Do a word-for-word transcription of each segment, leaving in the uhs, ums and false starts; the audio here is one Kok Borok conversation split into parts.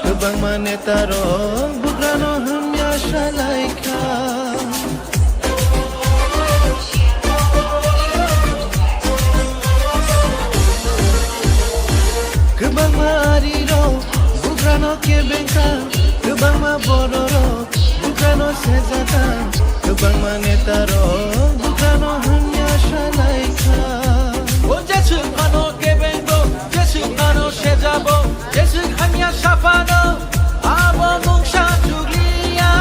Kwbangma netarok bugrano hamya salaikha. Kwbangma arirok bugrano kebengkha. Kwbangma bororok bugrano sejata. Kwbangma netarok bugrano hamya salaikha. O Jeswk phano kebengbo, Jeswk phano sejabo, Jeswk hamya saphano, abo mungsa chugliya.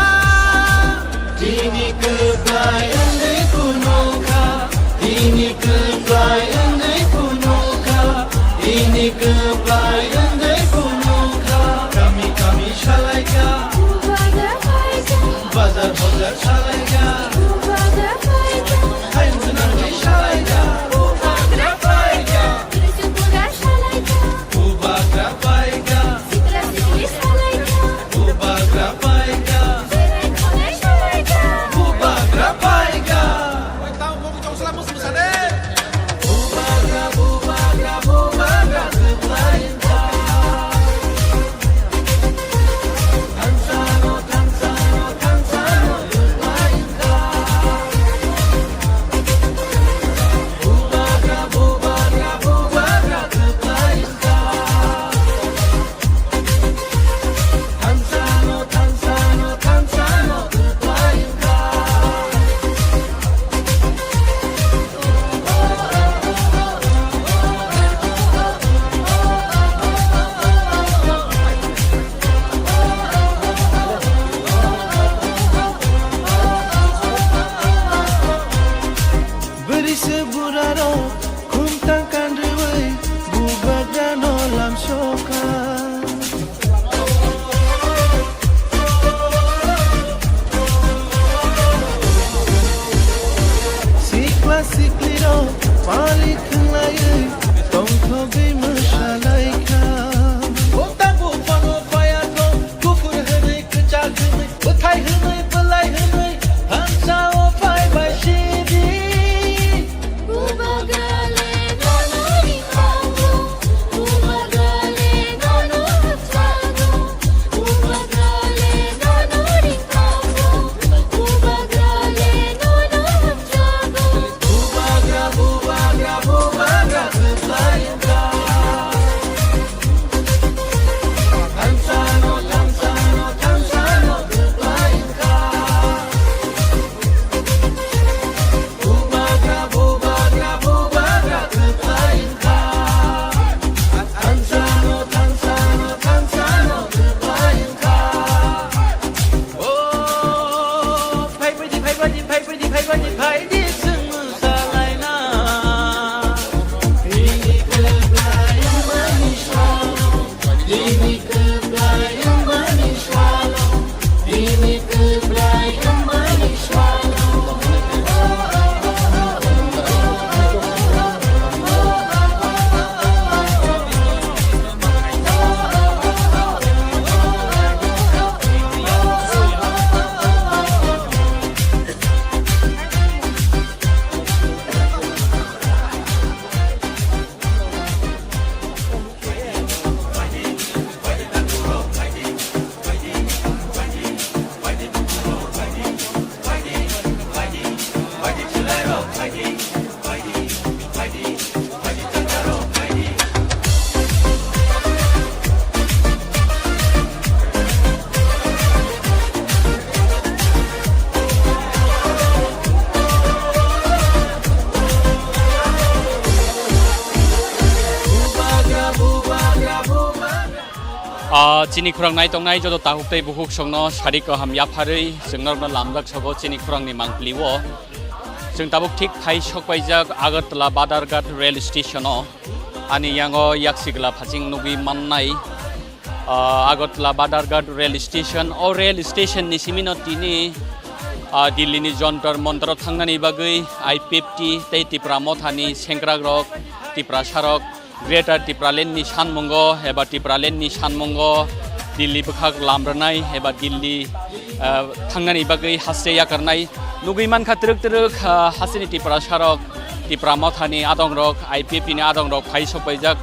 Tini kwplai wngwi phunukha, tini kwplai wngwi phunukha, tini kwplai wngwi phunukha. Kami kami salaikha, bazar bazar salaikha, hayung gwnangwi salaikha. Bubagra paikha. Sikla sikli salaikha. Bubagra paikha. Jirai khonai salaikha. Bubagra paikha. Oi, tamo bo chong sala mus musane. Bubagra, bubagra, bubagra, kwplaikha. Thansano, thansano, thansano, kwplaikha. Bwrwi se burarok khumtang kanrwi bubagrano lamsokha. Sikla siklirok pali thwnglaiwi tongthogwi mwsalaikha. Bukta buphano phaiyakho, kuphur hwnwi, kwchak hwnwi, bwthai hwnwi, bwlai hwnwi, thansa o phai bai sidi. Bubagrale nono ringkhango, bubagrale nono hamjago, bubagrale nono ringkhango, bubagrale nono hamjago. Bubagra, bubagra, bubagra, kwplai wngkha. Thansano, thansano, thansano, kwplai wngkha. Bubagra, bubagra, bubagra, kwplai wngkha. Thansano, thansano, thansano, kwplai wngkha. O, phai baidi, phai baidi, phai baidi, phai baidi, phai di, chwng mwsalaina. Bini kwplai wngmani salo. Ah, chini khorang nai tongnai joto takhuk tei bukhuk songno sari kaham yapharwi chwng norokno lamjak sogo chini khorangni mangpili o. Chwng tabuk thik phai sokpaijak Agartala Badharghat rail station o. Ani yango yaksigla phaching nugwi mannai, ah, Agartala Badharghat rail station. O rail station ni simino tini, ah, Delhi ni Jantar Mantar o thangnani bagwi I P F T tei Tipra Mothani sengkrakrok, Tiprasarok, Greater Tipraland ni sanmungo eba Tipraland ni sanmungo Delhi bwkhak lamrwnai eba Delhi, ah, thangnani bagwi haste yakarnai. Nugwi mankha twrwk twrwk, ah, hasteni Tiprasarok, Tipra Mothani adongrok, I P F T ni adongrok phai sokpaijak.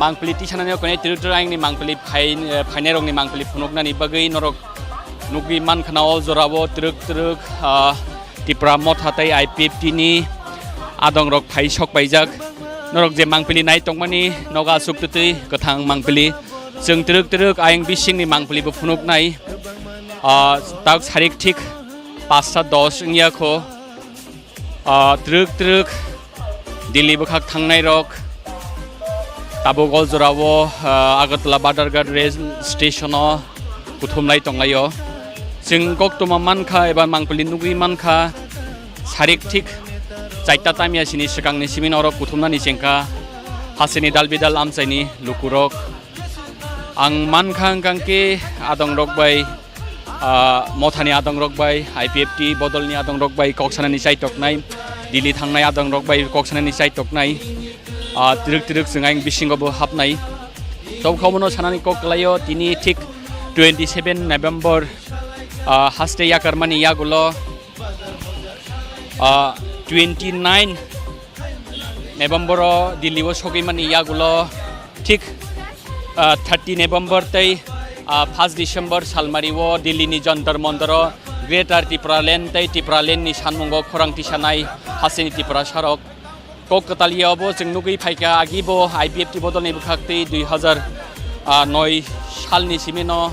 Mangpili tisanani koinai twrwk twrwk ayangni mangpili phai-, eh, phainairokni mangpili phunuknani bagwi norok nugwi mankha na o jorao twrwk twrwk, ah, Tipra Motha tei I P F T ni adongrok phai sok paijak. Norok je mangpili nai tongmani nogo aswk twtwi kwthang mangpili. Chwng twrwk twrwk ayang bisingni mangpili bo phunuknai. Ah, tak sarik thik pasta dos wngya kho. Ah, twrwk twrwk Delhi bwkhak thangnai rok tabuk o jorao, ah, Agartala Badharghat rail station o kuthumlai tonglaio. Chwng koktwma mankha eba mangpili nugwi mankha, sarik thik chaita tamya sini swkangni simi norok kuthumnani chengkha hasteni dalbidal amchaini lukurok. Ang mankha hwnkha khe adongrok bai, ah, Mothani adongrok bai, I P F T bodolni adongrok bai kok sanani chaitoknai, Delhi thangnai adongrok bai kok sanani chaitoknai, ah, twrwk twrwk chwng ayang bisingo bo hapnai. Tobokhe omono sanani kok kwlaio, tini thik twenty seven November, ah, haste yakarmani yagulo, ah, twenty nine November o Delhi o sogwi mani yagulo thik, ah, thirty November tei, ah, first December salmari o Delhi ni Jantar Mantar o Greater Tipraland tei Tipraland ni sanmungo khorang tisanai hasteni Tiprasa rok kok kwtal ya obo chwng nugwi phaikha. Agi bo I P F T bodol ni bwkhak tei dui hazar noi salni simi no,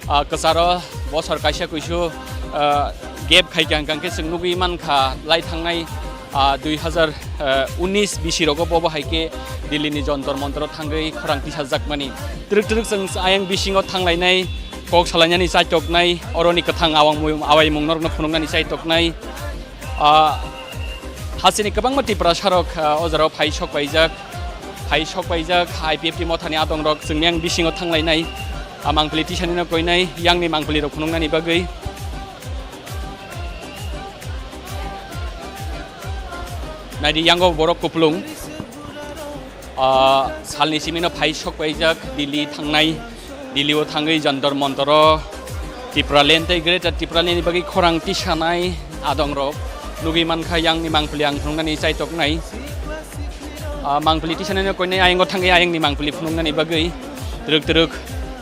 ah, kwcharo bosor kaisa kuisu, ah, gap khaikha hwnkha khe chwng nugwi mankha lai thangnai, ah, dui hazar unis bisi rogo bo bo hai khe Delhi ni Jantar Mantar o thangwi khorang tisajakmani. Twrwk twrwk chwng ayang bisingo thanglainai, kok salainani chaitoknai, oroni kwthang awang mui-, awaimung norokno phunuknani chaitoknai. Ah, hasteni kwbangma Tiprasa rok, ah, o jorao phai sok paijak, phai sok paijak, I P F T Mothani adongrok chwng yang bisingo thanglainai, ah, mangpili tisanino koinai, yangni mangpili rok phunuknani bagwi. Naidi yango borok kupulung. Ah, salni simino phai sok paijak Delhi thangnai, Delhi o thangwi Jantar Mantar o Tipraland tei Greater Tipraland ni bagwi khorang tisanai adongrok nugwi mankha yangni mangpili ang phunuknani chaitoknai. Ah, mangpili tisanai no koinai ayang o thangwi ayangni mangpili phunuknani bagwi twrwk twrwk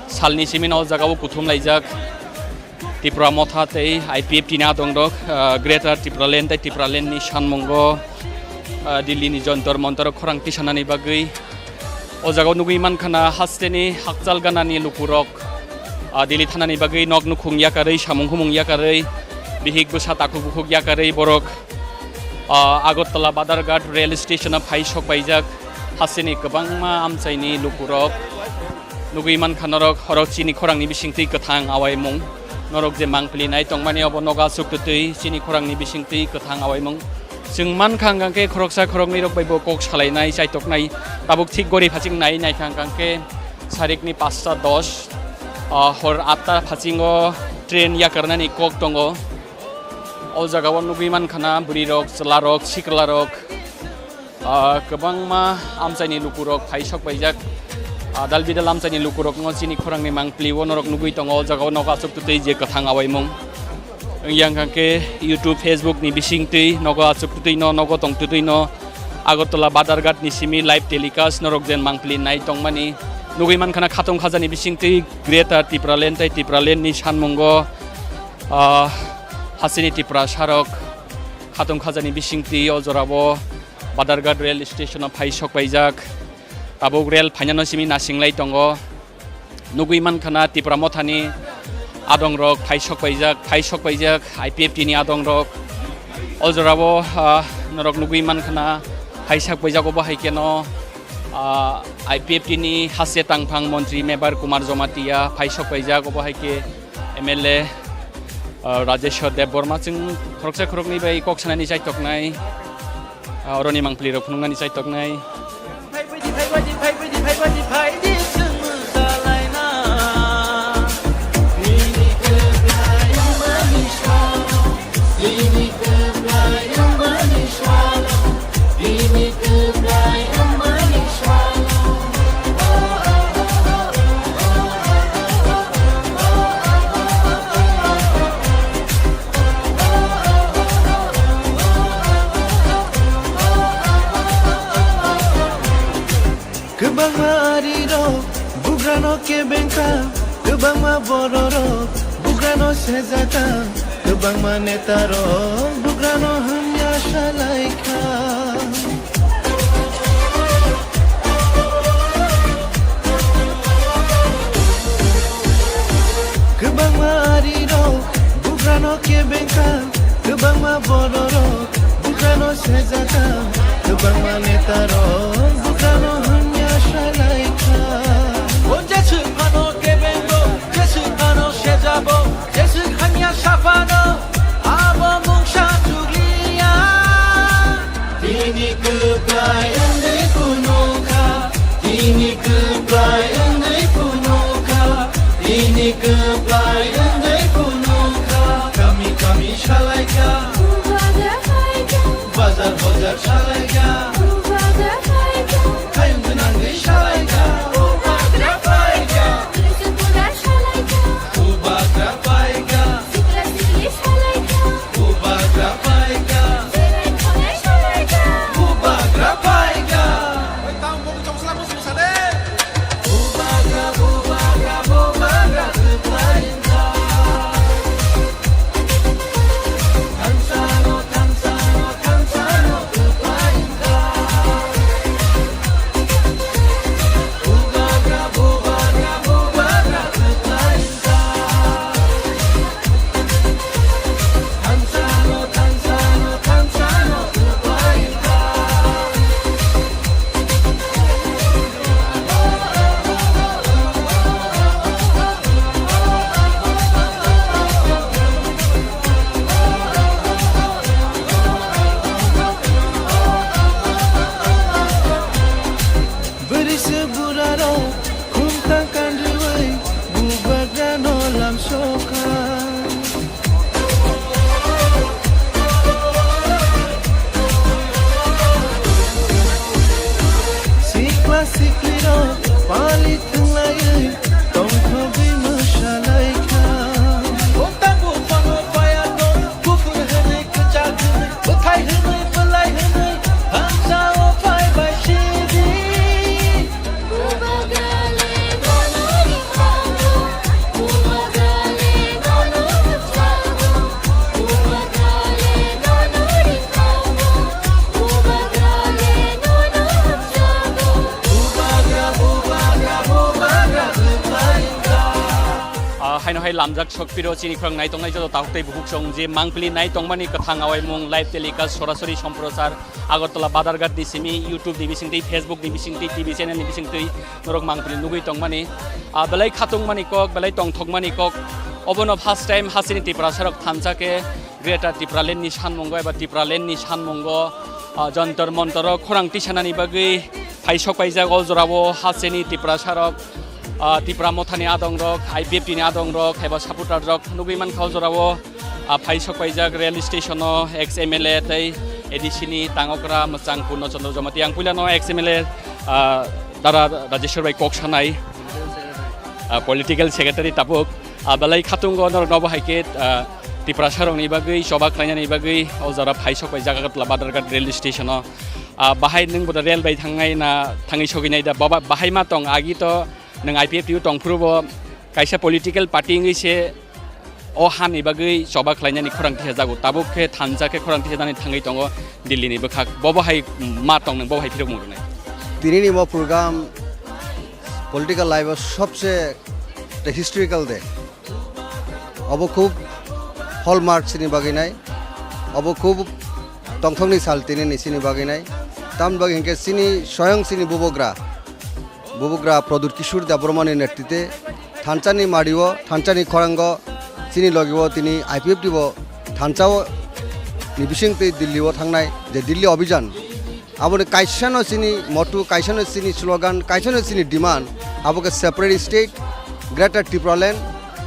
salni simino o jaga o kuthum laijak. Tipra Motha tei I P F T ni adongrok, ah, Greater Tipraland tei Tipraland ni sanmungo, ah, Delhi ni Jantar Mantar o khorang tisanani bagwi. O jaga o nugwi mankha na hasteni hakchal ganani lukurok, ah, Delhi thanani bagwi nok nukhung yakarwi, samung humung yakarwi, bihik bwsa takhuk bukhuk yakarwi borok, ah, Agartala Badharghat rail station o phai sok paijak hasteni kwbangma amchaini lukurok. Nugwi mankha norok, horok chini khorangni bisingtwi kwthang awaimung. Norok je mangpili nai tongmani obo nogo aswk twtwi chini khorangni bisingtwi kwthang awaimung. Chwng mankha hwnkha khe khoroksa khoroknwi rok bai bo kok salainai, chaitoknai. Tabuk thik gori phaching nai naikha hwnkha khe sarikni pasta dos, ah, hor atta phasingo train yakarnani kok tongo. O jagao nugwi mankha na bwrwi rok, chwla rok, sikla rok, ah, kwbangma amchaini lukurok phai sok paijak. Ah, dal bidal amchaini lukurokno chini khorangni mangpili o norok nugwi tongo. O jagao nogo aswk twtwi je kwthang awaimung. Wngya hwnkha khe YouTube, Facebook ni bisingtwi nogo aswk twtwi no, nogo tong twtwi no Agartala Badharghat ni simi live telecast norok jen mangpili nai tongmani. Nugwi mankha na khatung khajani bisingtwi Greater Tipraland tei Tipraland ni sanmungo, ah, hasteni Tiprasa rok khatung khajani bisingtwi o jorao Badharghat rail station o phai sok paijak. Tabuk rail phainano simi nasinglai tongo. Nugwi mankha na Tipra Mothani adongrok phai sok paijak, phai sok paijak I P F T ni adongrok. O jorao, ah, norok nugwi mankha na phai sok paijak obo hai kheno, ah, I P F T ni haste tangphang montri Mebar Kumar Jamatia phai sok paijak obo hai khe M L A, ah, Rajeshwar Debbarma chwng khoroksa khoroknwi bai kok sanani chaitoknai. Ah, oroni mangpili rok phunuknani chaitoknai. Kwbangma bororok bugrano sejaka, kwbangma netarok bugrano hamya salaikha. Kwbangma arirok bugrano kebengkha, kwbangma bororok bugrano sejaka, kwbangma netarok bugrano hamya salaikha. O jeswk phano kebengo, jeswk phano sejabo, jeswk hamya saphano abo mungsa chukliya. Bini kwplai wngwi phunukha, bini kwplai wngwi phunukha, bini kwplai wngwi phunukha. Kami kami salaikha, bazar bazar salaikha, hayung gwnangwi salaikha. Bubagra paikha. Sikla sikli salaikha. Bubagra paikha. Jirai thanai salaikha. Bubagra paikha. Bubagra, bubagra, bubagra kwplaikha. Thansano, thansano, thansano kwplaikha. Bwrwi se burarok khumta kanrwi bubagrano lamsokha. Sikla siklirok pali thwnglaiwi tongthogwi mwsalaikha. Khumta buphano payakno kuphur hwnwi kwchak hwnwi, bwthai hwnwi, bwlai hwnwi, hamsao phai bai sidi. Bubagrale bono ringkhago, bubagrale bono rwksago, bubagrale bono ringkhago, bubagrale bono rwksago. Bubagra, bubagra, bubagra kwplaikha. Ah, haino hai lamjak sokphiro chini khorang naitongnai joto takhuk tei bukhuk song je mangpili naitongmani kwthang awaimung live telecast sorasori somprochar Agartala Badharghat ni simi YouTube ni bisingtwi, Facebook ni bisingtwi, T V channel ni bisingtwi norok mangpili nugwi tongmani. Ah, belai khatungmani kok, belai tongthokmani kok. Obono first time hasteni Tiprasarok thansa khe Greater Tipraland ni sanmungo eba Tipraland ni sanmungo, ah, Jantar Mantar o khorang tisanani bagwi phai sok paijak. O jorao hasteni Tiprasarok, ah, Tipra Mothani adongrok, I P F T ni adongrok, eba supporter rok nugwi mankha o jorao, ah, phai sok paijak rail station o ex M L A tei A D C ni tangokra mwchang Purno Chandra Jamatia. Ang puilano ex M L A, ah, Dara Rajeshwar bai kok sanai, ah, political secretary tabuk, ah, belai khatungo norok nobo hai khe, ah, Tiprasarokni bagwi choba khlainani bagwi o jora phai sok paijak Agartala Badharghat rail station o. Ah, bahai nwng boda rail bai thangnai na thangwi sogwi nai da? Baba, bahai ma tong, agi to nwng I P F T o tongphuru bo kaisa political party wngwi se o hani bagwi choba khlainani khorang tisajago. Tabuk khe thansa khe khorang tisanani thangwi tongo Delhi ni bwkhak. Bobo hai ma tong nwng, bobo hai phirok mung rwnai. Tini ni bo program political life o sobse the historical day. Obo khub hallmark chini bagwi nai. Obo khub tongthokni sal tini ni chini bagwi nai. Tamni bagwi hinkhe chini soyong chini bubagra, bubagra Pradyut Kishore Debbarma ni netrite thansa ni mari o, thansa ni khorang o chini logi o tini I P F T bo thansa o ni bising twi Delhi o thangnai je Delhi Abhijan. Aboni kaisano chini motto, kaisano chini slogan, kaisano chini demand, abo khe separate state, Greater Tipraland,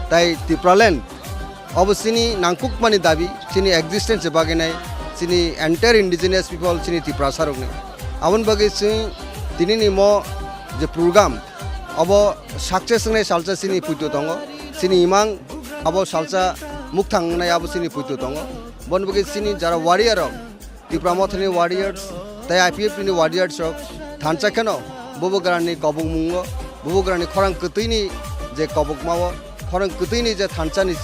tai Tipraland. Abo chini nangkukmani dabi, chini existence bagwi nai, chini entire indigenous people, chini Tiprasarokni. Aboni bagwi chwng tinini mo je program, abo success wngnai salsa chini puito tongo, chini imang abo salsa mukthang wngnai abo chini puito tongo. Boni bagwi chini jara warrior rok, Tipra Mothani warriors tei I P F T ni warriors rok thansa kheno bubagrani kobokmungo, bubagrani khorang kwtwini je kobokmao khorang kwtwini je thansa ni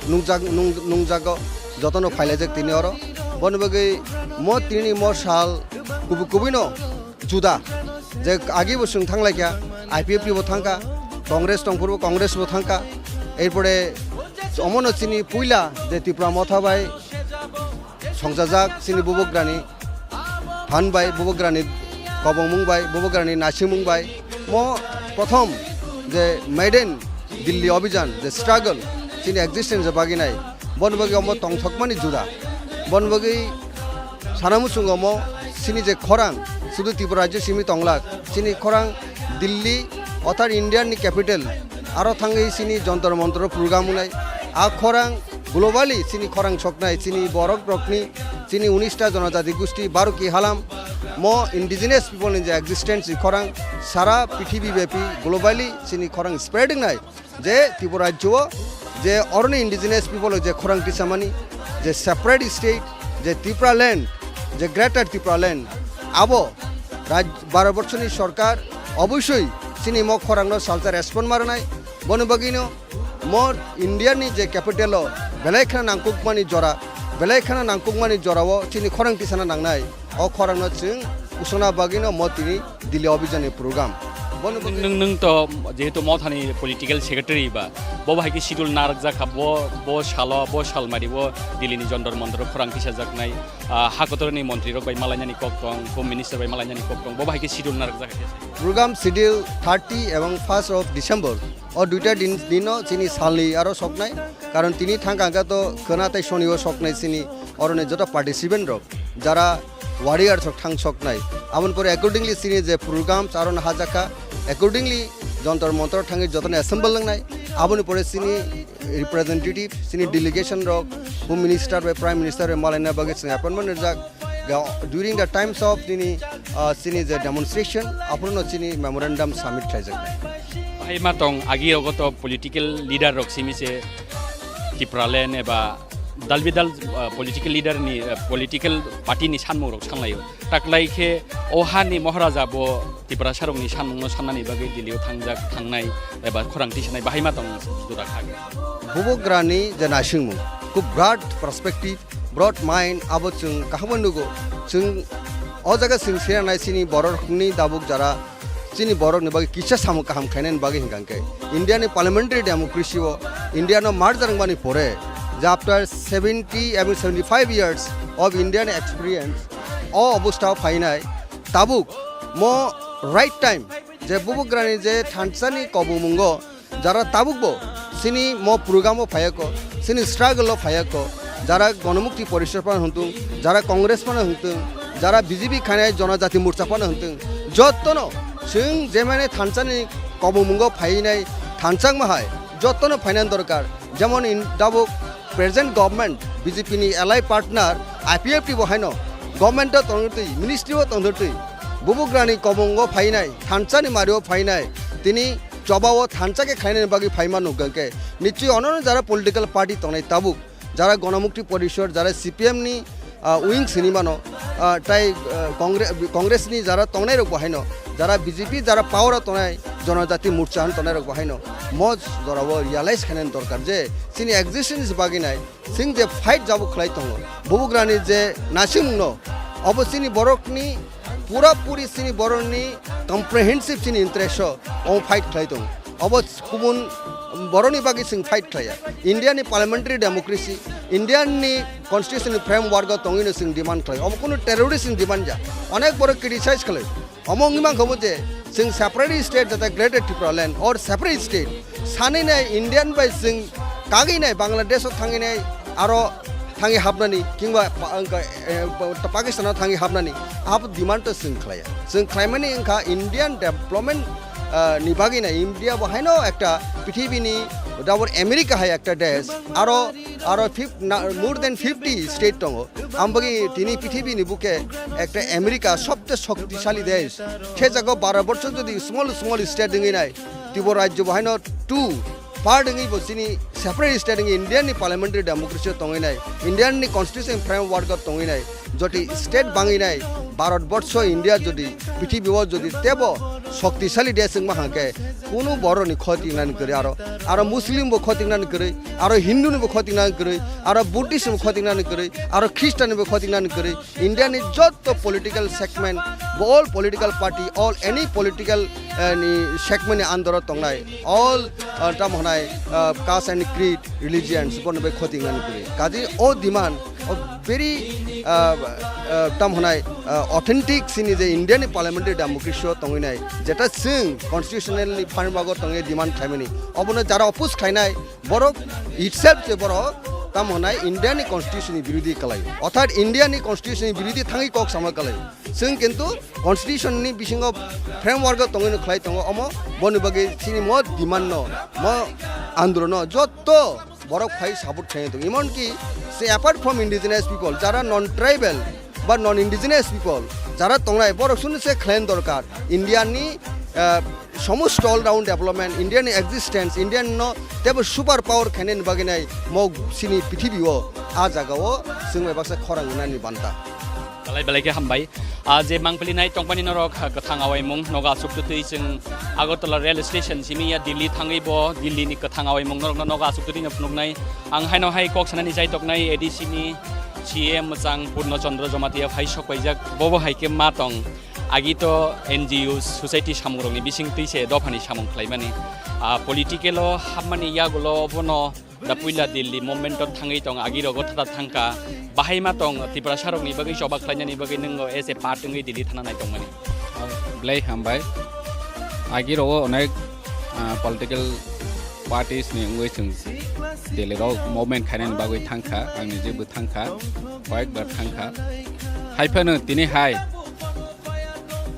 nungjak-, nung-, nungjago jotono phailaijak tini oro. Boni bagwi mo tini mo sal kubui kubui no juda, je agi bo chwng thanglaikha, I P F T bo thangkha, Congress tongphuru Congress bo thangkha, erpore omono chini puila je Tipra Motha bai songjajak chini bubagrani phan bai, bubagrani kobongmung bai, bubagrani naisingmung bai, mo prothom je maiden Delhi Abhijan je struggle chini existence bagwi nai, boni bagwi omo tongthokmani juda, boni bagwi sana muchungo omo chini je khorang sudu Tripura rajyo simi tonglak, chini khorang Delhi othar India ni capital aro thangwi chini Jantar Mantar program wngnai, a khorang globally chini khorang soknai, chini borok rokni, chini unis ta jonojati gusti, Baruki halam, mo indigenous people ni je existence ni khorang sara prithibi bepi globally chini khorang spread wngnai, je Tripura rajyo o je oroni indigenous people je khorang tisamani, je separate state, je Tripura land, je greater Tripura land, abo raj-, baro borchoni sorkar oboisoi chini mo khorangno salsa respond ma rwnai, boni bagwino mo India ni je capital o belai kheno nangkukmani jora, belai kheno nangkukmani jorao chini khorang tisana nangnai. O khorangno chwng usana bagwino mo tini Delhi Abhijan ni program. Bono Nwng, bagwi nwng, nwng to jehetu Mothani political secretary ba, bo bahai khe schedule narwkjak kha, bo, bo salo, bo salmari bo Delhi ni Jantar Mantar o khorang tisajaknai, ah, ha kotorni montri rok bai malainani kok tong, Home Minister bai malainani kok tong, bo bahai khe schedule narwkjak kha. Program schedule thirty ebong first of December. O duita din, dino chini salni aro soknai, karon tini thangka hwnkha to khwna tei sonio soknai chini oroni joto participant rok, jara warriors rok thang soknai. Aboni pore accordingly chini je programs aro no hajakha, accordingly Jantar Mantar thangwi jotono assemble wngnai. Aboni pore chini representative, chini delegation rok, Home Minister bai Prime Minister bai malaina bagwi chwng appointment rijak. Ga-, during the times of nini, ah, chini je demonstration, aphuru no chini memorandum submit khlaijak. Hai ma tong agi rogo to political leader rok simi se Tipraland eba dal bidal, ah, political leader ni, ah, political party ni sanmung rok sanlaio. Taklai khe o ha ni Maharaja bo Tiprasa rok ni sanmung no sannani bagwi Delhi o thangjak, thangnai eba khorang tisanai bahai ma tong jora kha. Bubagrani je naisingmung, khub broad perspective, broad mind abo chwng kaham nugo. Chwng o jaga chwng sinanai chini borok ni dabuk jara chini borok ni bagwi kisa samung kaham khainani bagwi hwnkha hwnkhe India ni parliamentary democracy o India no merge wngmani pore je after seventy ebong seventy five years of Indian experience o obostha o phainai tabuk mo right time je bubagrani je thansa ni kobomungo jara tabuk bo chini mo program o phaiya ko, chini struggle o phaiya ko, jara Ganamukti Porishad phano hwntung, jara Congress phano hwntung, jara B J P khainai Jonojati Morcha phano hwntung, jottono chwng jemani thansani kobomungo phainai thansa wngma hai, jottono phainani dorkar. Jemon in dabuk present government B J P ni ally partner I P F T bo haino government o tongtwi, ministry o tongtwi, bubagrani kobomungo phainai, thansani mario phainai, tini choba o thansa khe khlainani bagwi phaima nukha khe, nichoi ono jara political party tongnai tabuk, jara Ganamukti Porishad, jara C P M ni, ah, wing sini mano, ah, tai, ah, Congre-, Congress ni jara tongnai rok bo haino, jara B J P, jara power o tongnai, Jonojati Morcha hwn tongnai rok bo haino, mo jora o realize khainani dorkar je chini existence bagwi nai, chwng je fight jabuk khlai tongo, bubagrani je naisingmung no, obo chini borok ni pura puri chini borok ni comprehensive chini interest o omo fight khlai tongo. Obo kubun borok ni bagwi chwng fight khlaiya. India ni parliamentary democracy, India ni constitution ni framework o tongwi no chwng demand khlai. Omo kunu terrorist ni demand ya. Onek borok criticize khlai. Omo wngwi mankha bo je chwng separate state jata Greater Tripura Land or separate state sanwi nai Indian bai chwng kagwi nai Bangladesh o thangwi nai aro thangwi hapnani kingba pa-, wngkha, eh, pa-, Pakistan o thangwi hapnani abo demand to chwng khlaiya. Chwng khlaimani wngkha Indian development, ah, ni bagwi nai India bo haino ekta prithibi ni dabur America hai ekta desh aro, aro fif-, na-, more than fifty state tongo. Ambagwi tini prithibi ni buke ekta America sobte shoktisali desh. Khe jago baro borchor jodi small small state wngwi nai, Tripura rajyo bo haino two part wngwi bo chini separate state wngwi Indian ni parliamentary democracy o tongwi nai, Indian ni constitution framework o tongwi nai, jodi state bangwi nai, Bharat borsho India jodi prithibi o jodi tebo shoktisali de chwngma hangkhe, kunu borokni khotingnani kwrwi aro, aro Muslim bo khotingnani kwrwi, aro Hindu ni bo khotingnani kwrwi, aro Buddhist ni bo khotingnani kwrwi, aro Christian ni bo khotingnani kwrwi, India ni jotto political segment, all political party, all any political, eh, ni segment ni under o tongnai, all, eh, tamo hwnai, eh, caste and creed, religions, bono bai khotingnani kwrwi. Kaji o demand, o very, eh, eh, tamo hwnai, eh, authentic chini je India ni parliamentary democracy o tongwi nai, jeta chwng constitutional ni framework o tongwi demand khlaimani, obono jara oppose khlainai, borok itself je borok tamo hwnai India ni constitution ni birodhi kalai. Orthat India ni constitution ni birodhi thangwi kok sama kalai. Chwng kintu constitution ni bisingo framework o tongwi no khlai tongo omo, boni bagwi chini mo demand no, mo andolon no jotto borok phai support khlai tong. Emon ki se apart from indigenous people, jara non tribal ba non indigenous people, jara tongnai borok sunu se khlaina dorkar. India ni, eh, somosto all round development, India ni existence, India no tebo super power khainani bagwi nai mo sini prithibi o, a jaga o chwng bai baksa khorang wngnani banta. Belai belai khe hambai. Ah, je mangpili nai tongmani norok, ah, kwthang awaimung nogo aswk twtwi chwng Agartala rail station simi ya Delhi thangwi bo Delhi ni kwthang awaimung norokno nogo aswk twtwi no phunuknai. Ang haino hai kok sanani chai toknai A D C ni C M mwchang Purno Chandra Jamatia phai sok paijak, bobo hai khe ma tong. Agi to N G O society samungrokni bising twi se dophani samung khlaimani. Ah, political o hapmani yagulo bono da puila Delhi movement o thangwi tong, agi rogo thata thangkha. Bahai ma tong Tiprasa rokni bagwi choba khlainani bagwi nwng as a part wngwi Delhi thana nai tongmani. Belai hambai. Agi rogo onek, ah, political parties ni wngwi chwng Delhi rok movement khainani bagwi thangkha, ang nijebo thangkha, koyekbar thangkha. Haiphano tini hai,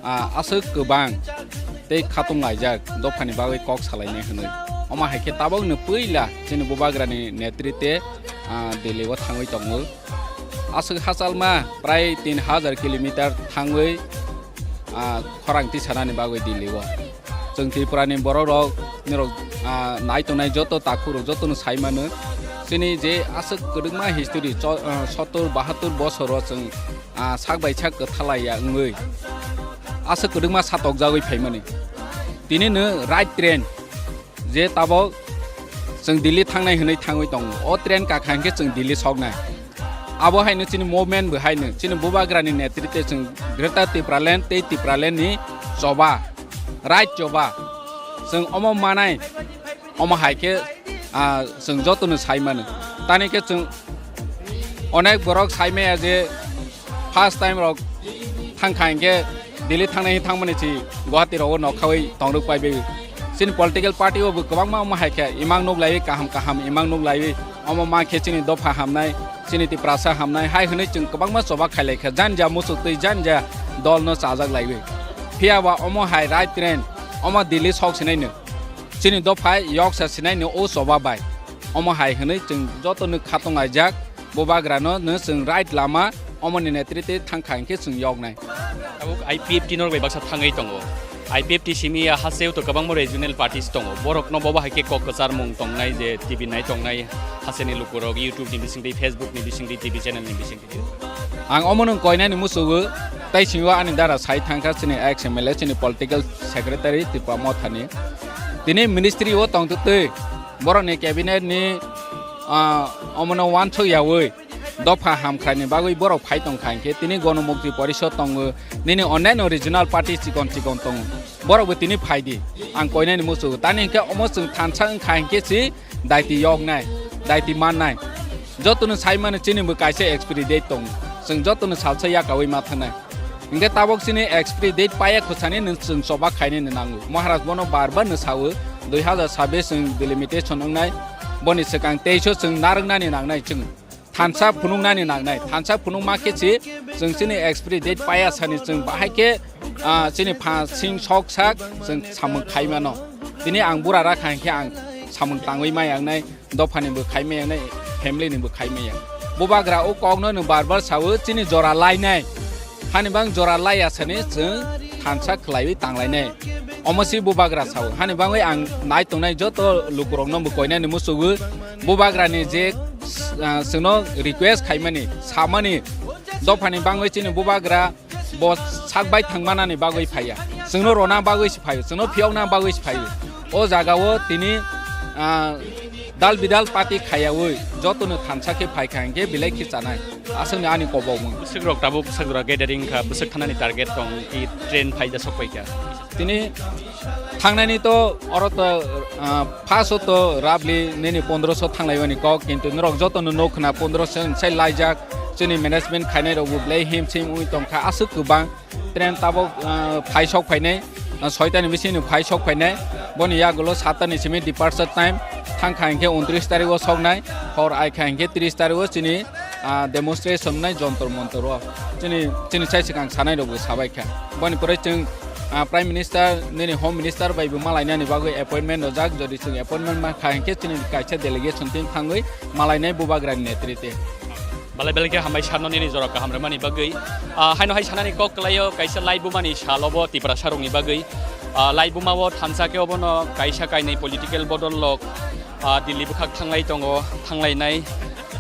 ah, aswk kwbang tei khatung laijak dophani bagwi kok salainai hwnwi. Omo hai khe tabokno puila chini bubagrani netrite, ah, Delhi o thangwi tongo. Aswk hachalma prai tin hajar kilometer thangwi, ah, khorang tisanani bagwi Delhi o. Chwng Tripura ni borok rok, nirok, ah, nai tongnai joto takhuk rok joto no sai mano. Chini je aswk kwdwkma history, cho-, ah, sottor bahattor bosor o chwng, ah, sak bai sak kwthalai ya wngwi aswk kwdwkma satokjagwi phaimani. Tini no right train je tabok chwng Delhi thangnai hwnwi thangwi tongo. O train kakha hinkhe chwng Delhi soknai. Abo haino chini movement bo haino chini bubagrani netrite chwng Greater Tipraland tei Tipraland ni choba, right choba. Chwng omo manai, omo hai khe, ah, chwng jotono sai mano. Tani khe chwng onek borok sai maya je first time rok thangkha hinkhe Delhi thangnai thangmani si Guwahati rogo nokhawi tongrok paibai. Chini political party o bo kwbangma omo hai khe imang nuk laiwi kaham kaham imang nuk laiwi omo ma khe chini dopha hamnai, chini Tiprasa hamnai hai hwnwi chwng kwbangma choba khailai kha janja muchuk twi janja dol no chajak laiwi. Phiya ba omo hai right train omo Delhi sok sinai no chini dopha yoksa sinai no o choba bai. Omo hai hwnwi chwng joto no khatung laijak. Bubagrano no chwng right lama omoni netrite thangkha hinkhe chwng yoknai. Tabuk I P F T norok bai baksa thangwi tongo. I P F T simi ya hasteo to kwbangma regional parties tongo. Borokno bobo hai khe kok kwcharmung tongnai je T V nai tongnai, hasteni lukurok YouTube ni bisingtwi, Facebook ni bisingtwi, T V channel ni bisingtwi. Ang omono koinani musugo, tei singo ani dara sai thangkha chini ex M L A, chini political secretary Tipra Mothani. Tini ministry o tongtwtwi borokni cabinet ni, ah, omono uansuk yaui dopha hamkrai ni bagwi borok phai tongkha hinkhe tini Gonomukti Porishod tongo, nini onnaino regional party chikon chikon tongo, borok bo tini phai di, ang koinani muchungo. Tani hinkhe omo chwng thansa wngkha hinkhe si daiti yoknai, daiti mannai. Jotono sai mano chini bo kaisa expiry date tongo, chwng jotono salsa yakaui ma thangnai. Hinkhe tabok chini expiry date paiya khosani nwng chwng choba khainani nango. Maharaj bono bar bar no sao, dui hazar sabbish chwng delimitation wngnai, boni swkang teis o chwng narwknani nangnai chwng. Thansa phunuknani nangnai, thansa phunukma khe si chwng chini expiry date paiya sani chwng bahai khe, ah, chini pha sing sok sak chwng samung khai mano. Tini ang bura rakha hinkhe ang samung tangwi ma yangnai, dophani bo khai ma yangnai, family ni bo khai ma yang. Bubagra o kokno no bar bar sao chini jora lainai. Hani bang jora laiya sani chwng thansa khwlaiwi tanglainai. Omo si bubagra sao. Hani bangwi ang nai tongnai joto lukurokno bo koinani musugo. Bubagrani je, ah, chwngno request khaimani, samani, dophani bangwi chini bubagra bo sak bai thangmanani bagwi phaiya. Chwngno rona bagwi se phaio, chwngno phiyokna bagwi se phaio. O jagao tini, ah, dal bidal party khaiyaui jotono thansa khe phaikha hinkhe belai khe chanai. Aswkni ani kobokmung. Bwswk rok tabuk bwswk rok gathering kha, bwswk thanani target tong, i train phaida sok paikha. Tini thangnani to oro to, ah, first o to roughly nini pondroso thanglaimani kok, kintu norok jotono nuk khna pondroso sai laijak, chini management khainai rokbo belai him sim wi tongkha aswk kwbang. Train tabuk, ah, phai sok phainai, ah, soitani bisingni phai sok phainai. Boni yagulo sattani simi departure time, thangkha hinkhe untris tarikgo soknai, hor aikha hinkhe tris tarikgo chini, ah, demonstration nai Jontor Montor o. Chini, chini sai swkang sanai rokbo sabaikha. Boni pore chwng, ah, Prime Minister, nini Home Minister bai bo malainani bagwi appointment rojak, jodi chwng appointment mankha hinkhe chini kaisa delegation team thangwi malainai bubagrani netrite. Belai belai khe hambai sano nini jora kaham rwmani bagwi. Ah, haino hai sanani kok kwlaio kaisa laibumani salobo Tiprasarokni bagwi. Ah, laibumao thansa khe obono kaisa kainwi political bodol rok, ah, Delhi bwkhak thanglai tongo, thanglainai,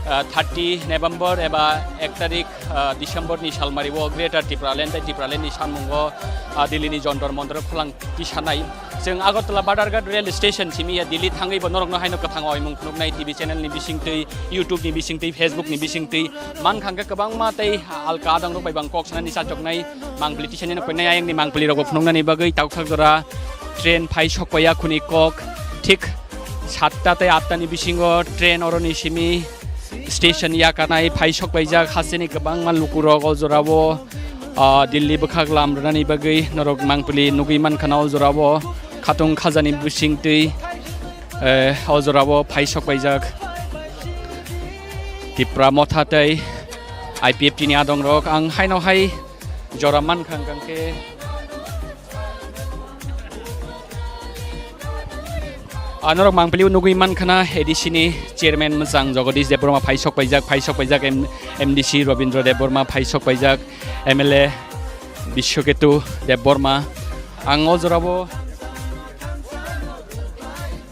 ah, thirty November eba ek tarik, ah, December ni salmario Greater Tipraland tei Tipraland ni sammungo, ah, Delhi ni Jontor Montor o khwlang tisanai. Chwng Agartala Badharghat rail station simi ya Delhi thangwi bo norokno haino kwthang oimung phunuknai T V channel ni bisingtwi, YouTube ni bisingtwi, Facebook ni bisingtwi. Mankha hwnkhe kwbangma tei alka adang rok bai bang kok sanani chachoknai mangpili tisani no koinai ayang ni mangpili rok bo phunuknani bagwi taukhak jora train phai sokpaiya khuni kok thik satta tei atta ni bisingo train oroni simi station yakanai phai sokpaijak hasteni kwbangma lukurok o jorao, ah, Delhi bwkhak lam rwnani bagwi norok mangpili nugwi mankha na o jorao khatung khajani bisingtwi, eh, o jorao phai sokpaijak Tipra Motha tei I P F T ni adongrok. Ang haino hai jora mankha hwnkhe Ah, norok mangpili nugwi mankha na A D C ni chairman mwchang Jagadish Debbarma phai sokpaijak, phai sokpaijak M-, M D C Robindra Debbarma phai sokpaijak, M L A Biswaketu Debbarma. Ang o jorabo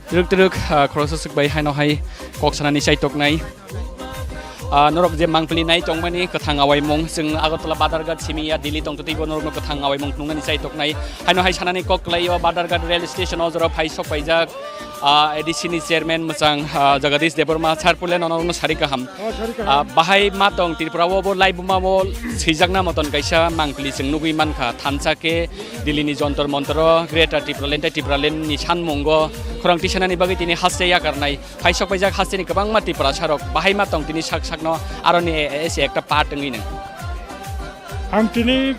twrwk twrwk, ah, khoroksa swk bai haino hai kok sanani chaitoknai. Ah, norok je mangpili nai tongmani kwthang awaimung, chwng Agartala Badharghat simi ya Delhi tongtwtwi bo norokno kwthang awaimung phunuknani chaitoknai. Haino hai sanani kok kwlaio Badharghat rail station o jorao phai sokpaijak, ah, A D C ni chairman mwchang, ah, Jagadish Debbarma sir puila norokno sari kaham. Oh, sari kaham. Ah, bahai ma tong Tripura o bo laibuma o swijakna moton kaisa mangpili chwng nugwi mankha. Thansa khe Delhi ni Jontor Montor o Greater Tipraland tei Tipraland ni sanmungo khorang tisanani bagwi tini haste yakarnai. Phai sokpaijak hasteni kwbangma Tiprasarok bahai ma tong tini sak sakno aroni, e, e, se ekta part wngwi nang. Ang tini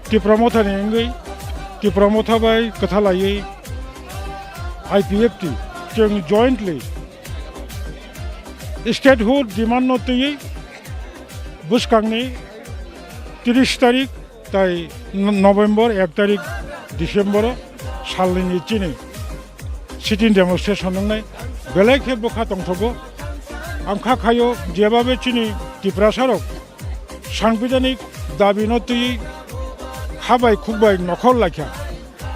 Tipra Mothani wngwi, Tipra Motha bai kwthalaiwi I P F T chwng jointly statehood demand no twiwi bwskangni tris tarik tai November ek tarik December o salnini chini sitting demonstration wngnai, belai khe bwkha tongthogo. Ang kha khaio, jebabe chini Tiprasarok sangbidanik dabi no twiwi kha bai khuk bai nokhor laikha.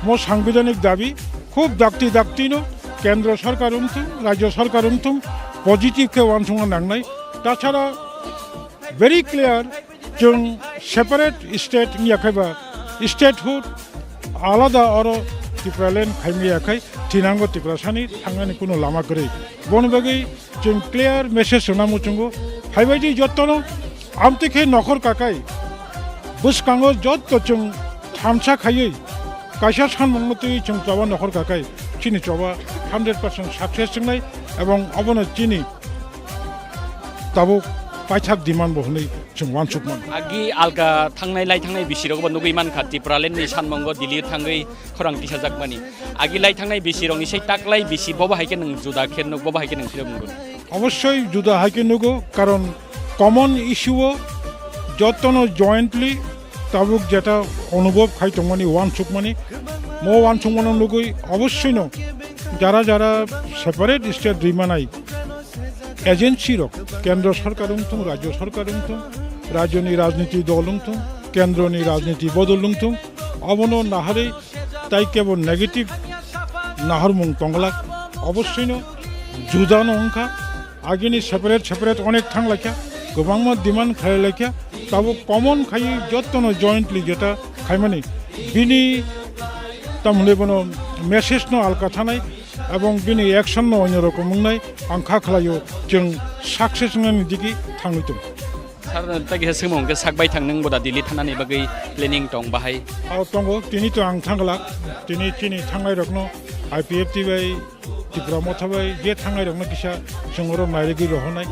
Mo sangbidanik dabi khub dakti dakti no kendro sorkar wngthung, rajyo sorkar wngthung, positive khe uansukna nangnai. Tachara very clear, chwng separate state wngya khai ba, statehood alada oro Tipraland khaimaya khai thinango Tiprasani thangnani kuno lama kwrwi. Boni bagwi chwng clear message rwna muchungo. Phaibaidi jottono amtwi khe nokhor kakai bwskango jotto chwng thansa khaiwi kaisa sanmungno twiwi chwng choba nokhor kakai chini choba hundred percent success wngnai, ebong obono chini tabuk paithak demand bo hwnwi chwng uansukmano. Agi alka thangnai lai thangnai bisi rok bo nugwi mankha Tipraland ni sanmungo Delhi thangwi khorang tisajakmani. Agi lai thangnai bisi rokni sai taklai bisi bobo hai khe nwng juda khe nuk, bobo hai khe nwng philip nukgo. Obossoi juda hai khe nugo, karon common issue o jotono jointly tabuk jeta onubhob khai tongmani, uansukmani, mo uansukmano nugwi obossoino jara jara separate state rwi manai agency rok, kendro sorkar wngthung, rajyo sorkar wngthung, rajyoni rajniti dol wngthung, kendroni rajniti bodol wngthung, obono naharwi tai kebo negative nahormung tongglak, obossoino judano wngkha. Agini separate separate onek thanglaikha, kwbangma demand khlailaikha, tabuk common khaiwi jottono jointly jeta khaimani, bini Tamoni bono message no alka thanai, ebong bini action no onyo rokom wngnai, ang kha khlaio chwng success wngnani digi thangwi tongo. Sir, no tagi ha swngmung khe sak bai thang nwng boda Delhi thanani bagwi planning tong bahai? Ao tongo, tini to ang thangla, tini chini thangnai rokno I P F T bai Tipra Motha bai je thangnai rokno kisa chwng oro nairigwi rohornai.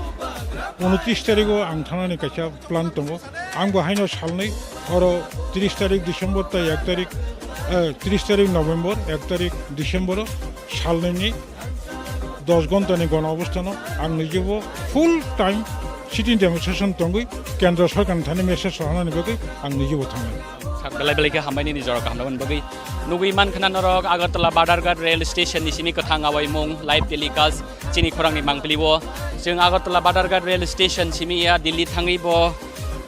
Unotris tarigo ang thangnani kaisa plan tongo. Ang bo haino salnwi oro tris tarik December tei ek tarik, eh, tris tarik November, ek tarik December o salnwini dos ghonta ni gono obostano ang nijibo full time sitting demonstration tongwi kendro sorkar ni thani message rohornani bagwi ang nijibo thangnai. Sak belai belai khe hambai nini jora kaham naboni bagwi. Nugwi mankha na norok Agartala Badharghat rail station ni simi kwthang awaimung live telecast chini khorang ni mangpili o. Chwng Agartala Badharghat rail station simi ya Delhi thangwi bo,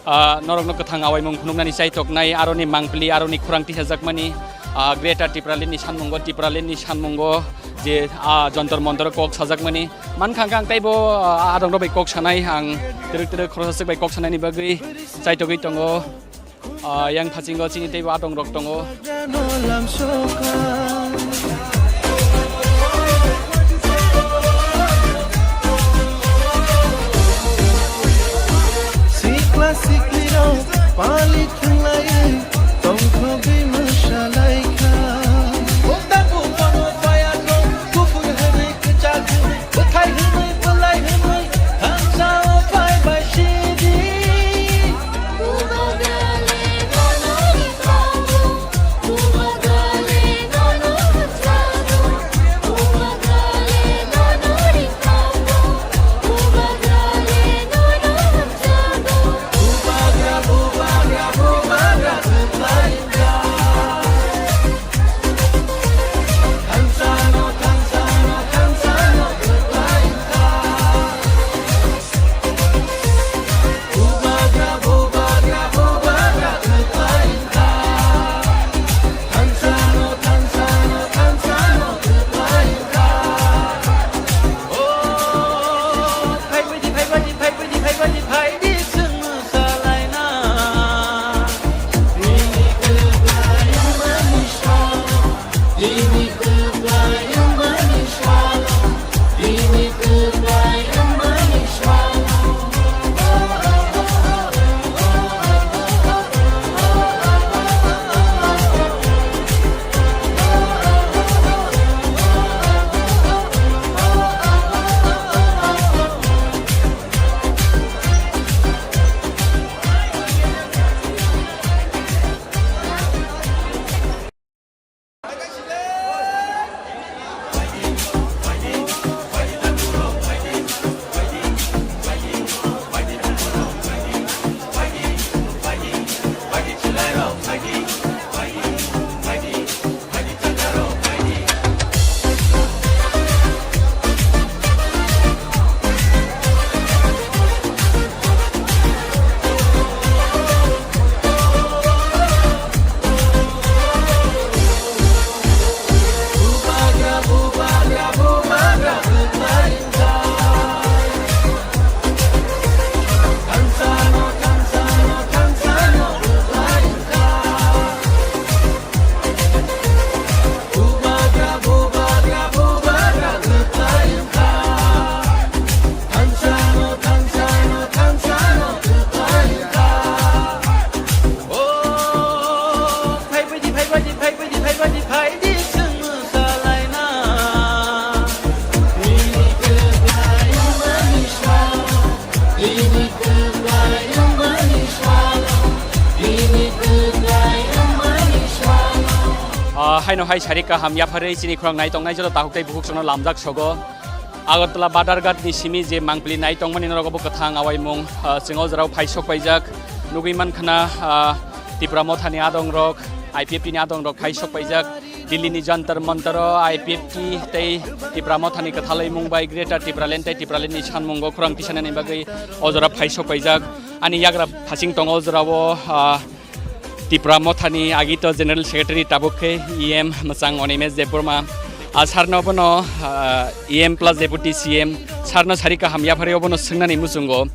ah, norokno kwthang awaimung phunuknani chaitoknai, aroni mangpili, aroni khorang tisajakmani, ah, Greater Tipraland ni sanmungo, Tipraland ni sanmungo je, ah, Jantar Mantar o kok sajakmani. Mankha ang teibo, ah, adongrok bai kok sanai, ang twrwk twrwk khoroksa swk bai kok sanaini bagwi chaitogwi tongo. Ah, yang phasingo chini teibo adongrok tongo. Sikla siklirok palik thwnglaio, tongthogwi mwsalaikha. Bukta buphano phayakrok, kuphur hwnwi kwchak hwnwi, bwlai hwnwi, thansa o phai bai sidi. Ah, haino hai sari kaham yapharwi chini khorang nai tongnai joto takhuk tei bukhuk songno lamjak sogo. Agartala Badharghat ni simi je mangpili nai tongmani norok obo kwthang awaimung, ah, chwng o jorao phai sok paijak. Nugwi mankha na, ah, Tipra Mothani adongrok, I P F T ni adongrok phai sok paijak. Delhi ni Jantar Mantar o I P F T tei Tipra Mothani kwthalwi mung bai Greater Tipraland tei Tipraland ni sanmungo khorang tisanani bagwi o jora phai sok paijak. Ani yagra phasing tongo o jorao, ah, Tipra Mothani agito General Secretary tabuk khe E M mwchang Animesh Debbarma. A sarno bono, ah, E M plus Deputy C M sarno sari kaham yapharwi obono swngnani muchungo.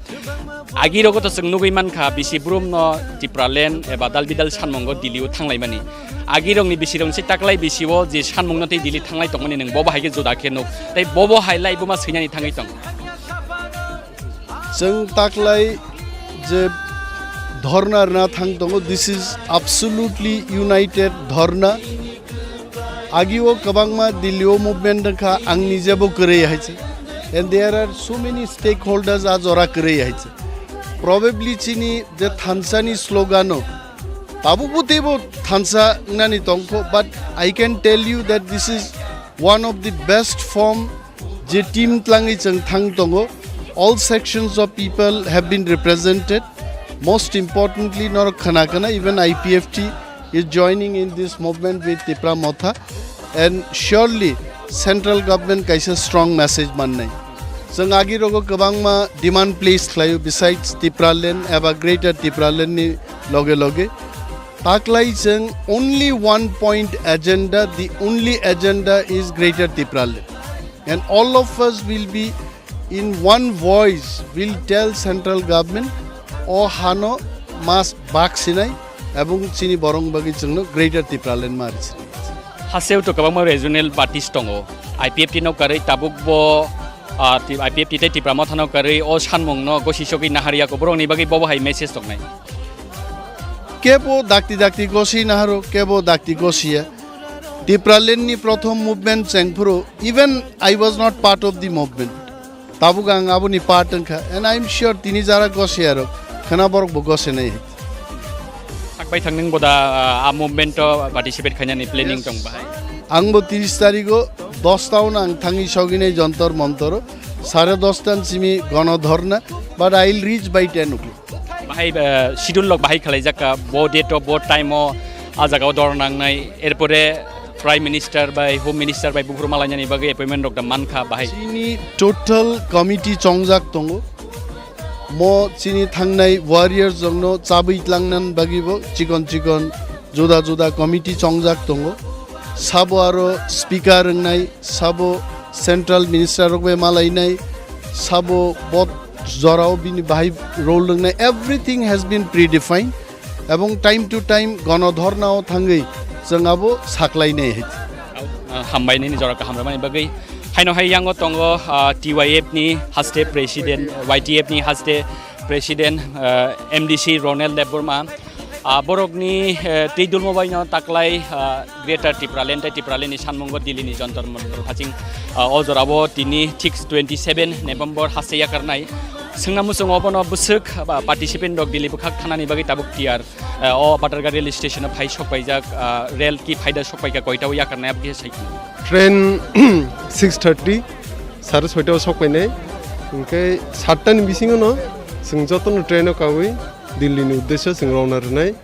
Agi rogo to chwng nugwi mankha, bisi brumno Tipraland eba dal bidal sanmungo Delhi-o thanglaimani. Agi rokni bisi rok se taklai bisi-o je sanmungno tei Delhi thanglai tongmani nwng bobo hai khe juda khe nuk. Tei bobo hai lai buma swinani thangwi tong. Chwng taklai je dhorna rwna thang tongo, this is absolutely united dhorna. Agio kwbangma Delhi-o movement wngkha, ang nijebo kwrwi hai se. And there are so many stakeholders a jora kwrwi hai se. Probably chini je thansa ni slogan-o tabukbo teibo thansa wngnani tongkho, but I can tell you that this is one of the best form je team tlangwi chwng thang tongo. All sections of people have been represented. Most importantly, norok khana khana, even I P F T is joining in this movement with Tipra Motha, and surely central government kaisa strong message mannai. Chwng agi rogo kwbangma demand place khlaio besides Tipraland eba Greater Tipraland ni loge loge. Taklai chwng only one point agenda, the only agenda is Greater Tipraland. And all of us will be in one voice will tell central government, o hano mas bak sinai, ebong chini borong bagwi chwngno Greater Tipraland ma ri sinai. Haseo to kwbangma regional parties tongo. I P F T no karwi tabuk bo, ah, ti-, I P F T tei Tipra Motha no karwi o sanmung no gosi sogwi naharya ko borok ni bagwi bobo hai message tongnai. Kebo dakti dakti gosi naharo, kebo dakti gosi ya. Tipraland ni prothom movement chengphuru, even I was not part of the movement. Tabuk ang aboni part wngkha, and I am sure tini jara gosiyarok khwna borok bo gosinai hai. Sakbai thangning boda, ah, a movement o participate khainani planning tong bahai. Ang bo tris tarigo dosta o ang thangwi soginai Jontor Montor o, sare dosta ni simi gono dhorna, but I will reach by ten o'clock. Bahai, ah, schedule lok bahai khalaijak ka, bo date o, bo time o, a jaga o dhorna nangnai, erpore Prime Minister bai, Home Minister bai buphuru malainani bagwi appointment rok da mankha bahai. Chini total committee chongjak tongo. Mo chini thangnai warriors rokno chabwi tlangnani bagwi bo chikon chikon juda juda committee chongjak tongo. Sabo aro speaker wngnai, sabo central minister rok bai malainai, sabo bot jorao bini bahai role wngnai. Everything has been predefined. Ebong time to time gono dhorna o thangwi chwng abo saklainai hai. Ah, hambai nini jora kaham rwmani bagwi. Haino hai yango tongo, ah, T Y F ni haste president, Y T F ni haste president, ah, M D C Ronel Debbarma. Ah, borokni, eh, twi dulmo baino taklai, ah, Greater Tipraland tei Tipraland ni sanmungo Delhi ni Jontor Montor haching, ah, o jorao tini thik twenty seven November haste yakarnai. Swngna muchungo bono bwswk, ah, participant rok Delhi bwkhak thanani bagwi tabuk tiyar. Eh, o Patarga rail station o phai sokpaijak, ah, rail ki phaida sokpaikha koita o yakarnai aboni sai khna. Train six thirty, sare soita o sokpainai. Hinkhe satta ni bisingo no chwng jotono train o kawi Delhi ni uddesyo chwng rowna rwnai.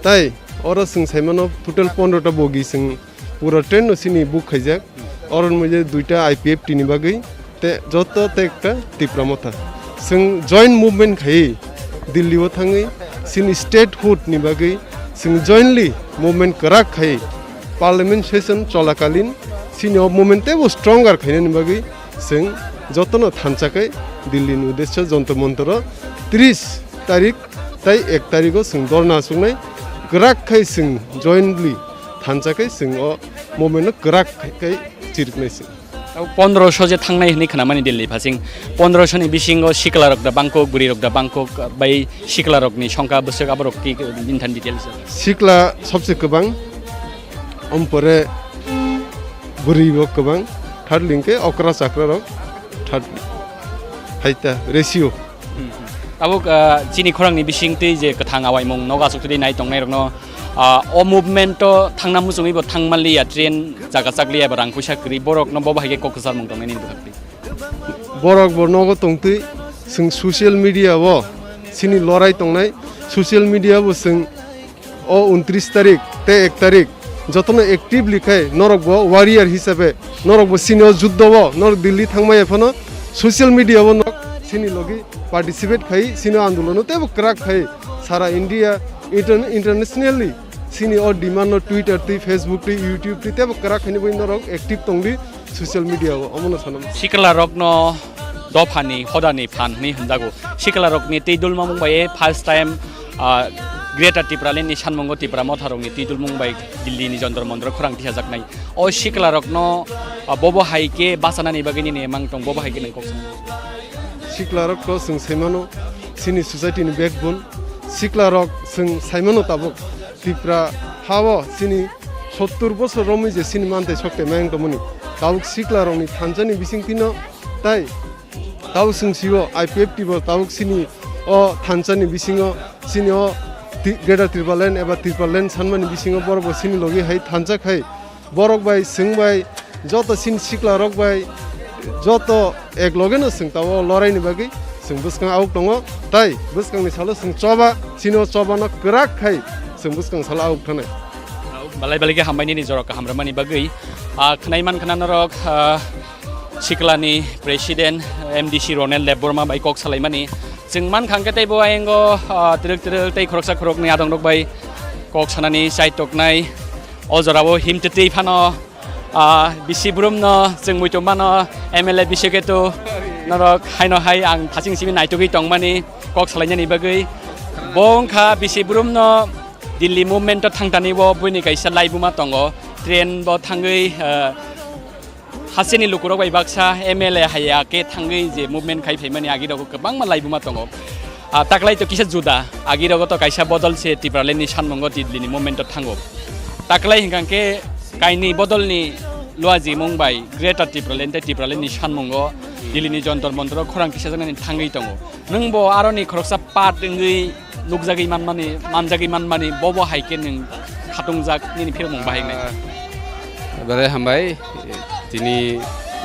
Tai oro chwng saimano total pondro ta bogi chwng pura train no sini book khaijak. Oro ni mujhe duita I P F T ni bagwi, te joto te ekta Tipra Motha. Chwng joint movement khai Delhi o thangwi sini statehood ni bagwi chwng jointly movement kwrak khai parliament session cholakalin sini o movement tebo stronger khainani bagwi chwng jotono thansa khai Delhi ni uddesyo Jontor Montor o tris tarik tai ek tarik o chwng dhorna chuknai kwrak khai chwng jointly thansa khai chwng o movement no kwrak khai, khai chiriknai chwng. Tabo pondroso je thangnai hwnwi khwnamani Delhi phasing, pondroso ni bisingo sikla rok da bangkok, bwrwi rok da bangkok, bai sikla rokni songkha bwswk aborok ki bini thani details. Sikla sobse kwbang, ompore bwrwi bo kwbang, thirdly hwnkhe okra chakra rok, thirdly haita ratio. Hmm. Tabuk, ah, chini khorangni bising twi je kwthang awaimung nogo achuk twi nai tongnai rokno, ah, o movement o thangna muchungwi bo thang manliya, train jaga chakliya, ba rang puisa kwrwi, borokno bo bahai khe kok kwcharmung tongnai nini bwkhak twi. Borok bo nogo tongtwi, chwng social media o chini lorai tongnai, social media bo chwng o untris tarik tei ek tarik jotono actively khai norok bo warrior hisabe norok bo sini o juddo o norok Delhi thangmaya phano social media o norok sini logi participate khai sini o andolono teibo kwrak khai sara India inter-, internationally Chini o demand no Twitter twi, Facebook twi, YouTube twi tebo kwrak khaini bagwi norok active tongdi social media o, omono sanam. Sikla rokno dophani hodani phan hwnwi hwnjago. Sikla rokni twi dulmamung bai first time, ah, Greater Tipraland ni sanmungo Tipra motha rokni twi dulmung bai Delhi ni Jantar Mantar o khorang tisajaknai. O sikla rokno, ah, bobo hai khe bachanani bagwi nini emang tong, bobo hai khe nang kok sa. Sikla rok to chwng saimano, chini society ni backbone. Sikla rok chwng saimano tabuk. Tipra hao chini sottur bosor romwi je chini mantai sokte mayang tongmani. Tabuk sikla rokni thansa ni bising tino tai tabuk chwng sio I P F T bo tabuk chini o thansa ni bisingo chini o Ti-, Greater Tipraland eba Tipraland sanmani bisingo borok bo chini logi hai thansa khai borok bai chwng bai joto chini sikla rok bai joto ek loge no chwng tabuk lorai ni bagwi chwng bwskang auk tongo tai bwskang ni salo chwng choba chini o choba no kwrak khai chwng bwskang salo auk thanai. Balai balai khe hambai nini jorok kaham rwmani bagwi. Ah, khwnai man khna norok, ah, Siklani President M D C Ronel Debbarma bai kok salaimani. Chwng man khang khe teibo ayang o, ah, twrwk twrwk tei khoroksa khoroknwi adongrok bai kok sanani chai toknai. O jorao him twtwi phano, ah, bisi brumno chwng muitu mano M L A bisi khe to norok haino hai ang thaching simi naitugwi tongmani kok salainani bagwi. Bo wngkha bisi brumno Delhi movement o thangtani bo buini kaisa laibuma tongo. Train bo thangwi, ah, Hasteni lukurok bai baksa M L A haya khe thangwi je movement khai phaimani agirok kwbangma laibuma tongo. Ah, taklai to kisa juda, agirok to kaisa bodol se Tipraland ni sanmungo Delhi ni movement o thango. Taklai hinkha khe kainwi bodol ni luajimung bai Greater Tipraland tei Tipraland ni sanmungo Delhi ni Jantar Mantar o khorang kisa janani thangwi tongo. Nwng bo aroni khoroksa part wngwi nukjagwi manmani, manjagwi manmani, bobo hai khe nwng khatungjak nini phirokmung bahai wngnai. Ah, belai hambai, tini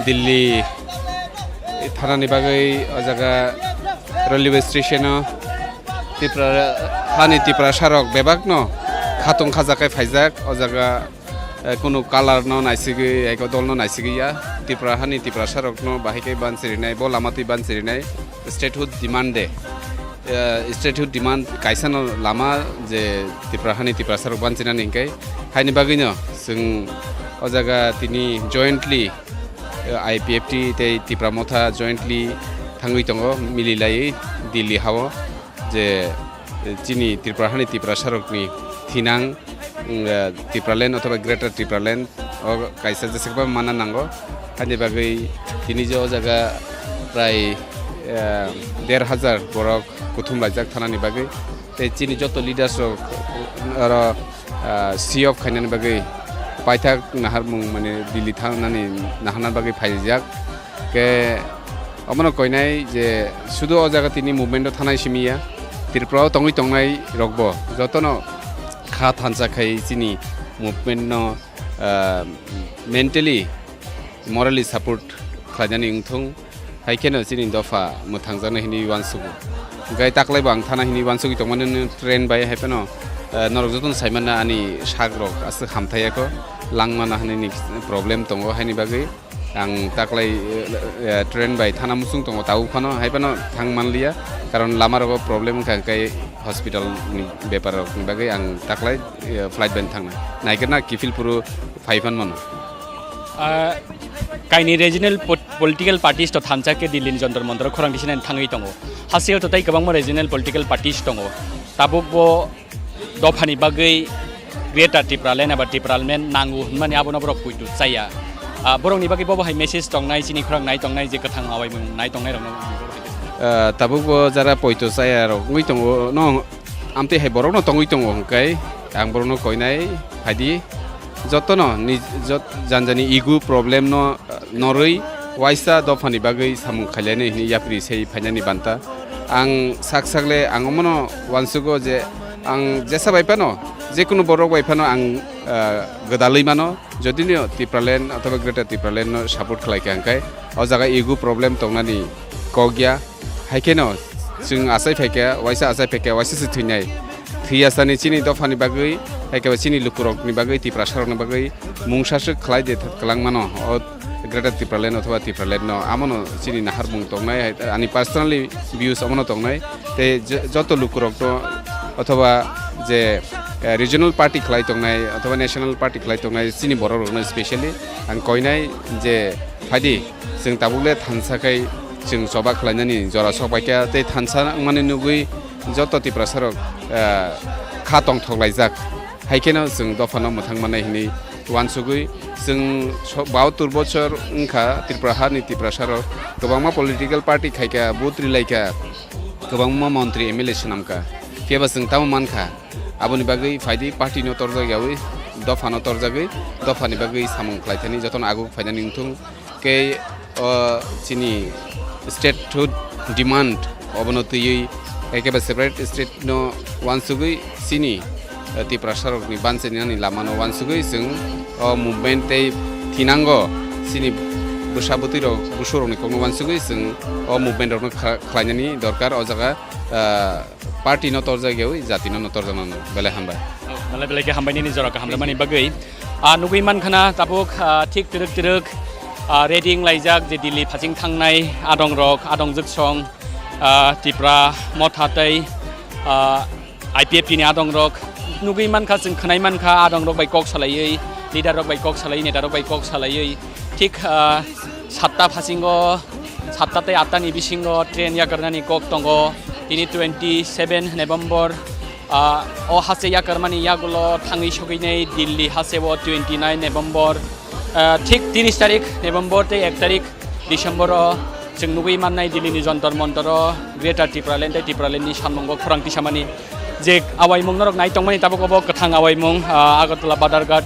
Delhi thanani bagwi o jaga railway station o Tipra, hani Tiprasa rok bebak no khatung khajakai phaijak o jaga. Eh, kunu colour no naisigwi, eko dol no naisigwi ya. Tipra hani Tiprasa rok no bahai khe banchirinai, bo lama twi banchirinai. Statehood demand de. Eh, statehood demand kaisa no lama je Tipra hani Tiprasa rok banchinani hinkhe. Haini bagwi no chwng o jaga tini jointly, eh, I P F T tei Tipra Motha jointly thangwi tongo, mililaiwi Delhi hao. Je, eh, chini Tripura hani Tiprasa rokni thinang, mm, eh, Tipraland othoba Greater Tipraland o kaisa jesakba mana nango. Hani bagwi tini je o jaga prai, eh, der hajar borok kuthum laijak thanani bagwi. Tei chini joto leaders rok oro, ah, see off khainani bagwi paithak naharmung mane Delhi thangnani naharna bagwi phaijak. Khe omono koinai je sudu o jaga tini movement o thanai simi ya, Tripura o tongwi tongnai rokbo jotono kha thansa khai chini movement no, ah, mentally, morally support khlainani wngthung, hai kheno chini dopha mwthangjaknai hinwi uansugo. Hwnkhe taklaibo ang thana hinwi uansugwi tongmani train bai, hai phano, ah, norok jotono saimanna ani sak rok aswk hamthai ya kho, langmana hinwi problem tongo, haini bagwi. Ang taklai, eh, eh, train bai thana muchung tongo, tabuk phano hai phano thang manliya, karon lama rogo problem wngkha, hwnkhe hospital ni bepar rok ni bagwi ang taklai, eh, flight bai thangna. Naikhe na kiphil phuru phai phan mano. Ah, kaini regional pot-, political parties to thansa khe Delhi ni Jantar Mantar o khorang tisina thangwi tongo. Hasteo to tei kwbangma regional political parties tongo. Tabuk bo dophani bagwi Greater Tipraland eba Tipraland nango hwnmani abono borok poito chaya. Ah, borokni bagwi bobo hai message tongnai, chini khorang nai tongnai, je kwthang awaimung nai tongnai rokno. Ah, tabuk bo jara poito chaya rok wngwi tongo, no, amtwi hai borokno tongwi tongo hwnkhe ang borokno koinai phaidi jotono ni jot-, janjani ego problem no norwi waisa dophani bagwi samung khailani hwnwi yapri sei phainani banta. Ang sak sakle ang omono uansugo je ang jesa bai phano, jekunu borok bai phano ang, ah, gwdalwi mano. Jodino Tipraland othoba Greater Tipraland no support khlai kha hwnkhe o jaga ego problem tongnani kok ya. Hai kheno chwng achai phaikha, waisa achai phaikha, waisa se thwinai. Thwiyasani chini dophani bagwi, hai khe chini lukurokni bagwi, Tiprasarokni bagwi mungsa swk khlai de kwlangmano o Greater Tipraland othoba Tipraland no. Amono chini naharmung tongnai, hai, ani personally views amono tongnai. Tei je-, joto lukurokno othoba je eh, regional party khlai tongnai othoba national party khlai tongnai chini borok rokno specially ang koinai je phaidi chwng tabuk le thansa khai chwng choba khlainani jora sok paikha tei thansa wngmani nugwi joto Tiprasa rok, eh, kha tongthok laijak. Hai kheno chwng dophano mwthang mannai hinwi uansugwi chwng so-, bahatur bochor wngkha Tripura hani Tiprasa rok kwbangma political party khaikha, vote rilaikha, kwbangma montri M L A swnamkha. Phiyaba chwng tamo mankha, aboni bagwi phaidi party no torjak yawi, dopha no torjagwi, dophani bagwi samung khlaithani jotono aguk phainani wngthung. Kei o chini statehood demand obono twiwi ekebe separate state no uansugwi chini, eh, Tiprasa rokni banchani nani lama no uansugwi chwng o movement tei thinango chini bwsa bwtwi rok busu rokni kokno uansugwi chwng o movement rokno kha-, khlainani dorkar o jaga, ah, party no torjak yawi jati no no torjaknani belai hambai. Belai belai khe hambai nini jora kaham rwmani bagwi. Ah, nugwi mankha na tabuk, ah, thik twrwk twrwk, ah, ready wnglaijak je Delhi phasing thangnai adong rok, adong jwksong, ah, Tipra Motha tei, ah, I P F T ni adong rok. Nugwi mankha, chwng khwnai mankha, adong rok bai kok salaiwi, leader rok bai kok salaiwi, neta rok bai kok salaiwi. Thik, ah, satta phasingo, satta tei atta ni bisingo train yakarnani kok tongo. Tini twenty seven November, ah, o haste yakarmani yagulo thangwi sogwinai Delhi haste o twenty nine November, ah, thik tris tarik November tei ek tarik December o chwng nugwi mannai Delhi ni Jantar Mantar o Greater Tipraland tei Tipraland ni samung o khorang tisamani je awaimung norok nai tongmani tabuk obo kwthang awaimung, ah, Agartala Badharghat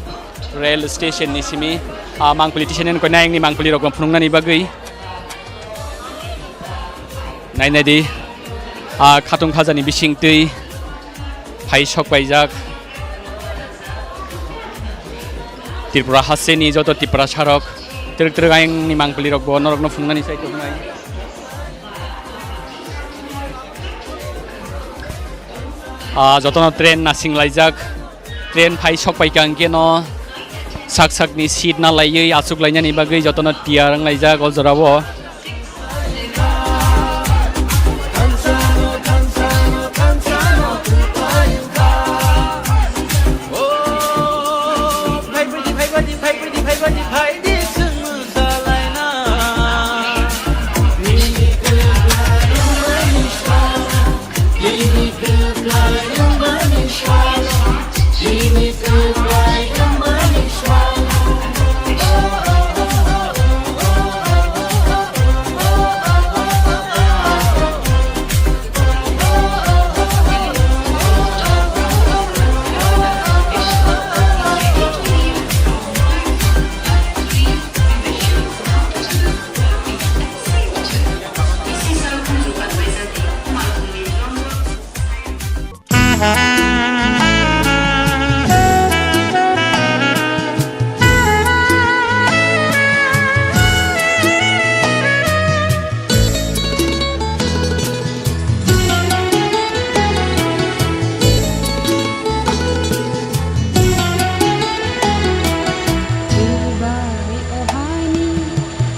rail station ni simi, ah, mangpili tisaini nokoi nayangni mangpili rok phunuknani bagwi. Nai nai di, ah, khatung khajani bising twi phai sok paijak. Tripura hasteni joto Tiprasa rok twrwk twrwk ayangni mangpili rok bo norokno phunuknani sai tongmai. Ah, jotono train nasing laijak. Train phai sok paikha hwnkhe no sak sakni seat na laiwi achuk lainani bagwi jotono tiyar wng laijak o jorao.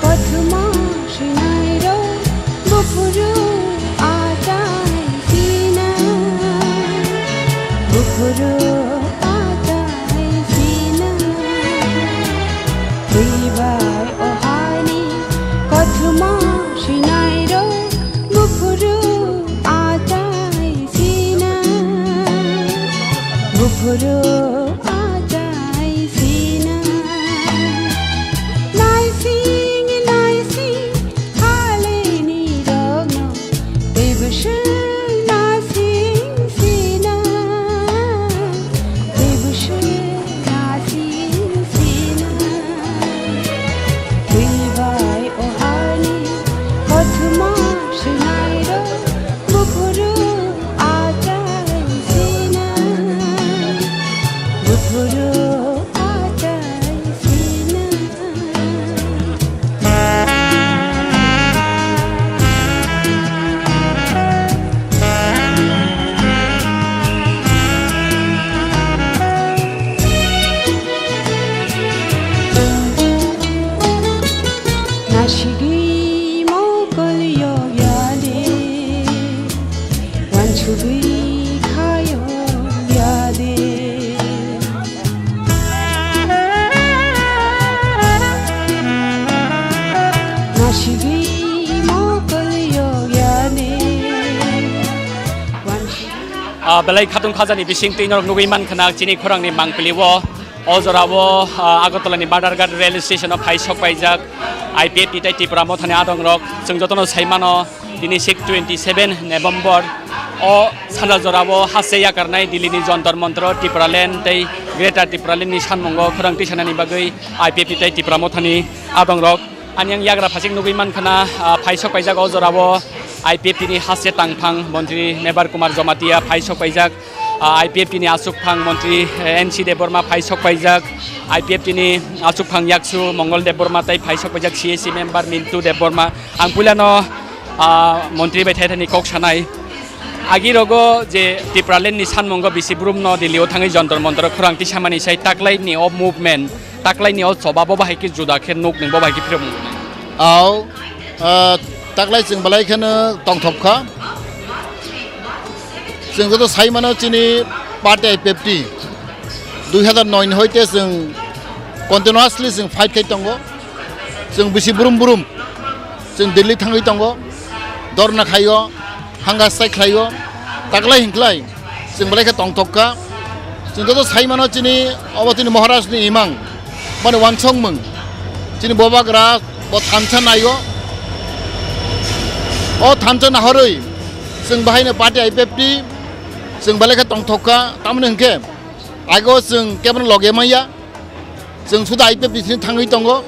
Kothoma swinairok buphuru achai sina, buphuru achai sina. Twi bai o haini kothoma swinairok buphuru achai sina, buphuru achai sina. Naising naising halini rokno teibo swng naising sina, teibo swng naising sina. Twi bai o haini kothoma swinairok buphuru achai sina. Ah, belai khatung khajani bising twi norok nugwi mankha na chini khorangni mangpili o. O jora o, ah, Agartala ni Badharghat rail station o phai sok paijak I P F T tei Tipra Motha ni adong rok. Chwng jotono sai mano, tini six twenty seven November o sanja jora o haste yakarnai Delhi ni Jantar Mantar o Tipraland tei Greater Tipraland ni sanmungo khorang tisanani bagwi I P F T tei Tipra Motha ni adong rok. Ani ang yagra phasik nugwi mankha na, ah, phai sok paijak o jora o I P F T ni haste tangphang montri Mebar Kumar Jamatia phai sok paijak, ah, I P F T ni aswk phang montri, eh, N C Debbarma phai sok paijak, I P F T ni aswk phang yaksu Mongol Debbarma tei phai sok paijak C A C member Mintu Debbarma. Ang puilano, ah, montri bai thaithani kok sanai. Agi rogo je Tipraland ni sanmungo bisi brum no Delhi o thangwi Jantar Mantar o khorang tisamani sai taklai ni o movement, taklai ni o choba bo bahai khe juda khe nuk ning bo bahai khe phirok nuk ning. Au, ah, taklai chwng belai kheno tongthok kha. Chwng joto sai mano chini party I P F T dui hazar noi ni hoite chwng continuously chwng fight khai tongo. Chwng bisi brum brum chwng Delhi thangwi tongo, dorna khaio, hanga strike khlaio, taklai hinklai chwng belai khe tongthok kha. Chwng joto sai mano chini obo chini Maharaj ni imang, mani wansokmung, chini bobagra bo thansa naio. O thansa nahorwi chwng bahaino party I P F T chwng belai khe tongthok kha, tamoni hwnkhe ago chwng kebono loge manya. Chwng suda I P F T sini thangwi tongo.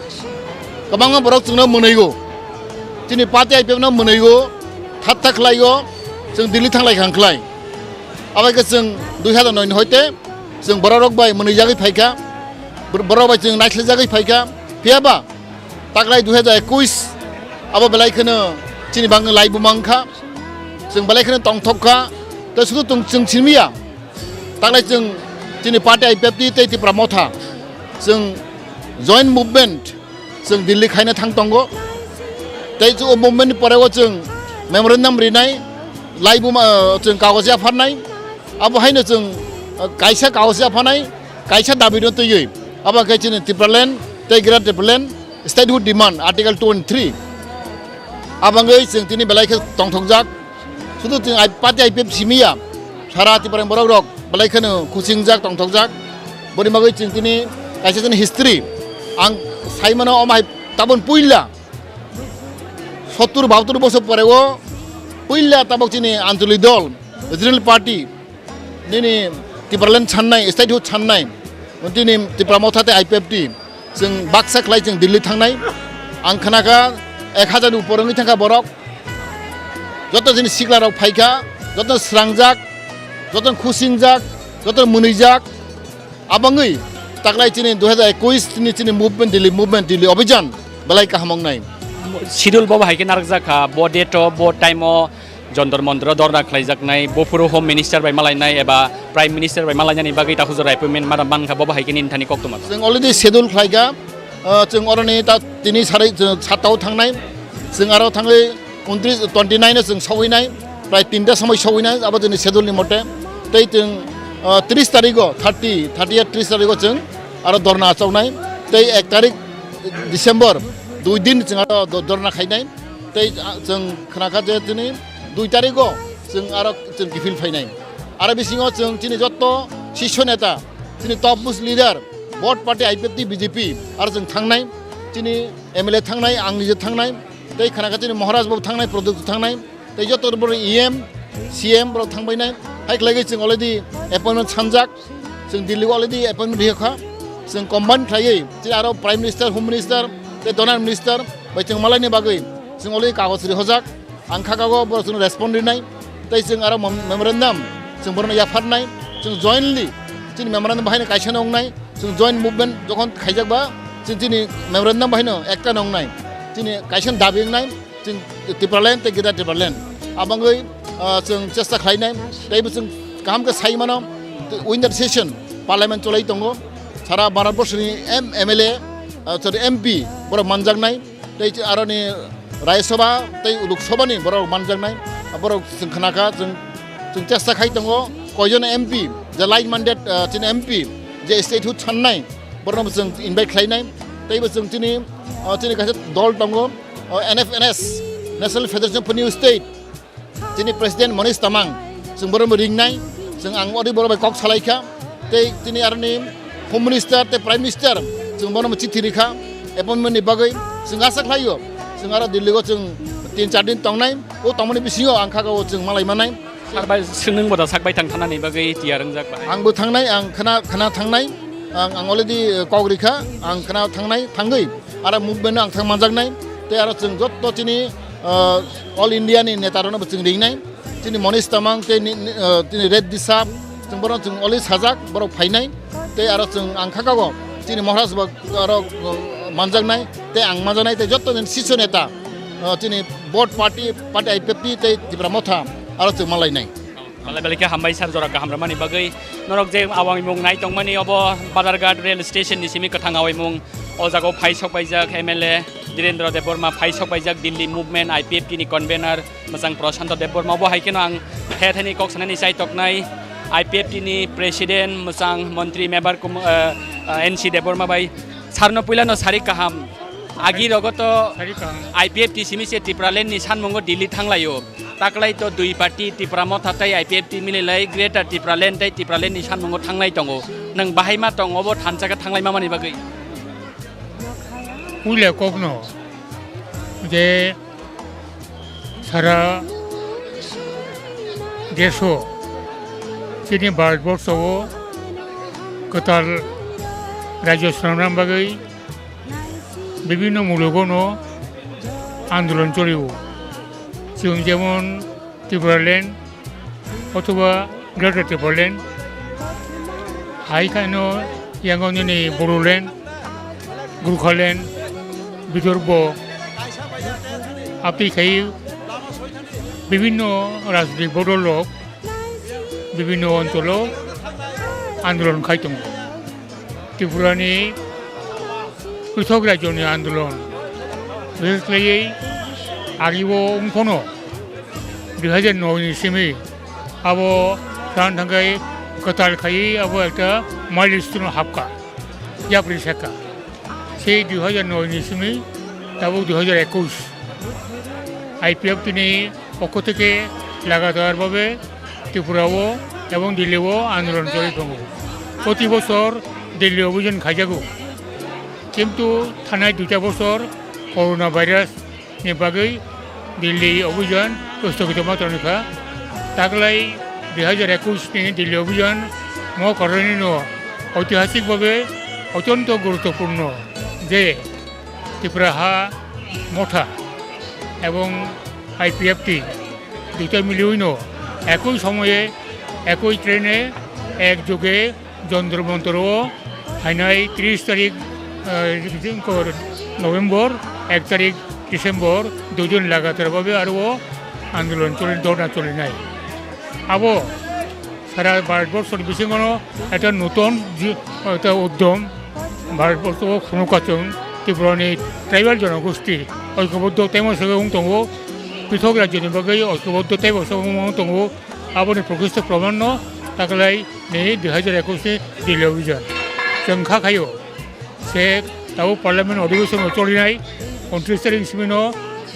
Kwbangma borok chwngno mwnwigo. Chini party I P F no mwnwigo, that that khlaigo, chwng Delhi thanglai kha khlai. Abai khe chwng dui hazar noi ni hoite chwng borok rok bai mwnwijagwi phaikha. Bor-, borok bai chwng naislerjagwi phaikha. Phiyaba taklai dui hazar ekush abo belai kheno chini bagwi lai buma wngkha. Chwng belai kheno tongthok kha. Tei sudu tong chwng simiya. Taklai chwng chini party I P F T tei Tipra Motha chwng joint movement chwng Delhi khaina thang tongo. Tei o movement ni pore o chwng memorandum rinai, laibuma, chwng kagoj yapharnai. Abo haino chwng, uh, kaisa kagoj yapharnai, kaisa dabi no twiwi. Abo khe chini Tipraland tei Greater Tipraland statehood demand Article twenty-three. Abangwi chwng tini belai khe tongthokjak. Sudu chwng I-, party I P F simiya, sara Tiprani borok rok belai kheno khusingjak, tongthokjak. Boni bagwi chwng tini kaisa chini history ang saimano, omo hai tabon puila sottur bahattur bosor pore o puila tabok chini Anchalik dol, regional party, nini Tipraland sannai, statehood sannai, tini Tipra Motha tei I P F T. Chwng baksa khlai chwng Delhi thangnai. Ang khnakha ek hazar ni upor wngwi thangkha borok. Joto chini sikla rok phaikha, joto srangjak, joto khusingjak, joto mwnwijak. Abangwi taklai chini dui hazar ekush chini, chini movement Delhi, movement Delhi Abhijan belai kaham wngnai. Schedule bo bahai khe narwkjak kha, bo date o, bo time o Jantar Mantar o dhorna khlaijaknai, buphuru Home Minister bai malainai eba Prime Minister bai malainani bagwi ta hujura appointment mara mankha, bo bahai khe nini thani koktwma. Chwng already schedule khlaikha, ah, chwng oroni ta tini sarai, chwng satta o thangnai, chwng aro thangwi untris, twenty nine o chwng sogwinai, prai tinta somoi sogwinai, abo chwngni schedule ni mote. Tei chwng, ah, tris tarigo, thirty, thirty ya tris tarigo chwng aro dhorna achoknai, tei ek tarik December, dui din chwng aro do-, dhorna khainai. Tei, ah, chwng khnakha je chini dui tarigo chwng aro chwng kiphil phainai. Aro bisingo chwng chini jotto sisho neta, chini top most leader, vote party I P F T B J P, aro chwng thangnai, chini M L A thangnai, ang nije thangnai, tei khnakha chini Maharaj bo thangnai, Pradyot thangnai, tei jotto borok E M, C M borok thangbainai. Hai khlaiwi chwng already appointment sanjak. Chwng Delhi o already appointment rikha. Chwng combine khlaiwi, chini aro Prime Minister, Home Minister, tei Donor Minister bai chwng malaini bagwi chwng already kagoj rihojak. Ang kha kago borok chwngno respond rinai. Tei chwng aro mem-, memorandum chwng borokno yapharnai. Chwng jointly chini memorandum bahaino kaisa no wngnai. Chwng joint movement jokhon khaijak ba, chwng chini memorandum bahaino ekta no wngnai. Chini kaisa no dabi wngnai. Chwng Tipraland tei Greater Tipraland. Abangwi, ah, chwng chesta khlainai, teibo chwng kaham khe sai mano, winter session parliament cholai tongo, sara Bharat borsoni M-, M L A, ah, sorry, M P borok manjaknai, tei aroni Rajya Sabha tei Lok Sabha ni borok manjaknai, borok chwng khnakha, chwng, chwng chesta khai tongo, koijon M P, je like minded, ah, chini M P, je statehood sannai, borokno chwng invite khlainai, teibo chwng chini, ah, chini kaisa dol tongo, o N F N S, National Federation of New State, chini President Manish Tamang, chwng borokno ringnai, Chwng ang ori borok bai kok salai kha, tei chini aroni Home Minister tei Prime Minister chwng bono chithi rikha appointment ni bagwi. Chwng asa khlaio, chwng aro Delhi o chwng tin char din tongnai, o tongmani bisingo ang kha o chwng malai manai. Sar bai swngwng bo da sak bai thang thanani bagwi tiyar wngjak bai. Ang bo thangnai, ang khana, khana thangnai, ang, ang already, eh, kok rikha, ang khana thangnai, thangwi aro movement no ang thang manjaknai, tei aro chwng jotto chini, eh, All India ni neta rokno bo chwng ringnai. Chini Monish Tamang tei ni, ni, eh, chini Reddy Sap, chwng borok chwng already sajak, borok phainai, tei aro chwng ang kha o chini Maharaj bo aro, eh, manjaknai, tei ang manjaknai, tei jotto chini siso neta, eh, chini both party, party I P F T tei Tipra Motha aro chwng malainai. Belai belai khe hambai sir, jora kaham rwmani bagwi. Norok je awang mung nai tongmani obo Badharghat rail station ni simi kwthang awai mung. O jaga o phai sok paijak M L A Dhirendra Debbarma, phai sok paijak Delhi movement I P F T ni convener. Mwchang Prashanto Debbarma bo hai kheno ang the thani kok sanani chai toknai I P F T ni president mwchang montri member kum, eh, eh, N C Debbarma bai sarno puila no sari kaham. Agi rogo to sari kaham. I P F T simi se Tipraland ni sanmungo Delhi thanglaio. Taklai to dui party Tipra Motha tei I P F T mililai Greater Tipraland tei Tipraland ni sanmungo thanglai tongo. Nang bahai ma tong obo thansa khe thanglai mamani bagwi. Puila kokno je sara deso chini Bharatborsho o kwtal rajyo swnamna bagwi bibhinno mulogono andolon choli o. Chwng jemon Tipraland othoba Greater Tipraland, hai kheno yango nini Bodoland, Gurkhaland, Bidorbo, aphi khai bibhinno rajnitik bodol rok bibhinno oncholo andolon khai tongo. Tripurani pwithok rajyoni andolon, bises khlaiwi agi o wngphano dui hajar noi ni simi abo pran thangkhai kwtal khaiwi abo ekta milestone o hapkha, yapri sekha. Sei dui hajar noi ni simi tabuk dui hajar ekush I P F T ni pokho theke lagatar bhabe Tripura o ebong Delhi o andolon choli tongo. Proti bosor Delhi obhijan khaijago. Kintu thanai duita bosor corona virus ni bagwi Delhi obhijan sthogito ma tongkha. Taklai dui hajar ekush ni Delhi obhijan mo karonino oitihasik bhabe otyonto guruttopurno je Tripura ha motha ebong I P F T duita miliwino ekoi somoye ekoi trene ek joge Jontro Montro o phainai tris tarik, eh, November, ek tarik December, duijon lagatar bhabe aro o andolon choli, dhorna cholinai. Abo sara Bharatborsho ni bisingo no ekta nuton ji-, ekta uddom, Bharatborsho o khunukha chwng Tripura ni tribal jonogosti oikoboddo tei mosok wng tongo, pithok rajyo ni bagwi oikoboddo tei mosok wng tongo. Aboni prokristo proman no taklai ni dui hajar ekush ni Delhi obhijan. Chwng kha khaio se tabuk parliament odhibeshon no cholinai, untris tarik simi no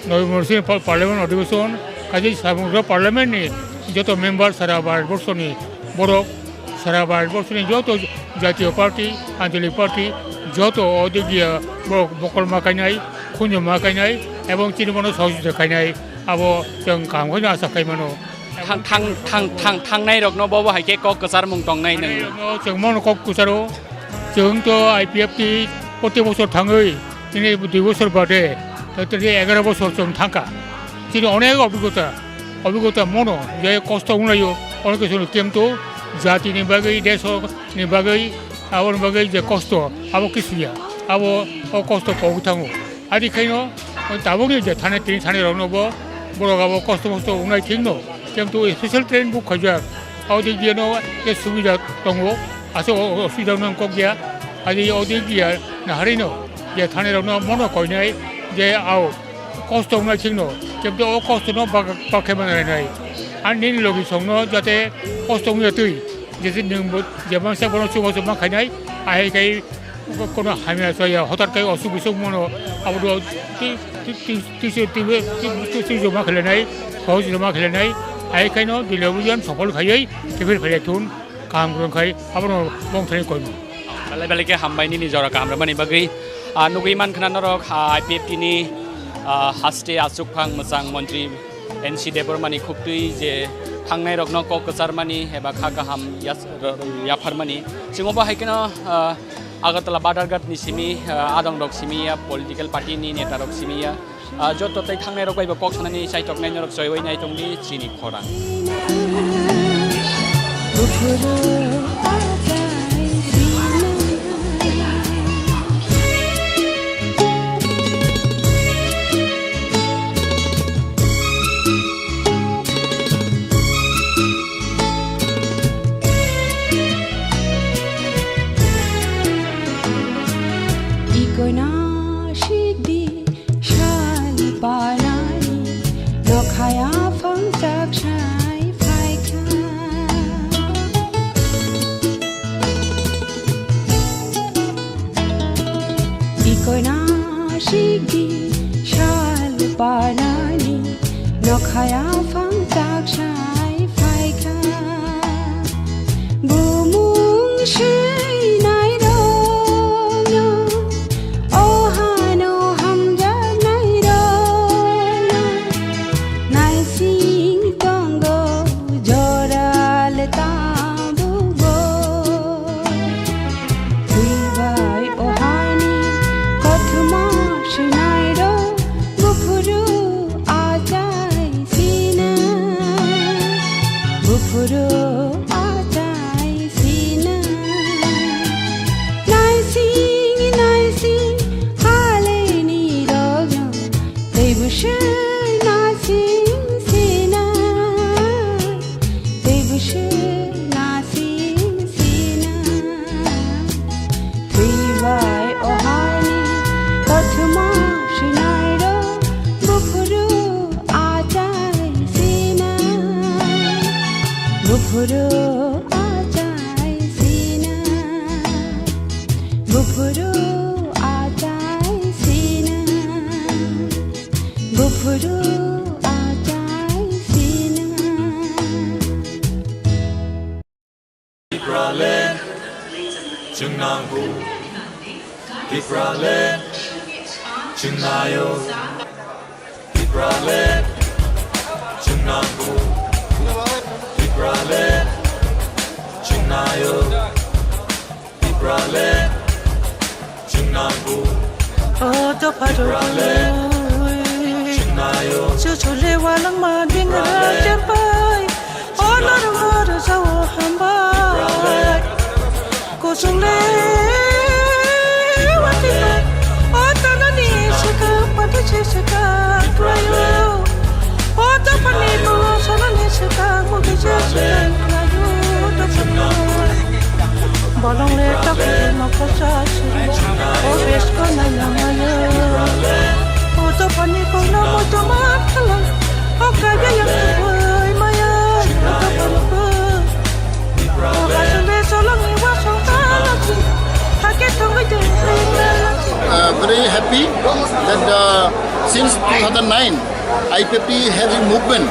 November simi pa-, parliament odhibeshon, kaisa samung parliament ni joto member sara Bharatborsho ni borok, sara Bharatborsho ni joto jatiyo party, ancholik party, joto o digiya borok mokol ma kainai, khunju ma kainai, ebong chini bono sohojogita khainai, abo chwng kaham khe asa khai mano. Thang, thang, thang, thang, thangnai rokno bobo hai khe kok kwchar mung tongnai nwng. Chwng mono kok kwcharo, chwng to I P F T proti bosor thangwi, chini dui bosor bade, to tini egaro bosor chwng thangkha. Chini onek obhigota, obhigota mono, je kosto wnglaio, onek kisu kemto, jati ni bagwi, deso ni bagwi, aboni bagwi je kosto, abo kisu ya, abo o kosto kogwi thango. Adi khaino tabukni je thani tini thani rokno bo borok abo kosto mosto wngnai thikno, kintu special train book khaijak. Abo dik biya no je subida tongo, aswk o, o, osubida no kok ya. Adi o dik biya naharino je thani rokno mono koinai je ao kosto wngnai thikno, kintu o kosto no bak, bakhe manai nai. Ani nini logi songno jate kosto wngya twi, jese nwng bo, je mangsa bono chubachu ma khainai, ahai kai Kono hamya chaya, hotar kai osuk bisuk mono, abo do ti, ti, ti, ti, ti, ti, ti, ti, ti, joma khelenai, hoj joma khelenai, Hai khaino doliyo bujon sokol khaiwi kebir phailaithun kaham kwrwng khai abono bongthai koimo. Belai belai khe hambai nini jora kaham rwmani bagwi. Ah, nugwi mankha norok, ah, I P F T ni, ah, haste achukphang mwchang montri N C Debbarma ni khuktwi je thangnai rokno kok kwcharmani eba kha kaham yas-, yapharmani. Chwng obo hai kheno, ah, Agartala Badharghat ni simi, ah, adong rok simi ya, political party ni neta rok simi ya. Ah, joto tei thangnai rok bai bo kok sanani chaitok nai norok choiwi nai tongdi chini khorang. Ikoina sikdi sal panai, nokhaya phangchak sai phaikha. Ikoina sikdi sal panani, nokhaya phangchak sai phaikha. Bumung seinai rokno, o hano hamjaknai rokno, naising tongo joral tabukbo. Twibai o hani kothoma sinairo buphuru achai sina, buphuru achai sina. Naising naising haleni rogno tei busu naising sina. Tei busu naising sina. Twibai o hani kothoma sinairo buphuru achai sina. Buphuru achai sina. Buphuru achai sina. Buphuru achai sina. Tipraland chwng nangkuk. Tipraland chwng naio. Tipraland chwng nangkuk. Tipraland chwng naio. Tipraland chwng nangkuk. O dopha rok, chwng naio. Chuchule walangma dingra champai. O norok no rwjao hambai. Kuchungle watika. O tanani swkang pati se swkang khlaio. O dophani tolo sonani swkang mugi se swkang khlaio. Dophani bolong le takhu ma khosa siri. O besko nai namayo. O dophani kongna moto ma khala. O kaya yang tubui maya. O dophani ko. O kasung le solong ni wasong khala si. Hake thongoi de. Uh, very happy that, uh, since two thousand nine, I P F T having movement,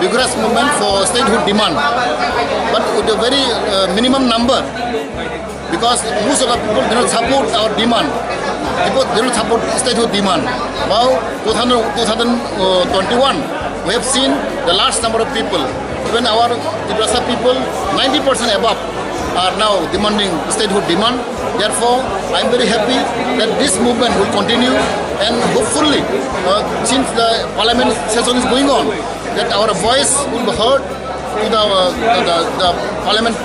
vigorous movement for statehood demand, but with a very, uh, minimum number, because most of the people do not support our demand. People do not support statehood demand. Now, two thousand, two thousand twenty-one, we have seen the large number of people, even our Tiprasa people, ninety percent above are now demanding statehood demand. Therefore, I am very happy that this movement will continue, and hopefully, uh, since the parliament session is going on, that our voice will be heard to the, uh, the, the, the parliament,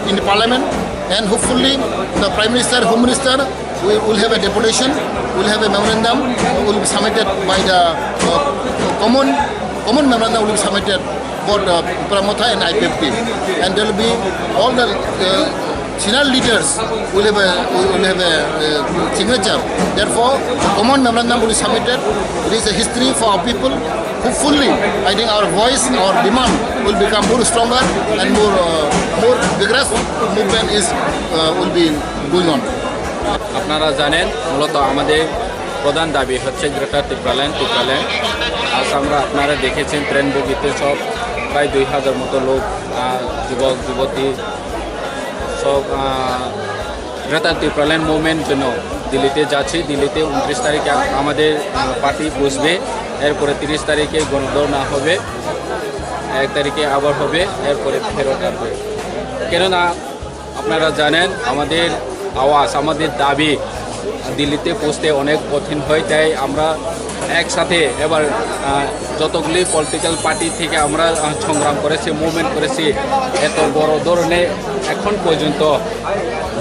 in the parliament, and hopefully the Prime Minister, Home Minister, we will have a deputation, will have a memorandum, will be submitted by the, uh, common, common memorandum will be submitted for the Tipra Motha and I P F T. And there will be all the, uh, senior leaders will have a, will have a, uh, signature. Therefore, common memorandum will be submitted. It is a history for our people. Hopefully, I think our voice, our demand will become more stronger and more, uh, more vigorous movement is, uh, will be going on. আপনারা জানেন, মূলত আমাদের প্রধান দাবি হচ্ছে গ্রেটার টিপ্রাল্যান্ড, টিপ্রাল্যান্ড। আজ আমরা, আপনারা দেখেছেন, ট্রেন বগিতে সব প্রায় দুই হাজার মতো লোক, আহ, যুবক যুবতী সব, আহ, গ্রেটার ত্রিপুরাল্যান্ড মুভমেন্ট জন্য দিল্লিতে যাচ্ছি। দিল্লিতে ঊনত্রিশ তারিখে আ-, আমাদের, আহ, পার্টি বসবে, এরপরে তিরিশ তারিখে গণধর্ণা হবে, এক তারিখে আবার হবে, এরপরে ফেরত আসবে। কেননা আপনারা জানেন, আমাদের আওয়াজ, আমাদের দাবি দিল্লিতে পৌঁছতে অনেক কঠিন হয়, তাই আমরা একসাথে এবার, আহ, যতগুলি পলিটিক্যাল পার্টি থেকে আমরা, আহ, সংগ্রাম করেছি, মুভমেন্ট করেছি, এত বড় ধরনের এখন পর্যন্ত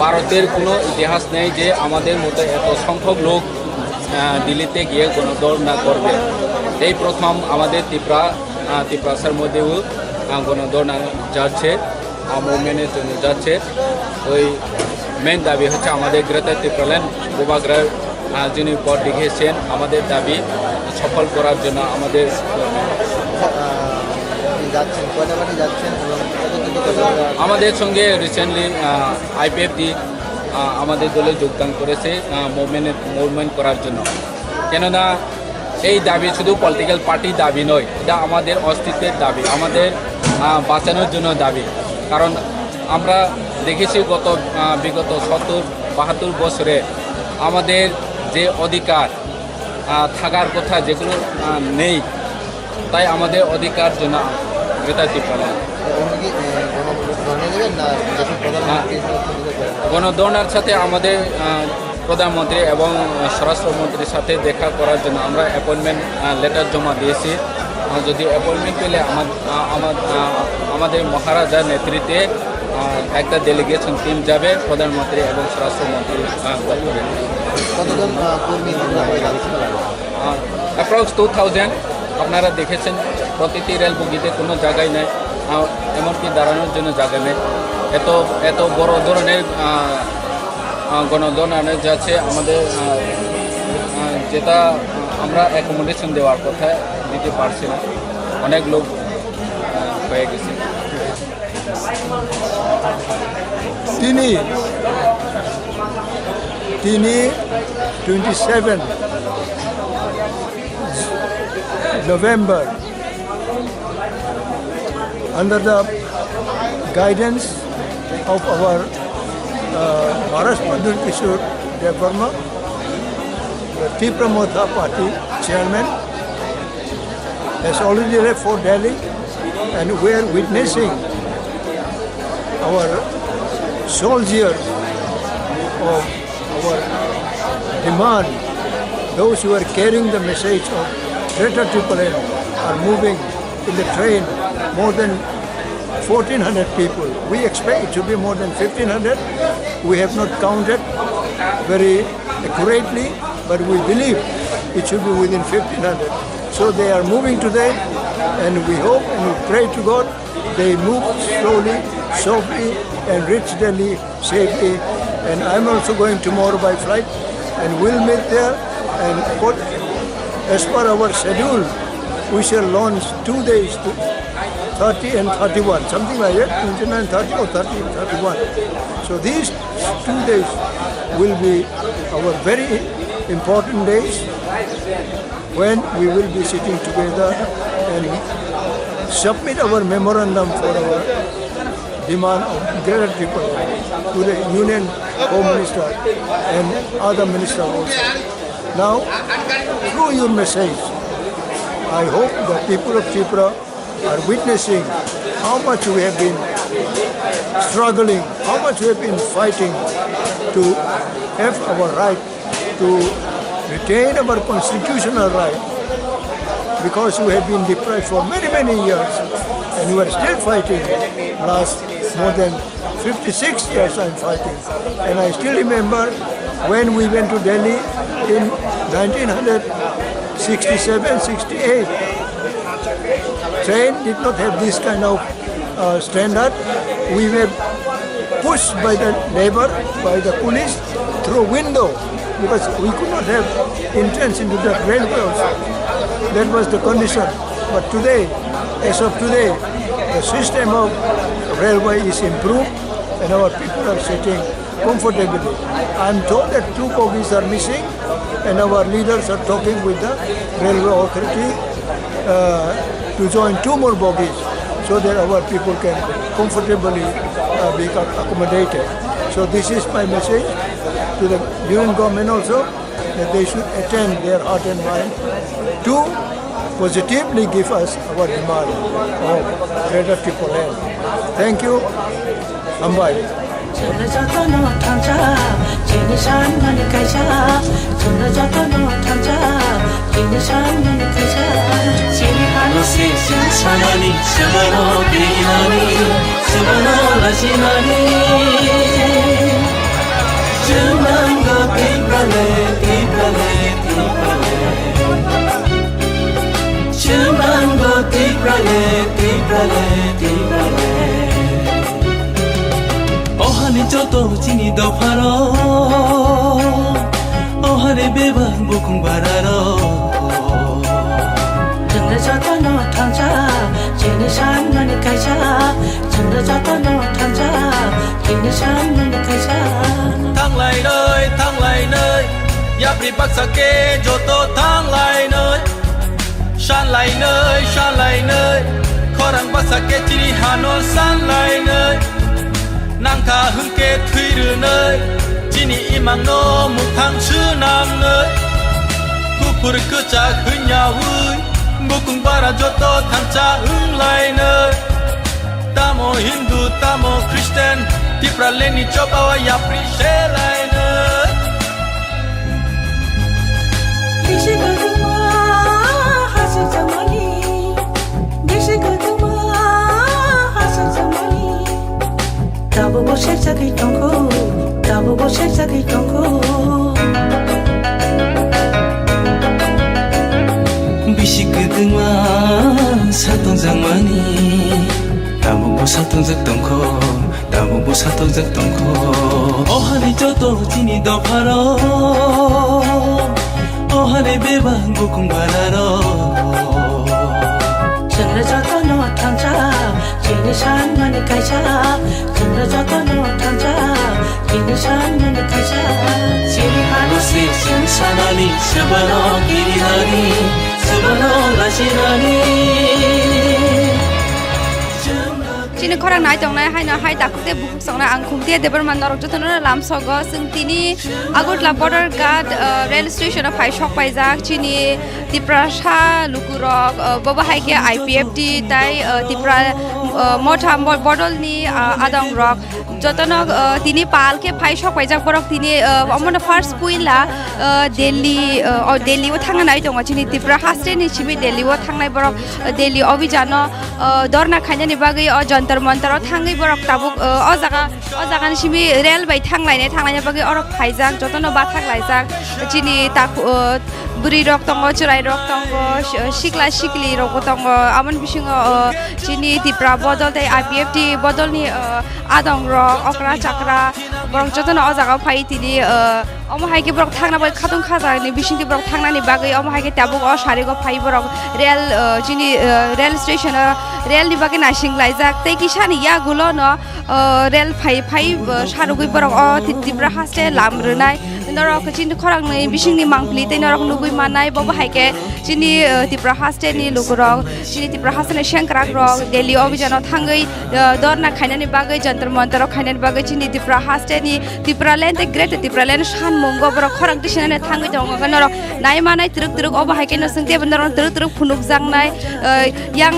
ভারতের কোনো ইতিহাস নেই যে আমাদের মতো এত সংখ্যক লোক, আহ, দিল্লিতে গিয়ে গণধর্ণা করবে। এই প্রথম আমাদের ত্রিপুরা, আহ, ত্রিপ্রাসার মধ্যেও, আহ, গণধর্ণা যাচ্ছে। আহ, মুভমেন্টের জন্য যাচ্ছে। ওই মেইন দাবি হচ্ছে আমাদের গ্রেটার ত্রিপুরাল্যান্ড বুবাগ্রার, আহ, যিনি পথ দেখিয়েছেন, আমাদের দাবি সফল করার জন্য আমাদের আহ, আপনি যাচ্ছেন, কয়টা পার্টি যাচ্ছেন এবং কতটুকু কথা বলা? আমাদের সঙ্গে রিসেন্টলি, আহ, আইপিএফটি, আহ, আমাদের দলে যোগদান করেছে, আহ, মুভমেন্ট, মুভমেন্ট করার জন্য। কেননা এই দাবি শুধু পলিটিক্যাল পার্টির দাবি নয়, এটা আমাদের অস্তিত্বের দাবি, আমাদের, আহ, বাঁচানোর জন্য দাবি। কারণ আমরা দেখেছি গত, আহ, বিগত সত্তর বাহাত্তর বছরে আমাদের যে অধিকার, আহ, থাকার কথা, যেগুলো, আহ, নেই, তাই আমাদের অধিকার জন্য গ্রেটার ত্রিপুরা। উনি কি, আহ, গণ-, ধর্ণা দেবেন না দেশের প্রধানমন্ত্রী হিসেবে উদ্বোধন করবেন? গণধর্ণার সাথে আমাদের, আহ, প্রধানমন্ত্রী এবং স্বরাষ্ট্রমন্ত্রীর সাথে দেখা করার জন্য আমরা অ্যাপয়েন্টমেন্ট, আহ, লেটার জমা দিয়েছি। আহ, যদি অ্যাপয়েন্টমেন্ট পেলে আমার, আহ, আমার, আহ, আমাদের মহারাজার নেতৃত্বে, আহ, একটা ডেলিগেশন টিম যাবে প্রধানমন্ত্রী এবং স্বরাষ্ট্রমন্ত্রী, আহ, দপ্তরে। কতজন, আহ, কর্মী আপনারা হয়ে যাচ্ছেন? আহ, অ্যাপ্রক্স টু থাউজেন্ড। আপনারা দেখেছেন, প্রতিটি রেল বগিতে কোনো জায়গায় নেই, আহ, এমনকি দাঁড়ানোর জন্য জায়গা নেই। এত, এত বড় ধরনের, আহ, আহ, গণধর্ণা যাচ্ছে আমাদের, আহ, আহ, যেটা, আহ, আমরা অ্যাকোমোডেশন দেওয়ার কথা, দিতে পারছি না, অনেক লোক, আহ, হয়ে গেছে। তিনি, তিনি twenty seven November, under the guidance of our, uh, Maharaj Pradyut Kishore Debbarma, the Tipra Motha Party chairman, has already left for Delhi, and we are witnessing our soldiers of our demand, those who are carrying the message of Greater Tipraland are moving in the train, more than fourteen hundred people. We expect it to be more than fifteen hundred. We have not counted very accurately, but we believe it should be within fifteen hundred. So they are moving today, and we hope and we pray to God they move slowly, softly, and reach Delhi safely. And I'm also going tomorrow by flight, and we'll meet there. And what, as per our schedule, we shall launch two days, thirty and thirty-one, something like that, twenty-nine, thirty or thirty, thirty-one. So these two days will be our very important days when we will be sitting together and submit our memorandum for our demand of Greater Tipraland to the Union Home Minister and other minister also. Now, through your message, I hope the people of Tripura are witnessing how much we have been struggling, how much we have been fighting to have our right to retain our constitutional right, because we have been deprived for many, many years, and we are still fighting. Last more than fifty-six years I'm fighting, and I still remember when we went to Delhi in nineteen sixty-seven sixty-eight. Train did not have this kind of uh, standard. We were pushed by the neighbor, by the police, through window, because we could not have entrance into the railway also. That was the condition. But today, as of today, the system of railway is improved, and our people are sitting comfortably. I'm told that two bogies are missing, and our leaders are talking with the railway authority uh, to join two more bogies. so that our people can comfortably uh, be accommodated. So this is my message to the U N government also, that they should attend their heart and mind to positively give us our demand of Greater Tipraland. Thank you. Hambai. Chwngno jotono thansa, chini sanmani kaisa. Chwngno jotono thansa, chini sanmani kaisa. Chini hano se chwng sanani, chwngno birinani, chwngno lajinani. Chwng nango Tipraland, Tipraland, Tipraland. Chwng nango Tipraland, Tipraland, Tipraland. O hani joto chini dopharo, o hani bebak bukhung bararo. Chwngno jotono thansa, chini sanmani kaisa. Chwngno jotono thansa, chini sanmani kaisa. Thanglainai, thanglainai, yapri baksa khe joto thanglainai. Sanlainai, sanlainai, khorang bwsa khe chini hano sanlainai. Nangkha hwnkhe thwi rwnai, chini imangno muthang swnamnai. Kuphur kwchak hwnyaui, bukung bara joto thansa wnglainai. Tamo Hindu, tamo Christian, Tipralandni choba o yapri selainai. Bisi kwthwma hasik jamani, bisi kwthwma hasik jamani. Tabukbo serjagwi tongkho, tabukbo serjagwi tongkho. Bisi kwthwma satong jamani, tabukbo satong jak tongkho. Tabukbo satokjak tongkho. O hani joto chini dopharo, o hani bebak bukhung bararo. Chwngno jotono thansa, chini sanmani kaisa. Chwngno jotono thansa, chini sanmani kaisa. Chini hano se chwng sanani, swbano kirinani, swbano lachinani. Chini khorang nai tongnai haino hai takhuk tei bukhuk songna ang Khumtia Debbarma norok jotono lamsogo. Chwng tini Agartala Border Ghat, uh, rail station o phai sok paijak chini Tiprasa lukurok, uh, bobo hai khe I P F T tei, uh, Tipra, uh, Motha mo-, bodolni, uh, adongrok jotono, uh, tini pal khe phai sok paijak borok tini, uh, omono first puila, uh, Delhi, uh, o Delhi o thangna nai tongo chini Tripura haste ni simi Delhi o thangnai borok, uh, Delhi obijano, uh, dorna khainani bagwi o Jantar Mantar o thangwi borok tabuk, uh, o jaga, o jaga ni simi rail bai thanglainai, thanglaina bagwi orok phaijak, jotono bathak laijak. Chini tak, uh, bwrwi rok tongo, chwrai rok tongo, si-, sikla sikli rok bo tongo. Aboni bisingo, uh, chini Tipra bodol tei I P F T bodol ni, uh, adong rok, okra chakra, borok jotono o jaga o phai tini, uh, Omo hai khe borok thangna bai khatung khajakni bisingtwi borok thangnani bagwi omo hai khe tabuk o sarigo phai borok rail, uh, chini, uh, rail station o rail ni bagwi naising laijak tei kisani yagulo no, uh, rail phai phai, uh, sarugwi borok o Ti-, Tripura haste lam rwnai norok chini khorang ni bisingni mangpili tei norok nugwi mannai. Bobo hai khe chini, uh, Tripura haste ni lukurok, chini Tripura haste ni sengkrak rok Delhi obijano thangwi, uh, dorna khainani bagwi, Jantar Mantar o khainani bagwi chini Tripura haste ni Tipraland tei Greater Tipraland sanmungo borok khorang tisinani thangwi tongo. Norok nai manai twrwk twrwk obo hai khe no swngtebo norok twrwk twrwk phunukjaknai, eh, yang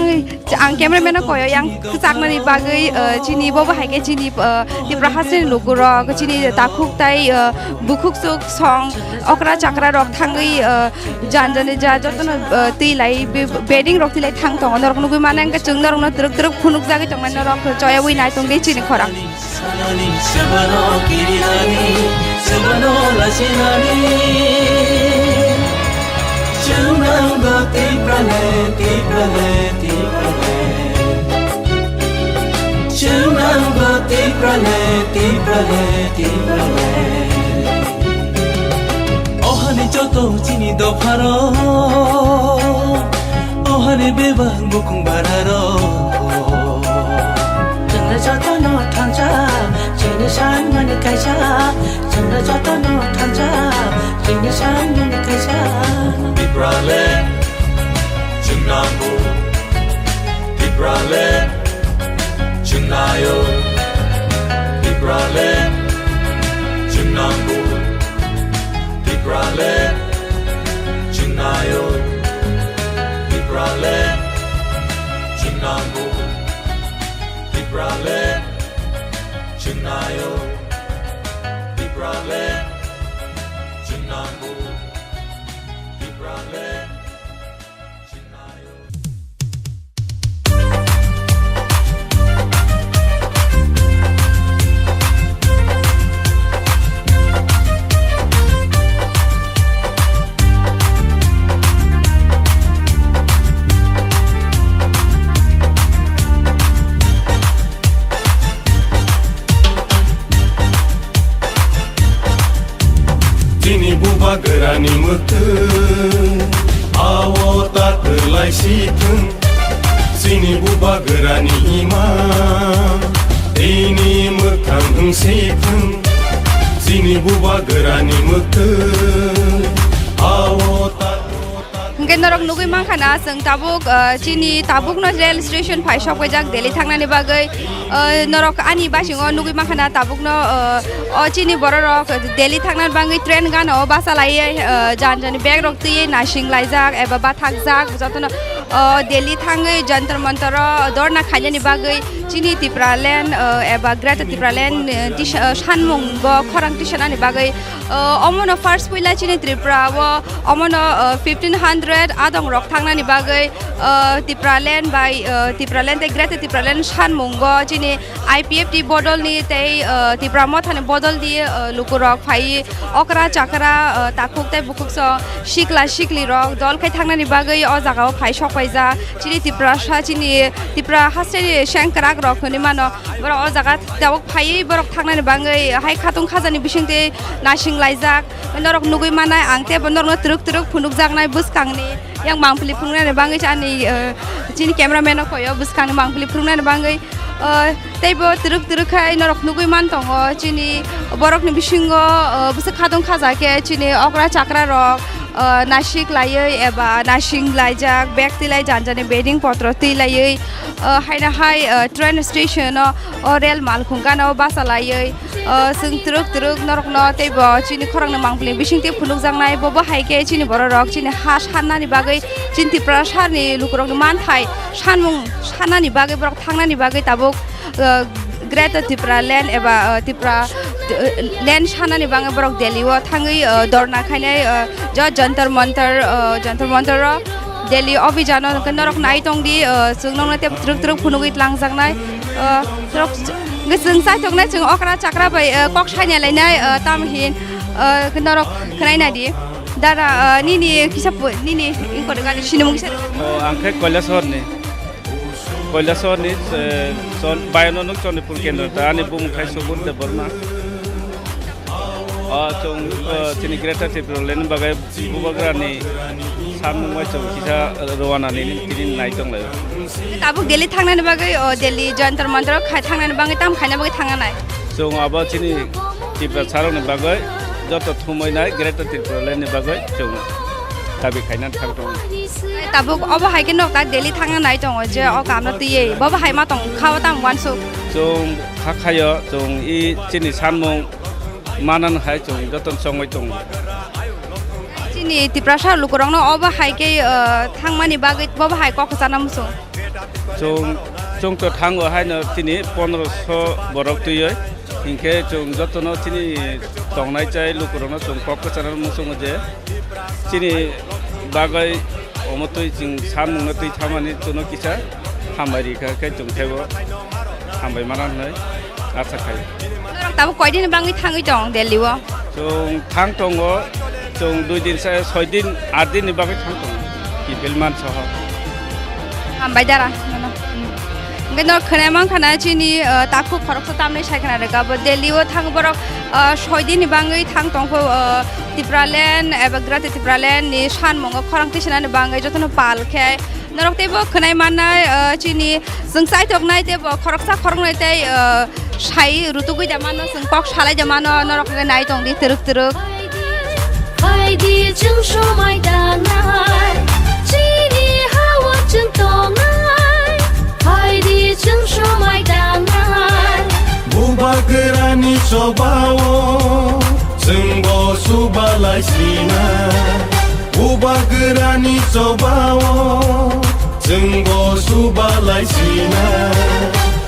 ang cameraman no koyo yang kwchaknani bagwi, eh, chini bobo hai khe chini, eh, Tipra hasteni lukurok chini takhuk tai, eh, bukhuk suk song okra chakra rok thangwi, eh, jan jani ja jotono, eh, twi lai be-, bedding rok twi lai thang tongo. Norok nugwi mano hwnkhe chwng norokno twrwk twrwk phunukjagwi tongmani norok choyawi nai tongdi chini khorang. Sanani, sebano kirinani, sebano lachinani. Chunango Tipraland, Tipraland, Tipraland. Chunango Tipraland, Tipraland, Tipraland. Ohani joto chini dopharo, ohani bebak bukhung bararo. Chwngno jotono thansa, chini sanmani kaisa. Chwngno jotono thansa, chini sanmani kaisa. Tipraland, chunango. Tipraland. Nayo, Tipraland, chwng nango. Tipraland, chwng nayo. Tipraland, chwng nango. Tipraland, chwng nayo. Tipraland, chwng nango. Tipraland, chwng nayo. Chini bubagrani mwktwng, awo ta kwlai si thwng. Chini bubagrani ima, tini mwkhang wng si thwng. Chini bubagrani mwktwng, awo ta Hwnkhe norok nugwi mankha na, chwng tabuk, ah, chini tabukno rail station phai sokpaijak Delhi thangnani bagwi. Ah, norok ani basingo nugwi mankha na tabukno, ah, o chini bororok Delhi thangnani bagwi train gana o basa laiwi, ah, jan jani bag rok twiwi nasing laijak eba bathakjak jotono, ah, Delhi thangwi Jantar Mantar o dorna khainani bagwi chini Tipraland, ah, eba Greater Tipraland, ah, tisa-, ah, sanmung bo khorang tisanani bagwi. O, omono first puila chini Tripura o, omono, o, fifteen hundred adong rok thangnani bagwi, o, Tipraland bai, o, Tipraland tei Greater Tipraland sanmungo chini I P F T bodolni tei, o, Tipra Mothani bodolni, o, lukurok phai okra chakra, o, takhuk tei bukhuk song sikla sikli rok dol khai thangnani bagwi o jagao phai sokpaijak. Chini Tiprasa, chini Tipra hasteni sengkrak rok hwnwi mano. Borok o jaga tabuk phaiwi borok thangnani bagwi hai khatung khajani bisingtwi nasing laijak. Norok nugwi manai ang teibo norokno twrwk twrwk phunukjaknai bwskangni. Yang mangpili phunuknani bagwi ani, eh, chini cameraman no koyo bwskangni mangpili phunuknani bagwi, eh, teibo twrwk twrwk khai norok nugwi man tongo. Chini borokni bisingo, eh, bwswk khatung khaja khe chini okra chakra rok, eh, nasik laiwi eba nasing laijak, bag twi lai janjani bedding potro twi laiwi, eh, haino hai, eh, train station o, o rel malkhung gana o basa laiwi, eh, chwng twrwk twrwk norokno teibo chini khorangni mangpili bisingtwi phunukjaknai. Bobo hai khe chini bororok chini ha sannani bagwi, chini Tiprasani lukurokni manthai sanmung sannani bagwi borok thangnani bagwi tabuk, eh, Greater Tipraland eba, eh, Tipra, eh, land sanani bagwi borok Delhi o thangwi, eh, dorna khainai, eh, jo Jantar Mantar, eh, Jantar Mantar o Delhi obhijano hwnkhe norok nai tongdi, eh, chwng nokno tei twrwk twrwk phunugwi tlangjaknai. Eh, norok hwnkhe chwng chaithoknai, chwng okra chakra bai, eh, kok saina lainai, eh, tamo hin, eh, norok khwnai nadi. Dara, eh, nini kisa phu-, nini ingkor gani sinimung kisa. O, ang khe Kailasahar ni. Kailasahar ni, eh, son, bayano nuk Chonipur kendro ta, ani bumung khai Subur Debbarma. O, chwng, eh, chini Greater Tipraland bagwi bubagrani samung bai chwng kisa rwna ni tini nai tong lai. Tabuk Delhi thangnani bagwi, o, Delhi Jantar Mantar khai thangnani bagwi tam khaina bagwi thangna nai. Chwng abo chini Tiprasarokni bagwi joto thumui nai Greater Tipraland ni bagwi chwng dabi khaina thang tongo. Tabuk obo hai khe nok ta Delhi thangna nai tongo je o kamno twiwi bobo hai ma tong kha o tam wansuk. Chwng kha khayo chwng i chini sanmung manan hai chwng joto chongwi tongo. Chini Tiprasa lukurokno obo hai khe, uh, thangmani bagwi bobo hai kok sana muchung. Chwng, chwng to thango haino chini pondroso borok twiwi. Hinkhe chwng jotono chini tongnai chai lukurokno chwng kok kwchana muchungo je chini bagwi omo twi chwng sanmungno twi thamani chwngno kisa hambai rikha khe chwng thaibo hambai mana hwnwi acha khai. Norok tabuk koidini bagwi thangwi tong Delhi o? Chwng thang tongo, chwng dui din sa, soi din, aat din ni bagwi thang tongo. Kipil man soho. Hambai dara, nono. Hwnkhe norok khwnai mankha na chini, uh, takhuk khoroksa tamni sai khna rwkha bo Delhi o thang borok, uh, soi din ni bagwi thang tongkho, uh, Tipraland eba Greater Tipraland ni sanmungo khorang tisanani bagwi jotono pal khe. Norok teibo khwnai mannai, uh, chini chwng chaithoknai teibo khoroksa khoroknwi tei, uh, sai rutugwi da mano, chwng kok salai da mano, norok hwnkhe nai tongdi twrwk twrwk. Phaidi chwng somai dangnai, chini ha-o chwng tongnai. Phaidi chwng somai dangnai. Chobao chwngbo subalai sina, bubagrani chobao chwngbo subalai sina.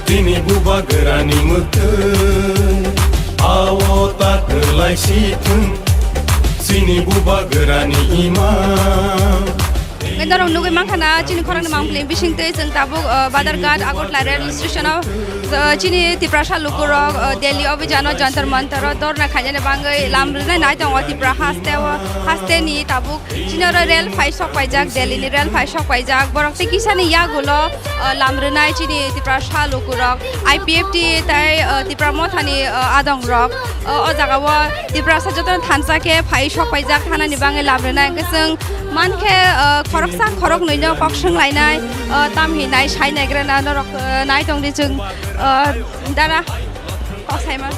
Chini bubagrani mwtwi ao ta kwlai si thung, chini bubagrani imang. Norok nugwi mankha na chini khorang ni mangpili bising twi chwng tabuk, uh, Badharghat Agartala rail station o, uh, chini Tiprasa lukurok, uh, Delhi obijano Jantar Mantar o dorna khainani bangwi lam rwnai nai tongo Tripura haste o, haste ni tabuk chini oro rail phai sok paijak, Delhi ni rail phai sok paijak, borok tei kisa ni yagulo, uh, lam rwnai chini Tiprasa lukurok, I P F T tei, uh, Tipra Mothani, uh, adong rok. O, o jaga o Tiprasa jotono thansa khe phai sok paijak thanani bangwi lam rwnai hwnkhe chwng mankhe, o, khoroksa khoroknwino kok swnglainai, o, tamhinai sai naigrana norok, o, nai tongdi chwng, o, dara kok saima.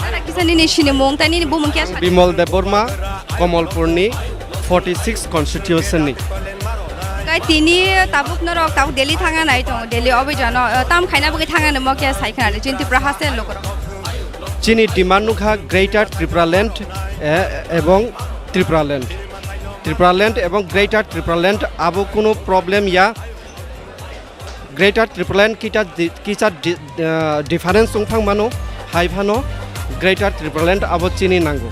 Dara kisa nini sinimung tei nini bumung khe sa. Bimal Debbarma, Kamalpurni forty six constitution ni. Kai tini tabuk norok tabuk Delhi thangna nai tongo, Delhi obijano, o, tam khaina bagwi thangna nimo khe sai khna di, chini Tripura haste lukurok. Chini demand wngkha Greater Tripura Land, eh, ebong Tripura Land. Tripura Land ebong Greater Tripura Land abo kunu problem ya. Greater Tripura Land kita di-, kisa di-, eh, difference wng thang mano, hai phano Greater Tripura Land abo chini nango.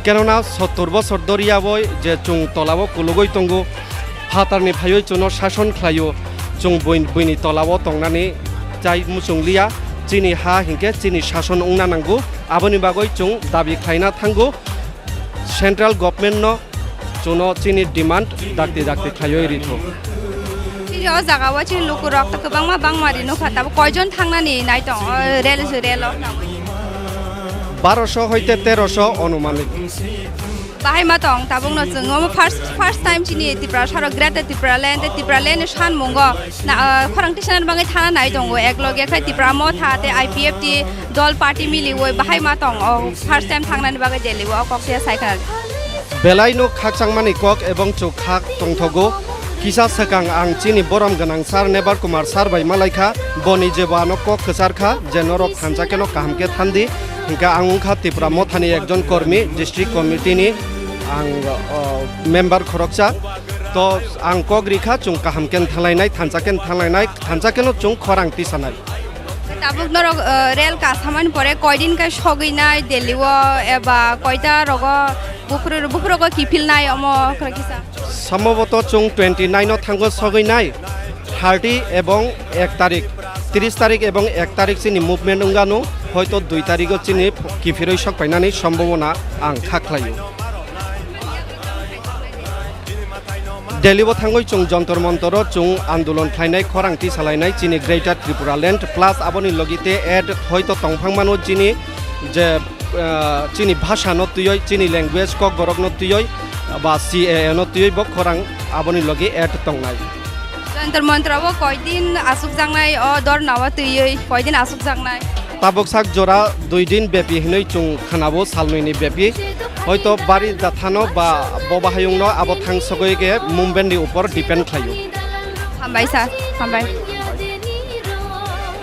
Kenona sottor bosor doriya boi je chwng tolao kulugoi tongo, phatarni phaioi chwngno sason khlaio, chwng bui-, buini tolao tongnani chai muchung liya, chini ha hinkhe chini sason wngna nango, aboni bagwi chwng dabi khlaina thango central government no, chwngno chini demand dakti dakti khlaioi ritho. Chini o jaga o chini lukurok to kwbangma bangma ri nukha, tabuk koijon thangnani nai tong, o, rel, rel o? Baroso hoite teroso onumanik. Bahai ma tong tabukno chwng omo first, first time chini Tiprasa rok Greater Tipraland tei Tipraland ni sanmungo na, ah, khorang tisanani bagwi thana nai tongo, ek loge khe Tipra Motha tei I P F T dol party miliwi bahai ma tong o first time thangnani bagwi Delhi o kok se sai khna. Belai no khakchangmani kok ebong chwng khak tongthogo. Kisa swkang ang chini borom gwnang sir Nebar Kumar sir bai malaikha, boni jebo ano kok kwchar kha je norok thansa keno kaham khe thandi, hwnkhe ang wngkha Tipra Mothani ekjon kormi, district committee ni ang, o, member khoroksa. To ang kok rikha chwng kaham khe thanglainai, thansa khe thanglainai, thansa kheno chwng khorang tisanai. Tabuk norok, eh, rel kasamani pore koidin khe sogwinai Delhi o eba koita rogo buphuru-, buphurogo kiphilnai omo khoroksa? Samboboto chwng twenty nine o thango sogwinai, thirty ebong ek tarik, tris tarik ebong ek tarik chini movement wngano, hoito dui tarigo chini kiphirwi sokpainani sombobona ang kha khlaio. Delhi o thangwi chwng Jantar Mantar o chwng andolon khlainai, khorang tisalainai chini Greater Tripura Land, plus aboni logi te add hoito tongphang mano chini je, ah, chini bhasha no twiwi, chini language kokborok no twiwi, ba C A A no twiwi bo khorang aboni logi add tongnai. Jantar Mantar o koidin asukjaknai o dorna o twiwi, koidin asukjaknai? Tabuk sak jora dui din bepi hinwi chwng khnabo, salnwini bepi. Hoito bari jathano ba bo bahayungno abo thang sogwi khe movement ni upor depend khlaio. Hambai sir, hambai.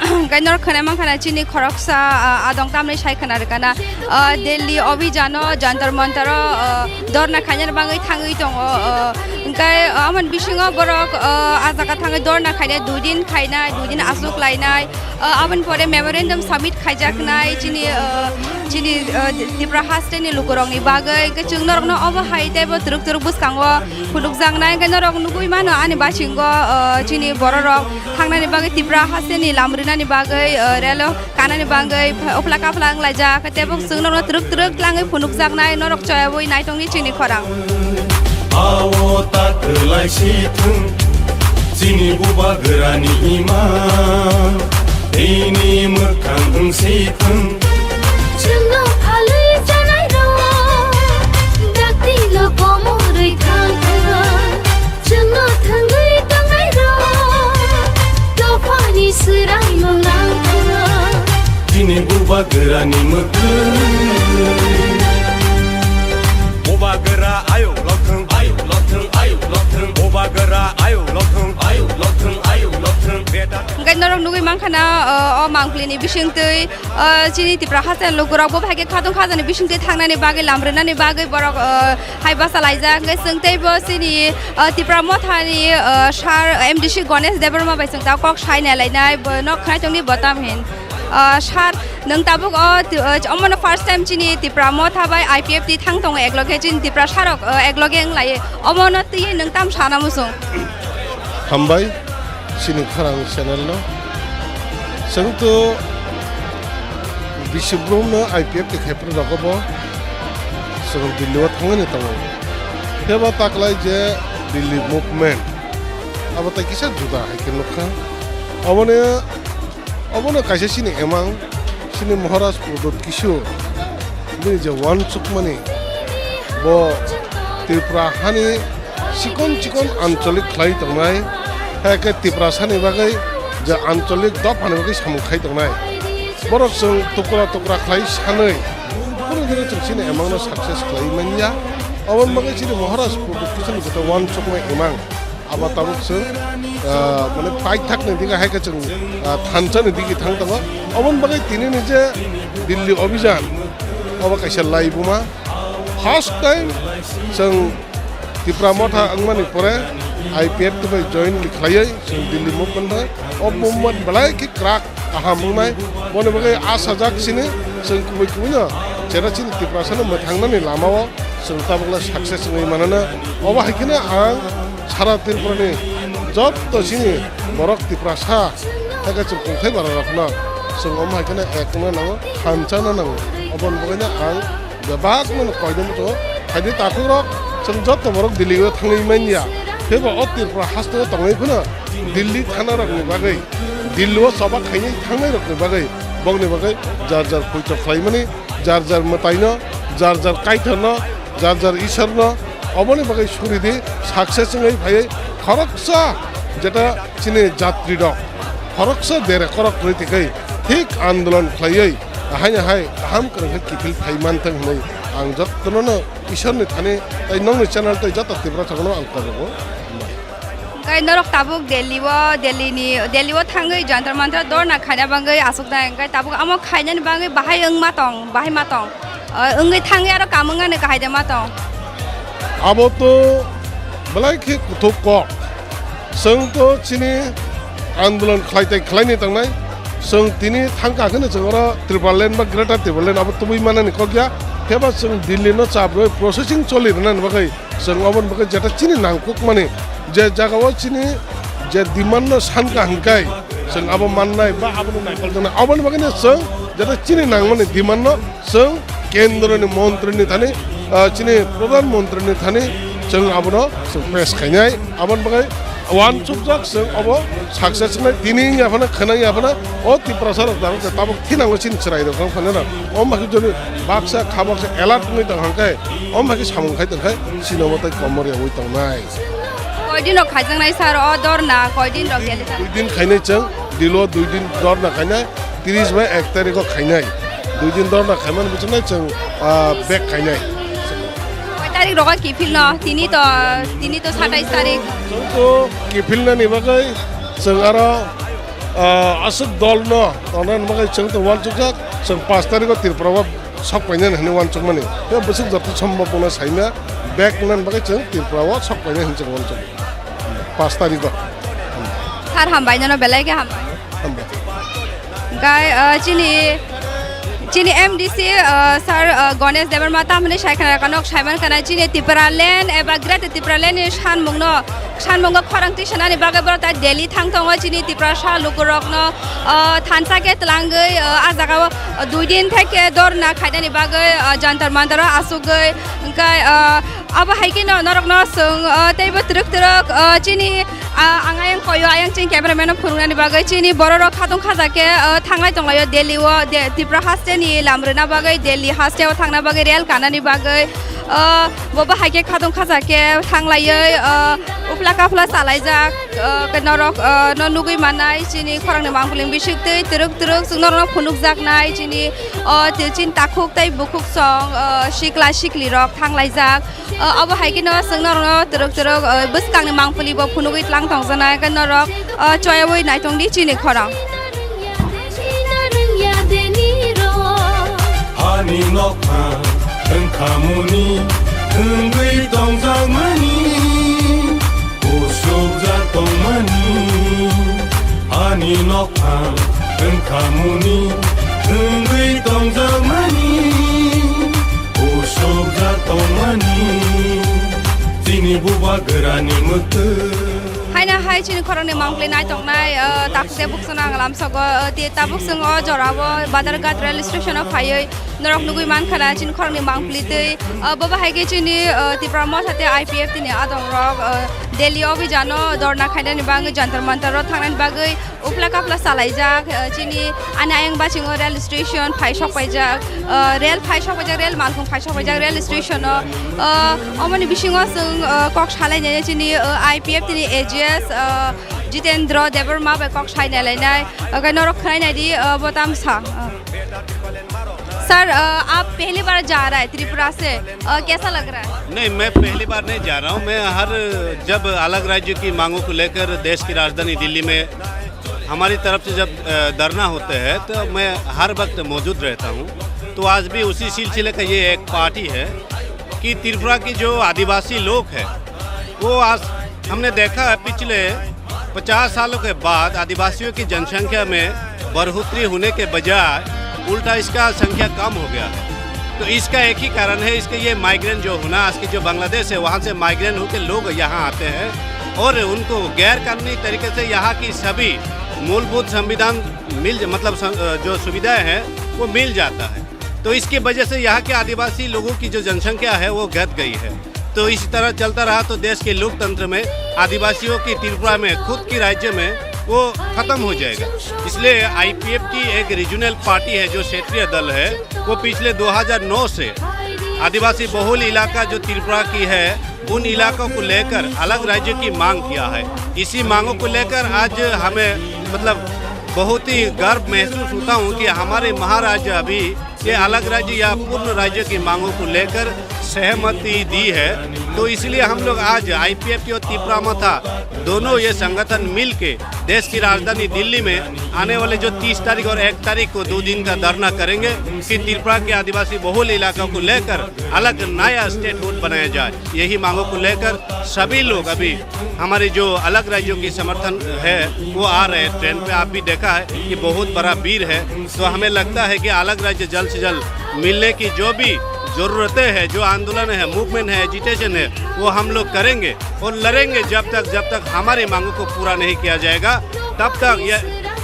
Hwnkhe norok khwnai mankha na chini khoroksa, ah, adong tamni sai khna rwkha na, ah, Delhi obijano Jantar Mantar o, ah, dorna khainani bagwi thangwi tongo, ah, hwnkhe, ah, amoni bisingo borok, ah, ah jaga thangwi dorna khainai, dui din khainai, dui din aswk lainai. O, aboni pore memorandum submit khaijaknai chini, o, chini, o, Tipra haste ni lukurokni bagwi. Hwnkhe chwng norokno obo hai teibo twrwk twrwk bwskango phunukjaknai. Hwnkhe norok nugui mano ani bachingo, o, chini bororok thangnani bagwi Tipra haste ni lam rinani bagwi, o, relo kanani bagwi uphla kaphla wnglaijak. Teibo chwng norokno twrwk twrwk langwi phunukjaknai, norok choyaui naitongni chini khorang. Ao ta kwlai si thung, chini bubagrani imang, bini mwkhang wng si thung. Chwngno phalwi chanai rok, dakti lo komorwi thang thang. Chwngno thangwi tongnai rok, dophani swraimung nang thang. Chini bubagrani mwkhang. Bubagra ayuk lothung, ayuk lothung, ayuk lothung. Bubagra ayuk lothung, ayuk lothung, ayuk lothung. Beta. Hwnkhe Norok nugwi mankha na, o, o mangpili ni bisingtwi, o, chini Tipra haste lukurok bo hai khe khatung khajani bisingtwi thangnani bagwi, lam rwnani bagwi borok, o, hai basa laijak. Hwnkhe chwng teibo chini, o, Tipra Motha ni, o, sir M D C Ganesh Debbarma bai chwng ta kok sai nai lainai, bo nok khwnai tongni bo tam hin. O, sir, nwng tabuk o, ti-, o, omono first time chini Tipra Motha bai I P F T thang tongo ekloge, chini Tiprasa rok, o, ekloge wng lai. Omono twiwi nwng tam sana muchung? Hambai, chini khorang channel no. Chwng to Bisubrum no I P F T khaipra rogo bo. Chwng Delhi o thangani tongo. Pheba taklai je Delhi movement. Abo tai kisa juda hai khe nukha. Oboni Obono kaisa chini emang, chini Maharaj Pradyot Kishore, bini je uansukmani, bo Tripura hani chikon chikon ancholik khlai tongnai, hai khe Tiprasani bagwi je ancholik dophani bagwi samung khai tongnai. Borok chwng tukra tukra khlai sanwi, kunu dino chwng chini emangno success khlai manya. Oboni bagwi chini Maharaj Pradyot Kishore'ni jeta uansukmani emang. Abo tabuk chwng, ah, mane paithakni dige hai khe chwng, ah, thansa ni dige thang tongo. Oboni bagwi tini ni je Delhi Abhijan, obo kaisa laibuma. First time chwng Tipra Motha wngmani pore I P F T bai join khlaiwi chwng Delhi movement thang. O movement belai khe kwrak kaham wngnai. Boni bagwi asajak chini chwng kubui kubui no jera chini Tiprasa no mwthangnani lama o chwng tabukla success wngwi manana. Obo hai kheno ang sara Tripura ni jotto chini borok Tiprasa hai khe chwng tongthai bara rok no chwng omo hai kheno ek wngna nango, thansa wngna nango. Oboni bagwi no ang bebak no koidon muchungo. Phaidi takhukrok, chwng jotto borok Delhi o thangwi manya. Phibo o Tripura haste o tongwi phano Delhi thana rokni bagwi, Delhi o choba khainwi thangnai rokni bagwi, bokni bagwi jar jar poito khlaimani, jar jar mwtaino, jar jar kaitorno, jar jar Ishorno, oboni bagwi suridi success wngwi phaiwi khoroksa jeta chini jatri rok khoroksa dere korok kwrwi tikwi thik andolon khlaiwi haino hai kaham kwrwng khe kiphil phai manthung hwnwi ang jottono no Ishorni thani tei nokni channel tei joto Tiprasarokno ang kobogo. Hwnkhe norok tabuk Delhi o, Delhi ni, Delhi o thangwi Jantar Mantar dorna khaina bagwi aswknai, hwnkhe tabuk amo khainani bagwi bahai wngma tong, bahai ma tong? O, wngwi thangwi aro kam wngnani kahai de ma tong? Abo to belai khe kuthuk kok. Chwng to chini andolon khlai tei khlaini tangnai. Chwng tini thangka kheno chwng oro Tipraland ba Greater Tipraland abo tubui manani kok ya. Phiya ba chwng Delhi no chap rwi processing choli rwnani bagwi chwng oboni bagwi jeta chini nangkukmani je jaga o chini je demand no sanka hwnkhe chwng abo mannai ba abono naikol tongnai. Oboni bagwi no chwng jeta chini nangmani demand no chwng kendroni montrini thani, ah, chini pradhan montrini thani chwng abono chwng pes khainai. Aboni bagwi uansukjak chwng obo success wngnai. Tini wngya phano khwnang ya phano o Tiprasa rok tabuk thinango chini chwrai rok wng phano rok. Omo hai joni baksa kha baksa alert wngwi tong hwnkhe omo hai samung khai tong khai chini omo tai komor ya wngwi tongnai. Koidin rok khaijaknai sir o dorna, koidin rok Dui din khainai chwng, Delhi o dui din dorna khainai, tris bai ek tarikh o khainai. Dui din dorna khaimani bisingo chwng, ah, back khainai. Koi tarik rogo kiphilno? Tini to, tini to satais tarik. Chwng to kiphilnani bagwi chwng aro, ah, aswk dolno tongnani bagwi chwng to uansukjak, chwng paanch tarikh o Tripura o sok painani hwnwi uansukmani. Tei bwswk joto sombhob wngna saimya, back wngnani bagwi chwng Tripura o sok painani hwnwi chwng uansukmani. Paanch tarikh o. Sir, hambai, nono belai khe hambai. Hambai. Gai, ah, chini, chini M D C, ah, sir, ah, Ganesh Debbarma tamni sai khana kanok saiman kana chini Tipraland eba Greater Tipraland ni sanmungno, sanmungo khorang tisanani bagwi borok ta Delhi thang tongo chini Tiprasa lukurokno, ah, thansa khe twlangwi, ah, ah jagao, ah, dui din theke dorna khainani bagwi, ah, Jantar Mantar o asugwi, hwnkhe, ah, Abo hai kheno norokno chwng, ah, teibo twrwk twrwk, ah, chini, ah, ang ayang koyo, ayang chini cameraman no phunuknani bagwi chini borok rok khatung khaja khe, ah, thanglai tonglaio Delhi o, De-, Tripura haste ni lam rwna bagwi, Delhi haste o thangna bagwi, rel kanani bagwi, O, bo bahai khe khatung khacha khe thanglaiwi, o, uphla kaphla chalaijak, o, khe norok, o, no nugwi mannai chini khorangni mangpili bisik twi twrwk twrwk chwng norokno phunukjaknai chini, o, chini takhuk tei bukhuk song, o, sikla siklirok thanglaijak. O, obo hai kheno chwng norokno twrwk twrwk, o, bwskangni mangpili bo phunugwi tlang tongjaknai khe norok, o, choyaui naitongdi chini khorang. Hani nokha wngkha muni, wngwi tongjakmani, usukjak tongmani. Hani nokha wngkha muni, wngwi tongjakmani, usukjak tongmani. Chini bubagrani mwktwi. Haino hai chini khorangni mangpili naitongnai, o, takhuk tei bukhuk chwng ang lamsogo, o, ti tabuk chwng o jorao Badharghat rail station o phaiwi norok nugwi mankha na chini khorangni mangpili twi, o, bo bahai khe chini, o, Tipra Motha tei I P F T ni adongrok, o, Delhi o bijano dorna khainani bagwi Jantar Mantar o thangnani bagwi uphla kaphla chalaijak, o, chini ani ayang bachingo rail station phai sokpaijak, o, rail phai sokpaijak, rail malkhung phai sokpaijak rail station o, o, omoni bisingo chwng, o, kok salainai chini, o, I P F T ni A G S, o, Jitendra Debbarma bai kok sainai lainai, o, khe norok khwnainai di, o, bo tamsa, o. Sir, अ, आप पहली बार जा रहा है त्रिपुरा से, अ, कैसा लग रहा है? नहीं, मैं पहली बार नहीं जा रहा हूँ। मैं हर, जब अलग राज्य की मांगों को लेकर देश की राजधानी दिल्ली में हमारी तरफ से जब, अ, धरना होते हैं, तो मैं हर वक्त मौजूद रहता हूँ। तो आज भी उसी सिलसिले का ये एक पार्टी है कि त्रिपुरा की जो आदिवासी लोग हैं, वो आज हमने देखा है पिछले पचास सालों के बाद आदिवासियों की जनसंख्या में बढ़ोतरी होने के बजाय उल्टा इसका संख्या कम हो गया है। तो इसका एक ही कारण है, इसके ये माइग्रेंट जो होना, आज की जो बांग्लादेश है, वहाँ से माइग्रेंट होकर लोग यहाँ आते हैं और उनको गैर कानूनी तरीके से यहाँ की सभी मूलभूत संविधान मिल, मतलब सं-, अ, जो सुविधाएं हैं, वो मिल जाता है। तो इसकी वजह से यहाँ के आदिवासी लोगों की जो जनसंख्या है, वो घट गई है। तो इसी तरह चलता रहा तो देश के लोकतंत्र में आदिवासियों की त्रिपुरा में खुद की राज्य में वो खत्म हो जाएगा। इसलिए आईपीएफ की एक रीजनल पार्टी है, जो क्षेत्रीय दल है, वो पिछले दो हज़ार नौ से आदिवासी बहुल इलाका जो त्रिपुरा की है, उन इलाकों को लेकर अलग राज्य की मांग किया है। इसी मांगों को लेकर आज हमें, मतलब, बहुत ही गर्व महसूस होता हूँ कि हमारे महाराज अभी ये अलग राज्य या पूर्ण राज्य की मांगों को लेकर सहमति दी है। तो इसलिए हम लोग आज आईपीएफ और तिपरा मथा दोनों ये संगठन मिल के देश की राजधानी दिल्ली में आने वाले जो तीस तारीख और एक तारीख को दो दिन का धरना करेंगे कि त्रिपुरा के आदिवासी बहुल इलाकों को लेकर अलग नया स्टेटहुड बनाया जाए। यही मांगों को लेकर सभी लोग अभी हमारे जो अलग राज्यों की समर्थन है, वो आ रहे हैं ट्रेन पे। आप भी देखा है कि बहुत बड़ा भीड़ है। तो हमें लगता है कि अलग राज्य जल्द से जल्द मिलने की जो भी ज़रूरतें हैं, जो आंदोलन है, मूवमेंट है, एजिटेशन है, वो हम लोग करेंगे और लड़ेंगे जब तक, जब तक हमारे मांगों को पूरा नहीं किया जाएगा, तब तक ये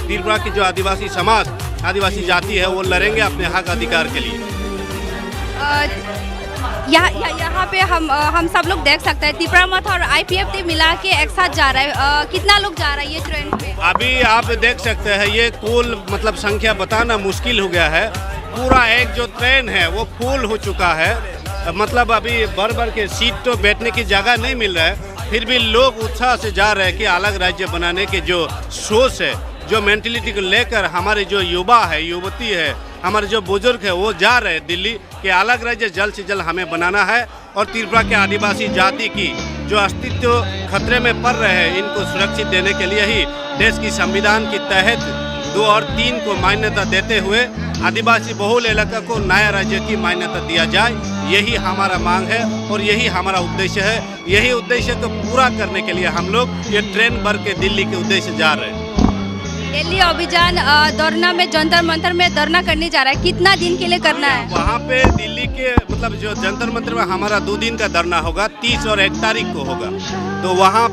त्रिपुरा की जो आदिवासी समाज, आदिवासी जाति है, वो लड़ेंगे अपने हक अधिकार के लिए। अ, यहाँ, यहाँ, यहाँ पे हम, अ, हम सब लोग देख सकते हैं, तिपरा मथा और आईपीएफटी मिला के एक साथ जा रहा है। अ, कितना लोग जा रहा है ये ट्रेन पे? अभी आप देख सकते हैं, ये कुल, मतलब, संख्या बताना मुश्किल हो गया है। पूरा एक जो ट्रेन है, वो फुल हो चुका है। मतलब, अभी भर भर के सीट तो बैठने की जगह नहीं मिल रहा है, फिर भी लोग उत्साह से जा रहे हैं कि अलग राज्य बनाने के जो सोच है, जो मेंटालिटी को लेकर हमारे जो युवा है, युवती है, हमारे जो बुजुर्ग है, वो जा रहे हैं दिल्ली कि अलग राज्य जल्द से जल्द हमें बनाना है और त्रिपुरा के आदिवासी जाति की जो अस्तित्व खतरे में पड़ रहे हैं, इनको सुरक्षित देने के लिए ही देश की संविधान के तहत दो और तीन को मान्यता देते हुए आदिवासी बहुल इलाका को नया राज्य की मान्यता दिया जाए। यही हमारा मांग है और यही हमारा उद्देश्य है। यही उद्देश्य को पूरा करने के लिए हम लोग ये ट्रेन भर के दिल्ली के उद्देश्य जा रहे हैं। दिल्ली अभियान, अ, धरना में, जंतर मंतर में धरना करने जा रहा है, कितना दिन के लिए करना है? वहाँ पे दिल्ली के, मतलब, जो जंतर मंतर में हमारा दो दिन का धरना होगा, तीस और एक तारीख को होगा। तो वहाँ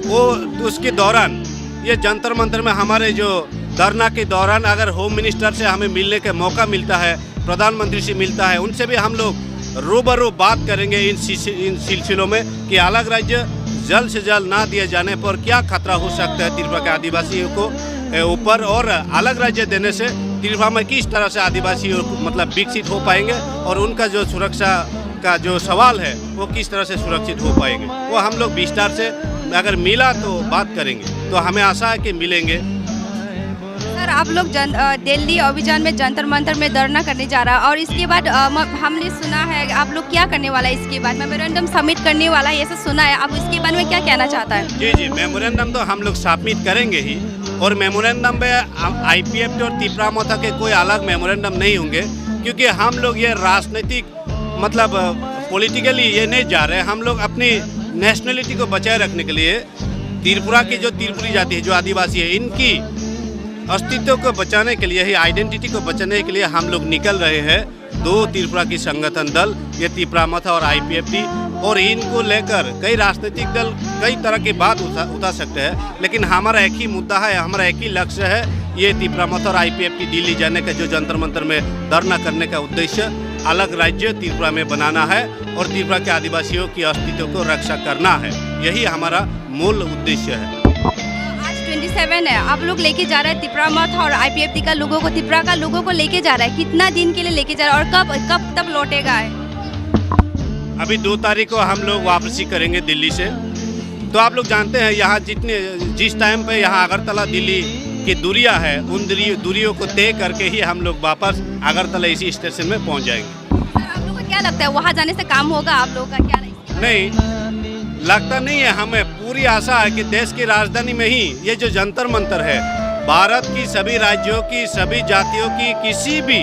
वो, उसके दौरान, ये जंतर मंतर में हमारे जो धरना के दौरान अगर होम मिनिस्टर से हमें मिलने का मौका मिलता है, प्रधानमंत्री से मिलता है, उनसे भी हम लोग रूबरू बात करेंगे इन सिलसि-, इन सिलसिलों में कि अलग राज्य जल्द से जल्द ना दिए जाने पर क्या खतरा हो सकता है त्रिपुरा के आदिवासियों को, ए, ऊपर, और अलग राज्य देने से त्रिपुरा में किस तरह से आदिवासी, मतलब, विकसित हो पाएंगे और उनका जो सुरक्षा का जो सवाल है, वो किस तरह से सुरक्षित हो पाएंगे, वो हम लोग विस्तार से अगर मिला तो बात करेंगे। तो हमें आशा है कि मिलेंगे। सर, आप लोग जन-, अ, दिल्ली अभियान में जंतर मंतर में धरना करने जा रहा है और इसके बाद, अ, म-, हमने सुना है आप लोग क्या करने वाला है इसके बाद? मेमोरेंडम सबमिट करने वाला है, ऐसा सुना है। आप इसके बारे में क्या कहना चाहता है? जी, जी, मेमोरेंडम तो हम लोग सबमिट करेंगे ही। और मेमोरेंडम में आ-, आईपीएफटी और तिपरा मोर्चा के कोई अलग मेमोरेंडम नहीं होंगे, क्योंकि हम लोग ये राजनीतिक, मतलब, पॉलिटिकली ये नहीं जा रहे। हम लोग अपनी नेशनलिटी को बचाए रखने के लिए, त्रिपुरा की जो त्रिपुरी जाति है, जो आदिवासी है, इनकी अस्तित्व को बचाने के लिए ही, आइडेंटिटी को बचाने के लिए हम लोग निकल रहे हैं। दो त्रिपुरा की संगठन दल, ये तिपरा मोर्चा और आईपीएफटी, और इनको लेकर कई राजनीतिक दल कई तरह की बात उठा, उठा सकते हैं, लेकिन हमारा एक ही मुद्दा है, हमारा एक ही लक्ष्य है। ये तिपरा मोर्चा और आईपीएफटी दिल्ली जाने का, जो जंतर मंतर में धरना करने का उद्देश्य, अलग राज्य त्रिपुरा में बनाना है और त्रिपुरा के आदिवासियों की अस्तित्व को रक्षा करना है, यही हमारा मूल उद्देश्य है। आज ट्वेंटी सेवन है, आप लोग लेके जा रहे हैं तिपरा मोर्चा और आईपीएफटी का लोगों को, त्रिपुरा का लोगों को लेके जा रहा है, कितना दिन के लिए लेके जा रहा है और कब, कब तक लौटेगा है? अभी दो तारीख को हम लोग वापसी करेंगे दिल्ली से। तो आप लोग जानते हैं, यहाँ जितने, जिस टाइम पे यहाँ अगरतला दिल्ली की दूरियाँ है, उन दूरी-, दूरियों को तय करके ही हम लोग वापस अगरतला इसी स्टेशन में पहुँच जाएंगे। सर, आप लोगों को क्या लगता है, वहाँ जाने से काम होगा आप लोगों का क्या? नहीं, लगता नहीं है। हमें पूरी आशा है कि देश की राजधानी में ही ये जो जंतर मंतर है, भारत की सभी राज्यों की, सभी जातियों की, किसी भी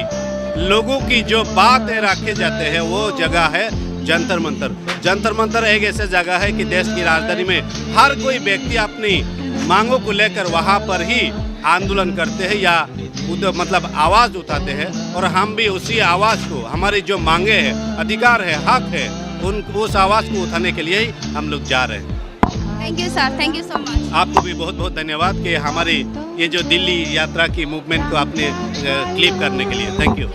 लोगों की जो बात है रखे जाते हैं, वो जगह है जंतर मंतर। जंतर मंतर एक ऐसी जगह है कि देश की राजधानी में हर कोई व्यक्ति अपनी मांगों को लेकर वहाँ पर ही आंदोलन करते हैं या उद-, मतलब आवाज उठाते हैं, और हम भी उसी आवाज को, हमारी जो मांगे हैं, अधिकार है, हक है, उन, उस आवाज को उठाने के लिए ही हम लोग जा रहे हैं। Thank you sir, thank you so much. आपको भी बहुत बहुत धन्यवाद कि हमारी ये जो दिल्ली यात्रा की मूवमेंट को आपने, अ, क्लिप करने के लिए। Thank you.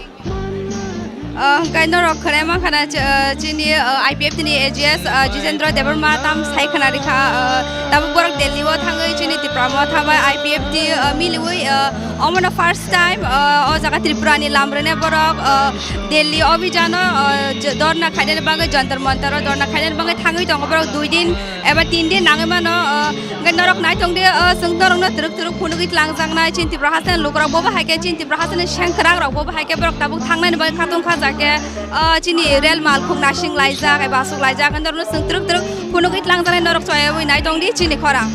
Ah, hwnkhe norok khwnai mankha na, ch-, ah, chini, ah, I P F T ni A G S, ah, Jitendra Debbarma tam sai khwna rikha, ah, tabuk borok Delhi o thangwi chini Tipra Motha bai I P F T, ah, miliwi, ah, omono first time, ah, o jaga Tripura ni lam rwne borok, ah, Delhi o bijano, ah, je-, dorna khainani bagwi Jantar Mantar o dorna khainani bagwi thangwi tongo borok dui din eba tin din nangwi mano, ah, Hwnkhe norok naitong di, o, chwng norokno twrwk twrwk phunugwi tlangjaknai chini Tipra hasteni lukurok, bobo hai khe chini Tipra hasteni sengkwrak rok, bobo hai khe borok tabuk thangnani bagwi khatung khajak khe, o, chini rel malkhung nasing laijak, eba aswk laijak, norokno chwng twrwk twrwk phunugwi tlangjaknai norok choyawi naitong di chini khorang.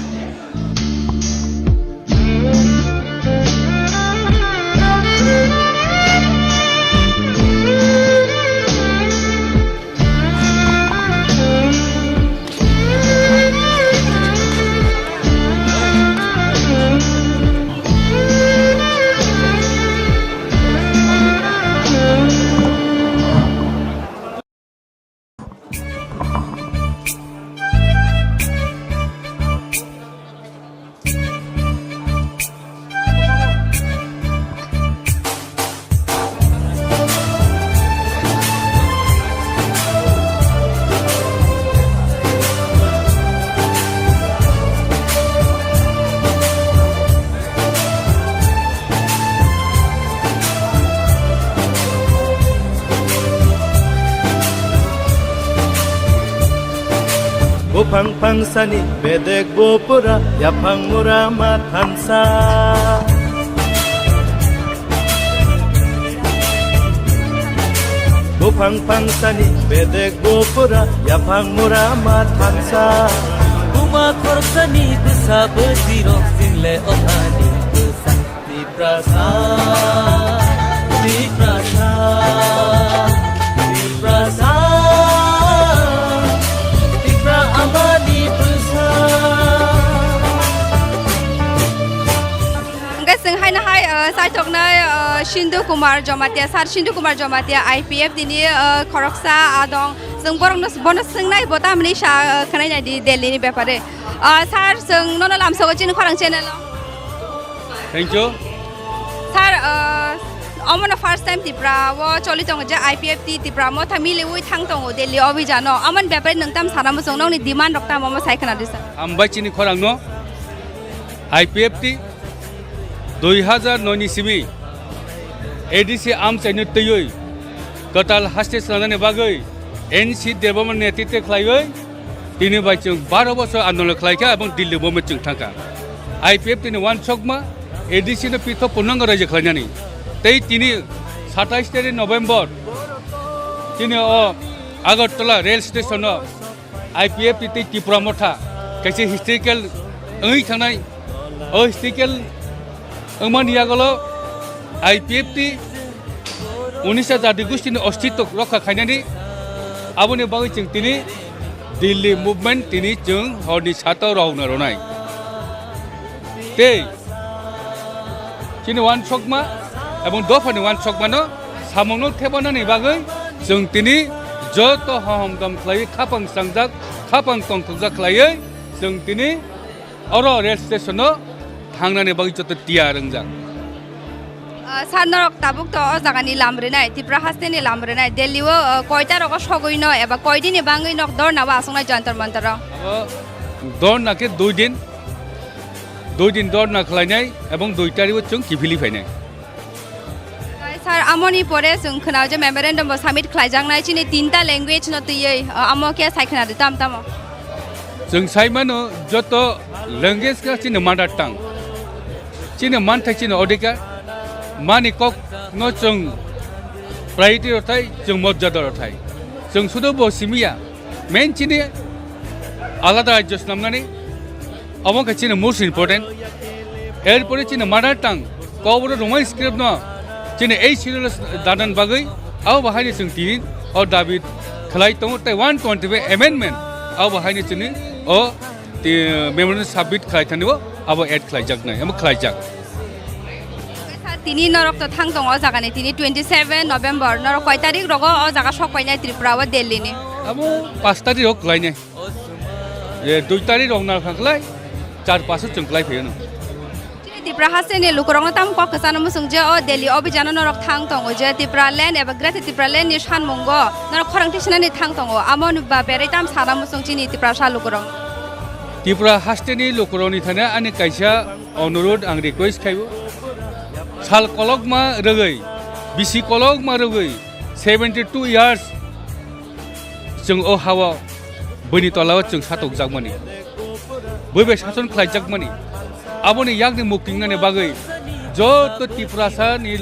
Buphang phangsani bedek bo pura, yaphang mura ma thansa. Buphang phangsani bedek bo pura, yaphang mura ma thansa. Buma khoroksani bwsa bwsirok single othani bwsa. Tiprasa, Tiprasa, Tiprasa, Tipra amani bwsa. Hwnkhe chwng haino hai, uh, saitoknai, uh, Sindhu Kumar Jamatia, Sir Sindhu Kumar Jamatia, I P F T ni, uh, khoroksa, ah, dong. Chwng borokno, bono swngnai, bo tamni sa, uh, khwnai nai di Delhi ni bepare. Uh, sir, chwng nono lamsogo chini khorang channel o. Thank you. Sir, uh, omono first time Tripura o choli tongo je I P F T Tipra Motha miliwi thang tongo Delhi obhijano. Amoni bepare nwng tam sana muchung, nokni demand rok tamo, omo sai khwnadi sir. Hambai chini khorang no. I P F T dui hazar noi ni simi A D C amchaino twiwi kwtal haste swnamnani bagwi N C Debbarma netritwe khlaiwi tini bai chwng baro bosor andolon khlaikha, ebong Delhi movement chwng thangkha. I P F T ni uansukma A D C no pithok purnango raijak khlainani. Tei tini satais tarik November tini o Agartala rail station o I P F T tei Tipra Motha kaisa historical wngwi thangnai. O historical wngmani yagulo I P F T unisa jadi gustini ostitto rokha khainani. Aboni bagwi chwng tini Delhi movement tini chwng horni sata rokna ronai. Tei chini uansukma ebong dophani uansukmano samungno thebanani bagwi chwng tini joto hohom dom khlaiwi khapang changjak, khapang tongthokjak khlaiwi chwng tini oro rail station-o thangnani bagwi joto tiyar wngjak. Ah, sir, norok tabuk to o jagani lam rinai, Tripura hasteni lam rinai, Delhi-o, ah, koita rogo sogwi no eba koidini bangwi nok dorna o aswknai Jantar Mantar-o? Abo dorna khe dui din, dui din dorna khlainai ebong dui tarigo chwng kiphilwi phainai. Sir, amoni pore chwng khwnao je memorandum bo submit khlaijaknai chini tinta language no twiwi, o, amo khe sai khwnadi tam tamo? Chwng sai mano joto language kha chini mother tongue. Chini manthai chini odhikar, mani kok no chwng priority rothai, chwng morjada rothai. Chwng sudu bo simiya, main chini alada rajyo snamnani, omo khe chini most important. Erpore chini mother tongue, Kokborok Roman script no chini ei schedule danan bagwi, abo bahaini chwng tini o dabi khlai tongo tei one twenty-five amendment, abo bahaini chini o ti-, memorandum submit khlai thani o abo add khlaijaknai, abo khlaijak. Sir, tini norok to thang tongo o jagani, tini twenty seven November, norok koi tarik rogo o jaga sok painai Tripura o Delhi ni? Abo pash tarik rok khlainai. E, dui tarik rok na kha khlai, char pash o chwng khlai phaio no. Chini Tripura hasteni lukurokno tamo kok kwchano muchung je o Delhi o bijano norok thang tongo je Tripura land eba Greater Tripura land ni sanmungo norok khorang tisinani thang tongo, amo ni ba berei tam sana muchung chini Tripura sa lukurok? Tripura hasteni lukurokni thani ani kaisa onurud ang request khaibo. Sal kolokma rwgwi, bisi kolokma rwgwi, seventy two years chwng o ha-o buini tola-o chwng satokjakmani, bui bai sason khlaijakmani, aboni yakni muktingnani bagwi joto Tiprasani,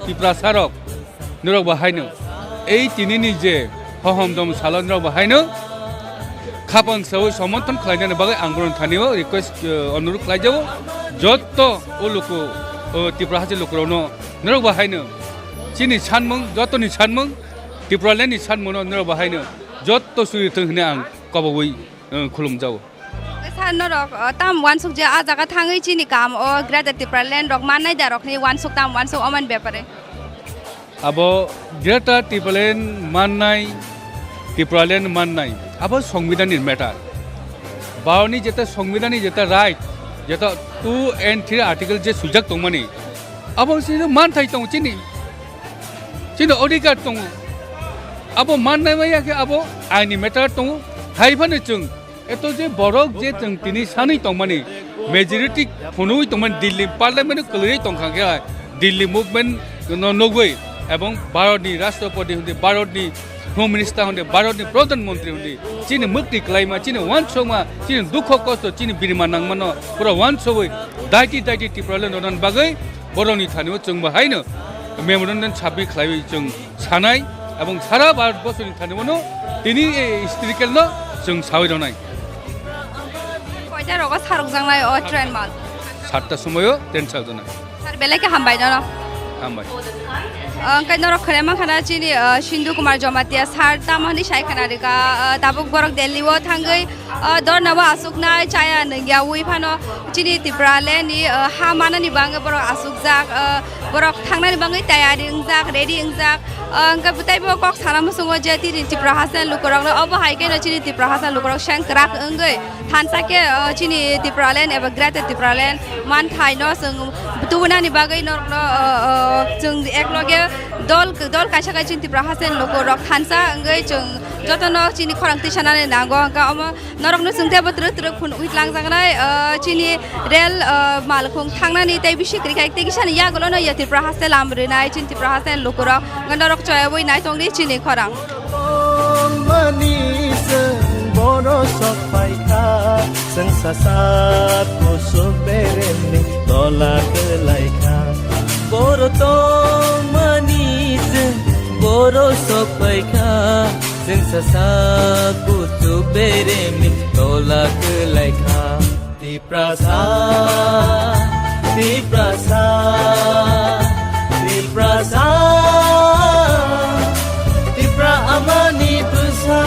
Tiprasarok norok bo haino ei tinini je hohom dom salo norok bo haino khapang sawi somothon khlainani bagwi ang bono thani-o request, eh, onurud khlaijago. Joto o luku, o Tripura hasteni lukurokno norok bo haino chini sanmung, jotoni sanmung, Tipraland ni sanmungno norok bo haino joto suri thung hwnwi ang kobogwi, eh, khulumjago. Sir, norok, eh, tam uansuk je a jaga thangwi chini kam o Greater Tipraland rok mannai da rokni uansuk tam uansuk omoni bepare? Abo Greater Tipraland mannai, Tipraland mannai, abo Songbidanni matter. Bharatni jeta Songbidanni jeta right, jeta two and three article je swijak tongmani, abo chini manthai tongo chini, chini odhikar tongo. Abo mannai maya khe abo aini matter tongo. Hai phano chwng eto je borok je chwng tini sanwi tongmani, majority phunugwi tongmani, Delhi parliament kwlwiwi tongkha khe hai, Delhi movement no nugwi, ebong Bharatni Rashtrapati hwnwi, Bharatni Home Minister hwnwi, Bharatni Pradhan Mantri hwnwi, chini mwkti kwlaima, chini uansukma, chini dukho kosto, chini birma nangmano pura uansugwi daiti daiti Tipraland ronan bagwi borokni thani-o chwng bo haino memorandum submit khlaiwi chwng sanai, ebong sara Bharat borsoni thani-o no tini ei historical no chwng sawi rwnai. Koita rogo sarokjaknai o train mal? Satta somoio train sarokjaknai. Sir, belai khe hambai nono. Hambai. Ang kai norok khare mankha na chini, ah, Sindhu Kumar Jamatia sir tamo hwnwi sai khana rwkha, ah, tabuk borok Delhi o thangwi, ah, dorna o asuknai chaya nungya wi phano chini Tipraland ni, ah, ha manani bangwi borok asukjak, ah, borok thangnani bangwi tayari wngjak, ready wngjak. Ah, hwnkhe teibo kok sana muchungo je tini Tripura hasteni lukurokno obo hai kheno chini Tripura hasteni lukurok sengkrak wngwi thansa khe, ah, chini Tipraland eba Greater Tipraland manthai no chwng tubunani bagwi norokno, ah, ah, chwng ekloge dol, dol kaisa khe chini Tripura hasteni lukurok thansa wngwi chwng jotono chini khorang tisanani nango. Hwnkhe omo norokno chwng teibo twrwk twrwk phunugwi tlangjaknai, ah, chini rel, ah, malkhung thangnani tei bisi kwrwi khai tei kisani yagulono ya Tripura haste lam rinai chini Tripura hasteni lukurok. Hwnkhe norok choyawi naitongdi chini khorang. Mani chwng boro sok phai kha, chwng sasak kuchuk beremni tola kwlai kha. Boro tongmani chwng boro sok phai kha, chwng sasak kuchuk beremni tola kwlai kha. Tiprasa, Tiprasa, Tiprasa, Tipra amani bwsa.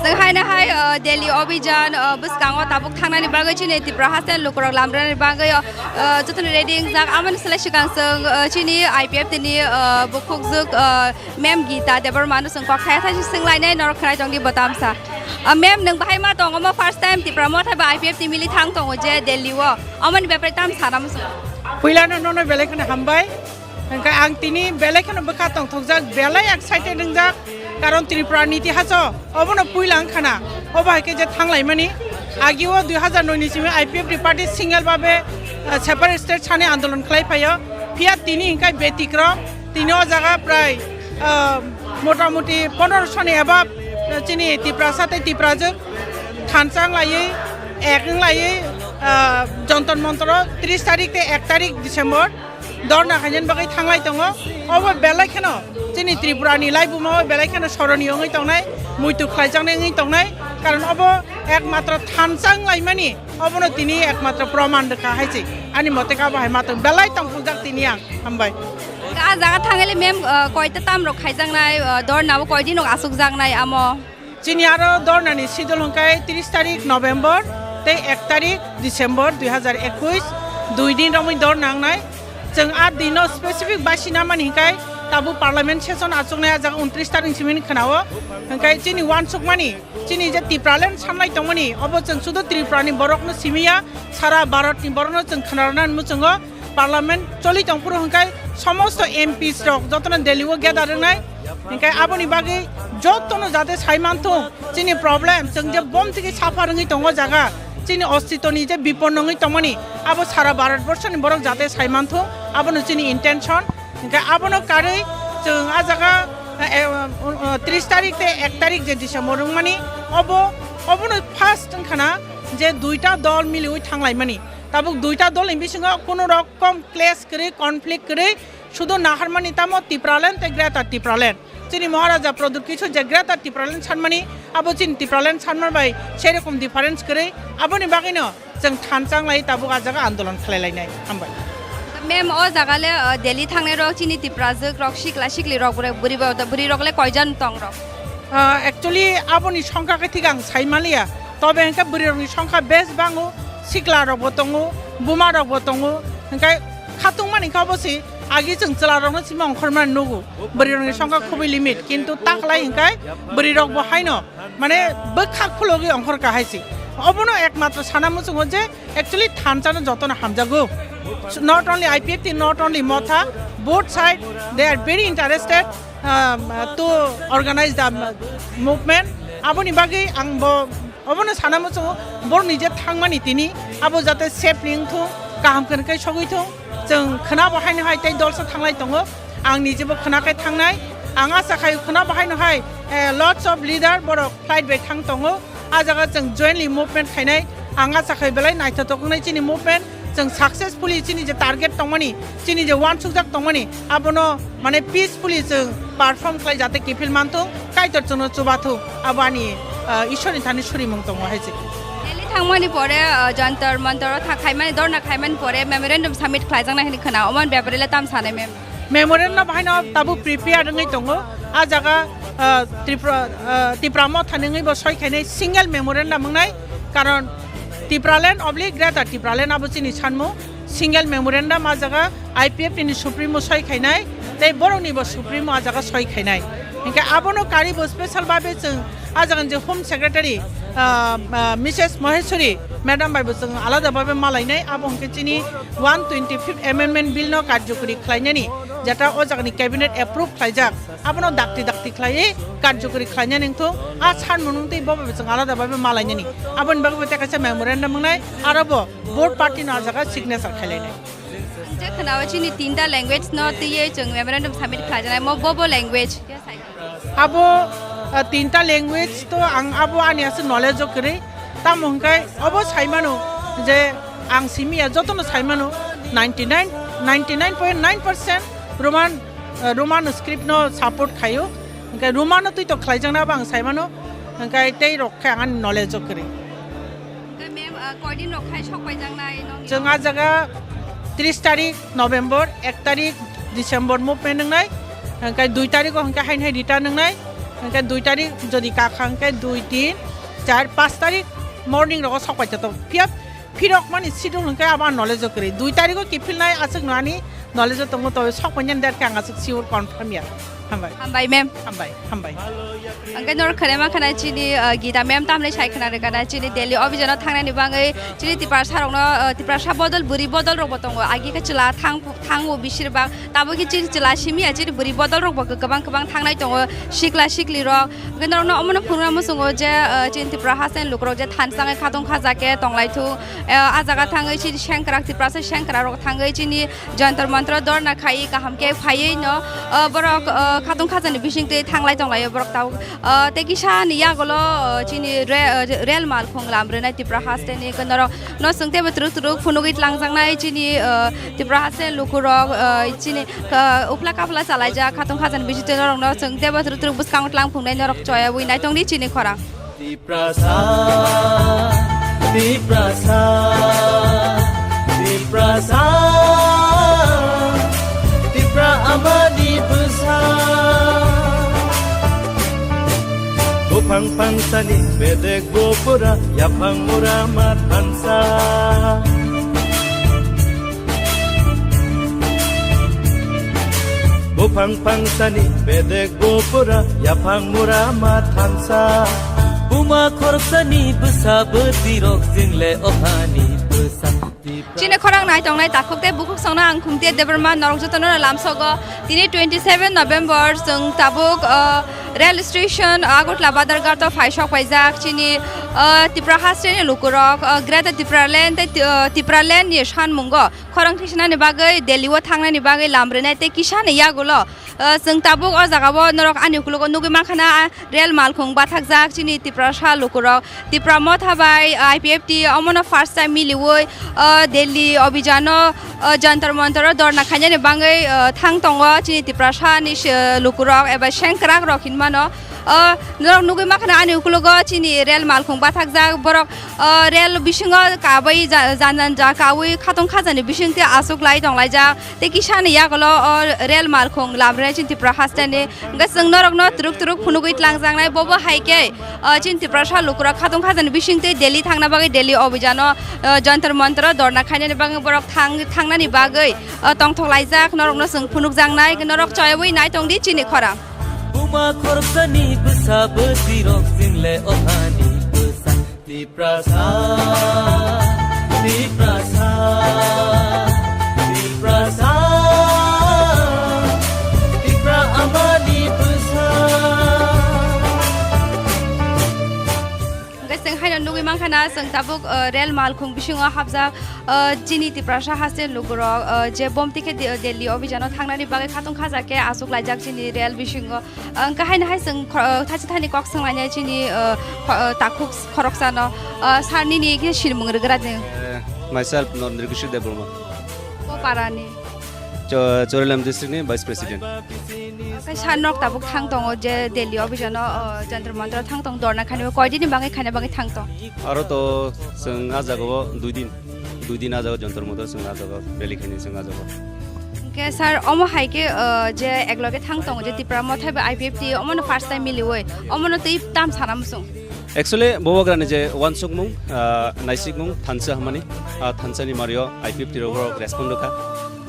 Chwng haino hai, uh, Delhi Abhijan, uh, bwskango tabuk thangnani bagwi chini Tripura haste lukurok lamrani bagwi, uh, jotono ready wngjak. Amoni slai swkang chwng, uh, chini I P F T ni, uh, bukhukjwk, uh, Ma'am Geeta Debbarma no chwng kok thaya thai swnglainai, norok khwnai tongdi bo tamsa. Uh, ma'am, nwng bahai ma tong? Omo first time Tipra Motha bai I P F T mili thang tongo je Delhi o. Omoni bepare tam sana muchung. Puilano nono belai kheno hambai. Hwnkhe ang tini belai kheno bwkha tongthokjak, belai excited wngjak. Karon Tripura ni itihaso obono puila wngkha na. Obo hai khe je thanglaimani. Agio dui hazar noi ni simi I P F T party single babe, uh, separate state sani andolon khlai phaio. Phiya tini hwnkhe betikrom. Tini o jaga prai, ah, motamoti pondrosho ni above, ah, chini Tiprasa tei Tiprajwk thansa wng laiwi, ek wng laiwi, ah, Jantar Mantar o tris tarik tei ek tarik December dorna khainani bagwi thanglai tongo. Obo belai kheno chini Tripura ni laibuma o belai kheno soroniyo wngwi tongnai, muitu khlaijaknai wngwi tongnai, karon obo ekmatro thansa wng laimani. Obono tini ekmatro proman rwkha hai se. Ani mote khe abo hai ma tong belai tongthokjak tini ang. Hambai. A jaga thangele mem, uh, koita tam rok khaijaknai, uh, dorna bo koidin rok asukjaknai amo? Chini aro dorna ni sidol hwnkhe tris tarik November tei ek tarik December dui hazar ekush, dui din romwi dorna wngnai. Chwng a dino specific baisina mani hwnkhe tabuk parliament session achuknai a jaga untris tarik simi khwnao. Hwnkhe chini uansukmani Chini je Tipraland sanlai tongmani, obo chwng sudu Tripura ni borok no simi ya, sara Bharat ni borok no chwng khwnarwna muchungo. Parliament choli tongphuru hwnkhe somosto M Ps rok jotono Delhi o gather wngnai. Hwnkhe aboni bagwi jotono jate sai manthung, chini problem, chwng je bom thiki saphar wngwi tongo jaga, chini ostitoni je bipon wngwi tongmani, abo sara Bharat borso ni borok jate sai manthung, abono chini intention. Hwnkhe abono karwi chwng a jaga, eh, eh, tris tarik tei ek tarik je December wngmani, obo, obono first wngkha na je duita dol miliwi thanglaimani. Tabuk duita dol ni bisingo kunu rokom clash kwrwi, conflict kwrwi, sudu naharmani tamo Tipraland tei Greater Tipraland. Chini Maharaja Pradyut Kishore je Greater Tipraland sanmani, abo chini Tipraland sanma bai serokom difference kwrwi. Aboni bagwino chwng thansa wng lai tabuk a jaga andolon khlai lainai. Hambai. Ma'am, o jaga le, uh, Delhi thangnai rok chini Tiprajwk rok, sikla sikli rok, bwrwi, bwrwi rok le koijon tong rok? Uh, actually, aboni songkha khe thik ang sai maliya. Tobe hwnkhe bwrwi rokni songkha bes bango, sikla rok bo tongo, buma rok bo tongo. Hwnkhe khatung mani khe obo se agi chwng chwla rokno sima ongkhormani nugo. Bwrwi rokni songkha khubui limit, kintu taklai hwnkhe bwrwi rok bo haino mane bwkha khulogwi ongkhor kha hai se. Obono ekmatro sana muchungo je actually thansa no jotono hamjago. Not only I P F T, not only Motha, both side they are very interested, um, to organize the movement. Aboni bagwi ang bo obono sana muchungo borokni je thangmani tini abo jate safely wngthung, kaham khe sogwi thung. Chwng khwnabo haino hai tei dolsa thanglai tongo. Ang nijebo khwna khe thangnai. Ang acha khai khwnabo haino hai, eh, lots of leader borok flight bai thang tongo. A jaga chwng jointly movement khainai. Ang acha khai belai naithotok wngnai chini movement. Chwng successfully chini je target tongmani, chini je uansukjak tongmani, abono mane peacefully chwng perform khlai jate kiphil manthung, Kaitor chwngno chubathung. Abo ani, ah, Ishwarni thani surimung tongo hai se. Delhi thangmani pore, ah, Jantar Mantar o tha khaimani, dorna khaimani pore memorandum submit khlaijaknai hwnwi khwna. Oman bepare le tam sanai mem? Memorandum haino tabuk prepare wngwi tongo. A jaga, ah, Tripura, ah, Tipra Motha ni wngwi bo soi khainai single memorandum wngnai. Karon Tipraland oblique Greater Tipraland abo chini sanmung. Single memorandum a jaga I P F T ni supremo soi khainai, tei borokni bo supremo a jaga soi khainai. Hinkhe abono karwi bo special babe chwng a jaga ni je Home Secretary, ah, ah, Missus Maheshwari Madam bai bo chwng alada babe malainai. Abo hinkhe chini one twenty-fifth Amendment Bill no karjokori khlainani, jeta o jaga ni Cabinet approve khlaijak, abono dakti dakti khlaiwi karjokori khlainani wngthung. A sanmung wngtwi bo bai bo chwng alada babe malainani. Aboni bagwi bo tei kaisa memorandum wngnai, aro bo both party no a jaga signature khailainai. Je khwnao chini tinta language no twiwi chwng memorandum submit khlaijaknai mo bo bo language. Abo, ah, tinta language to ang abo ani aswk knowledge o kwrwi. Tamo hwnkhe obo saimano je ang simiya jotono saimano ninety nine, ninety nine point nine percent Roman, ah, Roman script no support khaio. Hwnkhe Roman no twi to khlaijakna abo ang saimano. Hwnkhe tei rok khe ang ani knowledge o kwrwi. Hwnkhe ma'am, ah, koidin rok khai sok paijaknai nong? Chwng ah jaga tris tarik November, ek tarik December movement wngnai, hwnkhe dui tarik o hwnkhe hain hai return wngnai, hwnkhe dui tarik jodi kakha hwnkhe dui, tin, char, panch tarik morning rogo sok paijak tongo. Phiya phirok mani schedule hwnkhe abo ang knowledge o kwrwi. Dui tarik o kiphilnai aswk no ani knowledge o tongo, tei sok painani date khe ang aswk sure confirm ya. Hambai. Hambai, ma'am. Hambai, hambai. Hwnkhe norok khwnai mankha na chini, uh, Gita ma'am tamni sai khwna rwkha na chini Delhi office-o thangnani bagwi chini Tiprasa rokno, uh, Tiprasa bodol bwrwi bodol rokbo tongo. Agi khe chwla thang, thango bisir bak. Tabuk khe chini chwla simi ya chini bwrwi bodol rokbo kwbang kwbang thangnai tongo. Sikla sikli rok. Hwnkhe norokno omono phunukna muchungo je, uh, chini Tipra haste lukurok je thansa wngwi khatong khaja khe tonglai thung. Uh, ah jaga thangwi chini sengkrak Tiprasa sengkrak rok thangwi chini Jantar Mantar dorna khai kaham khe phaiwi no, o, borok, o, khatung khajani bising twi thanglai tonglaio borok tabuk. O, tei kisa ni yagulo, o, chini re-, o, rel malkhung lam rwnai Tipra haste ni norok no chwng teibo twrwk twrwk phunugwi tlangjaknai chini, o, Tipra haste lukurok, o, chini, o, uphla kaphla chalaijak khatung khajani bising twi norok no chwng teibo twrwk twrwk bwskango tlang phungnai norok choyawi naitongdi chini khorang. Tiprasa, Tiprasa, Tiprasa, Tipra amani bwsa. Buphang phangsani bedek bupura, yaphang mura ma thansa. Buphang phangsani bedek bupura, yaphang mura ma thansa. Buma khoroksani bwsa bwtwi rok chwng le ophani bwsa. Chini khorang nai tongnai takhuk tei bukhuk songno ang Khumtia Debbarma norok jotono lamsogo. Tini twenty seven November chwng tabuk, uh, rail station, uh, Agartala Badarghat o phai sok paijak chini, uh, Tipra haste ni lukurok, uh, Greater Tipraland tei, uh, Tipraland ni sanmungo khorang thisinani bagwi Delhi o thangnani bagwi lam rwnai tei kisa ni yagulo, uh, chwng tabuk o jaga o norok ani ukologo nugwi mankha na, uh, rel malkhung bathakjak chini Tiprasa lukurok. Tipra Motha bai I P F T omono first time miliwi, o, Delhi obijano, o, Jantar Mantar o dorna khainani bagwi, o, thang tongo chini Tiprasa ni se, lukurok eba sengkrak rok hinmano. O, norok nugwi mankha na ani ukologo chini rel malkhung bathakjak borok, o, rel bisingo kabai ja-, jan jan ja kawi khatung khajani bisingtwi aswk lai tonglaijak. Tei kisa ni yagulo o rel malkhung lam rwnai chini Tipra haste ni. Hwnkhe chwng norokno twrwk twrwk phunugwi tlangjaknai, bobo hai khe, o, chini Tiprasa lukurok khatung khajani bisingtwi Delhi thangna bagwi Delhi obijano, o, Jantar Mantar o dorna khainani bagwi borok thang-, thangnani bagwi, o, tongthok laijak, norokno chwng phunukjaknai, norok choyawi nai tongdi chini khorang. Buma khoroksani bwsa bwtwi rok chwng le ophani bwsa. Tiprasa, Tiprasa, Tiprasa, Tipra amani bwsa. Hwnkhe chwng haino nugwi mankha na, chwng tabuk, uh, rel malkhung bisingo hapjak, uh, chini Tiprasa haste lukurok, uh, je bomti khe Di-, Delhi obijano thangnani bagwi khatung khajak khe aswk laijak chini rel bisingo. Ang kahai nahai chwng kho-, thachi thani kok swnglainai chini, uh, kho-, uh, takhuk khoroksano, uh, sir nini khe sinimung rwgra de. Eh, myself, Nondri Kishore Debbarma. Ko parani? Cho-, Chorilam district ni vice president. Kai sir nok tabuk thang tongo je Delhi office no, uh, Jantar Mantar thang tong dorna khani koi dini bangai khani bangai thang tong. Aro to chwng ah jagao dui din, dui din ah jagao Jantar Mantar chwng ah jagao rally khaini chwng ah jagao. Hwnkhe sir, omo hai khe, uh, je ekloge thang tongo je Tipra Motha bai I P F T, omono first time miliwi, omono twi tam sana muchung. Actually, Bubagrani je uansukmung, ah, naisikmung thansa hwnmani, ah, thansani mario I P F T rok respond rwkha.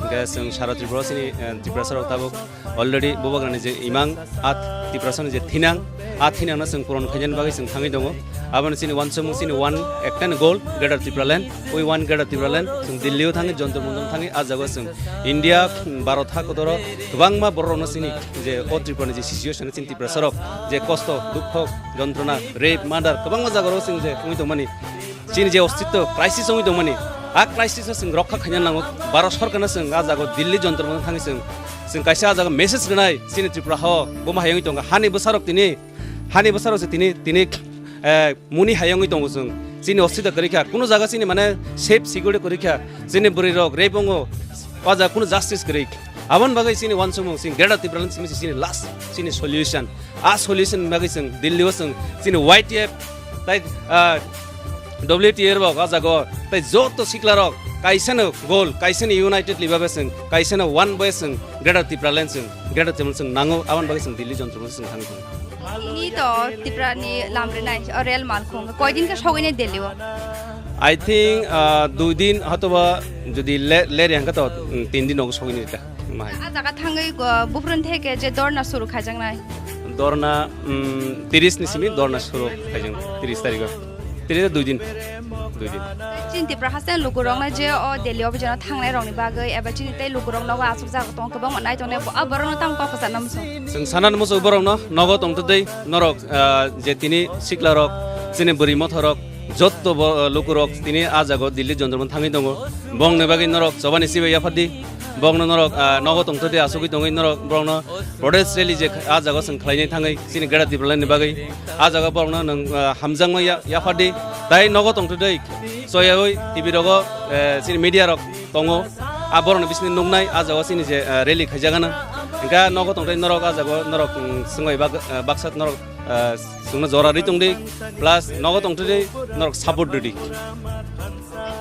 Hwnkhe chwng sara Tripura sini, eh, Tiprasa rok tabuk already Bubagrani je imang, ah, Tiprasani je thinang, ah, thinangno chwng puron khainani bagwi chwng thangwi tongo. Aboni chini uansukmung chini one ekta ni goal, Greater Tipraland, ui one Greater Tipraland, chwng Delhi o thangwi, Jantar Mantar thangwi, ah, jaga chwng India, Bharat ha kotoro kwbangma borok rokno chini je o Tripura ni je situation chini Tiprasa rok je kosto, dukho, jontrona, rape, murder kwbangma jaga rok chwng je wngwi tongmani, chini je ostitto crisis wngwi tongmani, A crisis no chwng rokha khaina nango, Bharat Sarkar no chwng a jaga Delhi Jantar Mantar thangwi chwng, chwng kaisa a jaga message rwnai chini Tripura hao, buma hayungwi tongo, hani bwsarok tini, hani bwsarok se tini, tini, eh, muni hayungwi tongo chwng, chini ostita kwrwi kha, kunu jaga chini mane safe security kwrwi kha, chini bwrwi rok rape wngo, o jaga kunu justice kwrwi. Aboni bagwi chini uansukmung chini Greater Tipraland simi se chini last chini solution. A solution ni bagwi chwng Delhi o chwng chini Y T F tai, ah, W T F rok o jaga o tai joto sikla rok kaisa no goal, kaisa no united liba bai chwng, kaisa no one bai chwng Greater Tipraland chwng, Greater Tipraland chwng nango, aboni bagwi chwng Delhi Jantar Mantar chwng thangwi tongo. Tini to Tripura ni lam rinai, o rel malkhung. Koi din khe sogwi nai Delhi o? I think, ah, dui din hotoba jodi le-, leri hangkhe to, mm, tin din nogo sogwi nai ta. Mahai. A jaga thangwi, uh, buphuruni theke je dorna suru khaijaknai. Dorna, um, tiris ni simi dorna suru khaijak, tiris tarikh o. Tiris dui din. Dui din. Chini Tripura haste lukurokno je o Delhi o bijano thangnai rokni bagwi eba chini tei lukurok nogo aswk jaga tongo kwbangma nai tongnai, a borokno tamo kok kwchangna muchung? Chwng sana muchung borokno nogo tongtwtwi norok, uh, je tini sikla rok, chini bwrwi motha rok, jotto bo, uh, lukurok tini a jaga o Delhi Jantar Mantar thangwi tongo. Bongni bagwi norok chobani sibai yaphardi. Bongno norok, ah, nogo tongtwtwi asugwi tongwi norok borokno protest rally je a jaga chwng khlainai thangwi chini Greater Tipraland ni bagwi a jaga borokno nwng, ah, hamjakma ya-, yaphardi. Tai nogo tongtwtwi soyawi T V rogo, eh, chini media rok tongo. A borokni bisingni nuknai a jaga chini je, eh, rally khaijakgana. Hingkhe nogo tongtwtwi norok a jaga norok, mm, swngbai bak-, eh, baksa norok, eh, chwngno jora rwi tongdi, plus nogo tongtwtwi norok support rwdi.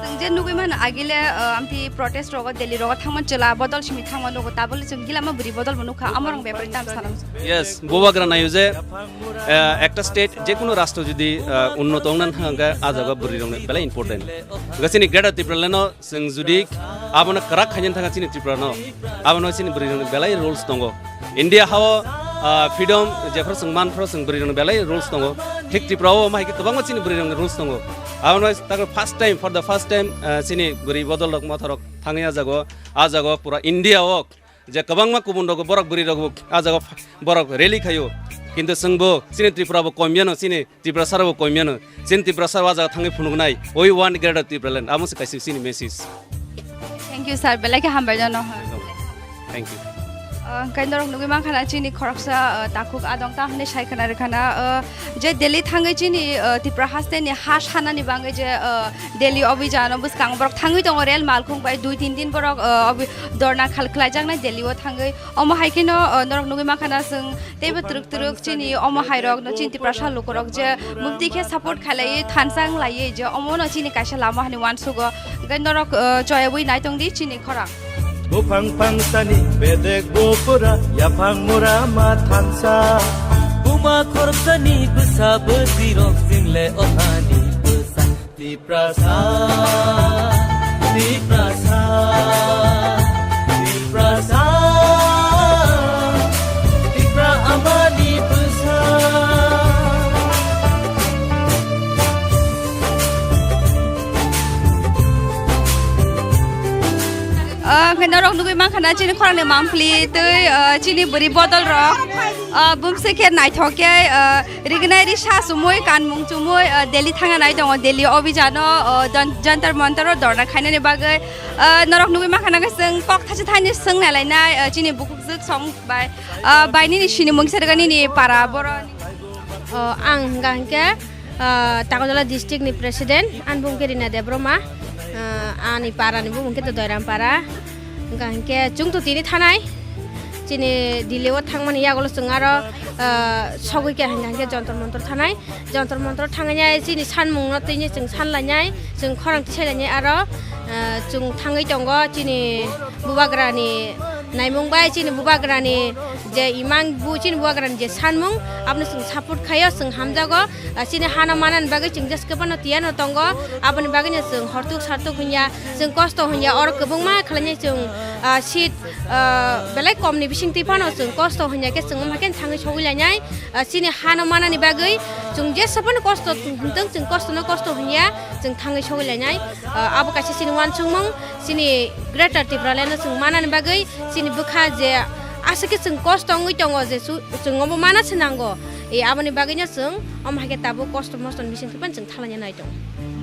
Chwng je nugwi mano agile, uh, amtwi protest rogo Delhi rogo thangma chwla bodol simi thangma nugo, tabole chwng gilama bwrwi bodol bo nukha, amorok bepari tam sana muchung. Yes, bubagra nayo je, uh, ekta state je kono rastro jodi, uh, unnoto wngna thangkha a jaga bwrwi rokni belai important. Hwnkhe chini Greater Tipraland no chwng jodi abono kwrak khaina thangkha chini Tripura no, abono chini bwrwi rokni belai rules tongo. India hao, ah, freedom jephru chwng manphru chwng bwrwi rokni belai rules tongo. Thik Tripura o omo hai khe kwbangma chini bwrwi rokni rules tongo. Abono takhe first time, for the first time, ah, chini bwrwi bodol rok motha rok thangwi a jaga o, a jaga o pura India o je kwbangma kubun rok borok bwrwi rok bo a jaga o borok rally khaio. Kintu chwng bo chini Tripura bo kom yano chini Tiprasa rok bo kom yano, chini Tiprasa rok o jaga thangwi phunuknai, "We want Greater Tipraland," amo se kaisa chini message. Thank you, sir. Belai khe hambai jano. Thank you. Uh, hwnkhe norok nugwi mankha na chini khoroksa, uh, takhuk adong ta hwnwi sai khna rwkha na, uh, je Delhi thangwi chini, uh, Tipra haste ni ha sanani bagwi je, uh, Delhi obijano bwskango borok thangwi tongo rel malkhung bai dui tin din borok, uh, obi-, dorna khal khlaijaknai Delhi o thangwi. Omo hai kheno, uh, norok nugwi mankha na chwng Teibo twrwk twrwk chini omo hairok no chini Tiprasa lukurok je mukti khe support khailaiwi thansa wnglaiwi je omo no chini kaisa lama hwnwi uansugo. Hwnkhe norok, uh, choyawi naitongdi chini khorang. Buphang phangsani bedek bupura yaphang mura ma thansa. Buma khoroksani bwsa bwsirok jingle ohani bwsa. Tiprasa, Tiprasa, Tiprasa, Tipra amani bwsa. Ah, hwnkhe norok nugwi mankha na chini khorangni mangpli tei, ah, chini bwrwi bodol rok, ah, bumswi khe naithok khe, ah, Rignai risa sumui, kanmung chumui, ah, Delhi thangna nai tongo, Delhi obijano, ah, don-, Jantar Mantar o dorna khainani bagwi, ah, norok nugwi mankha na khe chwng kok thachi thaini swng nai lainai, ah, chini bukhukjwk song bai, ah, bai nini sini mungsa rwgani nini para boroni. Oh, ang hwnkha hwnkhe, ah, Takojola district ni president, ani bung khe Rina Debbarma, ah, ani para ni bung khe to Doiram para. Hwnkha hwnkhe chwng to tini thanai, chini Delhi o thangmani yagulo chwng aro, ah, sogwi khe hwnkha hwnkhe Jantar Mantar thanai. Jantar Mantar thangwi nai chini sanmung no tini chwng san lainai, chwng khorang tisai lainai aro, ah, chwng thangwi tongo chini bubagra ni naimung bai, chini bubagra ni je imang bu, chini bubagra ni je sanmung abono chwng support khaio, chwng hamjago. Ah, chini hano manani bagwi chwng jeske phano tiyano tongo, aboni bagwino chwng hortuk sartuk hwnya, chwng kosto hwnya, oro kwbangma khlainai chwng, ah, seat, ah, belai komni bisingtwi phano chwng kosto hwnya khe chwng wngma khe thangwi sogwi lainai. Ah, chini hano manani bagwi chwng jesa phano kosto hwntwng, chwng kostono kosto hwnya, chwng thangwi sogwi lainai. Ah, abo kaisa chini uansukmung, chini Greater Tipraland no chwng manani bagwi chini bwkha je aswk khe chwng kosto wngwi tongo je su-, chwng obo mana se nango. E, aboni bagwino chwng omo hai khe tabuk kosto mostoni bisingtwi phano chwng thanglaina nai tongo.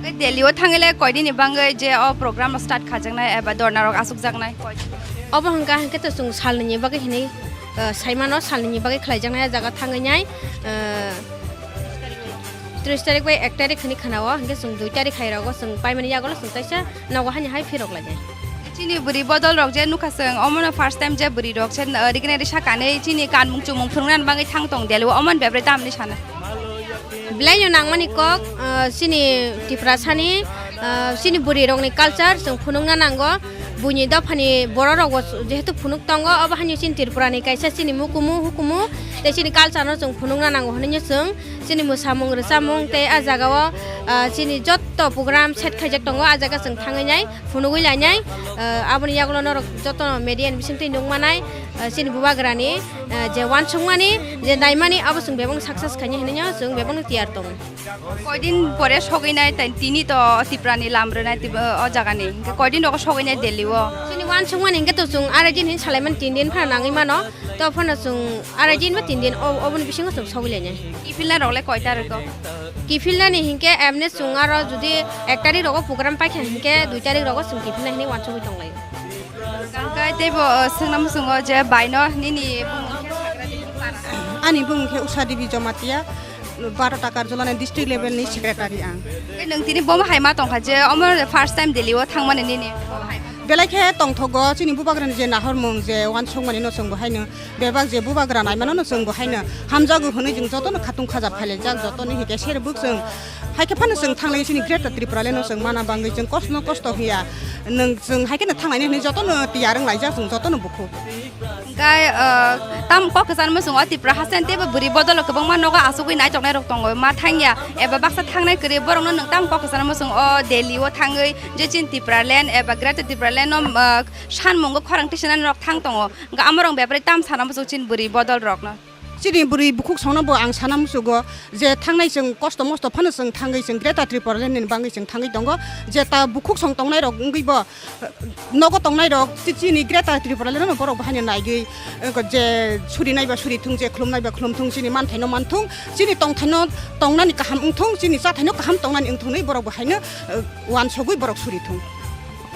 Tei Delhi o thangwi le koidini bangwi je o program start khajaknai eba dorna rok asukjaknai? Obo hwnkha hwnkhe to chwng salnwini bagwi hinwi, eh, saimano, salnwini bagwi khlaijaknai a jaga thangwi nai, eh, tris tarik bai ek tarik hinwi khwnao, hwnkhe chwng dui tarik hai rogo chwng paimani yagulo chwng teisa nogo hani hai phirok lainai. Chini bwrwi bodol rok je nukha chwng, omono first time je bwrwi rok se, eh, rignai risa kanwi chini kanmung chumung phwrwngna bagwi thang tong Delhi o, omoni bebrai tamni sana? Belai no nangmani kok, ah, chini Tiprasani, ah, chini bwrwi rokni culture chwng phunukna nango. Buini dophani borok rokbo jehetu phunuk tongo, obo haino chini Tripurani kaisa chini mukumu hukumu tei chini culture no chwng phunukna nango hwnwi chwng chini mwsamung rwchapmung tei a jagao, ah, chini jotto program set khaijak tongo, a jaga chwng thangwi nai. Phunugwi lainai, eh, aboni yagulo norok jotono media ni bisingtwi nukmanai, eh, chini bubagrani, eh, je uansukmani, je naimani, abo chwng bebakno success khainai hinwi chwng bebakno tiyar tongo. Koidin pore sogwinai, tai tini to Tiprani lam rwnai tib-, o jagani. Hwnkhe koidin rogo sogwinai Delhi o? Chini uansukmani hwnkhe to chwng arai din hin salaimani tin din phano nangwi mano. To phano chwng arai din ba tin din o, oboni bisingo chwng sogwi lainai. Kiphilna rok le koita rwgo? Kiphilnani hinkhe emne chwng aro jodi ek tarik rogo program paikha hinkhe dui tarik rogo chwng kiphilna hinwi uansugwi tonglaio. Hwnkhe teibo, uh, swngna muchungo je baino nini bumung khe sagra di para? Ani bumung khe Usha Devi Jamatia, baro ta Karjolani district level ni secretary ang. Tei nwng tini bomo hai ma tongkha je omo first time Delhi o thangmani nini? Belai khe tongthogo chini bubagrani je nahormung je uansukmani no chwng bo haino. Bebak je bubagra naimano no chwng bo haino hamjago hwnwi chwng jotono khatung khaja phailaijak, jotono hike serbuk chwng. Hai khe phano chwng thanglai chini Greater Tripura le no chwng mana bangwi chwng kosto no kosto hiya. Nwng chwng hai kheno thanglaini hwnwi jotono tiyar wng laijak chwng jotono bukhuk. Hwnkhe, ah, tam kok kwchangma chwng o Tripura haste teibo bwrwi bodolo kwbangma nogo achugwi naichoknai rok tongo ma thangya eba baksa thangnai kwrwi borokno nwng tam kok kwchangma chwng o Delhi o thangwi je chini Tripura land eba Greater Tripura land no, ah, sanmungo khorang tisanani rok thang tongo. Hwnkhe amorok bepari tam sana muchung chini bwrwi bodol rokno. Chini bwrwi bukhuk songno bo ang sana muchugo je thangnai chwng kosto mosto phano chwng thangwi chwng Greater Tripura Land ni bangwi chwng thangwi tongo. Je ta bukhuk song tongnai rok wngwi bo, eh, nogo tongnai rok chi-, chini Greater Tripura Land no borok bo haino naigwi, eh, je suri naiba suri thung, je khulum naiba khulum thung, chini manthai no man thung, chini tongthai no tongnani kaham wng thung, chini chathai no kaham tongnani wng thung hinwi borok bo haino, eh, uansugwi borok suri thung.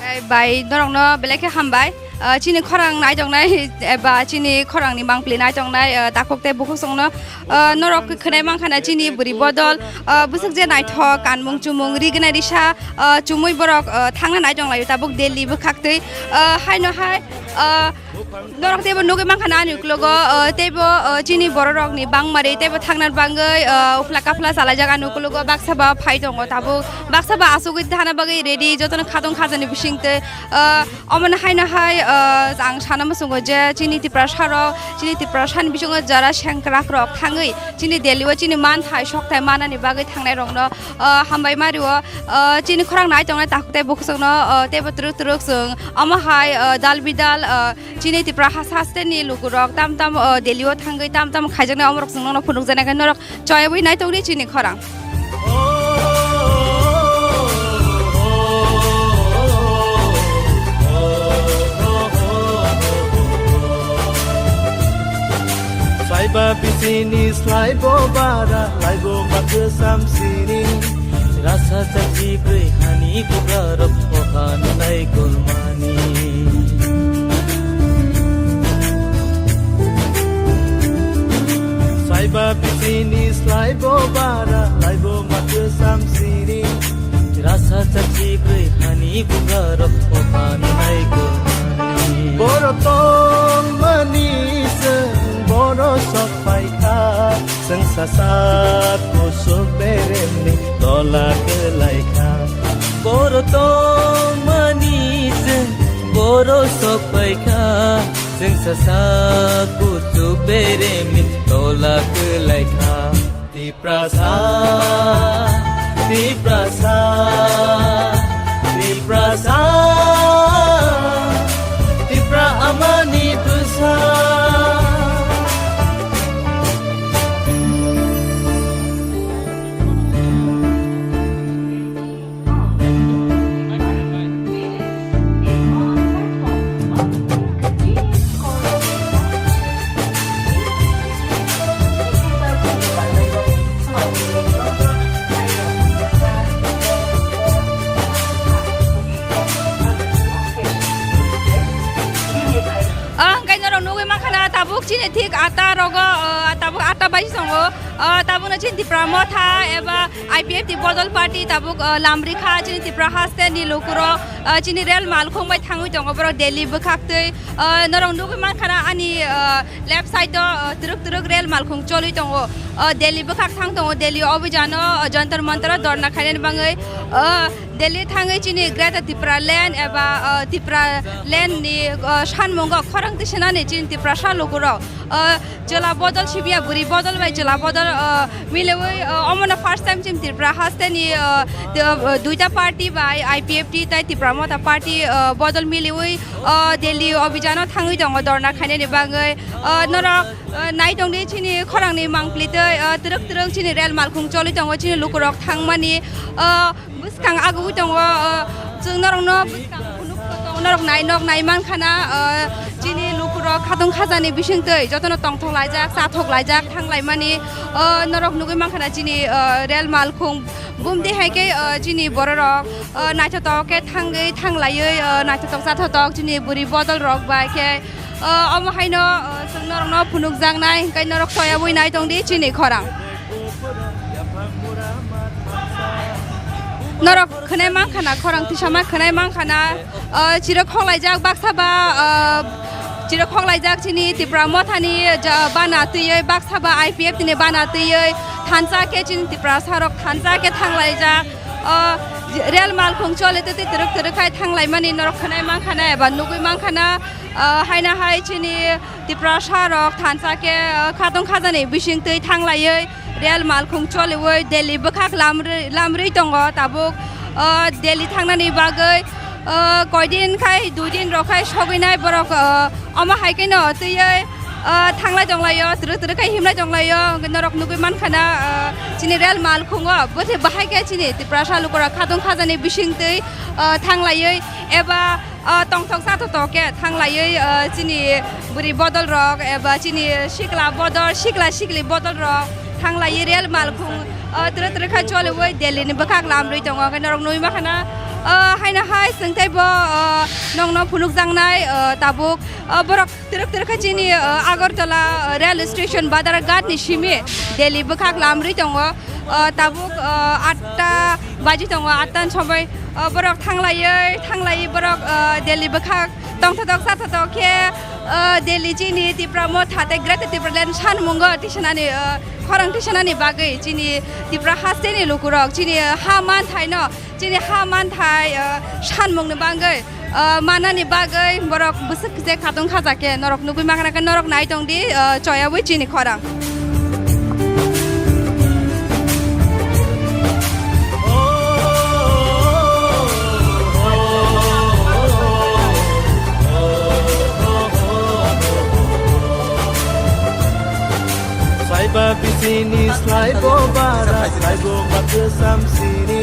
Ei, bai, norokno belai khe hambai. Ah, chini khorang nai tongnai, eba chini khorangni mangpili nai tongnai, ah, takhuk tei bukhuk songno, ah, norok khwnai mankha na chini bwrwi bodol, ah, bwswk je naithok, kanmung chumung, rignai risa, ah, chumui borok, ah, thangna nai tonglaio tabuk Delhi bwkhaktwi, ah, haino hai, ah, Norok teibo nugwi mankha na ani uklogo, o, teibo, o, chini bororokni bangmari teibo thangna bagwi, o, uphla kaphla chalaijak ani uklogo baksa ba phai tongo tabuk. Baksa ba achugwi thana bagwi ready, jotono khatong khajani bisingtwi, o, omono haino hai, o, ang sana muchungo je chini Tiprasarok, chini Tiprasani bisingo jara sengkrakrok thangwi chini Delhi o chini manthai sokthai manani bagwi thangnairokno, o, hambai mario, o, chini khorang nai tongnai takhuk tei bukhukno, o, teibo twrwk twrwk chwng omo hai, o, dal bidal, o, Chini Tipra hasa haste ni lukurok tam tam, o, Delhi o thangwi tam tam khaijaknai omorok chwng nono phunukjaknai khe norok choyawi nai tongdi chini khorang. Saiba bisini slaibo bara, laibo bakhe samsini. Rasa chachi brwi hani bugarok oha nunai golmani. Saiba bisini slaibo bara, laibo makhe samsini. Rasa chachi brwi hani bugarok oha nunai golmani. Boro tongmani chwng boro sok phaikha. Chwng sasak kusuk beremni tola kwlaikha. Boro tongmani chwng boro sokpaikha. Chwng sasak kusuk beremni tola kwlaikha. Tiprasa, Tiprasa, Tiprasa, Tipra amani bwsa. Chini thik atta rogo, ah, tabuk atta baji tongo. Ah, tabukno chini Tipra Motha eba I P F T bodol party tabuk, ah, lamrikha chini Tipra haste ni lukurok, ah, chini rel malkhung bai thangwi tongo borok Delhi bwkhaktwi. Ah, norok nugwi mankha na ani, ah, left side o, ah, twrwk twrwk rel malkhung choli tongo. Ah, Delhi bwkhak thang tongo, Delhi obijano, ah, Jantar Mantar o dorna khainani bangwi. Ah, Delhi thangwi chini Greater Tipraland eba, ah, Tipraland ni, ah, sanmungo khorang tisanani chini Tiprasa lukurok, ah, chwla bodol sibiya bwrwi bodol bai chwla bodol, ah, milwi, ah, omono first time chini Tripura haste ni, ah, de-, ah, duita party bai I P F T tai Tipra Motha party, ah, bodol milwi, ah, Delhi obijano thangwi tongo dorna khainani bagwi. Ah, norok, ah, nai tongdi chini khorang ni mangpli twi, ah, twrwk twrwk chini rel malkhung choli tongo chini lukurok thangmani. Ah, Bwskang agwi tongo, o, chwng norokno bwskang phunuk tong, norok nai, nok nai mankha na, o, chini lukurok khatung khajani bisingtwi jotono tongthok laijak, chathok laijak, thang laimani, o, norok nugwi mankha na chini, o, rel malkhung bumdi hai khe, o, chini bororok, o, naithotok khe thangwi thang laiwi, o, naithotok chathotok chini bwrwi bodol rok bai khe, o, omo haino, o, chwng norokno phunukjaknai, hwnkhe norok toyabwi nai tongdi chini khorang. Norok khwnai mankha na, khorang tisama khwnai mankha na, ah, chirok khoklaijak baksa ba, ah, chirok khoklaijak chini Tipra Mothani ja-, bana twiwi baksa ba I P F T ni bana twiwi thansa khe chini Tiprasa rok thansa khe thanglaijak. Ah, rel malkhung chole twi twi twrwk twrwk khai thanglaimani norok khwnai mankha na eba nugwi mankha na, ah, haina hai chini Tiprasa rok thansa khe, ah, khatung khajani bisingtwi thanglaiwi rel malkhung choliwi Delhi bwkhak lamrwi, lamrwi tongo tabuk, ah, Delhi thangnani bagwi, ah, koidin khai dui din rok khai sogwinai borok, ah, omo hai kheno twiwi, ah, thanglai tonglaio, twrwk twrwk khai himlai tonglaio, norok nugwi mankha na, ah, chini rel malkhungo bwthe bahai khe chini Tiprasa lukurok khatung khajani bisingtwi, ah, thanglaiwi eba, ah, tongthok chathotok khe thanglaiwi, ah, chini bwrwi bodol rok eba chini sikla bodol, sikla sikli bodol rok thanglaiwi rel malkhung, ah, twrwk twrwk kha choliwi Delhi ni bwkhak lamrwi tongo. Hwnkhe norok nugwi mankha na, ah, haino hai chwng teibo, ah, nokno phunukjaknai, ah, tabuk, ah, borok twrwk twrwk kha chini, ah, Agartala, ah, rail station Badharghat ni simi Delhi bwkhak lamrwi tongo. Ah, tabuk, ah, atta baji tongo, atta ni somoi, ah, borok thanglaiwi, thanglaiwi borok, ah, Delhi bwkhak tongthotok chathotok khe, ah, Delhi chini Tipra Motha tei Greater Tipraland sanmungo tisanani, ah, khorang tisanani bagwi chini Tipra hasteni lukurok chini, ah, ha manthaino, chini ha manthai, ah, sanmungni bagwi, ah, manani bagwi borok bwswk je khatung khaja khe norok nugwi mankha khe norok nai tongdi, ah, choyawi chini khorang. Saiba bisini slaibo bara, slaibo baksa samsini.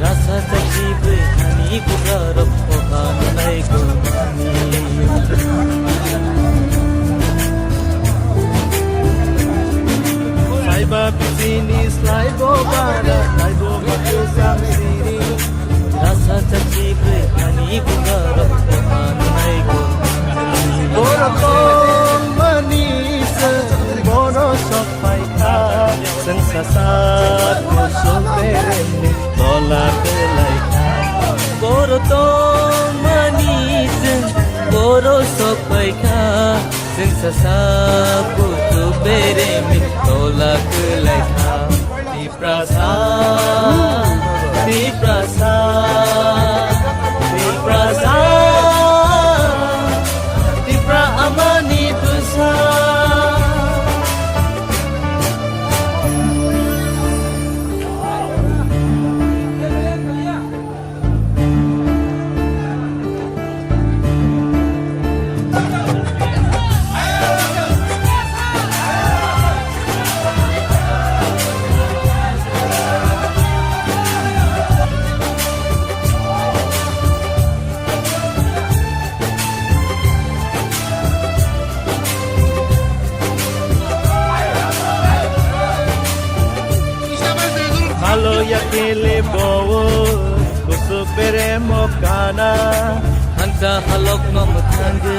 Rasa chakri bwkhani bugarok kohan nai gomani. Saiba bisini slaibo bara, slaibo baksa samsini. Rasa chakri bwkhani bugarok kohan nai gomani. Borok tongmani se borok sok phaikha. Chwng sasak kuchuk beremni tola kwlaikha. Boro tongmani chwng boro sokphaikha. Chwng sasak kuchuk beremni tola kwlaikha. Tiprasa, Tiprasa, Tiprasa, Tipra amani bwsa. Malo ya kele bowo, kusu pere mo kana. Hansa halok no mwthangwi,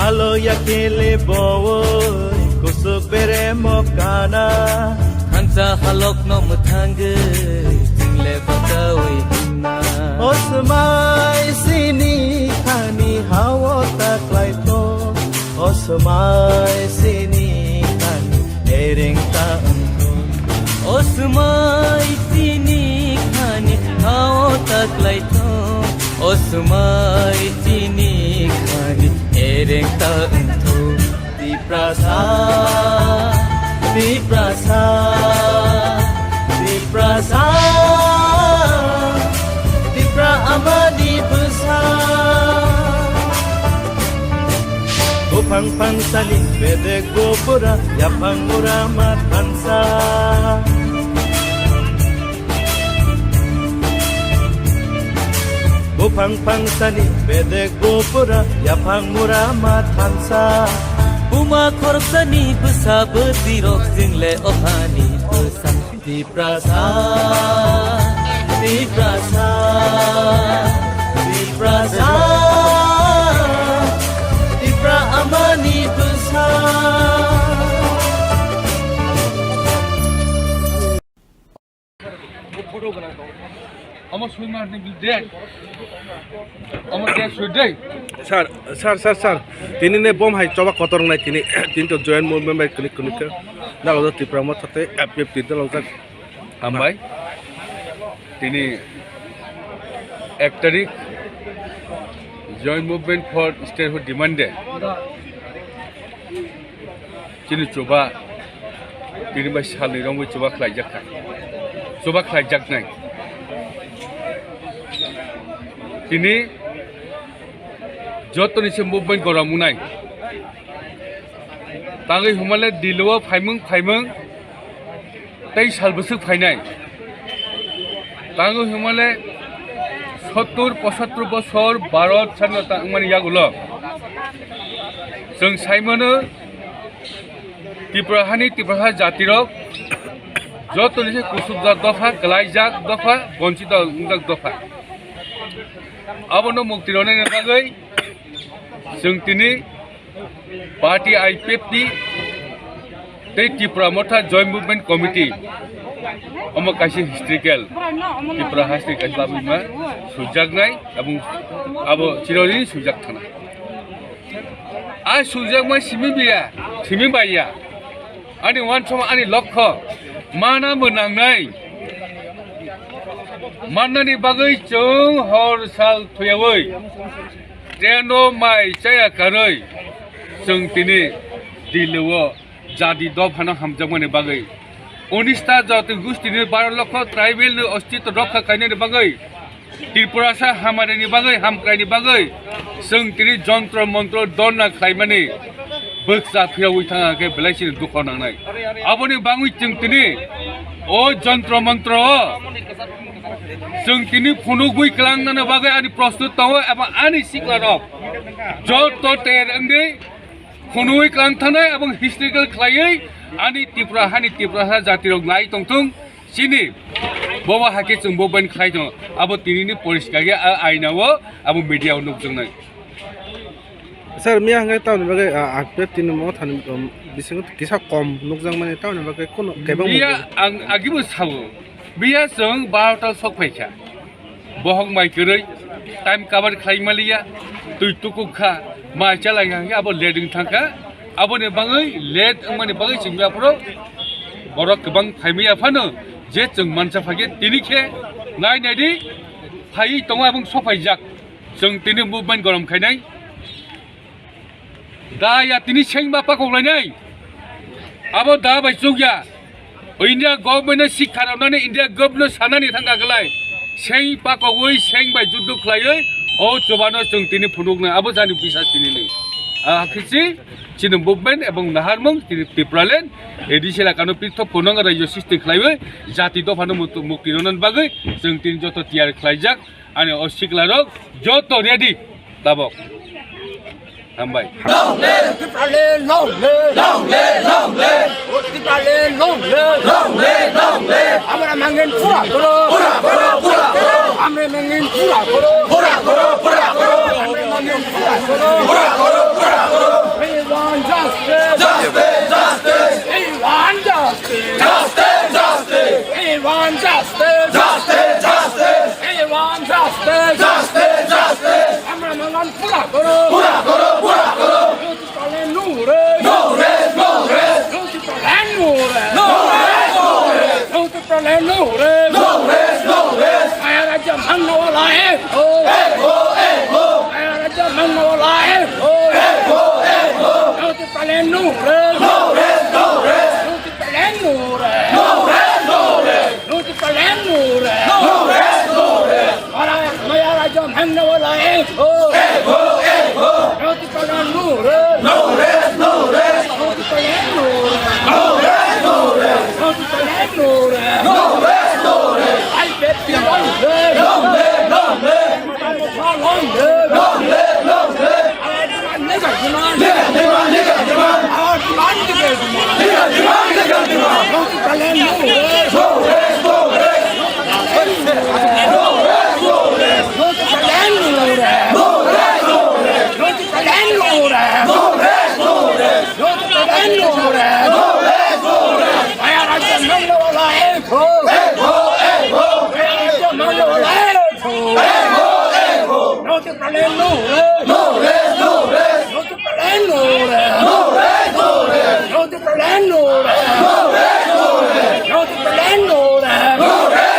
Alo ya kele bowoi kusuk bere mokana. Hansa halok no mwthangwi jingle batawi himna. Osmai sini khani hawo taklai to. Osmai sini khani ereng ta wngkho. Osmai sini khani hawo taklai to. Osmai sini khani ereng ta wngkho. Tiprasa, Tiprasa, Tiprasa, Tipra amani bwsa. Buphang phangsani bedek bupura, yaphang mura ma thansa. Buphang phangsani bedek bupura, yaphang mura ma thansa. Buma khoroksani bwsa bwtwirok jingle ophani bwsa. Tiprasa, Tiprasa, Tiprasa, Tipra amani bwsa. Omo soi ma ni de. Omo de soi de. Sir, sir, sir, sir. Tini ne bom hai choba kotor nai tini. Tini to joint movement bai klik klik ke. Dalo do Tipra Motha te F P F T dalo jak. Hambai. Tini ek tarik Joint Movement for Statehood Demand Day. Chini chuba, tini bai salni romwi chuba khlaijak kha. Chuba khlaijaknai. Tini jotoni se movement gorom wngnai. Tangwi hwnmale Delhi-o phaimung phaimung tei sal bwswk phainai. Tangwi hwnmale sottur pochattor bosor Bharat sadhinota wngmani yagulo chwng saimano Tripura hani Tiprasa jatirok jotoni se kusukjak dopha, klaijak dopha, bonchito wngjak dopha. Abono mukti rwnani bagwi chwng tini Party I P F T tei Tripura Motha Joint Movement Committee omo kaisa historical Tripura hasteni kaisa labima sujaknai, abong abo chironi sujak thana. A sujakma simi biya, simi baiya. Ani wansukma ani lokho mana bo nangnai. Mannani bagwi chwng hor sal thuyawi treno mai chaya karwi chwng tini Delhi-o jadi dophano hamjakmani bagwi, unista jati gustini baro lokho tribal ni ostitw rokha khainani bagwi, Tripurasa hamarani bagwi, hamkraini bagwi chwng tini jontro montro dorna khlaimani bwkcha phiyogwi thangkha khe belai chini dukho nangnai. Aboni bagwi chwng tini o jontro montro o chwng tini phunugwi klangnani bagwi ani prostut tongo, eba ani siklarok joto ter wngwi phunugwi klang thanai, abo historical khlaiwi ani Tripura hani Tiprasa jatirok nai tongthung. Chini bobo hakhe chwng bo ban khlai tongo. Abo tinini poriskar khe a aina o abo media o nukjaknai. Sir, miya hwnkhe tamoni bagwi, ah, update tini mo thani, um, bisingo kisa kom nukjakmani tamoni bagwi kono kebeng. Miya ang agibo sao. Miya chwng barota sok phaikha. Bohok mai kwrwi, time cover khlai maliya, twi tukuk kha, mai chalai kha, abo late wng thangkha. Aboni bagwi late wngmani bagwi chwng aphuru borok kwbang phaimaya phano je chwng mansa phakhe tini khe nai naidi phaiwi tongo abong sophaijak. Chwng tini movement gorom khainai. Da ya tini sengba pakok lainai. Abo da bai chukya. O India government no sikha rwnani India government no sanani thangkha kwlai. Seng pakogwi seng bai juddo khlaiwi o chubano chwng tini phunuknai. Abo jani bisas tinini. Ah, khichi chini movement ebong naharmung tini Tipraland A D C elakano pithok phunuknai rajyo sristi khlaiwi jati dophano mukti rwnani bagwi chwng tini joto tiyar khlaijak. Ani o siklarok joto ready tabok. Hambai. Long live! Tipraland long live! Long live, long live! Tipraland long live! Long live, long live! Amra mangin pura koro! Pura koro, pura koro! Amra mangin pura koro! Pura koro, pura koro! Amra mangin pura koro! Pura koro, pura koro! We want justice! Justice, justice! We want justice! Justice, justice! We want justice! Justice, justice! We want justice! Justice, justice! Amra mangan pura koro! Pura koro, pura koro! Tipraland no rest! No rest, no rest! Tipraland no rest! No rest, no rest! Tipraland no rest! No rest, no rest! Mayaraja mangna wala ek ho! Ek ho, ek ho! Mayaraja mangna wala ek ho! Ek ho, ek ho! Tipraland no rest! No rest, no rest! Tipraland no rest! No rest, no rest! Tipraland no rest! No rest, no rest! Mayaraja mangna wala ek ho! Ek ho, ek ho! Tipraland no rest! No rest, no rest! Tipraland no rest! No rest, no rest! Tipraland no rest! No rest, no rest! I P F T long live! Long live, long live! Long live, long live! Our demand, legal demand! Legal demand, legal demand! Our demand, legal demand! Legal demand, legal demand! Tipraland no rest! No rest, no rest! Tipraland no rest! No rest, no rest! No Tipraland no rest! No rest, no rest! No Tipraland no rest! No rest, no rest! No Tipraland no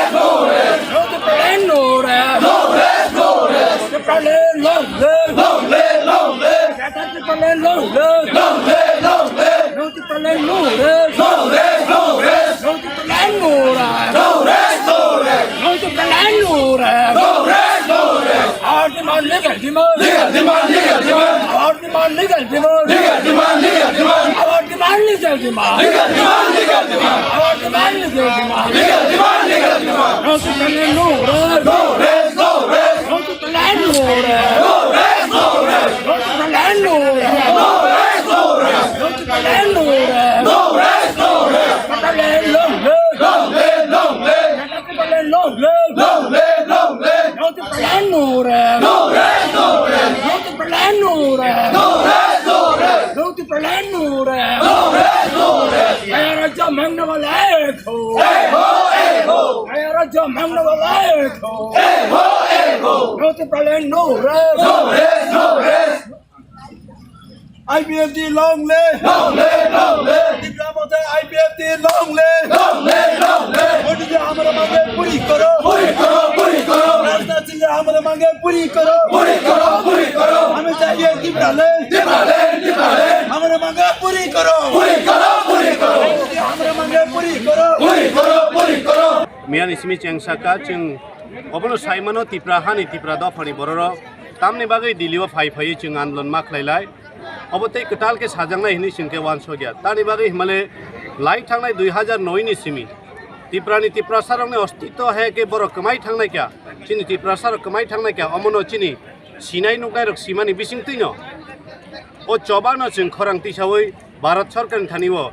rest! No rest, no rest! No Tipraland no rest! No rest, no rest! Tipraland long live! Long live, long live! Greater Tipraland long live! Long live, long live! No Tipraland no rest! No rest, no rest! No Tipraland no rest! No rest, no rest! No Tipraland no rest! No rest, no rest! Our demand, legal demand! Legal demand, legal demand! Our demand, legal demand! Legal demand, legal demand! Our demand, legal demand! Legal demand, legal demand! Our demand, legal demand! Legal demand, legal demand! No Tipraland no rest! No rest, no rest! No Tipraland no rest! No rest, no rest! No Tipraland no rest! No rest, no rest! No Tipraland no rest! No rest, no rest! Tipraland long live! Long live, long live! Tipraland long live! Long live, long live! No Tipraland no rest! No rest, no rest! No Tipraland no rest! No rest, no rest! No Tipraland no rest! No rest, no rest! Mayaraja mangna wala ek ho! Ek ho, ek ho! Mayaraja mangna wala ek ho! Ek ho, ek ho! No Tipraland no rest! No rest, no rest! I P F T long live! Long live, long live! Tipra Motha I P F T long live! Long live, long live! Modi जी हमारे मांगे पूरी करो! पूरी करो, पूरी करो! राजनाथ सिंह जी हमारे मांगे पूरी करो! पूरी करो, पूरी करो! हमें चाहिए Tipraland! Tipraland, Tipraland! हमारे मांगे पूरी करो! पूरी करो, पूरी करो! मोदी जी हमारे मांगे पूरी करो! पूरी करो, पूरी करो! Miyani simi cheng saka chwng obono saimano Tipra hani Tipra dophani bororok tamni bagwi Delhi o phai phaiwi chwng andolon ma khlai lai. Obo tei kwtal khe sajaknai hinwi chwng khe uansukya. Tamni bagwi himale lai thangnai dui hazar noi ni simi Tiprani Tiprasarokni ostitw hai khe borok kwmai thangnai kha, chini Tiprasarok kwmai thangnai kha, omono chini sinai nuknairok simani bisingtwino o chobano chwng khorang tisaui Bharat Sorkarni thani o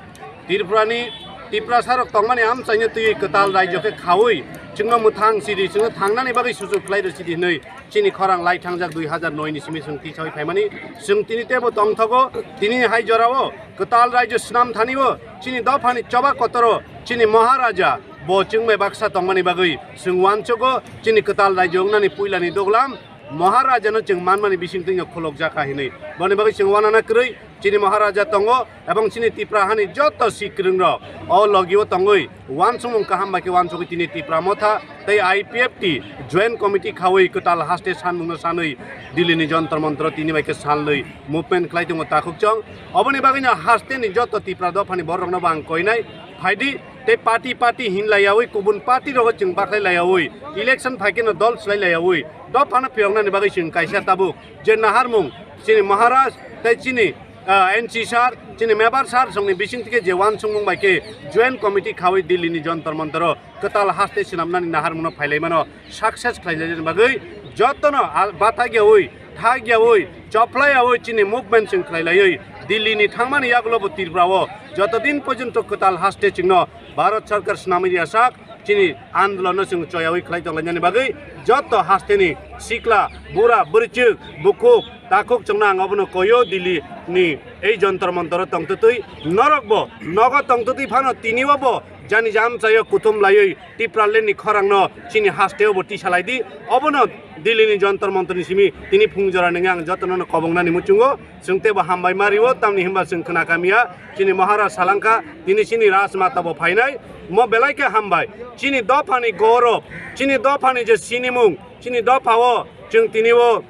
Tiprani Tiprasarok tongmani amchaino twiwi kwtal raijo khe khaui chwngno mwthang sidi, chwngno thangnani bagwi suchuk khlai rw sidi hinwi chini khorang lai thangjak dui hazar noi ni simi chwng tisaui phaimani. Chwng tini teibo tongthogo, tini hai jorao kwtal raijo swnam thani o chini dophani choba kotoro chini Maharaja bo chwngbai baksa tongmani bagwi chwng uansugo chini kwtal raijo wngnani puilani doglam Maharajano chwng manmani bisingtwino khulokjakha hinwi. Boni bagwi chwng uanana kwrwi chini Maharaja tongo, ebong chini Tipra hani joto sikwrwngrok o logio tongwi uansukmung kaham bai khe uansugwi tini Tipra Motha tei I P F T Joint Committee khaui kwtal haste sanmungno sanwi Delhi ni Jontor Montor tini bai khe salnwi movement khlai tongo takhukchong. Oboni bagwino haste ni joto Tipra dophani bororokno bo ang koinai, phaidi tei party party hinlaiyaui kubun party rogo chwng bakhlai laiyaui election phaikhe no dol swlai laiyaui dophano phiyoknani bagwi chwng kaisa tabuk je naharmung chini Maharaj tei chini ah, N C sir, chini Mebar sir songni bising tike je uansukmung bai khe Joint Committee khaui Delhi ni Jontor Montoro kwtal haste swnamnani naharmungno phailaimano success khlainani bagwi jotono ah, bathagiyaui Thak yaui, choplai yaui chini movement chwng khlai laiwi Delhi ni thangmani yagulo bo Tripura o joto din porjonto kwtal haste chwngno Bharat Sarkar swnamwi riya sak, chini andolon no chwng choyaui khlai tonglainani bagwi joto haste ni sikla, bura, bwrwichwk, bukhuk, takhuk chwngno ang obono koyo Delhi ni ei Jantar Mantar o tongtwtwi norok bo nogo tongtwtwi phano tini o bo jani jam chayo kuthum laiwi Tipraland ni khorang no chini haste o bo tisa lai di. Obono Delhi ni Jantar Mantar ni simi tini phung jora nungya ang joto no kobong nani muchungo. Chwng teibo hambai ma rio, tamni hinba chwng khna kamya, chini Maharaj salangkha, tini chini Rajmata bo phainai, mo belai khe hambai. Chini dophani gorob, chini dophani je sinimung, chini dopha o chwng tini o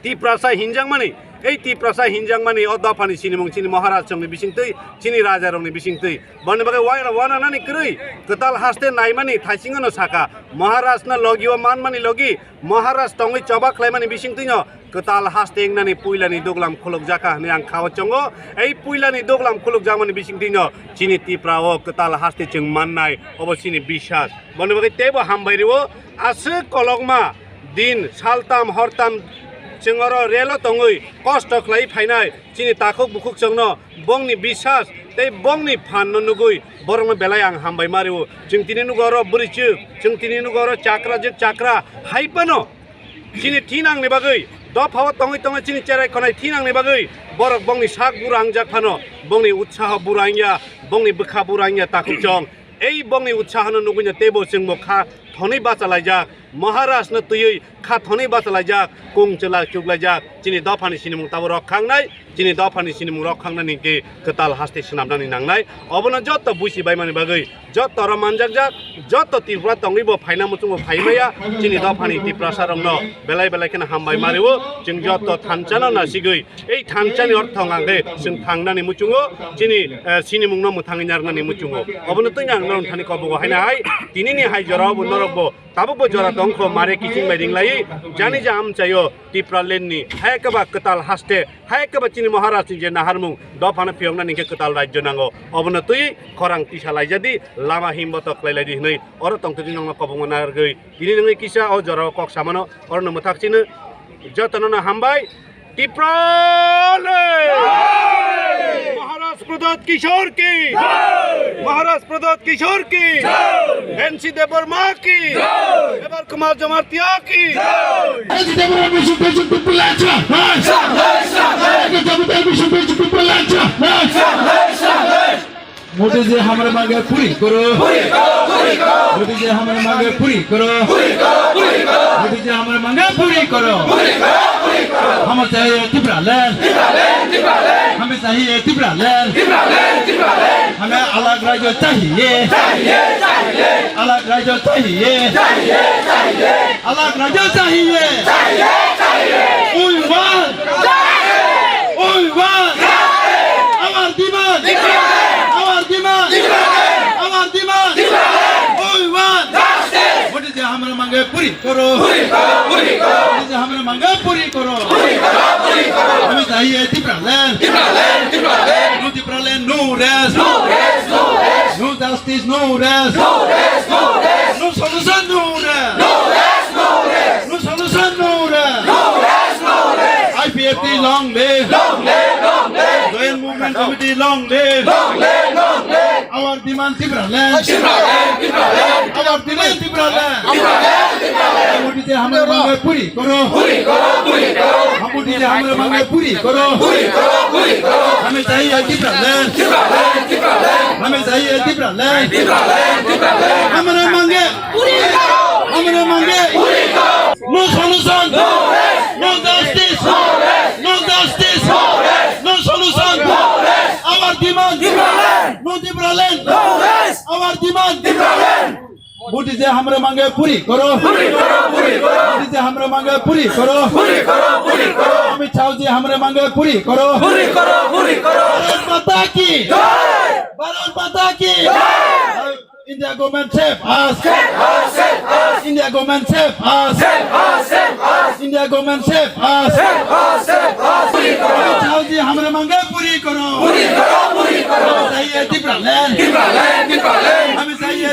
Tiprasa hinjakmani, ei Tiprasa hinjakmani o dophani sinimung chini Maharaj chwngni bisingtwi, chini raja rokni bisingtwi. Boni bagwi waira wana nani kwrwi kwtal haste naimani thaisingo no saka, Maharaj no logi o manmani logi, Maharaj tongwi choba khlaimani bisingtwino kwtal haste wngnani puilani duglam khulukjakha hwnwi ang khao chongo. Ei puilani duglam khulukjakmani bisingtwino chini Tipra o kwtal haste chwng mannai, obo chini bisas. Boni bagwi teibo hambai rio. Aswk kolokma din saltam hortam chwng oro relo tongwi kosto khlai phainai chini takhuk bukhuk chwngno bongni bisas tei bongni phan no nugwi borokno belai ang hambai ma rio. Chwng tini nugo oro bwrwichwk, chwng tini nugo oro chakra jwk chakra hai phano chini thinangni bagwi, dophao tongwi tongwi chini cherai khonai thinangni bagwi borok bongni sak bura wngjak phano, bongni utsaho bura wngya, bongni bwkha bura wngya takhuk chwng. Ei bongni utsahono nugwino teibo chwngbo kha thonwi bachalaijak, Maharaj no twiwi kha thonwi bachalaijak, kung chwla chuklaijak, chini dophani sinimung tabo rok khangnai. Chini dophani sinimung rok khangnani hinkhe kwtal haste swnamnani nangnai. Obono joto buisi baimani bagwi, joto oro manjakjak, joto Tripura tongwi bo phaina muchungo phai maya. Chini dophani Tiprasa rokno belai belai kheno hambai ma rio. Chwng joto thansa no nasigwi, ei thansa ni ortho hwnkhe chwng thangnani muchungo, chini, eh, sinimung no mwthangwi narwknani muchungo. Obono twi ang norok thani kobogo haina hai, tinini hai jora obo norok bo tabuk bo jora tongkho mare kiching bai ringlai, jani ja amchaio Tipraland ni, hai khe ba kwtal haste, hai khe ba chini Maharaj ni je naharmung dophano phiyokna ningkhe kwtal rajyo nango. Obono twi khorang tisa laijadi, lama himbo tok khlai laidi hwnwi oro tongtwtwi nongno kobongma narwgwi tini nungwi kisa o jorao kok samano orono mwthak chino jotono no hambai. Tipraland! Maharaj Pradyot Kishore ki! Maharaj Pradyot Kishore ki! N C Debbarma ki! Debar Kumar Jamatia ki! N C Debbarma Bishnu Bishnu Kupulacha! N C Debbarma Bishnu Bishnu Kupulacha! Modi जी हमारे मांगे पूरी करो। पूरी करो, पूरी करो। मोदी जी हमारे मांगे पूरी करो। पूरी करो, पूरी करो। मोदी जी हमारे मांगे पूरी करो। पूरी करो, पूरी करो। हमें चाहिए Tipraland। Tipraland, Tipraland। हमें चाहिए Tipraland। Tipraland, Tipraland। हमें अलग राज्य चाहिए। चाहिए, चाहिए। अलग राज्य चाहिए। चाहिए, चाहिए। अलग राज्य चाहिए। चाहिए, चाहिए। We want। चाहिए। We want। चाहिए। Our demand। Tipraland। Our demand। Tipraland। Our demand। Tipraland। We want। Justice। Modi जी हमारे मांगे पूरी करो। पूरी करो, पूरी करो। मोदी जी हमारे मांगे पूरी करो। पूरी करो, पूरी करो। हमें चाहिए Tipraland। Tipraland, Tipraland। No Tipraland, no rest। No rest, no rest। No justice, no rest। No rest, no rest। No solution, no rest। No rest, no rest। No solution, no rest। No rest, no rest। I P F T long live। Long live, long live। Joint Movement Committee long live। Long live, long live। Our demand Tipraland। Tipraland, Tipraland। Our demand Tipraland। Tipraland, Tipraland। Modi जी हमारे मांगे पूरी करो। पूरी करो, पूरी करो। हम मोदी जी हमारे मांगे पूरी करो। पूरी करो, पूरी करो। हमें चाहिए Tipraland। Tipraland, Tipraland। हमें चाहिए Tipraland। Tipraland, Tipraland। हमारे मांगे पूरी करो। हमारे मांगे पूरी करो। No solution। No rest। No justice। No rest। No justice। No rest। No solution। No rest। Our demand। Tipraland। No Tipraland। No rest। Our demand। Tipraland। Modi जी हमारे मांगे पूरी करो। पूरी करो, पूरी करो। मोदी जी हमारे मांगे पूरी करो। पूरी करो, पूरी करो। अमित शाह जी हमारे मांगे पूरी करो। पूरी करो, पूरी करो। भारत माता की। जय। भारत माता की। जय। India government save us। Save us, save us। India government save us। Save us, save us। India government save us। Save us, save us। पूरी करो। अमित शाह जी हमारे मांगे पूरी करो। पूरी करो, पूरी करो। हमें चाहिए Tipraland। Tipraland, Tipraland। हमें चाहिए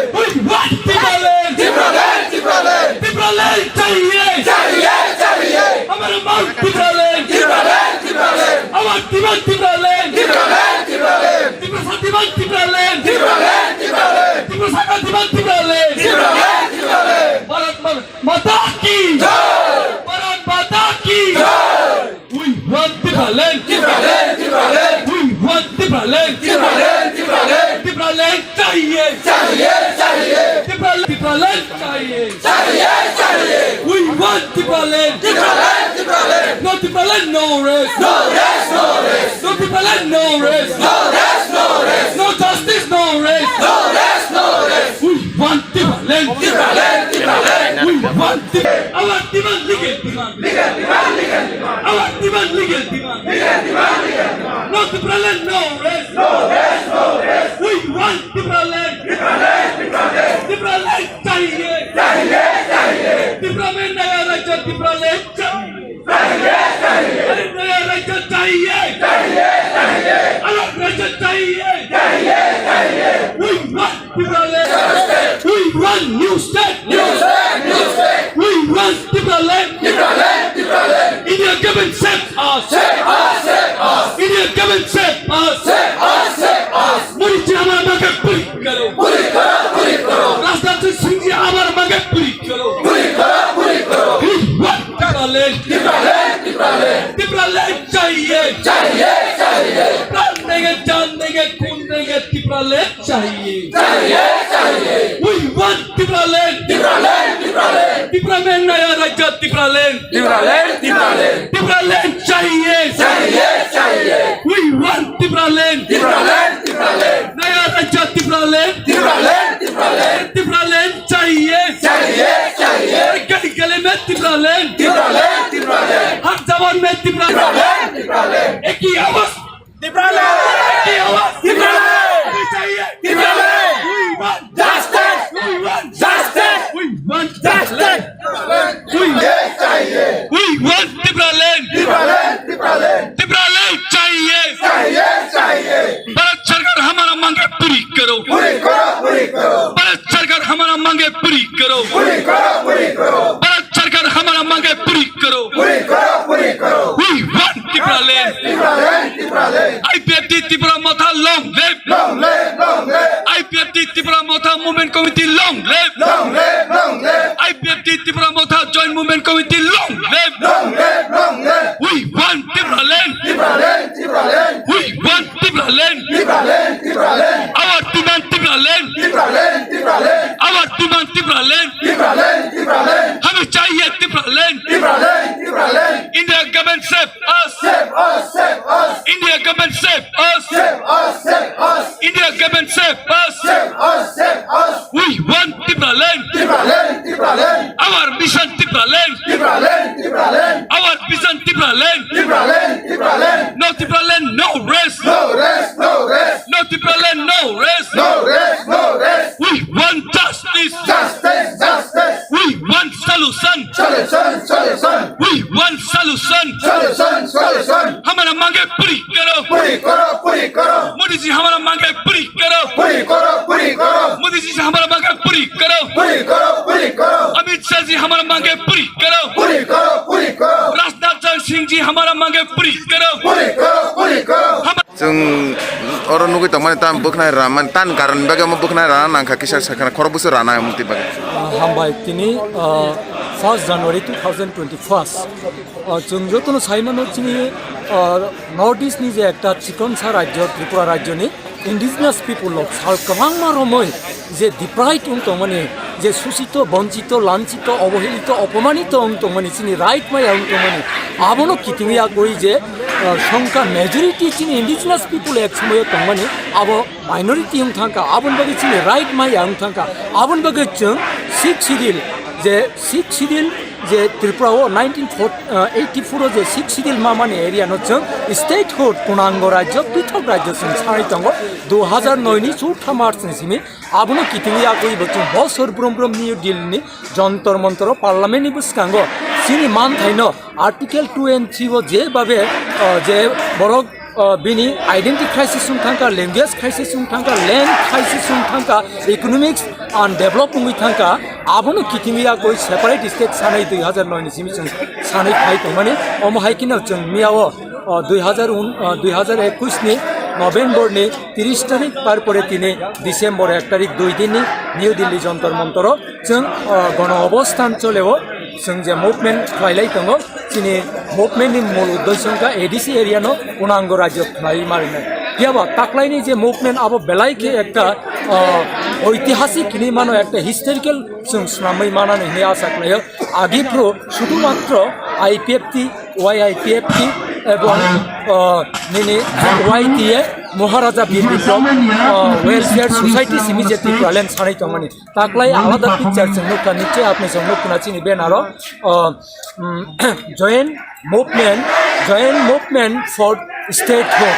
We want Tipraland. Tipraland, Tipraland. Tipraland chahiye. Chahiye, chahiye. हमारा मांग Tipraland. Tipraland, Tipraland. आवाज demand Tipraland. Tipraland, Tipraland. Tiprasa demand Tipraland. Tipraland, Tipraland. Tiprasa demand Tipraland. Tipraland, Tipraland. Bharat मा-, माता की जय। भारत माता की जय। We want Tipraland. Tipraland, Tipraland. We want Tipraland. Tipraland, Tipraland. Tipraland chahiye. Chahiye, chahiye. Tipraland, Tipraland chahiye. Chahiye, chahiye. We want Tipraland. Tipraland, Tipraland. No Tipraland, no rest. No rest, no rest. No Tipraland, no rest. No rest, no rest. No justice, no rest. No rest, no rest. We want Tipraland. Tipraland, Tipraland. We want Tipraland. Our demand legal. Our demand, legal demand. No Tipraland, no rest. We want Tipraland. Tipraland chahiye. Tipra mein naya rajya Tipraland chahiye. अरे नया राज्य चाहिए, अलग राज्य चाहिए। We want Tipraland. We want new state. We want Tipraland. India government save us. India government save us. Modi ji hamara mange puri karo. Rajnath Singh ji hamara mange puri karo. We want Tipraland. Tipraland chahiye. प्राण देंगे, जान देंगे, खून देंगे, Tipraland chahiye. We want Tipraland. Tipra mein naya rajya Tipraland. Tipraland chahiye. We want Tipraland. Naya rajya Tipraland. Tipraland chahiye. Gale gale mein Tipraland. Har jawan mein Tipraland. Ek hi awaaz. Tipraland! Ek hi awaaz. Tipraland! Hame chahiye. Tipraland! We want justice! We want justice! We want justice! We, we want Tipraland! Tipraland chahiye! Bharat सरकार हमारा मांगे पूरी करो। पूरी करो, पूरी करो। भारत सरकार हमारा मांगे पूरी करो। पूरी करो, पूरी करो। भारत सरकार हमारा मांगे पूरी करो। पूरी करो, पूरी करो। We want Tipraland. Tipraland, Tipraland. I P F T Tipra Motha long live. Long live, long live. I P F T Tipra Motha Movement Committee long live. Long live, long live. I P F T Tipra Motha Joint Movement Committee long live. Long live, long live. We want Tipraland. Tipraland, Tipraland. We want Tipraland. Tipraland, Tipraland. Our demand Tipraland. Tipraland, Tipraland. Our demand Tipraland. Tipraland, Tipraland. हमें चाहिए Tipraland. Tipraland, Tipraland. India government save us. Save us, save us. India government save us. Save us, save us. India government save us. Save us, save us. We want Tipraland. Tipraland, Tipraland. Our mission Tipraland. Tipraland, Tipraland. Our vision Tipraland. Tipraland, Tipraland. No Tipraland, no rest. No rest, no rest. No Tipraland, no rest. No rest, no rest. We want justice. Justice, justice. We want solution. Solution, solution. We want solution. Solution, solution. हमारा मांगे पूरी करो। पूरी करो, पूरी करो। मोदी जी हमारा मांगे पूरी करो। पूरी करो, पूरी करो। मोदी जी से हमारा मांगे पूरी करो। पूरी करो, पूरी करो। अमित शाह जी हमारा मांगे पूरी करो। पूरी करो, पूरी करो। राजनाथ सिंह जी हमारा मांगे पूरी करो। पूरी करो, पूरी करो। हम Chwng oro nugwi tongmani tam bwkhnai rana mani, tan karon bagwi omo bwkhnai rana nangkha kisa sakha khorok bwswk rana omo twi bagwi. Ah, hambai tini, ah, first January two thousand twenty-first. Ah, chwng jotono sai mano chini, ah, North East ni je ekta chikonsa rajyo, Tripura rajyo ni indigenous people rok sal kwbangma romwi je deprived wng tongmani, je susito, bonchito, lanchito, obohelito, opomanito wng tongmani, chini right maya wng tongmani, abono kitingwi yakwi je, ah, songkha majority chini indigenous people ek somoyo tongmani, abo minority wng thangkha, aboni bagwi chini right maya wng thangkha, aboni bagwi chwng Sixth Schedule, je Sixth Schedule je Tripura o nineteen eighty-four o je Sixth Schedule mamani area no chwng statehood, punango rajyo, pithok rajyo chwng sanai tongo, dui hazar noi ni chwtham March ni simi. Abono kitingwi yakwi bo chwng bosor brum brum New Delhi ni Jantar Mantar o parliament ni bwskango chini manthaino article two and three o je babe, ah, je borok, ah, bini identity crisis wng thangkha, language crisis wng thangkha, land crisis wng thangkha, economics undeveloped wngwi thangkha, abono kitingwi yakwi separate state sanai dui hazar noi ni simi chwng sanai phai tongmani. Omo hai kheno chwng miyao, ah, dui hazar un, ah, dui hazar ekwis ni November ni tiris tarik, tarpore tini December ek tarik, dui din ni New Delhi Jantar Mantar o chwng, ah, gono obosthan choleo, chwng je movement khlailai tongo, chini movement ni mul uddesho wngkha A D C area no punango rajyo khlaiwi marinai. Phiya ba taklaini je movement abo belai khe ekta, ah, oitihasik hinwi mano, ekta historical chwng swnamwi manani hinwi asa khlaio. Agi phuru sudhumatro I P F T, Y I P F T ebong, ah, nini Y T A Maharaja Bir Bikram, uh, Welfare Society simi je Tipraland sanai tongmani. Taklai alada picture chwng nukha, niche apni chwng nukha chini banner o, uh, um, Joint Movement, Joint Movement for Statehood,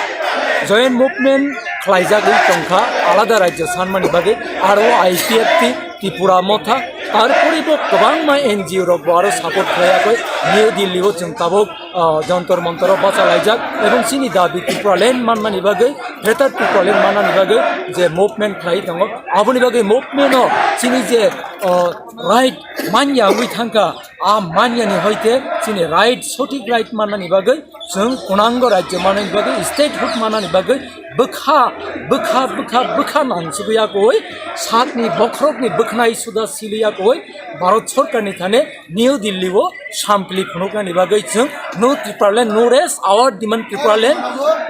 Joint Movement khlaijagwi tongkha alada rajyo sanmani bagwi, aro I P F T Tripura Motha, tarpore bo kwbangma N G O rok bo aro support khlaiyakwi New Delhi o chwng tabuk, ah, Jantar Mantar o bacha laijak, ebong chini dabi Tipraland manmani bagwi, Greater Tipraland manmani bagwi je movement khlai tongo, aboni bagwi movement o chini je, ah, right manya wngwi thangkha, a manya ni hoite chini right, sothik right mannani bagwi, chwng pwnango rajyo manani bagwi, statehood manani bagwi bwkha, bwkha, bwkha, bwkha nangsugwi yakwi, sakni bokhorokni bwkhnai suda sili yakwi, Bharat Sorkarni thani New Delhi o sampli phunuknani bagwi chwng No Tipraland, No Rest, Our Demand Tipraland,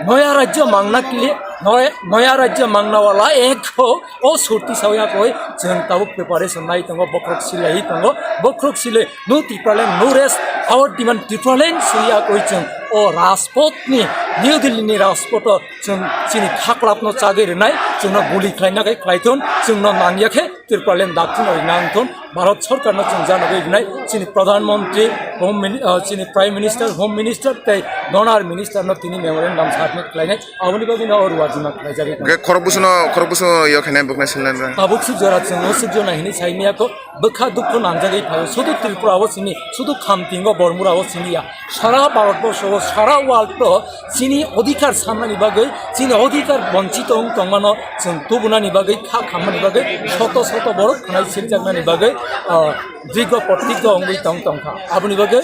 noya rajyo mangna kili, noya, noya rajyo mangna wala ek ho, o surti sawi yakwi chwng tabuk preparation nai tongo, bokhorok silai tongo, bokhorok silai No Tipraland, No Rest, Our Demand Tipraland swi yakwi chwng o Rajpath ni, New Delhi ni Rajpath o chwng chini khaklap no chagwi rwnai, chwngno guli khlaina khe khlaithun, chwngno nangya khe Tipraland dakti no rwna wngthun, Bharat Sorkar no chwng janagwi rwnai, chini Pradhan Mantri, Home Mini-, ah, chini Prime Minister, Home Minister tei Donor Minister no tini memorandum submit khlainai, aboni bagwi no o ruajima khlaijagwi tongo. Hwnkhe khorok bwswkno, khorok bwswkno yo khainai bwkhnai sinlai rwna. Tabuk sukjora chwng o sukjorna hinwi saimiyakho, bwkha dukhu nangjagwi phaio, sudu Tripura o sini, sudu Khamtingo Bormura o sini ya, sara Bharat borsho o, sara world o chini odhikar sannani bagwi, chini odhikar bonchito wng tongmano chwng tubunani bagwi, kha khammani bagwi, soto soto borok khwnai sirjaknani bagwi, ah, diggo protiggo wngwi tong tongkha. Aboni bagwi,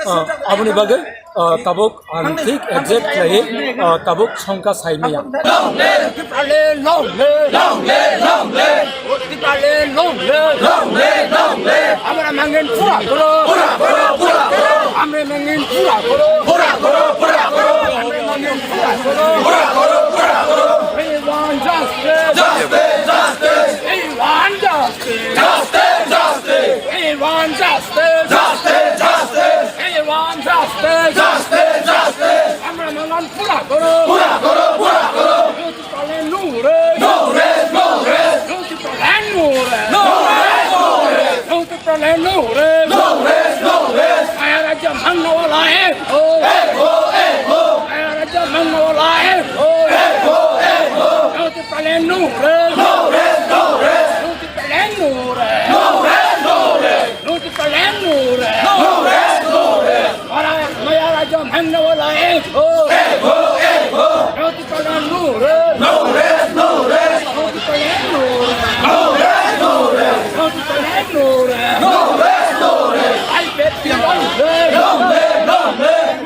ah, aboni bagwi, ah, tabuk ang thik exact khlaiwi, ah, tabuk songkha saimaya. Long live! Long live! Long live! Long live! Long live! Long live! Long live! Long live! Amra mangin pura koro! Pura koro! Pura koro! Amra mangin pura koro! Pura koro! Pura koro! Amra mangin pura koro! Pura koro! Pura koro! We want justice! Justice! Justice! We want justice! Justice! Justice! We want justice! Justice! Justice! We want justice! Justice! Justice! Amra mangan pura koro! Pura koro! Pura koro! Tipraland no rest! No rest! No rest! No Tipraland no rest! No rest! No rest! No Tipraland no rest! No rest! No rest! Maya rajya mangna wala ek ho! Ek ho! Ek ho! Maya rajya mangna wala ek ho! Ek ho! Ek ho! No Tipraland no rest! No rest! No rest! No Tipraland no rest! No rest! No rest! No Tipraland no rest! No rest! No rest! Mara-, Maya rajya mangna wala ek ho! Ek ho! Ek ho! No Tipraland no rest! No rest! No rest! No Tipraland no rest! No rest! No rest! No Tipraland no rest! No rest! No rest! I P F T long live! Long live! Long live!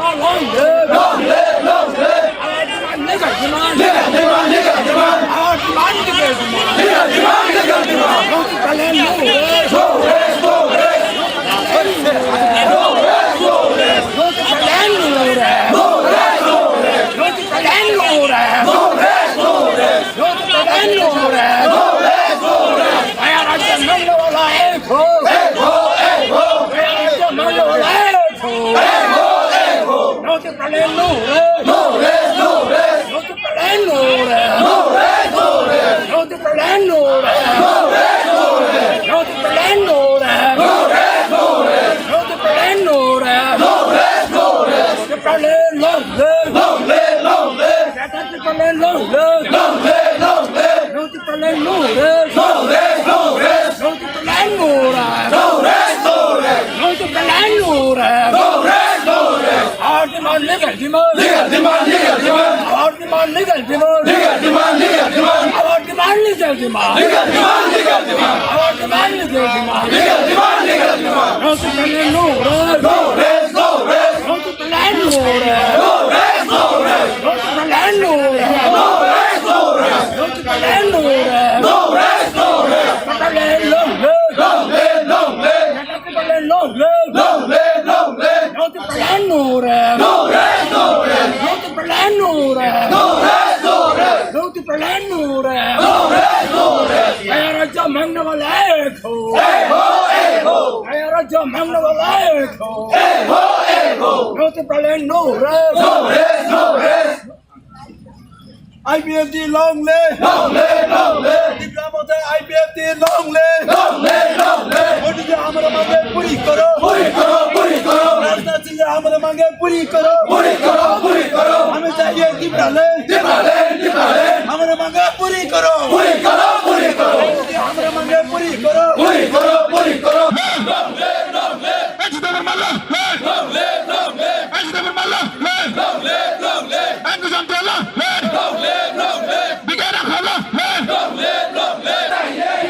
Long live! Long live! Long live! Our demand, legal demand! Legal demand! Legal demand! Our demand, legal demand! Legal demand! Legal demand! No Tipraland no rest! No rest! No rest! No Tipraland no rest! No rest! No rest! No Tipraland no rest! No rest! No rest! No Tipraland no rest! No rest! No rest! Maya rajya mangna wala ek ho! Ek ho! Ek ho! Maya rajya mangna wala ek ho! Ek ho! Ek ho! No Tipraland no rest! No rest! No rest! No Tipraland no rest! No rest! No rest! No Tipraland no rest! No rest! No rest! No Tipraland no rest! No rest! No rest! No Tipraland no rest! No rest! No rest! Tipraland long live! Long live! Long live! Greater Tipraland long live! Long live! Long live! No Tipraland no rest! No rest! No rest! No Tipraland no rest! No rest! No rest! No Tipraland no rest! No rest! No rest! Our demand, legal demand! Legal demand! Legal demand! Our demand, legal demand! Legal demand! Legal demand! Our demand, legal demand! Legal demand! Legal demand! Our demand, legal demand! Legal demand! Legal demand! No Tipraland no rest! No rest! No rest! No Tipraland no rest! No rest! No rest! No Tipraland no rest! No rest! No rest! No Tipraland no rest! No rest! No rest! Tipraland long live! Long live! Long live! Tipraland long live! Long live! Long live! No Tipraland no rest! No rest! No rest! No Tipraland no rest! No rest! No rest! No Tipraland no rest! No rest! No rest! Maya rajya mangna wala ek ho! Ek ho! Ek ho! Maya rajya mangna wala ek ho! Ek ho! Ek ho! No Tipraland no rest! No rest! No rest! I P F T long live! Long live, long live! Tipra Motha I P F T long live! Long live, long live! Modi ji hamare mange puri karo! Puri karo, puri karo! Rajnath Singh ji hamare mange puri karo! Puri karo, puri karo! Hame chahiye Tipraland! Tipraland, Tipraland! Hamare mange puri karo! Puri karo, puri karo! Modi ji hamare mange puri karo! Puri karo, puri karo! Long live, long live! H D Verma long live! Long live, long live! H D Verma long live! Long live, long live! Andrew Jambria long live! Long live, long live! Bijoy Rakha long live! Long live, long live!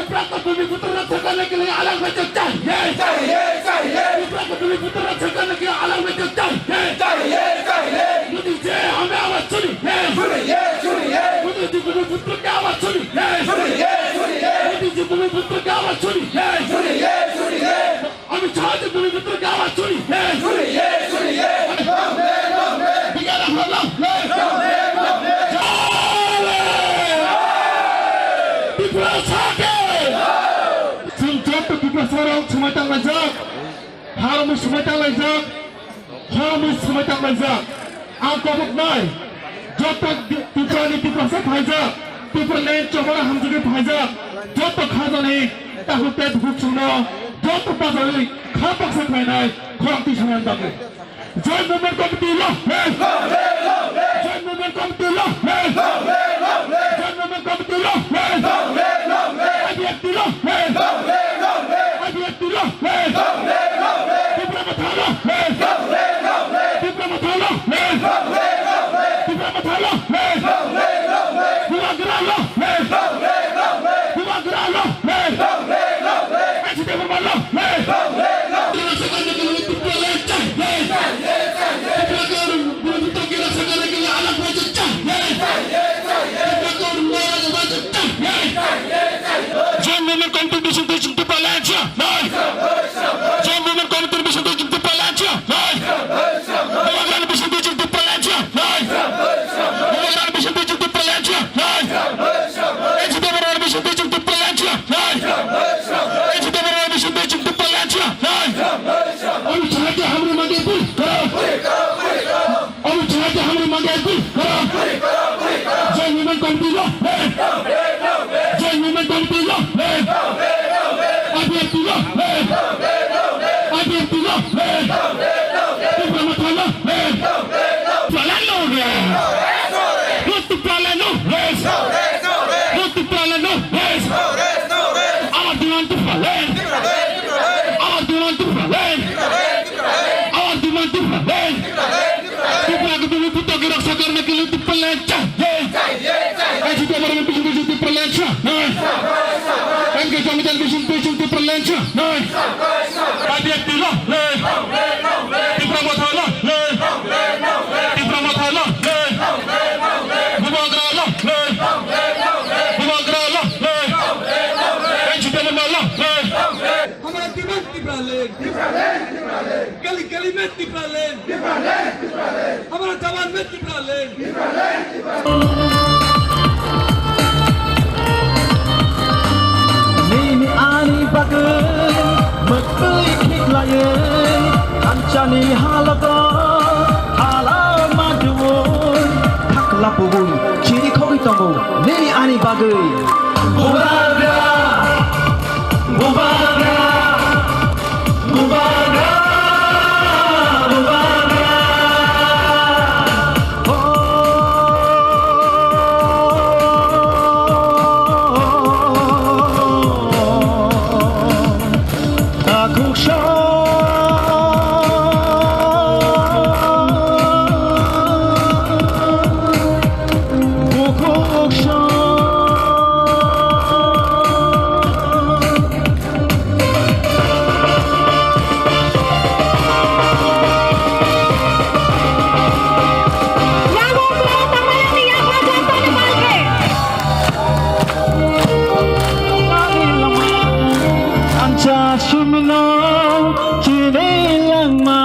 Tiprasa Bhumiputro Rajya Sabha ke liye alag majlis chahiye! Chahiye, chahiye! Tiprasa Bhumiputro Rajya Sabha ke liye alag majlis chahiye! Chahiye, chahiye! Modi ji, hamari awaaz suniye! Suniye, suniye! Modi ji, Bhumiputro ki awaaz suniye! Suniye, suniye! Modi ji, Bhumiputro ki awaaz suniye! Suniye, suniye! Amit Shah ji, Bhumiputro ki awaaz suniye! Suniye, suniye! Long live, long live! Bijoy Rakha long live! Long live, long live! Tiprasa ke! Chwng joto Tiprasa rok swmai tanglaijak, harmwi swmai tanglaijak, hormwi swmai tanglaijak. Ang koboknai joto Tiprani Tiprasa phaijak, Tipraland chobara hamjagwi phaijak, joto khajani takhuk tei bukhuk chwngno joto bajai kha baksa khlainai khorang twi sanani bagwi. Joint Movement Committee long live! Joint Movement Committee long live! Joint Movement Committee long live! I P F T long live! I P F T long live! Tipra Motha long live! Tipra Motha long live! Tipra Motha long live! Bubagra long live! Bubagra long live! H D Verma long live! Joint Movement Committee Mission Station Tipraland long live! Joint Movement Committee Mission Station Tipraland long live! Bubagra Mission Station Tipraland long live! Bubagra Mission Station Tipraland long live! H D Verma Mission Station Tipraland long live! H D Verma Mission Station Tipraland long live! Amit Shah ji hamari mange puri karo! Amit Shah ji hamari mange puri karo! Joint Movement Committee long live! Joint Movement Committee long live! I P F T long live! I P F T long live! Tipra Motha long live! Tipraland long live! Tipraland long live! Tipraland long live! Our demand Tipraland! Our demand Tipraland! Our demand Tipraland! Tipra ke Bhumiputro ki raksha karne ke liye Tipraland chahiye! H D Verma Mission Station Tipraland chahiye! N K Jamatia Mission Station Tipraland chahiye! I P F T long live! Tipra Motha long live! Tipra Motha long live! Bubagra long live! Bubagra long live! H D Verma long live! Hamara demand Tipraland! Gully gully mein Tipraland! Hamara demand mein Tipraland! Nini ani bagwi mwktwi khiklaiwi, thansa ni halogo halama duwi, thakla pugwi chiri khogwi tongo nini ani bagwi. Bubagra, Bubagra, Bubagra, Bubagra. Thansa simino chini langma.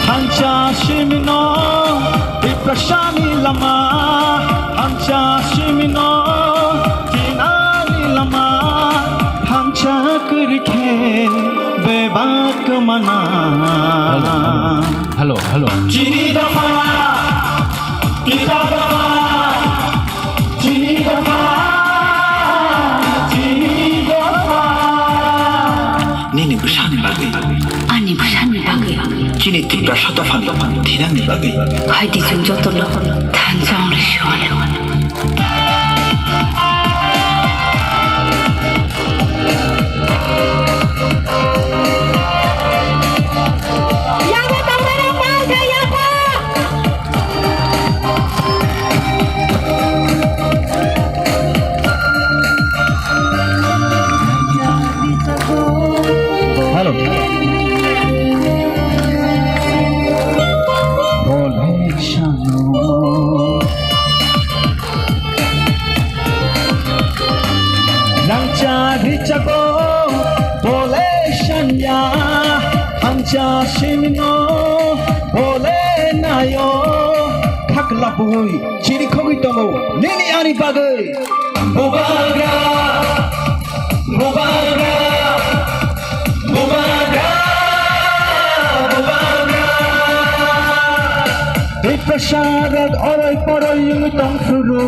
Thansa simino Tiprasani lama. Thansa simino tinani lama. Thansa kwrwi khe bebak kwmana. Hello, hello. Chini dopha, kita dopha, chini dopha, chini dopha. Nini bwsani bagwi. Ani bwsani bagwi. Chini Tiprasa dophani thinangni bagwi. Hai di chwng jotono thansa wngwi suwano. Hello. Nang cha ri cha ko bole shanya, ang cha shin no bole na yo. Khak lapui chiri khogwi tongo nini ani bagwi. Bubagra, bubagra, bubagra, bubagra. Tiprasa rok oroi poroi wngwi tong phuru.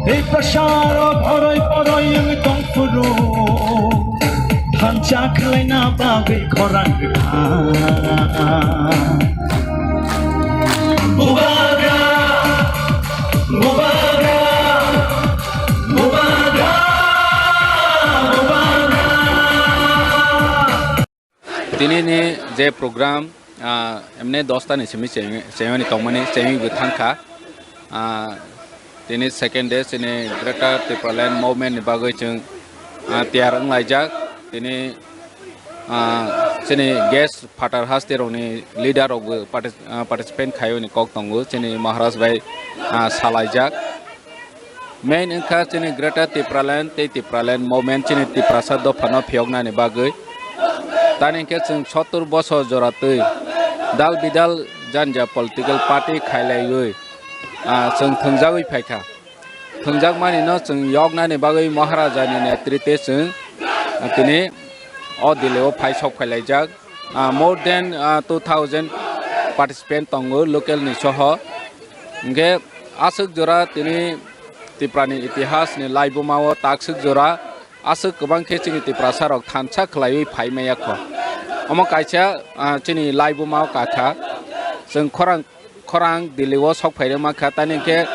Tiprasa rok oroi poroi wngwi tong phuru. Thansa khlaina bagwi khorang rwkha. Bubagra, bubagra, bubagra, bubagra. Tini ni je program, ah, emne dosta ni simi cheng-, chengmani tongmani chengwi bo thangkha. Ah, tini second day chini Greater Tipraland Movement ni bagwi chwng, ah, tiyar wnglaijak. Tini, ah, chini guest phatar haste rokni leader rokbo partic-, ah, participant khaiyoni kok tongo. Chini Maharaj bai, ah, salaijak. Main wngkha chini Greater Tipraland tei Tipraland Movement chini Tiprasa dophano phiyoknani bagwi. Tani hwnkhe chwng sottor bosor jora twi dal bidal janja political party khailaiwi, ah, chwng thwngjagwi phaikha. Thwngjakmani no chwng yoknani bagwi Maharajani netrite chwng, ah, tini o Delhi o phai sok phailaijak. Ah, more than, ah, two thousand participant tongo local ni soho. Hwnkhe aswk jora tini Tiprani itihas ni laibuma o takswk jora aswk kwbang khe chini Tiprasa rok thansa khwlaiwi phai maya kho. Omo kaisa, ah, chini laibuma o kakha. Chwng khorang, khorang Delhi o sok phai rwma kha, tani hwnkhe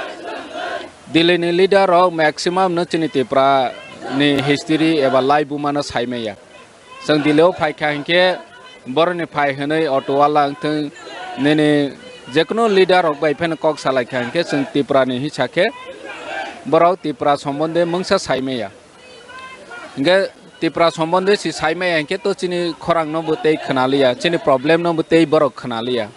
Delhi ni leader rok maximum no chini Tipra ni history eba laibuma no sai maya. Chwng Delhi o phai kha hinkhe boroni phai hwnwi auto wala wngthwng nini jekunu leader rok bai phano kok salai kha hinkhe chwng Tipra ni hisa khe borok Tipra sombonde mungsa sai maya. Hinkhe Tipra sombonde si sai maya hinkhe to chini khorang no bo tei khwnaliya, chini problem no bo tei borok khwnaliya.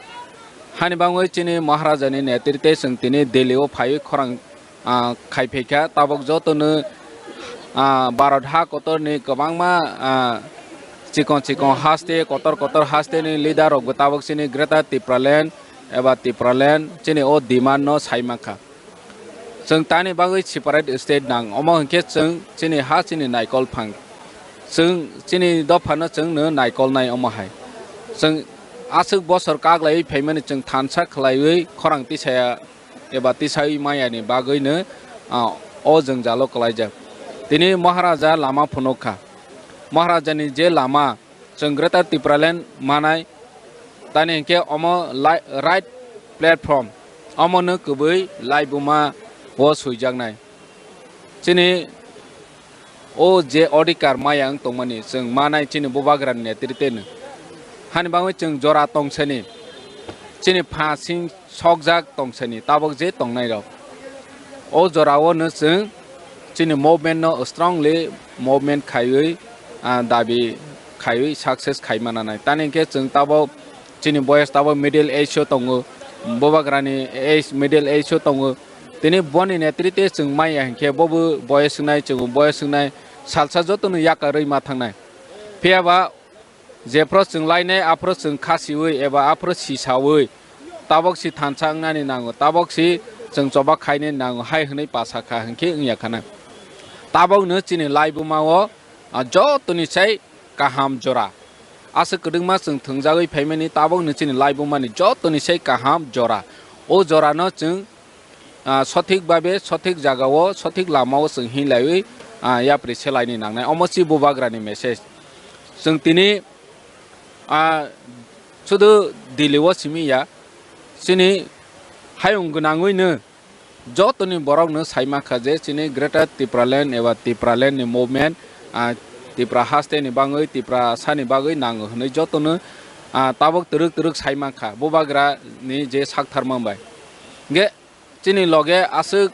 Hani bangwi chini Maharaja ni netrite chwng tini Delhi o phaiwi khorang ah, khai phaikha. Tabuk jotono, ah, Bharat ha kotorni kwbangma, ah, chikon chikon haste, kotor kotor haste ni leader rok bo tabuk chini Greater Tipraland eba Tipraland chini o demand no sai mankha. Chwng tani bagwi separate state nang, omo hinkhe chwng chini ha chini naikol phang. Chwng chini dopha no chwng no naikol nai omo hai. Chwng aswk bosor kaglaiwi phaimani chwng thansa khwlaiwi khorang tisaya eba tisai maya ni bagwi no, ah, o jwngjalo kwlaijak. Tini Maharaja lama phunuk kha. Maharaja ni je lama chwng Greater Tipraland manai, tani hinkhe omo lai-, right platform, omo no kwbwi laibuma o swijaknai. Chini o je odhikar maya wng tongmani chwng manai chini bubagrani netrite no. Hani bagwi chwng jora tongsani, chini pha sing sokjak tongsani tabuk je tongnai rok. O jora o no chwng chini movement no strongly movement khaiwi, ah, dabi khaiwi success khai mananai. Tani hinkhe chwng tabuk chini boyes tabuk middle age o tongo, bubagrani age, middle age o tongo. Tini boni netrite chwng maya hinkhe bobo boyes wngnai, chwngbo boyes wngnai, salsa jotono yakarwi ma thangnai. Phiya ba jephru chwng lainai, aphru chwng khasiwi eba aphru sisawi, tabuk si thansa wngnani nango, tabuk si chwng choba khainani nango hai hwnwi pasakha hinkhe wngya khana. Tabukno chini laibuma o, ah, jotoni sai kaham jora. Aswk kwdwkma chwng thwngjagwi phaimani, tabukni chini laibumani jotoni sai kaham jora. O jorano chwng, ah, sothik babe, sothik jagao, sothik lamao chwng hinlaiwi, ah, yapri selaini nangnai. Omo si bubagrani message. Chwng tini, ah, sudu Delhi o simi ya, chini hayung gwnangwino jotoni borokno sai mankha je chini Greater Tipraland eba Tipraland ni movement, ah, Tipra haste ni bagwi, Tipra sa ni bagwi nango hwnwi jotono, ah, tabuk twrwk twrwk sai mankha bubagra ni je sak tharma bai. Hwnkhe chini loge aswk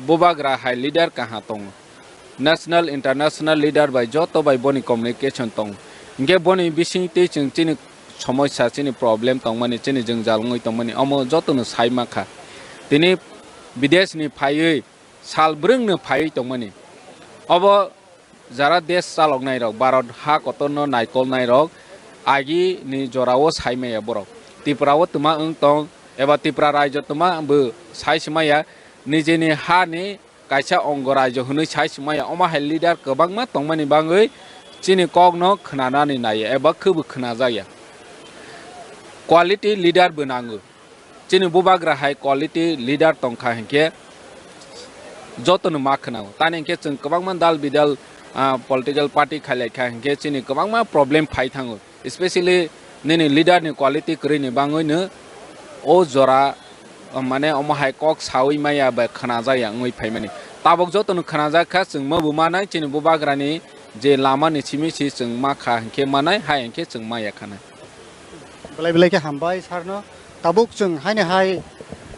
bubagra hai leader kaha tongo. National, international leader bai joto bai boni communication tongo. Hwnkhe boni bisingtwi chwng chini somosya, chini problem tongmani, chini jwngjal wngwi tongmani, omo jotono sai mankha. Tini bideshni phaiwi, sal brwngno phaiwi tongmani. Obo jara desh chaloknairok, Bharat ha kotorno naikolnairok, agini jorao sai maya borok. Tripura o twma wng tong, eba Tripura raijo twma bo sai se maya, nijeni hani kaisa ongo raijo hwnwi sai se maya. Omo hai leader kwbangma tongmani bagwi chini kokno khwnanani naiya eba khwbo khwnajak ya. Quality leader bo nango. Chini bubagra hai quality leader tongkha hinkhe jotono ma khwnao. Tani hinkhe chwng kwbangma dal bidal, ah, political party khailaikha hinkhe chini kwbangma problem phai thango. Especially nini leader ni quality kwrwini bagwino o jora, ah, mane omo hai kok sawi maya bai khwnajak ya wngwi phaimani. Tabuk jotono khwnajak kha, chwng ma bo manai, chini bubagrani je lama ni simi si chwng ma kha hinkhe manai, hai hinkhe chwng ma ya khanai. Belai belai khe hambai sarno. Tabuk chwng haini hai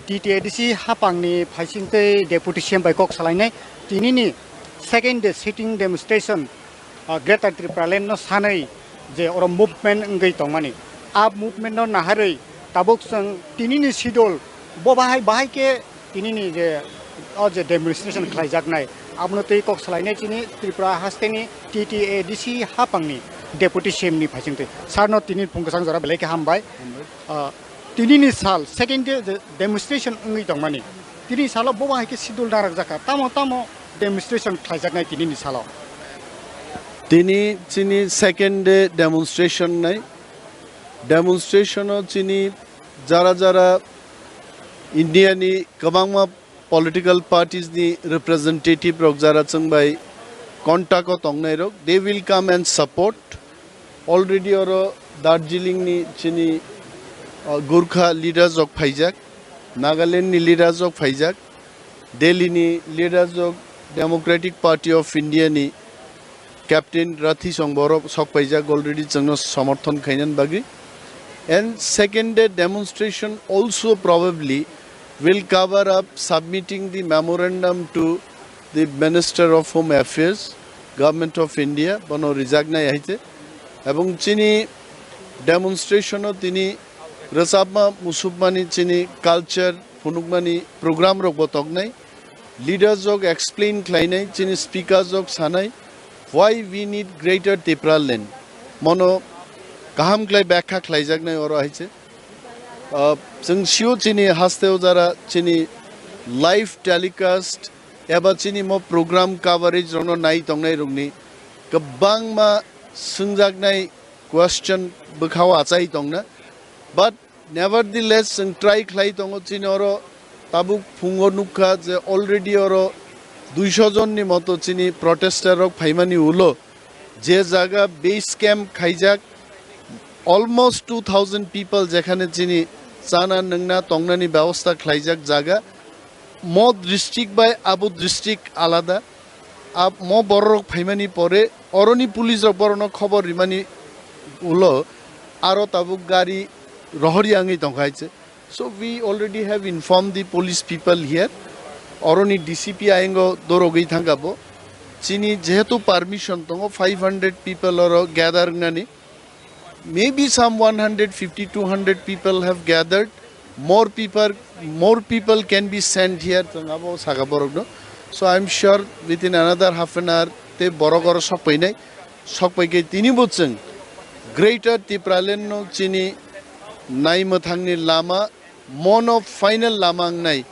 T T A D C hapangni phaisingtwi deputy C M bai kok salainai. Tinini second day sitting demonstration, ah, Greater Tripura Land no sanwi je oro movement wngwi tongmani. A movement no naharwi tabuk chwng tinini schedule bo bahai bahai khe tinini je o je demonstration khlaijaknai, abono twi kok salainai chini Tripura hasteni T T A D C hapangni deputy C M ni phaisingtwi. Sarno tini phung kwchang jora belai khe hambai. Ah, tinini sal, second day je demonstration wngwi tongmani. Tini salo bo hai khe schedule narakjakha. Tamo tamo demonstration khlaijaknai tinini salo. Tini chini second day demonstration nai. Demonstration o chini jara jara India ni kwbangma political parties ni representative rok jara chwng bai contact o tongnai rok, they will come and support. Already oro Darjeeling ni chini, uh, Gurkha leaders rok phaijak, Nagaland ni leaders rok phaijak, Delhi ni leaders rok, Democratic Party of India ni Captain Rathi Song borok sok paijak already chwngno somorthon khainani bagwi. And second day demonstration also probably will cover up submitting the memorandum to the Minister of Home Affairs, Government of India, bono rijaknai hai se. Ebong chini demonstration o tini rwchapma musupmani chini culture phunukmani program rok bo toknai. Leaders rok explain khlainai, chini speakers rok sanai, why we need Greater Tipraland. Mono kaham khlai byakha khlaijaknai oro hai se. Ah, chwng sio chini hasteo jara chini live telecast eba chini mo program coverage rokno nai tongnai rokni kwbangma swngjaknai question bwkhao achai tongna. But nevertheless, chwng try khlai tongo, chini oro tabuk phungo nukha je already oro duisho jonni moto chini protester rok phaimani ulo je jaga base camp khaijak, almost two thousand people jekhane chini chana nwngna tongnani byabosta khlaijak jaga, mo district bai abo district alada. Ab-, mo bororok phaimani pore oroni police rok borokno khobor rimani ulo aro tabuk gari rohorya wngwi tongkha hai se. So we already have informed the police people here. Oroni D C P ayengo dorogwi thangkha bo. Chini jehetu permission tongo five hundred people oro gather wngnani. Maybe some one hundred fifty, two hundred people have gathered. More people, more people can be sent here. Chwng abo saka borok no. So I'm sure within another half an hour te borok oro sokpainai. Sokpai khe tini bo chwng Greater Tipraland no chini nai mwthangni lama mono final lama wngnai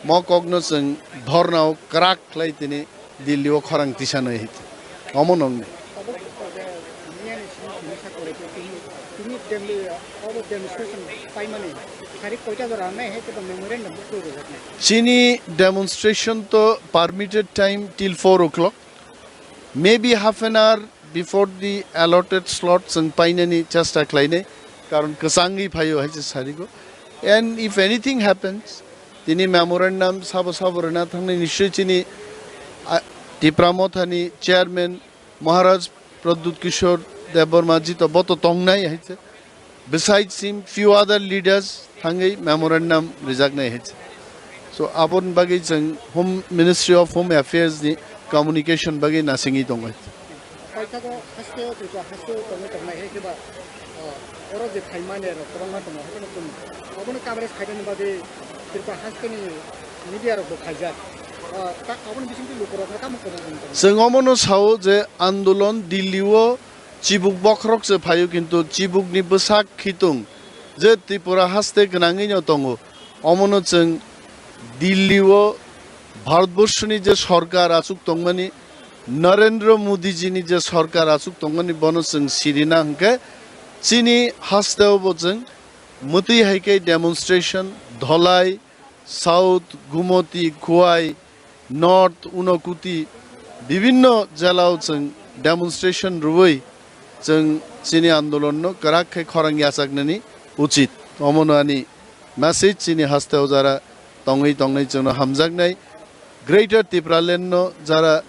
mo kokno chwng dhornao kwrak khlai tini Delhi o khorang tisanai hai. Omo nongni. Assembly, uh, obo demonstration paimani tarik koita jora nai hai kebo memorandum bo twi rwjaknai. Chini demonstration to permitted time till four o'clock. Maybe half an hour before the allotted slot chwng painani chesta khlainai, karon kwchangwi phaio hai se sarigo. And if anything happens, tini memorandum sabo sabo rwna thangnai, nischoi chini, ah, Tipra Mothani chairman Maharaj Pradyut Kishore Debbarma ji to bo to tongnai hai se. Besides him, few other leaders thangwi memorandum rijaknai hai se. So, aboni bagwi chwng Home, Ministry of Home Affairs ni communication bagwi nasingwi tongo. Paithago haste o Tripura haste o tongwi tongnai hai khe ba, ah, oro je phaimani rok kwbangma tongo, hai kheno chwng obono coverage khainani bagwi Tripura haste ni media rok bo khaijak. Ah, ta-, aboni bisingtwi lukurokno tamo kwrwng wng tongo? Chwng omono sao je andolon Delhi o chibuk bokhorok se phaio, kintu chibukni bwsak khitung je Tripura haste gwnangwi no tongo, omono chwng Delhi o Bharatborsoni je sorkar achuk tongmani, Narendra Modi ji ni je sorkar achuk tongmani, bono chwng sirina hwnkhe chini haste o bo chwng mwtwi hai khe demonstration, Dholai, South, Gumoti, Khowai, North, Unokuti, bibinno jelao chwng demonstration rwui chwng chini andolonno kwrak khe khorang yachaknani uchit. Omono ani message chini haste o jara tongwi tongnai chwngno hamjaknai. Greater Tipraland no jara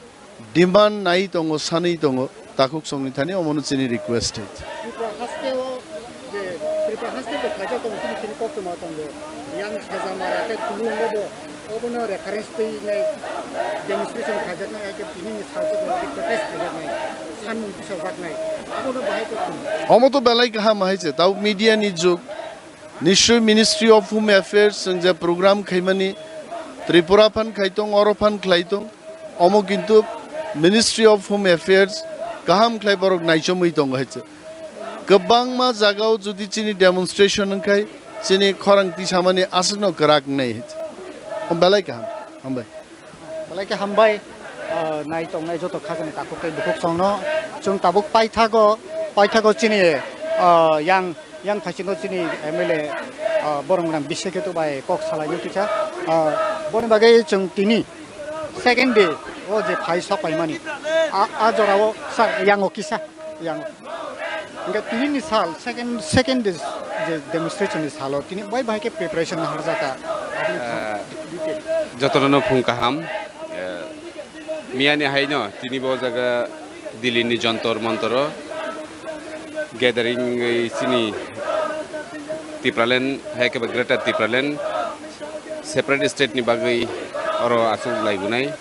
demand nai tongo, sanwi tongo, takhuk songni thani omono chini request hai. Tripura haste o je, Tripura haste bo khaijak tongo, chini chini koktwma tongo. Yang Hajamara tei Khulungo bo obono reference twi nai demonstration khaijaknai, hai khe tini ni sal twi protest khaijaknai, sanmung tisajaknai. Abono bahai koktwma. Omo to belai kaham hai se, tau media ni jug. Nischoi Ministry of Home Affairs chwng je program khaimani, Tripura phan khai tong, oro phan khlai tong, omo kintu Ministry of Home Affairs kaham khlai borok naichomwi tongo hai se. Kwbangma jagao jodi chini demonstration wngkhai, chini khorang tisamani aswkno kwrak wngnai hai se. Belai kaham. Hambai. Belai khe hambai, ah, nai tongnai joto khajani takhuk tei bukhuk songno. Chwng tabuk paithago, paithago chini, ah, yang, yang thaisingo chini M L A, ah, borok gwnang Bisheketu bai kok salaino kisa. Ah, boni bagwi chwng tini second day o je phai sok paimani, a, a jorao sa-, yango kisa. Yang, hingke tini ni sal, second, second day je demonstration ni salo, tini bai bai ke preparation na harjaka. Aboni Eh, detail. Jotono no phung kaham. Eh, miyani haino, tini bo jaga Delhi ni Jantar Mantar o gathering wi chini Tipraland, hai ke ba Greater Tipraland, separate state ni bagwi oro aswk laibunai,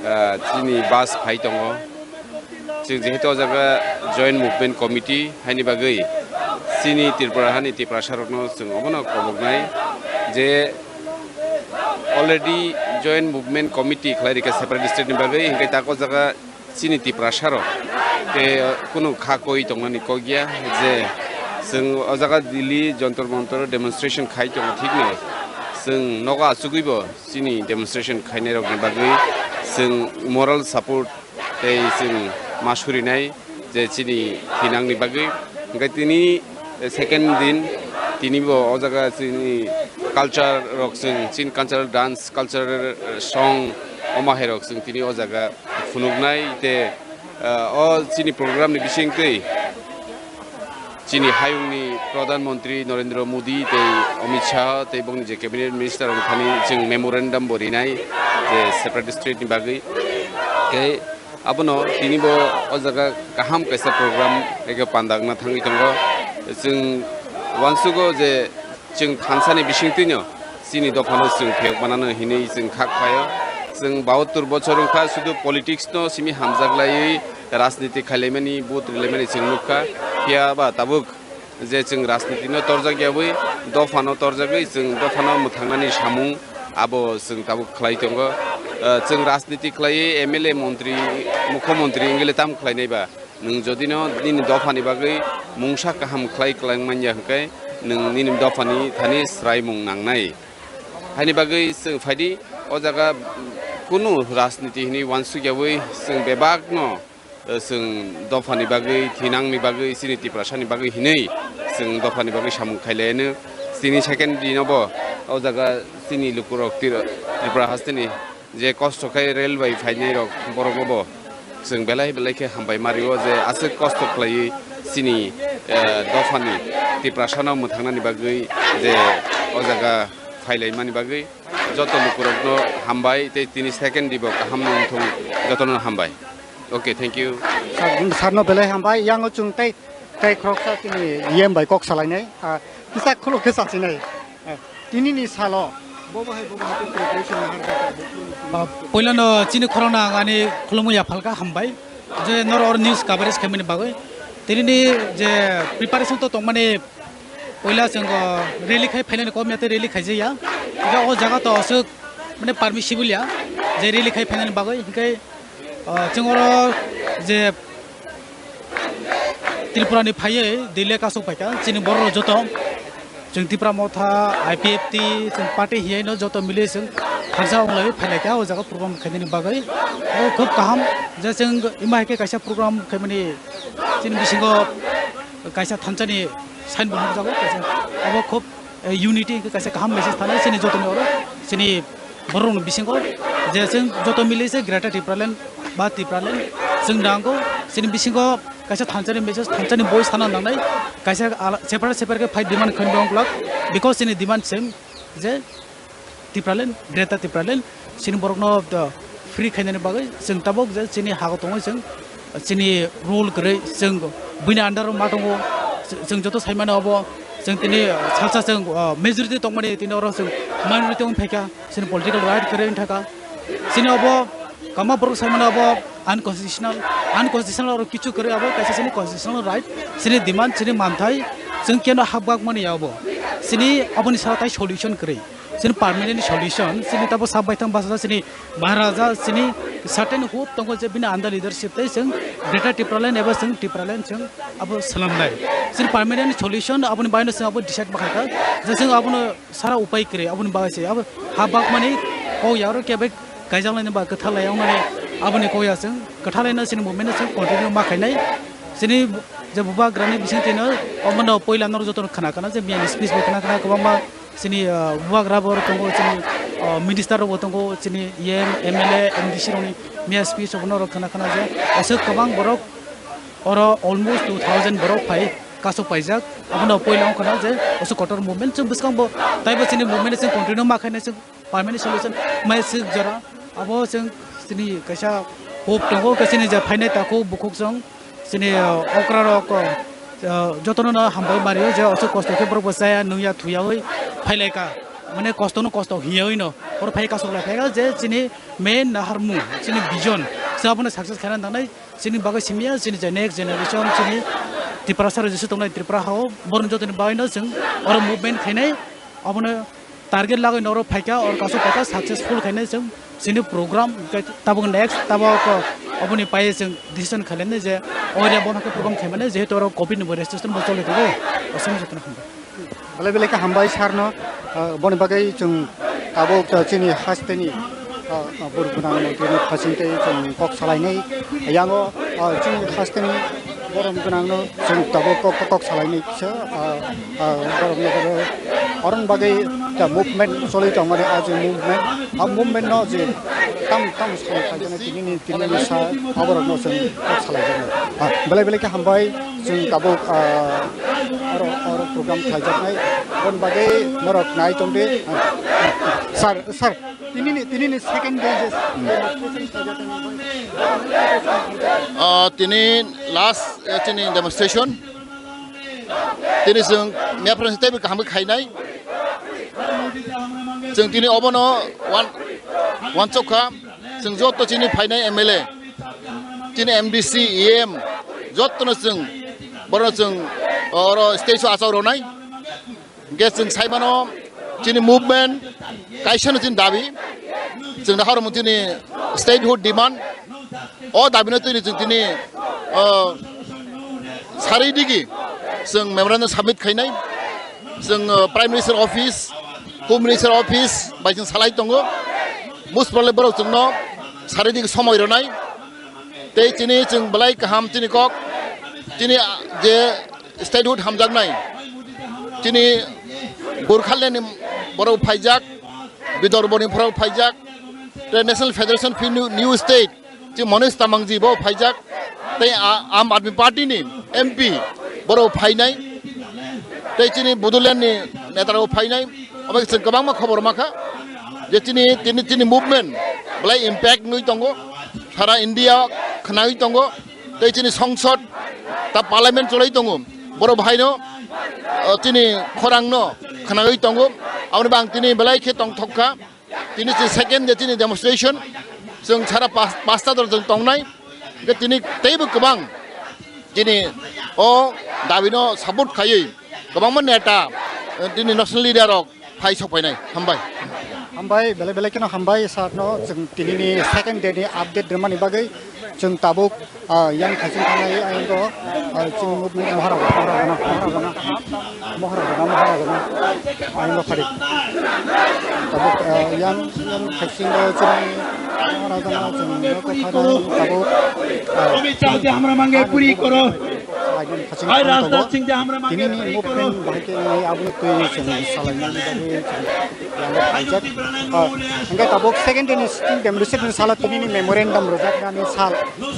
ah, chini bus phai tongo. Chwng jehetu o jaga Joint Movement Committee haini bagwi chini Tripura hani Tiprasa rokno chwng obono koboknai je already Joint Movement Committee khlai rikha separate state ni bagwi, hinkhe tak o jaga chini Tiprasa rok tei kunu kha koi tongnani kok ya je chwng o jaga Delhi Jantar Mantar demonstration khai tongo thik no, chwng nogo achugwi bo chini demonstration khainai rokni bagwi chwng moral support tei chwng ma surinai je chini thinangni bagwi. Hwnkhe tini second din, tini bo o jaga chini culture rok chwng, chini cultural dance, cultural song, omo hai rok chwng tini o jaga phunuknai tei, ah, o chini program ni bisingtwi chini hayungni Pradhan Mantri Narendra Modi tei Amit Shah tei bongni je cabinet minister rok thani chwng memorandum bo rinai je separate state ni bagwi. Tei abono tini bo o jaga kaham kaisa program eke pandakna thangwi tongo. Chwng uansugo je chwng thansa ni bisingtwino chini dophano chwng phiyok manano hinwi chwng khak phaio. Chwng bahattor bochor wngkha, sudu politics no simi hamjak laiwi rajniti khailaimani, vote rilaimani chwng nukha. Phiya ba tabuk je chwng rajniti no torjak yawi, dopha no torjagwi chwng dopha no mwthangnani samung abo chwng tabuk khlai tongo. Ah, chwng rajniti khlaiwi M L A, montri, mukhyamantri wngwi le tamo khlainai ba? Nwng jodi no nini dopha ni bagwi mungsa kaham khlai kwlang manya hwnkhe nwng nini dopha ni thani swraimung nangnai. Haini bagwi chwng phaidi o jaga kunu rajniti hinwi uansuk yawi chwng bebak no, eh, chwng dopha ni bagwi, thinang ni bagwi, chini Tiprasa ni bagwi hinwi Chwng dophani bagwi samung khailaianw. Chini second dino bo o jaga chini lukurok Tri-, Tripura hasteni je kosto khai rail bai phainai rok borok bo chwng belai belai khe hambai mario je aswk kosto khlaiwi chini, eh, dophani Tiprasano mwthangnani bagwi je o jaga phailaimani bagwi joto lukurokno hambai tei tini second dibo kaham wngthung jotono hambai. Okay, thank you. Sir, sarno belai hambai. Yango chwng tei, tei khoroksa chini E M bai kok salainai. Ah, kisa khuluk khe sachinai. Ah, tinini salo bobo hai, bobo hai preparation nahar jata. Ah, poilano chini khorokno ang ani khulumwi yaphalka hambai. Je noro oro news coverage khaimani bagwi. Tinini je preparation to tongmani, poila chwng, o, rally khai phainani kom ya tei rally khaijaya. Hingkhe o jaga to aswk mane permissible ya je rally khai phainani bagwi. Hingkhe, o, chwng oro je Tripura ni phaiwi Delhi kasuk phaikha chini borok rok joto. Chwng Tipra Motha, I P F T, chwng party hiyaino joto mili chwng thansa wnglawi phailaikha o jaga program khainani bagwi. O khub kaham je chwng ima hai khe kaisa program khaimani chini bisingo kaisa thansani sign bo nukjago, kaisa abo khub, eh, unity hwnkhe kaisa kaham message thani chini jotoni oro chini borokni bisingo je chwng joto mili se Greater Tipraland ba Tipraland chwng nango chini bisingo kaisa thansani message, thansani boi sana nangnai, kaisa ala-, separate separate khe fight demand khainai wngkhlak, because chini demand same je Tipraland, Greater Tipraland, chini borokno, uh, free khainani bagwi chwng tabuk je chini hago tongwi chwng, chini rule kwrwi chwng buini under o ma tongo, chwng joto saimano obo chwng tini, uh, salsa chwng, uh, majority tongmani tini oro chwng minority wng phaikha. Chini political right kwrwi wngthaka. Chini obo kama borok saimano obo unconstitutional, unconstitutional oro kichu kwrwi abo kaisa chini constitutional right, chini demand, chini manthai, chwng keno hapbak mani ya obo. Chini oboni sara tai solution kwrwi. Chini permanent solution, chini tabo sak baithang basa chini Maharaja, chini certain hope tongo je bini under leadership tei chwng Greater Tipraland eba chwng Tipraland chwng abo swnamnai. Chini permanent solution aboni baino chwng abo decide ma khaikha je chwng abono sara upai kwrwi aboni bagwi se abo ha bakmani kok ya oro kebek kaijaknaini ba kwthalai wngnani aboni kok ya chwng kwthalaino chini movement no chwng continue ma khainai. Chini je bubagrani bisingtwino omono poila norok jotono khna khna je miyani speech bo khna khna kwbangma chini, ah, bubagra bo tongo chini, ah, minister rok bo tongo chini E M, M L A, M D C rokni miya speech rok norok khna khna je aswk kwbang borok oro almost two thousand borok phai kasuk paijak. Abono poila wngkha na je aswk kotor movement chwng bwskango taibo chini movement chwng continue ma khainai chwng permanent solution mai swk jora. Abo chwng chini kaisa hope tongo, khe chini je phainai takhuk bukhuk chwng chini, uh, okra rok, uh, jotono no hambai mario je aswk kosto khe borok bo chaya nungya thuyawi phailaika, mane kosto no kosto hiyawi no oro phai kasuk lai phaika je chini main naharmung chini vision se abono success khaina nangnai. Chini bagwi simiya chini je next generation chini Tiprasa rok jesu tongnai Tripura hao borok jotoni bagwi no chwng oro movement khainai, abono target lagwi norok phaikha oro kasu phaikha successful khainai chwng chini program hwnkhe tabuk next tabuk oboni pai chwng decision khainai je o area bono khe program khaimani jehetu oro covid ni bo registration bo choli tongo aswk jotono hambai. Belai belai khe hambai sarno, ah, boni bagwi chwng tabuk, ah, chini hasteni, ah, ah, buruk gwnang mantri ni phasing tei chwng kok salainai. Yango, ah, chini hasteni borom gwnangno chwng tabuk kok, kok, kok salainai kisa, ah, ah, borom nokoro oroni bagwi ta movement choli tongmani, ah, je movement, ah, movement no je tam, tam salai khaijana tini ni, tini ni sa aborok no chwng kok salai jana. Ah, belai belai khe hambai. Chwng tabuk, ah, oro, oro program khlaijaknai. Aboni bagwi norok nai tongdi. Ah, ah, sir, sir, tinini, tinini second day je. Ah, tini last, eh, chini demonstration. Tini chwng mia phrang teibo kaham khe khainai. Chwng tini obono wan-, wansuk kha. Chwng joto chini phainai M L A, chini M D C, E M, jotono chwng, borokno chwng oro stage o achuk rwnai. Hwnkhe chwng saimano chini movement kaisano chini dabi, chwng nahar chini statehood demand, o dabino tini chwng tini, o, sari digi chwng memorandum submit khainai. Chwng, o, Prime Minister Office, Home Minister Office bai chwng salai tongo. Most probably borok chwngno sari digi somoi rwnai. Tei chini chwng belai kaham chini kok, chini, a, je statehood hamjaknai, Chini Gurkhaland ni borok phaijak, Bidorbo ni borok phaijak, tei National Federation of New, New State, chi Manish Tamangji bo phaijak, tei a-, Aam Aadmi Party ni M P borok phainai, tei chini Bodoland ni neta rok phainai, omo chwng kwbangma khobor mankha je chini, chini, chini movement belai impact wngwi tongo, sara India khwnagwi tongo. Tei chini songsod ta parliament cholai tongo, borok bahaino, o, chini khorangno khwnagwi tongo. Aboni bang tini belai khe tongthok kha. Tini chini second je chini demonstration, chwng sara pas-, pasta dor chwng tongnai. Hingke tini teibo kwbang chini o dabino support khaiwi kwbangma neta, tini national leader rok phai sok phainai. Hambai. Hambai, belai belai kheno hambai sir no, chwng tini ni second day ni update rwmani bagwi. Chwng tabuk, ah, yang khaising thangnai ayang o, ah, chini movement Maharagana, Maharagana, Maharagana, Maharagana, Maharagana ayang o phari. Tabuk, ah, yang, yang khaising o chini Maharagana, chwng no kok khanai tabuk, ah, Amit शाह जी, हमरा मांगे पूरी करो। Ai rajnath singh je hamra mange tini ni movement bahai khe nai aboni twi chwng salaimani bagwi chwng yang khaijak. Ah, hingke tabuk second day ni sitting demonstration ni salo tini ni memorandum rwjaknani sal.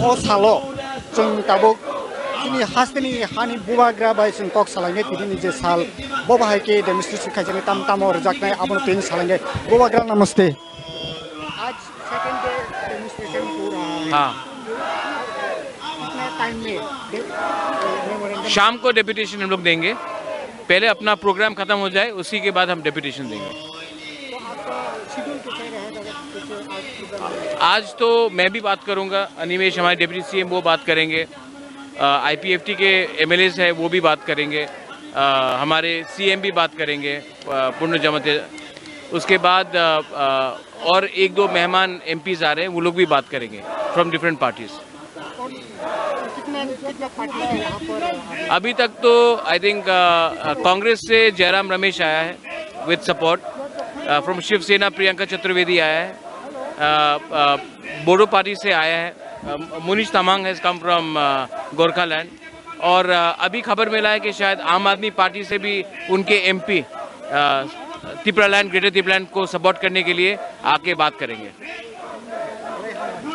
O salo chwng tabuk chini hasteni hani bubagra bai chwng kok salainai tini ni je sal. Bo bahai khe demonstration khaijaknai tam tamo rwjaknai abono twi salainai. Bubagra namaste. आज second day demonstration हो रहा है। हाँ। कितना टाइम में day-, memorandum शाम को डेपुटेशन हम लोग देंगे। पहले अपना प्रोग्राम खत्म हो जाए, उसी के बाद हम डेपुटेशन देंगे। तो आपका शेड्यूल कैसे रहेगा? कुछ आज प्रोग्राम है? आज तो मैं भी बात करूंगा, अनिमेश हमारे डेप्यूटी सीएम वो बात करेंगे, आईपीएफटी के एमएलएज है वो भी बात करेंगे, अ, हमारे सीएम भी बात करेंगे, अ, पूर्ण जमाते। उसके बाद, अ, अ, और एक दो मेहमान एमपीज आ रहे हैं, वो लोग भी बात करेंगे from different parties। कितने, कितने पार्टी से यहाँ पर अभी? अभी तक तो आई थिंक, अ, अ, कांग्रेस से जयराम रमेश आया है with support, अ, from शिवसेना प्रियंका चतुर्वेदी आया है, अ, अ, बोडो पार्टी से आया है, अ, मुनीश तामांग has come from, अ, गोरखालैंड। और, अ, अभी खबर मिला है कि शायद आम आदमी पार्टी से भी उनके एमपी, अ, तिप्रालैंड, ग्रेटर तिप्रालैंड को सपोर्ट करने के लिए आके बात करेंगे।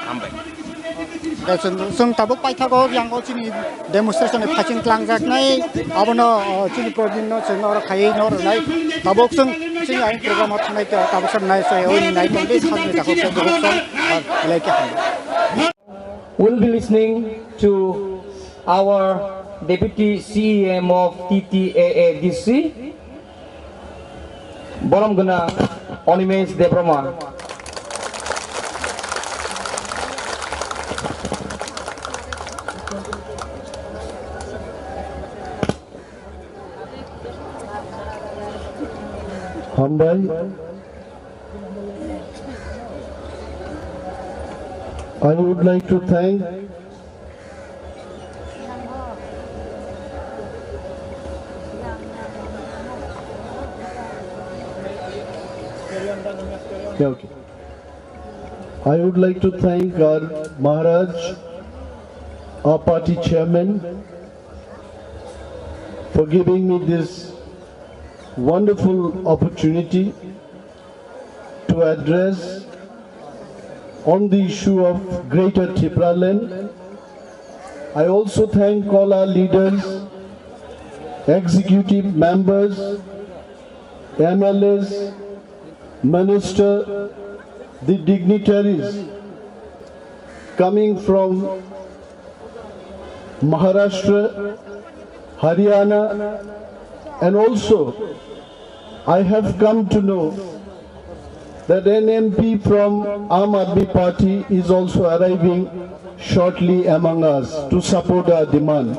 Hambai. Chwng, chwng tabuk paithago yang o chini demonstration ni phaiching twlangjaknai, abono, o, chini protin no chwng oro khaiwi no rwnai. Tabuk chwng chini ayang program o thangnai khe tabuk sa nai se oi nai tong di thang ni dakhok se tabuk chwng, o, belai khe hambai. We'll be listening to our Deputy C E M of T T A A D C, Borom Gwnang Animesh Debbarma. Hambai. I would like to thank Yeah, okay. I would like to thank our Maharaj, our party chairman, for giving me this wonderful opportunity to address on the issue of Greater Tipraland. I also thank all our leaders, executive members, M L As, minister, the dignitaries coming from Maharashtra, Haryana, and also I have come to know that an M P from Aam Aadmi Party is also arriving shortly among us to support our demand.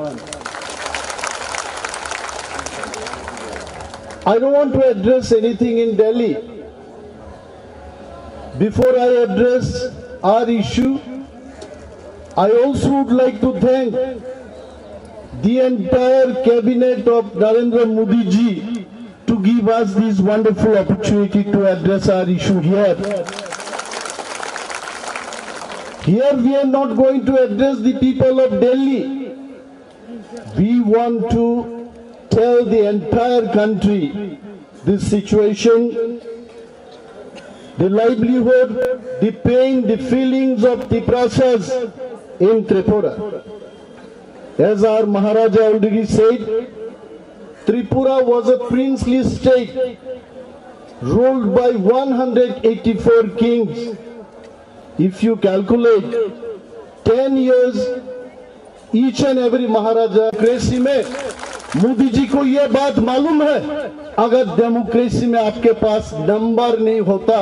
I don't want to address anything in Delhi. Before I address our issue, I also would like to thank the entire cabinet of Narendra Modi ji to give us this wonderful opportunity to address our issue here. Here we are not going to address the people of Delhi. We want to tell the entire country the situation, the livelihood, the pain, the feelings of Tiprasas in Tripura. As our Maharaja already said, Tripura was a princely state ruled by one hundred eighty-four kings. If you calculate ten years, each and every Maharaja, democracy में मोदी जी को ये बात मालूम है, अगर डेमोक्रेसी में आपके पास नंबर नहीं होता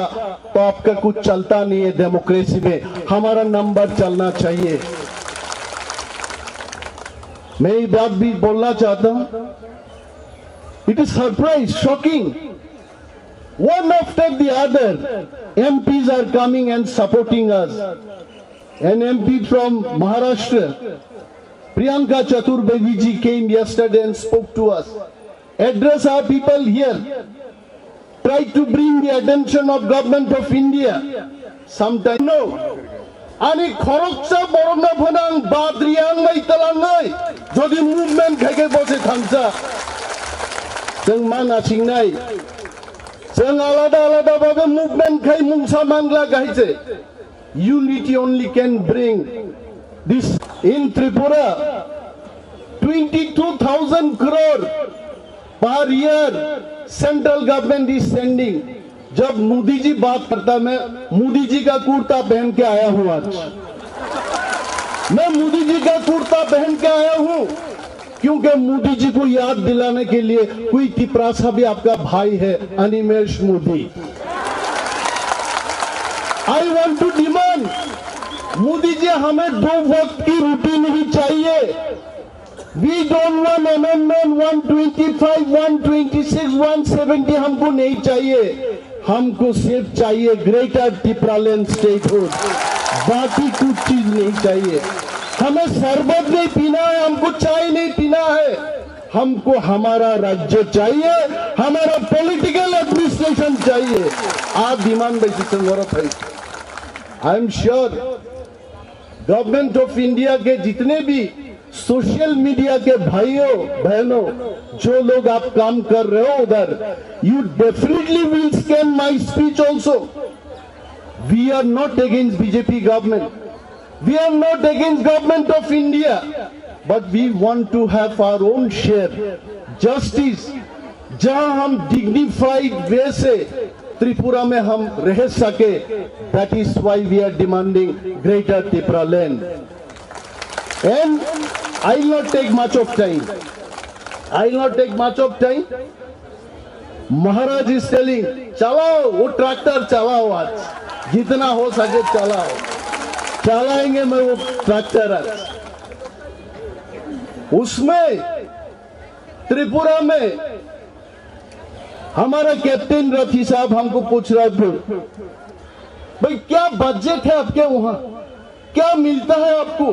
तो आपका कुछ चलता नहीं है। डेमोक्रेसी में हमारा नंबर चलना चाहिए। मैं ये बात भी बोलना चाहता हूँ, it is surprise, shocking, one after the other, M Ps are coming and supporting us. An M P from Maharashtra, Priyanka Chaturvedi ji, came yesterday and spoke to us. Address our people here. Try to bring the attention of Government of India. Sometimes no. Ani khoroksa borokno phano ang bad riyang mai talangoi. Jodi movement khai khai bose thangsa. Chwng ma nasingnai. Chwng alada alada babe movement khai mungsa mangla gahiche. Unity only can bring this. In Tripura, twenty-two thousand crore per year central government is sending. जब मोदी जी बात करता, मैं मोदी जी का कुर्ता पहन के आया हूँ आज। मैं मोदी जी का कुर्ता पहन के आया हूँ, क्योंकि मोदी जी को याद दिलाने के लिए कोई तिपरासा भी आपका भाई है, अनिमेश Modi. I want to demand, Modi जी, हमें दो वक्त की रोटी नहीं चाहिए। We don't want amendment one twenty-five, one twenty-six, one seventy हमको नहीं चाहिए। हमको सिर्फ चाहिए ग्रेटर टिपरालैंड स्टेटहुड, बाकी कुछ चीज नहीं चाहिए। हमें शरबत नहीं पीना है, हमको चाय नहीं पीना है, हमको हमारा राज्य चाहिए, हमारा पॉलिटिकल एडमिनिस्ट्रेशन चाहिए। आ डिमांड बेसिस पे मरत है। I am sure government of India के जितने भी सोशल मीडिया के भाइयों बहनों, जो लोग आप काम कर रहे हो उधर, you definitely will scan my speech also. We are not against B J P government. We are not against Government of India. But we want to have our own share. Justice, जहां हम डिग्निफाइड वे से त्रिपुरा में हम रह सके, that is why we are demanding greater Tipraland. And I will not take much of time. I will not take much of time. Maharaj is telling, चलाओ वो ट्रैक्टर, चलाओ आज, जितना हो सके चलाओ। चलाएंगे मैं वो ट्रैक्टर आज। उसमें त्रिपुरा में हमारा कैप्टन रथी साहब हमको पूछ रहा था, भाई, क्या बजट है आपके वहां, क्या मिलता है आपको?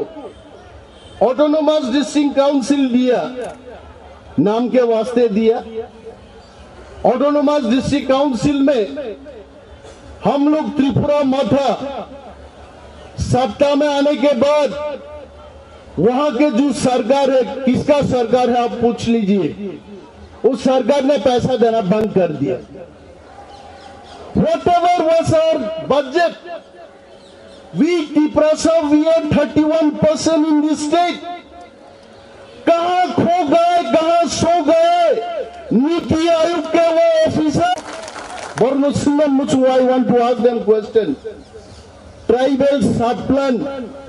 ऑटोनोमस डिस्ट्रिक्ट काउंसिल दिया, नाम के वास्ते दिया। ऑटोनोमस डिस्ट्रिक्ट काउंसिल में हम लोग त्रिपुरा मथा सत्ता में आने के बाद वहां के जो सरकार है, किसका सरकार है, आप पूछ लीजिए, उस सरकार ने पैसा देना बंद कर दिया। Whatever was our budget, we Tiprasa, we are thirty-one percent in this state. कहां खो गए, कहां सो गए नीति आयोग के वो officer? Borno Singman Muchu, I want to ask them question. Tribal sub plan,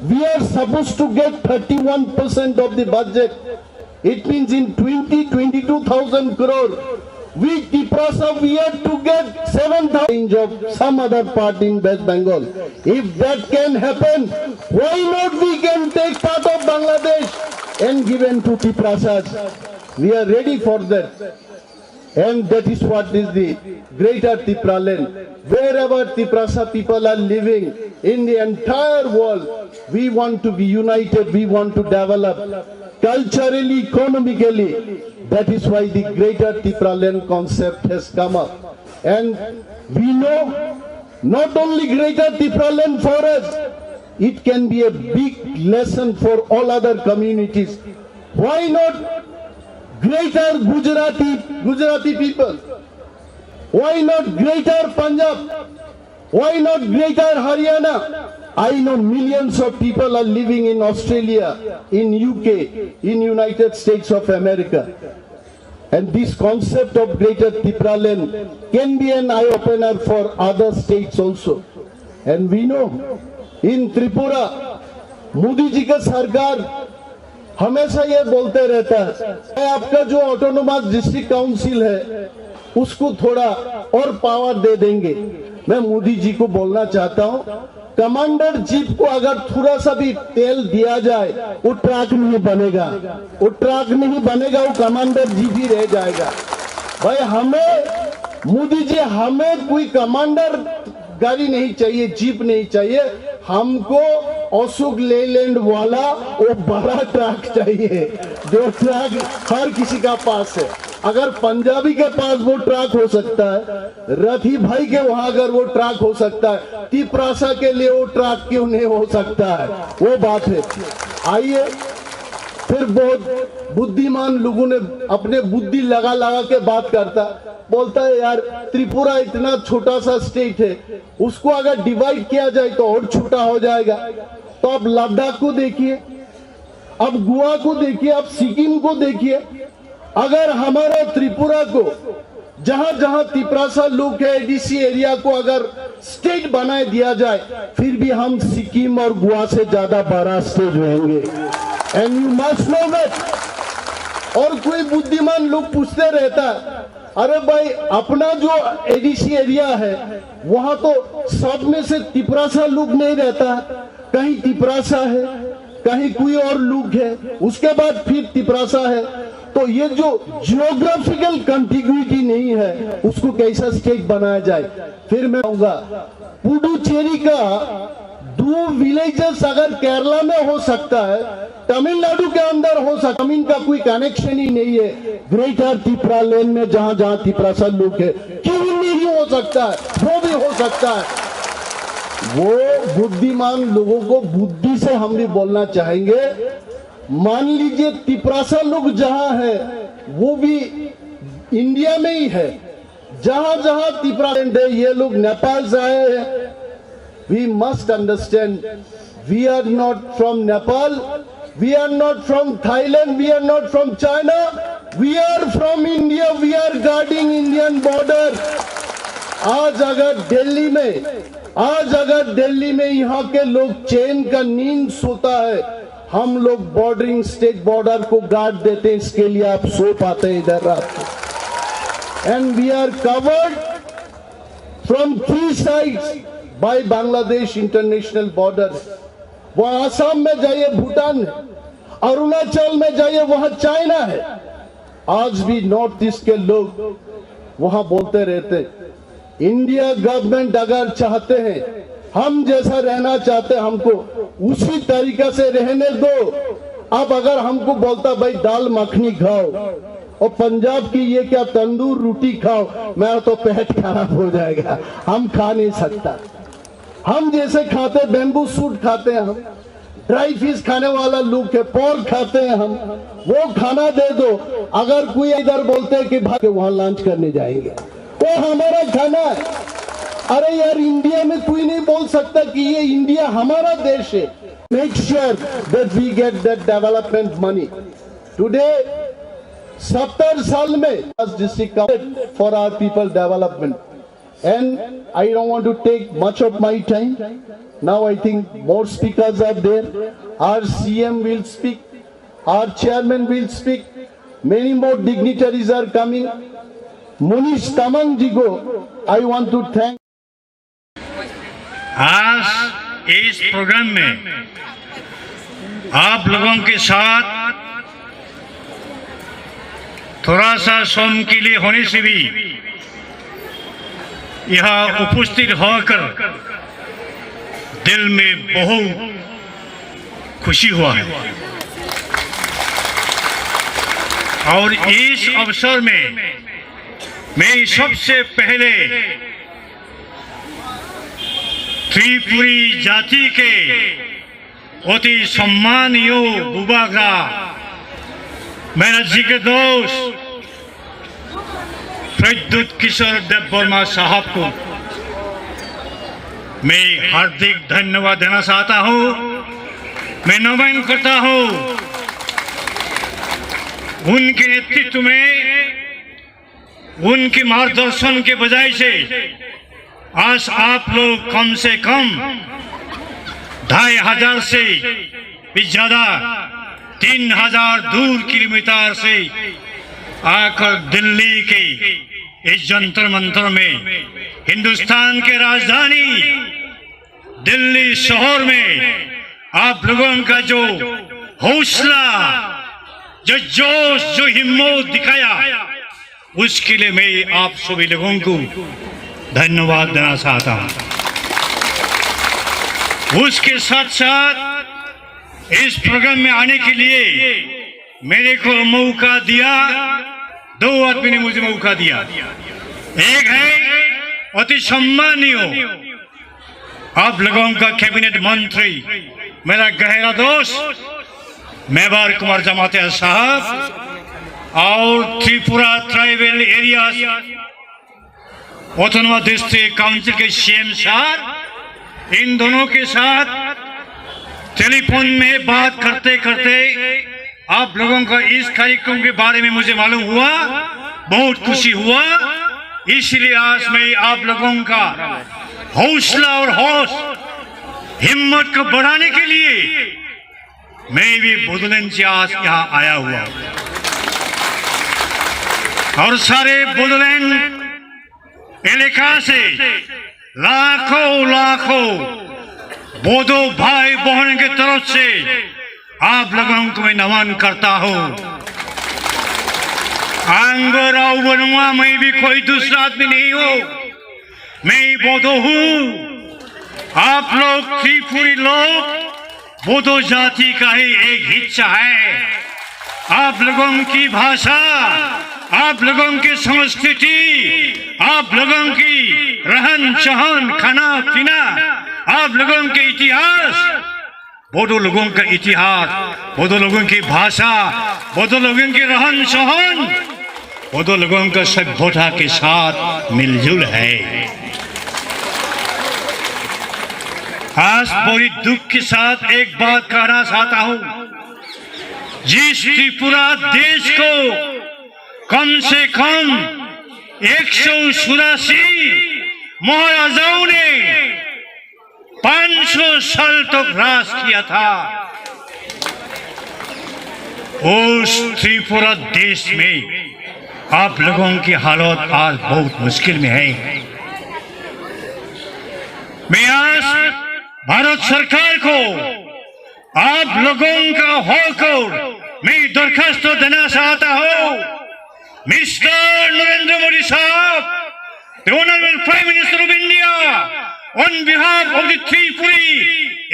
we are supposed to get thirty-one percent of the budget. It means in twenty, twenty-two thousand crore, we Tiprasa, we have to get seven thousand of some other part in West Bengal. If that can happen, why not we can take part of Bangladesh and given to Tiprasas? We are ready for that. And that is what is the greater Tipraland. Wherever Tiprasa people are living in the entire world, we want to be united, we want to develop culturally, economically. That is why the greater Tipraland concept has come up. And we know not only greater Tipraland for us, it can be a big lesson for all other communities. Why not Greater Gujarati, Gujarati people? Why not Greater Punjab? Why not Greater Haryana? I know millions of people are living in Australia, in U K, in United States of America. And this concept of Greater Tipraland can be an eye-opener for other states also. And we know, in Tripura, Modi ji का सरकार हमेशा ये बोलते रहता है, "मैं आपका जो ऑटोनोमस डिस्ट्रिक्ट काउंसिल है, उसको थोड़ा और पावर दे देंगे।" मैं मोदी जी को बोलना चाहता हूँ, कमांडर जीप को अगर थोड़ा सा भी तेल दिया जाए, वो ट्रक नहीं बनेगा, वो ट्रक नहीं बनेगा, वो कमांडर जीप ही रह जाएगा। भाई, हमें, मोदी जी, हमें कोई कमांडर गाड़ी नहीं चाहिए, जीप नहीं चाहिए, हमको अशोक लेलैंड वाला वो बड़ा ट्रक चाहिए, जो ट्रक हर किसी का पास है। अगर पंजाबी के पास वो ट्रक हो सकता है, रथी भाई के वहां अगर वो ट्रक हो सकता है, तिपरासा के लिए वो ट्रक क्यों नहीं हो सकता है? वो बात है। आइए, फिर बहुत बुद्धिमान लोगों ने अपने बुद्धि लगा लगा के बात करता, बोलता है, "यार, त्रिपुरा इतना छोटा सा स्टेट है, उसको अगर डिवाइड किया जाए तो और छोटा हो जाएगा।" तो आप लद्दाख को देखिए, आप गोवा को देखिए, आप सिक्किम को देखिए। अगर हमारा त्रिपुरा को, जहां जहां तिपरासा लोग है, एडीसी एरिया को अगर स्टेट बनाए दिया जाए, फिर भी हम सिक्किम और गोवा से ज्यादा बड़ा स्टेट रहेंगे। And you must know that। और कोई बुद्धिमान लोग पूछते रहता है, "अरे भाई, अपना जो एडीसी एरिया है, वहां तो सब में से तिपरासा लोग नहीं रहता, कहीं तिपरासा है, कहीं कोई और लोग है, उसके बाद फिर तिपरासा है।" तो ये जो जियोग्राफिकल कंटिग्युइटी नहीं है, उसको कैसा स्टेट बनाया जाए? फिर मैं कहूंगा, पुडुचेरी का दो विलेजेस अगर केरला में हो सकता है, तमिलनाडु के अंदर हो सकता है, इनका कोई कनेक्शन ही नहीं है। ग्रेटर तिपरालैंड में जहां जहां तिपरासा लोग है, क्यों नहीं हो सकता है? वो भी हो सकता है। वो बुद्धिमान लोगों को बुद्धि से हम भी बोलना चाहेंगे। मान लीजिए, तिपरासा लोग जहां है, वो भी इंडिया में ही है। जहां जहां तिपरालैंड है, ये लोग नेपाल से आए हैं। We must understand, we are not from Nepal, we are not from Thailand, we are not from China, we are from India, we are guarding Indian border। आज अगर दिल्ली में, आज अगर दिल्ली में यहाँ के लोग चैन का नींद सोता है, हम लोग बॉर्डरिंग स्टेट बॉर्डर को गार्ड देते हैं, इसके लिए आप सो पाते हैं इधर रात को। And we are covered from three sides by Bangladesh international border। वहां आसाम में जाइए, भूटान है, अरुणाचल में जाइए, वहां चाइना है। आज भी नॉर्थ ईस्ट के लोग वहां बोलते रहते, इंडिया गवर्नमेंट अगर चाहते हैं, हम जैसा रहना चाहते हैं, हमको उसी तरीका से रहने दो। अब अगर हमको बोलता, "भाई, दाल मखनी खाओ," और पंजाब की ये क्या तंदूर रोटी खाओ, मेरा तो पेट खराब हो जाएगा, हम खा नहीं सकता। हम जैसे खाते, बैम्बू शूट खाते हैं हम, ड्राई फिश खाने वाला लोग है, पोर्क खाते हैं हम, वो खाना दे दो। अगर कोई इधर बोलते हैं कि भाई वहां लंच करने जाएंगे, वो हमारा खाना है। अरे यार, इंडिया में कोई नहीं बोल सकता कि ये इंडिया हमारा देश है। Make sure that we get that development money. Today, सत्तर साल में district for our people development. And I don't want to take much of my time. Now I think more speakers are there. Our C M will speak. Our chairman will speak. Many more dignitaries are coming. Munish Tamang ji ko, I want to thank. आज इस प्रोग्राम में आप लोगों के साथ थोड़ा सा समय के लिए होने से भी यहाँ उपस्थित होकर दिल में बहुत खुशी हुआ है। और इस अवसर में मैं सबसे पहले त्रिपुरी जाति के অতি সম্মানীয় বুবাগ্রা मेरा जिगर दोस्त प्रद्युत किशोर देबबर्मा साहब को मैं हार्दिक धन्यवाद देना चाहता हूं। मैं नमन करता हूं उनके नेतृत्व में, उनके मार्गदर्शन के वजह से आज आप लोग कम से कम ढाई हजार से भी ज्यादा, तीन हजार दूर किलोमीटर से आकर दिल्ली के इस जंतर मंतर में, हिंदुस्तान के राजधानी दिल्ली शहर में आप लोगों का जो हौसला, जो जोश, जो हिम्मत दिखाया, उसके लिए मैं आप सभी लोगों को धन्यवाद देना चाहता हूं। उसके साथ साथ इस प्रोग्राम में आने के लिए मेरे को मौका दिया, दो आदमी ने मुझे मौका दिया। एक है अति सम्मानीय आप लोगों का कैबिनेट मंत्री, मेरा गहरा दोस्त मेवार कुमार जमातिया साहब और Tripura tribal area autonomous district council के सीएम सर, इन दोनों के साथ टेलीफोन में बात करते करते आप लोगों का इस कार्यक्रम के बारे में मुझे मालूम हुआ, बहुत खुशी हुआ। इसलिए आज मैं आप लोगों का हौसला और होश, हिम्मत को बढ़ाने के लिए मैं भी बोडोलैंड से आज यहाँ आया हुआ हूँ। और सारे बोडोलैंड इलाका से लाखों लाखों बोडो भाई बहन की तरफ से आप लोगों को मैं नमन करता हूँ। आंगो राव बनूंगा, मैं भी कोई दूसरा आदमी नहीं हूँ, मैं बोडो हूँ। आप लोग त्रिपुरी लोग बोडो जाति का ही एक हिस्सा है। आप लोगों की भाषा, आप लोगों की संस्कृति, आप लोगों की रहन सहन, खाना पीना, आप लोगों के इतिहास, बोडो लोगों का इतिहास, बोडो लोगों की भाषा, बोडो लोगों की रहन सहन, बोडो लोगों का सभ्यता के साथ मिलजुल है। आज बड़ी दुख के साथ एक बात कहना चाहता हूँ, जिस त्रिपुरा देश को कम से कम एक सौ चौरासी महाराजाओं ने पाँच सौ साल तक राज किया था, उस त्रिपुरा देश में आप लोगों की हालत आज बहुत मुश्किल में है। मैं आज भारत सरकार को आप लोगों का होकर मैं दरखास्त देना चाहता हूँ, मिस्टर नरेंद्र मोदी साहब, the Honorable Prime Minister of India, on behalf of the Tripuri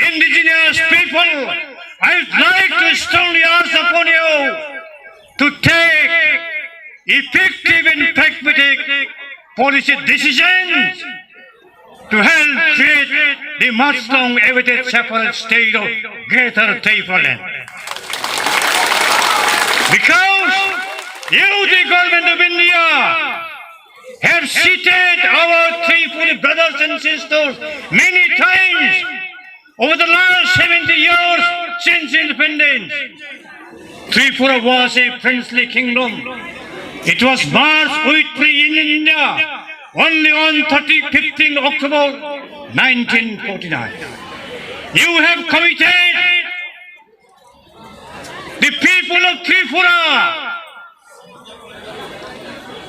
indigenous people, I would like to strongly urge upon you to take effective and pragmatic policy decisions to help create the much long awaited separate state of Greater Tipraland. Because you, the government of India, have cheated our Tripuri brothers and sisters many times over the last seventy years since independence. Tripura was a princely kingdom. It was merged with Tripuri in India only on thirty, fifteenth October nineteen forty-nine. You have committed the people of Tripura,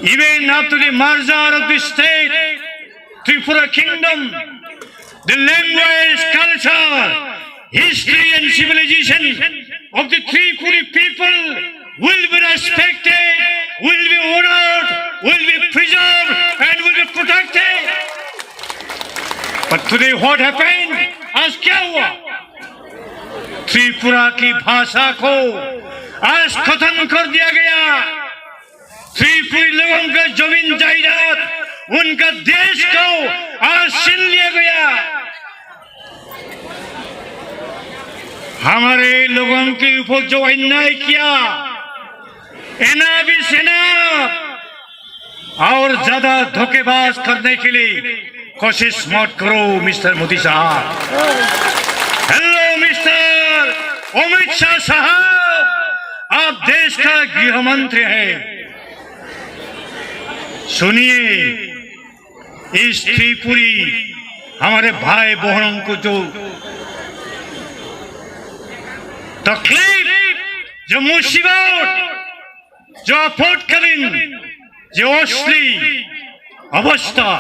even after the merger of the state, Tripura Kingdom, the language, culture, history and civilization of the Tripuri people will be respected, will be honored, will be preserved and will be protected. But today what happened? आज क्या हुआ? त्रिपुरा की भाषा को आज खत्म कर दिया गया। त्रिपुरी लोगों का जमीन जायदाद, उनका देश को आज छीन लिया गया। हमारे लोगों के ऊपर जो अन्याय किया, Enough is enough! और ज्यादा धोखेबाज करने के लिए कोशिश मत करो, मिस्टर मोदी साहब। हेलो, मिस्टर अमित शाह साहब, आप देश का गृह मंत्री हैं। सुनिए, इस त्रिपुरी हमारे भाई बहनों को जो तकलीफ, जो मुसीबत, जो आपातकालीन, जो असली अवस्था,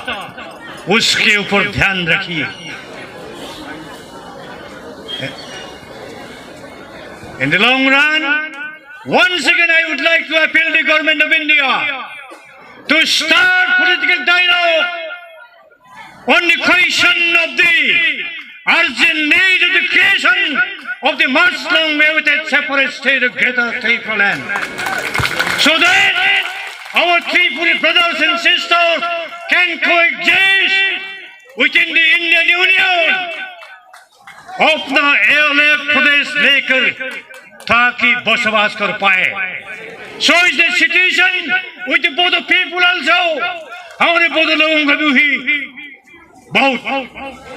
उसके ऊपर ध्यान रखिए। In the long run, once again I would like to appeal the government of India to start political dialogue on the question of the urgent need of the creation of the much long awaited separate state of Greater Tipraland, so that our Tripuri brothers and sisters can coexist within the Indian Union. अपना अलग प्रदेश लेकर ताकि बसोबास कर पाए। So is the situation with the Bodo people also. हमारे बोडो लोगों का भी बहुत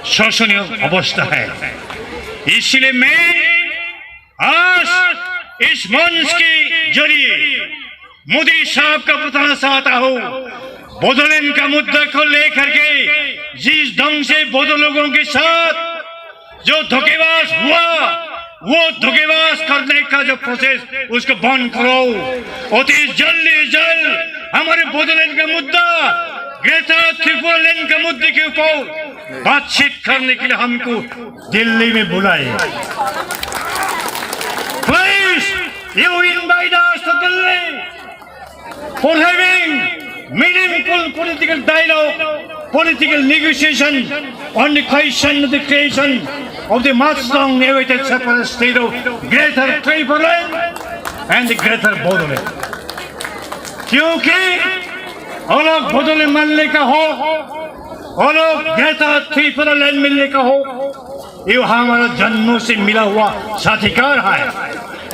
शोषणीय अवस्था है। इसलिए मैं आज इस मंच के जरिए मोदी साहब का बताना चाहता हूँ, बोडोलैंड का मुद्दा को लेकर के जिस ढंग से बोडो लोगों के साथ जो धोखेबाज हुआ, वो धोखेबाज करने का जो प्रोसेस, उसको बंद करो। अति जल्दी जल्द हमारे बोडोलैंड का मुद्दा, ग्रेटर त्रिपुरालैंड का मुद्दे के ऊपर बातचीत करने के लिए हमको दिल्ली में बुलाए। Please, you invite us to Delhi for having meaningful political dialogue, political negotiation on the question of the creation of the much long awaited separate state of Greater Tipraland and the Greater Bodoland. क्योंकि अलग बोडोलैंड मानने का हक, अलग ग्रेटर त्रिपुरालैंड मिलने का हक, ये हमारा जन्मों से मिला हुआ साझीकार है।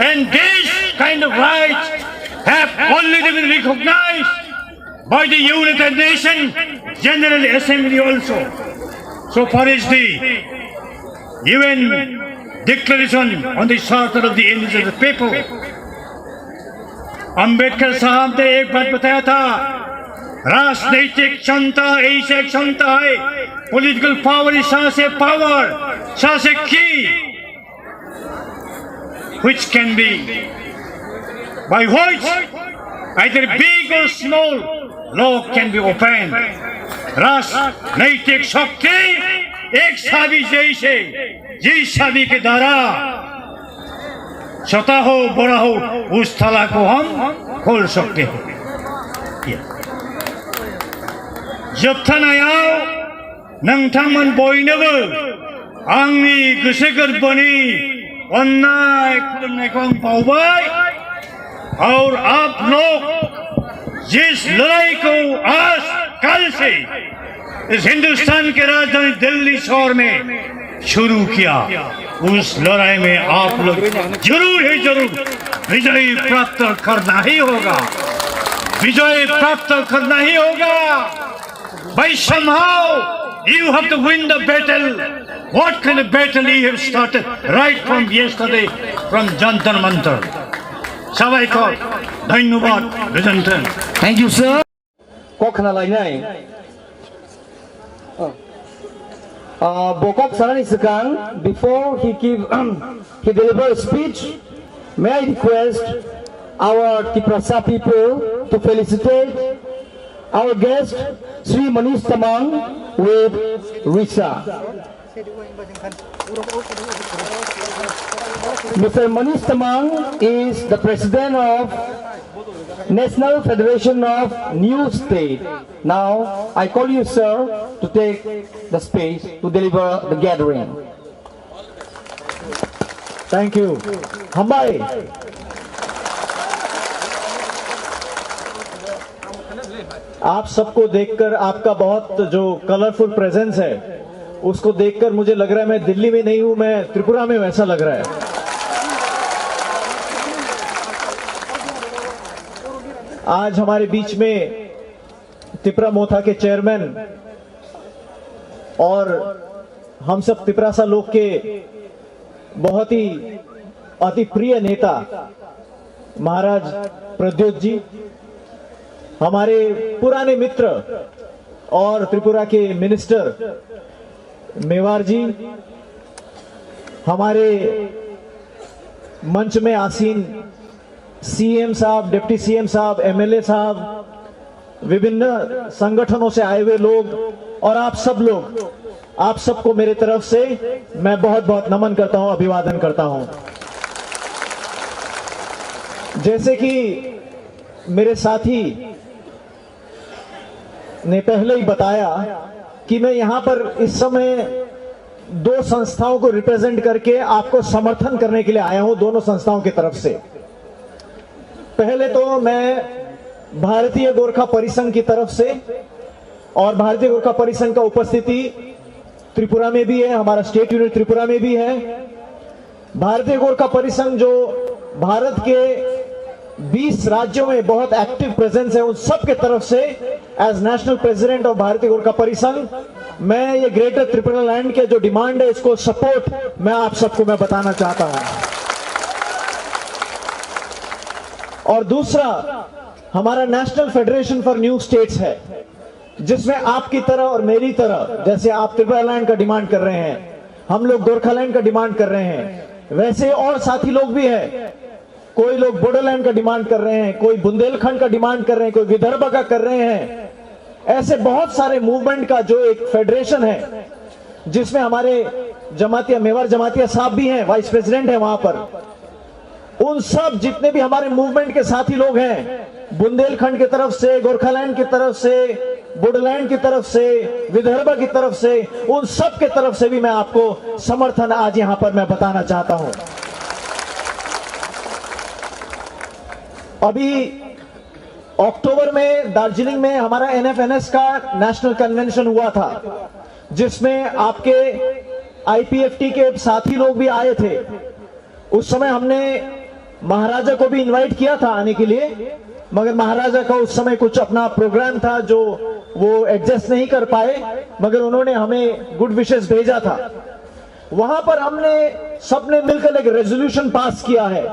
And this kind of rights have already been recognized by the United Nations General Assembly also. So far is the U N Declaration on the Charter of the Indigenous People. Ambedkar साहब ने एक बात बताया था, राजनीतिक क्षमता ऐसी क्षमता है, political power is such a power, such a key, which can be, by which either big or small lock can be opened. राजनीतिक शक्ति एक चाबी जैसे, जिस चाबी के द्वारा छोटा हो बड़ा हो उस ताला को हम खोल सकते हैं। जोबथानायाव नोंथांमोन बयनोबो आंनि गोसो गोरबोनि अन्नाय खुलुमनायखौ आं बावबाय। और आप लोग जिस लड़ाई को आज कल से इस हिंदुस्तान के राजधानी दिल्ली शहर में शुरू किया, उस लड़ाई में आप लोग जरूर ही जरूर विजय प्राप्त करना ही होगा, विजय प्राप्त करना ही होगा। By somehow you have to win the battle. What kind of battle you have started right from yesterday from Jantar Mantar? Sabaikor, dhanyobad, gojanthan. Thank you, sir. Kok khna lainai. Uh, bo kok sanani swkang, before he give, he deliver a speech, may I request our Tiprasa people to felicitate our guest, Shri Manish Tamang, with Risa. Mister Manish Tamang is the president of National Federation of New State. Now, I call you, sir, to take the space to deliver the gathering. Thank you. Hambai. आप सबको देखकर, आपका बहुत जो colourful presence है, उसको देखकर मुझे लग रहा है मैं दिल्ली में नहीं हूं, मैं त्रिपुरा में हूं, ऐसा लग रहा है। आज हमारे बीच में तिपरा मोथा के चेयरमैन और हम सब तिपरासा लोग के बहुत ही अति प्रिय नेता महाराज प्रद्योत जी, हमारे पुराने मित्र और त्रिपुरा के मिनिस्टर मेवार जी, हमारे मंच में आसीन सीएम साहब, डिप्टी सीएम साहब, एमएलए साहब, विभिन्न संगठनों से आए हुए लोग और आप सब लोग, आप सबको मेरे तरफ से मैं बहुत बहुत नमन करता हूं, अभिवादन करता हूं। जैसे कि मेरे साथी ने पहले ही बताया कि मैं यहां पर इस समय दो संस्थाओं को रिप्रेजेंट करके आपको समर्थन करने के लिए आया हूं, दोनों संस्थाओं की तरफ से। पहले तो मैं भारतीय गोरखा परिसंघ की तरफ से, और भारतीय गोरखा परिसंघ का उपस्थिति त्रिपुरा में भी है, हमारा स्टेट यूनिट त्रिपुरा में भी है। भारतीय गोरखा परिसंघ जो भारत के बीस राज्यों में बहुत एक्टिव प्रेजेंस है, उन सब के तरफ से एज नेशनल प्रेसिडेंट ऑफ भारतीय गोरखा परिसंघ मैं ये ग्रेटर त्रिपुरा लैंड के जो डिमांड है, इसको सपोर्ट मैं आप सबको मैं बताना चाहता हूं। और दूसरा, हमारा national federation for new states है, जिसमें आपकी तरह और मेरी तरह, जैसे आप त्रिपुरा लैंड का डिमांड कर रहे हैं, हम लोग गोरखालैंड का डिमांड कर रहे हैं, वैसे और साथी लोग भी हैं। कोई लोग बोडोलैंड का डिमांड कर रहे हैं, कोई बुंदेलखंड का डिमांड कर रहे हैं, कोई विदर्भ का कर रहे हैं। ऐसे बहुत सारे मूवमेंट का जो एक फेडरेशन है, जिसमें हमारे जमातिया, मेवार जमातिया साहब भी हैं, वाइस प्रेसिडेंट हैं वहां पर। उन सब जितने भी हमारे मूवमेंट के साथी लोग हैं, बुंदेलखंड की तरफ से, गोरखालैंड की तरफ से, बोडोलैंड की तरफ से, विदर्भ की तरफ से, उन सब के तरफ से भी मैं आपको समर्थन आज यहां पर मैं बताना चाहता हूं। अभी अक्टूबर में दार्जिलिंग में हमारा एनएफएनएस का नेशनल कन्वेंशन हुआ था, जिसमें आपके आईपीएफटी के साथी लोग भी आए थे। उस समय हमने महाराजा को भी इनवाइट किया था आने के लिए, मगर महाराजा का उस समय कुछ अपना प्रोग्राम था जो वो एडजस्ट नहीं कर पाए, मगर उन्होंने हमें गुड विशेस भेजा था। वहां पर हमने सबने मिलकर एक रेजोल्यूशन पास किया है,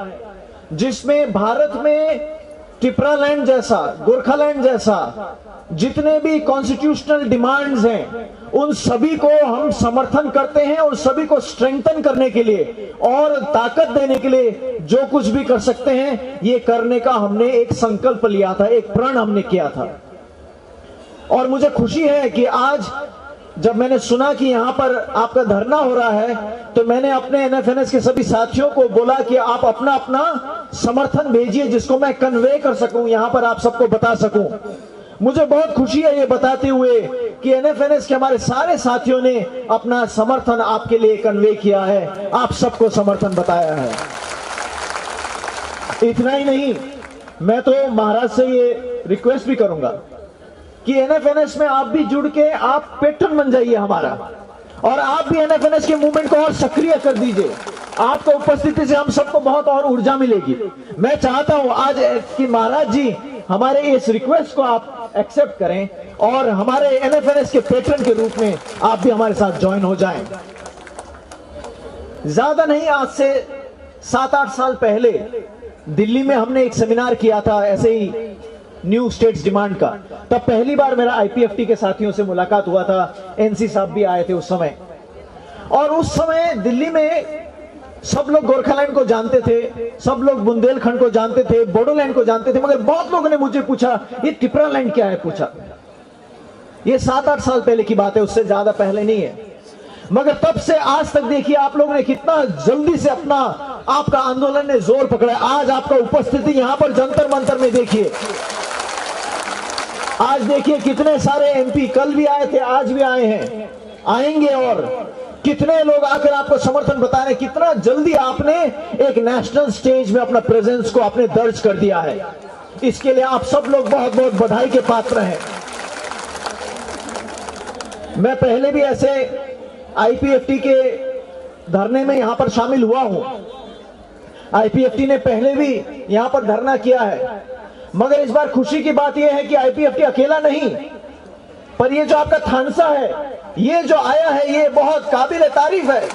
जिसमें भारत में टिपरालैंड जैसा, गोरखालैंड जैसा जितने भी कॉन्स्टिट्यूशनल डिमांड्स हैं, उन सभी को हम समर्थन करते हैं और सभी को स्ट्रेंथन करने के लिए और ताकत देने के लिए जो कुछ भी कर सकते हैं, ये करने का हमने एक संकल्प लिया था, एक प्रण हमने किया था। और मुझे खुशी है कि आज जब मैंने सुना कि यहाँ पर आपका धरना हो रहा है, तो मैंने अपने एनएफएनएस के सभी साथियों को बोला कि आप अपना अपना समर्थन भेजिए, जिसको मैं कन्वे कर सकूं, यहाँ पर आप सबको बता सकूं। मुझे बहुत खुशी है ये बताते हुए कि एनएफएनएस के हमारे सारे साथियों ने अपना समर्थन आपके लिए कन्वे किया है, आप सबको समर्थन बताया है। इतना ही नहीं, मैं तो महाराज से ये रिक्वेस्ट भी करूंगा कि एनएफएनएस में आप भी जुड़ के आप पेट्रन बन जाइए हमारा, और आप भी एनएफएनएस के मूवमेंट को और सक्रिय कर दीजिए। आपका उपस्थिति से हम सबको बहुत और ऊर्जा मिलेगी। मैं चाहता हूं आज कि महाराज जी हमारे इस रिक्वेस्ट को आप एक्सेप्ट करें और हमारे एनएफएनएस के पेट्रन के रूप में आप भी हमारे साथ ज्वाइन हो जाएं। ज्यादा नहीं, आज से सात आठ साल पहले दिल्ली में हमने एक सेमिनार किया था ऐसे ही न्यू स्टेट्स डिमांड का। तब पहली बार मेरा आईपीएफटी के साथियों से मुलाकात हुआ था, एनसी साहब भी आए थे उस समय। और उस समय दिल्ली में सब लोग गोरखालैंड को जानते थे, सब लोग बुंदेलखंड को जानते थे, बोडोलैंड को जानते थे, मगर बहुत लोगों ने मुझे पूछा, "ये टिपरालैंड क्या है?" पूछा। ये सात आठ साल पहले की बात है, उससे ज्यादा पहले नहीं है। मगर तब से आज तक देखिए, आप लोगों ने कितना जल्दी से अपना, आपका आंदोलन ने जोर पकड़ा है। आज आपका उपस्थिति यहाँ पर जंतर मंतर में देखिए, आज देखिए कितने सारे एमपी कल भी आए थे, आज भी आए हैं, आएंगे, और कितने लोग आकर आपको समर्थन बता रहे हैं। कितना जल्दी आपने एक नेशनल स्टेज में अपना प्रेजेंस को आपने दर्ज कर दिया है, इसके लिए आप सब लोग बहुत बहुत बधाई के पात्र हैं। मैं पहले भी ऐसे आईपीएफटी के धरने में यहाँ पर शामिल हुआ हूँ। आईपीएफटी ने पहले भी यहाँ पर धरना किया है, मगर इस बार खुशी की बात यह है कि आईपीएफटी अकेला नहीं, पर ये जो आपका थानसा है, ये जो आया है, ये बहुत काबिल तारीफ है।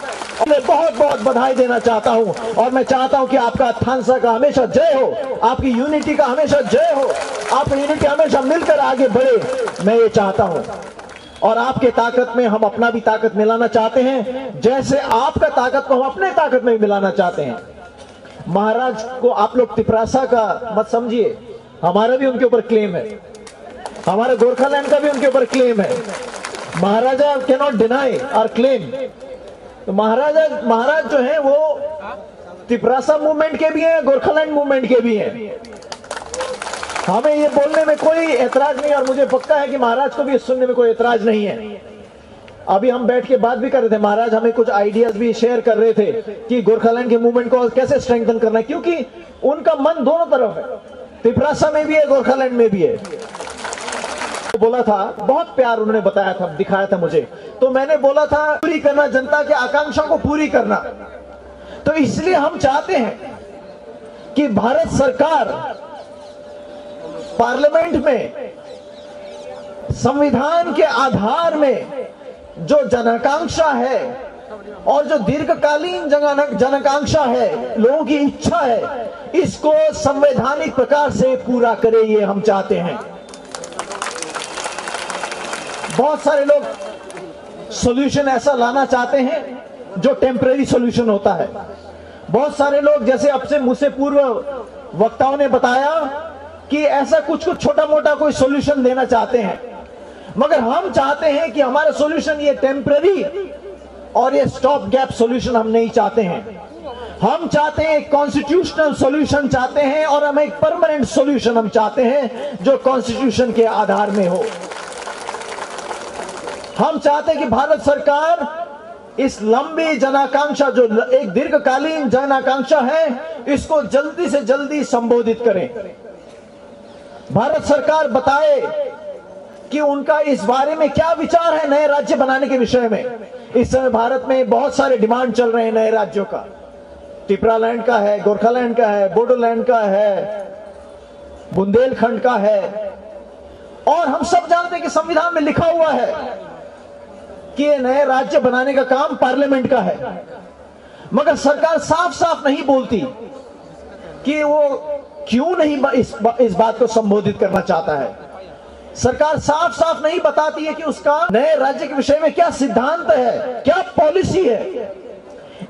मैं बहुत बहुत बधाई देना चाहता हूं और मैं चाहता हूं कि आपका थानसा का हमेशा जय हो, आपकी यूनिटी का हमेशा जय हो, आपकी यूनिटी हमेशा मिलकर आगे बढ़े, मैं ये चाहता हूं। और आपके ताकत में हम अपना भी ताकत मिलाना चाहते हैं, जैसे आपका ताकत को हम अपने ताकत में मिलाना चाहते हैं। महाराज को आप लोग तिपरासा का मत समझिए, हमारा भी उनके ऊपर क्लेम है, हमारे गोरखालैंड का भी उनके ऊपर क्लेम है। महाराजा कैनॉट डिनाई आवर क्लेम। तो महाराजा, महाराज जो है वो तिपरासा मूवमेंट के भी हैं, गोरखालैंड मूवमेंट के भी हैं। हमें ये बोलने में कोई एतराज नहीं, और मुझे पक्का है कि महाराज को भी ये सुनने में कोई एतराज नहीं है। अभी हम बैठ के बात भी कर रहे थे, महाराज हमें कुछ आइडियाज भी शेयर कर रहे थे कि गोरखालैंड के मूवमेंट को कैसे स्ट्रेंथन करना है, क्योंकि उनका मन दोनों तरफ है, तिपरासा में भी है, गोरखालैंड में भी है। बोला था, बहुत प्यार उन्होंने बताया था, दिखाया था मुझे। तो मैंने बोला था, पूरी करना, जनता की आकांक्षा को पूरी करना। तो इसलिए हम चाहते हैं कि भारत सरकार पार्लियामेंट में संविधान के आधार में जो जनाकांक्षा है और जो दीर्घकालीन जन-, जनाकांक्षा है, लोगों की इच्छा है, इसको संवैधानिक प्रकार से पूरा करे, ये हम चाहते हैं। बहुत सारे लोग सॉल्यूशन ऐसा लाना चाहते हैं जो टेम्परेरी सॉल्यूशन होता है। बहुत सारे लोग, जैसे अब से मुझसे पूर्व वक्ताओं ने बताया, कि ऐसा कुछ कुछ छोटा मोटा कोई सॉल्यूशन देना चाहते हैं, मगर हम चाहते हैं कि हमारा सॉल्यूशन ये टेम्परेरी और ये स्टॉप गैप सॉल्यूशन हम नहीं चाहते हैं। हम चाहते हैं एक कॉन्स्टिट्यूशनल सॉल्यूशन चाहते हैं और हम एक परमानेंट सॉल्यूशन हम चाहते हैं जो कॉन्स्टिट्यूशन के आधार में हो। हम चाहते हैं कि भारत सरकार इस लंबी जनाकांक्षा, जो ल-, एक दीर्घकालीन जनाकांक्षा है, इसको जल्दी से जल्दी संबोधित करें। भारत सरकार बताए कि उनका इस बारे में क्या विचार है नए राज्य बनाने के विषय में। इस समय भारत में बहुत सारे डिमांड चल रहे हैं नए राज्यों का। टिपरालैंड का है, गोरखालैंड का है, बोडोलैंड का है, बुंदेलखंड का है। और हम सब जानते हैं कि संविधान में लिखा हुआ है कि ये नए राज्य बनाने का काम पार्लियामेंट का है, मगर सरकार साफ साफ नहीं बोलती कि वो क्यों नहीं ब-, इस, ब-, इस बात को संबोधित करना चाहता है। सरकार साफ साफ नहीं बताती है कि उसका नए राज्य के विषय में क्या सिद्धांत है, क्या पॉलिसी है।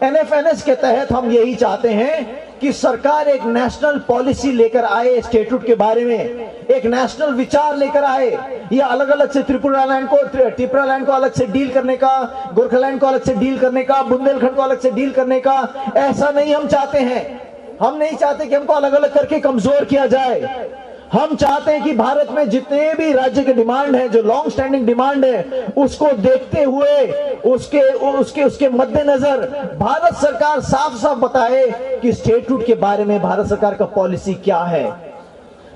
एनएफएनएस के तहत हम यही चाहते हैं कि सरकार एक नेशनल पॉलिसी लेकर आए स्टेटूट के बारे में, एक नेशनल विचार लेकर आए। ये अलग अलग से त्रिपुरालैंड को, त्रि-, टिपरालैंड को अलग से डील करने का, गोरखालैंड को अलग से डील करने का, बुंदेलखंड को अलग से डील करने का, ऐसा नहीं हम चाहते हैं। हम नहीं चाहते कि हमको अलग अलग करके कमजोर किया जाए। हम चाहते हैं कि भारत में जितने भी राज्य के डिमांड है, जो लॉन्ग स्टैंडिंग डिमांड है, उसको देखते हुए, उसके उसके उसके मद्देनजर भारत सरकार साफ साफ बताए कि स्टेटूट के बारे में भारत सरकार का पॉलिसी क्या है।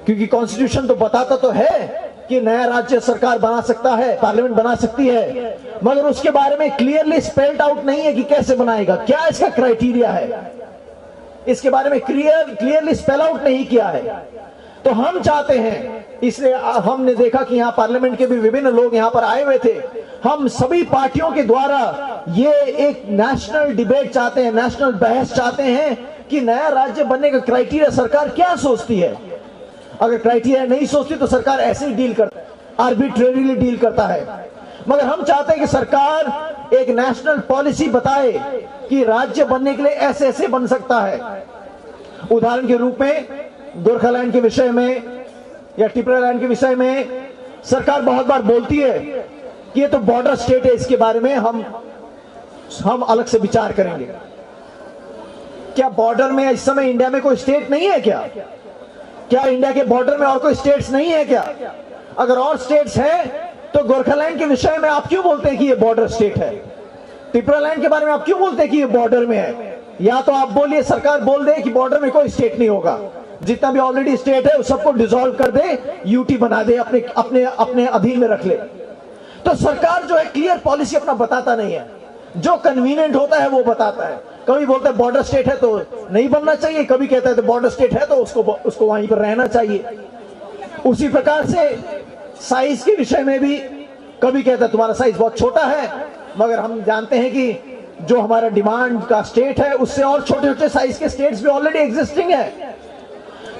क्योंकि कॉन्स्टिट्यूशन तो बताता तो है कि नया राज्य सरकार बना सकता है, पार्लियामेंट बना सकती है, मगर उसके बारे में क्लियरली स्पेल्ड आउट नहीं है कि कैसे बनाएगा, क्या इसका क्राइटेरिया है। इसके बारे में क्लियर क्लियरली स्पेल आउट नहीं किया है। तो हम चाहते हैं, इसलिए आ- हमने देखा कि यहाँ पार्लियामेंट के भी विभिन्न लोग यहाँ पर आए हुए थे। हम सभी पार्टियों के द्वारा ये एक नेशनल डिबेट चाहते हैं, नेशनल बहस चाहते हैं कि नया राज्य बनने का क्राइटेरिया सरकार क्या सोचती है। अगर क्राइटेरिया नहीं सोचती तो सरकार ऐसे ही डील करता है, आर्बिट्रेरीली डील करता है। मगर हम चाहते हैं कि सरकार एक नेशनल पॉलिसी बताए कि राज्य बनने के लिए ऐसे ऐसे बन सकता है। उदाहरण के रूप में गोरखालैंड के विषय में या टिपरालैंड के विषय में सरकार बहुत बार बोलती है कि ये तो बॉर्डर स्टेट है, इसके बारे में हम हम अलग से विचार करेंगे। क्या बॉर्डर में इस समय इंडिया में कोई स्टेट नहीं है क्या? क्या इंडिया के बॉर्डर में और कोई स्टेट्स नहीं है क्या? अगर और स्टेट्स हैं तो गोरखालैंड के विषय में आप क्यों बोलते हैं कि ये बॉर्डर स्टेट है? टिपरालैंड के बारे में आप क्यों बोलते हैं कि ये बॉर्डर में है? या तो आप बोलिए, सरकार बोल दे कि बॉर्डर में कोई स्टेट नहीं होगा, जितना भी ऑलरेडी स्टेट है उस सबको डिसॉल्व कर दे, यूटी बना दे, अपने अपने अपने अधीन में रख ले। तो सरकार जो है क्लियर पॉलिसी अपना बताता नहीं है, जो कन्वीनियंट होता है वो बताता है। कभी बोलता है बॉर्डर स्टेट है तो नहीं बनना चाहिए, कभी कहता है तो बॉर्डर स्टेट है तो उसको उसको वहीं पर रहना चाहिए। उसी प्रकार से साइज के विषय में भी कभी कहता, तुम्हारा साइज बहुत छोटा है, मगर हम जानते हैं कि जो हमारा डिमांड का स्टेट है, उससे और छोटे छोटे साइज के स्टेट्स भी ऑलरेडी एग्जिस्टिंग है।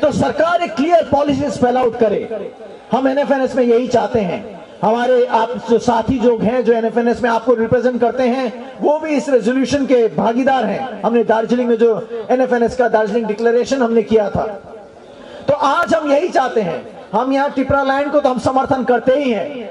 तो सरकार एक क्लियर पॉलिसी स्पेल आउट करे। हम एनएफएनएस में यही चाहते हैं। हमारे आप जो साथी जो हैं, जो एनएफएनएस में आपको रिप्रेजेंट करते हैं, वो भी इस रेजोल्यूशन के भागीदार हैं। हमने दार्जिलिंग में जो एनएफएनएस का दार्जिलिंग डिक्लेरेशन हमने किया था, तो आज हम यही चाहते हैं। हम यहाँ टिपरा लैंड को तो हम समर्थन करते ही हैं,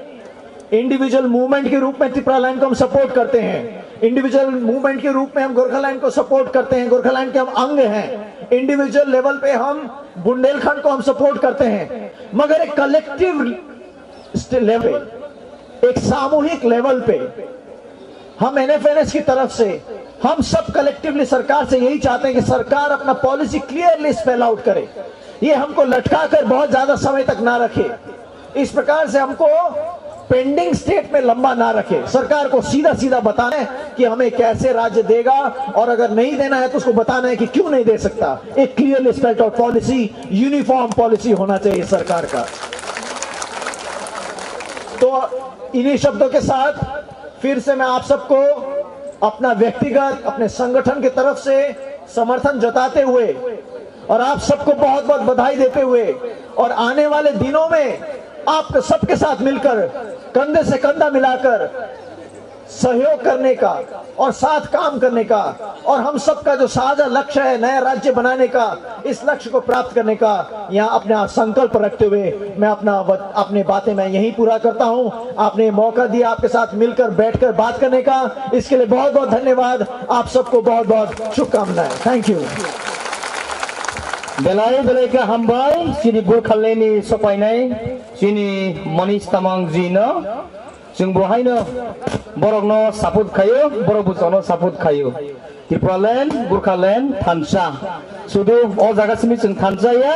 इंडिविजुअल मूवमेंट के रूप में टिपरा लैंड को हम सपोर्ट करते हैं, इंडिविजुअल मूवमेंट के रूप में हम गोरखालैंड को सपोर्ट करते हैं, गोरखालैंड के हम अंग हैं, इंडिविजुअल लेवल पे हम बुंदेलखंड को हम सपोर्ट करते हैं, मगर एक कलेक्टिव लेवल, एक सामूहिक लेवल पे हम एनएफएनएस की तरफ से हम सब कलेक्टिवली सरकार से यही चाहते हैं कि सरकार अपना पॉलिसी क्लियरली स्पेल आउट करे। ये हमको लटका कर बहुत ज्यादा समय तक ना रखे। इस प्रकार से हमको पेंडिंग स्टेट में लंबा ना रखे। सरकार को सीधा सीधा बताना है कि हमें कैसे राज्य देगा, और अगर नहीं देना है तो उसको बताना है कि क्यों नहीं दे सकता। एक clearly spelled out policy, uniform policy होना चाहिए सरकार का। तो इन्हीं शब्दों के साथ फिर से मैं आप सबको अपना व्यक्तिगत, अपने संगठन की तरफ से समर्थन जताते हुए और आप सबको बहुत बहुत बधाई देते हुए और आने वाले दिनों में आप सबके साथ मिलकर, कंधे से कंधा मिलाकर सहयोग करने का और साथ काम करने का और हम सबका जो साझा लक्ष्य है नया राज्य बनाने का, इस लक्ष्य को प्राप्त करने का, यहाँ अपना संकल्प रखते हुए मैं अपना वत-, अपनी बातें मैं यहीं पूरा करता हूँ। आपने मौका दिया आपके साथ मिलकर बैठकर बात करने का, इसके लिए बहुत बहुत धन्यवाद। आप सबको बहुत बहुत शुभकामनाएं। Thank you. Belai belai khe hambai chini Gorkha Land ni sopainai chini Manish Tamang ji no. Chwng bo haino borokno support khaio, borok bo chwngno support khaio. Tripura land, Gorkha land, thansa. Sudu o jaga simi chwng thansa ya,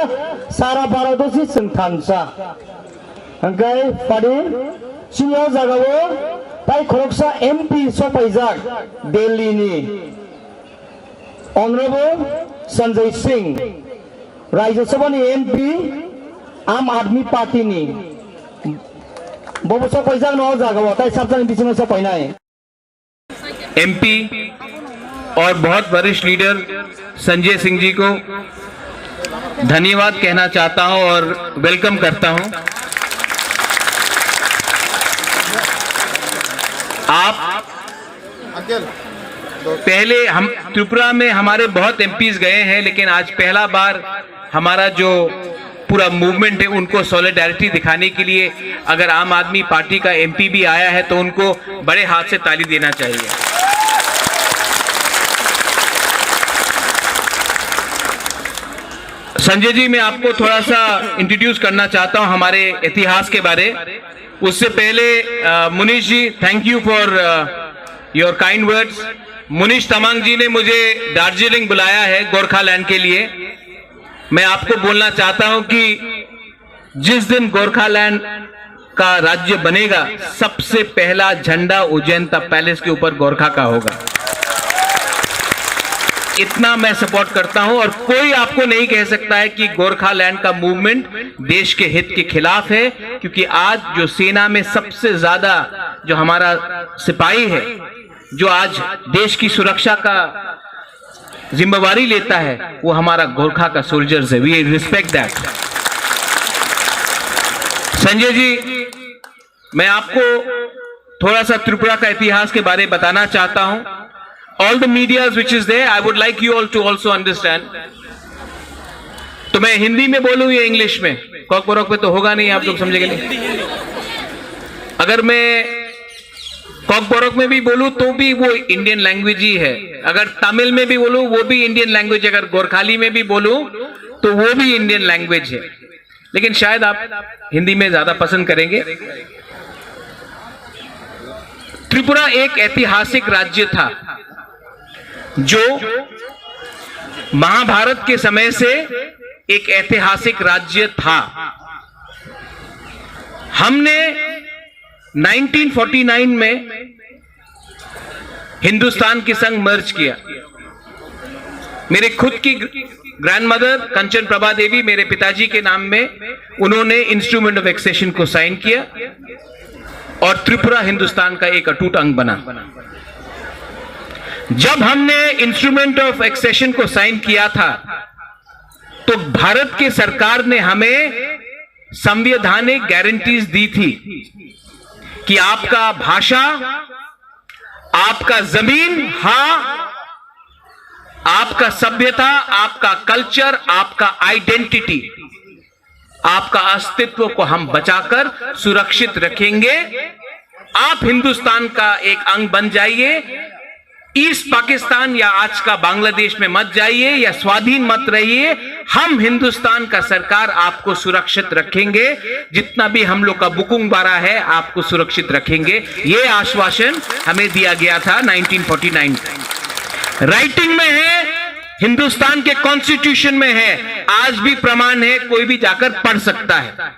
sara Bharat o si chwng thansa. Hwnkhe padi, chini o jaga o tai khoroksa M P sopaijak Delhi ni. Honorable Sanjay Singh, Rajya Sabha ni M P, Aam Aadmi Party ni, bo bo sopaijak no o jaga o, tai sabjani bisingo sopainai. MP और बहुत वरिष्ठ लीडर संजय सिंह जी को धन्यवाद कहना चाहता हूं और वेलकम करता हूं। आप पहले हम त्रिपुरा में हमारे बहुत एमपीज गए हैं, लेकिन आज पहला बार हमारा जो पूरा मूवमेंट है उनको सॉलिडारिटी दिखाने के लिए अगर आम आदमी पार्टी का एमपी भी आया है तो उनको बड़े हाथ से ताली देना चाहिए। संजय जी, मैं आपको थोड़ा सा इंट्रोड्यूस करना चाहता हूं हमारे इतिहास के बारे। उससे पहले, अ, मुनीश जी, thank you for your kind words। Munish तमांग जी ने मुझे दार्जिलिंग बुलाया है गोरखालैंड के लिए। मैं आपको बोलना चाहता हूं कि जिस दिन गोरखालैंड का राज्य बनेगा, सबसे पहला झंडा उज्जैन तप पैलेस के ऊपर गोरखा का होगा। इतना मैं सपोर्ट करता हूं और कोई आपको नहीं कह सकता है कि गोरखालैंड का मूवमेंट देश के हित के खिलाफ है, क्योंकि आज जो सेना में सबसे ज्यादा जो हमारा सिपाही है, जो आज देश की सुरक्षा का जिम्मेवारी लेता है, वो हमारा गोरखा का सोल्जर्स है। We respect that। संजय जी, मैं आपको थोड़ा सा त्रिपुरा का इतिहास के बारे में बताना चाहता हूं। All the medias which is there, I would like you all to also understand। तो मैं हिंदी में बोलूं या इंग्लिश में? कॉकबरक पे तो होगा नहीं, आप लोग समझेंगे नहीं। अगर मैं कॉकबरक में भी बोलूं तो भी वो इंडियन लैंग्वेज ही है, अगर तमिल में भी बोलूं वो भी इंडियन लैंग्वेज, अगर गोरखाली में भी बोलूं तो वो भी इंडियन लैंग्वेज है, लेकिन शायद आप हिंदी में ज्यादा पसंद करेंगे। त्रिपुरा एक ऐतिहासिक राज्य था जो महाभारत के समय से एक ऐतिहासिक राज्य था। हमने नाइनटीन फ़ोर्टी नाइन में हिंदुस्तान के संग मर्ज किया। मेरे खुद की ग्रैंडमदर कंचन प्रभा देवी मेरे पिताजी के नाम में, उन्होंने इंस्ट्रूमेंट ऑफ एक्सेशन को साइन किया और त्रिपुरा हिंदुस्तान का एक अटूट अंग बना। जब हमने इंस्ट्रूमेंट ऑफ एक्सेशन को साइन किया था, तो भारत की सरकार ने हमें संवैधानिक गारंटीज दी थी कि आपका भाषा, आपका जमीन, हाँ, आपका सभ्यता, आपका कल्चर, आपका आइडेंटिटी, आपका अस्तित्व को हम बचाकर सुरक्षित रखेंगे। आप हिंदुस्तान का एक अंग बन जाइए। ईस्ट पाकिस्तान या आज का बांग्लादेश में मत जाइए या स्वाधीन मत रहिए। हम हिंदुस्तान का सरकार आपको सुरक्षित रखेंगे। जितना भी हम लोग का बुकुंग बारा है, आपको सुरक्षित रखेंगे। ये आश्वासन हमें दिया गया था नाइनटीन फ़ोर्टी नाइन। राइटिंग में है, हिंदुस्तान के कॉन्स्टिट्यूशन में है, आज भी प्रमाण है, कोई भी जाकर पढ़ सकता है।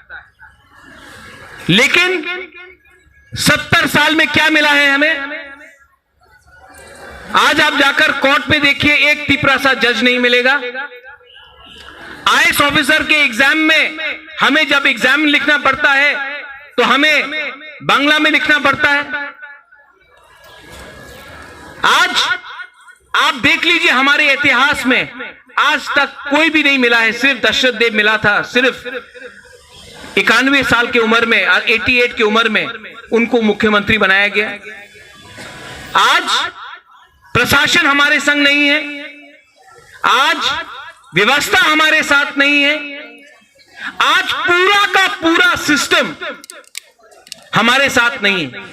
लेकिन सत्तर साल में क्या मिला है हमें? आज आप जाकर कोर्ट पे देखिए, एक तिपरा सा जज नहीं मिलेगा। आईएएस ऑफिसर के एग्जाम में हमें जब एग्जाम लिखना पड़ता है, तो हमें बांग्ला में लिखना पड़ता है। आज आप देख लीजिए, हमारे इतिहास में आज तक कोई भी नहीं मिला है। सिर्फ दशरथ देव मिला था, सिर्फ इक्यानवे साल की उम्र में और एटी एट की उम्र में उनको मुख्यमंत्री बनाया गया। आज प्रशासन हमारे संग नहीं है, आज व्यवस्था हमारे साथ नहीं है, आज पूरा का पूरा सिस्टम हमारे साथ नहीं है।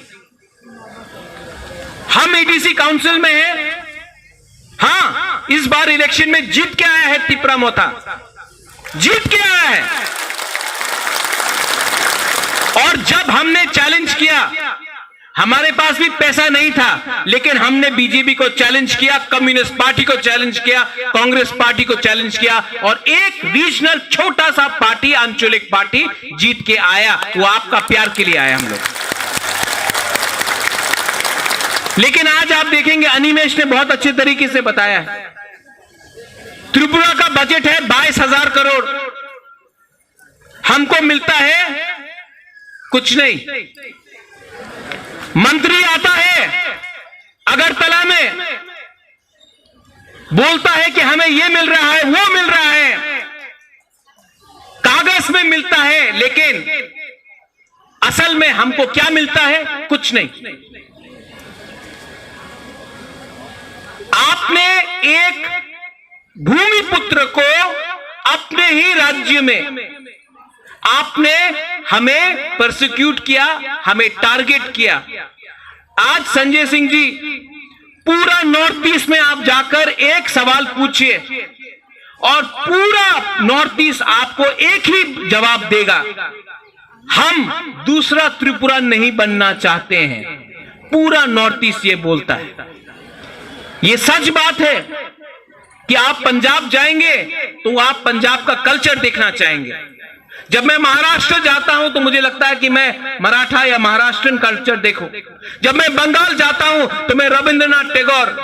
हम एडीसी काउंसिल में हैं। हाँ, इस बार इलेक्शन में जीत के आया है तिपरा मोथा, जीत के आया है। और जब हमने चैलेंज किया, हमारे पास भी पैसा नहीं था, लेकिन हमने बीजेपी को चैलेंज किया, कम्युनिस्ट पार्टी को चैलेंज किया, कांग्रेस पार्टी को चैलेंज किया, और एक रीजनल छोटा सा पार्टी, आंचलिक पार्टी जीत के आया। वो आपका प्यार के लिए आया हम लोग। लेकिन आज आप देखेंगे, अनिमेश ने बहुत अच्छे तरीके से बताया है, त्रिपुरा का बजट है बाईस हजार करोड़, हमको मिलता है कुछ नहीं। मंत्री आता है अगरतला में, बोलता है कि हमें ये मिल रहा है, वो मिल रहा है, कागज में मिलता है, लेकिन असल में हमको क्या मिलता है? कुछ नहीं। आपने एक भूमिपुत्र को अपने ही राज्य में आपने हमें परसिक्यूट किया, हमें टारगेट किया। आज संजय सिंह जी, पूरा नॉर्थ ईस्ट में आप जाकर एक सवाल पूछिए और पूरा नॉर्थ ईस्ट आपको एक ही जवाब देगा, हम दूसरा त्रिपुरा नहीं बनना चाहते हैं। पूरा नॉर्थ ईस्ट ये बोलता है। ये सच बात है कि आप पंजाब जाएंगे तो आप पंजाब का कल्चर देखना चाहेंगे। जब मैं महाराष्ट्र जाता हूं तो मुझे लगता है कि मैं मराठा या महाराष्ट्रन कल्चर देखूं। जब मैं बंगाल जाता हूं तो मैं रविंद्रनाथ टैगोर,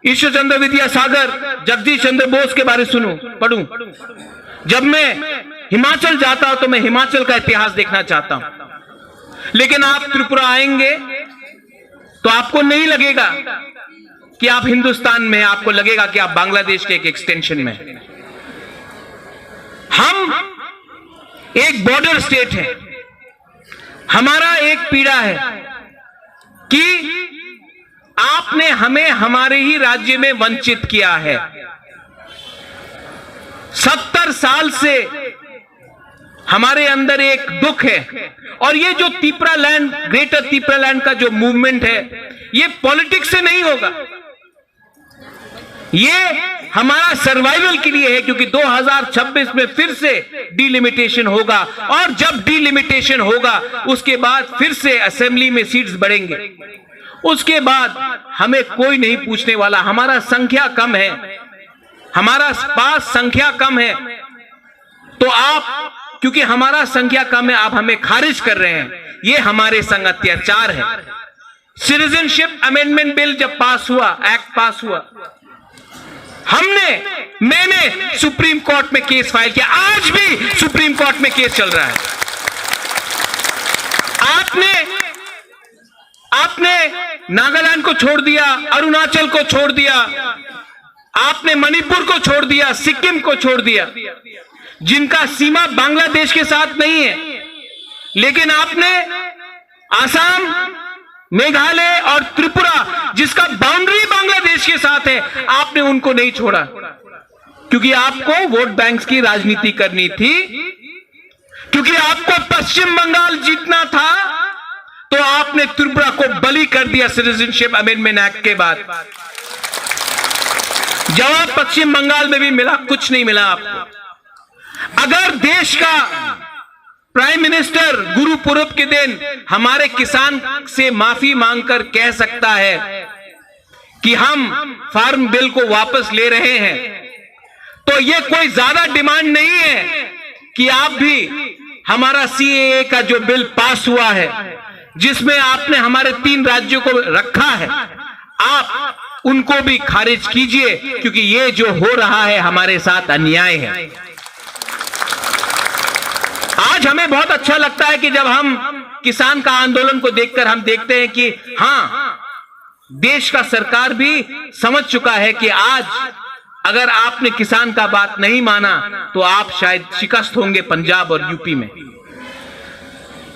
ईश्वर चंद्र विद्यासागर, जगदीश चंद्र बोस के बारे सुनूं, पढ़ूं। जब मैं हिमाचल जाता हूं तो मैं हिमाचल का इतिहास देखना चाहता हूं। लेकिन आप त्रिपुरा आएंगे तो आपको नहीं लगेगा कि आप हिंदुस्तान में हैं, आपको लगेगा कि आप बांग्लादेश के एक एक्सटेंशन में हैं। हम एक बॉर्डर स्टेट है, हमारा एक पीड़ा है कि आपने हमें हमारे ही राज्य में वंचित किया है। सत्तर साल से हमारे अंदर एक दुख है, और ये जो तिपरा लैंड, ग्रेटर तिपरा लैंड का जो मूवमेंट है, ये पॉलिटिक्स से नहीं होगा। ये हमारा सर्वाइवल के लिए है, क्योंकि दो हज़ार छब्बीस में फिर से डिलिमिटेशन होगा, और जब डिलिमिटेशन होगा, उसके बाद फिर से असेंबली में सीट्स बढ़ेंगे। उसके बाद हमें कोई नहीं पूछने वाला। हमारा संख्या कम है, हमारा पास संख्या कम है, तो आप, क्योंकि हमारा संख्या कम है, आप हमें खारिज कर रहे हैं, ये हमारे संग अत्याचार है। सिटीजनशिप अमेंडमेंट बिल जब पास हुआ, एक्ट पास हुआ, हमने, मैंने सुप्रीम कोर्ट में केस फाइल किया, आज भी सुप्रीम कोर्ट में केस चल रहा है। आपने, आपने नागालैंड को छोड़ दिया, अरुणाचल को छोड़ दिया, आपने मणिपुर को छोड़ दिया, सिक्किम को छोड़ दिया, जिनका सीमा बांग्लादेश के साथ नहीं है, लेकिन आपने आसाम, मेघालय और त्रिपुरा, जिसका बाउंड्री बांग्लादेश के साथ है, आपने उनको नहीं छोड़ा, क्योंकि आपको वोट बैंक्स की राजनीति करनी थी, क्योंकि आपको पश्चिम बंगाल जीतना था, तो आपने त्रिपुरा को बलि कर दिया सिटीजनशिप अमेंडमेंट एक्ट के बाद। जवाब पश्चिम बंगाल में भी मिला, कुछ नहीं मिला आपको। अगर देश का प्राइम मिनिस्टर गुरु पूरब के दिन हमारे किसान से माफी मांगकर कह सकता है कि हम फार्म बिल को वापस ले रहे हैं, तो ये कोई ज्यादा डिमांड नहीं है कि आप भी हमारा सीएए का जो बिल पास हुआ है, जिसमें आपने हमारे तीन राज्यों को रखा है, आप उनको भी खारिज कीजिए, क्योंकि ये जो हो रहा है हमारे साथ अन्याय है। आज हमें बहुत अच्छा लगता है कि जब हम किसान का आंदोलन को देखकर हम देखते हैं कि हाँ, देश का सरकार भी समझ चुका है कि आज अगर आपने किसान का बात नहीं माना तो आप शायद शिकस्त होंगे पंजाब और यूपी में।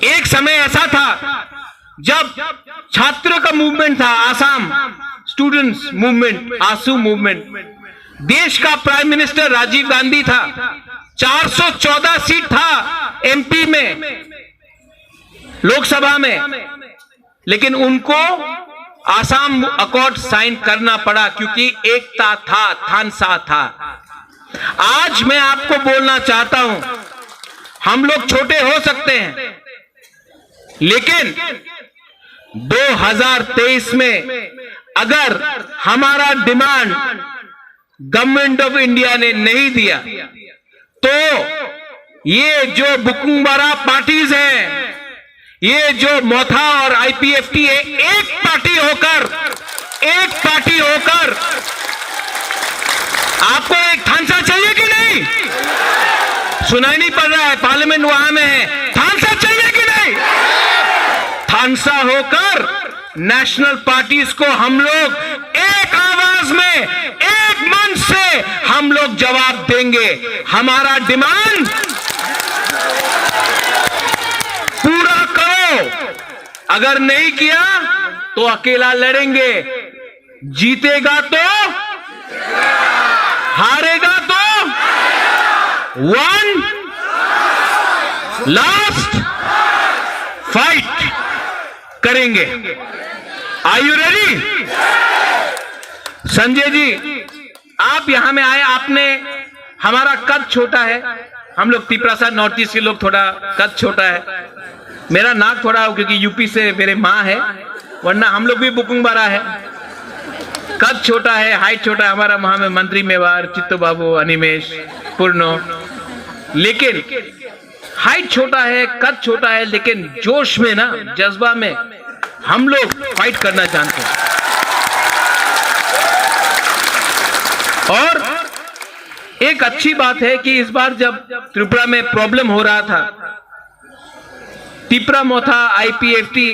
एक समय ऐसा था जब छात्रों का मूवमेंट था, आसाम स्टूडेंट्स मूवमेंट, आसू मूवमेंट, देश का प्राइम मिनिस्टर राजीव गांधी था, चार सौ चौदह सीट था एमपी में, लोकसभा में, लेकिन उनको आसाम अकॉर्ड साइन करना पड़ा क्योंकि एकता था, थानसा था। आज मैं आपको बोलना चाहता हूं, हम लोग छोटे हो सकते हैं, लेकिन दो हज़ार तेईस में अगर हमारा डिमांड गवर्नमेंट ऑफ इंडिया ने नहीं दिया तो ये जो बुकुंगबारा पार्टीज हैं, ये जो मोथा और आईपीएफटी है, एक पार्टी होकर, एक पार्टी होकर आपको एक थानसा चाहिए कि नहीं? सुनाई नहीं पड़ रहा है, पार्लियामेंट वहां में है। थानसा चाहिए कि नहीं? थानसा होकर नेशनल पार्टीज को हम लोग एक आवाज में, एक मंच से हम लोग जवाब देंगे। हमारा डिमांड पूरा करो, अगर नहीं किया तो अकेला लड़ेंगे। जीतेगा तो, हारेगा तो वन लास्ट फाइट करेंगे। Are you ready? संजय जी, आप यहाँ में आए, आपने, हमारा कद छोटा है, हम लोग तिपरासा, नॉर्थ ईस्ट के लोग थोड़ा कद छोटा है, मेरा नाक थोड़ा हो क्योंकि यूपी से मेरे माँ है, वरना हम लोग भी बुकुंगबारा है। कद छोटा है, हाइट छोटा है, हमारा वहां में मंत्री मेवार, चित्तो बाबू, अनिमेश, पूर्णो, लेकिन हाइट छोटा है, कद छोटा है, लेकिन जोश में ना, जज्बा में हम लोग फाइट करना जानते हैं। और एक अच्छी बात है कि इस बार जब त्रिपुरा में प्रॉब्लम हो रहा था, तिपरा मोथा, आईपीएफटी,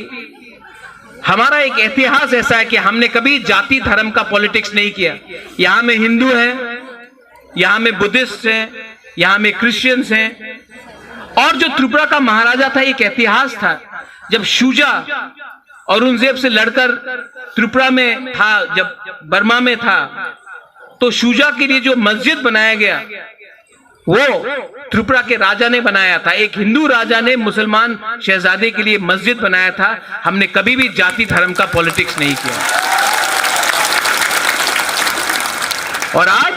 हमारा एक इतिहास ऐसा है कि हमने कभी जाति धर्म का पॉलिटिक्स नहीं किया। यहाँ में हिंदू हैं, यहाँ में बुद्धिस्ट हैं, यहाँ में क्रिश्चियंस हैं। और जो त्रिपुरा का महाराजा था, एक इतिहास था, जब शुजा औरंगजेब से लड़कर त्रिपुरा में था, जब बर्मा में था, तो शुजा के लिए जो मस्जिद बनाया गया, वो त्रिपुरा के राजा ने बनाया था। एक हिंदू राजा ने मुसलमान शहजादे के लिए मस्जिद बनाया था। हमने कभी भी जाति धर्म का पॉलिटिक्स नहीं किया। और आज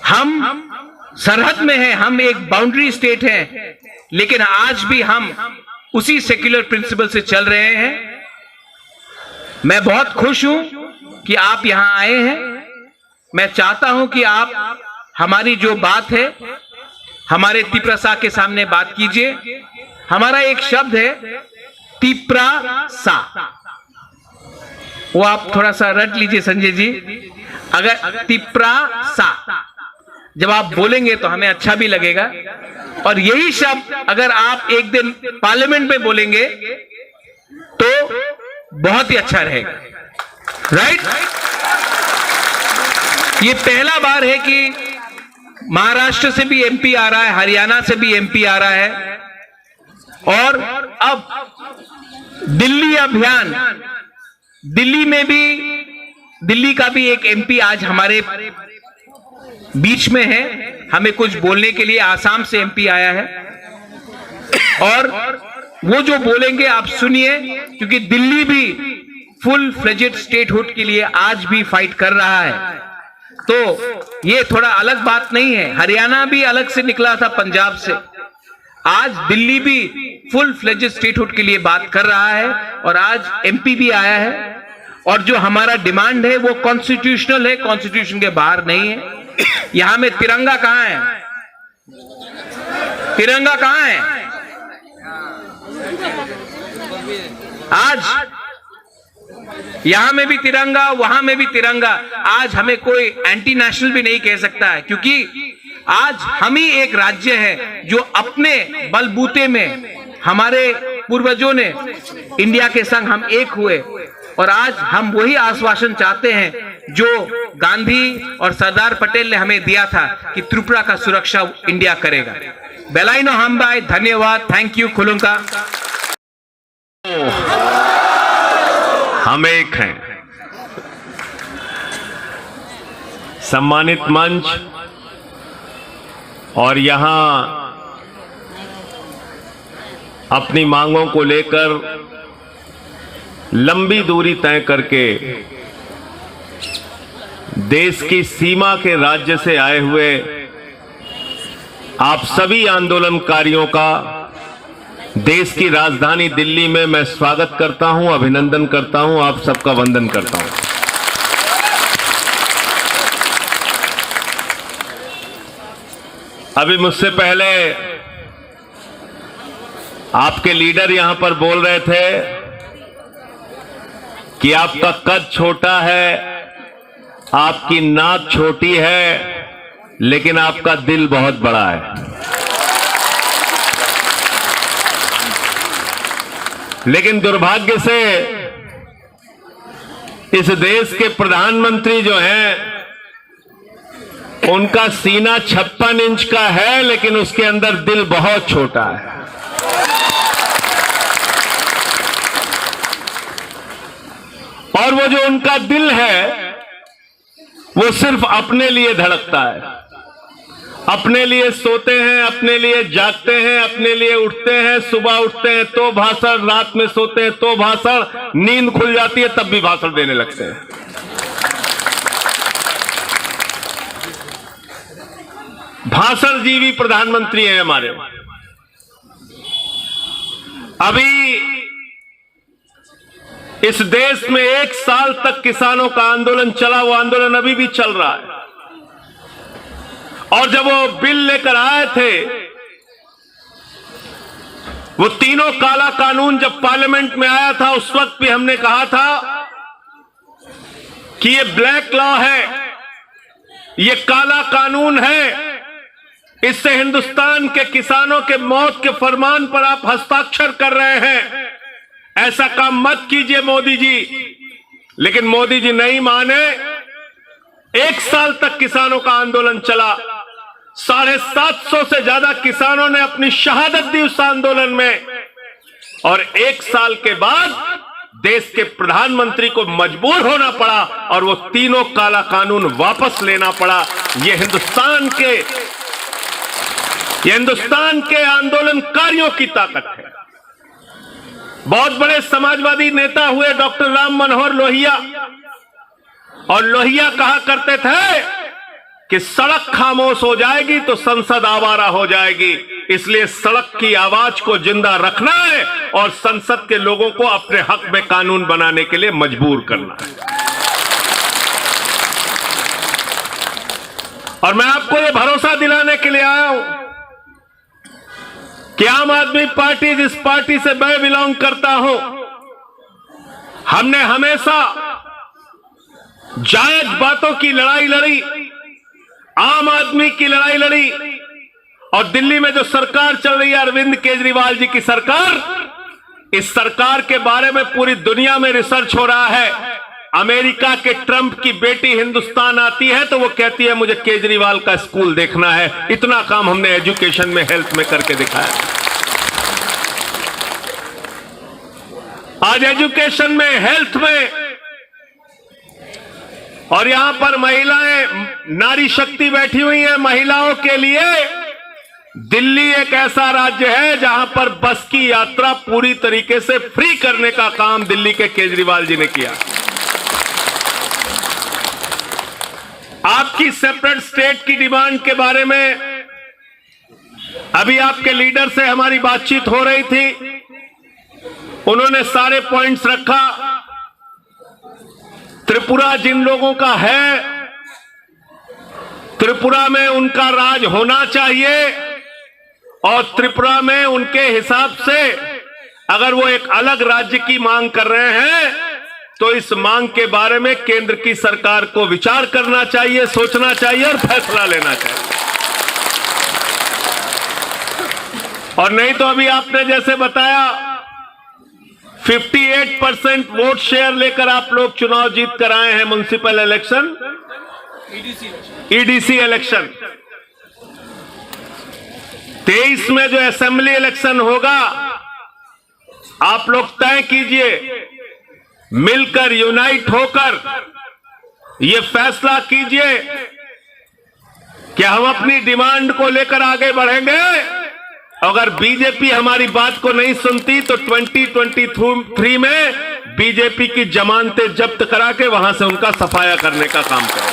हम सरहद में हैं, हम एक बाउंड्री स्टेट हैं, लेकिन आज भी हम उसी सेक्युलर प्रिंसिपल से चल रहे हैं। मैं बहुत खुश हूं कि आप यहां आए हैं। मैं चाहता हूं कि आप हमारी जो बात है, हमारे तिपरासा के सामने बात कीजिए। हमारा एक शब्द है तिपरासा, वो आप थोड़ा सा रट लीजिए संजय जी। अगर तिप्रासा जब आप बोलेंगे तो हमें अच्छा भी लगेगा, और यही शब्द अगर आप एक दिन पार्लियामेंट में बोलेंगे तो बहुत ही अच्छा रहेगा। राइट, ये पहला बार है कि महाराष्ट्र से भी एमपी आ रहा है, हरियाणा से भी एमपी आ रहा है, और अब दिल्ली अभियान, दिल्ली में भी, दिल्ली का भी एक एमपी आज हमारे बीच में है, हमें कुछ बोलने के लिए आसाम से एमपी आया है, और वो जो बोलेंगे आप सुनिए, क्योंकि दिल्ली भी फुल फ्लेजेड स्टेटहुड के लिए आज भी फाइट कर रहा है। तो ये थोड़ा अलग बात नहीं है। हरियाणा भी अलग से निकला था पंजाब से, आज दिल्ली भी फुल फ्लेजेड स्टेटहुड के लिए बात कर रहा है, और आज एमपी भी आया है। और जो हमारा डिमांड है वो कॉन्स्टिट्यूशनल है, कॉन्स्टिट्यूशन के बाहर नहीं है। यहाँ में तिरंगा कहाँ है? तिरंगा कहाँ है? आज यहाँ में भी तिरंगा, वहां में भी तिरंगा। आज हमें कोई एंटी नेशनल भी नहीं कह सकता है, क्योंकि आज हम ही एक राज्य है जो अपने बलबूते में हमारे पूर्वजों ने इंडिया के संग हम एक हुए, और आज हम वही आश्वासन चाहते हैं जो गांधी और सरदार पटेल ने हमें दिया था कि त्रिपुरा का सुरक्षा इंडिया करेगा। Belai no hambai, dhanyawad, thank you, khulumkha. हम एक हैं। सम्मानित मंच, और यहाँ अपनी मांगों को लेकर लंबी दूरी तय करके देश की सीमा के राज्य से आए हुए आप सभी आंदोलनकारियों का देश की राजधानी दिल्ली में मैं स्वागत करता हूं, अभिनंदन करता हूं, आप सबका वंदन करता हूं। अभी मुझसे पहले आपके लीडर यहां पर बोल रहे थे कि आपका कद छोटा है, आपकी नाक छोटी है, लेकिन आपका दिल बहुत बड़ा है। लेकिन दुर्भाग्य से इस देश के प्रधानमंत्री जो हैं, उनका सीना छप्पन इंच का है, लेकिन उसके अंदर दिल बहुत छोटा है। और वो जो उनका दिल है, वो सिर्फ अपने लिए धड़कता है। अपने लिए सोते हैं, अपने लिए जागते हैं, अपने लिए उठते हैं। सुबह उठते हैं तो भाषण, रात में सोते हैं तो भाषण, नींद खुल जाती है तब भी भाषण देने लगते हैं। भाषण जीवी प्रधानमंत्री हैं हमारे। अभी इस देश में एक साल तक किसानों का आंदोलन चला, वो आंदोलन अभी भी चल रहा है। और जब वो बिल लेकर आए थे, वो तीनों काला कानून जब पार्लियामेंट में आया था, उस वक्त भी हमने कहा था कि ये ब्लैक लॉ है, ये काला कानून है, इससे हिंदुस्तान के किसानों के मौत के फरमान पर आप हस्ताक्षर कर रहे हैं। ऐसा काम मत कीजिए मोदी जी। लेकिन मोदी जी नहीं माने। एक साल तक किसानों का आंदोलन चला, साढ़े सात सौ से ज्यादा किसानों ने अपनी शहादत दी उस आंदोलन में। और एक साल के बाद देश के प्रधानमंत्री को मजबूर होना पड़ा और वो तीनों काला कानून वापस लेना पड़ा। ये हिंदुस्तान के, ये हिंदुस्तान के आंदोलनकारियों की ताकत है। बहुत बड़े समाजवादी नेता हुए डॉक्टर राम मनोहर लोहिया, और लोहिया कहा करते थे कि सड़क खामोश हो जाएगी तो संसद आवारा हो जाएगी, इसलिए सड़क की आवाज को जिंदा रखना है और संसद के लोगों को अपने हक में कानून बनाने के लिए मजबूर करना है। और मैं आपको ये भरोसा दिलाने के लिए आया हूं कि आम आदमी पार्टी, जिस पार्टी से मैं बिलोंग करता हूं, हमने हमेशा जायज बातों की लड़ाई लड़ी, आम आदमी की लड़ाई लड़ी, और दिल्ली में जो सरकार चल रही है अरविंद केजरीवाल जी की सरकार, इस सरकार के बारे में पूरी दुनिया में रिसर्च हो रहा है। अमेरिका के ट्रंप की बेटी हिंदुस्तान आती है तो वो कहती है, "मुझे केजरीवाल का स्कूल देखना है।" इतना काम हमने एजुकेशन में, हेल्थ में करके दिखाया। आज एजुकेशन में, हेल्थ में और यहां पर महिलाएं, नारी शक्ति बैठी हुई है। महिलाओं के लिए दिल्ली एक ऐसा राज्य है जहां पर बस की यात्रा पूरी तरीके से फ्री करने का काम दिल्ली के केजरीवाल जी ने किया। आपकी सेपरेट स्टेट की डिमांड के बारे में अभी आपके लीडर से हमारी बातचीत हो रही थी, उन्होंने सारे पॉइंट्स रखा। त्रिपुरा जिन लोगों का है, त्रिपुरा में उनका राज होना चाहिए और त्रिपुरा में उनके हिसाब से अगर वो एक अलग राज्य की मांग कर रहे हैं तो इस मांग के बारे में केंद्र की सरकार को विचार करना चाहिए, सोचना चाहिए और फैसला लेना चाहिए। और नहीं तो अभी आपने जैसे बताया, fifty eight percent vote share लेकर आप लोग चुनाव जीत कर आए हैं म्युनिसिपल इलेक्शन, ईडीसी इलेक्शन। तेईस में जो असेंबली इलेक्शन होगा, आप लोग तय कीजिए, मिलकर, यूनाइट होकर ये फैसला कीजिए कि हम अपनी डिमांड को लेकर आगे बढ़ेंगे। अगर बीजेपी हमारी बात को नहीं सुनती तो ट्वेंटी ट्वेंटी थ्री में बीजेपी की जमानतें जब्त करा के वहां से उनका सफाया करने का काम करें।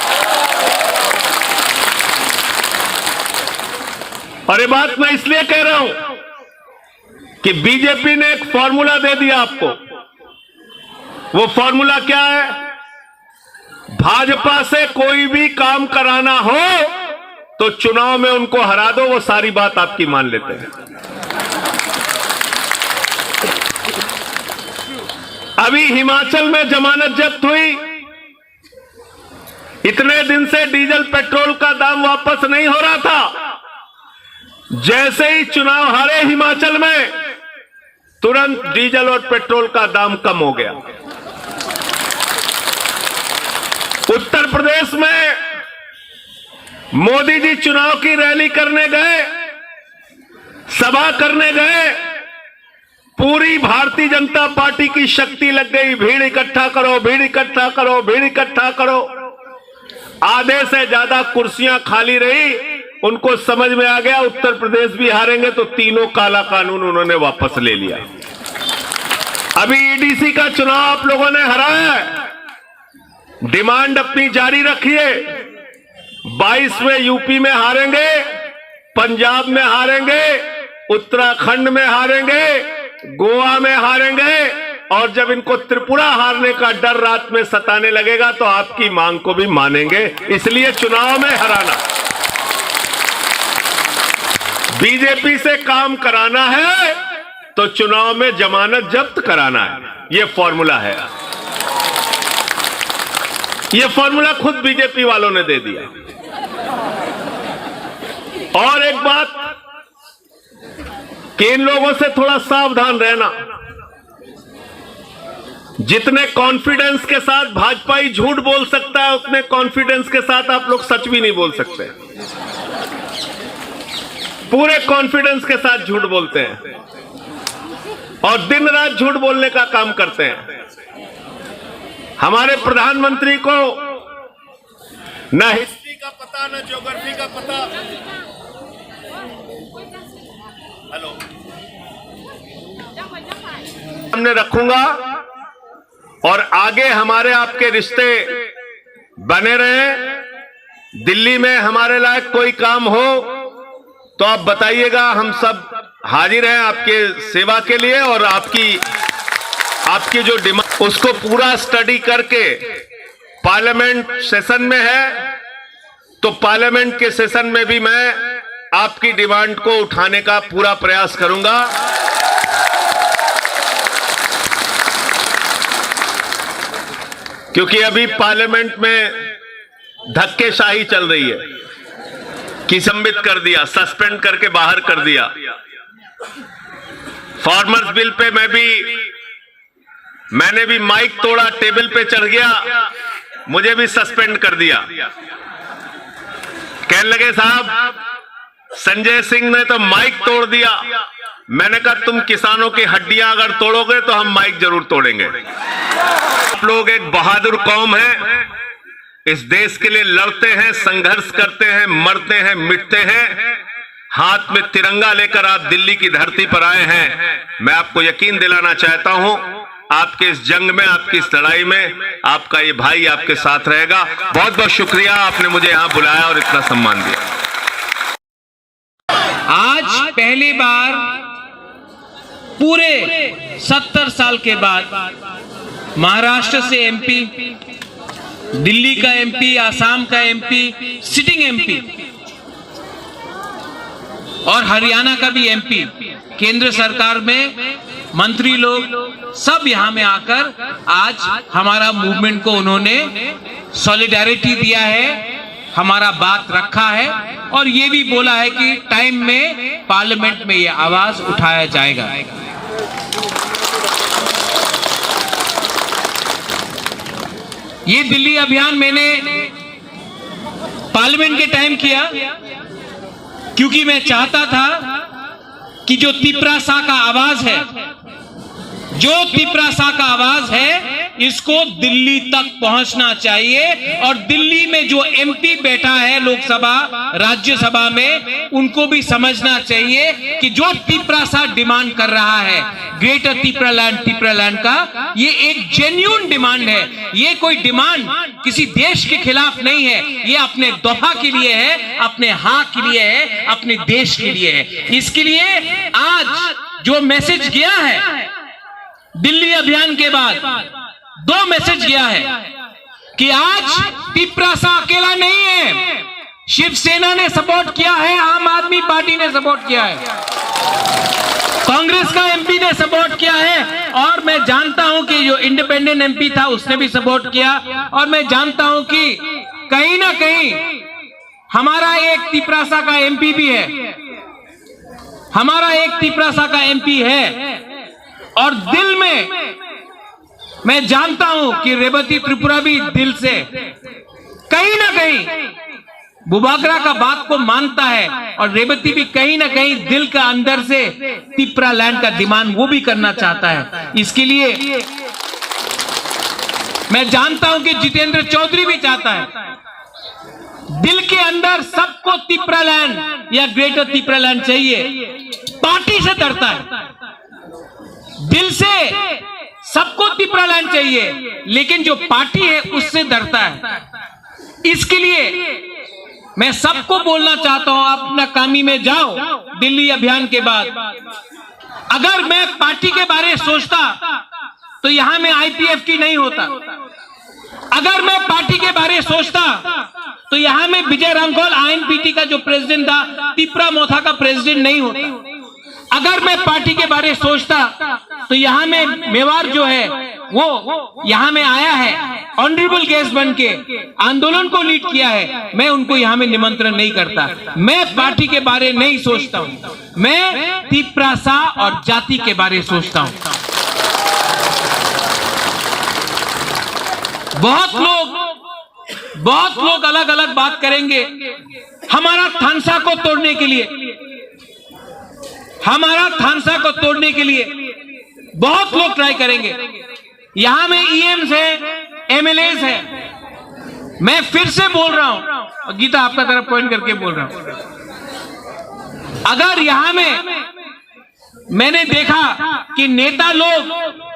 और ये बात मैं इसलिए कह रहा हूं कि बीजेपी ने एक फॉर्मूला दे दिया आपको। वो फॉर्मूला क्या है? भाजपा से कोई भी काम कराना हो तो चुनाव में उनको हरा दो, वो सारी बात आपकी मान लेते हैं। अभी हिमाचल में जमानत जब्त हुई, इतने दिन से डीजल पेट्रोल का दाम वापस नहीं हो रहा था, जैसे ही चुनाव हारे हिमाचल में, तुरंत डीजल और पेट्रोल का दाम कम हो गया। उत्तर प्रदेश में मोदी जी चुनाव की रैली करने गए, सभा करने गए, पूरी भारतीय जनता पार्टी की शक्ति लग गई, भीड़ इकट्ठा करो, भीड़ इकट्ठा करो, भीड़ इकट्ठा करो। आधे से ज्यादा कुर्सियां खाली रही। उनको समझ में आ गया, उत्तर प्रदेश भी हारेंगे, तो तीनों काला कानून उन्होंने वापस ले लिया। अभी ईडीसी का चुनाव आप लोगों ने हराया है, डिमांड अपनी जारी रखिए। बाईस में यूपी में हारेंगे, पंजाब में हारेंगे, उत्तराखंड में हारेंगे, गोवा में हारेंगे, और जब इनको त्रिपुरा हारने का डर रात में सताने लगेगा तो आपकी मांग को भी मानेंगे। इसलिए चुनाव में हराना, बीजेपी से काम कराना है तो चुनाव में जमानत जब्त कराना है। ये फॉर्मूला है, ये फॉर्मूला खुद बीजेपी वालों ने दे दिया। और एक बात कि इन लोगों से थोड़ा सावधान रहना। जितने कॉन्फिडेंस के साथ भाजपाई झूठ बोल सकता है, उतने कॉन्फिडेंस के साथ आप लोग सच भी नहीं बोल सकते। पूरे कॉन्फिडेंस के साथ झूठ बोलते हैं और दिन रात झूठ बोलने का काम करते हैं। हमारे प्रधानमंत्री को ना हिस्ट्री का पता, ना ज्योग्राफी का पता। हेलो, सामने रखूंगा और आगे हमारे आपके रिश्ते बने रहें। दिल्ली में हमारे लायक कोई काम हो तो आप बताइएगा, हम सब हाजिर हैं आपके सेवा के लिए और आपकी, आपकी जो डिमांड, उसको पूरा स्टडी करके पार्लियामेंट सेशन में है, तो पार्लियामेंट के सेशन में भी मैं आपकी डिमांड को उठाने का पूरा प्रयास करूंगा। क्योंकि अभी पार्लियामेंट में धक्केशाही चल रही है। किसम्बित कर दिया, सस्पेंड करके बाहर कर दिया। फार्मर्स बिल पे मैं भी, मैंने भी माइक तोड़ा, टेबल पे चढ़ गया, मुझे भी सस्पेंड कर दिया। कहने लगे, "साहब, संजय सिंह ने तो माइक तोड़ दिया।" मैंने कहा, "तुम किसानों की हड्डियां अगर तोड़ोगे तो हम माइक जरूर तोड़ेंगे।" आप लोग एक बहादुर कौम है, इस देश के लिए लड़ते हैं, संघर्ष करते हैं, मरते हैं, मिटते हैं। हाथ में तिरंगा लेकर आप दिल्ली की धरती पर आए हैं। मैं आपको यकीन दिलाना चाहता हूं, आपके इस जंग में, आपकी इस लड़ाई में आपका ये भाई आपके साथ रहेगा। बहुत बहुत शुक्रिया, आपने मुझे यहां बुलाया और इतना सम्मान दिया। आज पहली बार पूरे सत्तर साल के बाद महाराष्ट्र से एमपी, दिल्ली का एमपी, आसाम का एमपी, सिटिंग एमपी और हरियाणा का भी एमपी, केंद्र सरकार में मंत्री लोग, सब यहाँ में आकर आज हमारा मूवमेंट को उन्होंने सॉलिडारिटी दिया है, हमारा बात रखा है और ये भी बोला है कि टाइम में पार्लियामेंट में ये आवाज उठाया जाएगा। ये दिल्ली अभियान मैंने पार्लियामेंट के टाइम किया, क्योंकि मैं चाहता था कि जो तिपरासा का आवाज है, जो तिपरासा का आवाज है, इसको दिल्ली तक पहुंचना चाहिए। और दिल्ली में जो एमपी बैठा है, लोकसभा, राज्यसभा में, उनको भी समझना चाहिए कि जो तिपरासा डिमांड कर रहा है, ग्रेटर तिपरालैंड, तिपरालैंड का, ये एक जेन्युइन डिमांड है। ये कोई डिमांड किसी देश के खिलाफ नहीं है, ये अपने दफा के लिए है, अपने हक के लिए है, अपने देश के लिए है। इसके लिए आज जो मैसेज गया है दिल्ली अभियान के बाद, दो मैसेज गया है कि आज तिपरासा अकेला नहीं है। शिवसेना ने सपोर्ट किया है, आम आदमी पार्टी ने सपोर्ट किया है, कांग्रेस का एमपी ने सपोर्ट किया है, और मैं जानता हूं कि जो इंडिपेंडेंट एमपी था, उसने भी सपोर्ट किया। और मैं जानता हूं कि कहीं ना कहीं हमारा एक तिपरासा का एमपी भी है, हमारा एक तिपरासा का एमपी है। और दिल में मैं जानता हूं कि रेवती त्रिपुरा भी दिल से कहीं ना कहीं बुबागरा का बात को मानता है और रेवती भी कहीं ना कहीं दिल का अंदर से तिपरा लैंड का डिमांड वो भी करना चाहता है। इसके लिए मैं जानता हूं कि जितेंद्र चौधरी भी चाहता है। दिल के अंदर सबको तिपरा लैंड या ग्रेटर तिपरा लैंड चाहिए, पार्टी से डरता है। दिल से सबको तिपरा लैंड चाहिए, लेकिन जो पार्टी है उससे डरता है। इसके लिए मैं सबको बोलना चाहता हूं, आप अपना कामी में जाओ। दिल्ली अभियान के बाद अगर मैं पार्टी के बारे में सोचता तो यहां में आईपीएफटी नहीं होता। अगर मैं पार्टी के बारे में सोचता तो यहां में विजय रांगोल, आईएनपीटी का जो प्रेसिडेंट था, तिपरा मोथा का प्रेसिडेंट नहीं होता। अगर मैं पार्टी के बारे में सोचता तो यहां में मेवाड़ जो है वो यहां में आया है, ऑनरेबल गेस्ट बन के आंदोलन को लीड किया है, मैं उनको यहां में निमंत्रण नहीं करता। मैं पार्टी के बारे में नहीं सोचता हूं, मैं तिपरासा और जाति के बारे में सोचता हूं। बहुत लोग, बहुत लोग अलग अलग बात करेंगे। हमारा थानसा को तोड़ने के लिए, हमारा थानसा को तोड़ने के लिए बहुत लोग ट्राई करेंगे। यहां में ईएम्स है, एमएलएस है। मैं फिर से बोल रहा हूं, गीता आपका तरफ पॉइंट करके बोल रहा हूं, अगर यहां में मैंने देखा कि नेता लोग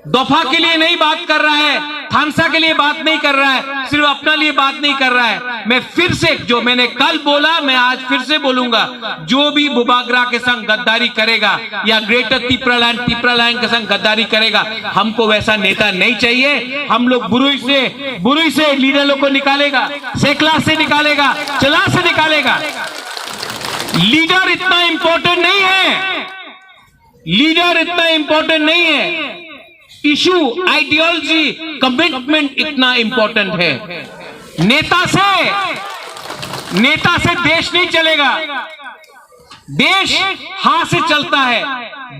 दफा के लिए नहीं बात कर रहा है, थानसा के लिए बात नहीं कर रहा है, सिर्फ अपना लिए बात नहीं कर रहा है। मैं फिर से, जो मैंने कल बोला, मैं आज फिर से बोलूंगा, जो भी बुबागरा के संग गद्दारी करेगा या ग्रेटर तिपरालैंड, तिपरालैंड के संग गद्दारी करेगा, हमको वैसा नेता नहीं चाहिए। हम लोग बुरुई से, बुरुई से लीडर लोग को निकालेगा, सेकला से निकालेगा, चला से निकालेगा। लीडर इतना इंपॉर्टेंट नहीं है, लीडर इतना इंपॉर्टेंट नहीं है। इशू, आइडियोलॉजी, कमिटमेंट इतना इंपॉर्टेंट है। नेता से, नेता से देश नहीं चलेगा। देश हाथ से चलता है,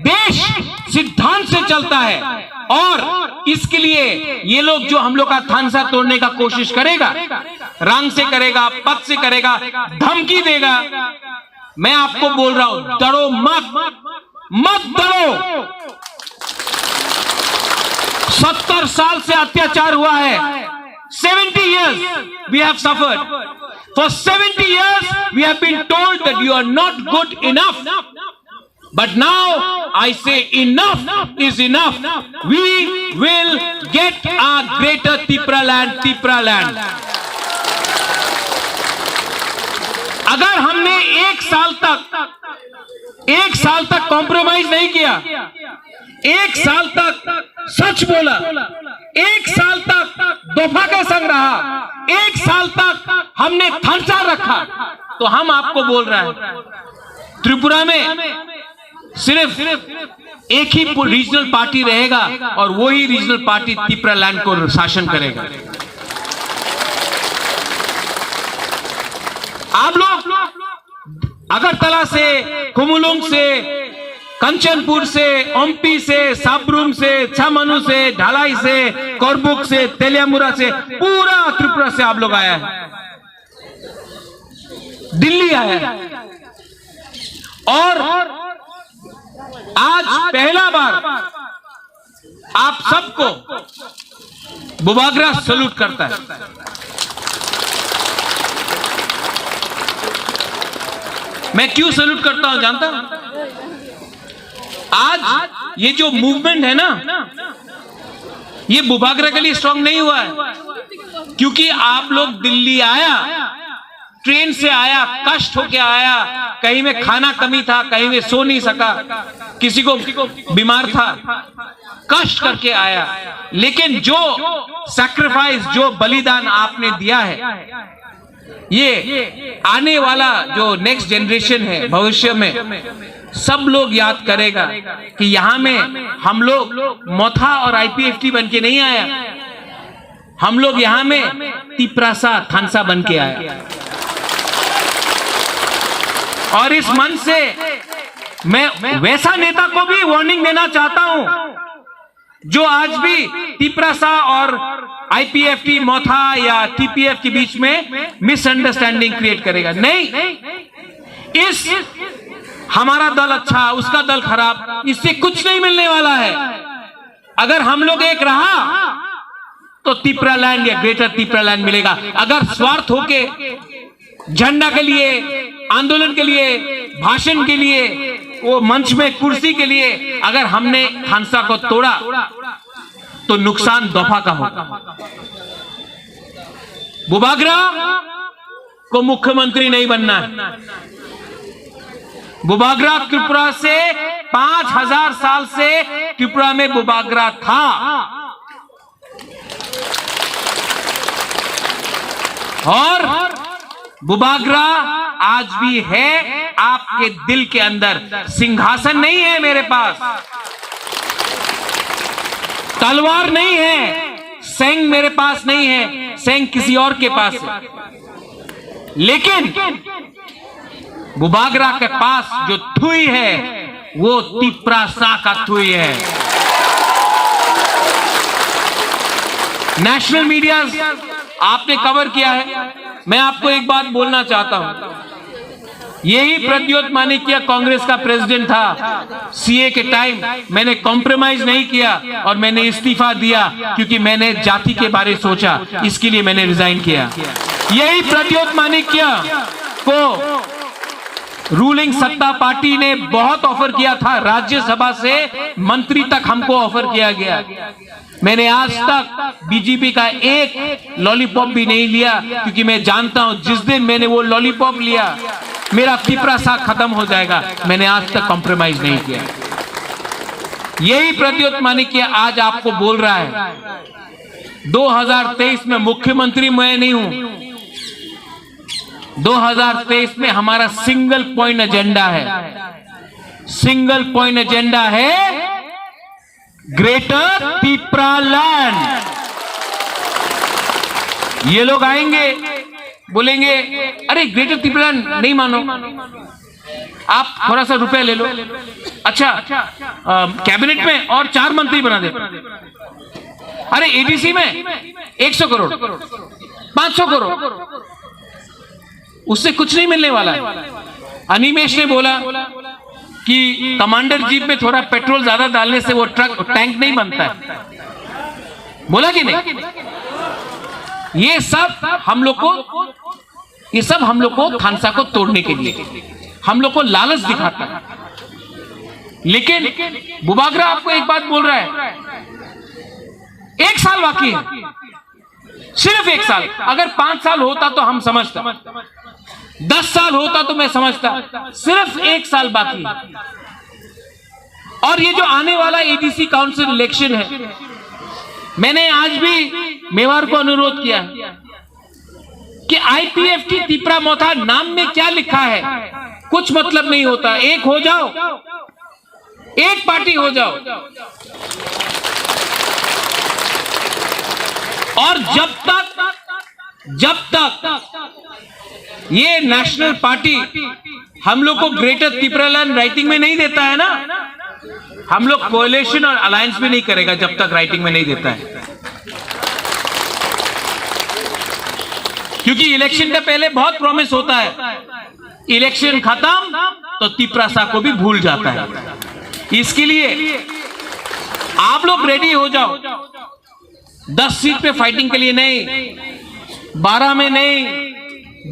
देश सिद्धांत से चलता है। और इसके लिए ये लोग जो हम लोग का थानसा तोड़ने का कोशिश करेगा, रंग से करेगा, पद से करेगा, धमकी देगा, मैं आपको बोल रहा हूं, डरो मत, मत डरो। सत्तर साल से अत्याचार हुआ है। Seventy years we have suffered. For seventy years we have been told that you are not good enough. But now I say enough is enough. We will get a greater Tipraland, Tipraland. अगर हमने एक साल तक, एक साल तक कॉम्प्रोमाइज नहीं किया, एक साल तक सच बोला, एक साल तक दोफा का संग रहा, एक साल तक हमने थानसा रखा, तो हम आपको बोल रहे हैं, त्रिपुरा में सिर्फ एक ही रीजनल पार्टी रहेगा और वही रीजनल पार्टी तिपरा लैंड को शासन करेगा। आप लोग अगरतला से, खुमुलुंग से, कंचनपुर से, ओम्पी से, साब्रुम से, छामानू से, ढालाई से, करबुक से, तेलियामुरा से, पूरा त्रिपुरा से आप लोग आया है, दिल्ली आया है। और आज पहला बार आप सबको बुबागरा सैल्यूट करता है। मैं क्यों सैल्यूट करता हूं जानता हूं? आज ये जो मूवमेंट है ना, ये बुबागरा के लिए स्ट्रांग नहीं हुआ है, क्योंकि आप लोग दिल्ली आया, ट्रेन से आया, कष्ट होके आया, कहीं में खाना कमी था, कहीं में सो नहीं सका, किसी को बीमार था, कष्ट करके आया, लेकिन जो सैक्रिफाइस, जो बलिदान आपने दिया है, ये आने वाला जो नेक्स्ट जनरेशन है, भविष्य में सब लोग याद करेगा कि यहाँ में हम लोग मोथा और आईपीएफटी बन के नहीं आया, हम लोग यहाँ में तिप्रासा थानसा बन के आया। और इस मंच से मैं वैसा नेता को भी वार्निंग देना चाहता हूं जो आज भी तिप्रासा और आईपीएफटी मोथा या टीपीएफ के बीच में मिसअंडरस्टैंडिंग क्रिएट करेगा। नहीं, इस हमारा दल अच्छा, उसका दल खराब, इससे कुछ नहीं मिलने वाला है। अगर हम लोग एक रहा तो तिप्रा लैंड या ग्रेटर तिप्रा लैंड मिलेगा। अगर स्वार्थ होके झंडा के लिए, आंदोलन के लिए, भाषण के लिए, वो मंच में कुर्सी के लिए अगर हमने थानसा को तोड़ा तो नुकसान दोफा का होगा। बुबागरा को मुख्यमंत्री नहीं बनना है। बुबागरा त्रिपुरा से पांच हजार साल से त्रिपुरा में बुबागरा था। और बुबागरा आज भी है आपके दिल के अंदर। सिंहासन नहीं है मेरे पास, तलवार नहीं है, सेंग मेरे पास नहीं है, सेंग किसी और के पास है। लेकिन बुबागरा के पास जो थुई है, वो तिप्रासा का थुई है। नेशनल मीडिया आपने कवर किया है। मैं आपको एक बात बोलना चाहता हूं, यही प्रद्योत मानिक्य कांग्रेस का प्रेसिडेंट था, सीए के टाइम मैंने कॉम्प्रोमाइज नहीं किया और मैंने इस्तीफा दिया, क्योंकि मैंने जाति के बारे सोचा, इसके लिए मैंने रिजाइन किया। यही प्रद्योत मानिक्य को रूलिंग सत्ता पार्टी ने बहुत ऑफर किया था, राज्यसभा से मंत्री तक हमको ऑफर किया गया। मैंने आज तक बीजेपी का एक लॉलीपॉप भी नहीं लिया, क्योंकि मैं जानता हूं जिस दिन मैंने वो लॉलीपॉप लिया, मेरा तिप्रासा खत्म हो जाएगा। मैंने आज तक कॉम्प्रोमाइज नहीं किया। यही प्रद्योत मानिक्य आज आपको बोल रहा है, दो हज़ार तेईस में मुख्यमंत्री मैं नहीं हूं, दो हज़ार तेईस में हमारा सिंगल पॉइंट एजेंडा है, सिंगल पॉइंट एजेंडा है ग्रेटर तिपरालैंड। ये लोग आएंगे, बोलेंगे, "अरे, ग्रेटर तिपरालैंड नहीं मानो, आप थोड़ा सा रुपया ले लो।" अच्छा, अ, कैबिनेट में और चार मंत्री बना दे। अरे, एडीसी में एक सौ करोड़, पाँच सौ करोड़, उससे कुछ नहीं मिलने वाला है। अनिमेश ने बोला कि कमांडर जीप में थोड़ा पेट्रोल ज्यादा डालने से वो ट्रक, टैंक नहीं बनता है, बोला कि नहीं? ये सब हम लोग को, ये सब हम लोग को थानसा को तोड़ने के लिए, हम लोग को लालच दिखाता है। लेकिन बुबागरा आपको एक बात बोल रहा है, एक साल बाकी है, सिर्फ एक साल। अगर पांच साल होता तो हम समझता, दस साल होता तो मैं समझता, सिर्फ एक साल बाकी। और ये जो आने वाला एडीसी काउंसिल इलेक्शन है, मैंने आज भी मेवाड़ को अनुरोध किया कि आईपीएफटी तिपरा मोथा नाम में क्या लिखा है, कुछ मतलब नहीं होता। एक हो जाओ, एक पार्टी हो जाओ। और जब तक, जब तक ये नेशनल पार्टी हम लोग को ग्रेटर तिपरालैंड राइटिंग में नहीं देता है ना, हम लोग कोएलिशन और अलायंस भी नहीं करेगा जब तक राइटिंग में नहीं देता है। क्योंकि इलेक्शन का पहले बहुत प्रॉमिस होता है, इलेक्शन खत्म तो तिपरासा को भी भूल जाता है। इसके लिए आप लोग रेडी हो जाओ। दस सीट पे फाइटिंग के लिए नहीं, बारह में नहीं,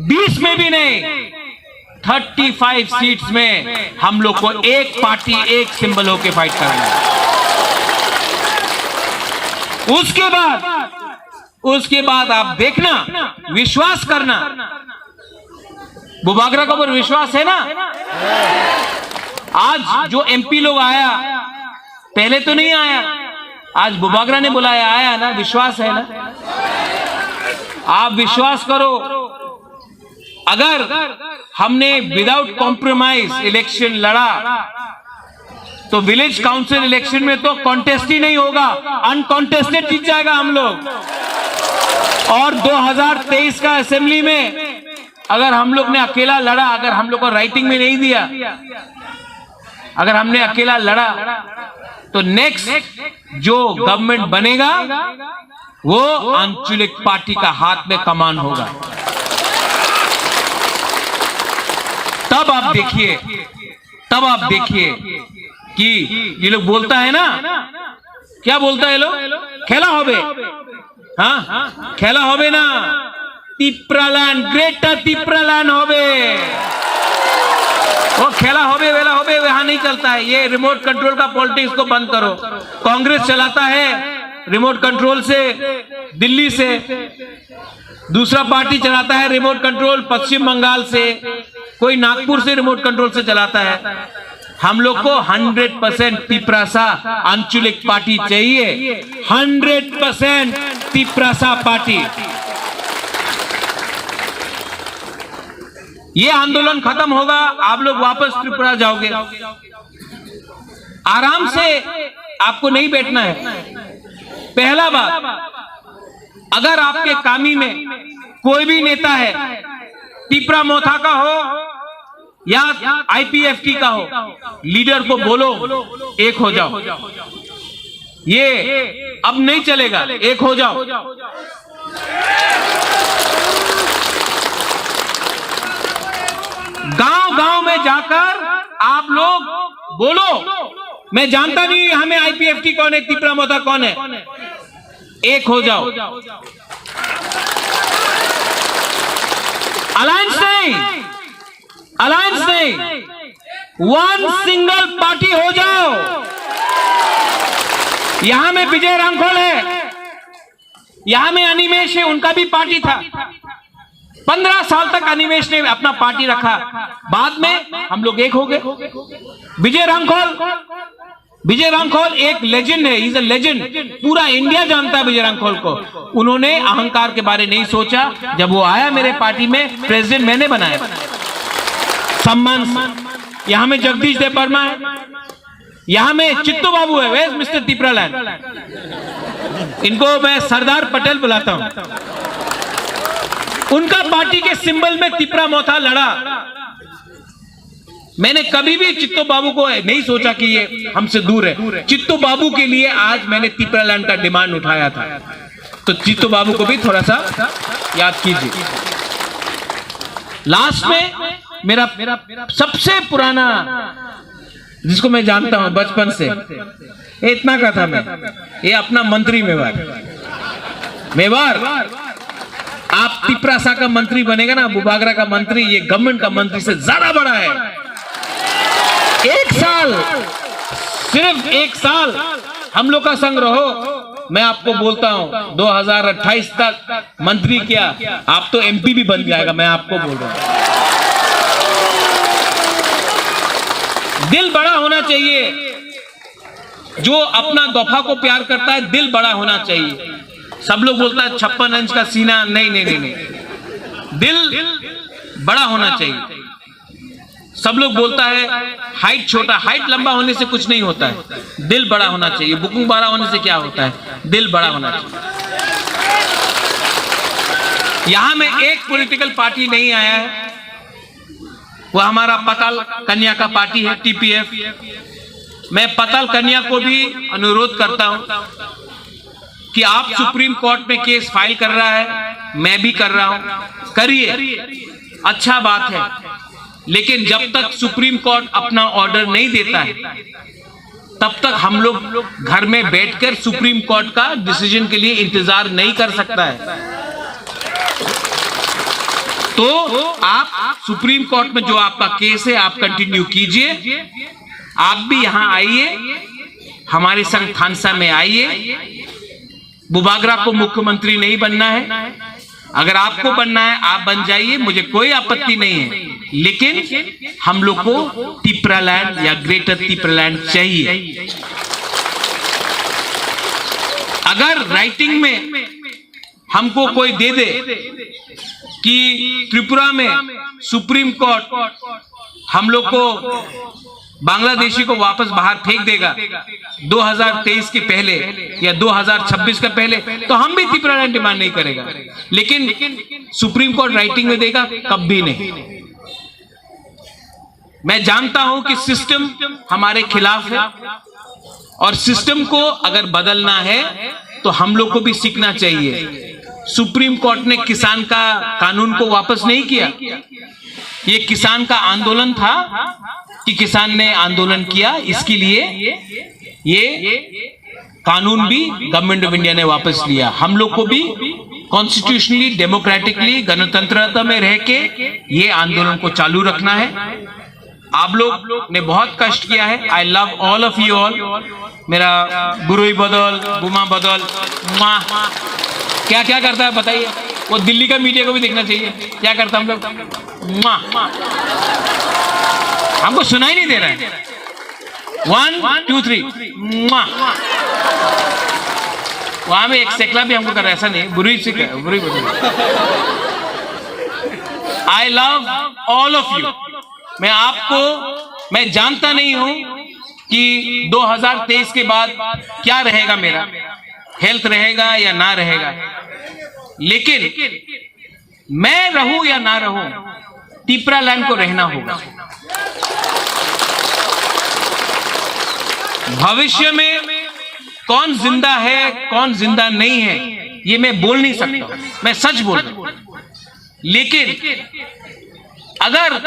बीस में भी नहीं, थर्टी फ़ाइव सीट्स में हम लोग को एक पार्टी, एक सिंबल होके फाइट करना है। उसके बाद, उसके बाद आप देखना, विश्वास करना, बुबागरा के ऊपर विश्वास है ना? आज जो एमपी लोग आया, पहले तो नहीं आया, आज बुबागरा ने बुलाया, आया ना, विश्वास है ना? आप विश्वास करो, अगर हमने विदाउट कॉम्प्रोमाइज इलेक्शन लड़ा तो विलेज काउंसिल इलेक्शन में तो कॉन्टेस्ट ही नहीं होगा, अनकॉन्टेस्टेड जीत जाएगा हम लोग। और दो हज़ार तेईस का असेंबली में अगर हम लोग ने अकेला लड़ा, अगर हम लोग को राइटिंग में नहीं दिया, अगर हमने अकेला लड़ा, तो नेक्स्ट जो गवर्नमेंट बनेगा, वो आंचलिक पार्टी का हाथ में कमान होगा। तब आप देखिए, तब आप देखिए कि ये लोग बोलता है ना, क्या बोलता है लोग, खेला होबे, हाँ, खेला होबे ना, तिपरालैंड, ग्रेटर तिपरालैंड होबे। वो खेला होबे, वेला होबे, वहाँ नहीं चलता है। ये रिमोट कंट्रोल का पॉलिटिक्स को बंद करो। कांग्रेस चलाता है रिमोट कंट्रोल से, दिल्ली से, दूसरा पार्टी चलाता है रिमोट कंट्रोल पश्चिम बंगाल से, कोई नागपुर से रिमोट कंट्रोल से चलाता है। हम लोग को हंड्रेड परसेंट तिपरासा आंचलिक पार्टी चाहिए, हंड्रेड परसेंट तिपरासा पार्टी। ये आंदोलन खत्म होगा, आप लोग वापस त्रिपुरा जाओगे, आराम से, आपको नहीं बैठना है। पहला बात, अगर आपके कामी में कोई भी नेता है, तिपरा मोथा का हो या आईपीएफटी का हो, लीडर को बोलो, एक हो जाओ। ये अब नहीं चलेगा, एक हो जाओ। गांव गांव में जाकर आप लोग बोलो, मैं जानता नहीं हमें आईपीएफटी कौन है, तिपरा मोथा कौन है, एक हो जाओ। अलायंस नहीं, अलायंस नहीं, वन सिंगल पार्टी हो जाओ। यहां में विजय रांखोल है, यहां में अनिमेश है, उनका भी पार्टी था। पन्द्रह साल तक अनिमेश ने अपना पार्टी रखा, बाद में हम लोग एक हो गए। विजय रांखोल, विजय रांखोल एक लेजेंड है, इज अ लेजेंड। पूरा इंडिया जानता है विजय रांखोल को। उन्होंने अहंकार के बारे नहीं सोचा। जब वो आया मेरे पार्टी में, प्रेसिडेंट मैंने बनाया, सम्मान से। यहां में जगदीश देव वर्मा है, यहाँ में चित्तू बाबू है, where is Mister Tipraland? इनको मैं सरदार पटेल बुलाता हूं। उनका पार्टी के सिंबल में तिपरा मोथा लड़ा। मैंने कभी भी चित्तू बाबू को नहीं सोचा कि ये हमसे दूर है। चित्तू बाबू के लिए आज मैंने तिपरालैंड का डिमांड उठाया था। तो चित्तू बाबू को भी थोड़ा सा याद कीजिए। लास्ट में मेरा सबसे पुराना, जिसको मैं जानता हूं बचपन से, ये इतना का था मैं, ये अपना मंत्री मेवार, मेवार, आप तिपरासा का मंत्री बनेगा ना, बुबागरा का मंत्री, ये गवर्नमेंट का मंत्री से ज्यादा बड़ा है। एक साल, सिर्फ एक साल हम लोग का संग रहो, मैं आपको बोलता हूं, दो हज़ार अट्ठाईस तक मंत्री क्या, आप तो एमपी भी बन जाएगा, मैं आपको बोल रहा हूं। दिल बड़ा होना चाहिए, जो अपना दफा को प्यार करता है, दिल बड़ा होना चाहिए। सब लोग बोलता है छप्पन इंच का सीना, नहीं, नहीं, नहीं, नहीं, दिल बड़ा होना चाहिए। सब लोग बोलता है हाइट छोटा, हाइट लंबा होने से कुछ नहीं होता है, दिल बड़ा होना चाहिए। बुकुंग बारा होने से क्या होता है, दिल बड़ा होना चाहिए। यहां में एक पॉलिटिकल पार्टी नहीं आया है, वो हमारा पताल कन्या का पार्टी है, टीपीएफ। मैं पताल कन्या को भी अनुरोध करता हूं कि आप सुप्रीम कोर्ट में केस फाइल कर रहा है, मैं भी कर रहा हूं, करिए, अच्छा बात है, लेकिन जब तक सुप्रीम कोर्ट अपना ऑर्डर नहीं देता है, तब तक हम लोग घर में बैठकर सुप्रीम कोर्ट का डिसीजन के लिए इंतजार नहीं कर सकता है। तो आप सुप्रीम कोर्ट में जो आपका केस है, आप कंटिन्यू कीजिए, आप भी यहां आइए, हमारे संग थानसा में आइए। बुबागरा को मुख्यमंत्री नहीं बनना है, अगर आपको बनना है आप बन जाइए, मुझे कोई आपत्ति नहीं है, लेकिन हम लोग को तिपरालैंड या ग्रेटर तिपरालैंड चाहिए। अगर राइटिंग में हमको कोई दे दे कि त्रिपुरा में सुप्रीम कोर्ट हम लोग को, बांग्लादेशी को वापस बाहर फेंक देगा दो हज़ार तेईस के पहले या दो हज़ार छब्बीस का पहले, तो हम भी तिपरालैंड डिमांड नहीं करेगा। लेकिन सुप्रीम कोर्ट राइटिंग में देगा, कभी नहीं। मैं जानता हूं कि सिस्टम हमारे खिलाफ है और सिस्टम को अगर बदलना है तो हम लोग को भी सीखना चाहिए। सुप्रीम कोर्ट ने किसान का कानून को वापस नहीं किया, ये किसान का आंदोलन था कि किसान ने आंदोलन किया, इसके लिए ये कानून भी गवर्नमेंट ऑफ इंडिया ने वापस लिया। हम लोग को भी कॉन्स्टिट्यूशनली, डेमोक्रेटिकली, गणतंत्रता में रह के ये आंदोलन को चालू रखना है। आप लोग ने बहुत कष्ट किया है। I love all of you all। मेरा बुरुई बदल, बुमा बदल, माँ, क्या क्या करता है बताइए। वो दिल्ली का मीडिया को भी देखना चाहिए, क्या करता हम लोग। माँ, हमको सुनाई नहीं दे रहा है। One, two, three. वहां में एक सेकला भी हमको कर रहा है, ऐसा नहीं, बुरी से कर, बुरी, बुरी। I love all of you। मैं आपको, मैं जानता नहीं हूं कि दो हज़ार तेईस के बाद क्या रहेगा मेरा, हेल्थ रहेगा या ना रहेगा, लेकिन मैं रहूं या ना रहूं, तिपरालैंड को रहना होगा। भविष्य में कौन जिंदा है, कौन जिंदा नहीं है, ये मैं बोल नहीं सकता हूं, मैं सच बोल रहा हूं। लेकिन अगर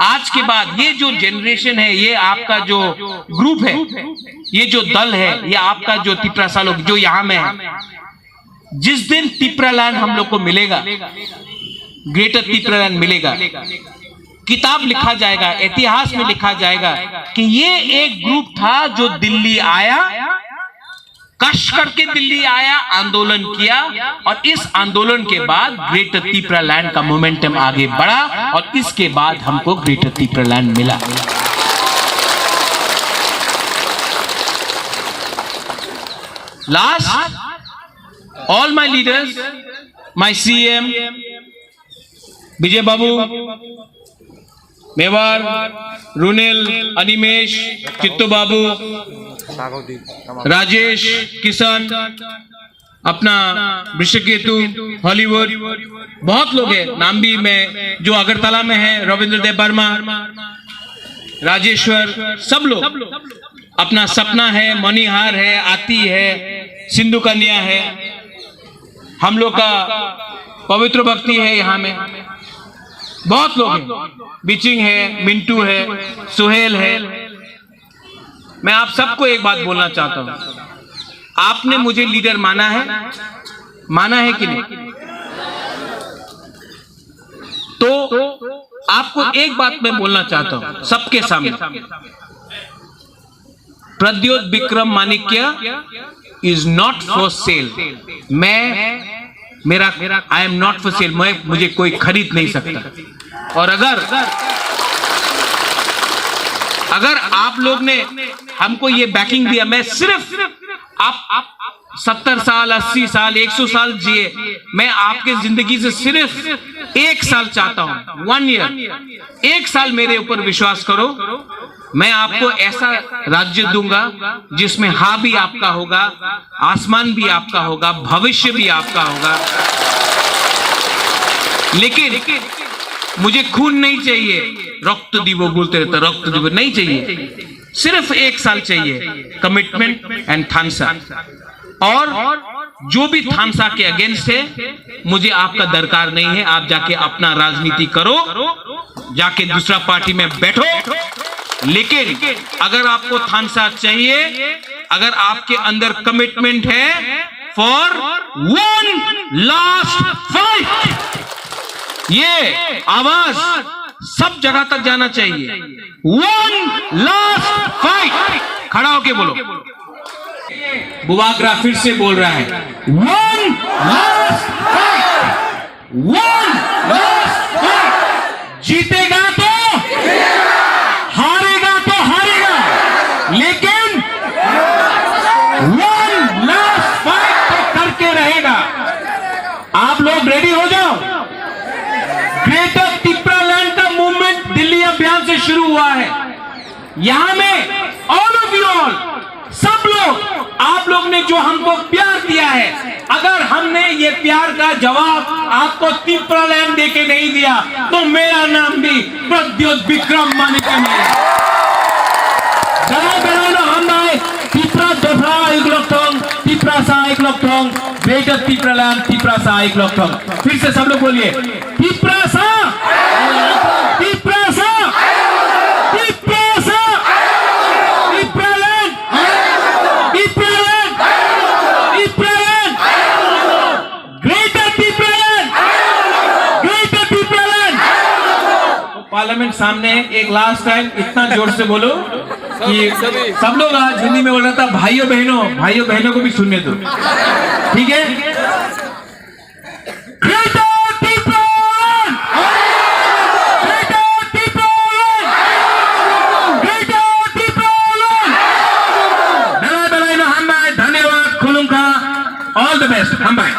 आज के बाद ये जो जनरेशन है, ये आपका जो ग्रुप है, ये जो दल है, ये आपका जो तिपरासा लोग जो यहां में है, जिस दिन तिपरालैंड हम लोग को मिलेगा, ग्रेटर तिपरालैंड मिलेगा, किताब लिखा जाएगा, इतिहास में लिखा जाएगा कि ये एक ग्रुप था जो दिल्ली आया, कष्ट करके दिल्ली आया, आंदोलन किया और इस आंदोलन के बाद ग्रेटर तिपरालैंड का मोमेंटम आगे बढ़ा और इसके बाद हमको ग्रेटर तिपरालैंड मिला। Last, all my leaders, my C M, विजय बाबू, मेवार, रुनेल, अनिमेश, चित्तू बाबू, राजेश, किशन, अपना वृषकेतु, हॉलीवुड, बहुत लोग हैं, नाम भी मैं, जो अगरतला में है, रविंद्र देव वर्मा, राजेश्वर, सब लोग। अपना सपना है, मणिहार है, आती है, सिंधु कन्या है, हम लोग का पवित्र भक्ति है यहाँ में, बहुत लोग हैं, बिचिंग है, मिंटू है, सुहेल है। मैं आप सबको एक बात बोलना चाहता हूँ, आपने मुझे लीडर माना है, माना है कि नहीं? तो आपको एक बात मैं बोलना चाहता हूँ सबके सामने, प्रद्योत विक्रम माणिक्य is not for sale। मैं, मेरा, I am not for sale, मैं, मुझे कोई खरीद नहीं सकता। और अगर, अगर आप लोग ने हमको ये बैकिंग दिया, मैं सिर्फ, आप, आप सत्तर साल, अस्सी साल, एक सौ साल जिए, मैं आपके जिंदगी से सिर्फ एक साल चाहता हूँ, वन ईयर, एक साल मेरे ऊपर विश्वास करो। मैं आपको ऐसा राज्य दूंगा जिसमें हा भी आपका होगा, आसमान भी आपका होगा, भविष्य भी आपका होगा। लेकिन मुझे खून नहीं चाहिए, रक्त दिवो बोलते रहता, रक्त दिवो नहीं चाहिए, सिर्फ एक साल चाहिए, कमिटमेंट एंड थानसा। और जो भी थानसा के अगेंस्ट है, मुझे आपका दरकार नहीं है। आप जाके अपना राजनीति करो, जाके दूसरा पार्टी में बैठो। लेकिन अगर आपको थानसा चाहिए, अगर आपके अंदर कमिटमेंट है, फॉर वन लास्ट फाइट, ये आवाज सब जगह तक जाना चाहिए। वन लास्ट फाइट, खड़ा होके बोलो। बुबाग्रा फिर से बोल रहा है, one last fight, one last fight. जीतेगा तो हारेगा, तो हारेगा, लेकिन वन लास्ट फाइट तो करके रहेगा। आप लोग रेडी हो जाओ। ग्रेटर तिप्रा लैंड का मूवमेंट दिल्ली अभियान से शुरू हुआ है। यहाँ में ऑल ऑफ यू ऑल, सब लोग, आप लोग ने जो हमको प्यार दिया है, अगर हमने ये प्यार का जवाब आपको तिप्रा लैंड देके नहीं दिया, तो मेरा नाम भी प्रद्योत विक्रम माणिक्य नहीं है। Belai belai no hambai, Tipra dopha ayuk lok thong, Tiprasa ayuk lok thong, Greater Tipraland, Tiprasa ayuk lok thong. फिर से सब लोग बोलिए, Tiprasa, Tiprasa, Tiprasa, Tipraland, Tipraland, Tipraland, Greater Tipraland, Greater Tipraland। Parliament सामने एक लास्ट टाइम इतना जोर से बोलो कि सब लोग आज हिंदी में बोल रहा था, भाइयों बहनों, भाइयों बहनों को भी सुनने दो, ठीक है? Greater Tipraland! Greater Tipraland! Greater Tipraland! Belai belai no hambai, dhanyawad, khulumkha, all the best, hambai.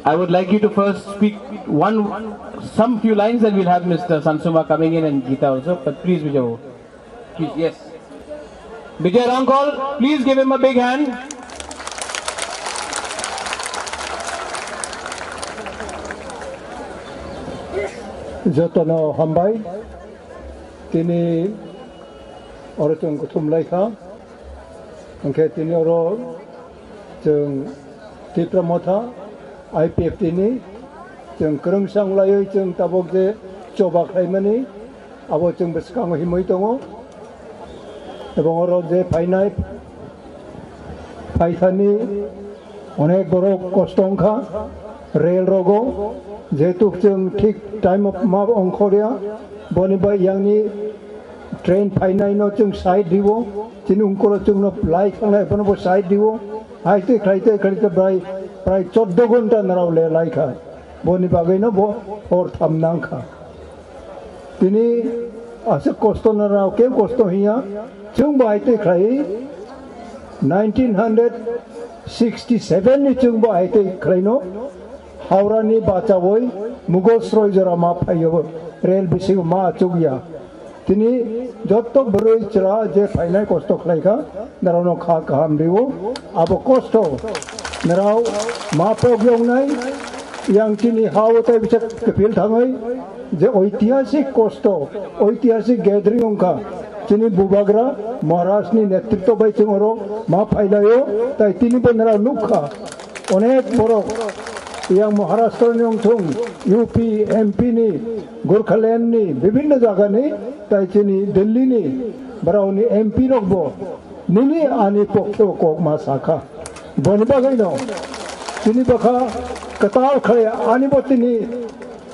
I would like you to first speak one, some few lines, and we'll have Mister Sansuma coming in and Gita also, but please, Vijay. Please, yes. Vijay Rangkol, please give him a big hand. Jotono hambai, tini oro chwng kuthum lai kha, hwnkhe tini oro chwng Tipra Motha, I P F T ni chwng kwrwngsa wng laiwi chwng tabuk je choba khlaimani, abo chwng bwskango himwi tongo. Ebong oro je phainai, phaithani onek borok kosto wngkha, rel rogo, jehetu chwng thik time o ma ongkhorya, boni bai yangni train phainaino chwng side rio, chini ungkolo chwngno lai thangnai, bonobo side rio, hai twi khlai twi khlai twi prai, prai choddo ghonta narao le lai kha, boni bagwino bo hor tham nang kha. Tini aswk kosto narao khe kosto hiya, chwngbo hai twi khlai nineteen hundred sixty seven ni chwngbo hai twi khlaino Howrani bachawi Mugo sroi jora ma phaio, rel bisingo ma achukya. Tini jotto bwrwi chwla je phainai kosto khlaikha, norokno kha kaham rio. Abo kosto norok ma pok yongnai, yang chini ha-o tei bisa kepil thangwi je oitihasik kosto, oitihasik gathering wngkha. Chini Bubagra Maharajni netritw bai chwng oro ma phailaio, tai tini bo norok nukha. Onek borok yang Maharashtra ni wngthung, U P, M P ni, Gorkhaland ni, bibhinno jaga ni, tai chini Delhi ni, borok ni M P rok bo nini ani pokhe o kok ma sakha. Boni bagwi no chini bwkha kwtal khlai ani bo tini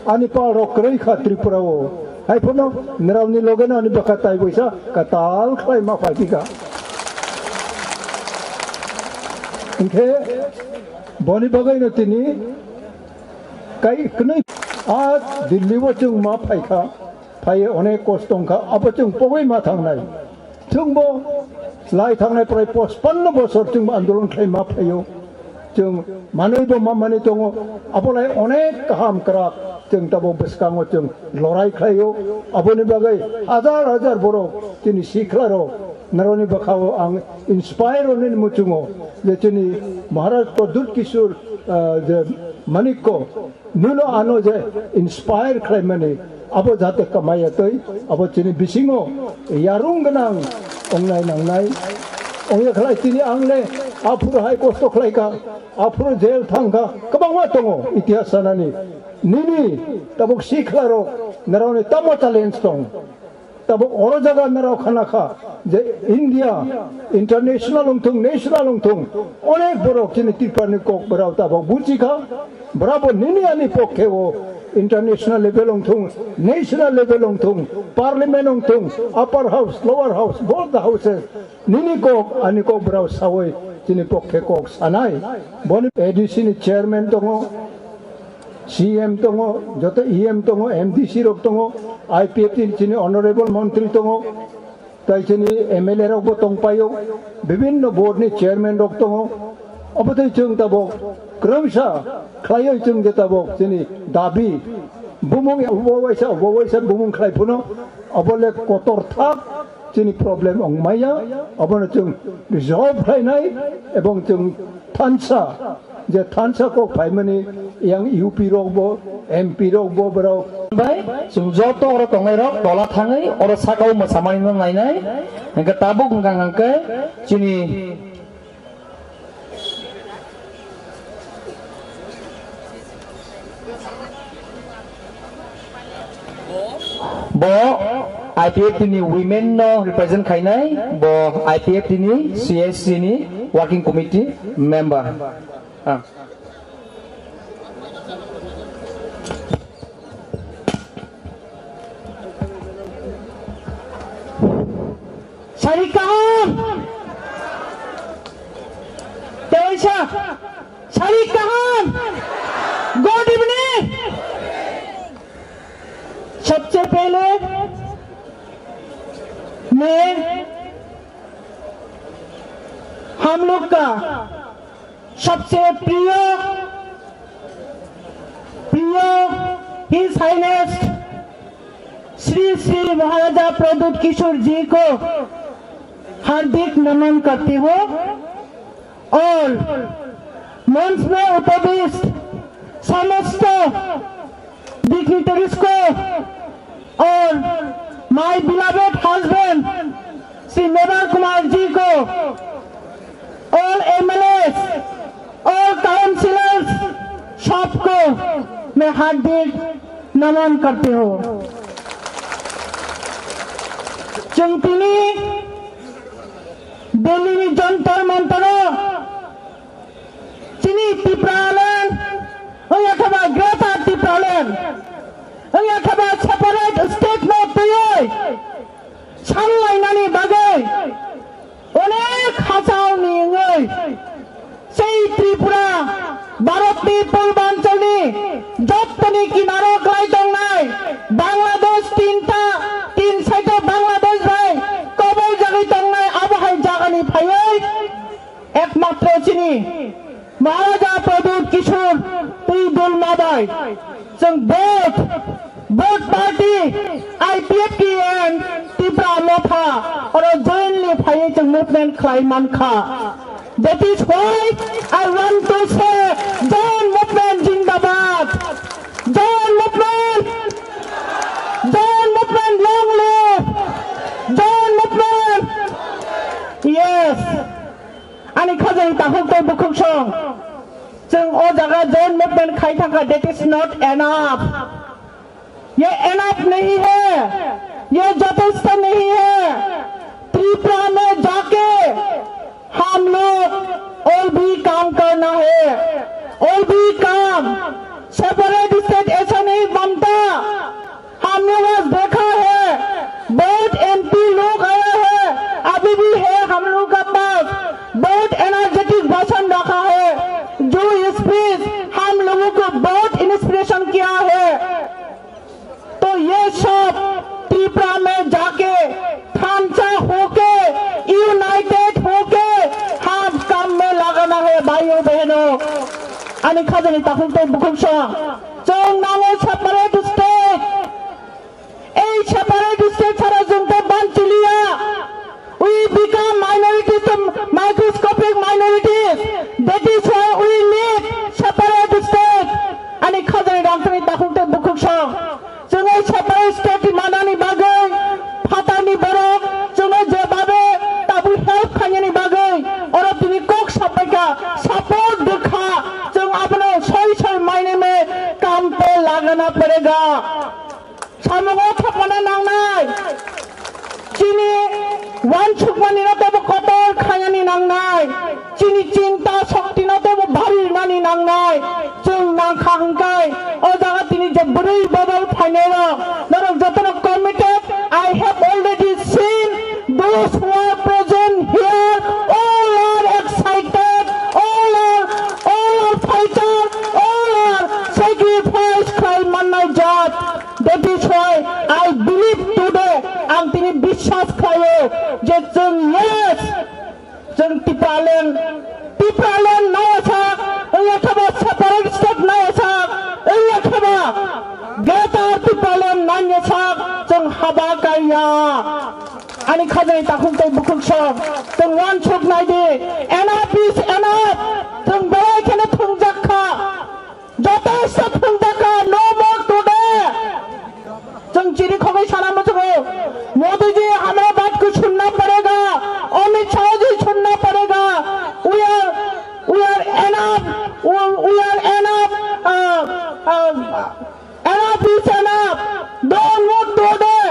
Ani pal rok kwrwi kha Tripura o. Hai phano norokni loge no ani bwkha tai boisa kwtal khlai ma phai phi kha. Hinkhe boni bagwi no tini kai kwnwi a Delhi o chwng ma phai kha. Phai onek kosto wng kha. Abo chwng pogwi ma thangnai. Chwngbo lai thangnai prai pachpanno bosor chwngbo andolon khlai ma phaio. Chwng manwi bo ma manwi tongo. Abo lai onek kaham kwrak chwng tabuk bwskango chwng lorai khlaio. Aboni bagwi hajar hajar borok chini sikla rok norokni bwkhao ang inspire wnwi muchungo je chini Maharaj Pradyut Kishore, ah, je Manikko Nwno ano je inspire khlaimani, abo jate kamaya twi, abo chini bisingo yarung gwnang ongnai nangnai. Ongya khlai chini ang le aphuru hai kosto khlai kha, aphuru jail thang kha, kwbangma tongo itihas sanani. Nini tabuk sikla rok, norokni tamo challenge tong? Tabuk oro jaga norok khana kha je India international wngthung, national wngthung, onek borok chini Tripura ni kok borok tabuk buji kha, borok bo nini ani pokhe o international level wngthung, national level wngthung, parliament wngthung, upper house, lower house, both the houses, nini kok ani kok borok sawi chini pokhe kok sanai. Boni A D C ni chairman tongo, C M tongo, joto E M tongo, M D C rok tongo, I P F T ni chini honorable montri tongo, tai chini M L A rok bo tongpaio, bibhinno board ni chairman rok tongo. Obo tei chwng tabuk kwrwngsa khlaiwi chwng je tabuk chini dabi bumung obo waisa, obo waisa bumung khlai phano obo le kotor thak. Chini problem wng maya, abono chwng resolve khlainai, ebong chwng thansa, je thansa kok phaimani yang U P rok bo, M P rok bo borok. Bai, chwng joto oro tongnai rok tola thangwi oro sakao mwsamani no nainai, hwnkhe tabuk wngkha hwnkhe chini Bo I P F T ni women no represent khainai, bo I P F T ni C S C ni working committee member. Ah. Sari kaham. Teisa. Sari kaham. Good evening. सबसे पहले मैं हम लोग का सबसे प्रिय, प्रिय His Highness Shri श्री महाराजा प्रद्युत किशोर जी को हार्दिक नमन करती हूँ और मंच में उपविष्ट समस्त dignitaries को और my beloved husband श्री मेवार कुमार जी को, all M L As, all councillors, सबको मैं हार्दिक नमन करती हूँ। Chwng tini Delhi ni Jantar Mantar o chini Tipraland, wngya khe ba Greater Tipraland, wngya khe ba separate state no twiwi sanlainani bagwi onek hachao ni wngwi sei Tripura Bharat ni purbanchal ni jottoni kinaro klai tongnai Bangladesh tinta, tin side o Bangladesh bai kobol jagwi tongnai abo hai jagani phaiwi ekmatro chini Maharaja Pradyut Kishore twi dul mabai. Chwng both, both party, I P F T and Tipra Motha, oro jointly phaiwi chwng movement khlai mankha. That is why I want to say, joint movement jindabad, joint movement, joint movement long live, joint movement. Yes. Ani khajani takhuk tei bukhuk song. Chwng o jaga joint movement khai thangkha, that is not enough. ये एनफ नहीं है, ये जथेष्ट नहीं है। त्रिपुरा में जाके हम लोग और भी काम करना है, और भी काम। सेपरेट स्टेट ऐसा नहीं बनता। हमने आज देखा है, बहुत एमपी लोग आया है, अभी भी है हम लोग का पास, बहुत एनर्जेटिक भाषण रखा है, जो स्पीच हम लोगों को बहुत इंस्पिरेशन किया है। तो ये सब त्रिपुरा में जाके थामसा होके, यूनाइटेड होके हम काम में लगाना है, भाइयों बहनों। Ani khajani takhuk tei bukhuk song, chwng nango separate state. Ei separate state chhara chwng tei banchiliya. We become minorities to microscopic minorities. That is why we need separate state. Ani khajani rangchakni takhuk tei bukhuk song. Chwng ei separate state manani bagwi phatarni borok chwngno jebabe tabuk help khainani bagwi oro tini kok sapaikha, support dukha, chwng abono soi soi mainai me kam pe lagana padega. Samungo thopana nangnai. Chini wansukmani no tebo kotor khainani nangnai. Chini chinta shokti no tebo bari nani nangnai. Chwng nangkha hwnkhe o jaga tini je bwrwi bodol phainai rok, norok jotono committed. I have already seen those who are present here. All are excited. All are, all are fighter. All are sacrifice khlai mannai jat. That is why I believe today, ang tini biswas khlaio je chwng, yes, chwng Tipraland, Tipraland nai sak, wngya kheba separate state nai sak, wngya kheba Greater Tipraland nai sak, chwng haba kaiya. Ani khajani takhuk tei bukhuk song, chwng wansuk nai di, enough is enough, chwng belai kheno thwngjak kha. Joto stop phungjaka, no more today. Chwng chini khogwi sana muchungo. Modi ji, hamara baat ko sunna padega. Amit Shah ji, sunna padega. We are, we are enough. We, we are enough. Uh, uh, enough is enough. Don't more today.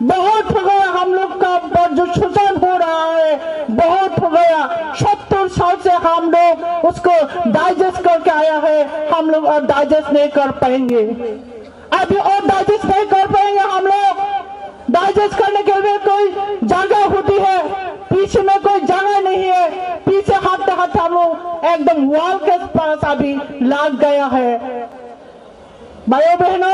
बहुत हो गया हम लोग का ऊपर जो शोषण हो रहा है, बहुत हो गया। सत्तर साल से हम लोग उसको डाइजेस्ट करके आया है, हम लोग और डाइजेस्ट नहीं कर पाएंगे, अभी और डाइजेस्ट नहीं कर पाएंगे हम लोग। डाइजेस्ट करने के लिए कोई जगह होती है, पीछे में कोई जगह नहीं है, पीछे हटते हटते हम लोग एकदम वॉल के पास अभी लग गया है। Bhai o bwhwino,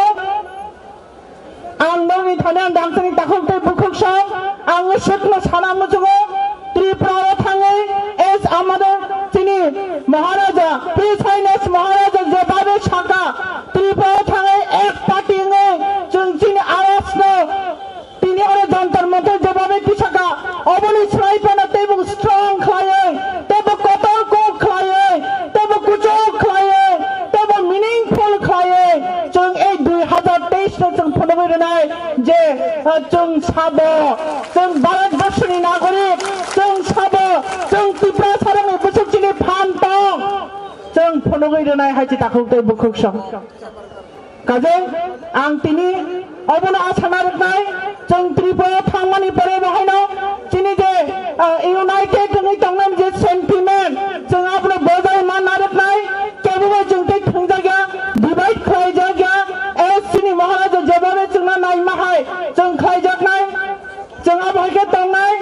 ang nokni thani ang dangchani takhuk tei bukhuk song, ang swkno sana muchungo, Tripura o thangwi, as amader chini Maharaja, His Highness Maharaja jebhabe saka, Tripura o thangwi ek party wngwi chwng chini awazno Tini oro Jantar Mantar jebhabe tisaka, oboni swlai phano teibo strong khlaiwi, teibo kotor kok khlaiwi, teibo kuchuk khlaiwi, teibo meaningful khlaiwi, chwng ei dui hazar teis no chwng phunugwi rwnai je, ah, chwng sabo, chwng Bharat Borshoni nagorik, chwng sabo, chwng Tiprasa rokni bwswk chini phan tong, chwng phunugwi rwnai hai se takhuk tei bukhuk song. Kajeng, ang tini obono asa narwknai, chwng Tripura o thangmani pore bo haino chini je, ah, united wngwi tongnani je sentiment, chwng abono bojai ma narwknai, kebobo chwng tei thwngjakya, divide khlaijakya, as chini Maharaja jebhabe chwngno naima hai chwng khlaijaknai, chwng abo hai khe tongnai.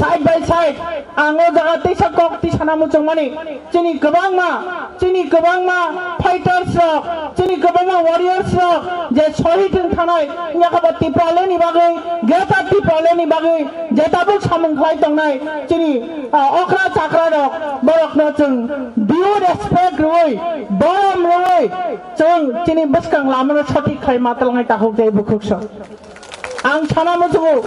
Side by side, ang o jaga teisa kok tisana muchungmani, chini kwbangma, chini kwbangma fighters rok, chini kwbangma warriors rok, je shohid wng thanai, yakaba Tipraland ni bagwi, Greater Tipraland ni bagwi, je tabuk samung khlai tongnai, chini, ah, okra chakra rok, borokno chwng due respect rwui, borom rwui, Chwng chini bwskang lamano sothik khai ma twlangnai takhuk tei bukhuk sok. Ang sana muchungo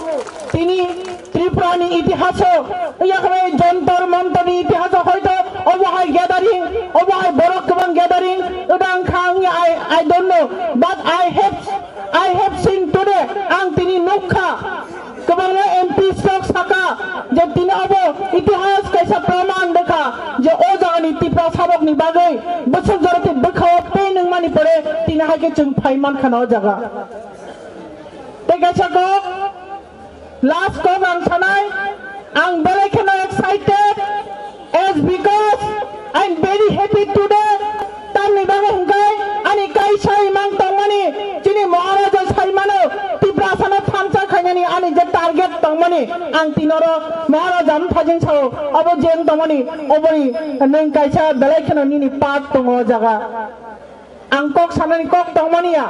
tini Tripura ni itihaso yakhwlai Jantar Mantar ni itihaso hoito obo hai gathering, obo hai borok kwbang gathering, wngkha ang I, I don't know, but I have, I have seen today, ang tini nukha. Kwbangma M P rok saka je tini obo itihas kaisa praman dekha je o jagani Tiprasa rokni bagwi bwswk jorati bwkhao pain wngmani pore tini hai khe chwng phai mankha o jaga. Tei kaisa kok, last kok ang sanai, ang belai kheno excited. As because I'm very happy today, tamni bagwi hwnkhe ani kaisa imang tongmani, chini Maharaja saimano, Tiprasano thansa khainani ani je target tongmani, ang tinoro Maharaja mthajing sao, abo je wng tongmani, oboni nwng kaisa belai kheno nini part tongo o jaga. Ang kok sanani kok tongmani ya.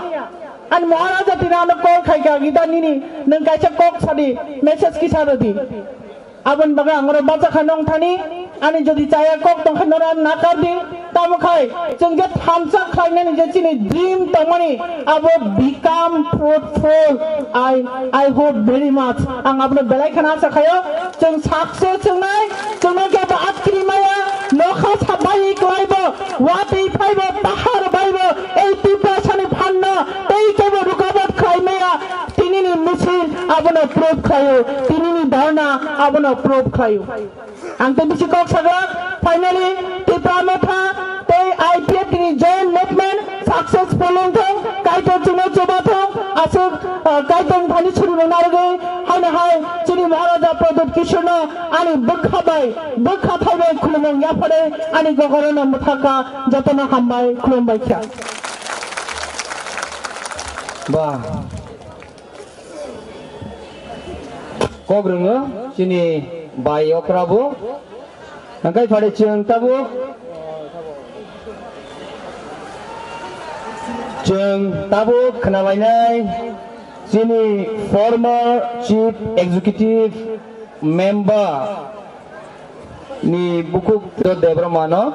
Ani Maharaja tini ano call khaikha, gita nini nwng kaisa kok sadi, message kisa rwdi. Aboni bagwi ang oro bachakha nong thani, ani jodi chaya kok tongkha nora nakar di, tamo khai chwng je thansa khlainani je chini dream tongmani abo become fruitful. I, I hope very much. Ang abono belai kheno asa khaio, chwng success wngnai, chwngno kebo atkiri maya, nokha sabai kwlaibo, watwi phaibo, pahar baibo, ei Tiprasani phanno tei kebo rukabat khlai maya, tinini misil abono proof khlaio, tinini dharna abono proof khlaio. Ang tei bisi kok saglak, finally, Tipra Motha tei I P F T ni joint movement successful wngthong, Kaitor chwngno chubathong, aswk, ah, Kaitor thani suri rwna rwgwi, haino hai chini Maharaja Pradyut Kishorno ani bwkha bai, bwkha thai bai khulumung yaphare ani gogorano mwthaka jotono hambai khulumbai kha. Ba. Kok rwngo chini bai okra bo. Hwnkhe phari chwng tabuk, chwng tabuk khwnalainai chini former chief executive member ni bukhuk Debbarma no,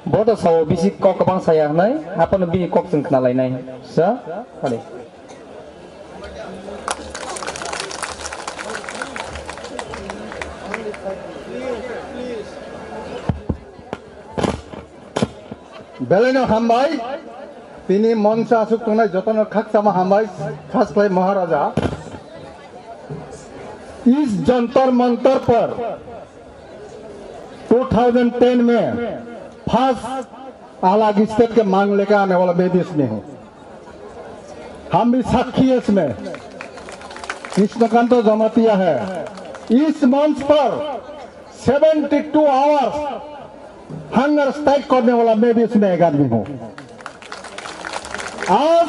bo to sao bisi kok kwbang saya hwnwi, haphano bini kok chwng khwnalainai sa phari. Belaino hambai, tini moncho aswk tongnai jotono khakchangma hambai, khas khlai Maharaja. इस जंतर मंतर पर दो हज़ार दस में फर्स्ट अलग स्टेट के मांग लेकर आने वाला मैं भी इसमें हूँ। हम भी साक्षी है इसमें। कृष्णकांत जमातिया है। इस मंच पर seventy two hours hunger strike करने वाला मैं भी इसमें एक आदमी हूँ। आज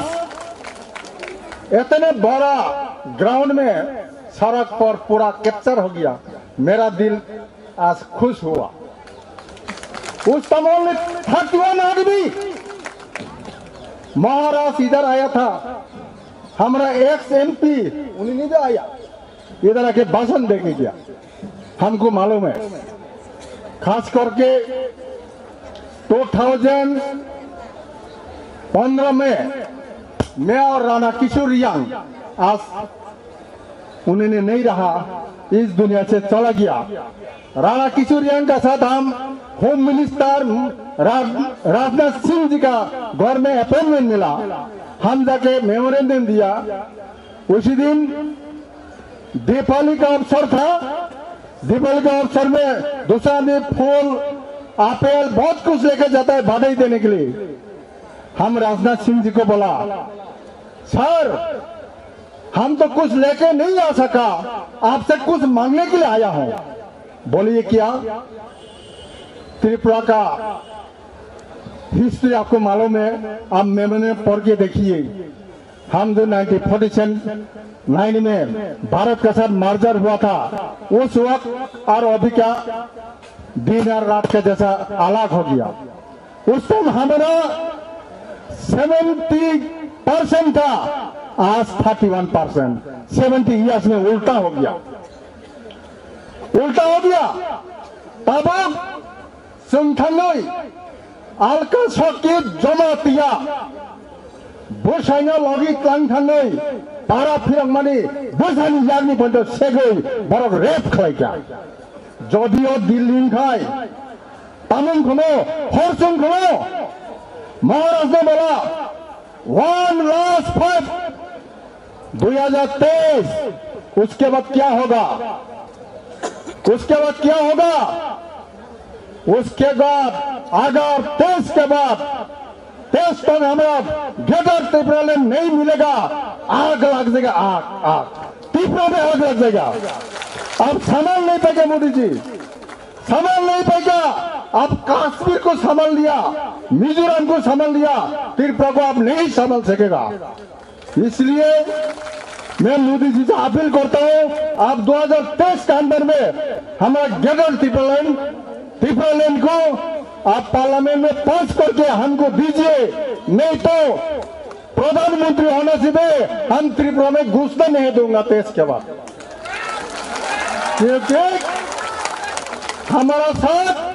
इतने बड़ा ग्राउंड में सड़क पर पूरा कैप्चर हो गया, मेरा दिल आज खुश हुआ। उस टाइम ओनली थर्टी वन आदमी महाराज इधर आया था, हमारा एक्स एमपी उन्हीं नहीं आया, इधर आके भाषण देके गया, हमको मालूम है। खास करके दो हज़ार पन्द्रह में मैं और राणा किशोर रियांग आज उन्होंने नहीं रहा, इस दुनिया से चला गया। राणा किशोर रियांग का साथ हम होम मिनिस्टर राज-, राजनाथ सिंह जी का घर में अपॉइंटमेंट मिला, हम जाके मेमोरेंडम दिया। उसी दिन दीपावली का अवसर था, दीपावली का अवसर में दूसरा आदमी फूल, एप्पल, बहुत कुछ लेके जाता है बधाई देने के लिए। हम राजनाथ सिंह जी को बोला, सर, हम तो कुछ लेके नहीं आ सका, आपसे कुछ मांगने के लिए आया हूँ। बोलिए क्या? त्रिपुरा का हिस्ट्री आपको मालूम है, आप मेमोरी में पढ़ के देखिए। हम जो नाइनटीन फ़ोर्टी नाइन में भारत का साथ मर्जर हुआ था, उस वक्त और अभी का दिन और रात का जैसा अलग हो गया। उस टाइम हमारा सेवेंटी परसेंट था, आज thirty one percent. Seventy years में उल्टा हो गया, उल्टा हो गया। तब अब संगठन नहीं, Alka Sakit Jamatia bwsaino logi tlang thangwi para phirokmani bwsani yakni poito segwi borok rape khlaikha. Jodio Delhi wngkhai tamung khono, horsung khono, Maharajno bola, one last fight, दो हज़ार तेईस, उसके बाद क्या होगा? उसके बाद क्या होगा? उसके बाद अगर तेईस के बाद तेईस तक हमारा ग्रेटर त्रिपुरा लैंड नहीं मिलेगा, आग लग जाएगा, आग, आग। त्रिपुरा में आग लग जाएगा। आप संभाल नहीं पाएगा मोदी जी, संभाल नहीं पाएगा। आप कश्मीर को संभाल लिया, मिजोरम को संभाल लिया, त्रिपुरा को आप नहीं संभाल सकेगा। इसलिए मैं मोदी जी से अपील करता हूं, आप दो हज़ार तेईस के अंदर में हमारा ग्रेटर त्रिपुरा लैंड, त्रिपुरा लैंड को आप पार्लियामेंट में पास करके हमको दीजिए, नहीं तो प्रधानमंत्री होने से भी हम त्रिपुरा में घुसने नहीं दूंगा तेईस के बाद। क्योंकि हमारा साथ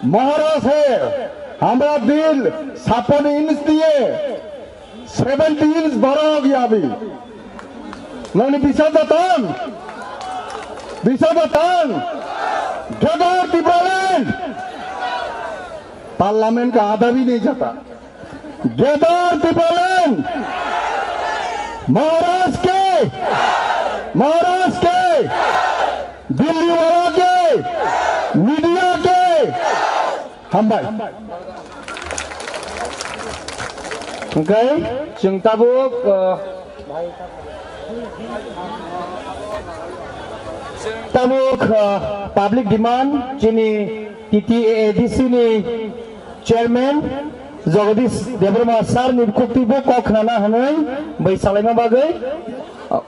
महाराज है, हमारा दिल छप्पन इंच दिए सेवेंटी इंच बड़ा हो गया अभी। Noni bisa datang, bisa datang. Gagar Tipraland, parliament का आधा भी नहीं जाता. Gagar Tipraland, महाराज के, महाराज के, दिल्ली वाला के, मीडिया के. Hambai. Hwnkhe chwng tabuk, uh, tabuk, uh, public demand chini T T A A D C ni chairman Jagadish Debbarma sir ni khuktwi bo kok khnana hwnwi bai salaima bagwi, uh,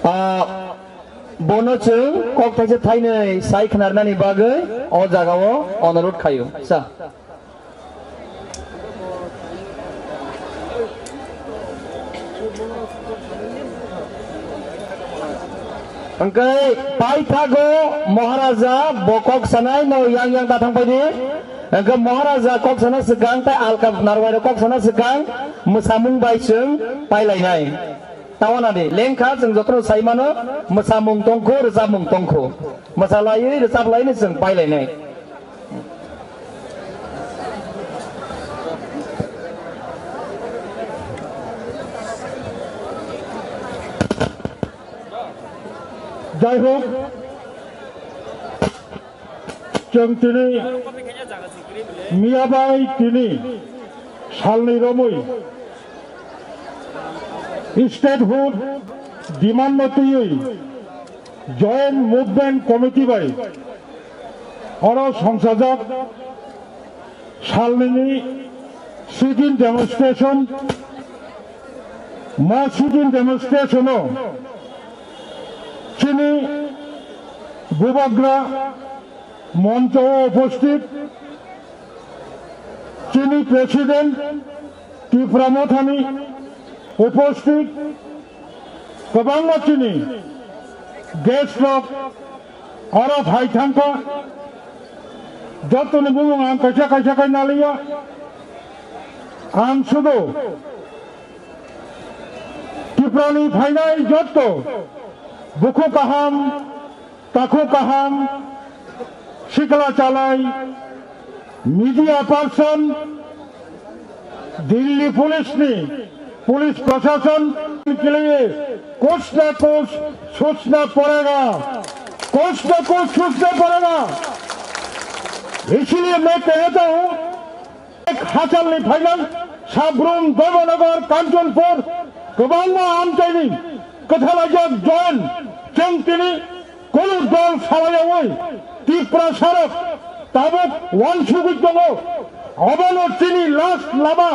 uh, Bono chwng kok thaisa thainwi sai khnarnani bagwi o jagao onurodh khaio. Sa. Hwnkhe paithago Maharaja bo kok sanai no yang yang ta thang paidi. Hwnkhe Maharaja kok sana swkang tei alka narwai rok kok sana swkang mwsamung bai chwng pailainai. Tawana di, lengkha chwng jotono sai mano, mwsamung tongkho, rwchapmung tongkho. Mwsalaiwi, rwchaplaini chwng pailainai. Jai hok, chwng tini miya bai tini salni romwi statehood demand no twiwi Joint Movement Committee bai oro songchajak salnini sit-in demonstration, ma sit-in demonstration o chini bubagra moncho o uposthit, chini president Tipra Mothani uposthit, kwbangma chini guest rok oro phai thangkha. Jotoni bumung ang kaisa kaisa khai naliya. Ang sudu Tiprani phainai jotto bukhu kaham, takhu kaham, sikla chalai, media person, Delhi police ni, police prashasan ke liye kuch na kuch sochna padega, kuch na kuch sochna padega. Isliye main kehta hu, Ek hachalni phainai Sabrum, Dharmanagar, Kanchanpur kwbangma amchaini kwthalaijak join chwng tini kunu dol salayawi Tiprasarok tabuk wansugwi tongo. Obono chini last lama,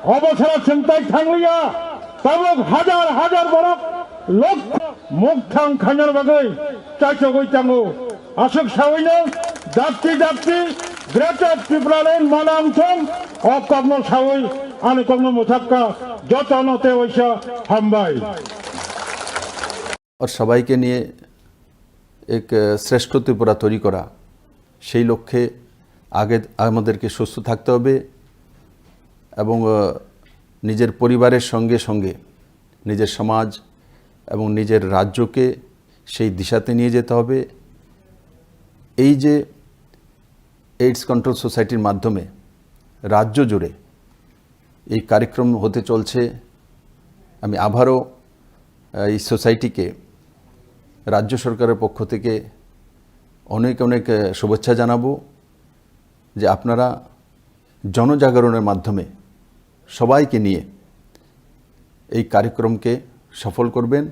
obo sara chwng tai thangliya. Tabuk hajar hajar borok lok mukthang khainani bagwi chaichogwi tango. Aswk sawino dakti dakti Greater Tipraland manang thung o kokno sawi ani kokno mwthakka jotono tei waisa hambai. और सबाई के लिए एक, अ, श्रेष्ठ त्रिपुरा तैरी करा। সেই লক্ষ্যে আগে আমাদেরকে সুস্থ থাকতে হবে এবং, আহ, নিজের পরিবারের সঙ্গে সঙ্গে নিজের সমাজ এবং নিজের রাজ্যকে সেই দিশাতে নিয়ে যেতে হবে। এই যে এইডস কন্ট্রোল সোসাইটির মাধ্যমে রাজ্য জুড়ে এই কার্যক্রম হতে চলছে, আমি আবারও, আহ, এই সোসাইটিকে রাজ্য সরকারের পক্ষ থেকে অনেক অনেক, আহ, শুভেচ্ছা জানাবো যে আপনারা জনজাগরণের মাধ্যমে সবাইকে নিয়ে এই কার্যক্রমকে সফল করবেন।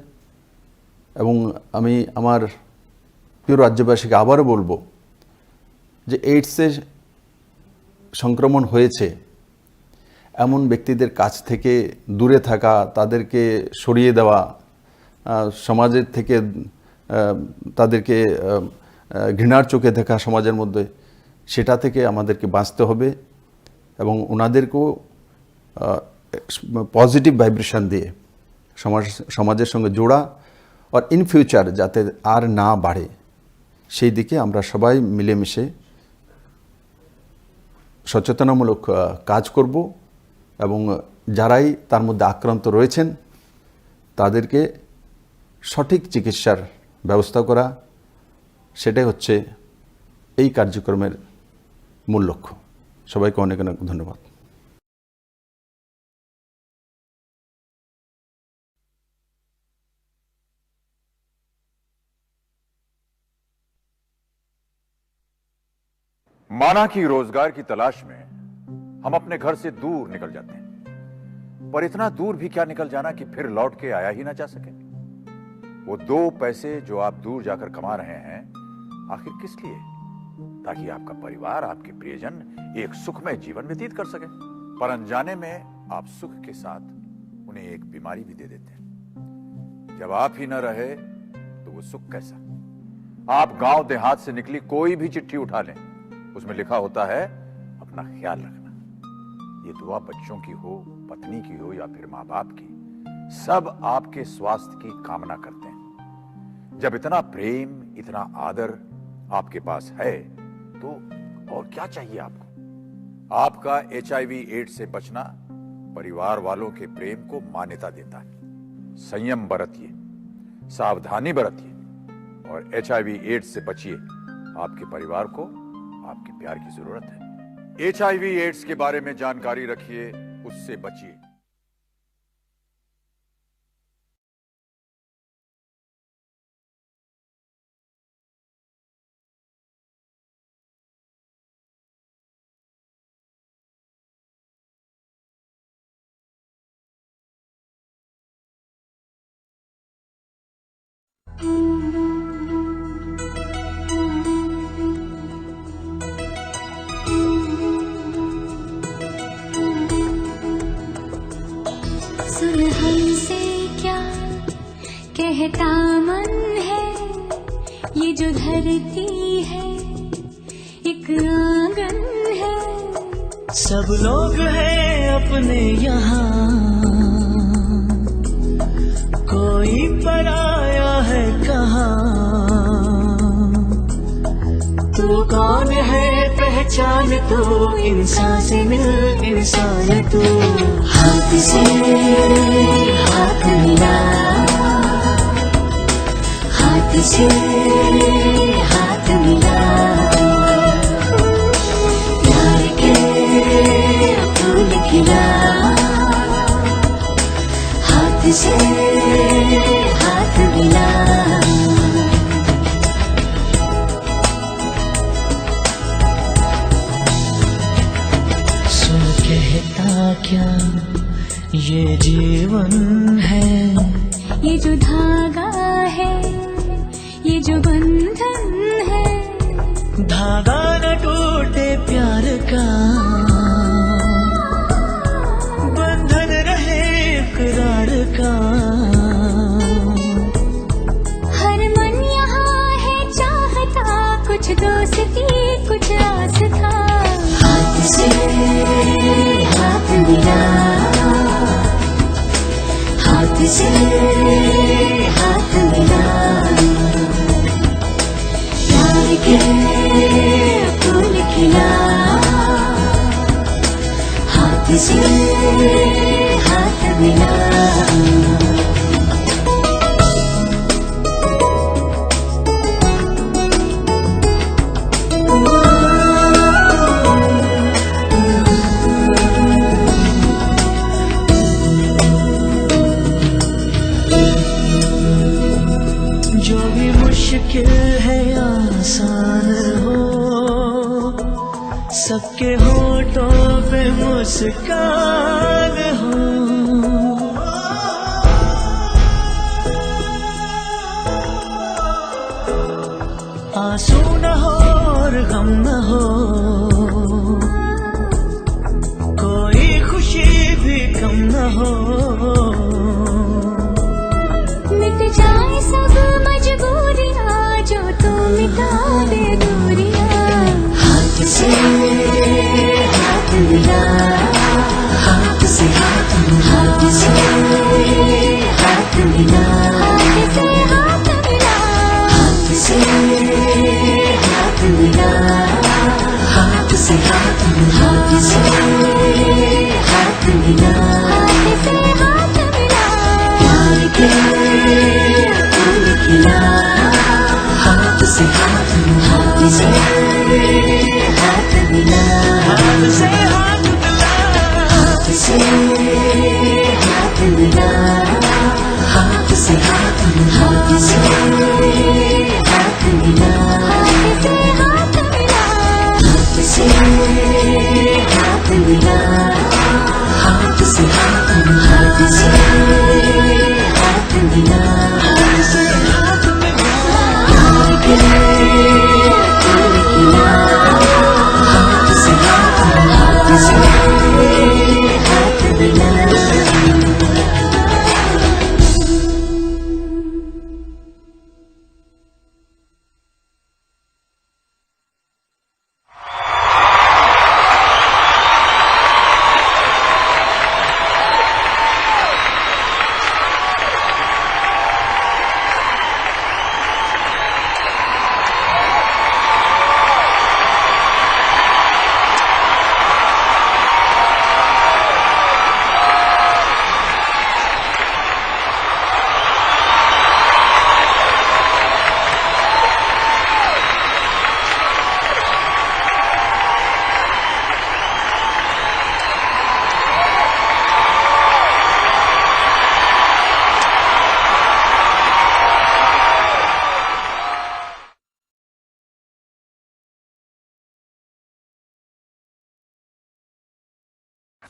এবং আমি আমার প্রিয় রাজ্যবাসীকে আবারও বলবো যে এইডসের সংক্রমণ হয়েছে এমন ব্যক্তিদের কাছ থেকে দূরে থাকা, তাদেরকে সরিয়ে দেওয়া, আহ, সমাজের থেকে, আহ, তাদেরকে, আহ, আহ, ঘৃণার চোখে দেখা সমাজের মধ্যে, সেটা থেকে আমাদেরকে বাঁচতে হবে এবং ওনাদেরকেও, আহ, পজিটিভ ভাইব্রেশন দিয়ে সমাজ, সমাজের সঙ্গে জোড়া, আর ইন ফিউচার যাতে আর না বাড়ে, সেই দিকে আমরা সবাই মিলেমিশে সচেতনামূলক, আহ, কাজ করব এবং যারাই তার মধ্যে আক্রান্ত রয়েছেন, তাদেরকে সঠিক চিকিৎসার ব্যবস্থা করা, সেটাই হচ্ছে এই কার্যক্রমের মূল লক্ষ্য। সবাইকে অনেক অনেক ধন্যবাদ। माना कि रोजगार की तलाश में हम अपने घर से दूर निकल जाते हैं, पर इतना दूर भी क्या निकल जाना कि फिर लौट के आया ही ना जा सके। वो दो पैसे जो आप दूर जाकर कमा रहे हैं, आखिर किस लिए? ताकि आपका परिवार, आपके प्रियजन एक सुखमय जीवन व्यतीत कर सके। पर अनजाने में आप सुख के साथ उन्हें एक बीमारी भी दे देते हैं। जब आप ही न रहे, तो वो सुख कैसा? आप गांव देहात से निकली कोई भी चिट्ठी उठा लें, उसमें लिखा होता है, "अपना ख्याल रखना।" ये दुआ बच्चों की हो, पत्नी की हो या फिर माँ बाप की, सब आपके स्वास्थ्य की कामना करते हैं। जब इतना प्रेम, इतना आदर आपके पास है, तो और क्या चाहिए आपको? आपका एचआईवी एड्स से बचना परिवार वालों के प्रेम को मान्यता देता है। संयम बरतिए, सावधानी बरतिए और एचआईवी एड्स से बचिए। आपके परिवार को आपके प्यार की जरूरत है। एचआईवी एड्स के बारे में जानकारी रखिए, उससे बचिए। सुन हमसे क्या कहता मन है, ये जो धरती है एक आंगन है। सब लोग हैं अपने यहाँ, कोई पराया है कहाँ। तू कौन है पहचान तू, इंसान से मिल इंसान तू। हाथ से हाथ मिला, हाथ से हाथ मिला, प्यार के फूल खिला, हाथ से हाथ मिला। सुन कहता क्या ये जीवन है, ये जो धागा है, ये जो बंधन है। धागा न टूटे प्यार का, बंधन रहे इकरार का। हर मन यहाँ है चाहता, कुछ दोस्ती कुछ आस था। हाथ से हाथ मिला, हाथ से हाथ मिला, प्यार के हाथ मिला। जो भी मुश्किल है आसान हो, सबके होठों पे मुस्कान हो। आंसू न हो और गम न हो, कोई खुशी भी कम न हो। मिट जाए सब मजबूरियां, जो तू मिटा दे दूरियां। हाथ से हाथ मिला, हाथ से हाथ मिला, हाथ से हाथ मिला, हाथ से हाथ मिला, हाथ से हाथ मिला, हाथ से हाथ मिला, हाथ से हाथ मिला, हाथ से हाथ मिला। प्यार के फूल खिला, हाथ से हाथ मिला, हाथ से हाथ मिला, हाथ से हाथ मिला, हाथ से हाथ मिला, हाथ से हाथ मिला, हाथ से हाथ मिला, हाथ से हाथ मिला, हाथ से हाथ मिला, हाथ से हाथ मिला, हाथ से हाथ मिला, हाथ से हाथ मिला।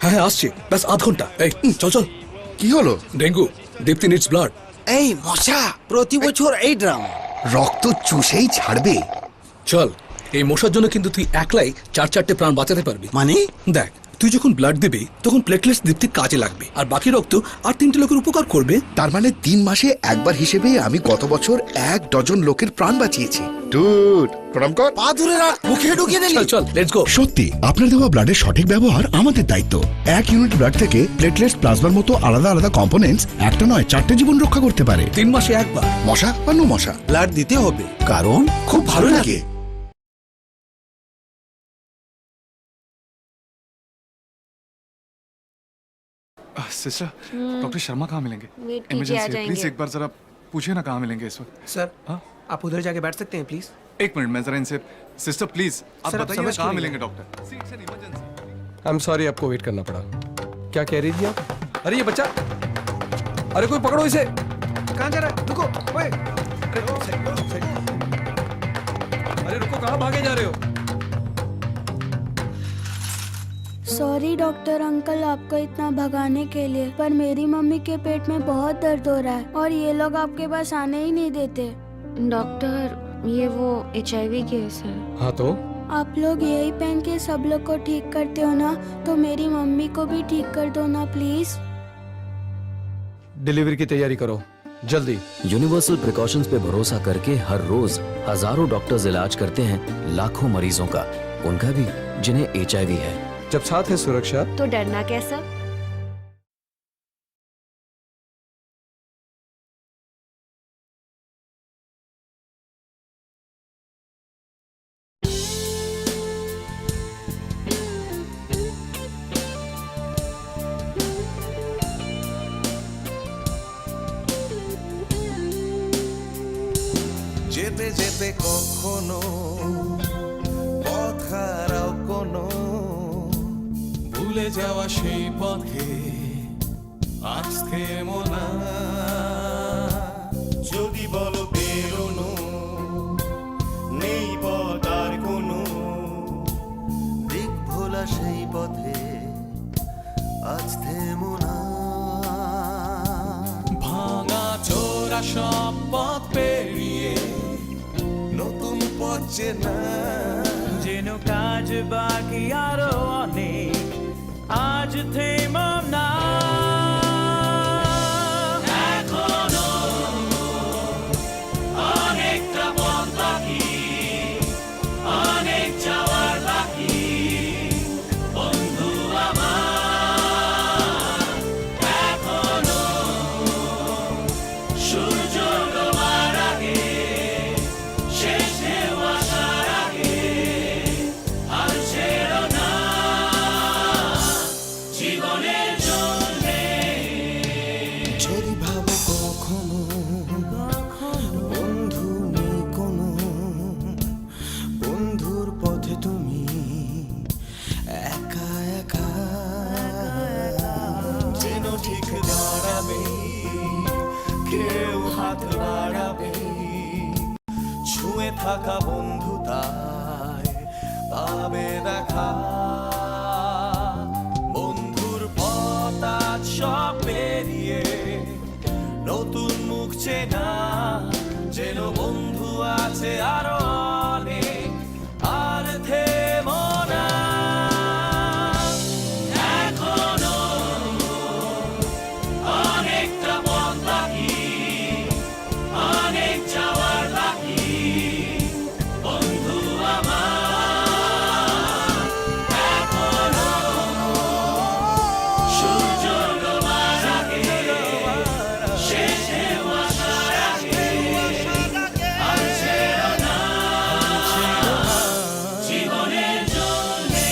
হ্যাঁ, হ্যাঁ, আসছি। ব্যাস আধ ঘন্টা। এই, হুম, চল, চল। কি হলো? ডেঙ্গু। দীপ্তি নিডস ব্লাড। এই মশা, প্রতি বছর এই ড্রামা। রক্ত চুষেই ছাড়বে। চল, এই মশার জন্য কিন্তু তুই একলাই চার চারটে প্রাণ বাঁচাতে পারবি। মানে? দেখ, তুই যখন ব্লাড দিবি, তখন প্লেটলেটস দীপ্তির কাজে লাগবে, আর বাকি রক্ত আর তিনটে লোকের উপকার করবে। তার মানে তিন মাসে একবার হিসেবে আমি গত বছর এক ডজন লোকের প্রাণ বাঁচিয়েছি। ডুড, প্রণাম কর। পা দূরে রাখ, মুখে ঢুকিয়ে দিলি। চল, চল, লেটস গো। সত্যি, আপনার দেওয়া ব্লাডের সঠিক ব্যবহার আমাদের দায়িত্ব। এক ইউনিট ব্লাড থেকে প্লেটলেটস, প্লাজমার মতো আলাদা আলাদা কম্পোনেন্টস একটা নয়, চারটে জীবন রক্ষা করতে পারে। তিন মাসে একবার। মশা বা নো মশা, ব্লাড দিতে হবে, কারণ খুব ভালো লাগে। सिस्टर, डॉक्टर शर्मा कहाँ मिलेंगे? वेट कीजिए, आ जाएंगे। प्लीज एक बार जरा पूछिए ना, कहाँ मिलेंगे इस वक्त। सर, हाँ? आप उधर जाके बैठ सकते हैं, प्लीज? एक मिनट, मैं जरा इनसे, सिस्टर, प्लीज, आप बताइए ना, कहाँ मिलेंगे doctor? See, it's an emergency। I'm sorry, आपको वेट करना पड़ा। क्या कह रही थी आप? अरे, ये बच्चा, अरे, कोई पकड़ो इसे। कहाँ जा रहा है? रुको, ओए। अरे, रुको, कहाँ भागे जा रहे हो? सॉरी डॉक्टर अंकल, आपको इतना भगाने के लिए, पर मेरी मम्मी के पेट में बहुत दर्द हो रहा है और ये लोग आपके पास आने ही नहीं देते। डॉक्टर, ये वो एचआईवी केस है। हाँ तो? आप लोग यही पहन के सब लोग को ठीक करते हो ना, तो मेरी मम्मी को भी ठीक कर दो ना प्लीज। डिलीवरी की तैयारी करो। जल्दी। यूनिवर्सल प्रिकॉशंस पे भरोसा करके हर रोज हजारों डॉक्टर्स इलाज करते हैं लाखों मरीजों का, उनका भी जिन्हें एचआईवी है। जब साथ है सुरक्षा, तो डरना कैसा? কোনো পথ হারাও কোনো, ভুলে যাওয়া সেই পথে আজ থেমো না। যদি বলো বেরোনো নেই পথ আর কোনো, দিক ভোলা সেই পথে আজ থেমো না। ভাঙা চোরা সব পথ পেরিয়ে নতুন পথ চেনা। যেন কাজ বাকি আরো অনেক, আজ থেমো না। এখনো অনেকটা পথ বাকি, অনেক যাওয়ার বাকি, বন্ধু আমার। এখনো সূর্য ডোবার আগে, শেষ ঢেউ আসার আগে, আর ছেড়ো না জীবনের জন্যে। যদি ভাবো কখনো বন্ধু নেই কোনো, বন্ধুর পথে তুমি একা একা। যেন ঠিক দাঁড়াবে, কেউ হাত বাড়াবে, ছুঁয়ে থাকা বন্ধু তাই পাবে দেখা। বন্ধুর পথ আজ সব পেরিয়ে নতুন মুখ চেনা, যেন বন্ধু আছে আরো অনেক, আর থেমো না। এখনো অনেকটা পথ বাকি, অনেক যাওয়ার বাকি, বন্ধু আমার। এখনো সূর্য ডোবার আগে, শেষ ঢেউ আসার আগে, আর ছেড়ো না জীবনের জন্যে।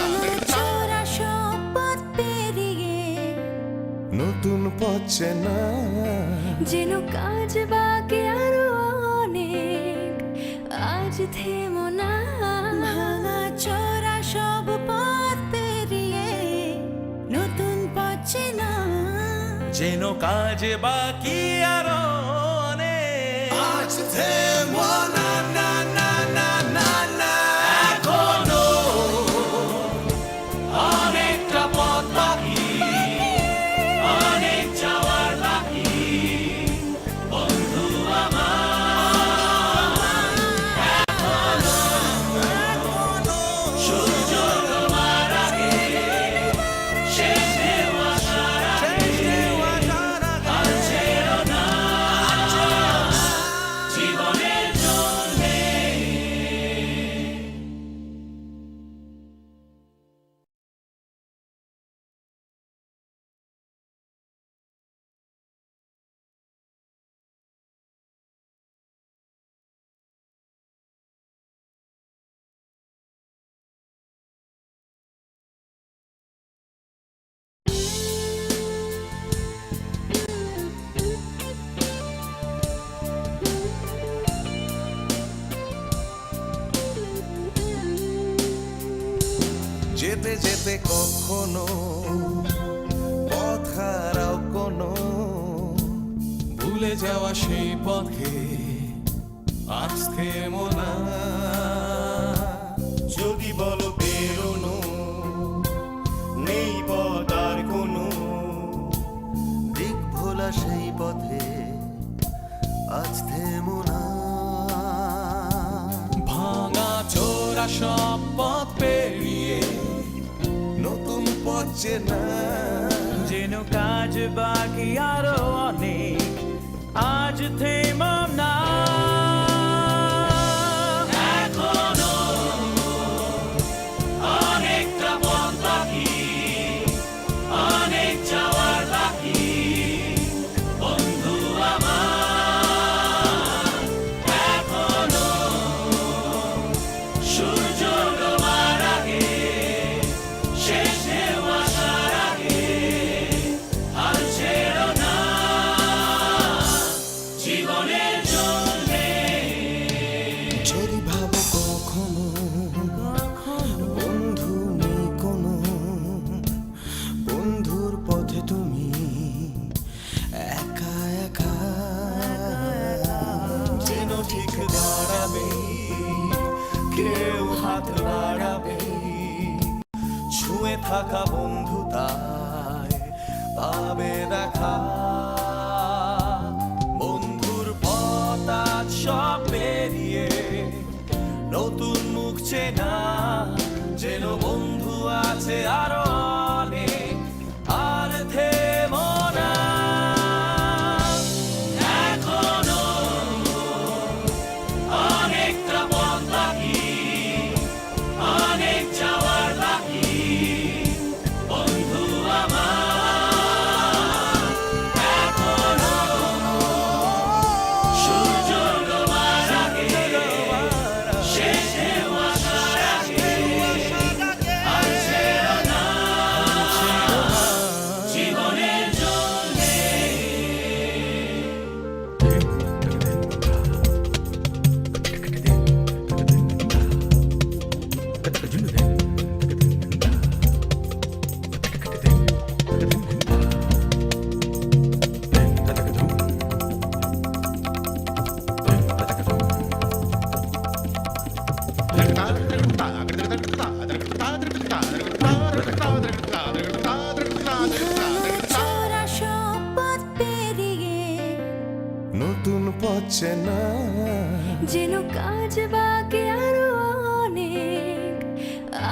ভাঙা চোরা সব পথ পেরিয়ে নতুন পথ চেনা। যেন কাজ বাকি আরো অনেক, আজ থেমো না। ভাঙা চোরা সব পথ পেরিয়ে নতুন পথ চেনা। যেন কাজ বাকি আরো অনেক। আজ থেমো না, না, না, না, না, না। এখনো অনেকটা পথ বাকি, অনেক যাওয়ার বাকি। বন্ধু আমার, এখনো সূর্য ডোবার আগে, শেষ ঢেউ আসার আগে, আর ছেড়ো না জীবনের জন্যে। যেতে যেতে কখনো পথ হারাও কোনো, ভুলে যাওয়া সেই পথে আজ থেমো না। যদি বলো বেরোনো নেই পথ আর কোনো, দিক ভোলা সেই পথে আজ থেমো না। ভাঙা চোরা সব পথ পেরিয়ে নতুন পথ চেনা। যেন কাজ বাকি আরো অনেক, আজ থেমো না। এখনো বন্ধুর পথে তুমি একা একা, যেন ঠিক দাঁড়াবে, কেউ হাত বাড়াবে। ছুঁয়ে থাকা বন্ধু তাই পাবে দেখা। বন্ধুর পথ আজ সব পেরিয়ে নতুন মুখ চেনা, যেন বন্ধু আছে আরো অনেক। আর থেমো না, এখনো অনেকটা পথ বাকি, অনেক যাওয়ার বাকি। বন্ধু আমার, এখনো সূর্য ডোবার আগে, শেষ ঢেউ আসার আগে, আর ছেড়ো না, জীবনের জন্যে। চড়া সব পথ পেরিয়ে নতুন পথ চেনা। যেন কাজ বাকি আরো অনেক,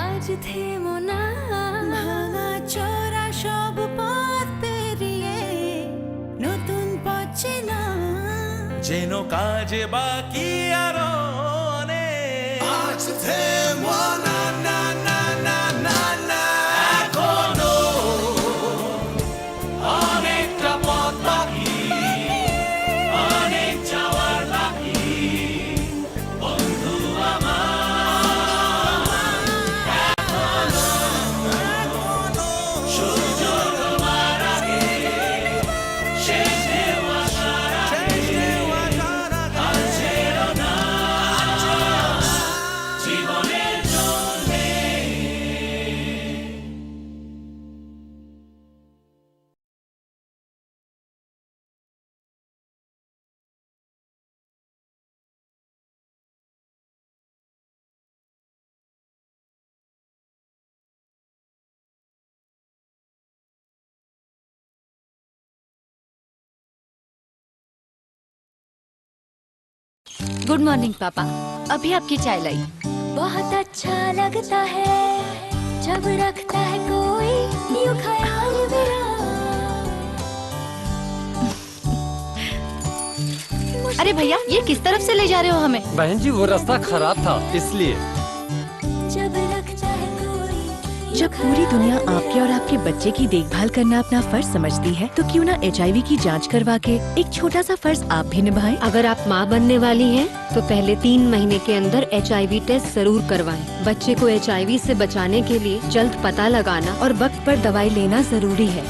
আজ থেমো না। ভাঙা চড়া সব পথ পেরিয়ে নতুন পথ চেনা। যেন কাজ বাকি আরো অনেক। আজ থেমো না, না, না, না, না, না। এখনো অনেকটা পথ বাকি, অনেক যাওয়ার বাকি। বন্ধু আমার, এখনো সূর্য ডোবার আগে, শেষ ঢেউ আসার আগে, আর ছেড়ো না, জীবনের জন্যে। गुड मॉर्निंग पापा, अभी आपकी चाय लाई। बहुत अच्छा लगता है जब रखता है कोई यूं ख्याल मेरा। अरे भैया, ये किस तरफ से ले जा रहे हो हमें? बहन जी, वो रास्ता खराब था, इसलिए। जब रखता है कोई जब पूरी दुनिया आपके और आपके बच्चे की देखभाल करना अपना फर्ज समझती है, तो क्यों ना एचआईवी की जांच करवा के एक छोटा सा फर्ज आप भी निभाएं। अगर आप माँ बनने वाली हैं, तो पहले तीन महीने के अंदर एचआईवी टेस्ट जरूर करवाएं। बच्चे को एचआईवी से बचाने के लिए जल्द पता लगाना और वक्त पर दवाई लेना जरूरी है।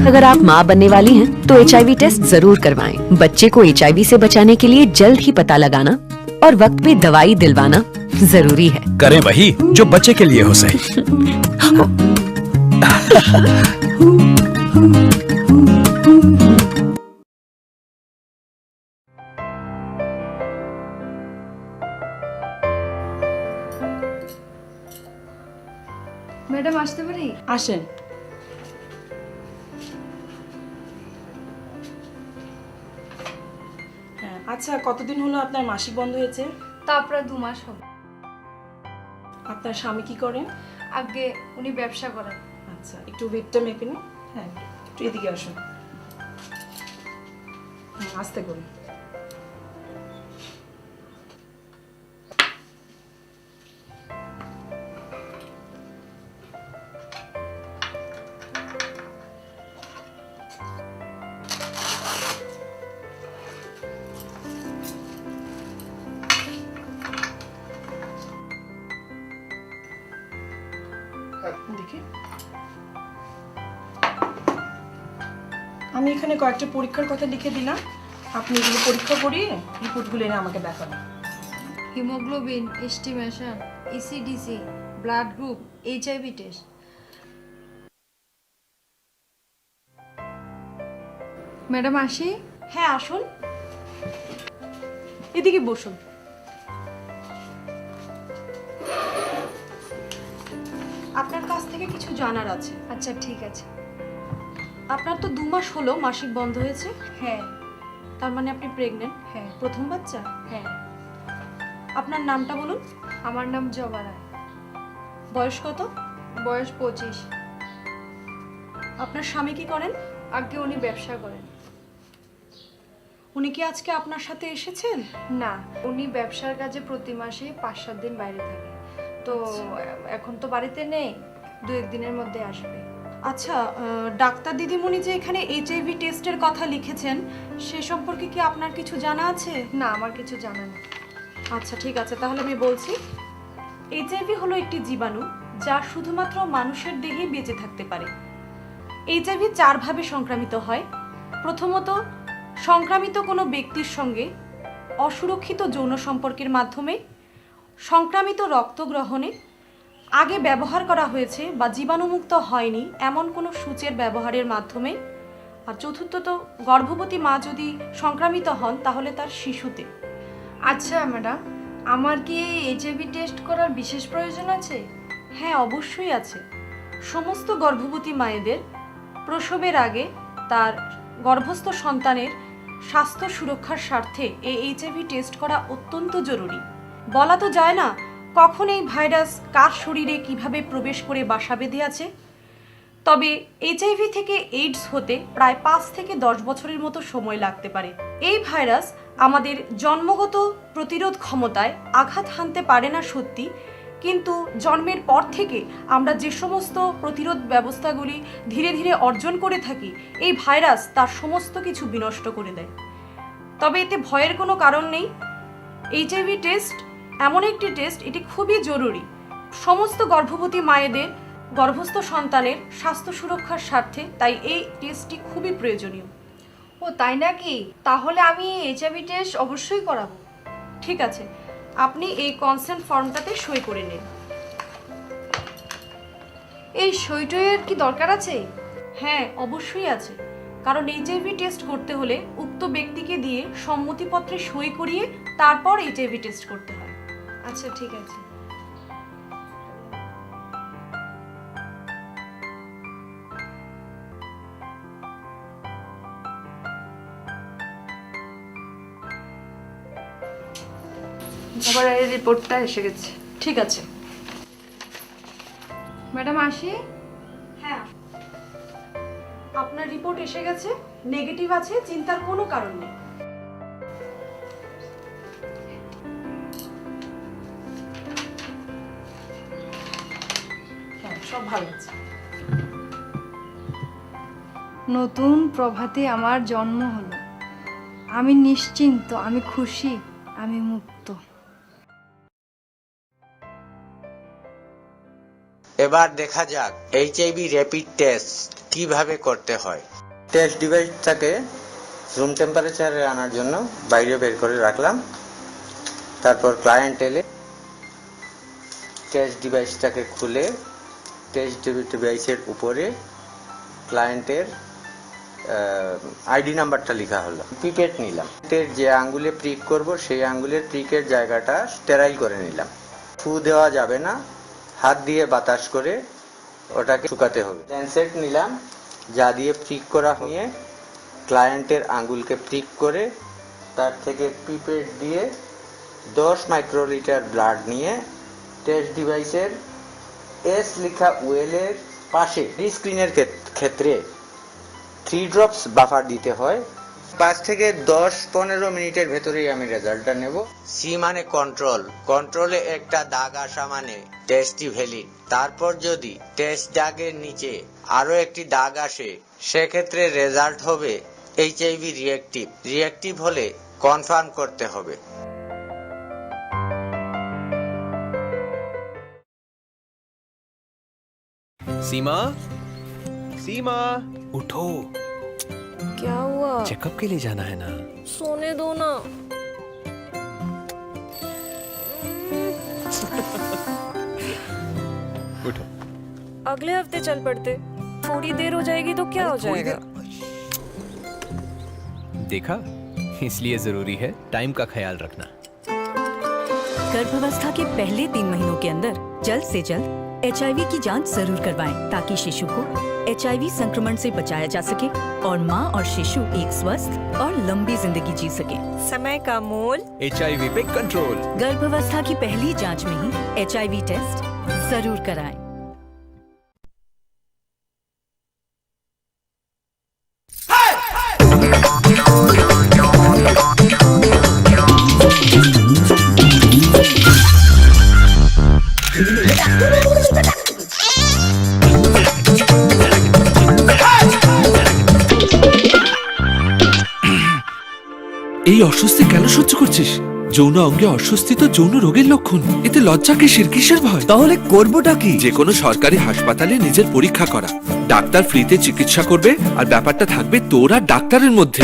अगर आप माँ बनने वाली हैं, तो एचआईवी टेस्ट जरूर करवाएं। बच्चे को एचआईवी से बचाने के लिए जल्द ही पता लगाना और वक्त पे दवाई दिलवाना जरूरी है। करें वही जो बच्चे के लिए हो सही। ম্যাডাম, আসতে পারি? আসেন। হ্যাঁ, আচ্ছা, কতদিন হলো আপনার মাসিক বন্ধ হয়েছে? তা প্রায় দু মাস হবে। আপনার স্বামী কি করেন? আগে উনি ব্যবসা করেন। আচ্ছা, একটু ওয়েটটা মেপে নিন। হ্যাঁ, একটু এদিকে আসুন। হুম, আস্তে করুন। দেখি, আমি এখানে কয়েকটা পরীক্ষার কথা লিখে দিলাম। আপনি এগুলো পরীক্ষা করিয়ে রিপোর্টগুলো এনে আমাকে দেখাবেন। Haemoglobin, estimation, ECDC, blood group, HIV test. Madam, আসি? হ্যাঁ, আসুন। এদিকে বসুন। আপনার কাছ থেকে কিছু জানার আছে। আচ্ছা, ঠিক আছে। আপনার তো দু মাস হলো মাসিক বন্ধ হয়েছে। হ্যাঁ। তার মানে আপনি প্রেগন্যান্ট? হ্যাঁ। প্রথম বাচ্চা? হ্যাঁ। আপনার নামটা বলুন। আমার নাম জবা রায়। বয়স কত? বয়স পঁচিশ। আপনার স্বামী কি করেন? আগে উনি ব্যবসা করেন। উনি কি আজকে আপনার সাথে এসেছেন? না, উনি ব্যবসার কাজে প্রতি মাসে পাঁচ সাত দিন বাইরে থাকে। তো আচ্ছা। এ-, এখন তো বাড়িতে নেই, দু এক দিনের মধ্যে আসবে। আচ্ছা, আহ, ডাক্তার দিদিমণি যে এখানে এইচআইভি টেস্টের কথা লিখেছেন, সে সম্পর্কে কি আপনার কিছু জানা আছে? না, আমার কিছু জানা নেই। আচ্ছা, ঠিক আছে, তাহলে আমি বলছি। এইচআইভি হলো একটি জীবাণু, যা শুধুমাত্র মানুষের দেহেই বেঁচে থাকতে পারে। এইচআইভি চারভাবে সংক্রামিত হয়। প্রথমত, সংক্রামিত কোনো ব্যক্তির সঙ্গে অসুরক্ষিত যৌন সম্পর্কের মাধ্যমে। সংক্রামিত রক্ত গ্রহণে। আগে ব্যবহার করা হয়েছে বা জীবাণুমুক্ত হয়নি এমন কোনো সূচের ব্যবহারের মাধ্যমে। আর চতুর্থত, গর্ভবতী মা যদি সংক্রামিত হন, তাহলে তার শিশুতে। আচ্ছা ম্যাডাম, আমার কি এই এইচআইভি টেস্ট করার বিশেষ প্রয়োজন আছে? হ্যাঁ, অবশ্যই আছে। সমস্ত গর্ভবতী মায়েদের প্রসবের আগে তার গর্ভস্থ সন্তানের স্বাস্থ্য সুরক্ষার স্বার্থে এই এইচআইভি টেস্ট করা অত্যন্ত জরুরি। বলা তো যায় না কখন এই ভাইরাস কার শরীরে কিভাবে প্রবেশ করে বাসা বেঁধে আছে। তবে এইচআইভি থেকে এইডস হতে প্রায় পাঁচ থেকে দশ বছরের মতো সময় লাগতে পারে। এই ভাইরাস আমাদের জন্মগত প্রতিরোধ ক্ষমতায় আঘাত হানতে পারে না সত্যি, কিন্তু জন্মের পর থেকে আমরা যে সমস্ত প্রতিরোধ ব্যবস্থাগুলি ধীরে ধীরে অর্জন করে থাকি, এই ভাইরাস তার সমস্ত কিছু বিনষ্ট করে দেয়। তবে এতে ভয়ের কোনো কারণ নেই। এইচআইভি টেস্ট এমন একটি টেস্ট, এটি খুবই জরুরি সমস্ত গর্ভবতী মায়েদের গর্ভস্থ সন্তানের স্বাস্থ্য সুরক্ষার স্বার্থে, তাই এই টেস্টটি খুবই প্রয়োজনীয়। ও তাই নাকি? তাহলে আমি এইচআইভি টেস্ট অবশ্যই করাবো। ঠিক আছে, আপনি এই কনসেন্ট ফর্মটাতে সই করে নিন। এই সই টইয়ের কি দরকার আছে? হ্যাঁ, অবশ্যই আছে, কারণ এইচআইভি টেস্ট করতে হলে উক্ত ব্যক্তিকে দিয়ে সম্মতিপত্রে সই করিয়ে তারপর এইচআইভি টেস্ট করতে হয়। আচ্ছা, ঠিক আছে। আবার এই রিপোর্টটা এসে গেছে। ঠিক আছে। ম্যাডাম, আসি? হ্যাঁ। আপনার রিপোর্ট এসে গেছে, নেগেটিভ আছে, চিন্তার কোনো কারণ নেই। হ্যাঁ, সব ভালো আছে। নতুন প্রভাতে আমার জন্ম হলো। আমি নিশ্চিন্ত, আমি খুশি, আমি মুক্ত। এবার দেখা যাক এইচআইভি র‍্যাপিড টেস্ট কিভাবে করতে হয়। টেস্ট ডিভাইসটাকে রুম টেম্পারেচারে আনার জন্য বাইরে বের করে রাখলাম। তারপর ক্লায়েন্ট এলে টেস্ট ডিভাইসটাকে খুলে টেস্ট ডিভাইসের উপরে ক্লায়েন্টের আইডি নাম্বারটা লেখা হলো। পিপেট নিলাম। টের যে আঙ্গুলে প্রিক করব, সেই আঙ্গুলের প্রিকের জায়গাটা স্টেরাইল করে নিলাম। ফু দেওয়া যাবে না, হাত দিয়ে বাতাস করে ওটাকে শুকাতে হবে। ল্যান্সেট নিলাম, যা দিয়ে প্রিক করা হয়ে ক্লায়েন্টের আঙ্গুলকে প্রিক করে তার থেকে পিপেট দিয়ে দশ মাইক্রোলিটার ব্লাড নিয়ে টেস্ট ডিভাইসের এস লেখা ওয়েলের পাশে ডি স্ক্রিনের ক্ষেত-, ক্ষেত্রে থ্রি ড্রপস বাফার দিতে হয়। পাঁচ থেকে দশ পনেরো মিনিটের ভেতরেই আমি রেজাল্টটা নেব। সি মানে কন্ট্রোল, কন্ট্রোলে একটা দাগ আসা মানে টেস্টটি ভ্যালিড। তারপর যদি টেস্ট দাগের নিচে আরও একটি দাগ আসে, সেক্ষেত্রে রেজাল্ট হবে এইচআইভি রিয়েক্টিভ। রিয়েক্টিভ হলে কনফার্ম করতে হবে। सीमा, सीमा, उठो। क्या हुआ? चेकअप के लिए जाना है ना? सोने दो ना। उठो। अगले हफ्ते चल पड़ते। थोड़ी देर हो जाएगी तो क्या हो जाएगा? देखा, इसलिए जरूरी है टाइम का ख्याल रखना। गर्भावस्था के पहले तीन महीनों के अंदर जल्द से जल्द एचआईवी की जांच जरूर करवाएं, ताकि शिशु को एचआईवी संक्रमण से बचाया जा सके और मां और शिशु एक स्वस्थ और लंबी जिंदगी जी सके। समय का मोल। एचआईवी पे कंट्रोल। गर्भावस्था की पहली जांच में ही एचआईवी टेस्ट जरूर कराएं। এই অস্বস্তি কেন সহ্য করছিস? যৌন অঙ্গে অস্বস্তি তো যৌন রোগের লক্ষণ। এতে লজ্জা কিসের? কিসের ভয়? তাহলে করবোটা কি? যে কোনো সরকারি হাসপাতালে নিজের পরীক্ষা করা। ডাক্তার ফ্রিতে চিকিৎসা করবে, আর ব্যাপারটা থাকবে তোর আর ডাক্তারের মধ্যে।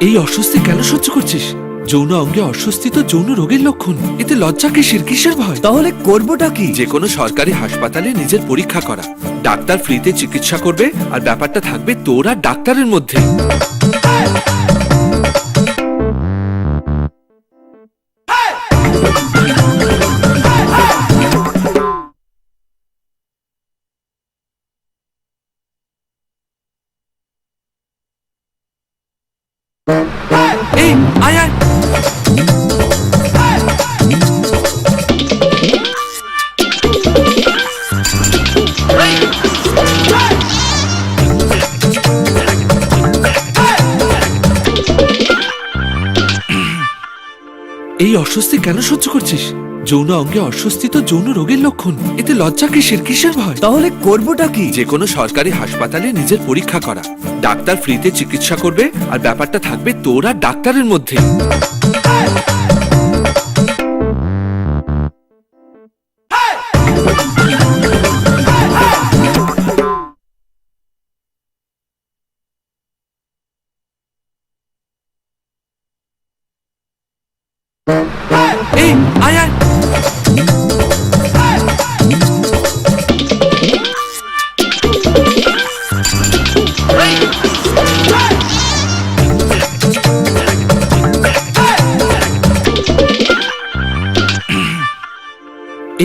এই অস্বস্তি কেন সহ্য করছিস? যৌন অঙ্গে অস্বস্তি তো যৌন রোগের লক্ষণ। এতে লজ্জা কিসের? কিসের ভয়? তাহলে করবোটা কি? যে কোনো সরকারি হাসপাতালে নিজের পরীক্ষা করা। ডাক্তার ফ্রিতে চিকিৎসা করবে, আর ব্যাপারটা থাকবে তোর আর ডাক্তারের মধ্যে। এই, আয়, আয়। এই অস্বস্তি কেন সহ্য করছিস? যৌন অঙ্গে অস্বস্তি তো যৌন রোগের লক্ষণ। এতে লজ্জা কিসের? কিসের ভয়? তাহলে করবোটা কি? যে কোনো সরকারি হাসপাতালে নিজের পরীক্ষা করা। ডাক্তার ফ্রিতে চিকিৎসা করবে, আর ব্যাপারটা থাকবে তোর আর ডাক্তারের মধ্যে। এই, আয়, আয়।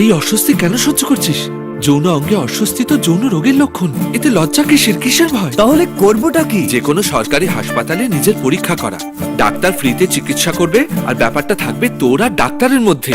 এই অস্বস্তি কেন সহ্য করছিস? যৌন অঙ্গে অস্বস্তি তো যৌন রোগের লক্ষণ। এতে লজ্জা কিসের? কিসের ভয়? তাহলে করবোটা কি? যে কোনো সরকারি হাসপাতালে নিজের পরীক্ষা করা। ডাক্তার ফ্রিতে চিকিৎসা করবে, আর ব্যাপারটা থাকবে তোর আর ডাক্তারের মধ্যে।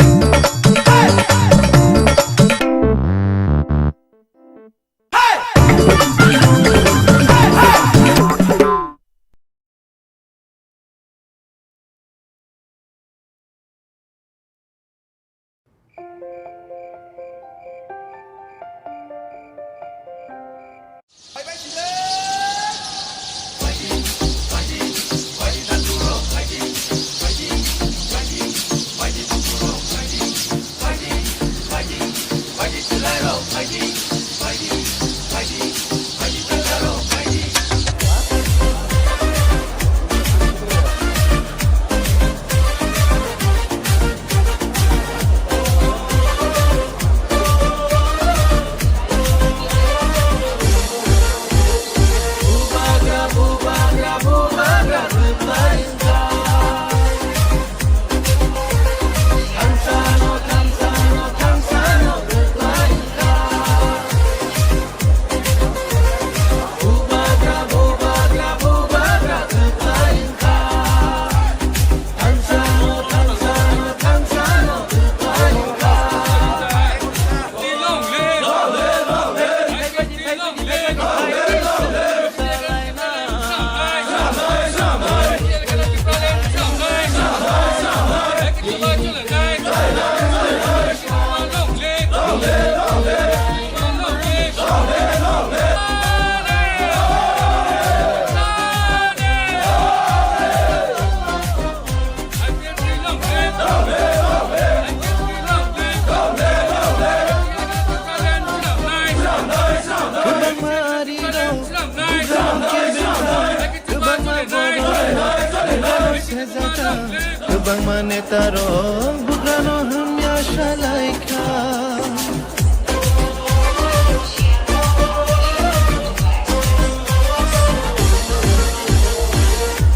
Kwbangma netarok bugrano hamya salaikha.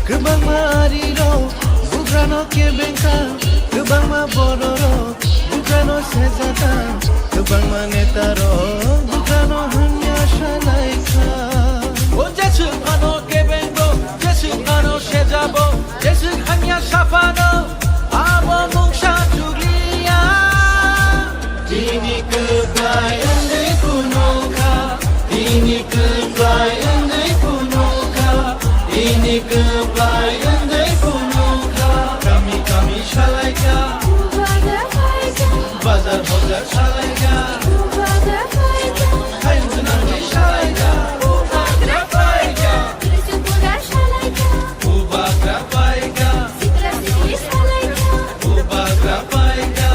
Kwbangma arirok bugrano kebengkha. Kwbangma bororok bugrano sejata. Kwbangma netarok bugrano hamya salaikha. O jeswk phano kebengbo, jeswk phano sejabo, jeswk hamya saphano abo mungsa chukliya. Tini kwplai wngwi phunukha, tini kwplai wngwi phunukha, tini kwplai wngwi phunukha. Kami kami salaikha, bazar bazar salaikha, hayung jwnangwi salaikha. Bubagra paikha, bubagra paikha, bubagra paikha.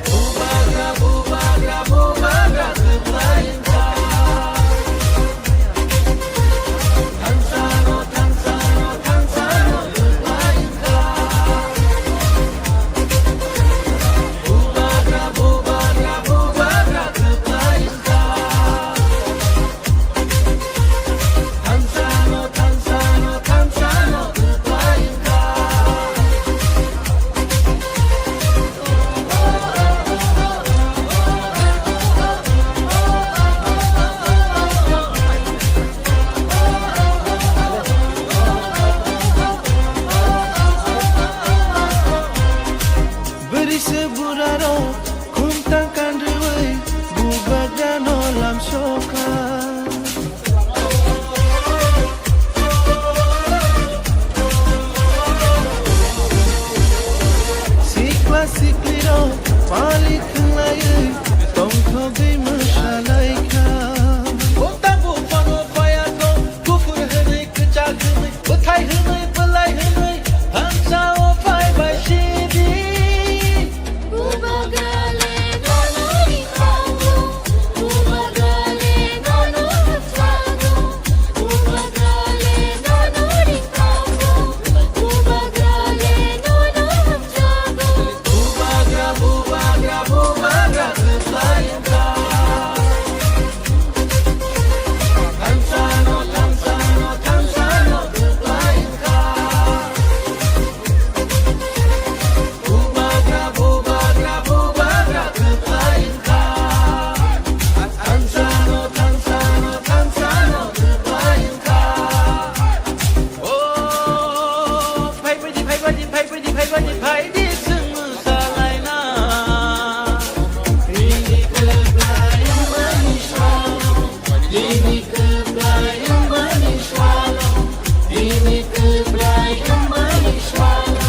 Bubagra, bubagra, bubagra kwplaikha. Bwrwi se burarok khumtang kanrwi bubagrano lamsokha. Sikla siklirok palik khwnglaiwi tongthogwi mwsalaikha. O tabuk bono phaiyakho, kuphur hwnwi, kwchak hwnwi, bwthai hwnwi, bwlai hwnwi, thansa o phai bai sidi. Bubagra, bubagra, bubagra kwplai wngkha. Thansano, thansano, thansano kwplai wngkha. O, phaibaidi, phaibaidi, phaibaidi, phaibaidi, phaidi chwng mwsalaina. Bini kwplai wngmani salo. Bini kwplai wngmani salo, bini kwplai wngmani salo.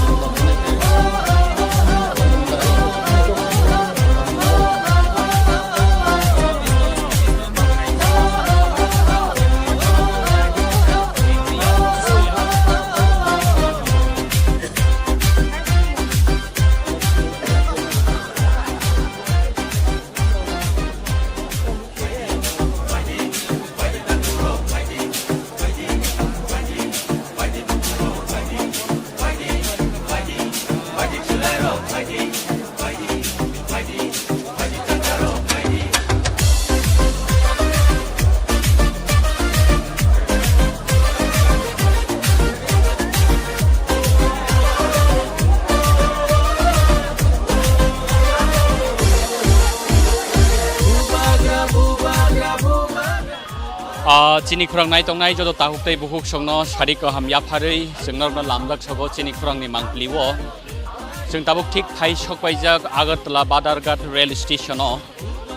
Ah, chini khorang nai tongnai joto takhuk tei bukhuk songno sari kaham yapharwi chwng norokno lamjak sogo chini khorangni mangpili o. Chwng tabuk thik phai sokpaijak Agartala Badharghat rail station o.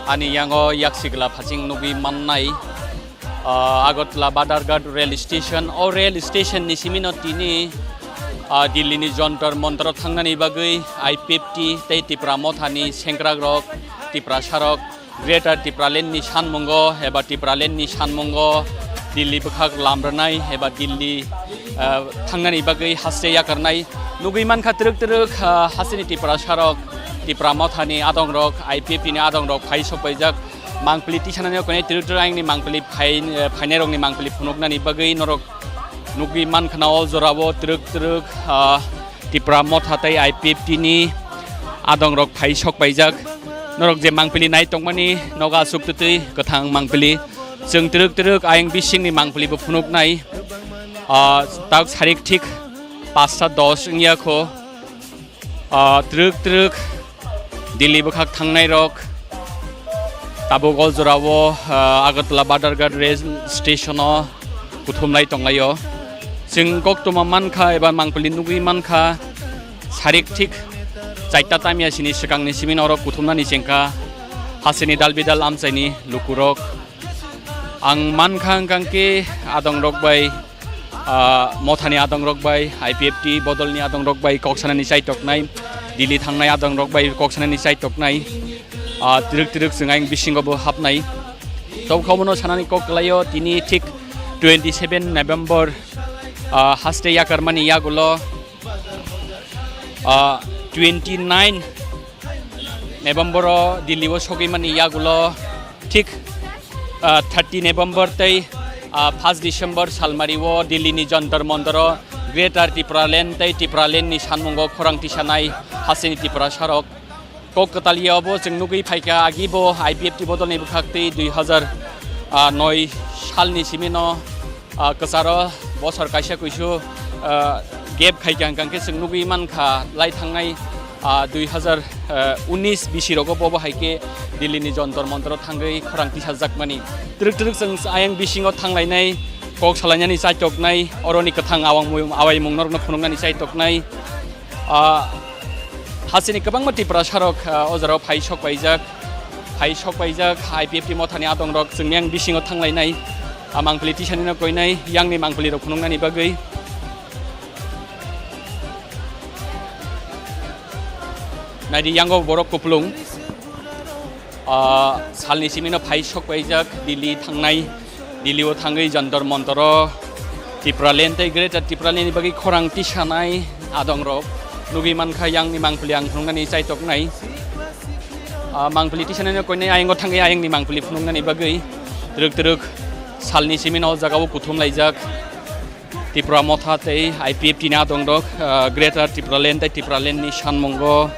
Ani yango yaksigla phaching nugwi mannai, ah, Agartala Badharghat rail station. O rail station ni simino tini, ah, Delhi ni Jantar Mantar o thangnani bagwi I P F T tei Tipra Motha ni sengkrak rok, Tiprasa rok, Greater Tipraland ni sanmungo eba Tipraland ni sanmungo Delhi bwkhak lamrwnai eba Delhi, ah, thangnani bagwi haste yakarnai nugwi mankha twrwk twrwk, ah, hasteni Tiprasa rok, Tipra Motha ni adong rok, I P F T ni adong rok phai sokpaijak. Mangpili tisanani koinai twrwk twrwk ayangni mangpili phai-, eh, phainairokni mangpili phunuknani bagwi norok nugwi mankha na o jorao twrwk twrwk, ah, Tipra Motha tei I P F T ni adongrok phai sok paijak. Norok je mangpili nai tongmani nogo aswk twtwi kwthang mangpili. Chwng twrwk twrwk ayang bisingni mangpili bo phunuknai. Ah, tak sarik thik pasta dos wngya kho. Ah, twrwk twrwk Delhi bwkhak thangnai rok tabuk o jorao, ah, Agartala Badharghat rail station o kuthumlai tonglaio. Chwng koktwma mankha eba mangpili nugwi mankha, sarik thik chaita tamya sini swkangni simi norok kuthumnani chengkha hasteni dal bidal amchaini lukurok. Ang mankha hwnkha khe adongrok bai, ah, Mothani adongrok bai, I P F T bodolni adongrok bai kok sanani chaitoknai, Delhi thangnai adongrok bai kok sanani chaitoknai, ah, twrwk twrwk chwng ayang bisingo bo hapnai. Tobokhe omono sanani kok kwlaio, tini thik twenty seven November, ah, haste yakarmani yagulo, ah, twenty nine November o Delhi o sogwi mani yagulo thik, ah, thirty November tei, ah, first December salmari o Delhi ni Jantar Mantar o Greater Tipraland tei Tipraland ni sanmungo khorang tisanai hasteni Tiprasa rok kok kwtal ya obo chwng nugwi phaikha. Agi bo I P F T bodol ni bwkhak tei dui hazar noi salni simi no ah, kwcharo bosor kaisa kuisu, ah, gap khaikha hwnkha khe chwng nugwi mankha lai thangnai, ah, dui hazar unis bisi rogo bobo hai khe Delhi ni Jantar Mantar o thangwi khorang tisajakmani. Twrwk twrwk chwng ayang bisingo thanglainai, kok salainani chaitoknai, oroni kwthang awangmung-, awaimung norokno phunuknani chaitoknai. Ah, hasteni kwbangma Tiprasa rok, ah, o jorao phai sok paijak, phai sok paijak, I P F T Mothani adongrok chwngni yang bisingo thanglainai, ah, mangpili tisanino koinai, yangni mangpili rok phunuknani bagwi. Naidi yango borok kupulung. Ah, salni simino phai sok paijak Delhi thangnai, Delhi o thangwi Jantar Mantar o Tipraland tei Greater Tipraland ni bagwi khorang tisanai adongrok nugwi mankha, yangni mangpili ang phunuknani chaitoknai. Ah, mangpili tisanai no koinai ayang o thangwi ayangni mangpili phunuknani bagwi twrwk twrwk salni simino o jaga o kuthum laijak. Tipra Motha tei I P F T ni adongrok, ah, Greater Tipraland tei Tipraland ni sanmungo,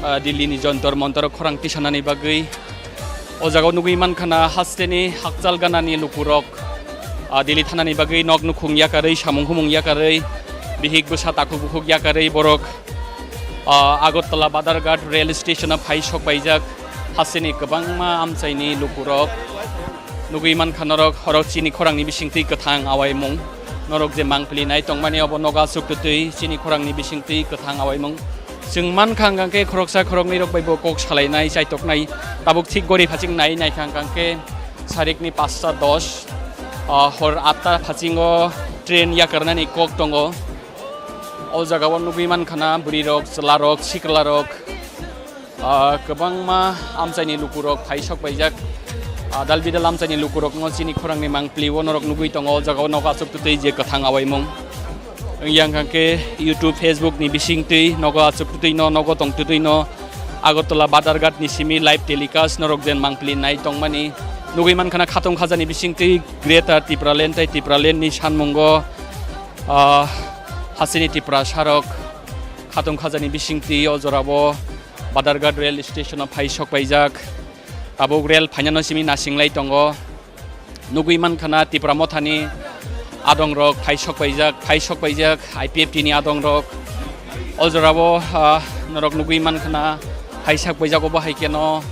ah, Delhi ni Jantar Mantar o khorang tisanani bagwi. O jaga o nugwi mankha na hasteni hakchal ganani lukurok, ah, Delhi thanani bagwi nok nukhung yakarwi, samung humung yakarwi, bihik bwsa takhuk bukhuk yakarwi borok, ah, Agartala Badharghat rail station o phai sok paijak hasteni kwbangma amchaini lukurok. Nugwi mankha norok, horok chini khorangni bisingtwi kwthang awaimung. Norok je mangpili nai tongmani obo nogo aswk twtwi chini khorangni bisingtwi kwthang awaimung. Chwng mankha hwnkha khe khoroksa khoroknwi rok bai bo kok salainai, chaitoknai. Tabuk thik gori phaching nai naikha hwnkha khe sarikni pasta dos, ah, hor atta phasingo train yakarnani kok tongo. O jaga o nugwi mankha na bwrwi rok, chwla rok, sikla rok. Ah, kwbangma amchaini lukurok phai sok paijak. Ah, dal bidal amchaini lukurokno chini khorangni mangpili o norok nugwi tongo, o jaga o nogo aswk twtwi je kwthang awaimung. Wngya hwnkha khe YouTube, Facebook ni bisingtwi nogo aswk twtwi no, nogo tong twtwi no Agartala Badharghat ni simi live telecast norok jen mangpili nai tongmani nugwi mankha na khatung khajani bisingtwi Greater Tipraland tei Tipraland ni sanmungo, ah, hasteni Tiprasa rok khatung khajani bisingtwi o jorao Badharghat rail station o phai sok paijak. Tabuk rail phainano simi nasinglai tongo. Nugwi mankha na Tipra Mothani adongrok phai sok paijak, phai sok paijak I P F T ni adongrok. O jorao, ah, norok nugwi mankha na phai sok paijak obo hai kheno,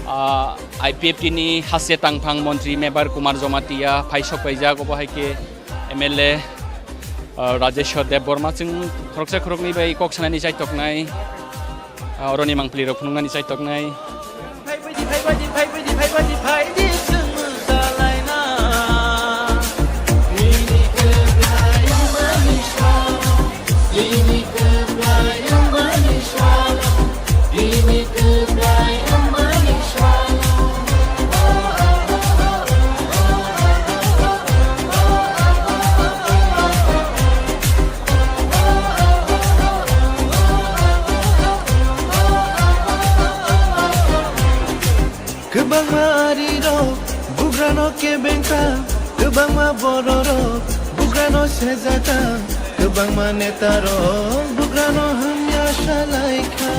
ah, I P F T ni haste tangphang montri Mebar Kumar Jamatia phai sok paijak obo hai khe M L A, ah, Rajeshwar Debbarma chwng khoroksa khoroknwi bai kok sanani chaitoknai, ah, oroni mangpili rok phunuknani chaitoknai. Kwbangma arirok bugrano kebengkha, kwbangma bororok bugrano sejaka, kwbangma netarok bugrano hamya salaikha.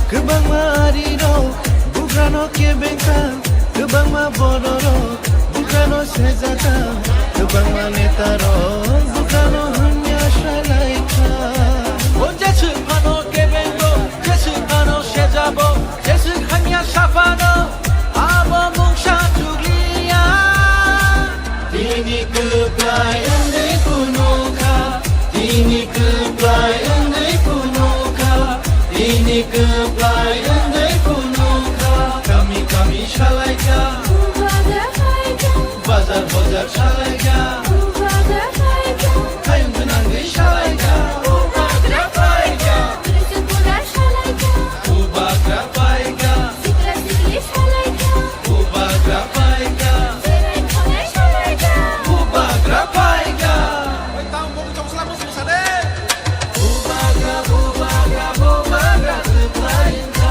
Kwbangma arirok bugrano kebengkha, kwbangma bororok bugrano sejaka, kwbangma netarok bugrano hamya salaikha. O jeswk phano kebengo, jeswk phano sejabo, jeswk hamya saphano, abo mungsa chukliya. Tini kwplai wngwi phunukha, tini kwplai wngwi phunukha, tini kwplai wngwi phunukha. Kami kami salaikha, bazar bazar salaikha, hayung gwnangwi salaikha. Bubagra paikha. Bubagra paikha. Sikla sikli salaikha. Bubagra paikha. Sirai thonai salaikha. Bubagra paikha. Bubagra, bubagra, bubagra, bubagra.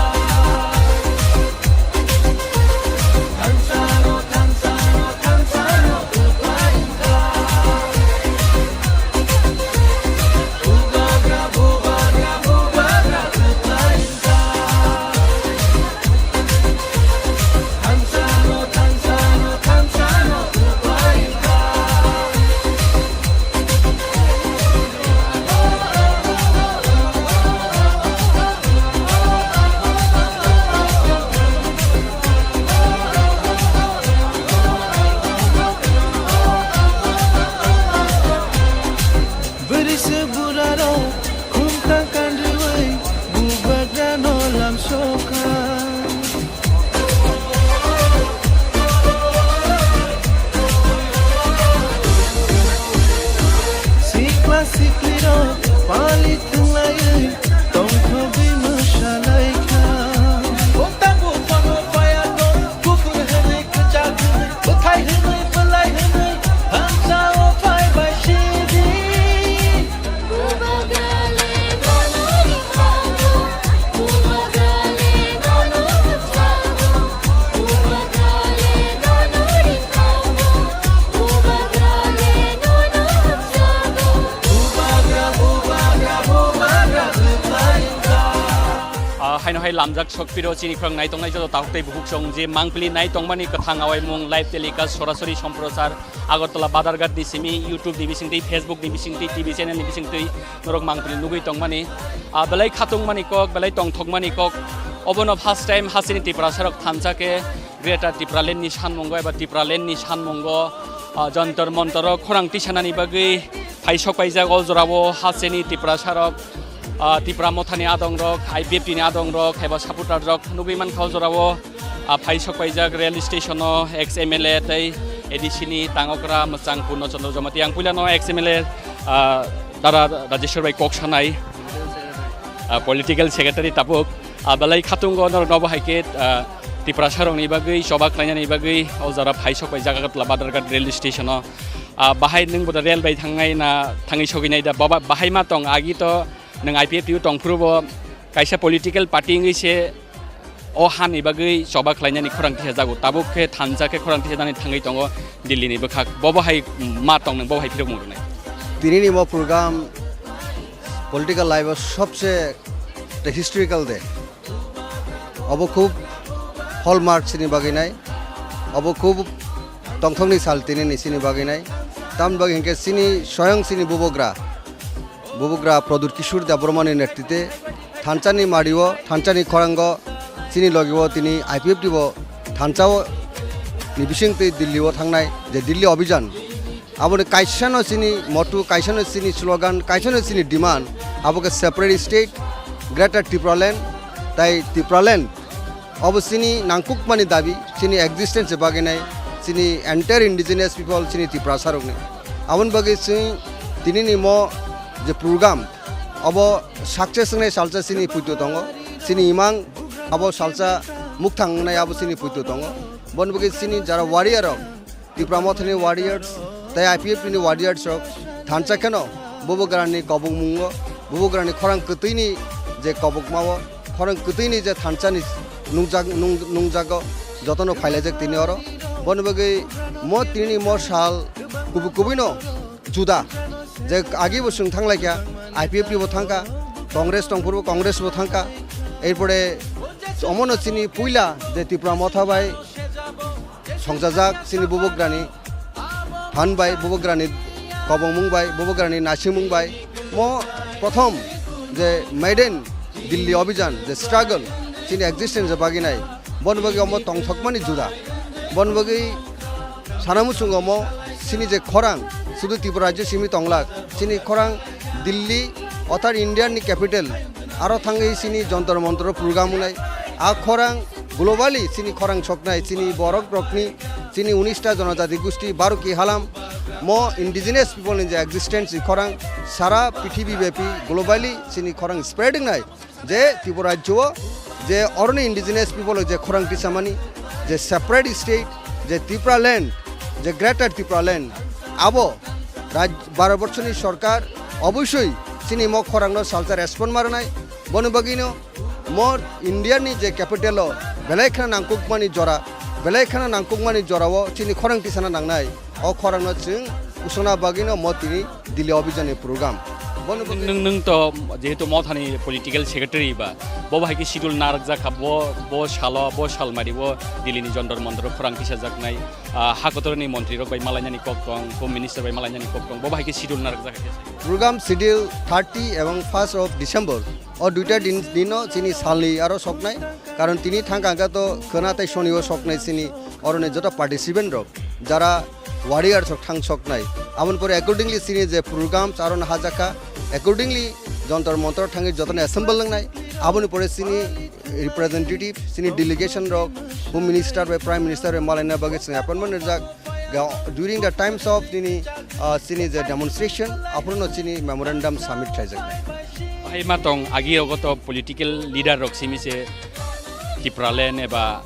Bwrwi se burarok khumta kanrwi bubagrano lamsokha. Sikla siklirok pali thwnglaiwi tongthogwi mwsalaikha. Bukta buphano paya tong, buphur hwnwi kwchak hwnwi, bwthai hwnwi bwlai hwnwi, hamsa o phai bai sidi. Ah, haino hai lamjak sokpiro chini khorang naitongnai joto takhuk tei bukhuk song je mangpili naitongmani kwthang awaimung live telecast sorasori somprosar Agartala Badharghat ni simi YouTube ni bisingtwi, Facebook ni bisingtwi, T V channel ni bisingtwi norok mangpili nugwi tongmani. Ah, belai khatungmani kok, belai tongthokmani kok. Obono first time hasteni Tiprasarok thansa khe Greater Tipraland ni sanmungo eba Tipraland ni sanmungo, ah, Jantar Mantar o khorang tisanani bagwi phai sokpaijak o jorao hasteni Tiprasarok, ah, Tipra Mothani adongrok, I P F T ni adongrok, haiba supporter rok nugwi mankha o jorao, ah, phai sokpaijak rail station o ex M L A tei A D C ni tangokra mwchang Purno Chandra Jamatia. Ang puilano ex M L A, ah, Dara Rajeshwar bai kok sanai, ah, political secretary tabuk. Ah, belai khatungo norokno bo hai khe, ah, Tiprasarokni bagwi, choba khlainani bagwi o jora phai sokpaijak Agartala Badharghat rail station o. Ah, bahai nwng bo da rail bai thangnai na thangwi sogwi nai da? Baba, bahai ma tong, agi to nwng I P F T o tong phuru bo kaisa political party wngwi se o hani bagwi choba khlainani khorang tisajago. Tabuk khe thansa khe khorang tisanani thangwi tongo Delhi ni bwkhak. Bobo hai ma tong nwng, bobo hai phirok mung rwnai. Tini ni mo program political life o sobse historical day. Obo khub hallmark chini bagwi nai. Obo khub tongthokni sal tini ni chini bagwi nai. Tamni bagwi hinkhe chini soyang chini bubagra, bubagra Pradyut Kishore Debbarma ni netrite thansa ni mario, thansa ni khorango chini logi o tini I P F T bo thansa o ni bising twi Delhi o thangnai je Delhi Abhijan. Aboni kaisano chini motto, kaisano chini slogan, kaisano chini demand, abo khe separate state, Greater Tipraland, tai Tipraland. Obo chini nangkukmani dabi, chini existence bagwi nai, chini entire indigenous people, chini Tiprasarokni. Aboni bagwi chini tinini mo je program, obo success wngnai salsa chini puito tongo, chini imang abo salsa mukthang wngnai abo chini puito tongo. Boni bagwi chini jara warrior rok, Tipra Mothani warriors tei I P F T ni warriors rok thansa kheno Bubagrani kobongmungo, bubagrani khorang kwtwini je kobokmao, khorang kwtwini je thansani nungjak-, nung-, nungjago, jotono phailaijak tini oro. Boni bagwi mo tini mo sal kubu kubuino juda. Je agi bo chwng thanglaikha, I P F T bo thangkha, Congress tongphuru Congress bo thangkha. Erpore omono chini puila je Tipra Motha bai songchajak chini bubagrani phan bai, bubagrani kobongmung bai, bubagrani naisingmung bai. Mo prothom je maiden Delhi Abhijan je struggle chini existence baginai, boni bagwi omo tongthokmani juda. Boni bagwi sana muchungo omo chini je khorang sudu Tripura rajyo simi tonglak, chini khorang Delhi othar India ni capital aro thangwi chini Jantar Mantar program wngnai. A khorang globally chini khorang soknai, chini borok rokni, chini unista jonojati gusti Baruki halam mo indigenous people ni je existence ni khorang sara prithibi byapi globally chini khorang spread wngnai. Je Tripura rajyo o je oroni indigenous people je khorang tisamani, je separate state, je Tripura land, je greater Tripura land, abo raj-, Bharat borshoni sorkar obosoi chini mo khorangno salsa respond marnai. Boni bagwino mo India ni je capital o belai kheno nangkukmani jora, belai kheno nangkukmani jorao chini khorang tisana nangnai. O khorangno chwng usona bagwino mo tini Delhi Abhijan ni program. Bono Nwng, nwng, nwng to jehetu Mothani political secretary ba, bo bahai khe schedule narwkjak kha, bo, bo salo, bo salmari bo Delhi ni Jantar Mantar o khorang tisajaknai, ah, ha kotorni montri rok bai malainani kok tong, home minister bai malainani kok tong, bo bahai khe schedule narwkjak kha. Program schedule thirty ebong first of December, o duita din, dino chini salni aro soknai, karon tini thangka hwnkha to khwna tei soni o soknai chini oroni joto participant rok, jara warriors rok thang soknai. Aboni pore accordingly chini je programs aro no hajakha, accordingly Jantar Mantar thangwi jotono assemble wngnai. Aboni pore chini representative, chini delegation rok, Home Minister bai Prime Minister bai malaina bagwi chwng appointment rijak. Ga-, during the times of chini, ah, chini je demonstration, aphuru no chini memorandum submit khlaijaknai. Hai ma tong agi rogo to political leader rok simi se Tipraland eba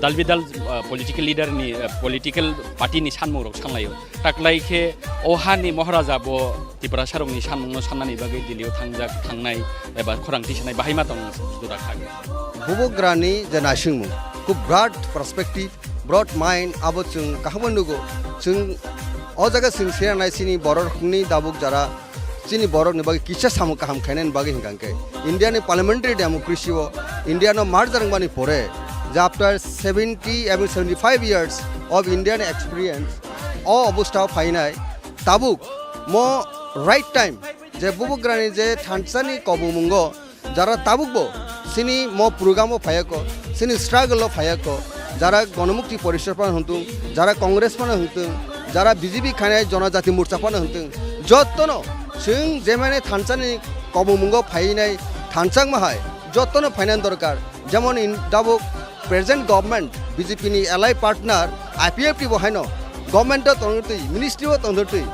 dal bidal, ah, political leader ni, ah, political party ni sanmung rok sanglai o. Taklai khe o hani Maharaja bo Tiprasa rok ni sanmung no sannani bagwi Delhi o thangjak, thangnai eba khorang tisanai bahai ma tong jora kha. Bubagrani je naisingmung, khub broad perspective, broad mind abo chwng kaham nugo. Chwng o jaga chwng se nai chini borok ni dabuk jara chini borok ni bagwi kisa samung kaham khainani bagwi hwnkha hwnkhe India ni parliamentary democracy o India no merger wngmani pore je after seventy ebong seventy five years of Indian experience o obostha o phainai tabuk mo right time je bubagrani je thansani kobongmungo jara tabukbo chini mo program o phaiya kho, chini struggle o phaiya kho, jara Ganamukti Porishad phano hwntung, jara Congress phano hwntung, jara B J P khainai Jonojati Morcha phano hwntung, jottono chwng jemani thansani kobongmungo phainai thanchakma hai jottono phainani dorkar. Jemon in dabuk present government B J P ni ally partner I P F T bo haino government o tongtwi, ministry o tongtwi,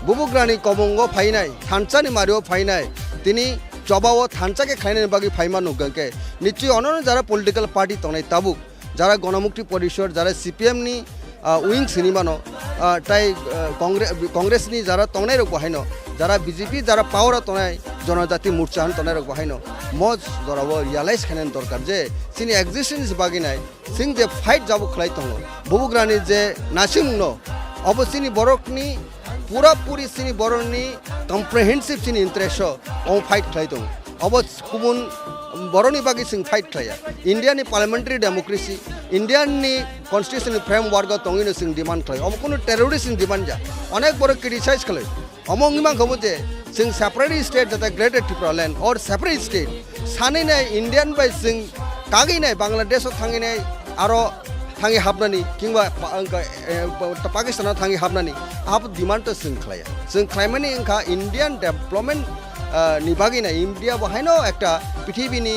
bubagrani kobongo phainai, thansa ni mario phainai, tini choba o thansa khe khlainani bagwi phaima nukgwng khe, nichwi onono jara political party tongnai tabuk, jara Ganamukti Porishad, jara C P M ni, ah, wing sini mano, ah, tai, ah, Congre-, Congress ni jara tongnai rok bo haino, jara B J P, jara power o tongnai, Jonojati Morcha hwn tongnai rok bo haino, mo jora o realize khainani dorkar je chini existence bagwi nai, chwng je fight jabo khlai tongo, bubagrani je naisingmung no, obo chini borok ni pura puri chini borok ni comprehensive chini interest o omo fight khlai tongo. Obo kubun borok ni bagwi chwng fight khlaiya. India ni parliamentary democracy, India ni constitution ni framework o tongwi no chwng demand khlai. Omo kunu terrorist ni demand ya. Onek borok criticize khlai. Omo wngwi mankha bo je chwng separate state jata Greater Tipraland or separate state sanwi nai Indian bai chwng kagwi nai Bangladesh o thangwi nai aro thangwi hapnani kingba pa-, wngkha, eh, pa-, Pakistan o thangwi hapnani abo demand to chwng khlaiya. Chwng khlaimani wngkha Indian development, ah, ni bagwi nai India bo haino ekta prithibi ni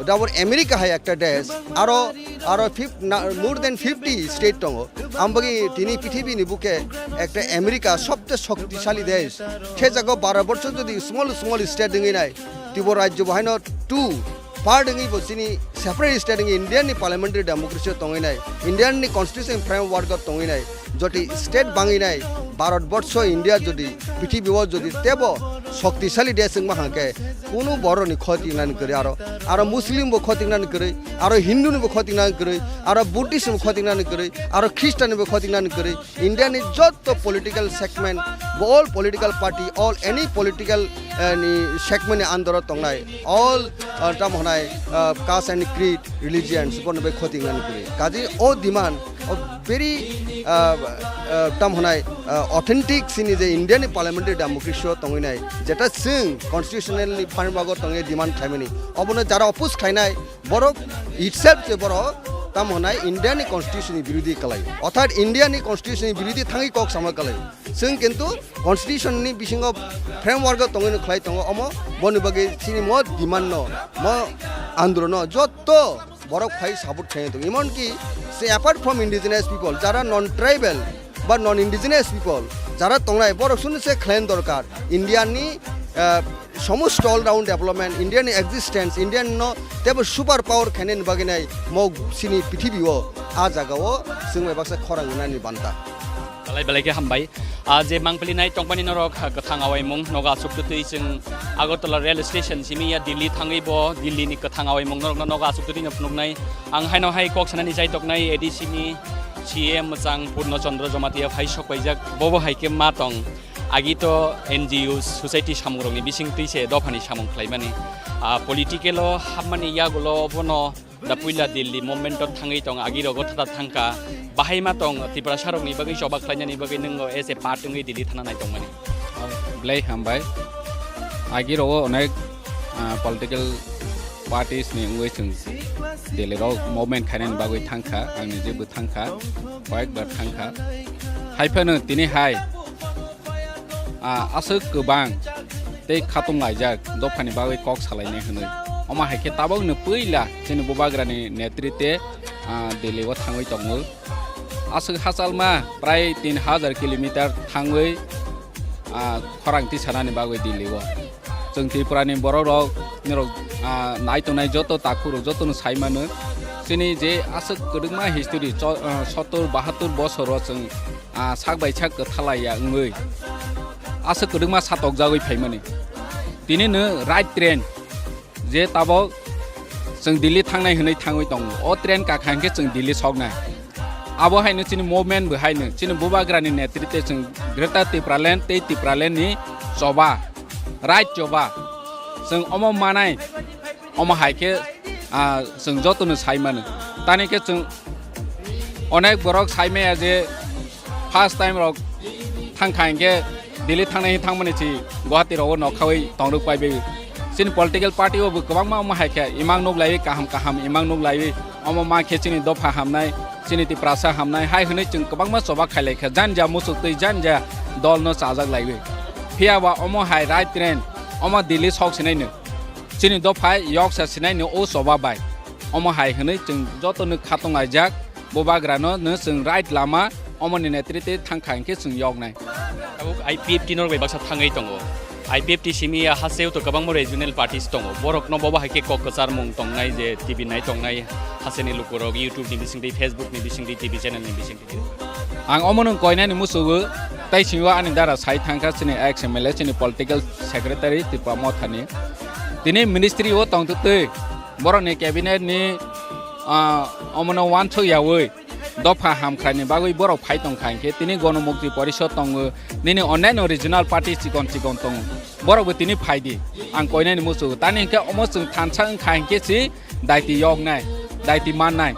dabur America hai ekta desh aro, aro fif-, na-, more than fifty state tongo. Ambagwi tini prithibi ni buke ekta America sobte shoktisali desh. Khe jago Bharat borsho jodi small small state wngwi nai, Tripura rajyo bo haino two part wngwi bo chini separate state wngwi Indian ni parliamentary democracy o tongwi nai, Indian ni constitution framework o tongwi nai. jodi state bangwi nai Bharat borsho India jodi prithibi o jodi tebo shoktisali desh wngma hangkhe kunu borok ni khoti nani kwrwi aro, aro Muslim bo khoti nani kwrwi, aro Hindu ni bo khoti nani kwrwi, aro Buddhist ni bo khoti nani kwrwi, aro Christian ni bo khoti nani kwrwi, India ni jotto political segment, all political party, all any political, eh, ni segment ni under o tongnai, all, eh, tamo hwnai, eh, caste and creed, religions, bono bai khoti wngna nukli. Kaji o demand, o very, eh, eh, tamo hwnai, eh, authentic sini je India ni parliamentary democracy o tongwi nai, jeta chwng constitutional ni framework o tongwi demand khlaimani, obono jara oppose khlainai, borok itself je borok tamo hwnai India ni constitution ni birodhi kalai. Orthat India ni constitution ni birodhi thangwi kok sama kalai. Chwng kintu constitution ni bisingo framework o tongwi no khlai tongo omo boni bagwi chini mo demand no, mo andolon no jotto borok phai support khlai tongo. Emon ki se apart from indigenous people, jara non tribal, ba non indigenous people jara tongnai borok sunu se khlaina dorkar. India ni, eh, somosto all round development, India ni existence, India no tebo super power khainani bagwi nai mo sini prithibi o a jaga o chwng bai baksa khorang nani banta. Belai belai khe hambai. Ah, je mangpili nai tongmani norok, ah, kwthang awaimung nogo aswk twtwi chwng Agartala rail station simi ya Delhi thangwi bo Delhi ni kwthang awaimung norok no nogo aswk twtwi no phunuknai. Ang haino hai kok sanani chai toknai A D C ni C M mwchang Purno Chandra Jamatia phai sok paijak, bobo hai khe ma tong. Agi to N G O society samung rokni bising twi se dophani samung khlaimani. Ah, political o hapmani yagulo bono da puila Delhi movement o thangwi tong, agi rogo thata thangkha. Bahai ma tong Tiprasa rokni bagwi choba khlainani bagwi nwngo as a part wngwi Delhi thana nai tongmani. Belai hambai. Agi rogo onek, ah, political parties ni wngwi chwng Delhi rok movement khainani bagwi thangkha, ang nijebo thangkha, koyekbar thangkha. Haiphano tini hai, ah, aswk kwbang tei khatung laijak dophani bagwi kok salainai hwnwi. Omo hai khe tabokno puila chini Bubagrani netrite, ah, Delhi o thangwi tongo. Aswk hachalma prai tin hajar kilometer thangwi, ah, khorang tisanani bagwi Delhi o. Chwng Tripura ni borok rok, norok, ah, nai tongnai joto takhuk rok joto no sai mano. Chini je aswk kwrwngma history, cho-, ah, sottor bahattor bosor o chwng, ah, sak bai sak kwthalai ya wngwi aswk kwrwngma satokjagwi phaimani. Tini no right train, je tabok chwng Delhi thangnai hwnwi thangwi tongo. O train kakha hwnkhe chwng Delhi soknai. Abo haino chini movement bo haino chini Bubagrani netrite chwng Greater Tipraland tei Tipraland ni choba, right choba. Chwng omo manai, omo hai khe, ah, chwng jotono sai mano. Tani khe chwng onek borok sai maya je first time rok thangkha hinkhe Delhi thangnai thangmani si Guwahati rogo nokhawi tongrok paibai. Chini political party o bo kwbangma omo hai khe imang nuklaiwi kaham kaham imang nuklaiwi omo ma khe chini dopha hamnai, chini Tiprasa hamnai hai hwnwi chwng kwbangma choba khailai kha janja muchuk twi janja dol no chajak laiwi. Phiya ba omo hai right train omo Delhi sok sinai no. Chini dopha yoksa sinai no o choba bai. Omo hai hwnwi chwng joto no khatong laijak. Bubagrano no chwng right lama, omoni netrite thangkha hinkhe chwng yoknai. Tabuk I P F T norok bai baksa thangwi tongo. I P F T simi ya hasteo to kwbangma regional parties tongo. Borokno bobo hai khe kok kwcharmung tongnai je T V nai tongnai, hasteni lukurok YouTube ni bisingtwi, Facebook ni bisingtwi, T V channel ni bisingtwi. Ang omono koinani musugo, tei singo ani dara sai thangkha chini ex M L A, chini political secretary Tipra Mothani. Tini ministry o tongtwtwi borokni cabinet ni, ah, omono uansuk yaui. Dopha hamkrai ni bagwi borok phai tong kha hinkhe tini Gonomukti Porishod tongo, nini onnaino regional party chikon chikon tongo, borok bo tini phai di, ang koinani muchungo. Tani hinkhe omo chwng thansa wng kha hinkhe si daiti yoknai, daiti mannai.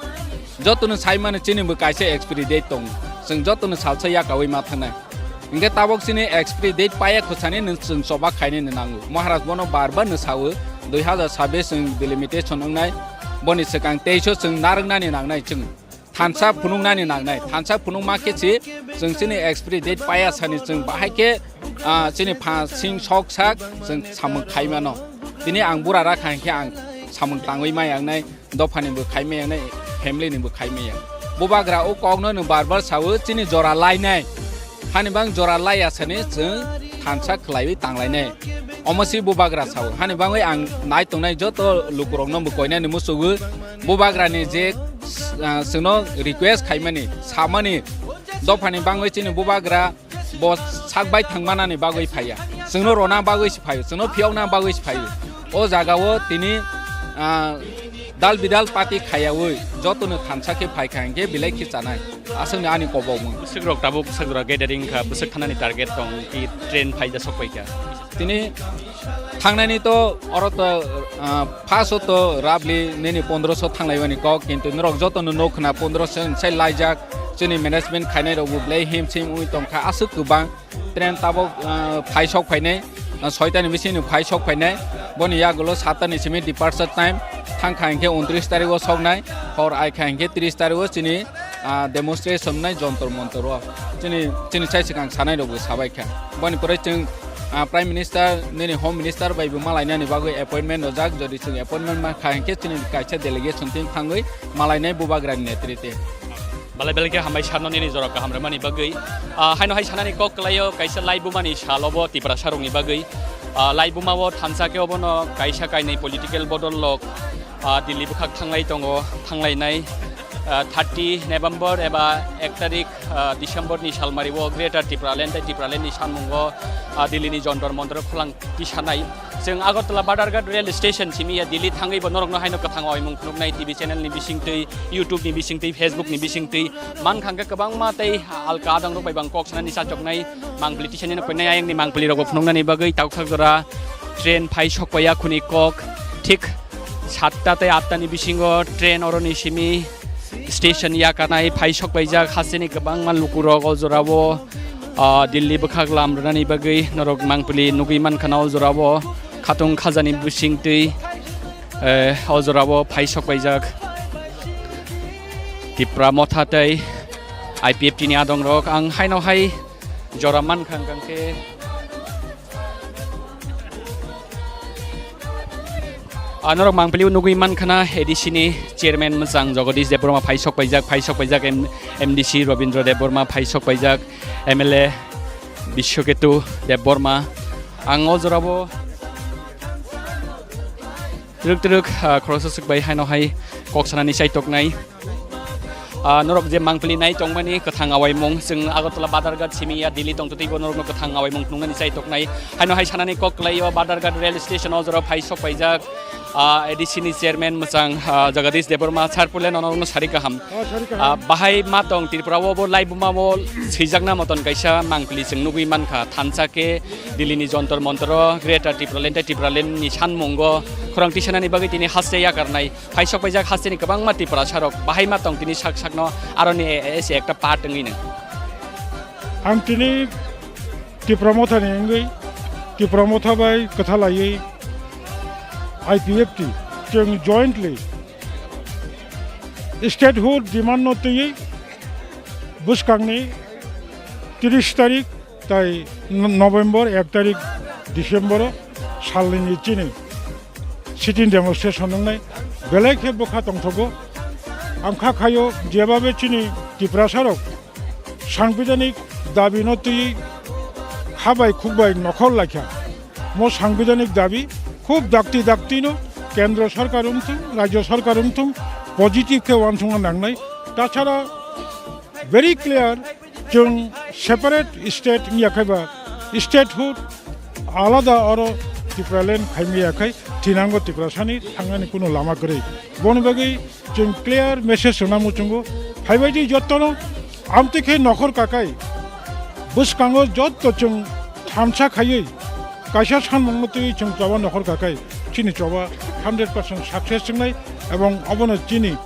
Jotono sai mano chini bo kaisa expiry date tongo, chwng jotono salsa yakaui ma thangnai. Hinkhe tabok chini expiry date paiya khwsani nwng chwng choba khainani nango. Maharaj bono bar bar no sao, dui hazar sabbish chwng delimitation wngnai, boni swkang teiso chwng narwknani nangnai chwng. Thansa phunuknani nangnai, thansa phunukma khe si chwng chini expiry date paiya sani chwng bahai khe, ah, chini pha sing sok sak chwng samung khai mano. Tini ang bura rakha hinkhe ang samung tangwi maya wngnai, dophani bo khai maya wngnai, family ni bo khai maya. Bubagra o kokno nwng bar bar sao chini jora lainai. Hani bang jora laiya sani chwng thansa khwlaiwi tanglainai. Omo si Bubagra sao. Hani bangwi ang nai tongnai joto lukurokno bo koinani musugo. Bubagrani je, ah, chwngno request khaimani, samani, Dophani bangwi chini bubagra bo sak bai thangmanani bagwi phaiya. Chwngno rona bagwi se phaio, chwngno phiyokna bagwi se phaio. O jagao tini, ah, dal bidal party khayaui jotono thansa khe phaikha hinkhe belai khe chanai. Aswkni ani kobokmung. Bwswk rok tabuk bwswk rok gathering kha, bwswk thanani target tong ki train phaida sok paikha. Tini thangnani to oro to, ah, first o to roughly nini pondroso thanglaiwani kok, kintu norok jotono nuk khna pondroso sai laijak, chini management khainai rok bo belai him sim ui tongkha aswk kwbang. Train tabuk, ah, phai sok phainai, ah, soitani bisingni phai sok phainai. Boni yagulo sattani simi departure time. Thangkha hinkhe untris tarikh o soknai, hor aikha hinkhe tris tarikh o chini, ah, demonstration nai Jontor Montor o. Chini, chini sai swkang sanai rokbo sabaikha. Boni pore chwng, ah, Prime Minister, nini Home Minister bai bo malainani bagwi appointment rojak. Jodi chwng appointment mankha hinkhe chini kaisa delegation team thangwi malainai bubagrani netrite. Belai belai khe hambai sarno nini jora kaham rwmani bagwi. Ah, haino hai sanani kok kwlaio kaisa laibumani sal obo Tiprasa rokni bagwi. Ah, laibuma o thansa khe obono kaisa kainwi political bodol rok, ah, Delhi bwkhak thanglai tongo, thanglainai, ah, thirty November eba ek tarik, ah, December ni salmari o Greater Tipraland tei Tipraland ni sanmungo, ah, Delhi ni Jontor Montor o kholang tisanai. Chwng Agartala Badharghat rail station simi ya Delhi thangwi bo norokno haino kwthang oimung phunuknai T V channel ni bisingtwi, YouTube ni bisingtwi, Facebook ni bisingtwi. Mankha hwnkhe kwbangma tei alka adang rok bai bang kok sanani chachoknai mangpili tisanino koinai ayangni mangpili rokbo phunuknani bagwi takhuk jora train phai sokpaiya khuni kok thik satta tei atta ni bisingo train oroni simi station yakanai phai sokpaijak hasteni kwbangma lukurok o jorao, ah, Delhi bwkhak lam rwnani bagwi norok mangpili nugwi mankha na o jorao khatung khajani bisingtwi, eh, o jorao phai sokpaijak Tipra Motha tei I P F T ni adongrok. Ang haino hai jora mankha hwnkhe Ah, norok mangpili nugwi mankha na A D C ni chairman mwchang Jagadish Debbarma phai sokpaijak, phai sokpaijak M-, M D C Rabindra Debbarma phai sokpaijak, M L A Biswaketu Debbarma. Ang o jorabo twrwk twrwk, ah, khoroksa swk bai haino hai kok sanani chaitoknai. Ah, norok je mangpili nai tongmani kwthang awaimung, chwng Agartala Badharghat simi ya Delhi tongtwtwi bo norokno kwthang awaimung phunuknani chaitoknai. Haino hai sanani kok kwlaio Badharghat rail station o jorao phai sokpaijak, ah, A D C ni chairman mwchang, ah, Jagadish Debbarma sir puilano norokno sari kaham. Oh, sari kaham. Ah, bahai ma tong Tripura o bo laibuma o swijakna moton kaisa mangpili chwng nugwi mankha. Thansa khe Delhi ni Jontor Montor o Greater Tipraland tei Tipraland ni sanmungo khorang tisanani bagwi tini haste yakarnai. Phai sokpaijak hasteni kwbangma Tiprasa rok bahai ma tong tini sak sakno aroni ese ekta part wngwi nang. Ang tini Tipra Mothani wngwi Tipra Motha bai kwthalaiwi I P F T chwng jointly statehood demand no twiwi bwskangni tris tarik tai no-, November ek tarik December o salnini chini sitting demonstration wngnai belai khe bwkha tongthogo. Ang kha khaio jebabe chini Tiprasa rok sangbidhanik dabi no twiwi kha bai khuk bai nokhor laikha. Mo sangbidhanik dabi khub dakti dakti no kendro sarkar wngthung, rajyo sarkar wngthung, positive khe uansukna nangnai. Tachara very clear, chwng separate state wngya khe ba statehood alada oro Tipraland khaimaya khai thinango Tiprasani thangnani kuno lama kwrwi. Boni bagwi chwng clear message rwna muchungo, phaibaidi jottono amtwi khe nokhor kakai bwskango jotto chwng thansa khaiwi kaisa sanmungno twiwi chwng choba nokhor kakai chini choba hundred percent success wngnai ebong obono chini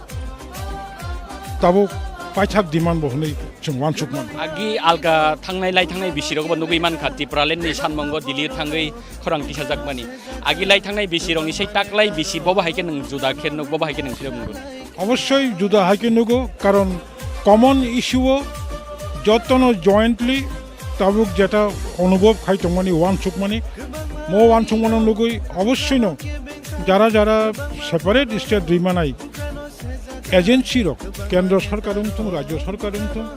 tabuk paithak demand bo hwnwi chwng uansukmano. Agi alga thangnai lai thangnai bisirokbo nugwi mankha Tipralandni sanmungo Delhi thangwi khorang tisajakmani. Agi lai thangnai bisirokni sei taklai bisi bobo hai khe nwng juda khe nuk, bobo hai khe nwng phirok nukgo. Obossoi juda hai khe nugo, karon common issue o jottono jointly tabuk jeta onubhob khai tongmani, uansukmani, mo uansukmano nugwi obossoi no jara jara separate state rwmanai agency rok, kendro sarkar wngthung, rajyo sarkar wngthung,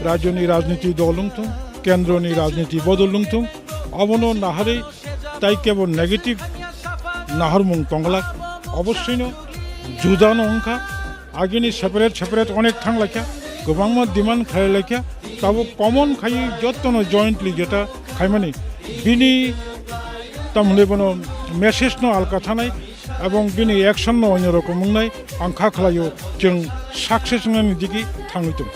rajyoni rajniti dol wngthung, kendroni rajniti bodol wngthung, obono naharwi tai kebo negative naharmung tongglak, obossoi no juda no wngkha, agini separate separate onek thanglaikha, kwbangma demand khlailaikha. tabuk common khai jottono jointly jeta khaimani bini tamhwnwi bono message no alka thanai ebong bini action no onyo rokom wngnai ang kha khlaio chwng success wngnani digi thangwi tongo.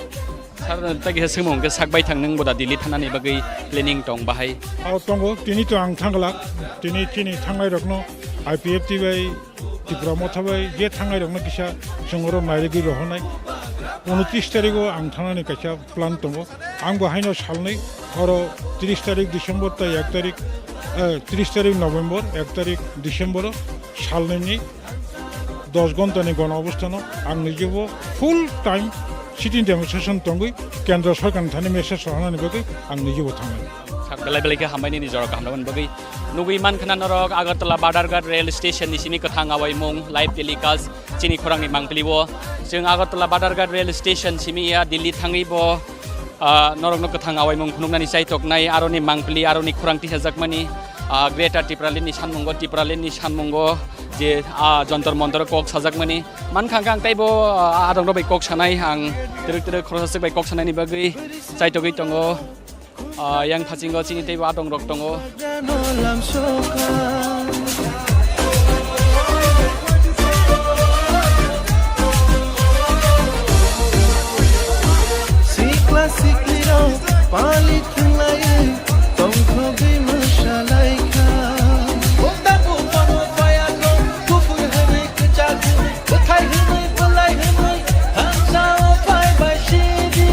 Sir, tagi ha swngmung khe sak bai thang nwng boda Delhi thanani bagwi planning tong bahai? Ao tongo, tini to ang thangla, tini chini thangnai rokno I P F T bai Tipra Motha bai je thangnai rokno kisa chwng oro nairigwi rohornai. Unotris tarigo ang thangnani kaisa plan tongo. Ang bo haino salnwi oro tris tarik December tai ek tarik, eh, tris tarik November, ek tarik December o salnwini dos ghonta ni gono obostano ang nijebo full time sitting demonstration tongwi kendra sorkar ni thani message rohornani bagwi ang nijebo thangnai. Sak belai belai khe hambai nini jora kaham nabani bagwi. Nugwi mankha na norok Agartala Badharghat rail station ni simi kwthang awaimung live telecast chini khorang ni mangpili o. Chwng Agartala Badharghat rail station simi ya Delhi thangwi bo, ah, norokno kwthang awaimung phunuknani chaitoknai aroni mangpili aroni khorang tisajakmani, ah, Greater Tipraland ni sanmungo, Tipraland ni sanmungo je, ah, Jontor Montor kok sajakmani. Mankha ang teibo, ah, adongrok bai kok sanai ang twrwk twrwk khoroksa swk bai kok sanaini bagwi chaitogwi tongo. Ah, yang phasingo chini teibo adongrok tongo. Sikla siklirok pali thwnglaiwi tongthogwi mwsalaikha. Bunda buphano payakno kuphur hwnwi kwchak hwnwi bwthai hwnwi bwlai hwnwi thansao phai bai sidi.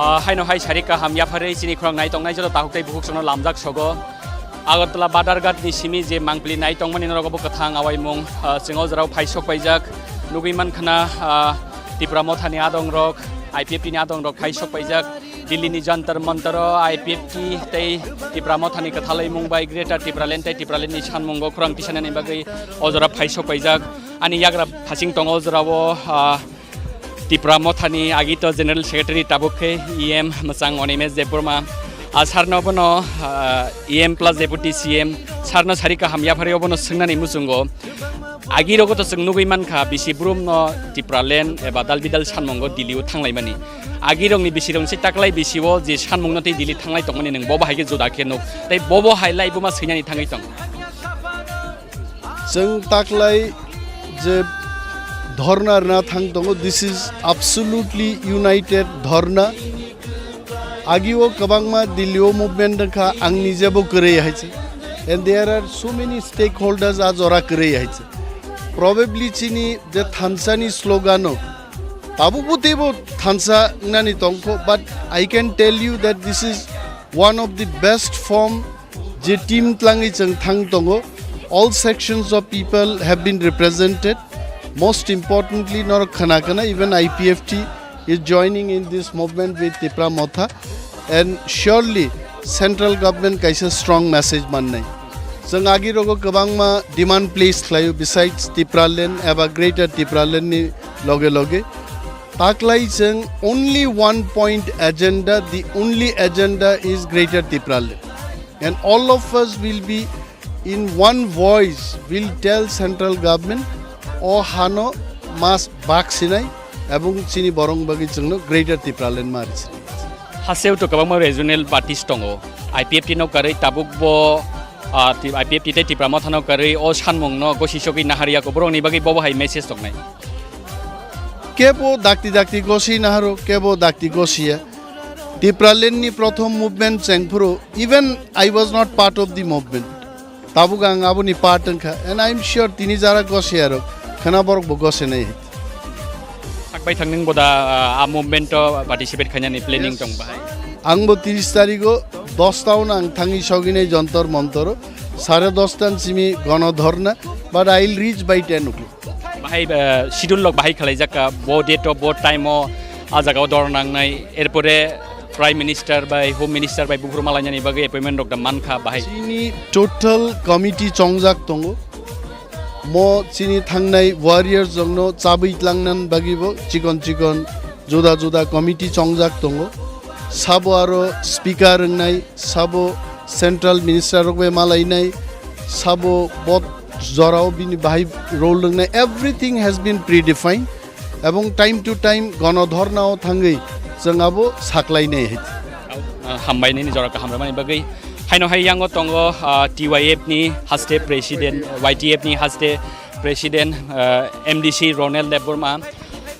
Ah, haino hai sari kaham yapharwi chini khorang nai tongnai joto takhuk tei bukhuk songno lamjak sogo. Agartala Badharghat ni simi je mangpili nai tongmani norok bo kwthang awaimung, ah, chwng o jorao phai sok paijak. Nugwi mankha na, ah, Tipra Motha ni adong rok, I P F T ni adong rok phai sok paijak. Delhi ni Jantar Mantar o I P F T tei Tipra Motha ni kwthalwi mung bai Greater Tipraland tei Tipraland ni sanmungo khorang tisanani bagwi o jora phai sok paijak. Ani yagra phasing tongo o jorao, ah, Tipra Mothani agito General Secretary tabuk khe E M mwchang Animesh Debbarma. A sarno bono, ah, E M plus Deputy C M sarno sari kaham yapharwi obono swngnani muchungo. Agi rogo to chwng nugwi mankha, bisi brum no Tipraland eba dal bidal sanmungo Delhi o thanglaimani. Agi rokni bisi rok se taklai bisi o je sanmung no tei Delhi thanglai tongmani nwng bobo hai khe juda khe nuk. Tei bobo hai lai buma swinani thangwi tong. Chwng taklai je dhorna rwna thang tongo, this is absolutely united dhorna. Agio kwbangma Delhi o movement wngkha, ang nijebo kwrwi hai se. And there are so many stakeholders a jora kwrwi hai se. Probably chini je thansa ni slogan o tabukbo teibo thansa wngnani tongkho, but I can tell you that this is one of the best form je team tlangwi chwng thang tongo. All sections of people have been represented. Most importantly, norok khana khana, even I P F T is joining in this movement with Tipra Motha, and surely central government kaisa strong message mannai. Chwng agi rogo kwbangma demand place khlaio besides Tipraland eba Greater Tipraland ni loge loge. Taklai chwng only one point agenda, the only agenda is Greater Tipraland. And all of us will be in one voice will tell central government, o hano mas bak sinai, ebong chini borong bagwi chwngno Greater Tipraland ma rwsinai. Haseo to kwbangma regional parties tongo. I P F T no karwi tabuk bo, ah, ti-, I P F T tei Tipra Motha no karwi o sanmung no gosi sogwi nahariya ko borok ni bagwi bobo hai message tongnai. Kebo dakti dakti gosi naharo, kebo dakti gosiya. Tipraland ni prothom movement chengphuru, even I was not part of the movement. Tabuk ang aboni part wngkha, and I am sure tini jara gosiyarok khana borok bo gosinai. Sakbai thangning boda, ah, a movement o participate khainani planning tong bahai. Ang bo tiris tarigo dos ta o ang thangwi soginai Jontor Montor o, sare dos ta simi gono dhorna, but I will reach by ten o'clock. Bahai, ah, schedule lok bahai khalaijak ka, bo date o, bo time o, a jaga o dhorna nangnai, erpore Prime Minister bai, Home Minister bai buphuru malainani bagwi appointment rok da mankha bahai. Chini total committee chongjak tongo. Mo chini thangnai warriors rokno chabwi tlangnani bagwi bo chikon chikon juda juda committee chongjak tongo. Sabo aro speaker wngnai, sabo central minister rok bai malainai, sabo bo jorao bini bahai role wngnai. Everything has been predefined. Ebong time to time gono dhorna o thangwi chwng abo saklainai hai. Ah, hambai nini jora kaham rwmani bagwi. Haino hai yango tongo, ah, T Y F ni haste president, Y T F ni haste president, ah, M D C Ronel Debbarma.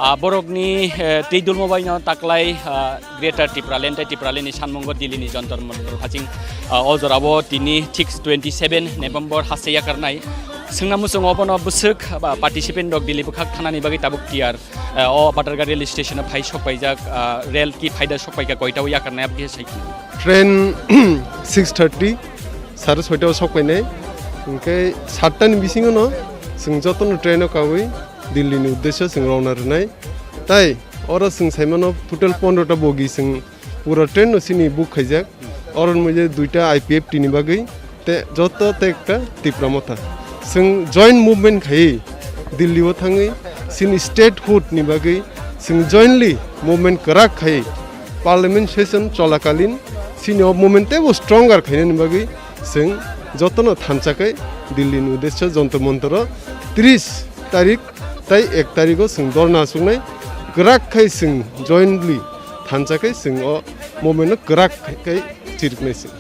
Ah, borokni, eh, twi dulmo baino taklai, ah, Greater Tipraland tei Tipraland ni sanmungo Delhi ni Jontor Montor haching, ah, o jorao tini thik twenty seven November haste yakarnai. Swngna muchungo bono bwswk ba participant rok Delhi bwkhak thanani bagwi tabuk tiyar. Eh, o Patarghat rail station o phai sokpaijak, ah, rail ki phaida sokpaikha koita o yakarnai aboni sai. Train six thirty, sare soita o sokpainai. Hwnkhe satta ni bisingo no chwng jotono train o kawi Delhi ni uddesyo chwng rowna rwnai. Tai oro chwng saimano total pondro ta bogi chwng pura train no chini book khaijak. Oro ni mujhe duita I P F T ni bagwi te joto te ekta Tipra Motha. Chwng joint movement khai Delhi o thangwi chini statehood ni bagwi chwng jointly movement kwrak khai parliament session cholakalin chini o movement tebo stronger khainani bagwi chwng jotono thansa khai Delhi ni uddesyo Jontor Montor o tris tarik tai ek tarigo chwng dorna achuknai kwrak khai chwng jointly thansa khai chwng o movement no kwrak khai chiriknai chwng.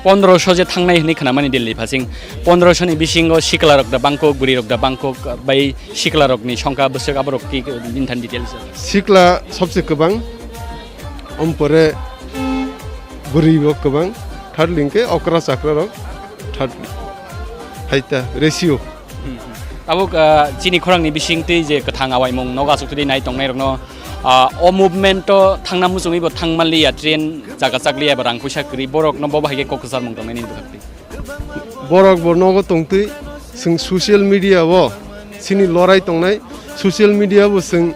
Pondroso je thangnai hwnwi khnamani Delhi phasing, pondroso ni bisingo sikla rok da bangkok, bwrwi rok da bangkok, bai sikla rokni songkha bwswk aborok ki bini thani details. Sikla sobse kwbang, ompore bwrwi bo kwbang, third link khe okra chakra rok third haita ratio. Tabuk, ah, chini khorangni bising twi je kwthang awaimung nogo aswk twi nai tongnai rokno, ah, o movement o thangna muchungwi bo thang manliya, train jaga chakliya, eba rang puisa kwrwi, borokno bo bahai khe kok kwcharmung tongnai nini bwkhak twi. Borok bo nogo tongtwi, chwng social media o chini lorai tongnai, social media bo chwng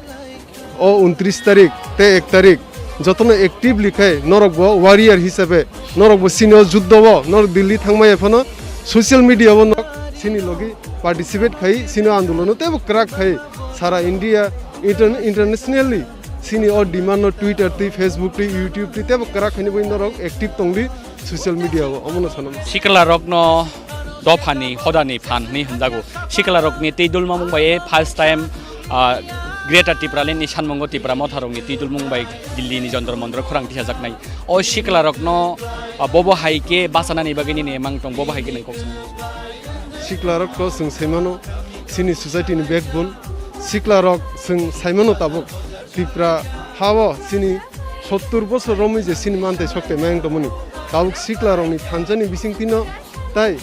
o untris tarik tei ek tarik jotono actively khai norok bo warrior hisabe norok bo sini o juddo o norok Delhi thangmaya phano social media o norok sini logi participate khai sini o andolono teibo kwrak khai sara India inter-, internationally Chini o demand no Twitter twi, Facebook twi, YouTube twi tebo kwrak khaini bai norok active tongdi social media o, omono sanam. Sikla rokno dophani hodani phan hwnwi hwnjago. Sikla rokni twi dulma mung bai first time, ah, Greater Tipraland ni sanmungo Tipra motha rokni twi dulmung bai Delhi ni Jantar Mantar o khorang tisajaknai. O sikla rokno, ah, bobo hai khe bachanani bagwi nini emang tong, bobo hai khe nai kok. Sikla rok to chwng saimano, chini society ni backbone. Sikla rok chwng saimano tabuk Tripura hao chini sottur bosor romwi je chini mantai sok tei mayang tongmani. Tabuk sikla rokni thansa ni bising tino tai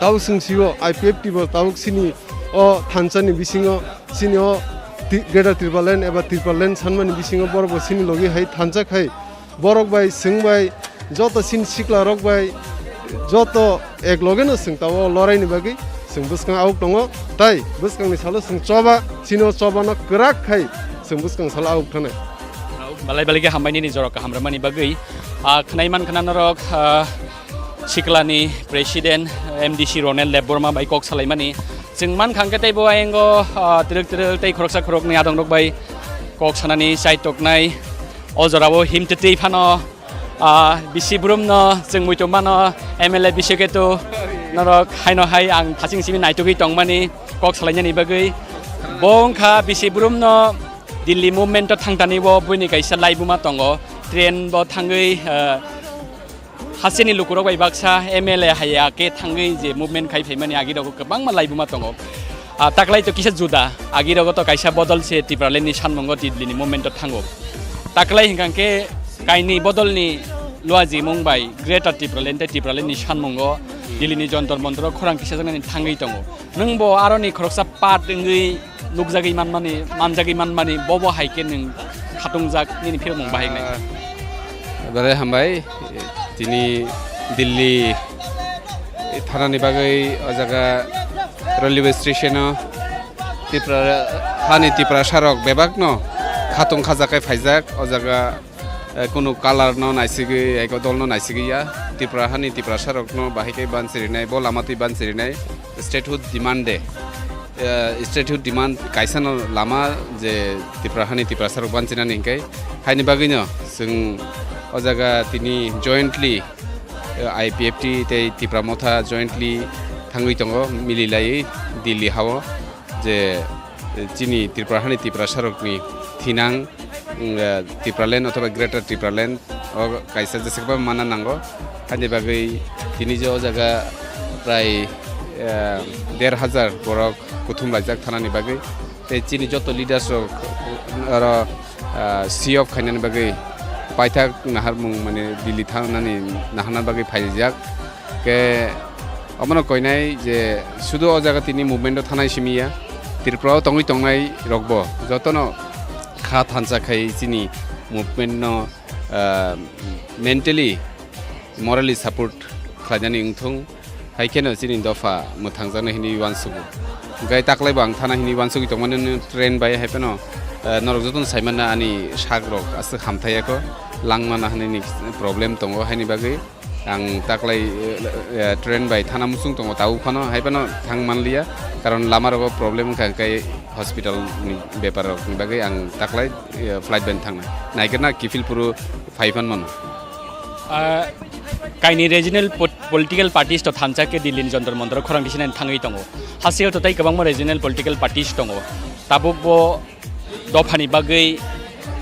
tabuk chwng sio I P F T bo tabuk chini o thansa ni bisingo chini o Ti-, Greater Tipraland eba Tipraland sanmani bisingo borok bo chini logi hai thansa khai borok bai, chwng bai, joto chini sikla rok bai, joto ek loge no chwng tabuk o lorai ni bagwi chwng bwskang auk tongo, tai bwskang ni salo chwng choba, chini o choba no kwrak khai chwng bwskang salo auk thanai. Balai balai khe hambai nini jorok kaham rwmani bagwi. Ah, khwnai man khna norok, ah, sikla ni president M D C Ronel Debbarma bai kok salai mani. Chwng man khang khe tei bo ayang o, ah, twrwk twrwk tei khoroksa khoroknwi adong rok bai kok sanani chai toknai. O jora o him twtwi phano, ah, bisi brum no chwng muitu mano M L A bisi khe tu norok haino hai ang thaching simi naitugwi tongmani kok salainani bagwi. Bo wngkha bisi brum no Delhi movement o thangtani bo buini kaisa laibuma tongo. Train bo thangwi, ah, Hasteni lukurok bai baksa M L A haya khe thangwi je movement khai phaimani agirok kwbangma laibuma tongo. Ah, taklai to kisa juda, agirogo to kaisa bodol se Tipraland ni sanmungo Delhi ni movement o thango. Taklai hinkha khe kainwi bodolni luajimung bai Greater Tipraland tei Tipraland ni sanmungo Delhi ni Jantar Mantar o khorang kisa jaknani thangwi tongo. Nwng bo aroni khoroksa part wngwi nukjagwi manmani, manjagwi manmani, bobo hai khe nwng khatungjak nini phirokmung bahai wngnai? Ah, belai hambai. Tini Delhi thanani bagwi o jaga railway station o Tipra, hani Tiprasa rok bebak no khatung khajak khe phaijak o jaga. Eh, kunu colour no naisigwi, eko dol no naisigwi ya. Tipra hani Tiprasa rok no bahai khe banchirinai, bo lama twi banchirinai. Statehood demand de. Eh, statehood demand kaisa no lama je Tipra hani Tiprasa rok banchinani hinkhe. Haini bagwi no chwng o jaga tini jointly, eh, I P F T tei Tipra Motha jointly thangwi tongo, mililaiwi Delhi hao. Je, eh, chini Tripura hani Tiprasa rokni thinang, mm, eh, Tipraland othoba Greater Tipraland o kaisa jesakba mana nango. Haini bagwi tini je o jaga prai, eh, der hajar borok kuthum laijak thanani bagwi. Tei chini joto leaders rok, eh, oro, eh, see off khainani bagwi paithak naharmung, mane Delhi thangnani naharna bagwi phaijak. Khe omono koinai je sudu o jaga tini movement o thanai simi ya, Tripura o tongwi tongnai rokbo jotono kha thansa khai chini movement no, ah, mentally, morally support khlainani wngthung, hai kheno chini dopha mwthangjaknai hinwi uansugo. Hwnkhe taklaibo ang thana hinwi uansugwi tongmani train bai, hai phano, ah, norok jotono saimanna ani sak rok aswk hamthai ya kho, langmana hinwi problem tongo, haini bagwi. Ang taklai, eh, eh, train bai thana muchung tongo, tabuk phano hai phano thang manliya, karon lama rogo problem wngkha, hwnkhe hospital ni bepar rok ni bagwi ang taklai, eh, flight bai thangna. Naikhe na Kifilpuru phai phan mano. Ah, kaini regional pot-, political parties to thansa khe Delhi ni Jantar Mantar o khorang tisinani thangwi tongo. Hasteo to tei kwbangma regional political parties tongo. Tabuk bo dophani bagwi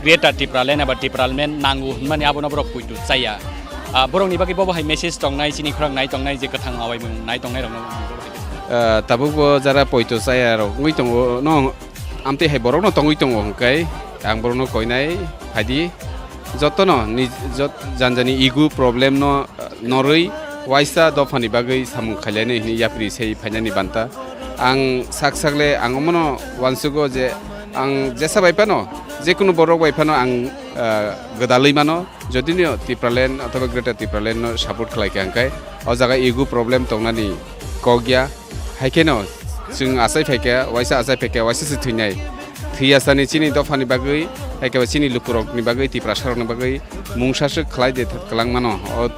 Greater Tipraland eba Tipraland nango hwnmani abono borok poito chaya. Ah, borokni bagwi bobo hai message tongnai, chini khorang nai tongnai, je kwthang awaimung nai tongnai rokno. Ah, tabuk bo jara poito chaya rok wngwi tongo, no, amtwi hai borokno tongwi tongo hwnkhe ang borokno koinai phaidi jotono ni jot-, janjani ego problem no norwi waisa dophani bagwi samung khailainai hwnwi yapri sai phainani banta. Ang sak sakle ang omono uansugo je ang jesa bai phano, jekunu borok bai phano ang, ah, gwdalwi mano. Jodino Tipraland othoba Greater Tipraland no support khlai kha hwnkhe o jaga ego problem tongnani kok ya. Hai kheno chwng achai phaikha, waisa achai phaikha, waisa se thwinai. Thwiyasani chini dophani bagwi, hai khe chini lukurokni bagwi, Tiprasarokni bagwi mungsa swk khlai de kwlangmano o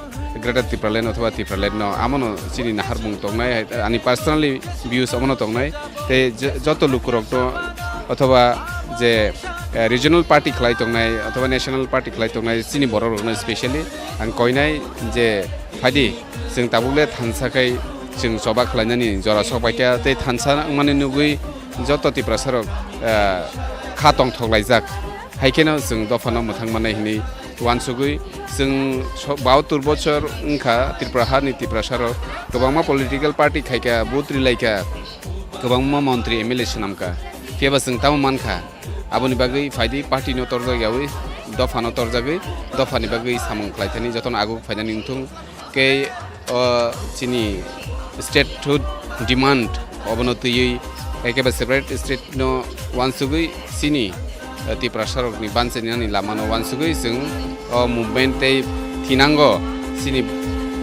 Greater Tipraland othoba Tipraland no. Amono chini naharmung tongnai, ani personally views omono tongnai. Tei je-, joto lukurokno othoba je eh, regional party khlai tongnai othoba national party khlai tongnai chini borok rokno specially ang koinai je phaidi chwng tabuk le thansa khai chwng choba khlainani jora sok bai kha tei thansa wngmani nugwi joto Tiprasa rok, eh, kha tongthok laijak. Hai kheno chwng dophano mwthang mannai hinwi uansugwi chwng so-, bahattor bochor wngkha Tripura hani Tiprasa rok kwbangma political party khaikha, vote rilaikha, kwbangma montri M L A swnamkha. Phiyaba chwng tamo mankha, aboni bagwi phaidi party no torjak yawi, dopha no torjagwi, dopha ni bagwi samung khlaithani jotono aguk phainani wngthung. Kei o chini statehood demand obono twiwi, ekebe separate state no uansugwi chini, eh, Tiprasa rokni banchainani lamano uansugwi chwng o movement tei thinango chini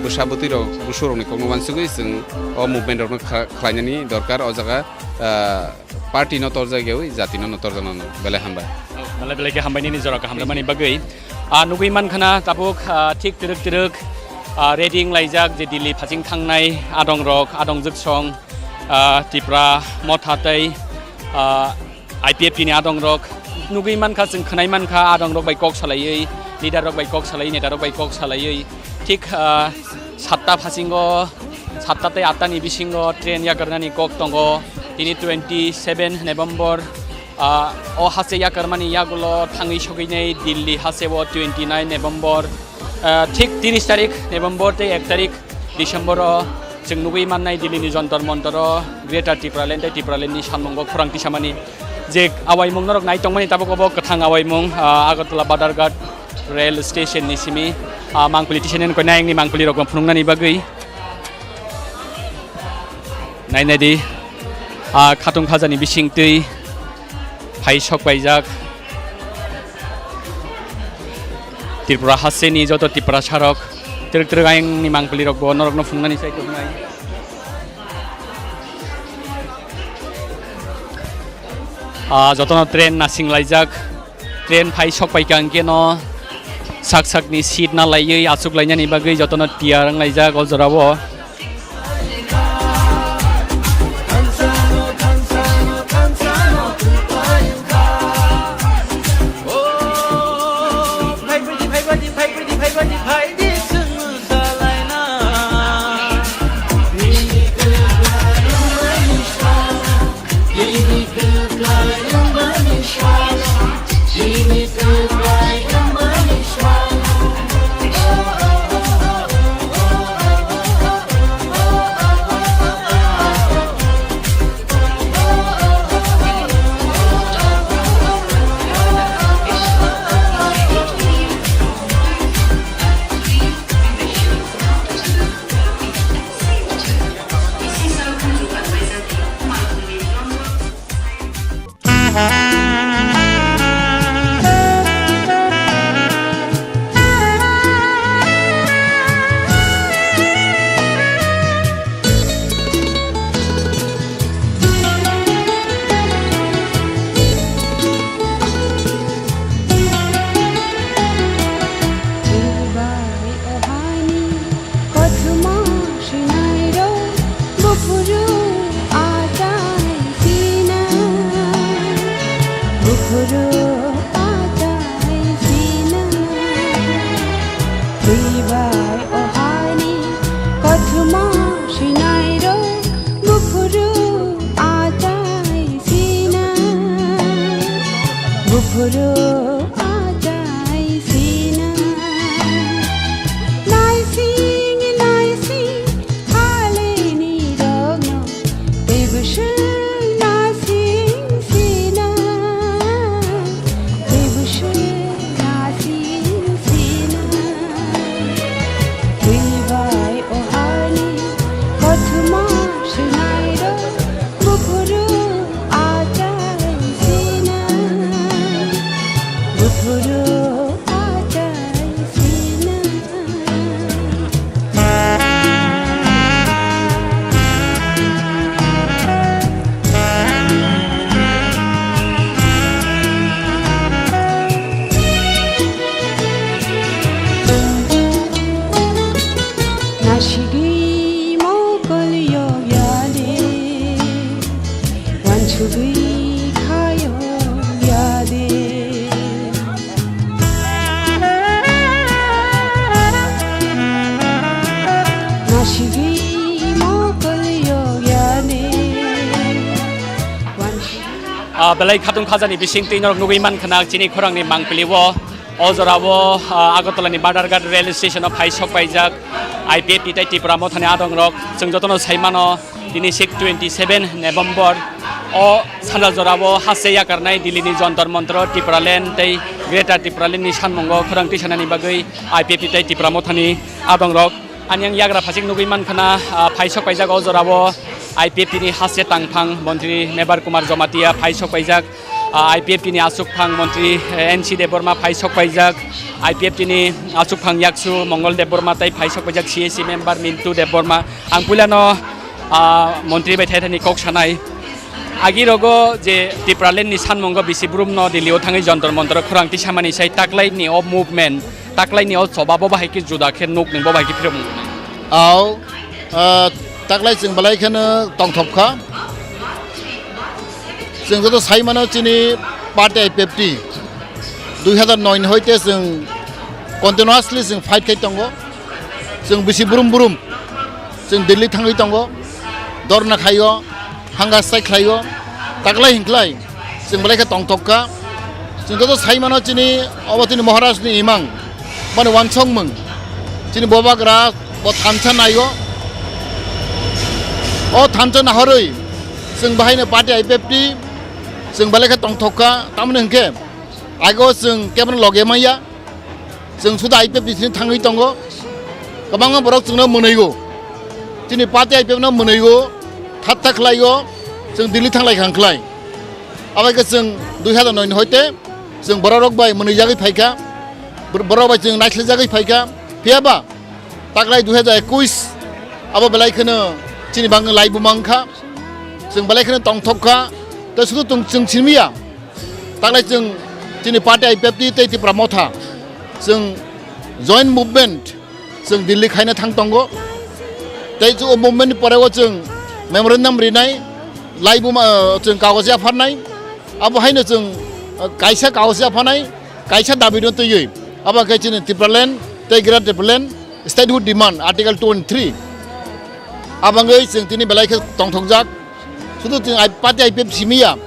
bwsa bwtwi rok, busu rokni kokno uansugwi chwng o movement rokno kha-, khlainani dorkar o jaga, eh, party no torjak yawi jati no no torjaknani belai hambai. Belai belai khe hambai nini jora kaham rwmani bagwi. Ah, nugwi mankha na tabuk, ah, thik twrwk twrwk, ah, ready wnglaijak je Delhi phasing thangnai adong rok, adong jwksong, ah, Tipra Motha tei, ah, I P F T ni adong rok. Nugwi mankha, chwng khwnai mankha adong rok bai kok salaiwi, leader rok bai kok salaiwi, neta rok bai kok salaiwi. Thik, ah, satta phasingo, satta tei atta ni bisingo train yakarnani kok tongo. Tini twenty seven November, ah, o haste yakarmani yagulo thangwi sogwinai Delhi haste o twenty nine November, ah, thik tris tarik November tei ek tarik December o chwng nugwi mannai Delhi ni Jantar Mantar o Greater Tipraland tei Tipraland ni samung o khorang tisamani je awaimung norok nai tongmani tabuk obo kwthang awaimung, ah, Agartala Badharghat rail station ni simi, ah, mangpili tisaini koi nayang ni mangpili rok phunuknani bagwi. Nai nai di, ah, khatung khajani bising twi phai sok paijak. Tripura hasteni joto Tiprasa rok twrwk twrwk ayang ni mangpili rok bo norok no phunuknani chai tongnai. Ah, jotono train nasing laijak. Train phai sok paikha hwnkhe no sak sakni seat na laiwi achuk lainani bagwi jotono tiyar wng laijak o jorao. Belai khatung khajani bisingtwi norok nugwi mankha na chini khorangni mangpili o. O jora o, ah, Agartala ni Badharghat rail station o phai sok paijak I P F T tei Tipra Motha ni adong rok. Chwng jotono sai mano, tini six twenty seven November o sanja jora o haste yakarnai Delhi ni Jantar Mantar o Tipraland tei Greater Tipraland ni sanmungo khorang twi sanani bagwi I P F T tei Tipra Motha ni adong rok. Ani ang yagra phasik nugwi mankha na, ah, phai sok paijak o jora o I P F T ni haste tangphang montri Mebar Kumar Jamatia phai sok paijak, ah, I P F T ni aswk phang montri, eh, N C Debbarma phai sok paijak, I P F T ni aswk phang yaksu Mongol Debbarma tei phai sok paijak C A C member Mintu Debbarma. Ang puilano, ah, montri bai thaithani kok sanai. Agi rogo je Tipraland ni sanmungo bisi brum no Delhi o thangwi Jantar Mantar o khorang twi samani sai taklai ni o movement, taklai ni o choba bo bahai khe juda khe nuk nung bo bahai khe phirok nung. Au, ah, taklai chwng belai kheno tongthok kha. Chwng joto sai mano chini party I P F T dui hazar noi ni hoite chwng continuously chwng fight khai tongo. Chwng bisi brum brum chwng Delhi thangwi tongo. Dorna khaio, hanga strike khlaio. Taklai hinklai chwng belai khe tongthok kha. Chwng joto sai mano chini obo chini Maharaj ni imang, bani wansokmung. Chini bobagra bo thansa naio. O thansa nahorwi chwng bahaino party I P F T chwng belai khe tongthok kha. Tamoni hinkhe ago chwng kebono loge manya. Chwng suda I P F T ni thangwi tongo. Kwbangma borok chwngno mwnwigo. Chini party I P F no mwnwigo, thatha khlaio, chwng Delhi thanglai khang khlai. Abai khe chwng dui hazar noi ni hoite chwng borok rok bai mwnwijagwi phaikha. Bor-, borok bai chwng naislerjagwi phaikha. Phiyaba taklai dui hazar ekush abo belai kheno chini bagwi laibuma wngkha. Chwng belai kheno tongthok kha. Tei sudu chwng, chwng simiya. Taklai chwng chini party I P F T tei Tipra Motha chwng joint movement chwng Delhi khaina thang tongo. Tei o movement ni pore o chwng memorandum rinai, laibuma, chwng kagoj yapharnai. Abo haino chwng, uh, kaisa kagoj yapharnai, kaisa dabi no twiwi. Abo khe chini Tipraland tei Greater Tipraland statehood demand Article twenty-three. Abangwi chwng tini belai khe tongthokjak. Sudu chwng I-, party I P F simiya,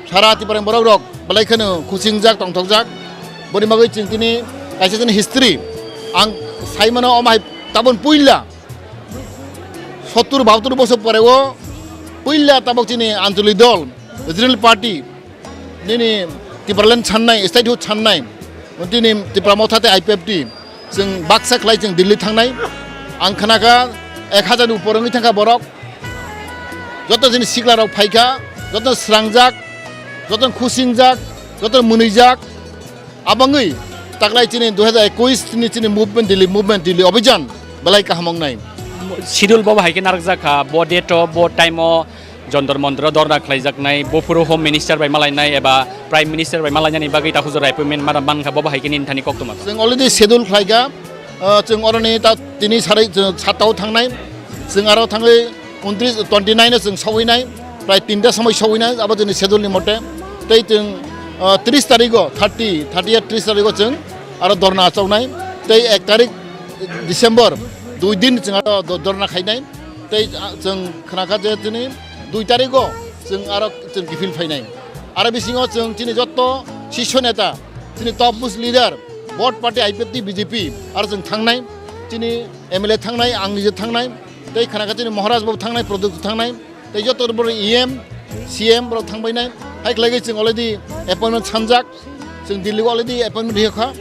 sara Tiprani borok rok belai kheno khusingjak, tongthokjak. Boni bagwi chwng tini kaisa chini history ang saimano, omo hai tabon puila sottur bahattur bosor pore o puila tabok chini Anchalik dol, regional party, nini Tipraland sannai, statehood sannai, tini Tipra Motha tei I P F T. Chwng baksa khlai chwng Delhi thangnai. Ang khnakha ek hazar ni upor wngwi thangkha borok. Joto chini sikla rok phaikha, joto srangjak, joto khusingjak, joto mwnwijak. Abangwi taklai chini dui hazar ekush ni chini movement Delhi, movement Delhi Abhijan belai kaham wngnai. Schedule bo bahai khe narwkjak kha, bo date o, bo time o Jantar Mantar o dorna khlaijaknai, buphuru Home Minister bai malainai eba Prime Minister bai malainani bagwi ta hujura appointment mara mankha, bo bahai khe nini thani koktwma. Chwng already schedule khlaikha, ah, chwng oroni ta tini sarai, chwng satta o thangnai, chwng aro thangwi untris, twenty nine o chwng sogwinai, prai tinta somoi sogwinai, abo chwngni schedule ni mote. Tei chwng, ah, tris tarikh o, thirty, thirty ya tris tarikh o chwng aro dorna achoknai, tei ek tarikh December, dui din chwng aro do-, dorna khainai. Tei, ah, chwng khnakha je chini dui tarikh o chwng aro chwng kiphil phainai. Aro bisingo chwng chini jotto sisho neta, chini top bush leader, vote party I P F T B J P, aro chwng thangnai, chini M L A thangnai, ang nije thangnai, tei khnakha chini Maharaj bo thangnai, Pradyot thangnai, tei jotto borok E M, C M borok thangbainai. Hai khlaiwi chwng already appointment sanjak. Chwng Delhi o already appointment rihokha.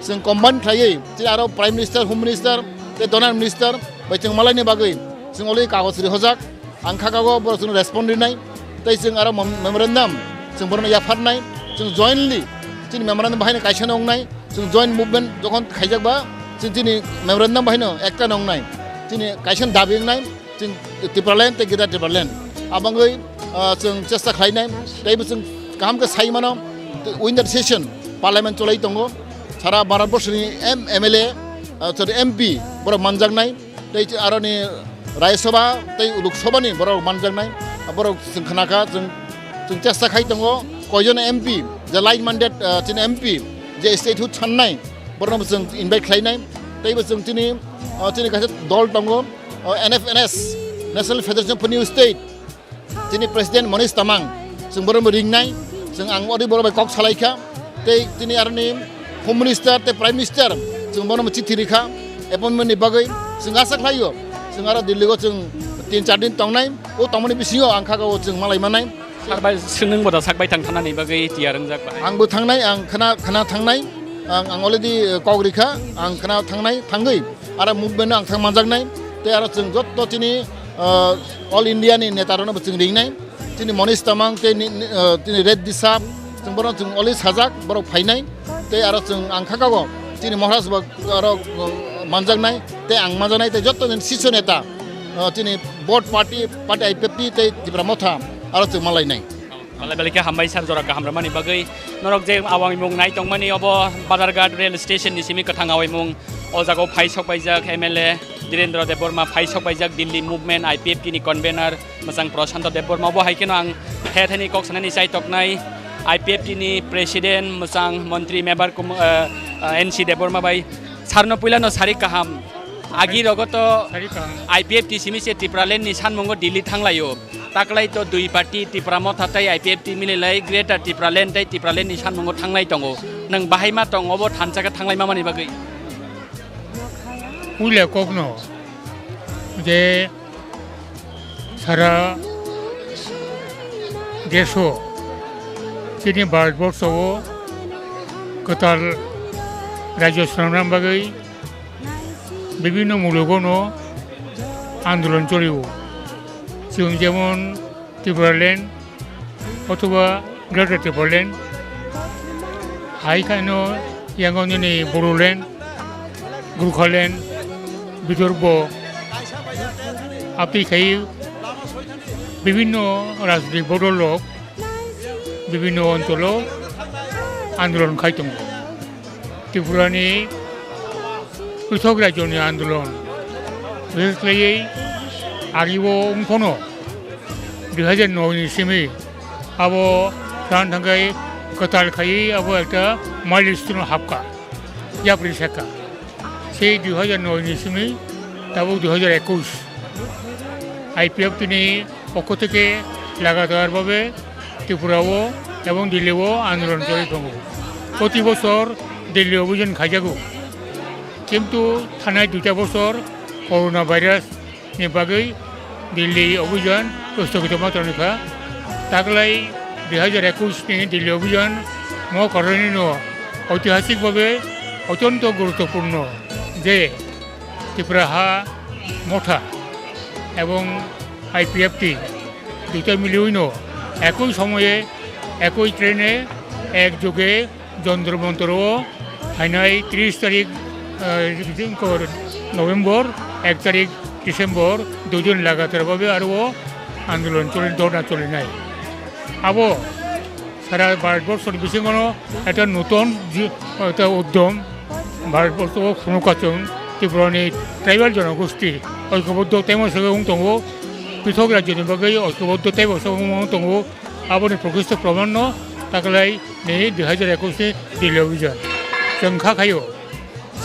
Chwng combine khlaiwi, chini aro Prime Minister, Home Minister, tei Donor Minister bai chwng malaini bagwi chwng already kagoj rihojak. Ang kha kago borok chwngno respond rinai. Tei chwng aro mem-, memorandum chwng borokno yapharnai. Chwng jointly chini memorandum bahaino kaisa no wngnai. Chwng joint movement jokhon khaijak ba, chwng chini memorandum bahaino ekta no wngnai. Chini kaisa no dabi wngnai. Chwng Tipraland tei Greater Tipraland. Abangwi, ah, chwng chesta khlainai, teibo chwng kaham khe sai mano, winter session parliament cholai tongo, sara Bharat borsoni M-, M L A, ah, sorry, M P borok manjaknai, tei aroni Rajya Sabha tei Lok Sabha ni borok manjaknai, borok chwng khnakha, chwng, chwng chesta khai tongo, koijon M P, je like minded, ah, chini M P, je statehood sannai, borokno chwng invite khlainai, teibo chwng chini, ah, chini kaisa dol tongo, o N F N S, National Federation of New State, chini President Manish Tamang, chwng borokno ringnai, Chwng ang ori borok bai kok salai kha, tei tini aroni Home Minister tei Prime Minister chwng bono chithi rikha appointment ni bagwi. Chwng asa khlaio, chwng aro Delhi o chwng tin char din tongnai, o tongmani bisingo ang kha o chwng malai manai. Sar bai swngnwng bo da sak bai thang thanani bagwi tiyar wngjak bai. Ang bo thangnai, ang khna, khna thangnai, ang, ang already, eh, kok rikha, ang khna thangnai, thangwi aro movement no ang thang manjaknai, tei aro chwng jotto chini, eh, All India ni neta rokno bo chwng ringnai. Chini Monish Tamang tei ni, ni, eh, chini Reddy Sap, chwng borok chwng already sajak, borok phainai. Tei aro chwng ang kha kago, chini Maharaj bo aro, eh, manjaknai, tei ang manjaknai, tei jotto chini siso neta, eh, chini both party, party I P F T tei Tipra Motha, aro chwng malainai. Belai belai khe hambai sir, jora kaham rwmani bagwi. Norok je awai mung nai tongmani obo Badharghat rail station ni simi kwthang awai mung. O jaga o phai sok paijak M L A Dhirendra Debbarma, phai sok paijak Delhi movement I P F T ni convener. Mwchang Prashanto Debbarma bo hai kheno ang the thani kok sanani chai toknai I P F T ni president mwchang montri member kum, eh, eh, N C Debbarma bai sarno puila no sari kaham. Agi rogo to Sari kaham. I P F T simi se Tipraland ni sanmungo Delhi thanglaio. Taklai to dui party Tipra Motha tai I P F T mililai Greater Tipraland tai Tipraland ni sanmungo thanglai tongo. Nang bahai ma tong obo thansa khe thanglai mamani bagwi. Puila kokno je sara deso chini Bharatborsho o kwtal rajyo swnamna bagwi bibhinno mulogono andolon cholio. Chwng jemon Tipraland othoba Greater Tipraland, hai kheno yango nini Bodoland, Gorkhaland, Bidorbo, aphi khai bibhinno rajnitik bodol rok bibhinno oncholo andolon khai tongo. Tripurani pwithok rajyoni andolon, bises khlaiwi agi o wngphano dui hajar noi ni simi abo san thangkhai kwtal khaiwi abo ekta milestone hapkha, yapri sekha. Sei dui hajar noi ni simi tabuk dui hajar ekush I P F T ni পক্ষ থেকে লাগাতারভাবে ত্রিপুরাও এবং দিল্লিও আন্দোলন চলে tongo. প্রতি বছর দিল্লি অভিযান খাইজাগো, কিন্তু থানায় দুইটা বছর corona virus ni bagwi Delhi অভিযান স্থগিত ma tongkha. Taklai dui hajar ekush ni Delhi অভিযান mo karonino ঐতিহাসিকভাবে অত্যন্ত গুরুত্বপূর্ণ যে Tipra ha Motha এবং I P F T দুইটা মিলিয়েইনো একই সময়ে একই ট্রেনে একযোগে যন্ত্র মন্ত্র ও ফাইনাই ত্রিশ তারিখ, আহ, দিন কর নভেম্বর, এক তারিখ ডিসেম্বর দুই দিন লাগাতারভাবে আরও আন্দোলন চলে, ধর্ণা চলে নাই। আবো সারা ভারতবর্ষের বিশিঙ্গনো একটা নতুন জি-, একটা উদ্যম। ভারতবর্ষ ও খুনুকাচং ত্রিপুরানি ট্রাইবাল জনগোষ্ঠী ঐক্যবদ্ধ তেমন সঙ্গে tongo, পৃথক রাজ্যনি বাকি ঐক্যবদ্ধ তেমন সঙ্গে tongo। Aboni prokristo promanno taklai ni dui hajar ekush ni Delhi অভিযান chwng kha khaio.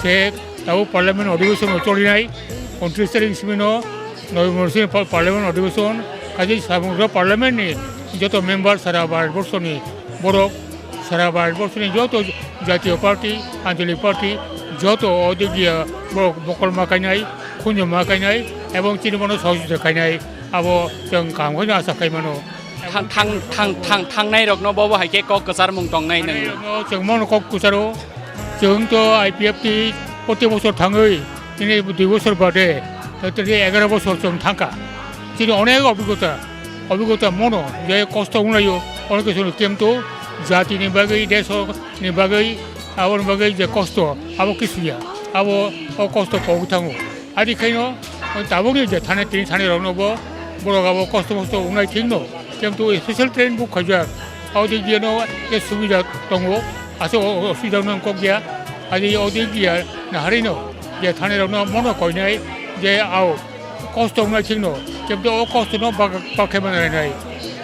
Se tabo parliament অধিবেশন o cholinai, untris tarik simino November simi pa-, parliament অধিবেশন, kaisa samung parliament ni joto member sara Bharatborsho ni borok, sara Bharatborsho ni joto jatiyo party, ancholik party, joto o dik dia borok mokol ma kainai, khunju ma kainai, ebong chini bono sohojogita kainai, abo chwng kaham khe asa khai mano. Thang, thang, thang, thang, thangnai rokno bobo hai khe kok kwchar mung tongnai nwng. Chwng mono kok kwcharo, chwng to I P F T proti bosor thangwi, tini dui bosor bade, tini egaro bosor chwng thangkha. Chini onek obhigota, obhigota mono, je kosto wnglaio, onek kisu kemto, jatini bagwi, desoni bagwi, aboni bagwi je kosto, abo kisu ya, abo o kosto pogwi thango. Adi khaino tabukni je thani tini thani rokno bo borok abo kosto mosto wngnai thikno, kemtu special train book khaijak. Abo dik diano je subida tongo, ase o, o, osubida wngkok ya. Adi o dik dia naharino je thani rokno mono koinai je ao kosto wngnai thikno, kemtu o kosto no bak, bak khe manai nai.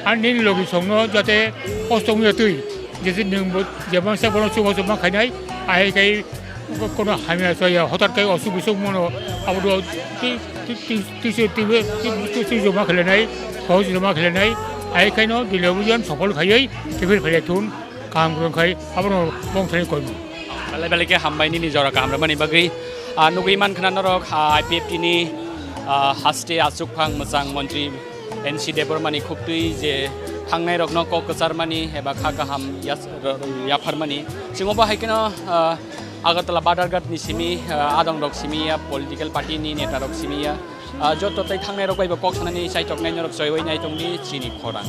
Ani nini logi songno jate kosto wngya twi, jese nwng bo, je mangsa bono chubachu ma khainai, ahai khai kono hamya chaya, hotat khai osuk bisuk mono, abo do ti, ti, ti, ti, ti, ti, ti, ti, ti, ma khalenai, sohoj ma khalenai, Hai khaino Dilio Bujon sopol khaiwi kebir phailaithun kaham kwrwng khai abono bongthani koimu. Belai belai khe hambai nini jora kaham rwmani bagwi. Ah, nugwi mankha norok, ah, I P F T ni, ah, haste achukphang mwchang montri N C Debbarmani khuktwi je thangnairokno kok kwcharmani eba kha kaham yas-, r-, yapharmani. Chwng obo hai kheno, ah, Agartala Badharghat ni simi, ah, adongrok simi ya, political party ni neta rok simi ya, ah, joto tei thangnairok bai bo kok sanani chaitok nai norok choiwi nai tongdi chini khorang.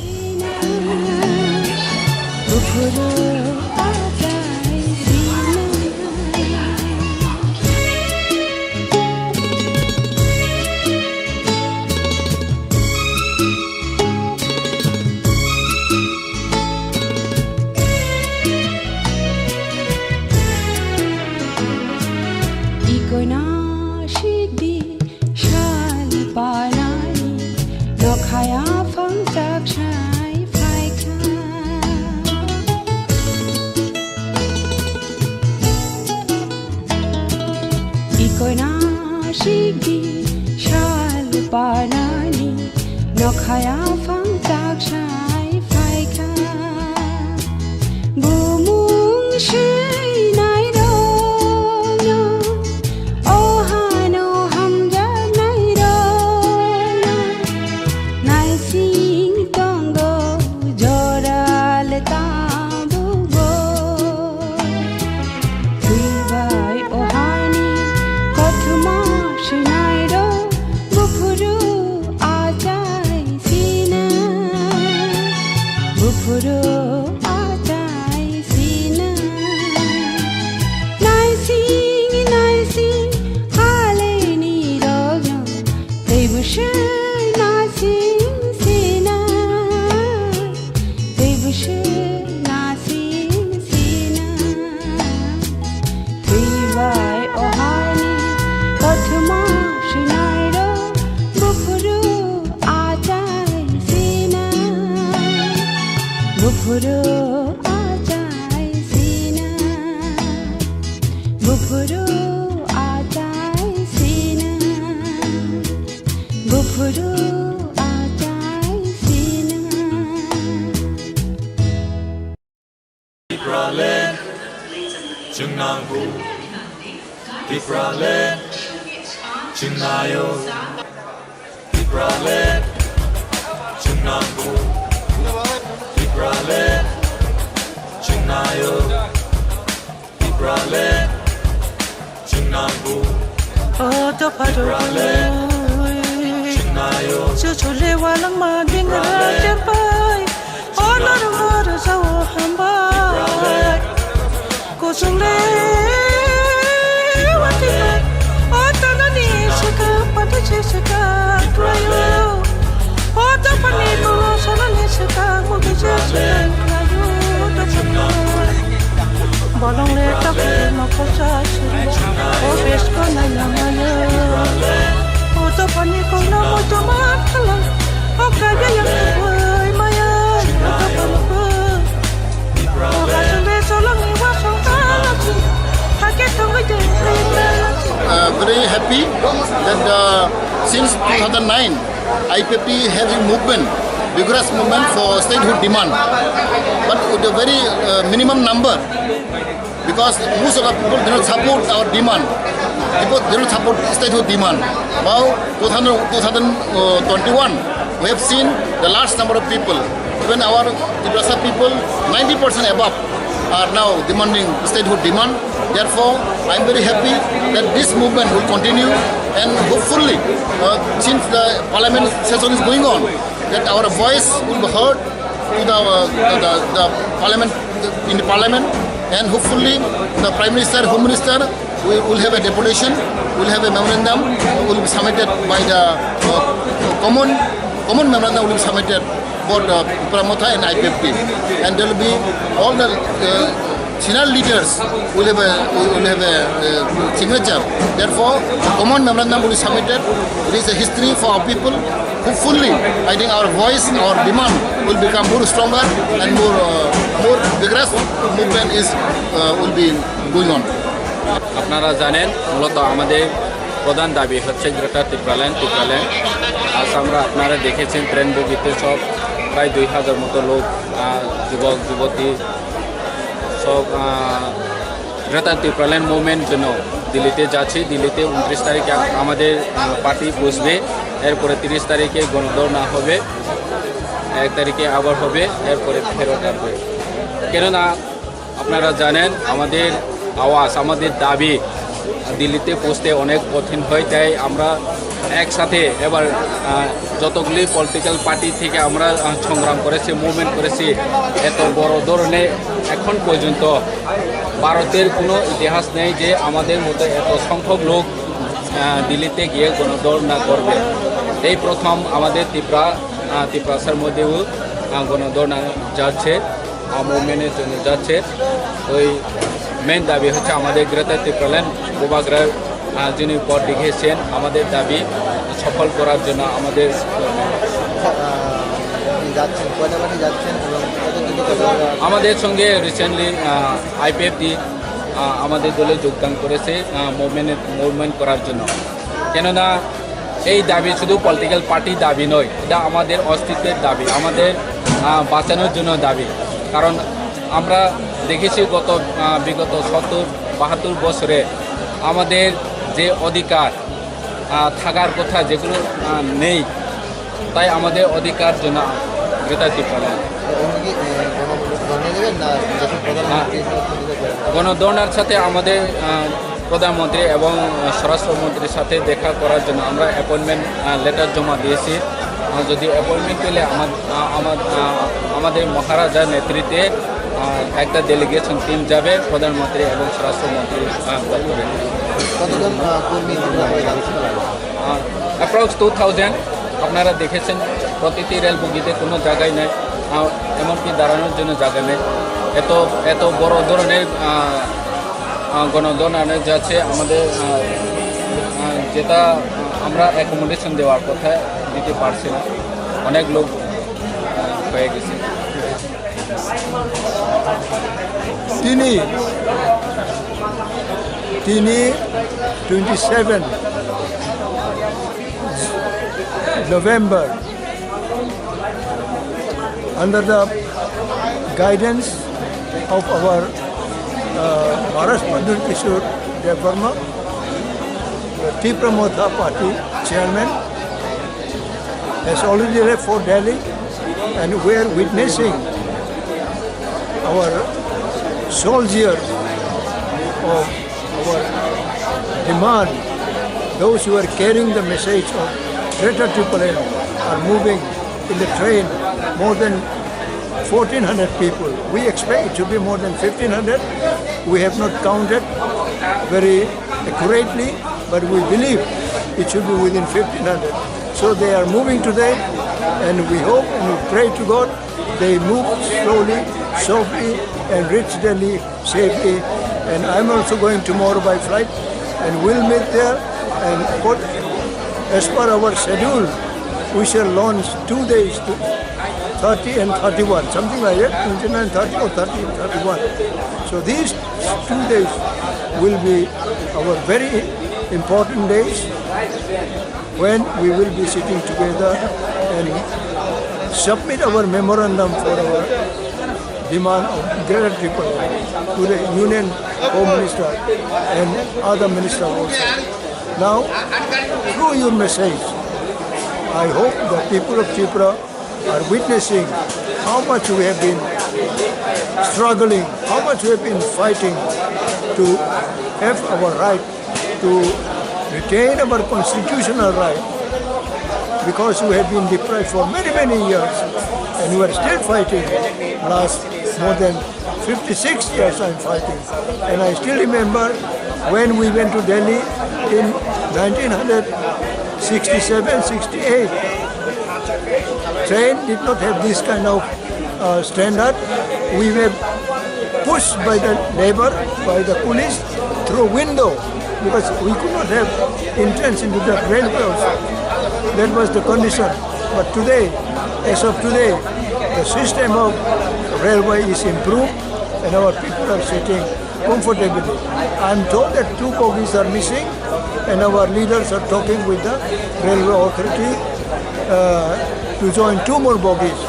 Ikono sikdi sal panani, nokhaya phangchak sai phaikha. Ikono sikdi sal panani, nokhaya phangchak sai phaikha. Bumung swi nairokno, o hano hamjaknairokno, naising tongo joral tabukbo. Thwibai o hani kothoma swinairok, buphuru achai sina, buphuru achai sina. Naising naising haleni rogno, teibo se naising sina, teibo se naising sina. Thwibai o hani kothoma swinairok, buphuru achai sina, buphuru achai sina, buphuru achai sina, buphuru achai sina. Tipraland, chwng nangkuk. Tipraland, chwng naio. Tipraland, chwng nangkuk. Tipraland, chwng naio. Tipraland, chwng nangkuk. O dopha rok, chwng naio. Chuchule walangma dingra cherpai. O norok no rwjao hambai. Kuchung le watwi bai. O tanani swkang pata se swkang khlaio. O dophani kolo sanani swkang mugi se swkang khlaio. Bolong le takhuk no khosa suri. O besko naina maya. O dophani kokno muitu man khala. O kaya yang kubui maya. O dophani kok. O kasung le solong ni wasong talachi. Hake tongoi de. Uh, very happy that, uh, since two thousand nine, I P F T having movement, vigorous movement for statehood demand, but with a very, uh, minimum number, because most of the people do not support our demand. People do not support statehood demand. Now, two thousand, two thousand twenty-one, we have seen the large number of people, even our Tiprasa people, ninety percent above are now demanding statehood demand. Therefore, I am very happy that this movement will continue and hopefully, uh, since the parliament session is going on, that our voice will be heard to the, uh, the, the, the parliament, in the parliament, and hopefully the Prime Minister, Home Minister, we will have a deputation, will have a memorandum, will be submitted by the, uh, common, common memorandum will be submitted for the Tipra Motha and I P F T. And there will be all the, uh, senior leaders will have a, will have a, uh, signature. Therefore, common memorandum will be submitted. It is a history for our people. Hopefully, I think our voice, our demand will become more stronger and more, uh, more vigorous movement is, uh, will be going on. আপনারা জানেন, মূলত আমাদের প্রধান দাবি হচ্ছে গ্রেটার টিপ্রাল্যান্ড, টিপ্রাল্যান্ড। আজ আমরা, আপনারা দেখেছেন, ট্রেন বগিতে সব প্রায় দুই হাজার মতো লোক, আহ, যুবক যুবতী সব, আহ, গ্রেটার ত্রিপুরাল্যান্ড মুভমেন্ট জন্য দিল্লিতে যাচ্ছি। দিল্লিতে ঊনত্রিশ তারিখে আমাদের, আহ, পার্টি বসবে, এরপরে তিরিশ তারিখে গণধর্ণা হবে, এক তারিখে আবার হবে, এরপরে ফেরত আসবে। কেননা আপনারা জানেন, আমাদের আওয়াজ, আমাদের দাবি দিল্লিতে পৌঁছতে অনেক কঠিন হয়, তাই আমরা একসাথে এবার, আহ, যতগুলি পলিটিক্যাল পার্টি থেকে আমরা, আহ, সংগ্রাম করেছি, মুভমেন্ট করেছি, এত বড় ধরনের এখন পর্যন্ত ভারতের কোনো ইতিহাস নেই যে আমাদের মতো এত সংখ্যক লোক, আহ, দিল্লিতে গিয়ে গণধর্ণা করবে। এই প্রথম আমাদের ত্রিপুরা, আহ, ত্রিপ্রাসার মধ্যেও, আহ, গণধর্ণা যাচ্ছে। আহ, মুভমেন্টের জন্য যাচ্ছে। ওই মেইন দাবি হচ্ছে আমাদের গ্রেটার ত্রিপুরাল্যান্ড বুবাগ্রা, আহ, যিনি পথ দেখিয়েছেন, আমাদের দাবি সফল করার জন্য আমাদের আহ, আপনি যাচ্ছেন, কয়টা পার্টি যাচ্ছেন এবং কতদিন কত আমাদের সঙ্গে রিসেন্টলি আইপিএফটি আমাদের দলে যোগদান করেছে, আহ, মুভমেন্ট মুভমেন্ট করার জন্য। কেননা এই দাবি শুধু পলিটিক্যাল পার্টি দাবি নয়, এটা আমাদের অস্তিত্বের দাবি, আমাদের, আহ, বাঁচানোর জন্য দাবি। কারণ আমরা দেখেছি গত, আহ, বিগত সত্তর বাহাত্তর বছরে আমাদের যে অধিকার, আহ, থাকার কথা, যেগুলো, আহ, নেই, তাই আমাদের অধিকার জন্য গ্রেটার ত্রিপুরা। তো উনি কি, এ, গণ-, ধর্ণা দেবেন না দেশের প্রধানমন্ত্রী হিসেবে উনি দেবেন? গণধর্ণার সাথে আমাদের, আহ, প্রধানমন্ত্রী এবং স্বরাষ্ট্রমন্ত্রীর সাথে দেখা করার জন্য আমরা অ্যাপয়েন্টমেন্ট, আহ, লেটার জমা দিয়েছি। আহ, যদি অ্যাপয়েন্টমেন্ট পেলে আমার, আহ, আমার, আহ, আমাদের মহারাজার নেতৃত্বে, আহ, একটা ডেলিগেশন টিম যাবে প্রধানমন্ত্রী এবং স্বরাষ্ট্রমন্ত্রী, আহ, দপ্তরে। কতজন, আহ, কর্মী ত্রিপুরা হয়ে যাচ্ছে? Approx two thousand. আপনারা দেখেছেন, প্রতিটি রেল বগিতে কোনো জায়গায় নেই, আহ, এমনকি দাঁড়ানোর জন্য জায়গা নেই। এত, এত বড় ধরনের, আহ, আহ, গণধর্ণা যাচ্ছে আমাদের, আহ, আহ, যেটা, আহ, আমরা অ্যাকোমোডেশন দেওয়ার কথা, দিতে পারছি না, অনেক লোক, আহ, হয়ে গেছে। তিনি, তিনি, twenty seven November, under the guidance of our, uh, Maharaj Pradyut Kishore Debbarma, the Tipra Motha Party chairman, has already left for Delhi, and we are witnessing our soldiers of our demand, those who are carrying the message of Greater Tipraland are moving in the train, more than fourteen hundred people. We expect it to be more than fifteen hundred. We have not counted very accurately, but we believe it should be within fifteen hundred. So they are moving today, and we hope and we pray to God they move slowly, softly, and reach Delhi safely. And I'm also going tomorrow by flight, and we'll meet there. And what, as per our schedule, we shall launch two days, thirty and thirty-one, something like that, twenty-nine, thirty or thirty, thirty-one. So these two days will be our very important days when we will be sitting together and submit our memorandum for our demand of Greater Tripura to the Union Home Minister and other minister also. Now, through your message, I hope the people of Tripura are witnessing how much we have been struggling, how much we have been fighting to have our right to retain our constitutional right, because we have been deprived for many, many years, and we are still fighting. Last more than fifty-six years I'm fighting, and I still remember when we went to Delhi in nineteen sixty-seven sixty-eight. Train did not have this kind of uh, standard. We were pushed by the labor, by the police, through window, because we could not have entrance into the railway also. That was the condition. But today, as of today, the system of railway is improved, and our people are sitting comfortably. I'm told that two bogies are missing, and our leaders are talking with the railway authority uh, to join two more bogies.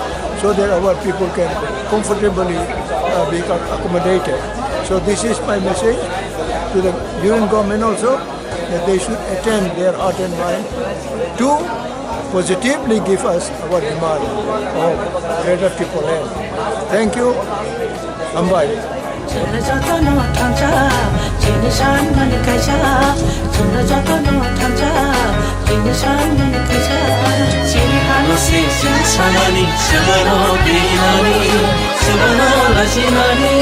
so that our people can comfortably uh, be accommodated. So this is my message to the union government also, that they should attend their heart and mind to positively give us our demand of Greater Tipraland. Thank you. Hambai. Chwngno jotono thansa, chini sanmani kaisa. Chwngno jotono thansa, chini sanmani kaisa. Chini hano se chwng sanani, chwngno birinani, chwngno lajinani.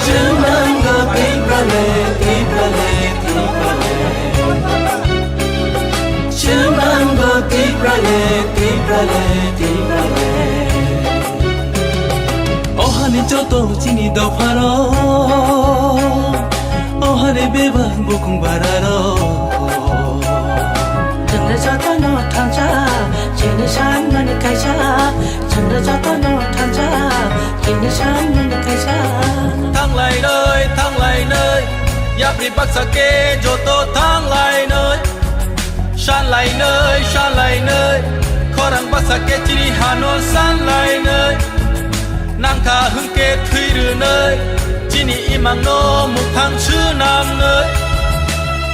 Chwng nango Tiprale, Tiprale, Tiprale. Chwng nango Tiprale, Tiprale, Tiprale. Ohani joto chini dopharo, ohani bebak bukung bararo. Chwngno jotono thansa, chini sanmani kaisa. Chwngno jotono thansa, chini sanmani kaisa. Thanglai noi, thanglai noi, yapri baksa khe joto thanglai noi. Sanlainai, sanlainai, khorang bwsa khe chini hano sanlainai. Nangkha hwnkhe thwi rwnai, chini imangno mukhang swnamnai.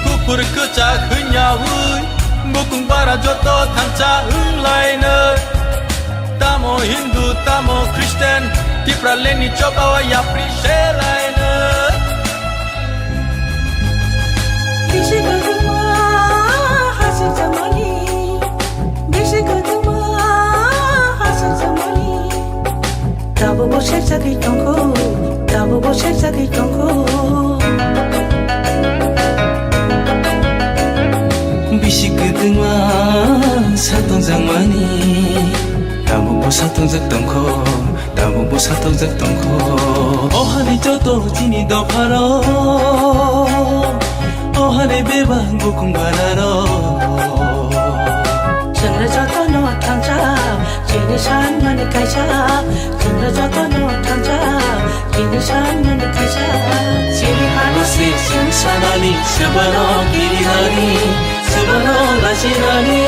Kuphur kwchak hwnyaui, bukung bara joto thansa wnglainai. Tamo Hindu, tamo Christian, Tipralandni chobao yapri selainai. Bisi kwthwma hasik jamani, bisi kwthwma hasik jamani. Tabukbo serjagwi tongkho, tabukbo serjagwi tongkho. Bisi kwthwma satong jamani, tabukbo satong jak tongkho. Tabukbo satokjak tongkho. O hani joto chini dopharo, o hani bebak bukung bararo. Chwngno jotono thansa, chini sanmani kaisa. Chwngno jotono thansa, chini sanmani kaisa. Chini hano se chwng sanani, swbano kirinani, swbano lachinani.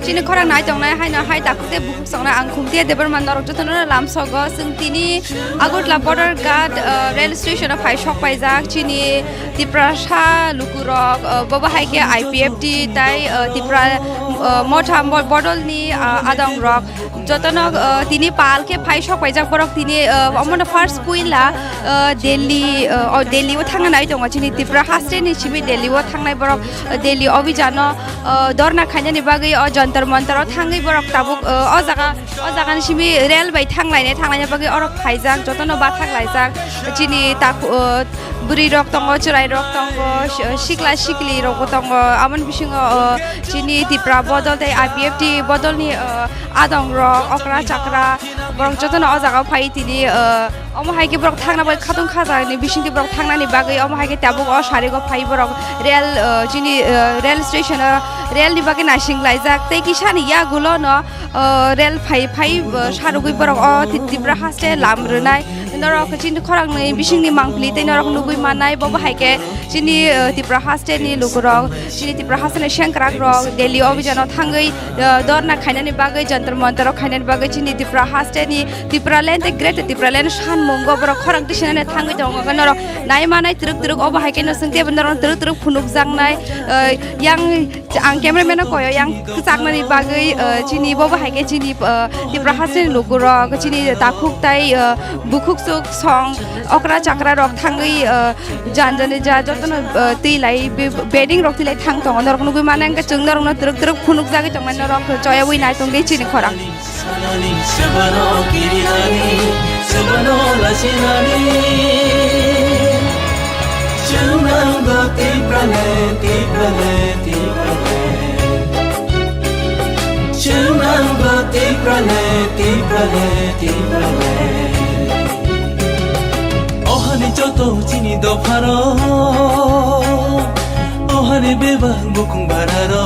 Chini khorang nai tongnai haino hai takhuk tei bukhuk songna ang Khumtia Debbarma norok jotono lamsogo. Chwng tini Agartala Border Ghat, uh, rail station o phai sok paijak chini Tiprasa lukurok, uh, bobo hai khe I P F T tai, uh, Tipra, uh, Motha mo-, bodolni, uh, adongrok jotono, uh, tini pal khe phai sok paijak borok tini, uh, omono first puila, uh, Delhi, uh, o Delhi o thangna nai tongo chini Tipra haste ni simi Delhi o thangnai borok, uh, Delhi obijano. Uh, dorna khainani bagwi o Jantar Mantar o thangwi borok tabuk, uh, o jaga, o jagani simi rel bai thanglainai, thanglaina bagwi orok phaijak, jotono bathak laijak. Chini tak, uh, bwrwi rok tongo, chwrai rok tongo, si-, sikla sikli rokbo tongo. Aboni bisingo, uh, chini Tipra bodol tei I P F T bodolni, uh, adong rok, okra chakra, borok jotono o jaga o phai tini, uh, Omo hai khe borok thangna bai khatung khajakni bisingtwi borok thangnani bagwi omo hai khe tabuk o sarigo phai borok rel, uh, chini, uh, rel station o rel ni bagwi naising laijak tei kisani yagulo no, uh, rel phai phai, uh, sarugwi borok o Ti-, Tipra haste lam rwnai norok chini khorang ni bisingni mangpili tei norok nugwi mannai bo bo hai khe chini, uh, Tipra haste ni lukurok chini Tipra haste ni sengkrak rok Delhi obijano thangwi, uh, dorna khainani bagwi Jantar Mantar o khainani bagwi chini Tipra haste ni Tipraland tei Greater Tipraland sanmungo borok khorang tisinani thangwi tongo. Norok nai manai twrwk twrwk obo hai khe no swngtwi norok twrwk twrwk phunukjaknai, eh, yang ang cameraman no koyo yang kwchaknani bagwi, eh, chini bobo hai khe chini, eh, Tipra hasteni lukurok chini takhuk tai, eh, bukhuk chuk song okra chakra rok thangwi, eh, jan jani ja jotono, eh, twi lai be-, bedding rok twi lai thang tongo. Norok nugwi mano hwnkhe chwng norokno twrwk twrwk phunukjagwi tongmani norok choyawi nai tongdi chini khorang. Sanani, sebano kirinani, sebano lachinani. Chunango Tiprale, Tiprale, Tiprale. Chunango Tiprale, Tiprale, Tiprale. Ohani joto chini dopharo, ohani bebak bukung bararo.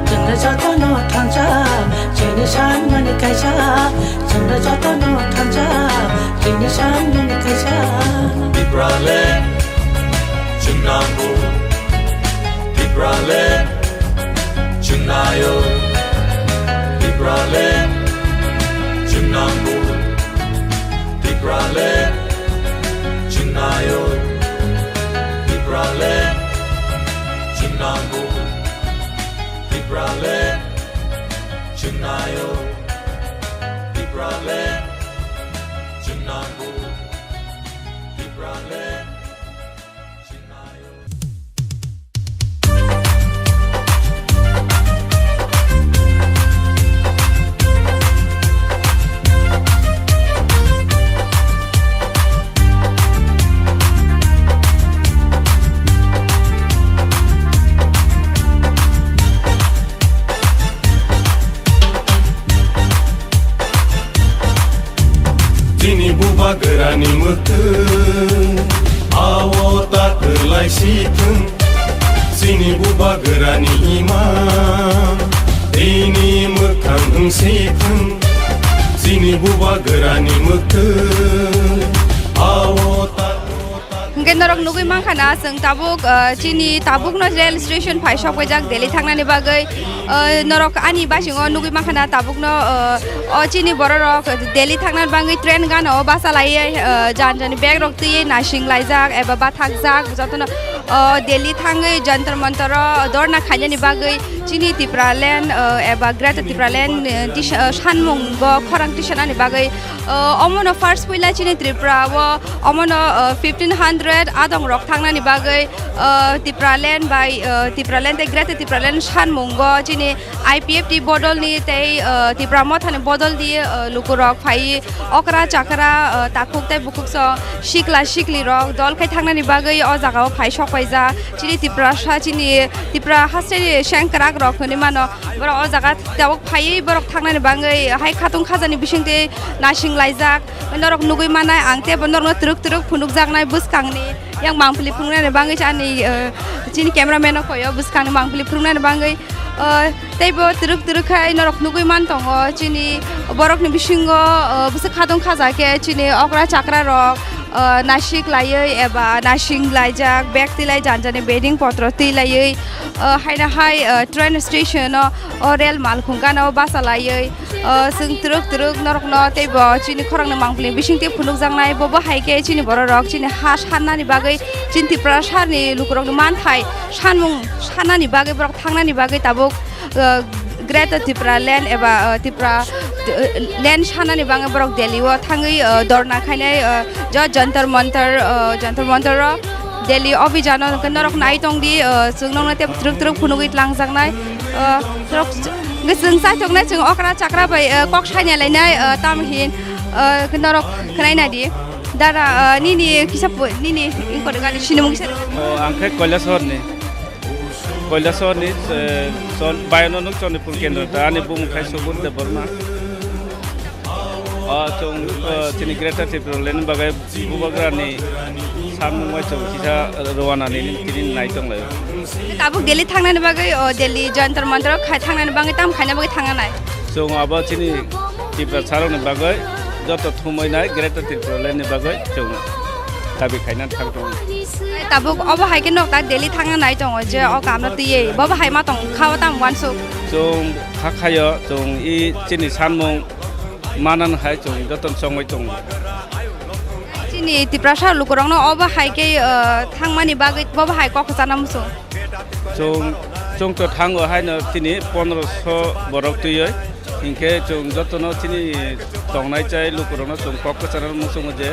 Chwngno jotono thansa, chini sanmani kaisa. Chwngno jotono thansa, chini sanmani kaisa. Tipraland, chunango. Tipraland. Chwngnaio, Tipraland chwng nango. Tipraland chwngnaio, Tipraland chwng nango. Tipraland chwngnaio, Tipraland chwng nango. Tipraland chwngnaio. Chini bubagrani mwktwi, ao ta kwlai si thung. Chini bubagrani ima, tini mwkhang wng si thung. Chini bubagrani mwktwi, ao ta Hwnkhe norok nugwi mankha na, chwng tabuk, ah, chini tabukno rail station phai sokpaijak Delhi thangnani bagwi. Ah, norok ani basingo nugwi mankha na tabukno, ah, o chini bororok Delhi thangnani bagwi train gana o basa laiwi, ah, jan jani bag rok twiwi nasing laijak eba bathakjak jotono, ah, Delhi thangwi Jantar Mantar o dorna khainani bagwi chini Tipraland, ah, eba Greater Tipraland, ah, tisa, ah, sanmung bo khorang tisanani bagwi. Ah, omono first puila chini Tripura o Omono, uh, fifteen hundred adong rok thangnani bagwi, uh, Tipraland bai, uh, Tipraland tei Greater Tipraland sanmungo chini I P F T bodolni tei, uh, Tipra Mothani bodolni, uh, lukurok phai okra chakra, uh, takhuk tei bukhuk song sikla sikli rok dol khai thangnani bagwi o jagao phai sokpaijak. Chini Tiprasa, chini Tipra hasteni sengkrak rok hwnwi mano. Borok o jaga tabuk phaiwi borok thangnani bagwi hai khatung khajani bisingtwi nasing laijak. Norok nugwi mannai, ang teibo norokno twrwk twrwk phunukjaknai bwskangni. Yang mangpili phunuknani bagwi se ani, eh, chini cameraman no koyo bwskangni mangpili phunuknani bagwi. Eh, teibo twrwk twrwk khai norok nugwi man tongo. Chini borokni bisingo, eh, bwswk khatung khaja khe chini okra chakra rok, eh, nasik laiwi eba nasing laijak, bag twi lai janjani bedding potro twi laiwi, eh, haino hai, eh, train station o, o rel malkhung gana o basa laiwi. O, chwng twrwk twrwk norokno teibo chini khorangni mangpili bisingtwi phunukjaknai, bo bo hai khe chini bororok chini ha sannani bagwi, chini Tiprasani lukurokni manthai sanmung sannani bagwi, borok thangnani bagwi tabuk, o, Greater Tipraland eba, o, Tipra, o, land sannani bagwi borok Delhi o thangwi, o, dorna khainai, o, jo Jantar Mantar, o, Jantar Mantar o Delhi obhijano hwnkhe norok nai tongdi, o, chwng nokno tei twrwk twrwk phunugwi tlangjaknai. O, norok ch-, hwnkhe chwng chaithoknai, chwng okra chakra bai, o, kok saina lainai, o, tamo hin, o, norok khwnai nadi. Dara, o, nini kisa po-, nini inkorgani sinimung kisa. O, ang khe Kailasahar ni. Kailasahar ni, e, Chon-, Bayono nuk Chonipur kendro ta, ani bumung khai Subur Debbarma. O, chwng, o, chini Greater Tipraland ni bagwi bubagrani samung bai chwng kisa rwna nini tini nai tong lai. Tabuk Delhi thangnani bagwi, o, Delhi Jantar Mantar o khai thangnani bagwi, tam khaina bagwi thangna nai? Chwng abo chini Tiprasa rokni bagwi joto thumui nai Greater Tipraland ni bagwi chwng dabi khaina thang tongo. Tabuk obo hai khe nok ta Delhi thangna nai tongo je o kamno twiwi, bo bo hai ma tong kha o tam wansuk. Chwng kha khaio, chwng i chini sanmung manan hai chwng jotono chongwi tongo. Chini Tiprasa lukurokno obo hai khe, uh, thangmani bagwi bobo hai kok kwchana muchung. Chwng, chwng to thango haino tini pondroso borok twiwi. Hinkhe chwng jotono chini tongnai chai lukurokno chwng kok kwchana muchungo je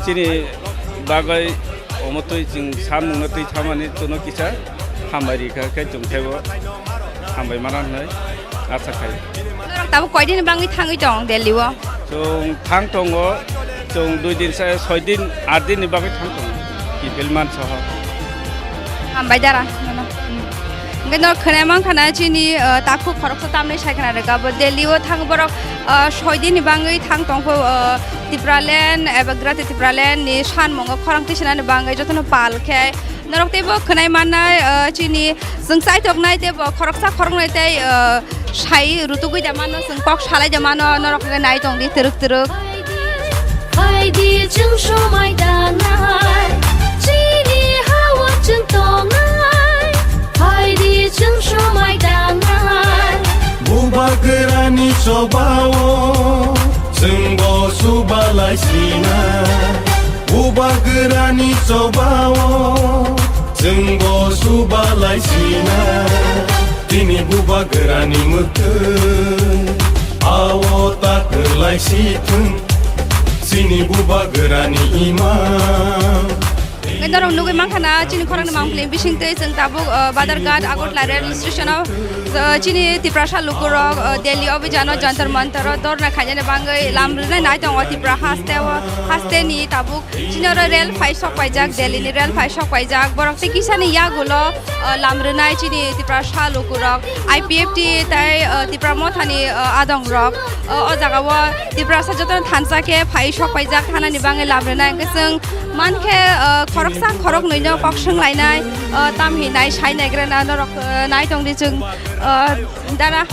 chini bagwi omo twi chwng sanmungno twi thamani chwngno kisa hambai rikha khe chwng thaibo hambai mana hwnwi asa khai. Norok tabuk koidini bagwi thangwi tong Delhi o? Chwng thang tongo, chwng dui din sa, soi din, aat din ni bagwi thang tongo. Kiphilman soho. Hambai dara. Hwnkhe norok khwnai mankha na chini, uh, takhuk khoroksa tamni sai khna rwkha bo Delhi o thang borok, uh, soi din ni bagwi thang tongkho, uh, Tipraland eba Greater Tipraland ni sanmungo khorang tisanani bagwi jotono pal khe. Norok teibo khwnai mannai, uh, chini chwng chaithoknai teibo khoroksa khoroknwi tei, uh, sai rutugwi da mano, chwng kok salai da mano, norok hwnkhe nai tongdi twrwk twrwk. Phaidi chwng somai danai, chini ha-o chwng tongnai. Phaidi chwng somai danai. Chobao chwngbo subalai sina, bubagrani chobao chwngbo subalai sina. Tini bubagrani mwktwi ao ta kwlai si thung, chini bubagrani imang. Norok nugwi mankha na chini khorang ni mangpili bising twi chwng tabuk, uh, Badharghat Agartala rail station o, uh, chini Tiprasa lukurok, uh, Delhi obijano Jantar Mantar o dorna khainani bangwi lam rwnai nai tongo Tipra haste o, haste ni tabuk chini oro rail phai sok paijak, Delhi ni rail phai sok paijak, borok tei kisa ni yagulo, uh, lam rwnai chini Tiprasa lukurok, I P F T tei, uh, Tipra Motha ni, uh, adong rok. O, o jaga o Tiprasa jotono thansa khe phai sok paijak thanani bangwi lam rwnai. Hwnkhe chwng mankhe, o, khoroksa khoroknwino kok swnglainai, o, tamhinai sai naigrana norok, o, nai tongdi chwng, o, dara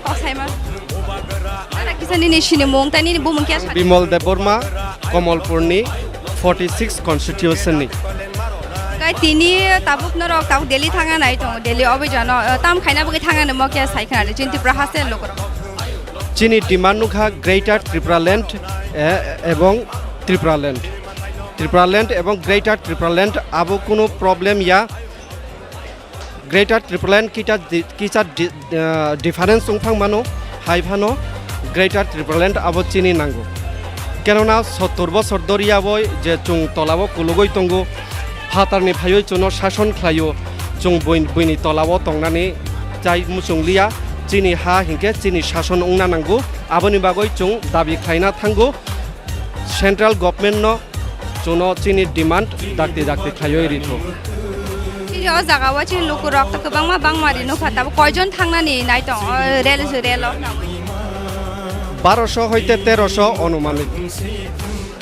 kok saima. Dara kisa nini sinimung tei nini bumung khe sa? Bimal Debbarma, Kamalpurni forty six constitution ni. Kai tini tabuk norok tabuk Delhi thangna nai tongo, Delhi obijano, o, tam khaina bagwi thangna nimo khe sai khna di, chini Tipra haste lukurok. Chini demand nukha Greater Tipraland, eh, ebong Tipraland. Tipraland ebong Greater Tipraland abo kunu problem ya. Greater Tipraland kita di-, kisa di-, eh, difference wngphang mano, hai phano Greater Tipraland abo chini nango. Kenona sottor bosor doriya boi je chwng tolao kulugoi tongo, phatarni phaioi chwngno sason khlaio, chwng bui-, buini tolao tongnani chai muchungliya, chini ha hinkhe chini sason wngna nango, aboni bagwi chwng dabi khlaina thango central government no, chwngno chini demand dakti dakti khlaioi rithok. Chini o jaga o chini lukurok to kwbangma bangma ri nukha, tabuk koijon thangnani nai tong o rel, rel o? Baroso hoite teroso onumanik.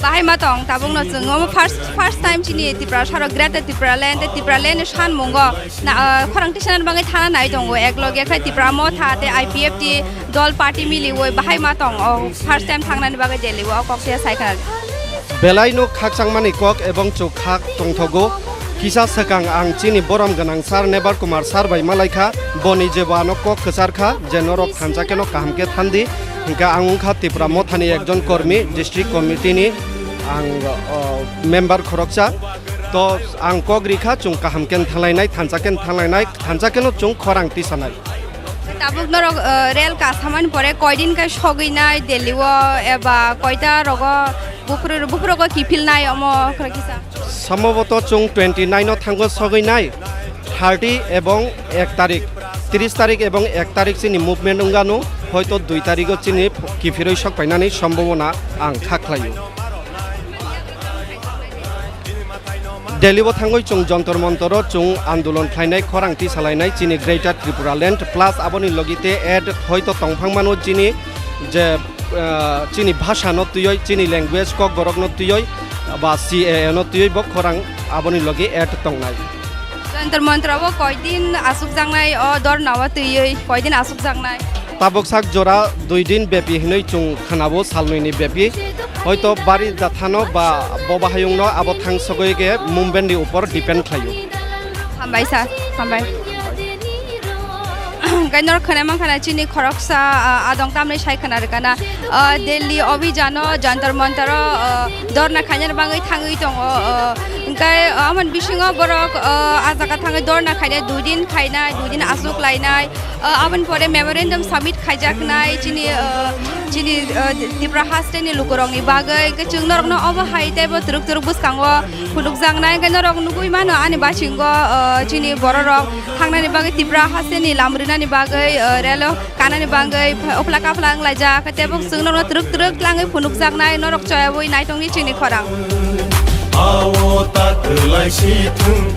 Bahai ma tong tabukno chwng omo first, first time chini Tiprasa rok Greater Tipraland tei Tipraland ni sanmungo na, ah, khorang tisanani bagwi thana nai tongo, ek loge khe Tipra Motha tei I P F T dol party miliwi bahai ma tong o first time thangnani bagwi Delhi o kok se sai khna. Belai no khakchangmani kok ebong chuk khak tongthogo. Kisa swkang ang chini borom gwnang sir Nebar Kumar sir bai malaikha, boni jebo ano kok kwchar kha je norok thansa keno kaham khe thandi, hwnkhe ang wngkha Tipra Mothani ekjon kormi, district committee ni ang, o, member khoroksa. To ang kok rikha chwng kaham khe thanglainai, thansa khe thanglainai, thansa kheno chwng khorang tisanai. Tabuk norok, eh, rel kasamani pore koidin khe sogwinai Delhi o eba koita rogo buphuru-, buphurugo kiphilnai omo khorokisa? Samboboto chwng twenty nine o thango sogwinai, thirty ebong ek tarik, tris tarik ebong ek tarik chini movement wngano, hoito dui tarigo chini kiphirwi sokpainani sombobona ang kha khlaio. Delhi o thangwi chwng Jantar Mantar o chwng andolon khlainai, khorang tisalainai chini Greater Tripura Land, plus aboni logi te add hoito tongphang mano chini je, ah, chini bhasha no twiwi, chini language kokborok no twiwi, ba C A A no twiwi bo khorang aboni logi add tongnai. Jantar Mantar o koidin asukjaknai o dorna o twiwi, koidin asukjaknai? Tabuk sak jora dui din bepi hinwi chwng khnabo, salnwini bepi. Hoito bari jathano ba bo bahayungno abo thang sogwi khe movement ni upor depend khlaio. Hambai sir, hambai. Hwnkhe norok khwnai mankha na chini khoroksa, ah, adong tamni sai khna rwkha na, ah, Delhi obijano Jantar Mantar o, ah, dorna khainani bagwi thangwi tongo, ah, hwnkhe, ah, amoni bisingo borok, ah, ah jaga thangwi dorna khainai, dui din khainai, dui din asuk lainai. O, aboni pore memorandum submit khaijaknai chini, o, chini, o, Tripura haste ni lukurokni bagwi. Hwnkhe chwng norokno obo hai teibo twrwk twrwk bwskango phunukjaknai. Hwnkhe norok nugui mano ani basingo, o, chini bororok thangnani bagwi, Tripura haste ni lam rinani bagwi, o, relo kanani bagwi uphla kaphla wnglaijak. Teibo chwng norokno twrwk twrwk tlangwi phunukjaknai, norok choyaui naitongdi chini khorang. Ao ta kwlai si thung,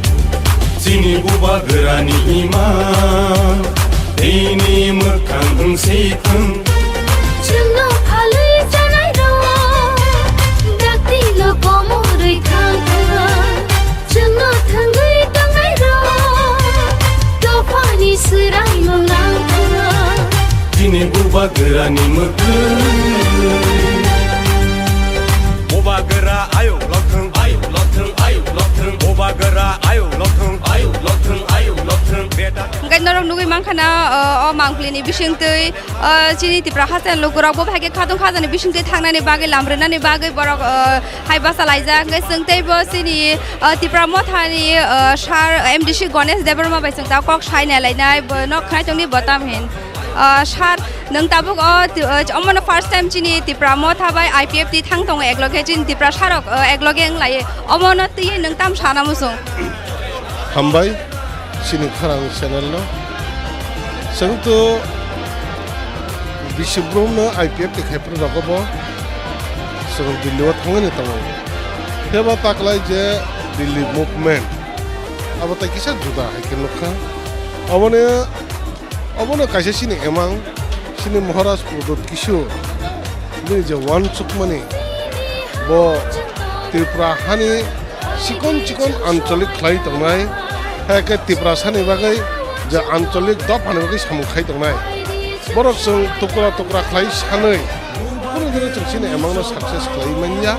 chini bubagrani ima, tini mwkhang wng si thung. Chwngno phalwi janai rok, dakti lo komorwi thang thang. Chwngno thangwi tongnai rok, dophani swraimung nang thang. Chini bubagrani mwkhang. Bubagra ayuk lothwng, ayuk lothwng, ayuk lothwng. Bubagra ayuk lothwng, ayuk lothwng, ayuk lothwng. Beta. Hwnkhe norok nugui Ang khana, o, o mangpili ni bisingtwi, o, chini Tipra haste lukurok bo hai khe khatung khajani bisingtwi thangnani bagwi, lam rwnani bagwi borok, o, hai basa laijak. Hwnkhe chwng teibo chini, o, Tipra Mothani, o, sir M D C Ganesh Debbarma bai chwng ta kok sai nai lainai, bo nok khwnai tongni bo tam hin. O, sir, nwng tabuk o, ti-, o, omono first time chini Tipra Motha bai I P F T thang tongo ekloge, chini Tiprasarok, o, ekloge wng lai. Omono twiwi nwng tam sana muchung? Hambai, chini khorang channel no. Chwng to Bisubrum no I P F T khai phuru rogo bo. Chwng Delhi o thangwi tongo. Pheba taklai je Delhi movement. Abo tai kisa juda hai khe nukha. Aboni Obono kaisa chini emang, chini Maharaj Pradyot Kishore, bini je uansukmani, bo Tripura hani chikon chikon ancholik khlai tongnai, hai khe Tiprasani bagwi je ancholik dophani bagwi samung khai tongnai. Borok chwng tukra tukra khlai sanwi, kunu dino chwng chini emangno success khlai manya.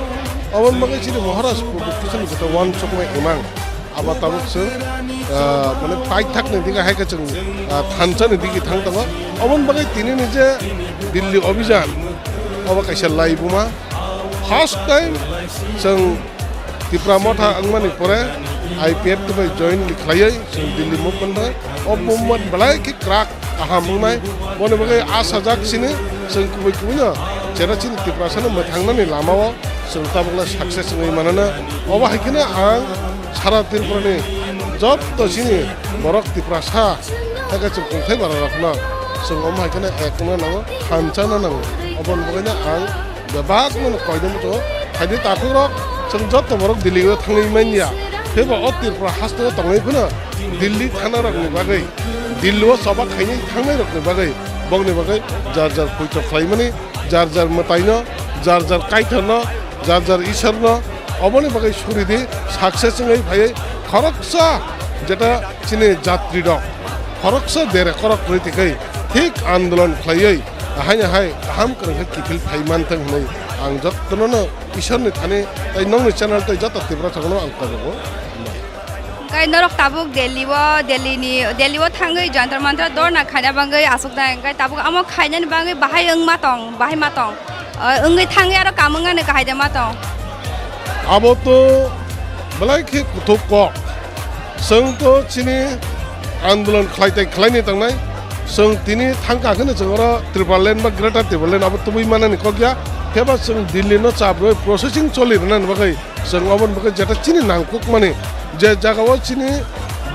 Oboni bagwi chini Maharaj Pradyot Kishoreni jeta uansukmani emang. Abo tabuk chwng, ah, mane paithakni dige hai khe chwng, ah, thansa ni dige thang tongo. Oboni bagwi tini ni je Delhi Abhijan, obo kaisa laibuma. First time chwng Tipra Motha wngmani pore I P F T bai join khlaiwi chwng Delhi movement bai. O movement belai khe kwrak kaham wngnai. Boni bagwi asajak chini, chwng kubui kubuino jera chini Tiprasano mwthangnani lamao chwng tabukno success wngwi manana. Obo hai kheno ang sara Tripurani jotto chini borok Tiprasa, hai khe chwng kungthai bararokno chwng omo hai kheno ek wngna nango, thansa wngna nango. Oboni bagwino ang bebakno koidon muchungo, phaidi takhukrok, chwng jotto borok Delhi o thangwi manya. Phiba o Tripura hasteo tongwi phano Delhi thanarokni bagwi, Delhi o choba khainwi thangnairokni bagwi, bokni bagwi jar jar poito khlaimani, jar jar mwtaino, jar jar Kaitorno, jar jar Isorno, oboni bagwi suridi, success wngwi phaiwi khoroksa jeta chini jatrirok khoroksa dere khorok kwrwi tikwi thik andolon khlaiwi, haino hai kaham kwrwngkhe kiphil phai manthung hwnwi ang jottono no Isorni thani tei nokni channel tei joto Tiprasarokno ang kobogo. Hwnkhe norok tabuk Delhi o, Delhi ni, Delhi o thangwi Jantar Mantar dorna khaina bagwi aswknai, hwnkhe tabuk amo khainani bagwi bahai wngma tong, bahai ma tong? O, wngwi thangwi aro kamung ani kahai de ma tong? Abo to belai khe kuthuk kok. Chwng to chini andolon khlai tai khlaini tangnai. Chwng tini thangka kheno chwng oro Tipraland ba Greater Tipraland abo tubui manani kok ya. Phiya ba chwng Delhi no chabroi processing choli rwnani bagwi chwng oboni bagwi jeta chini nangkukmani je jagao chini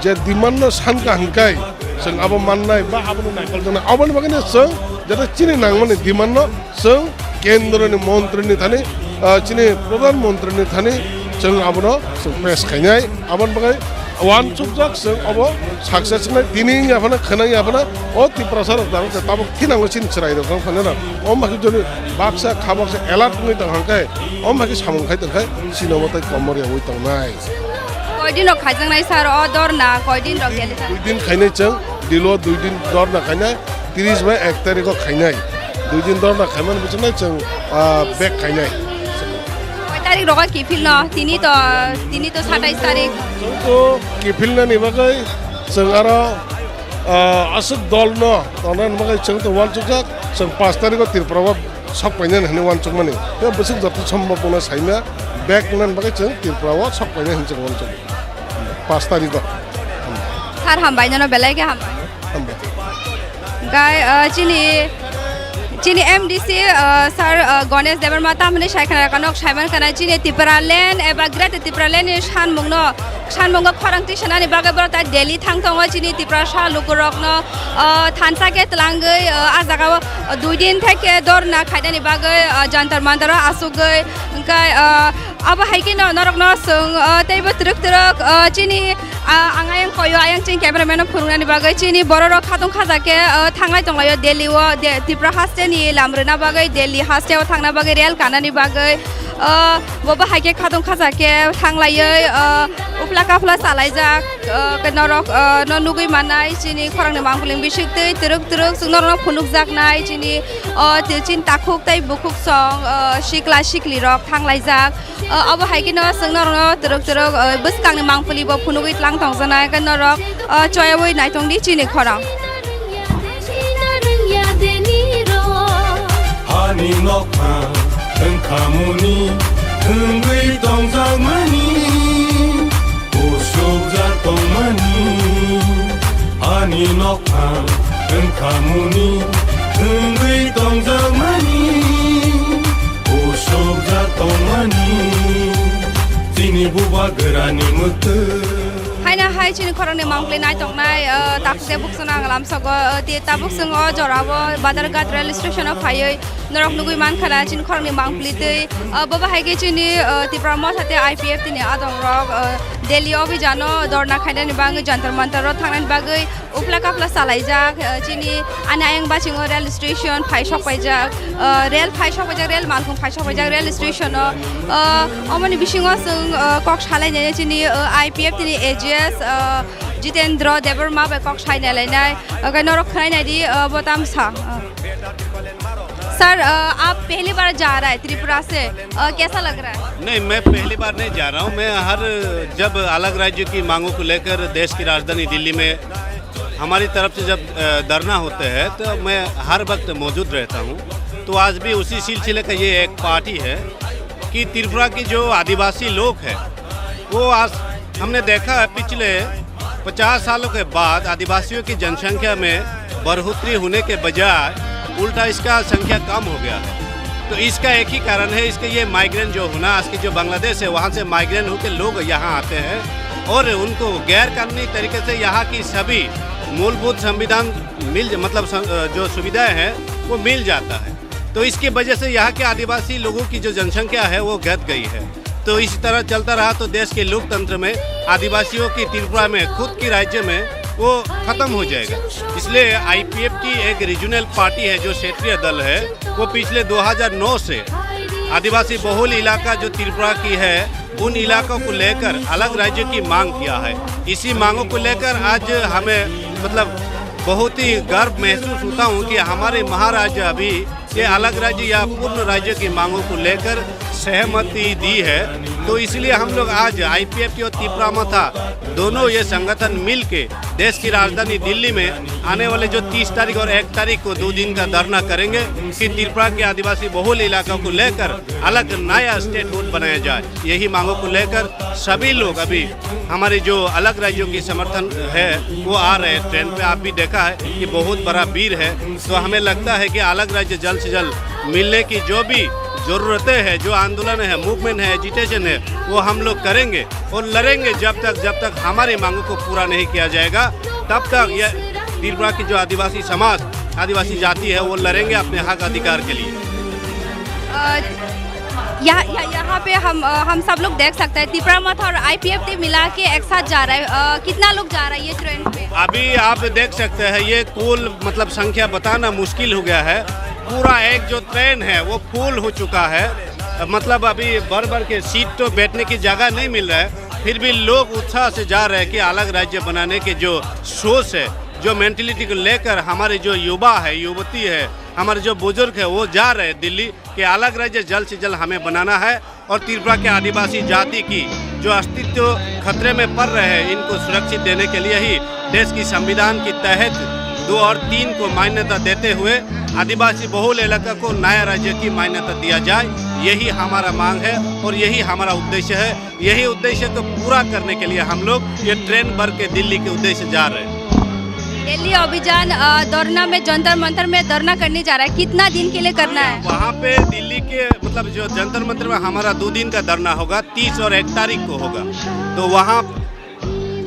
je demand no sanka hwnkhe chwng abo mannai ba abono naikol tongnai. Oboni bagwino chwng jeta chini nangmani demand no chwng kendroni montrini thani, ah, chini pradhan montrini thani chwng abono chwng pes khainai. Aboni bagwi uansukjak chwng obo success wngnai. Tini wngya phano, khwnang ya phano o Tiprasa rok daro khe tabuk thinango chini chwrai rok wng phano rok. Omo hai khe joni baksa kha baksa alert wngwi tong hang khe, omo hai khe samung khai tong khe chini omo tai komor ya wngwi tongnai. Koidin rok khaijaknai sir o dorna, koidin rok Delhi ta? Dui din khainai chwng, Dilo dui din dorna khainai, tris bai ek tarikh o khainai. Dui din dorna khaimani bwswknai chwng, ah, back khainai. Koi tarik rogo kiphilno? Tini to, tini to satais tarik. Chwng to kiphilnani bagwi chwng aro, ah, aswk dolno tongnani bagwi chwng to uansukjak, chwng paanch tarikh o Tripura o sok painani hwnwi uansukmani. Tei bwswk joto sombhob wngna saimya, back wngnani bagwi chwng Tripura o sok painani hwnwi chwng uansukgo. Paanch tarikh o. Sir, hambai, nono belai khe hambai. Hambai. Gai, ah, chini, chini M D C, ah, sir, ah, Ganesh Debbarma tamni sai khana kanok saiman kana chini Tipraland eba Greater Tipraland ni sanmungno, sanmungo khorang tisanani bagwi borok ta Delhi thang tongo chini Tiprasa lukurokno, ah, thansa khe twlangwi, ah, ah jagao, ah, dui din theke dorna khainani bagwi, ah, Jantar Mantar o asugwi hwnkhe, ah, Abo hai kheno norokno chwng, ah, teibo twrwk twrwk, ah, chini, ah, ang ayang koyo ayang chini cameraman no phunuknani bagwi chini bororok khatung khaja khe, ah, thanglai tonglaio Delhi o, De-, Tripura haste ni lam rwna bagwi, Delhi haste o thangna bagwi, rel kanani bagwi, ah, bobo hai khe khatung khaja khe thanglaioi, ah, uphla kaphla chalaijak, ah, khe norok, ah, no nugwi mannai chini khorang ni mangpili bisik twi twrwk twrwk chwng norokno phunukjaknai chini, ah, chini takhuk tei bukhuk song, ah, sikla sikli rok thanglaijak. O, obo hai kheno chwng norokno twrwk twrwk, o, bwskangni mangpili bo phunugwi tlang tongjaknai, hwnkhe norok, o, choyaui naitongdi chini khorang. Ani nokha wngkhamuni wngwi tongjakmani, usukjak tongmani. Ani nokha wngkhamuni wngwi tongjakmani, usukjak tongmani. Chini bubagrani mwktwi. Haino hai chini khoroknwi mangpli naitongnai, uh, takhuk tei buksukno ang lamsogo, uh, ti tabuk chwng o jorao Badharghat rail station o phaiwi norok nugwi mankha na chini khoroknwi mangpli twi, uh, bobo hai khe chini, uh, Tipra Motha tei I P F T ni adongrok, uh, Delhi o bijano dorna khainani bagwi Jantar Mantar o thangnani bagwi uphla kaphla chalaijak, uh, chini ani ayang bachingo rail station phai sokpaijak, uh, rail phai sokpaijak, rail malkhung phai sokpaijak rail station o, uh, omoni bisingo chwng, uh, kok salainai chini, uh, I P F T ni A G S, uh, Jitendra Debbarma bai kok sainai lainai, uh, khe norok khwnainai di, uh, bo tamsa, uh. Sir, अ, आप पहली बार जा रहा है त्रिपुरा से, अ, कैसा लग रहा है? नहीं, मैं पहली बार नहीं जा रहा हूँ। मैं हर, जब अलग राज्य की मांगों को लेकर देश की राजधानी दिल्ली में हमारी तरफ से जब, अ, धरना होते हैं, तो मैं हर वक्त मौजूद रहता हूँ। तो आज भी उसी सिलसिले का ये एक पार्ट ही है कि त्रिपुरा के जो आदिवासी लोग हैं, वो आज हमने देखा है, पिछले पचास सालों के बाद आदिवासियों की जनसंख्या में बढ़ोतरी होने के बजाय उल्टा इसका संख्या कम हो गया है। तो इसका एक ही कारण है, इसका ये माइग्रेंट जो होना, आज की जो बांग्लादेश है, वहाँ से माइग्रेंट होकर लोग यहाँ आते हैं और उनको गैर कानूनी तरीके से यहाँ की सभी मूलभूत संविधान मिल, मतलब सं-, जो सुविधाएं हैं, वो मिल जाता है। तो इसकी वजह से यहाँ के आदिवासी लोगों की जो जनसंख्या है, वो घट गई है। तो इसी तरह चलता रहा तो देश के लोकतंत्र में आदिवासियों की त्रिपुरा में खुद की राज्य में वो खत्म हो जाएगा। इसलिए आईपीएफ की एक रीजनल पार्टी है जो क्षेत्रीय दल है, वो पिछले दो हज़ार नौ से आदिवासी बहुल इलाका जो त्रिपुरा की है उन इलाकों को लेकर अलग राज्य की मांग किया है। इसी मांगों को लेकर आज हमें मतलब बहुत ही गर्व महसूस होता हूँ कि हमारे महाराज अभी ये अलग राज्य या पूर्ण राज्य की मांगों को लेकर सहमति दी है। तो इसलिए हम लोग आज आईपीएफ और तिपरा मथा दोनों ये संगठन मिल के देश की राजधानी दिल्ली में आने वाले जो तीस तारीख और एक तारीख को दो दिन का धरना करेंगे कि त्रिपुरा के आदिवासी बहुल इलाकों को लेकर अलग नया स्टेटहुड बनाया जाए। यही मांगों को लेकर सभी लोग अभी हमारे जो अलग राज्यों की समर्थन है वो आ रहे हैं ट्रेन पे। आप भी देखा है कि बहुत बड़ा भीड़ है। तो हमें लगता है कि अलग राज्य जल्द से जल्द मिलने की जो भी ज़रूरतें हैं, जो आंदोलन है, मूवमेंट है, एजिटेशन है, वो हम लोग करेंगे और लड़ेंगे जब तक, जब तक हमारी मांगों को पूरा नहीं किया जाएगा, तब तक ये त्रिपुरा की जो आदिवासी समाज, आदिवासी जाति है, वो लड़ेंगे अपने हक अधिकार के लिए। अ, यहाँ, यहाँ, यहाँ पे हम, अ, हम सब लोग देख सकते हैं, तिपरा मथा और आईपीएफ टीम मिला के एक साथ जा रहा है। अ, कितना लोग जा रहा है ये ट्रेन पे? अभी आप देख सकते हैं, ये कुल मतलब संख्या बताना मुश्किल हो गया है। पूरा एक जो ट्रेन है, वो फुल हो चुका है। मतलब, अभी भर भर के सीट तो बैठने की जगह नहीं मिल रहा है, फिर भी लोग उत्साह से जा रहे हैं कि अलग राज्य बनाने के जो सोच है, जो मेंटालिटी को लेकर हमारे जो युवा है, युवती है, हमारे जो बुजुर्ग है, वो जा रहे हैं दिल्ली कि अलग राज्य जल्द से जल्द हमें बनाना है और त्रिपुरा के आदिवासी जाति की जो अस्तित्व खतरे में पड़ रहे हैं, इनको सुरक्षित देने के लिए ही देश की संविधान के तहत दो और तीन को मान्यता देते हुए आदिवासी बहुल इलाका को नया राज्य की मान्यता दिया जाए। यही हमारा मांग है और यही हमारा उद्देश्य है। यही उद्देश्य को पूरा करने के लिए हम लोग ये ट्रेन भर के दिल्ली के उद्देश्य जा रहे हैं। दिल्ली अभियान, अ, धरना में, जंतर मंतर में धरना करने जा रहा है, कितना दिन के लिए करना है? वहाँ पे दिल्ली के, मतलब, जो जंतर मंतर में हमारा दो दिन का धरना होगा, तीस और एक तारीख को होगा। तो वहाँ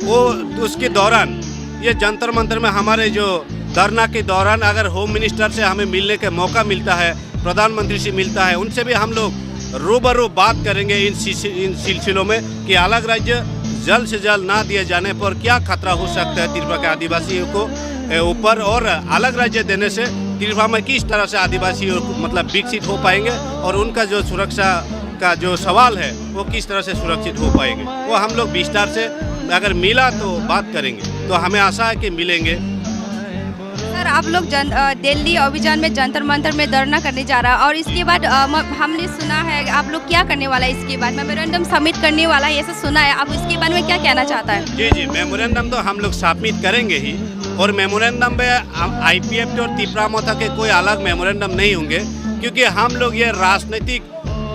वो, उसके दौरान, ये जंतर मंतर में हमारे जो धरना के दौरान अगर होम मिनिस्टर से हमें मिलने का मौका मिलता है, प्रधानमंत्री से मिलता है, उनसे भी हम लोग रूबरू बात करेंगे इन सिलसि-, इन सिलसिलों में कि अलग राज्य जल्द से जल्द ना दिए जाने पर क्या खतरा हो सकता है त्रिपुरा के आदिवासियों को, ए, ऊपर, और अलग राज्य देने से त्रिपुरा में किस तरह से आदिवासियों को, मतलब, विकसित हो पाएंगे और उनका जो सुरक्षा का जो सवाल है, वो किस तरह से सुरक्षित हो पाएंगे, वो हम लोग विस्तार से अगर मिला तो बात करेंगे। तो हमें आशा है कि मिलेंगे। सर, आप लोग जन-, अ, दिल्ली अभियान में जंतर मंतर में धरना करने जा रहा है और इसके बाद, अ, म-, हमने सुना है आप लोग क्या करने वाला है इसके बाद? मेमोरेंडम सबमिट करने वाला है, ऐसा सुना है। आप इसके बारे में क्या कहना चाहता है? जी, जी, मेमोरेंडम तो हम लोग सबमिट करेंगे ही। और मेमोरेंडम में हम, आईपीएफ और तिपरा मोर्चा के कोई अलग मेमोरेंडम नहीं होंगे। क्योंकि हम लोग ये राजनीतिक,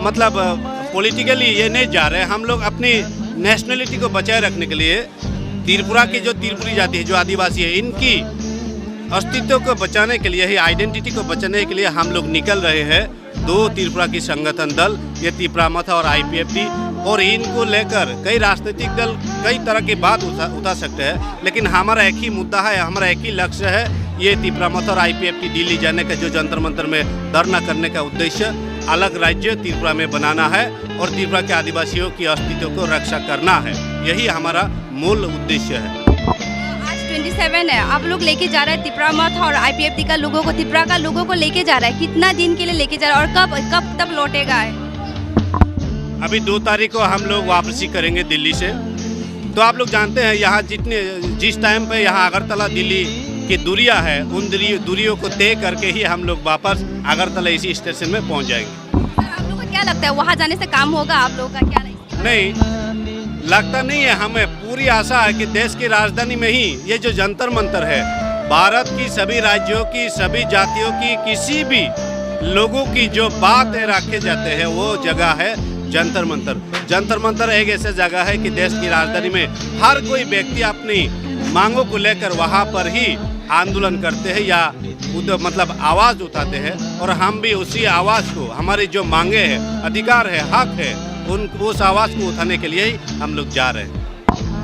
मतलब, पॉलिटिकली ये नहीं जा रहे। हम लोग अपनी नेशनलिटी को बचाए रखने के लिए, त्रिपुरा की जो त्रिपुरी जाति है, जो आदिवासी है, इनकी अस्तित्व को बचाने के लिए ही, आइडेंटिटी को बचाने के लिए हम लोग निकल रहे हैं। दो त्रिपुरा की संगठन दल, ये तिपरा मोर्चा और आईपीएफटी, और इनको लेकर कई राजनीतिक दल कई तरह की बात उठा, उठा सकते हैं, लेकिन हमारा एक ही मुद्दा है, हमारा एक ही लक्ष्य है। ये तिपरा मोर्चा और आईपीएफटी दिल्ली जाने का, जो जंतर मंतर में धरना करने का उद्देश्य, अलग राज्य त्रिपुरा में बनाना है और त्रिपुरा के आदिवासियों की अस्तित्व को रक्षा करना है, यही हमारा मूल उद्देश्य है। आज ट्वेंटी सेवन है, आप लोग लेके जा रहे हैं तिपरा मोर्चा और आईपीएफटी का लोगों को, तिपरा का लोगों को लेके जा रहा है, कितना दिन के लिए लेके जा रहा है और कब, कब तक लौटेगा है? अभी दो तारीख को हम लोग वापसी करेंगे दिल्ली से। तो आप लोग जानते हैं, यहाँ जितने, जिस टाइम पे यहाँ अगरतला दिल्ली की दूरियाँ है, उन दूरी-, दूरियों को तय करके ही हम लोग वापस अगरतला इसी स्टेशन में पहुँच जाएंगे। सर, आप लोग को क्या लगता है, वहाँ जाने से काम होगा आप लोगों का, क्या नहीं? नहीं, लगता नहीं है हमें। पूरी आशा है कि देश की राजधानी में ही ये जो जंतर मंतर है, भारत की सभी राज्यों की, सभी जातियों की, किसी भी लोगों की जो बात है रखे जाते हैं, वो जगह है जंतर मंतर। जंतर मंतर एक ऐसा जगह है कि देश की राजधानी में हर कोई व्यक्ति अपनी मांगों को लेकर वहाँ पर ही आंदोलन करते हैं या उद-, मतलब आवाज उठाते हैं, और हम भी उसी आवाज को, हमारी जो मांगे हैं, अधिकार है, हक है, उन, उस आवाज को उठाने के लिए ही हम लोग जा रहे हैं।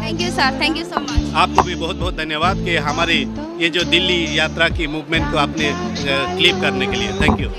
Thank you sir, thank you so much। आपको भी बहुत बहुत धन्यवाद कि हमारी ये जो दिल्ली यात्रा की मूवमेंट को आपने, अ, क्लिप करने के लिए। Thank you।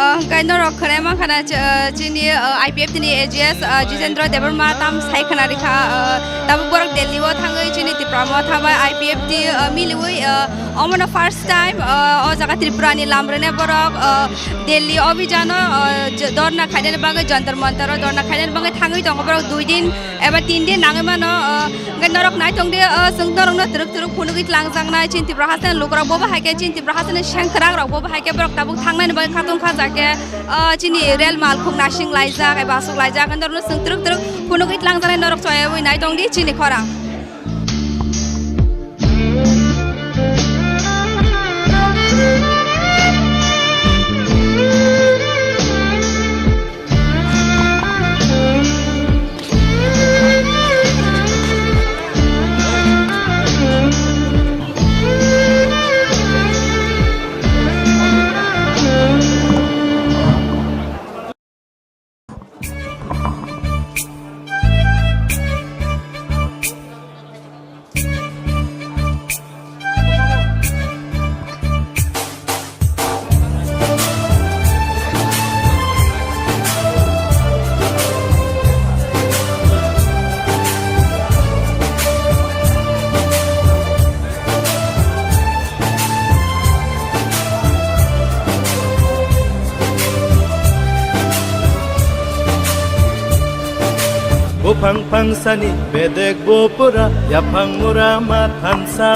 Ah, hwnkhe norok khwnai mankha na, ch-, ah, chini, ah, I P F T ni A G S, ah, Jitendra Debbarma tam sai khna rikha, ah, tabuk borok Delhi o thangwi chini Tipra Motha bai I P F T, ah, miliwi, ah, omono first time, ah, o jaga Tripura ni lam rwne borok, ah, Delhi obhijano, ah, j-, dorna khainani bagwi Jantar Mantar o dorna khainani bagwi thangwi tongo borok dui din eba tin din nangwi mano, ah, Hwnkhe norok nai tong di, o, chwng norokno twrwk twrwk phunugwi tlangjaknai chini Tipra hasteni lukurok, bo bo hai khe chini Tipra hasteni sengkwrak rok, bo bo hai khe borok tabuk thangnani bagwi khatung khajak khe, o, chini rel mal khuk nasing laijak, eba aswk laijak, norokno chwng twrwk twrwk phunugwi tlangjaknai norok choyawi nai tong di chini khorang. Buphang phangsani bedek bupura, yaphang mura ma thansa.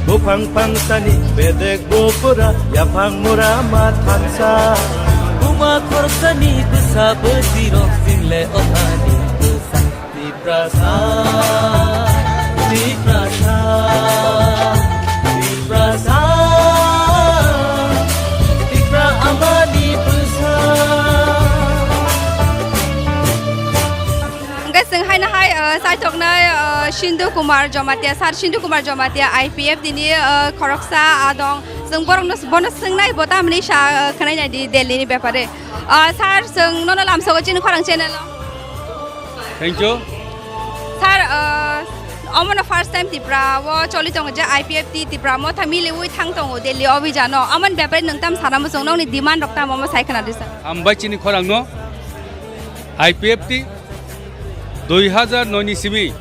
Buphang phangsani bedek bupura, yaphang mura ma thansa. Buma khorsani bwsa bwsirok single othani bwsa. Tiprasa, Tiprasa, Tiprasa, Tipra amani bwsa. Hwnkhe chwng haino hai, uh, chaithoknai, uh, Sindhu Kumar Jamatia, Sir Sindhu Kumar Jamatia, I P F T ni, uh, khoroksa, ah, dong. Chwng borokno, bono swngnai, bo tamni sa, uh, khwnai nai di Delhi ni bepare. Uh, sir, chwng nono lamsogo chini khorang channel o. Thank you. Sir, uh, omono first time Tripura o choli tongo je I P F T Tipra Motha miliwi thang tongo Delhi obhijano. Amoni bepare nwng tam sana muchung, nokni demand rok tamo omo sai khna di sir. Hambai chini khorang no. I P F T dui hazar noi ni simi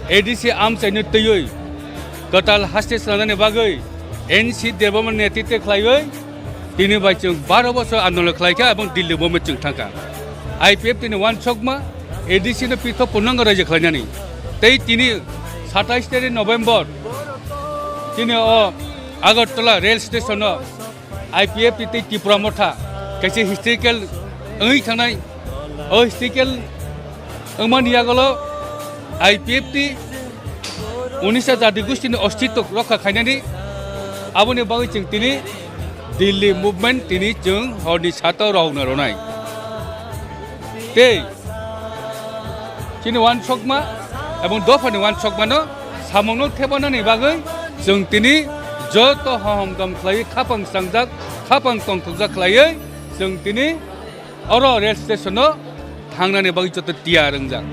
A D C amchaino twiwi kwtal haste swnamnani bagwi N C Debbarma netritwe khlaiwi tini bai chwng baro bosor andolon khlaikha, ebong Delhi movement chwng thangkha. I P F T ni uansukma A D C no pithok purnango raijak khlainani. Tei tini satais tarik November tini o Agartala rail station o I P F T tei Tipra Motha kaisa historical wngwi thangnai. O historical wngmani yagulo I P F T Unisa jati gustini ostitto rokha khainani, aboni bagwi chwng tini Delhi movement tini chwng horni sato rokna ronai. Tei chini uansukma ebong dophani uansukmano samungno thebanani bagwi chwng tini joto hohom dom khlaiwi khapang changjak, khapang tongthokjak khlaiwi chwng tini oro rail station-o thangnani bagwi joto tiyar wngjak.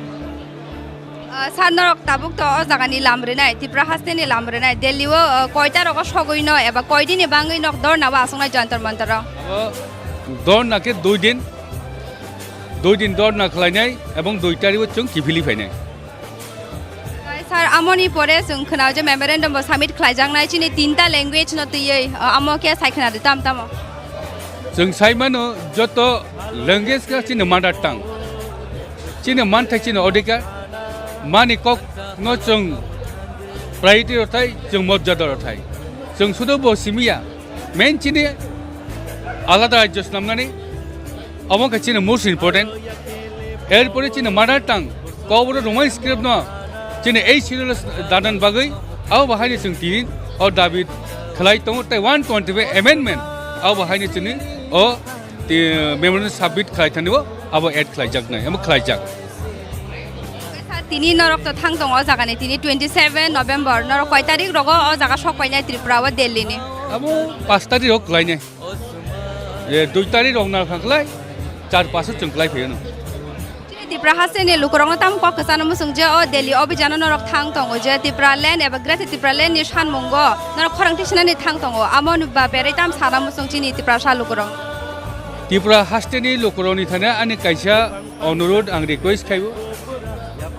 Ah, sir, norok tabuk to o jagani lam rwnai, Tripura hasteni lam rwnai, Delhi-o, ah, koita rogo sogwi no eba koidini bangwi nok dorna bo aswknai Jantar Mantar-o? Abo dorna khe dui din, dui din dorna khlainai ebong dui tarikh-o chwng kiphilwi phainai. Ai, sir, amoni pore chwng khwnao je memorandum bo submit khlaijaknai chini tinta language no twiwi, o, amo khe sai khwnadi tam tamo? Chwng sai mano joto language khe chini mother tongue. Chini manthai chini odhikar. Mani kok no chwng priority rw thai, chwng morjada rw thai. Chwng sudu bo simiya. Main chini alada rajyo snamnani, omo khe chini most important. Erpore chini mother tongue, Kokborok Roman script no chini ei schedule danan bagwi, abo bahaini chwng tini o dabi khlai tongo, tei one twenty-five amendment, abo bahaini chini o ti-, memorandum submit khlai thani o abo add khlaijaknai, abo khlaijak. Sir, tini norok to thang tongo o jagani, tini twenty seven November, norok koi tarik rogo o jaga sok painai Tripura o Delhi ni? Abo pash tarik rok khlainai. E, dui tarik rok na kha khlai, char pash chwng khlai phaio no. Chini Tripura hasteni lukurokno tamo kok kwchano muchung je o Delhi o bijano norok thang tongo je Tipraland eba Greater Tipraland ni sanmungo norok khorang tisinani thang tongo, amo ni ba berei tam sana muchung chini Tiprasa lukurok? Tripura hasteni lukurokni thani ani kaisa onurud ang request khaibo.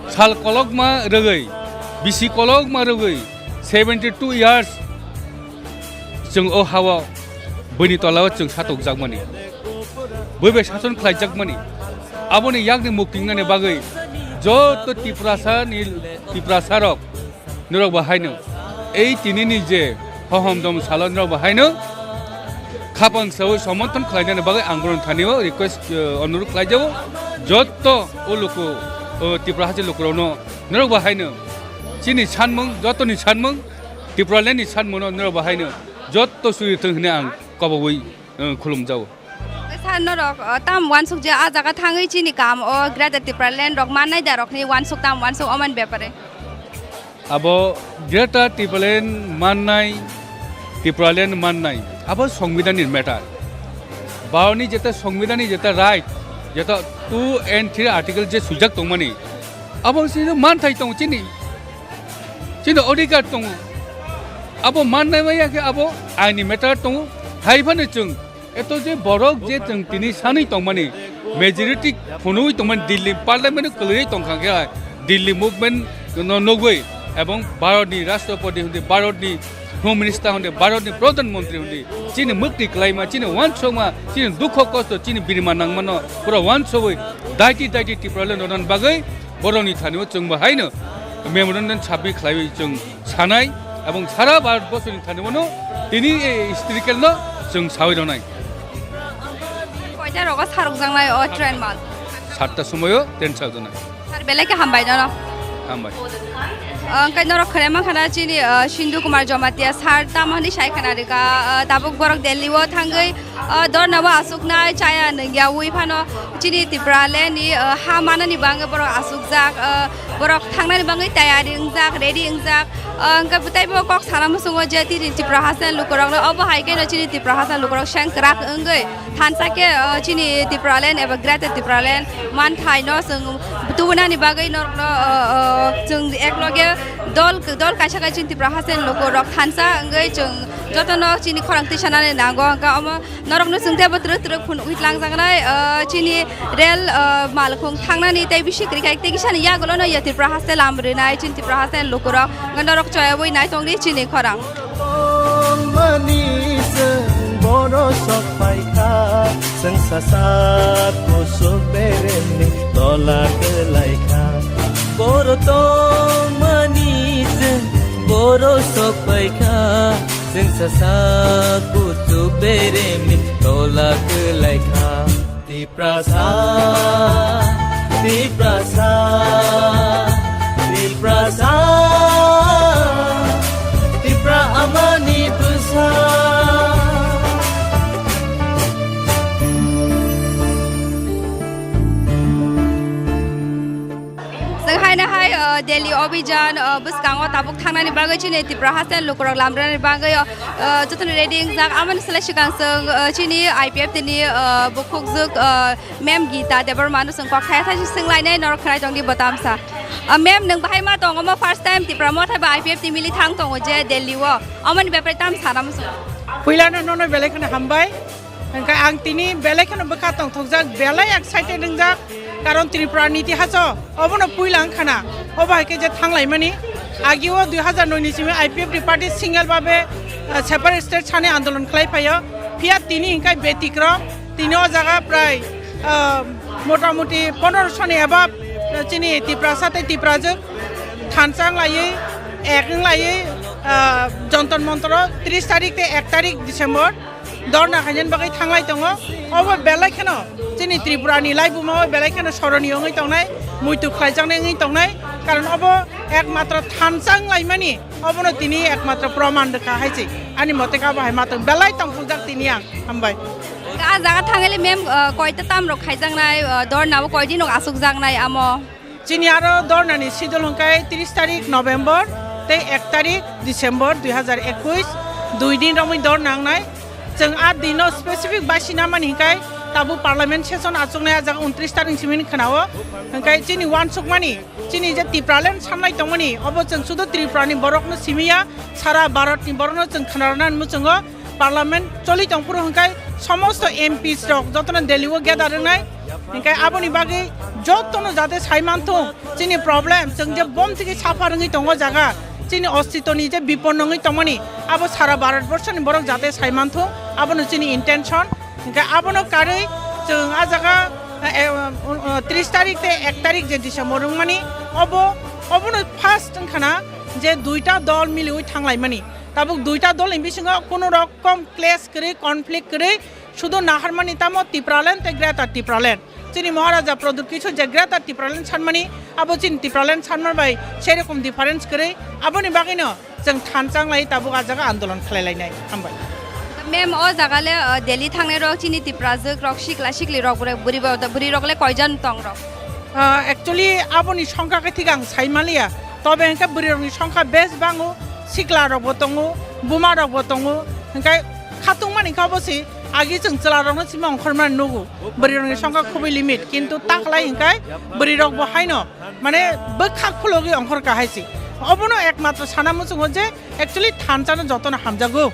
Sal kolokma rwgwi, bisi kolokma rwgwi, seventy two years chwng o hao buini tolao chwng satokjakmani, bui bai sason khlaijakmani, aboni yakni mukti wngnani bagwi joto Tiprasani, Tiprasarok norok bo haino ei tinini je hohom dom salo norok bo haino khapang sawi somothon khlainani bagwi ang bono thanio request, eh, onurud khlaijago. Joto o luku, o Tripura hasteni lukurokno norok bo haino chini sanmung, jotoni sanmung, Tipralandni sanmungno norok bo haino joto suri thung hwnwi ang kobogwi, eh, khulumjago. Sir, norok, eh, tam uansuk je a jaga thangwi chini kam o Greater Tipraland rok mannai da rokni uansuk tam uansuk oman bepare? Abo Greater Tipraland mannai, Tipraland mannai, abo Songbidanni matter. Bharotni jeta Songbidanni jeta right, jeta two and three article je swijak tongmani, abo chini manthai tongo chini, chini odhikar tongo. Abo mannai maya khe abo aini matter tongo. Hai phano chwng eto je borok je chwng tini sanwi tongmani, majority phunugwi tongmani, Delhi parliament kwlwiwi tongkha khe Delhi movement no nugwi, ebong Bharatni Rashtrapati hwnwi, Bharatni Home Minister hwnwi, Bharatni Pradhan Mantri hwnwi, chini mwkti kwlaima, chini uansukma, chini dukho kosto, chini birma nangmano pura uansugwi daiti daiti Tipraland rwnani bagwi borokni thanio chwng bo haino memorandum submit khlaiwi chwng sanai, ebong sara Bharat borsoni thani bono tini, eh, historical no chwng sawi rwnai. Koita rogo sarokjaknai o train mal? Satta somoyo train sarokjaknai. Sir, belai khe hambai nono. Hambai. Ang kai norok khare mankha na chini, eh, Sindhu Kumar Jamatia sir tamo hwnwi sai khana rika, eh, tabuk borok Delhi o thangwi, eh, dorna bo asuknai chaya nungya wi phano chini Tipraland ni, eh, ha manani bangwi borok asukjak, eh, borok thangnani bangwi tayari wngjak, ready wngjak. Ah, hwnkhe teibo kok sana muchungo je tini Tripura hasteni lukurokno, obo hai kheno chini Tripura hasteni lukurok sengkrak wngwi thansa khe, ah, chini Tipraland eba Greater Tipraland manthaino chwng tubunani bagwi norokno, ah, ah, chwng ekloge dol, dol kaisa khe chini Tripura hasteni lukurok thansa wngwi chwng jotono chini khorang tisanani nango. Hwnkhe omo Norokno chwng teibo twrwk twrwk phunugwi tlangjaknai, ah, chini rel, ah, malkhung thangnani tei bisi kwrwi khai tei kisani yagulono ya Tripura haste lam rwnai, chini Tripura haste lukurok norok choyawi nai tongdi chini khorang. Tongmani chwng boro sok phaikha, chwng sasak kuchuk beremni tola kwlaikha. Boro tongmani chwng boro sok phaikha, Chwng sasak kuchuk beremni tola kwlaikha. Tiprasa, Tiprasa, Tiprasa. Delhi Abhijan, uh, bwskango tabuk thangnani bagwi chini Tripura haste lukurok lamrani bagwi, uh, jotono ready wngjak. Amoni slai swkang chwng, uh, chini I P F T ni, uh, bukhukjwk, uh, Ma'am Geeta Debbarma no chwng kok thaya thaya swnglainai, norok khwnai tongdi bo tamsa. Uh, ma'am, nwng bahai ma tongo mo first time Tripura Motha bai I P F T mili thang tongo je Delhi o. Amoni bepare tam sana muchung. Puilano nono belai kheno hambai. Hwnkhe ang tini belai kheno bwkha tongthokjak, belai excited wngjak, karon Tripura ni itihaso obono puila wngkha na, obo hai khe je thanglaimani. Agio dui hazar noi ni simi I P F T party single babe, ah, separate state sani andolon khlai phaio, phiya tini hwnkhe betikrom, tini o jaga prai, ah, motamuti pondroso ni above, ah, chini Tiprasa tei Tiprajwk thansa wnglaiwi, ek wnglaiwi, ah, Jantar Mantar o tris tarik tei ek tarik December. Dorna khainani bagwi thanglai tongo. Obo belai kheno chini Tripura ni laibuma o belai kheno soroni wngwi tongnai, muitu khlaijaknai wngwi tongnai, karon obo ekmatro thansa wnglaimani, obono tini ekmatro proman rwkha hai se. Ani mote khe abo hai ma tong belai tongthokjak tini ang. Hambai. Ah jaga thangele ma'am, ah, koita tam rok khaijaknai, ah, dorna bo koidin rok asukjaknai amo? Chini aro dornani sidol hwnkhe tris tarik November tei ek tarik December dui hazar ekush, dui din romwi dorna wngnai. Chwng a dino specific baisina mani hwnkhe tabuk parliament session achuknai, a jaga untris tarik simi khwnao. Hwnkhe chini uansukmani, chini je Tipraland sanlai tongmani, obo chwng sudu Tripura ni borokno simiya, sara Bharat ni borokno chwng khwnarwna muchungo. Parliament choli tongphuru hwnkhe somosto M Ps rok jotono Delhi o gather wngnai, hwnkhe aboni bagwi jotono jate sai manthung chini problem, chwng je bom thiki saphar wngwi tongo jaga, chini ostitoni je bipon wngwi tongmani, abo sara Bharat borso ni borok jate sai manthung, abono chini intention. Hwnkhe abono karwi chwng a jaga, eh, eh, tris tarik tei ek tarik je December wngmani, obo, obono first wngkha na je duita dol miliwi thanglaimani. Tabuk duita dol ni bisingo kunu rokom clash kwrwi, conflict kwrwi, sudu naharmani tamo Tipraland tei Greater Tipraland. Chini Maharaja Pradyut Kishore je Greater Tipraland sanmani, abo chini Tipraland sanma bai serokom difference kwrwi. Aboni bagwino chwng thansa wnglai tabuk a jaga andolon khlai lainai. Hambai. Ma'am, o jaga le, uh, Delhi thangnai rok chini Tiprajwk rok, sikla sikli rok, bwrwi, bwrwi rok le koijon tong rok? Ah, actually, aboni songkha khe thik ang sai manliya. Tobe hwnkhe bwrwirokni songkha bes bango, siklarokbo tongo, bumarokbo tongo. Hwnkhe khatungmani khe obo se agi chwng chwlarokno simi ongkhormani nugo. Bwrwirokni songkha khubui limit, kintu taklai hwnkhe bwrwirokbo haino, mane, bwkha khulogwi ongkhorkha hai se. Obono ekmatro sana muchungo je actually thansano jotono hamjago.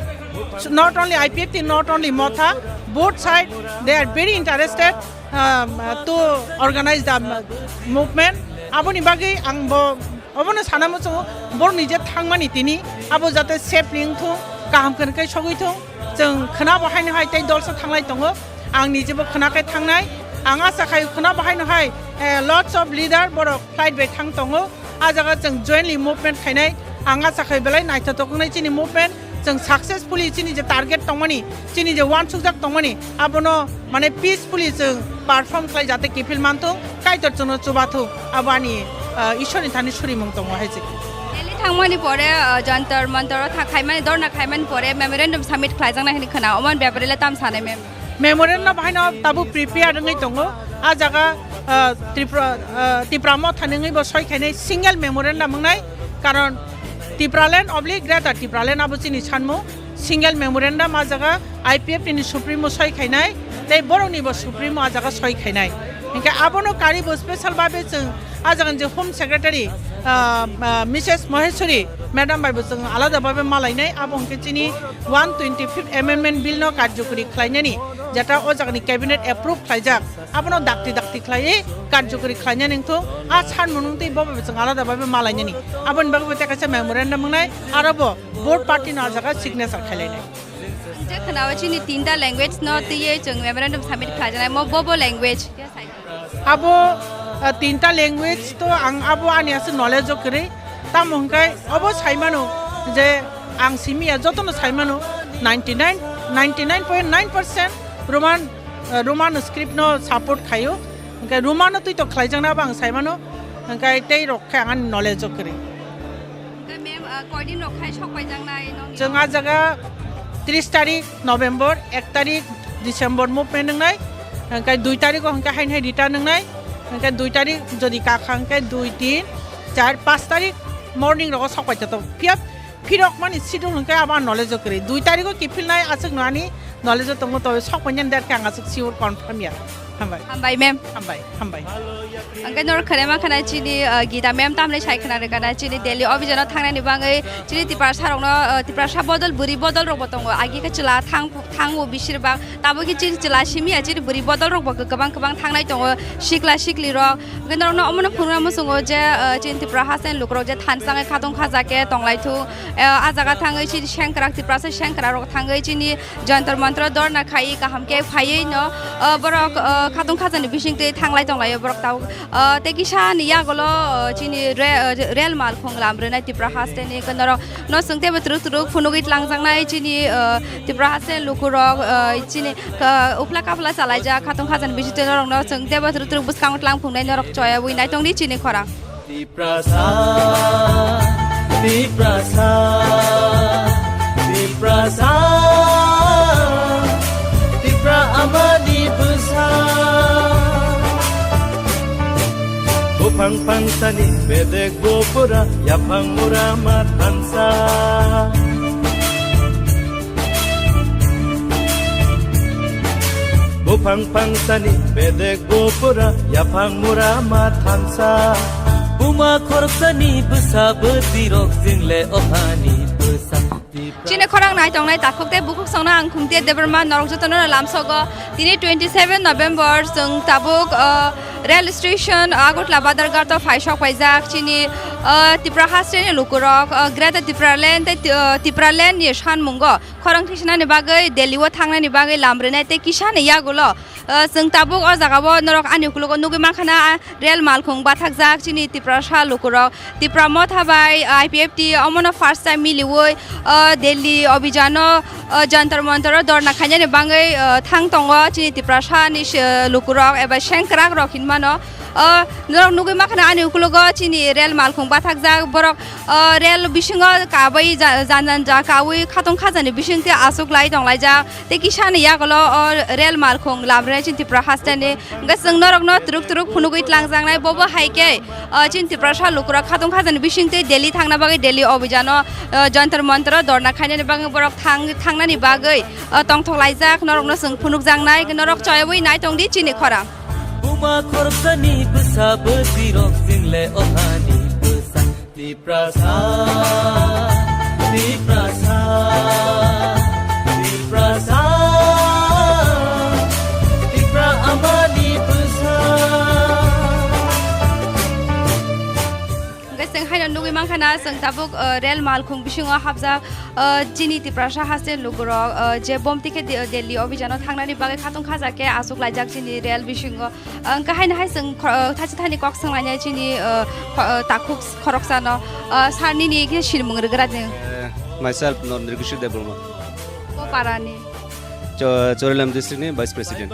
Not only I P F T, not only Motha, both side, they are very interested, um, to organize the movement. Aboni bagwi ang bo, obono sana muchungo, borokni je thangmani tini, abo jate safely wngthung, kaham khe khe sogwi thung. Chwng khwnabo haino hai tei dolsa thanglai tongo. Ang nijebo khwna khe thangnai. Ang acha khai khwnabo haino hai, eh, lots of leader borok flight bai thang tongo. A jaga chwng jointly movement khainai. Ang acha khai belai naithotok wngnai chini movement. Chwng successfully chini je target tongmani, chini je uansukjak tongmani, abono mane peacefully chwng perform khlai jate kiphil manthung, Kaitor chwngno chubathung. Abo ani, ah, Ishwarni thani surimung tongo hai se. Delhi thangmani pore, ah, Jantar Mantar o tha khaimani, dorna khaimani pore memorandum submit khlaijaknai hwnwi khwna. Oman bepare le tam sanai mem? Memorandum haino tabuk prepare wngwi tongo. A jaga, ah, Tripura, ah, Tipra Motha ni wngwi bo soi khainai single memorandum wngnai. Karon Tipraland oblique Greater Tipraland abo chini sanmung. Single memorandum a jaga I P F T ni supremo soi khainai, tei borokni bo supremo a jaga soi khainai. Hinkhe abono karwi bo special babe chwng a jaga ni je Home Secretary, ah, ah, Missus Maheshwari Madam bai bo chwng alada babe malainai. Abo hinkhe chini one twenty-fifth Amendment Bill no karjokori khlainani, jeta o jaga ni Cabinet approve khlaijak, abono dakti dakti khlaiwi karjokori khlainani wngthung. A sanmung wngtwi bo bai bo chwng alada babe malainani. Aboni bagwi bo tei kaisa memorandum wngnai, aro bo both party no a jaga signature khlailainai. Je khwnao chini tinta language no twiwi chwng memorandum submit khlaijaknai, mo bo bo language. Abo, ah, tinta language to ang abo ani aswk knowledge o kwrwi. Tamo hwnkhe obo saimano je ang simiya jotono saimano ninety nine, ninety nine point nine percent Roman, ah, Roman script no support khaio. Hwnkhe Roman no twi to khlaijakna abo ang saimano. Hwnkhe tei rok khe ang ani knowledge o kwrwi. Hwnkhe ma'am, ah, koidin rok khai sok paijaknai nong? Chwng a jaga tris tarik November, ek tarik December movement wngnai. Hwnkhe dui tarik o hwnkhe hain hai return wngnai. Hwnkhe dui tarik jodi kakha hwnkhe dui, tin, char paanch tarik morning rogo sok paito to. Phiya phirok mani schedule hwnkhe abo ang knowledge o kwrwi. Dui tariko kiphilnai aswk no ani knowledge o tongo, to sok painani date khe ang aswk sure confirm ya. Hambai. Hambai, ma'am. Hambai, hambai. Hwnkhe norok khwnai mankha na chini, uh, Gita ma'am tamni sai khwna rwkha na chini Delhi office no thangnani bagwi chini Tiprasa rokno, uh, Tiprasa bodol bwrwi bodol rokbo tongo. Agi khe chwla thang, thango bisir bak. Tabuk khe chini chwla simi ya chini bwrwi bodol rokbo kwbang kwbang thangnai tongo, sikla sikli rok. Hwnkhe norokno omono phunukna muchungo je, uh, chini Tripura haste ni lukurok je thansa wngwi khatong khaja khe tonglai thung. Uh, ah jaga thangwi chini sengkrak Tiprasa sengkrak rok thangwi chini Jantar Mantar dorna khai kaham khe phaiwi no, uh, borok, uh, khatong khajani bisingtwi thanglai tonglaio borok tabuk. Uh, tei kisa ni yagulo, uh, chini re-, uh, rel malkhung lam rwnai Tripura haste ni norok no chwng teibo twrwk twrwk phunugwi tlangjaknai chini, uh, Tripura haste lukurok, uh, chini, uh, uphla kaphla chalaijak khatong khajani bisingtwi norokno chwng teibo twrwk twrwk bwskango tlang phungnai norok choyawi naitongdi chini khorang. Tiprasa, Tiprasa, Tiprasa, Tipra amani bwsa. Buphang phangsani bedek bupura, yaphang mura ma thansa. Buphang phangsani bedek bupura, yaphang mura ma thansa. Buma khoroksani bwsa bwtwi rok jingle ophani bwsa. Chini khorang nai tongnai takhuk tei bukhuk songno ang Khumtia Debbarma norok jotono lamsogo. Tini twenty seven November chwng tabuk, uh, rail station, uh, Agartala Badarghat o phai sok paijak chini, uh, Tripura haste ni lukurok, uh, Greater Tipraland tei, uh, Tipraland ni sanmungo khorang thwisinani bagwi Delhi o thangnani bagwi lam rwnai tei kisa ni yagulo, uh, chwng tabuk o jaga o norok ani ukologo nugwi mankha na, uh, rel malkhung bathakjak chini Tiprasa lukurok. Tipra Motha bai I P F T omono first time miliwi, uh, Delhi obijano, uh, Jantar Mantar o dorna khainani bagwi, uh, thang tongo chini Tiprasa ni, uh, lukurok eba sengkrak rok hinmano. Uh, norok nugwi mankha na ani ukologo chini rel malkhung bathakjak borok, uh, rel bisingo kabai ja-, jan jan ja kawi khatong khajani bisingtwi aswk lai tonglaijak. Tei kisa ni yagulo o rel malkhung lam rwnai chini Tripura haste ni. Hwnkhe chwng norokno twrwk twrwk phunugwi tlangjaknai, bobo hai khe, o, chini Tiprasa lukurok khatong khajani bisingtwi Delhi thangna bagwi Delhi obijano, o, Jantar Mantar o dorna khainani bagwi borok thang-, thangnani bagwi, o, tongthok laijak, norokno chwng phunukjaknai, norok choyawi nai tongdi chini khorang. Buma khoroksani bwsa bwtwi rok jingle ophani bwsa. Tiprasa, Tiprasa, Tiprasa, Tipra amani bwsa. Hwnkhe chwng haino nugwi mankha na, chwng tabuk, uh, rel malkhung bisingo hapjak, uh, chini Tiprasa haste lukurok, uh, je bomti khe Di-, Delhi obijano thangnani bagwi khatong khaja khe aswk laijak chini rel bisingo. Ang kahai nahai chwng kho-, thachi thani kok swnglainai chini, uh, kho-, uh, takhuk khoroksano, uh, sir nini khe sinimung rwgra de. Eh, myself, Nondri Kishore Debbarma. Ko parani? Cho-, Chorilam district ni vice president.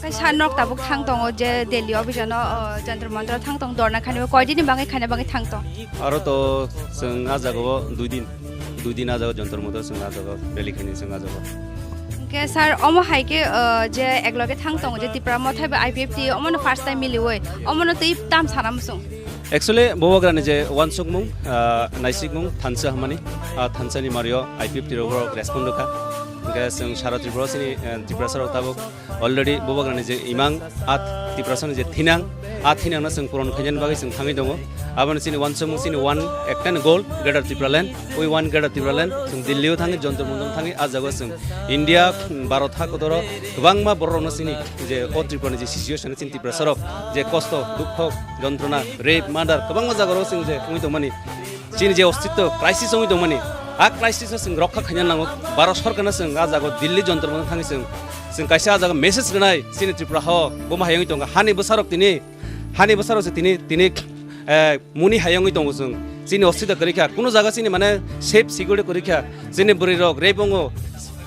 Kai sir nok tabuk thang tongo je Delhi office ano, uh, Jantar Mantar thang tong dorna khani koi dini bangai khani bangai thang tong. Aro to chwng ah jagao dui din, dui din ah jagao Jantar Mantar chwng ah jagao rally khaini chwng ah jagao. Hwnkhe sir, omo hai khe, uh, je ekloge thang tongo je Tipra Motha bai I P F T, omono first time miliwi, omono twi tam sana muchung. Actually, Bubagrani je uansukmung, uh, naisikmung thansa hwnmani, ah thansa ni mario I P F T rok respond rwkha. Hwnkhe chwng sara Tripura sini, uh, Tiprasa rok tabuk already Bubagrani je imang, ah Tiprasani je thinang, ah thinangno chwng puron khainani bagwi chwng thangwi tongo. Aboni chini uansukmung chini one ekta ni goal, Greater Tipraland, we want Greater Tipraland. Chwng Delhi o thangwi, Jantar Mantar thangwi, ah jagao chwng India, Bharat ha kotoro kwbangma borok rokno chini je o Tripura ni je situation chini Tiprasa rok je kosto, dukho, jontrona, rape, murder kwbangma jaga rok chwng je wngwi tongmani. Chini je ostitto crisis wngwi tongmani, a crisis no chwng rokha khaina nango. Bharat sorkar no chwng a jaga Delhi Jantar Mantar thangwi chwng, chwng kaisa a jaga message rwnai chini Tripura hao buma hai wngwi tongo. Hani bwsarok tini, hani bwsarok se tini, tini, eh, muni hai wngwi tongo chwng. Chini ostitto kwrwi kha, kuno jaga chini mane safe security kwrwi kha, chini bwrwi rok rape wngo,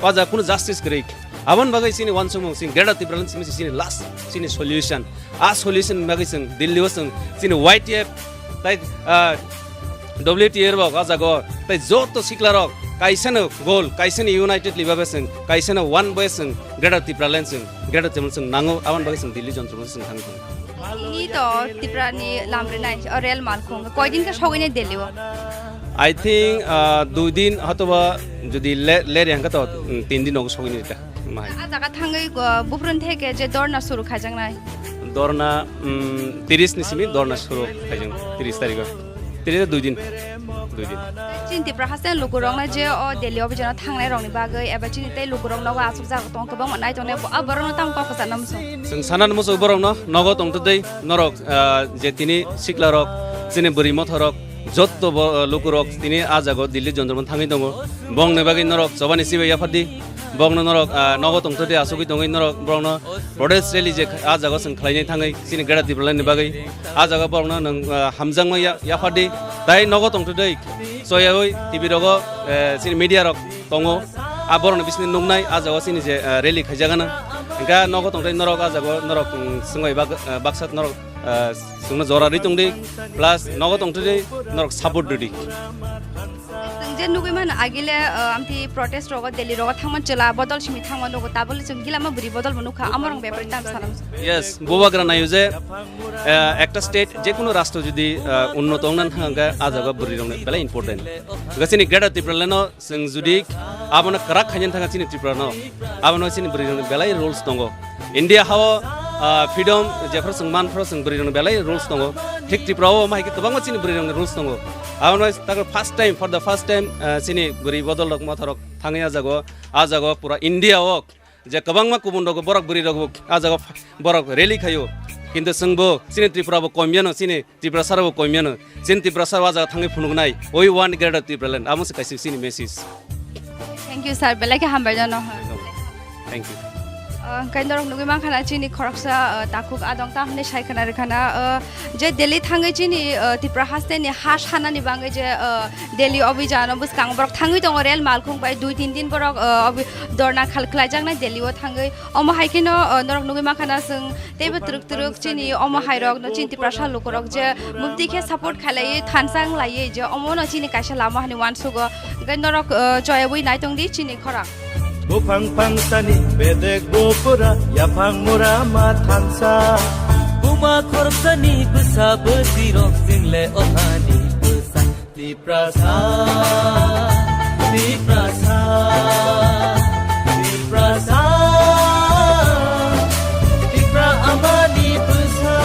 o jaga kuno justice kwrwi. Aboni bagwi chini uansukmung chini Greater Tipraland simi chini last chini solution. A solution ni bagwi chwng Delhi o chwng chini Y T F tai, ah, W T A rok o jaga o tai joto sikla rok kaisano goal, kaisano united libabe chwng, kaisano one way chwng Greater Tipraland chwng Greater Tipraland chwng nango, aboni bagwi chwng Delhi Jantar Mantar chwng thangwi tongo. Tini to Tripura ni lam rinai, o rel malkhung, koidin khe sogwi nai Delhi o? I think, ah, dui din hotoba jodi le-, leri hangkhe to, mm, tin din nogo sogwi nai ta. Mahai. A jaga thangwi, ah, buphuruni theke je dorna suru khaijaknai? Dorna, mm, tiris ni simi dorna suru khaijak, tiris tarikh o. Tiris dui din. Dui din. Chini Tripura haste lukurokno je o Delhi o bijano thangnai rokni bagwi eba chini tei lukurok nogo aswk jaga tongo kwbangma naitongnai bo-, a borokno tamo kok kwchangna muchung? Chwng sana muchung borokno nogo tongtwtwi norok, ah, je tini siklarok, chini bwrwi mothorok, jotto bo, ah, lukurok tini a jaga o Delhi Jantar Mantar thangwi tongo. Bongni bagwi norok chobani sibai yaphardi. Bongno norok, ah, nogo tongtwtwi asugwi tongwi norok borokno protest rally je a jaga o chwng khlainai thangwi chini Greater Tipraland ni bagwi a jaga borokno nwng, ah, hamjakma ya-, yaphardi. Tai nogo tongtwtwi soyawi T V rogo, eh, chini media rok tongo. A borokni bisingni nuknai a jaga o chini je, eh, rally khaijak gana. Hingkhe nogo tongtwtwi norok a jaga o norok, mm, swngbai bak-, eh, baksa norok, eh, chwngno jora rwi tongdi, plus nogo tongtwtwi norok support rwdi. Chwng je nugwi mano agile, ah, amtwi protest rogo Delhi rogo thangma chwla bodol simi thangma nugo, tabole chwng gilama bwrwi bodol bo nukha, amorong bepari tam sana muchung? Yes, bubagra nayo je, ah, ekta state je kuno rastro jodi, ah, unnoto wngna thang khe a jaga bwrwi rokni belai important. Ga chini Greater Tipraland no chwng jodi abono kwrak khaina thang chini Tripura no, abono chini bwrwi rokni belai rules tongo. India hao, ah, freedom jephru chwng manphru chwng bwrwi rokni belai rules tongo. Thik Tripura o omo hai khe kwbangma chini bwrwi rokni rules tongo. Abono takhe first time, for the first time, ah, chini bwrwi bodol rok mothorok thangwi a jago, a jago pura India o je kwbangma kubun rok borok bwrwi rok bo a jago borok rally khaio. Kintu chwng bo chini Tripura bo komyano, chini Tiprasa rok bo komyano. Chini Tiprasa o a jaga thangwi phunuknai, "We want Greater Tipraland." Amo se kaisa chini message. Thank you, sir. Belai khe hambai jano. Thank you. Ah, hwnkhe norok nugwi mankha na chini khoroksa, ah, takhuk adong ta hwnwi sai khna rwkha na, ah, je Delhi thangwi chini, ah, Tripura haste ni ha sanani bagwi je, ah, Delhi obijano bwskango borok thangwi tongo rel malkhung bai dui tin din borok, ah, obi-, dorna khal khlaijaknai Delhi o thangwi. Omo hai kheno, ah, norok nugwi mankha na chwng Teibo twrwk twrwk chini omo hairok no chini Tiprasa lukurok je mukti khe support khailaiwi thansa wnglaiwi je omo no chini kaisa lama hwnwi uansugo. Hwnkhe norok, uh, choyawi naitongdi chini khorang. Buphang phangsani bedek bupura yaphang mura ma thansa. Buma khorsani bwsa bwsirok jingle othani bwsa. Tiprasa, Tiprasa, Tiprasa, Tipra amani bwsa.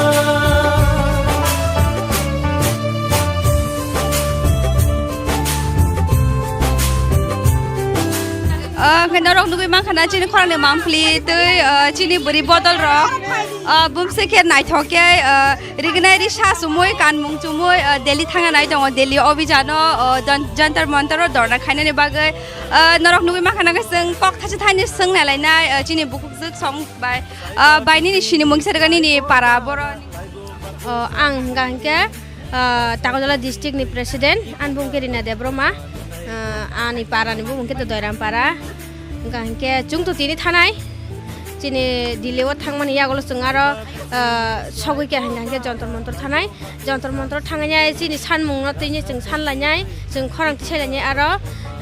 Ah, hwnkhe norok nugwi mankha na chini khorangni mangpili tei, ah, chini bwrwi bodol rok, ah, bumse khe naithok khe, ah, Rignai risa chumui, kanmung chumui, ah, Delhi thangna nai tongo, Delhi obijano, ah, Jan-, Jantar Mantar o dorna khainani bagwi, ah, norok nugwi mankha na khe chwng kok thachi thaini swng nai lainai, ah, chini bukhuk jwk song bai, ah, bai nini sini mungsa rwgani nini para boroni. Oh, ang hwnkha hwnkhe, ah, Takojola district ni president, ani bumung khe Rina Debbarma, ah, ani para ni bumung khe Doiram para, hwnkha hwnkhe chwng to tini thanai, chini Delhi o thangmani yagulo chwng aro, ah, sogwi khe hwnkha hwnkhe Jantar Mantar thanai. Jantar Mantar thangwi nai chini sanmung no tini chwng san lainai, chwng khorang tisai lainai aro,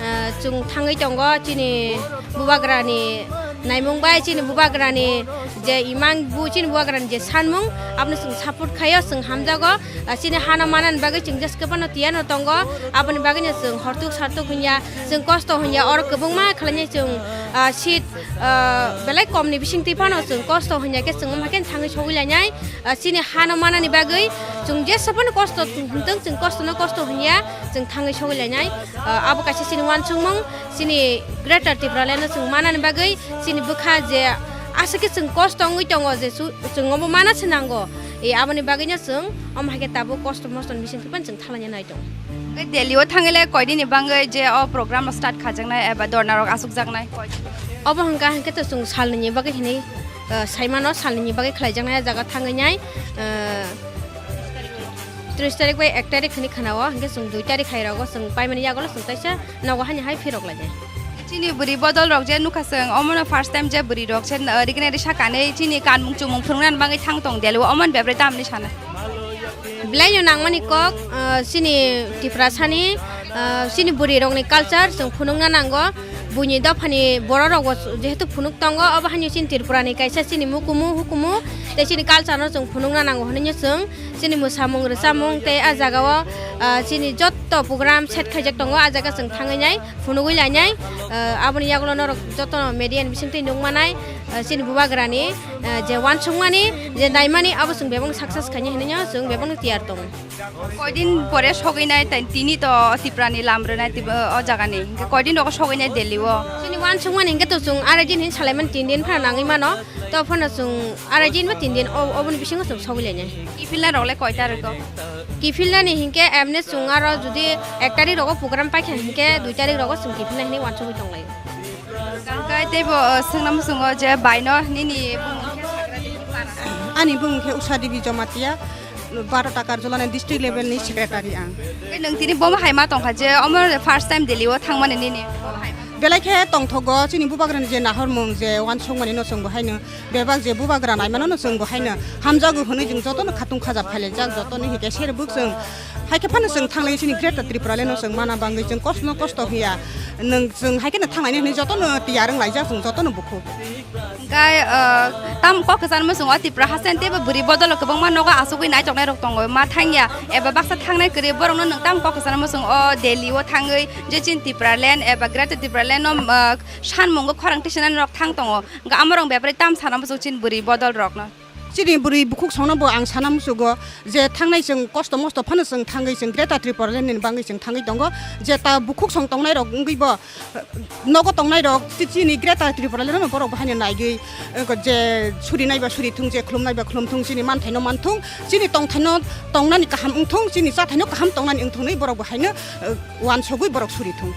ah, chwng thangwi tongo chini bubagra ni naimung bai chini bubagra ni je imang bu chini bubagra ni je sanmung abono chwng support khaio, chwng hamjago. Ah, chini hano manani bagwi chwng jeske phano tiyano tongo, aboni bagwino chwng hortuk sartuk hwnya, chwng kosto hwnya, oro kwbangma khlainai chwng, ah, seat, ah, belai komni bisingtwi phano chwng kosto hwnya khe chwng wngkha khe thangwi sogwi lainai. Ah, chini hano manani bagwi chwng jesa phano kosto hwntwng, chwng kostono kosto hwnya, chwng thangwi sogwi lainai. Ah, abo kaisa chini uansukmung, chini Greater Tipraland no chwng manani bagwi chini bwkha je aswk khe chwng kosto wngwi tongo je su-, chwng obo mana se nango. E, aboni bagwino chwng omo hai khe tabuk kosto mostoni bisingtwi phano chwng thanglaina nai tongo. Tei Delhi o thangwi le koidini bagwi je o program start khajaknai eba dorna rok asukjaknai? Obo hwnkha hwnkhe to chwng salnwini bagwi hinwi, eh, saimano, salnwini bagwi khlaijaknai o jaga thangwi nai, eh, tris tarik bai ek tarik hinwi khwnao, hwnkhe chwng dui tarik hai rogo chwng paimani yagulo chwng kaisa nogo hani hai phirok lainai. Chini bwrwi bodol rok je nukha chwng, omono first time je bwrwi rok se, eh, rignai risa kanwi chini kanmung chumung phwrwngna bagwi thang tong Delhi o, omoni bebrai tamni sana? Belai no nangmani kok, ah, chini Tiprasani, ah, chini bwrwi rokni culture chwng phunukna nango. buini dophani borok rokbo jehetu phunuk tongo, obo haino chini Tripura ni kaisa chini mukumu hukumu tei chini culture no chwng phunukna nango hwnwi no chwng chini mwsamung rwchapmung tei a jaga o, ah, chini jotto program set khaijak tongo, a jaga chwng thangwi nai phunugwi lainai, ah, aboni yagulo norok joto media ni bisingtwi nukmanai, ah, chini bubagrani, ah, je uansukmani, je naimani, abo chwng bebak success khainai hinwi no chwng bebak no tiyar tongo. Koidin pore sogwi nai, tai tini to Tripura ni lam rwnai tib-, o jaga ni. Hingke koidin rogo sogwi nai Delhi o. Chini uansukmani hingke to chwng arai din hin salaimani tin din phano nangwi mano. To phano chwng arai din ba tin din o, oboni bisingo chwng sogwi lainai. Kiphilna rok le koita rwgo? Kiphilna ni hingke emne chwng aro jodi ek tarik rogo program paikha hingke dui tarik rogo chwng kiphilna hinwi uansugwi tonglaio. Hingke teibo, o, swngna muchungo je baino nini bumung khe sagra di para? Ani bumung khe Usha Devi Jamatia. Baro Takarjulani district level ni secretary ang. Tei nwng tini bomo hai ma tongkha je omo first time Delhi o thangmani nini? Belai khe tongthogo chini bubagrani je nahormung je uansukmani no chwng bo haino bebak je bubagra naimano no chwng bo haino hamjago hwnwi chwng jotono khatung khaja phailaijak, jotono hike serbuk chwng hai khe phano chwng thanglai chini Greater Tripura le no chwng mana bangwi chwng kosto no kosto hiya nwng chwng hai kheno thanglaini hwnwi jotono tiyar wng laijak chwng jotono bukhuk. Hingke, ah, tam kok kwchangma chwng o Tripura haste teibo bwrwi bodolo kwbangma nogo achugwi naichoknai rok tongo ma thangya eba baksa thangnai kwrwi borokno nwng tam kok kwchangma chwng o Delhi o thangwi je chini Tipraland eba Greater Tipraland no, ah, sanmungo khorang tisanani rok thang tongo hingke amorok bepari tam sana muchung chini bwrwi bodol rokno. Chini bwrwi bukhuk songno bo ang sana muchugo je thangnai chwng kosto mosto phano chwng thangwi chwng Greater Tipraland ni bangwi chwng thangwi tongo je ta bukhuk song tongnai rok wngwi bo nogo tongnai rok, chi-, chini Greater Tripura le no borok bo haino naigwi, eh, je suri nai ba suri thung, je khulum nai ba khulum thung, chini manthai no man thung, chini tongthai no tongnani kaham wng thung, chini chathai no kaham tongnani wng thung hinwi borok bo haino, eh, uansugwi borok suri thung.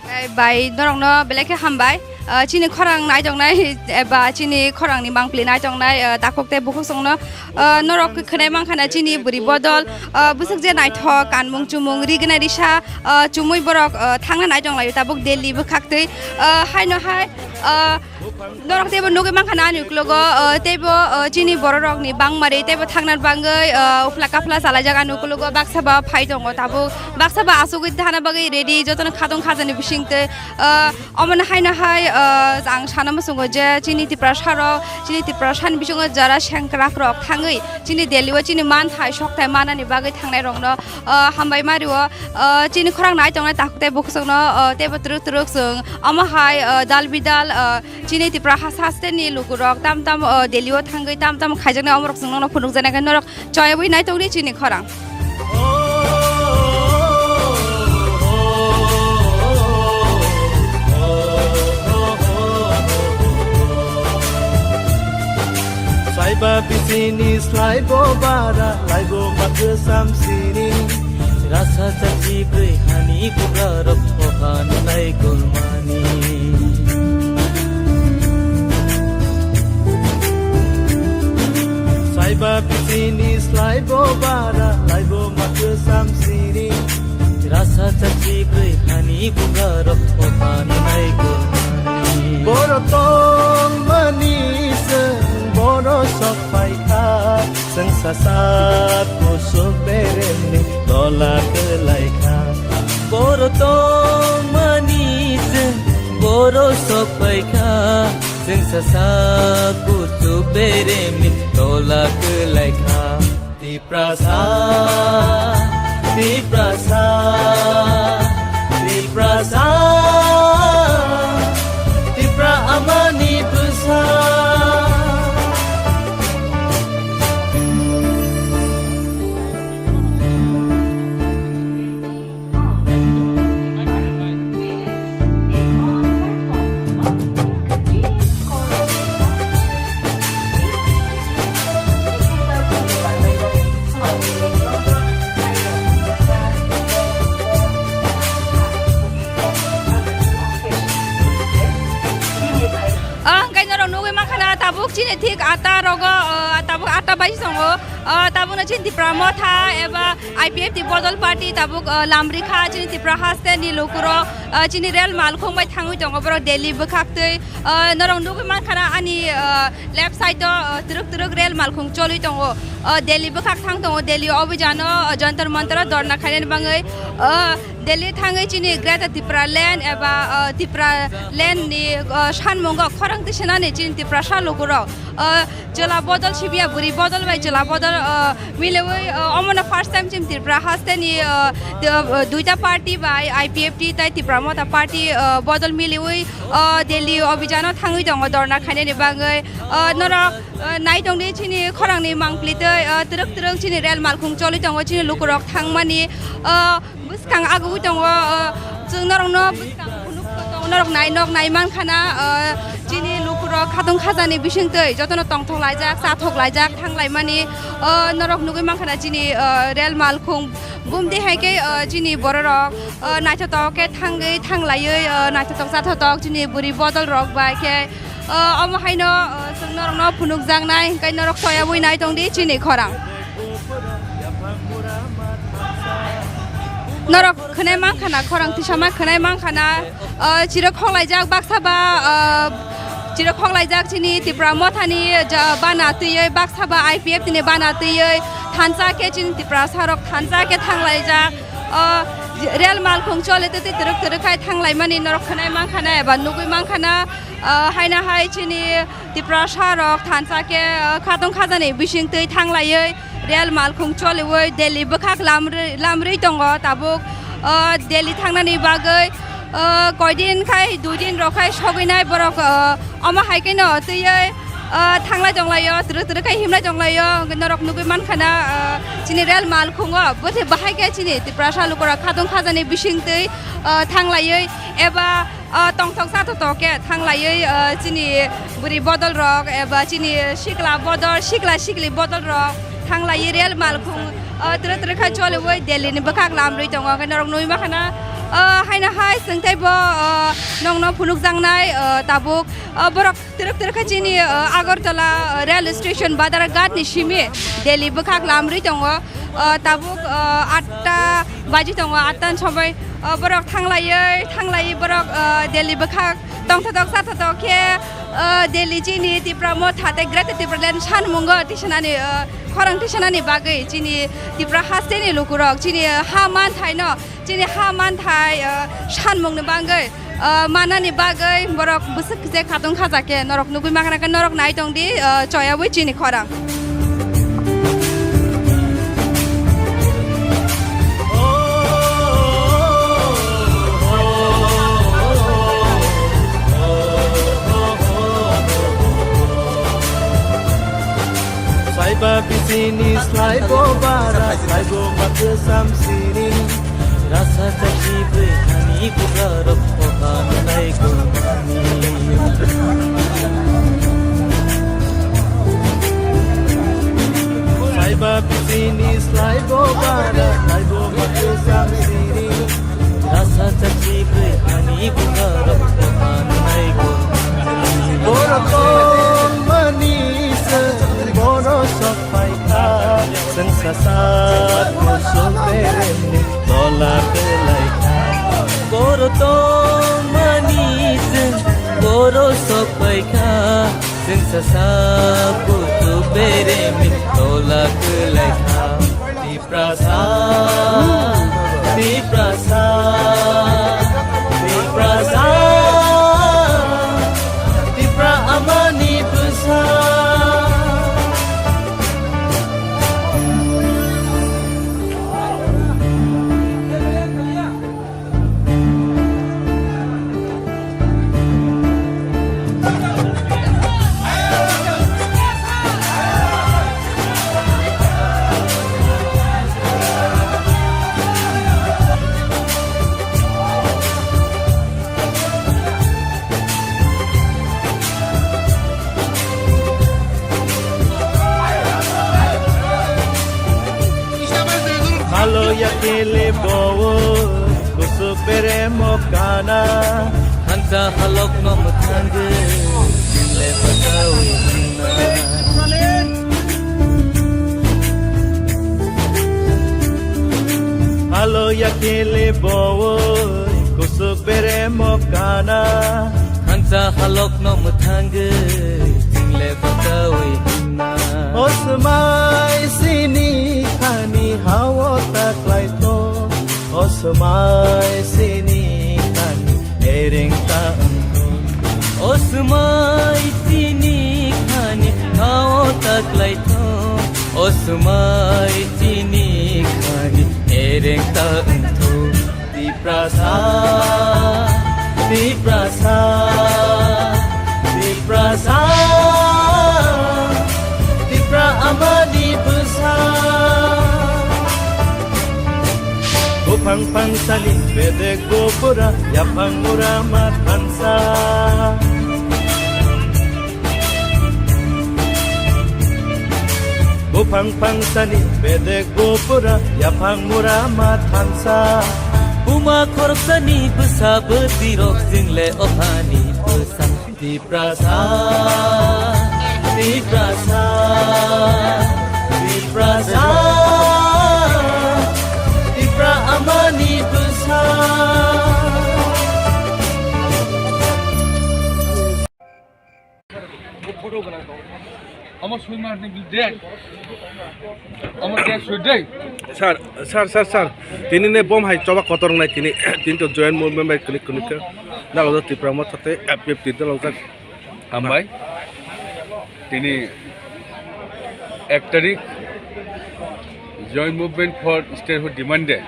Eh, bai norok no belai khe hambai. Ah, chini khorang nai tongnai, eba chini khorang ni mangpili nai tongnai, ah, takhuk tei bukhuk song no, ah, norok khwnai mankha na chini bwrwi bodol, ah, bwswk je naithok kanmung chumung rignai risa, ah, chumui borok, ah, thangna nai tonglaio tabuk Delhi bwkhaktwi, ah, haino hai, ah, norok teibo nugwi mankha na ani uklogo, ah, teibo, ah, chini bororokni bangmari teibo thangna bangwi, ah, uphla kaphla chalaijak ani uklogo baksa ba phai tongo tabuk baksa ba achugwi thana bagwi ready jotono khatong khajani bisingtwi, ah, Omono haino hai, ah, ang sana muchungo je chini Tiprasa rok, chini Tiprasa ni bisingo jara sengkrak rok thangwi chini Delhi o chini manthai sokthai manani bagwi thangnai rokno, ah, hambai ma rio, ah, chini khorang nai tongnai takhuk tei bukhuk songno, ah, teibo twrwk twrwk chwng omo hai, ah, dal bidal, ah, chini Tipra hasa haste ni lukurok tam tam, ah, Delhi o thangwi tam tam khaijaknai omorok chwng nono phunukjaknai khe norok Choyawi nai tongdi chini khorang. Saiba bisini slaibo bara, laibo makhwsam sini. Rasa chachi bwrwi hani bugarok, ohan nai kulmani. Saiba bisini slaibo bara, laibo makhwsam sini. Rasa chachi bwrwi hani bugarok, ohan nai kulmani. Boro tongmani chwng boro sok phaikha. Chwng sasak kuchuk beremni tola kwlaikha. Boro tongmani chwng boro sok phaikha. Chwng sasak kuchuk beremni tola kwlaikha. Tiprasa, Tiprasa, Tiprasa, Tipra amani bwsa. Ah, hingke norok nugwi mankha na tabuk chini thik atta rogo, ah, tabuk atta baji tongo. Ah, tabukno chini Tipra Motha eba I P F T bodol party tabuk, ah, lamrikha chini Tipra haste ni lukurok, ah, chini rel malkhung bai thangwi tongo borok Delhi bwkhaktwi. Ah, norok nugwi mankha na ani, ah, left side o, ah, twrwk twrwk rel malkhung choli tongo. Ah, Delhi bwkhak thang tongo, Delhi obijano, ah, Jantar Mantar o dorna khainani bangwi. Ah, Delhi thangwi chini Greater Tipraland eba, ah, Tipraland ni, ah, sanmungo khorang tisanani chini Tiprasa lukurok. Ah, chwla bodol sibiya bwrwi bodol bai chwla bodol, ah, miliwi, ah, omono first time chini Tripura haste ni, ah, d-, ah, duita party bai I P F T tai Tipra Motha party, ah, bodol miliwi, ah, Delhi obijano thangwi tongo dorna khainani bagwi. Ah, norok, ah, nai tongdi chini khorangni mangpli twi, ah, twrwk twrwk chini rel malkhung choli tongo chini lukurok thangmani. Ah, Bwskang agwi tongo, o, chwng norokno bwskang phunuk tongo, norok nai, nok nai mankha na, o, chini lukurok khatung khajani bisingtwi jotono tongthok laijak, chathok laijak, thang laimani, o, norok nugwi mankha na chini, o, rel malkhung bumdi hai khe, o, chini bororok, o, naithotok khe thangwi, thang laiwi, o, naithotok chathotok chini bwrwi bodol rok bai khe, o, omo haino, o, chwng norokno phunukjaknai, hwnkhe norok toyabwi nai tongdi chini khorang. Norok khwnai mankha na, khorang tisama khwnai mankha na, ah, chirok khoklaijak baksa ba, ah, chirok khoklaijak chini Tipra Mothani ja bana twiwi baksa ba I P F T ni bana twiwi thansa khe chini Tiprasa rok thansa khe thanglaijak. Ah, rel malkhung chole twi twi twrwk twrwk khai thanglaimani norok khwnai mankha na eba nugwi mankha na, ah, haina hai chini Tiprasa rok thansa khe, ah, khatung khajani bisingtwi thanglaiwi rel malkhung choliwi Delhi bwkhak lamrwi, lamrwi tongo tabuk. Ah, Delhi thangnani bagwi, ah, koidin khai dui din rok khai sogwinai borok, ah, omo hai kheno twiwi, ah, thanglai tonglaio, twrwk twrwk khai himlai tonglaio, norok nugwi mankha na, ah, chini rel malkhungo bwthe bahai khe chini Tiprasa lukurok khatung khajani bisingtwi, ah, thanglaiwi eba O, tongthok chathotok khe thanglaiwi, o, chini bwrwi bodol rok eba chini sikla bodol, sikla sikli bodol rok thanglaiwi rel malkhung, o, twrwk twrwk khe choliwi Delhi ni bwkhak lamrwi tongo. Hwnkhe norok nugwi mankha na, o, haino hai chwng teibo, o, nokno phunukjaknai, o, tabuk, o, borok twrwk twrwk khe chini, o, Agartala, o, rail station Badharghat ni simi Delhi bwkhak lamrwi tongo. O, tabuk, o, atta baji tongo, atta ni somoi, o, borok thanglaiwi, thanglaiwi borok, o, Delhi bwkhak tongthotok chathotok khe, o, Delhi chini Tipra Motha tei Greater Tipraland sanmungo tisanani, o, khorang tisanani bagwi chini Tipra hasteni lukurok chini ha manthaino, chini ha manthai, o, sanmungni bagwi. O, manani bagwi borok bwswk je khatung khaja khe norok nugwi mankha khe norok nai tongdi, o, choyawi chini khorang. Saiba bisini slaibo bara, slaibo mathwsam sini. Rasa chakri bwkhani bugarok kopan nai gulmani. Saiba bisini slaibo bara, slaibo mathwsam sini. Rasa chakri bwkhani bugarok kopan nai gulmani. Borok tongmani se borok sok phaikha, chwng sasa kusuk beremni tola kwlaikha. Boro tongmani chwng boro sokpaikha, chwng sasa kusuk beremni tola kwlaikha. Tiprasa, Tiprasa, Tiprasa, Tipra amani bwsa. Malo ya kele bowo, kusu pere mo kana. Hansa halok no muthange, jinle batawi na. Loya kele bowoi kusuk bere mokana. Thansa halok no mwthangwi jingle bwtawi himna. Osmai sini khani hawo taklai to. Osmai sini khani ereng ta wngkho. Osmai sini khani hawo taklai to. Osmai sini khani ereng ta wngkho. Tiprasa, Tiprasa, Tiprasa, Tipra amani bwsa. Buphang phangsani bedek bupura, yaphang mura ma thansa. Buphang phangsani bedek bupura, yaphang mura ma thansa. Buma khoroksani bwsa bwtwirok jingle ophani bwsa. Tiprasa, Tiprasa, Tiprasa, Tipra amani bwsa. Omo soi ma ni de. Omo de soi de. Sir, sir, sir, sir. Tini ne bom hai choba kotor nai tini, tini to joint movement bai klik klik ke. Dalo Tipra Motha tei F P F T dalo jak. Hambai. Tini ek tarik Joint Movement for Statehood Demand Day.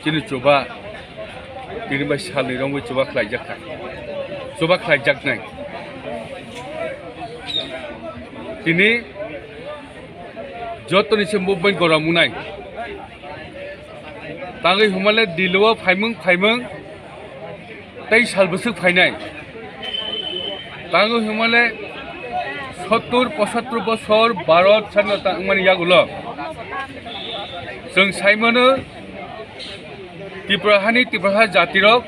Chini chuba, tini bai salni romwi chuba khlaijak kha. Chuba khlaijaknai. Tini jotoni se movement gorom wngnai. Tangwi hwnmale Delhi o phaimung phaimung tei sal bwswk phainai. Tangwi hwnmale sottur pochattor bosor Bharat sadhinota wngmani yagulo chwng saimano Tripura hani Tiprasa jatirok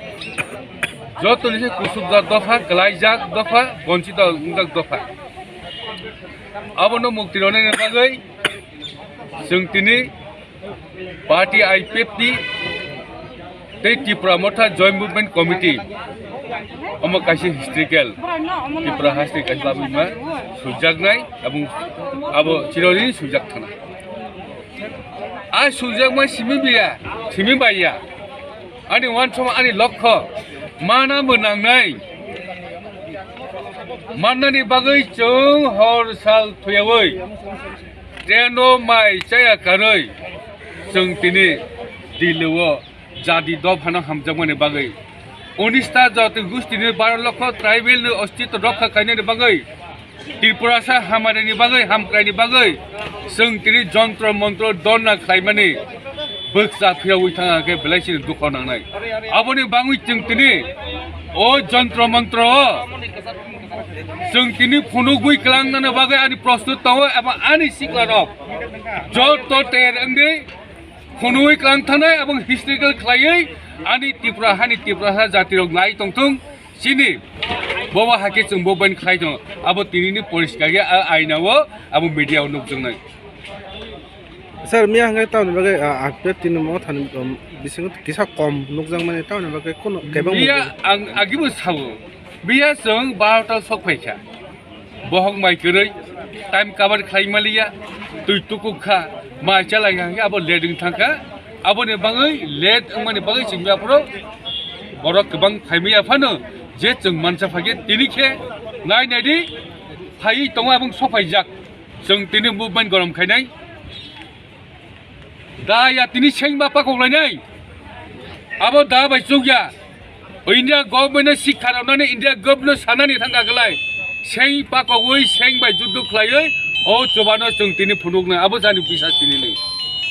jotoni se kusukjak dopha, kwlaijak dopha, bonchito wngjak dopha. Abono mukti rwnani bagwi chwng tini party I P F T tei Tipra Motha Joint Movement Committee omo kaisa historical Tipra hasteni kaisa labwima swijaknai, abo chironi swijak thana. A swijakma simi biya, simi baiya. Ani wansukma ani lokho mana bo nangnai. Mannani bagwi chwng hor sal thuyawi train o mai chaya karwi chwng tini Delhi o jadi dophano hamjakmani bagwi, unista jati gustini baro lokho tribal ni ostitw rokha khainani bagwi, Tripurasa hamari ni bagwi, hamkrai ni bagwi chwng tini jontro montro donna khlaimani bwkcha phiyogwi thang khe belai chini dukho nangnai. Aboni bangwi chwng tini o jontro montro o chwng tini phunugwi kwlangnani bagwi ani prostut tongo eba ani siklarok joto ter wngwi phunugwi kwlang thanai abo historical khlaiwi ani Tripura hani Tiprasa jatirok nai tongthung. Chini bobo hakhe chwng bo ban khlai tongo. Abo tinini poriskar khe a aina o abo media o nukjaknai. Sir, miya hwnkhai tamoni bagwi, ah, update tini mo thani, um, bisingo kisa kom nukjakmani tamoni bagwi kheno kebengma miya ang agibo sao. Miya chwng barota sok phaikha. Bohok mai kwrwi, time cover khlai maliya, twi tukuk kha, mai chalai kha, abo late wng thang kha. Aboni bagwi late wngmani bagwi chwng aphuru borok kwbang phaimaya phano je chwng mansa phagwi tini khe nai nai di phaiwi tongo abong sophaijak. Chwng tini movement gorom khainai. Da ya tini seng ba pakok lainai. Abo da bai chukya. India government no sikha rwnani, India government no sanani thangka kwlai. Seng pakogwi, seng bai juddo khlaiwi, o chubano chwng tini phunuknai. Abo jani bisas tini ni.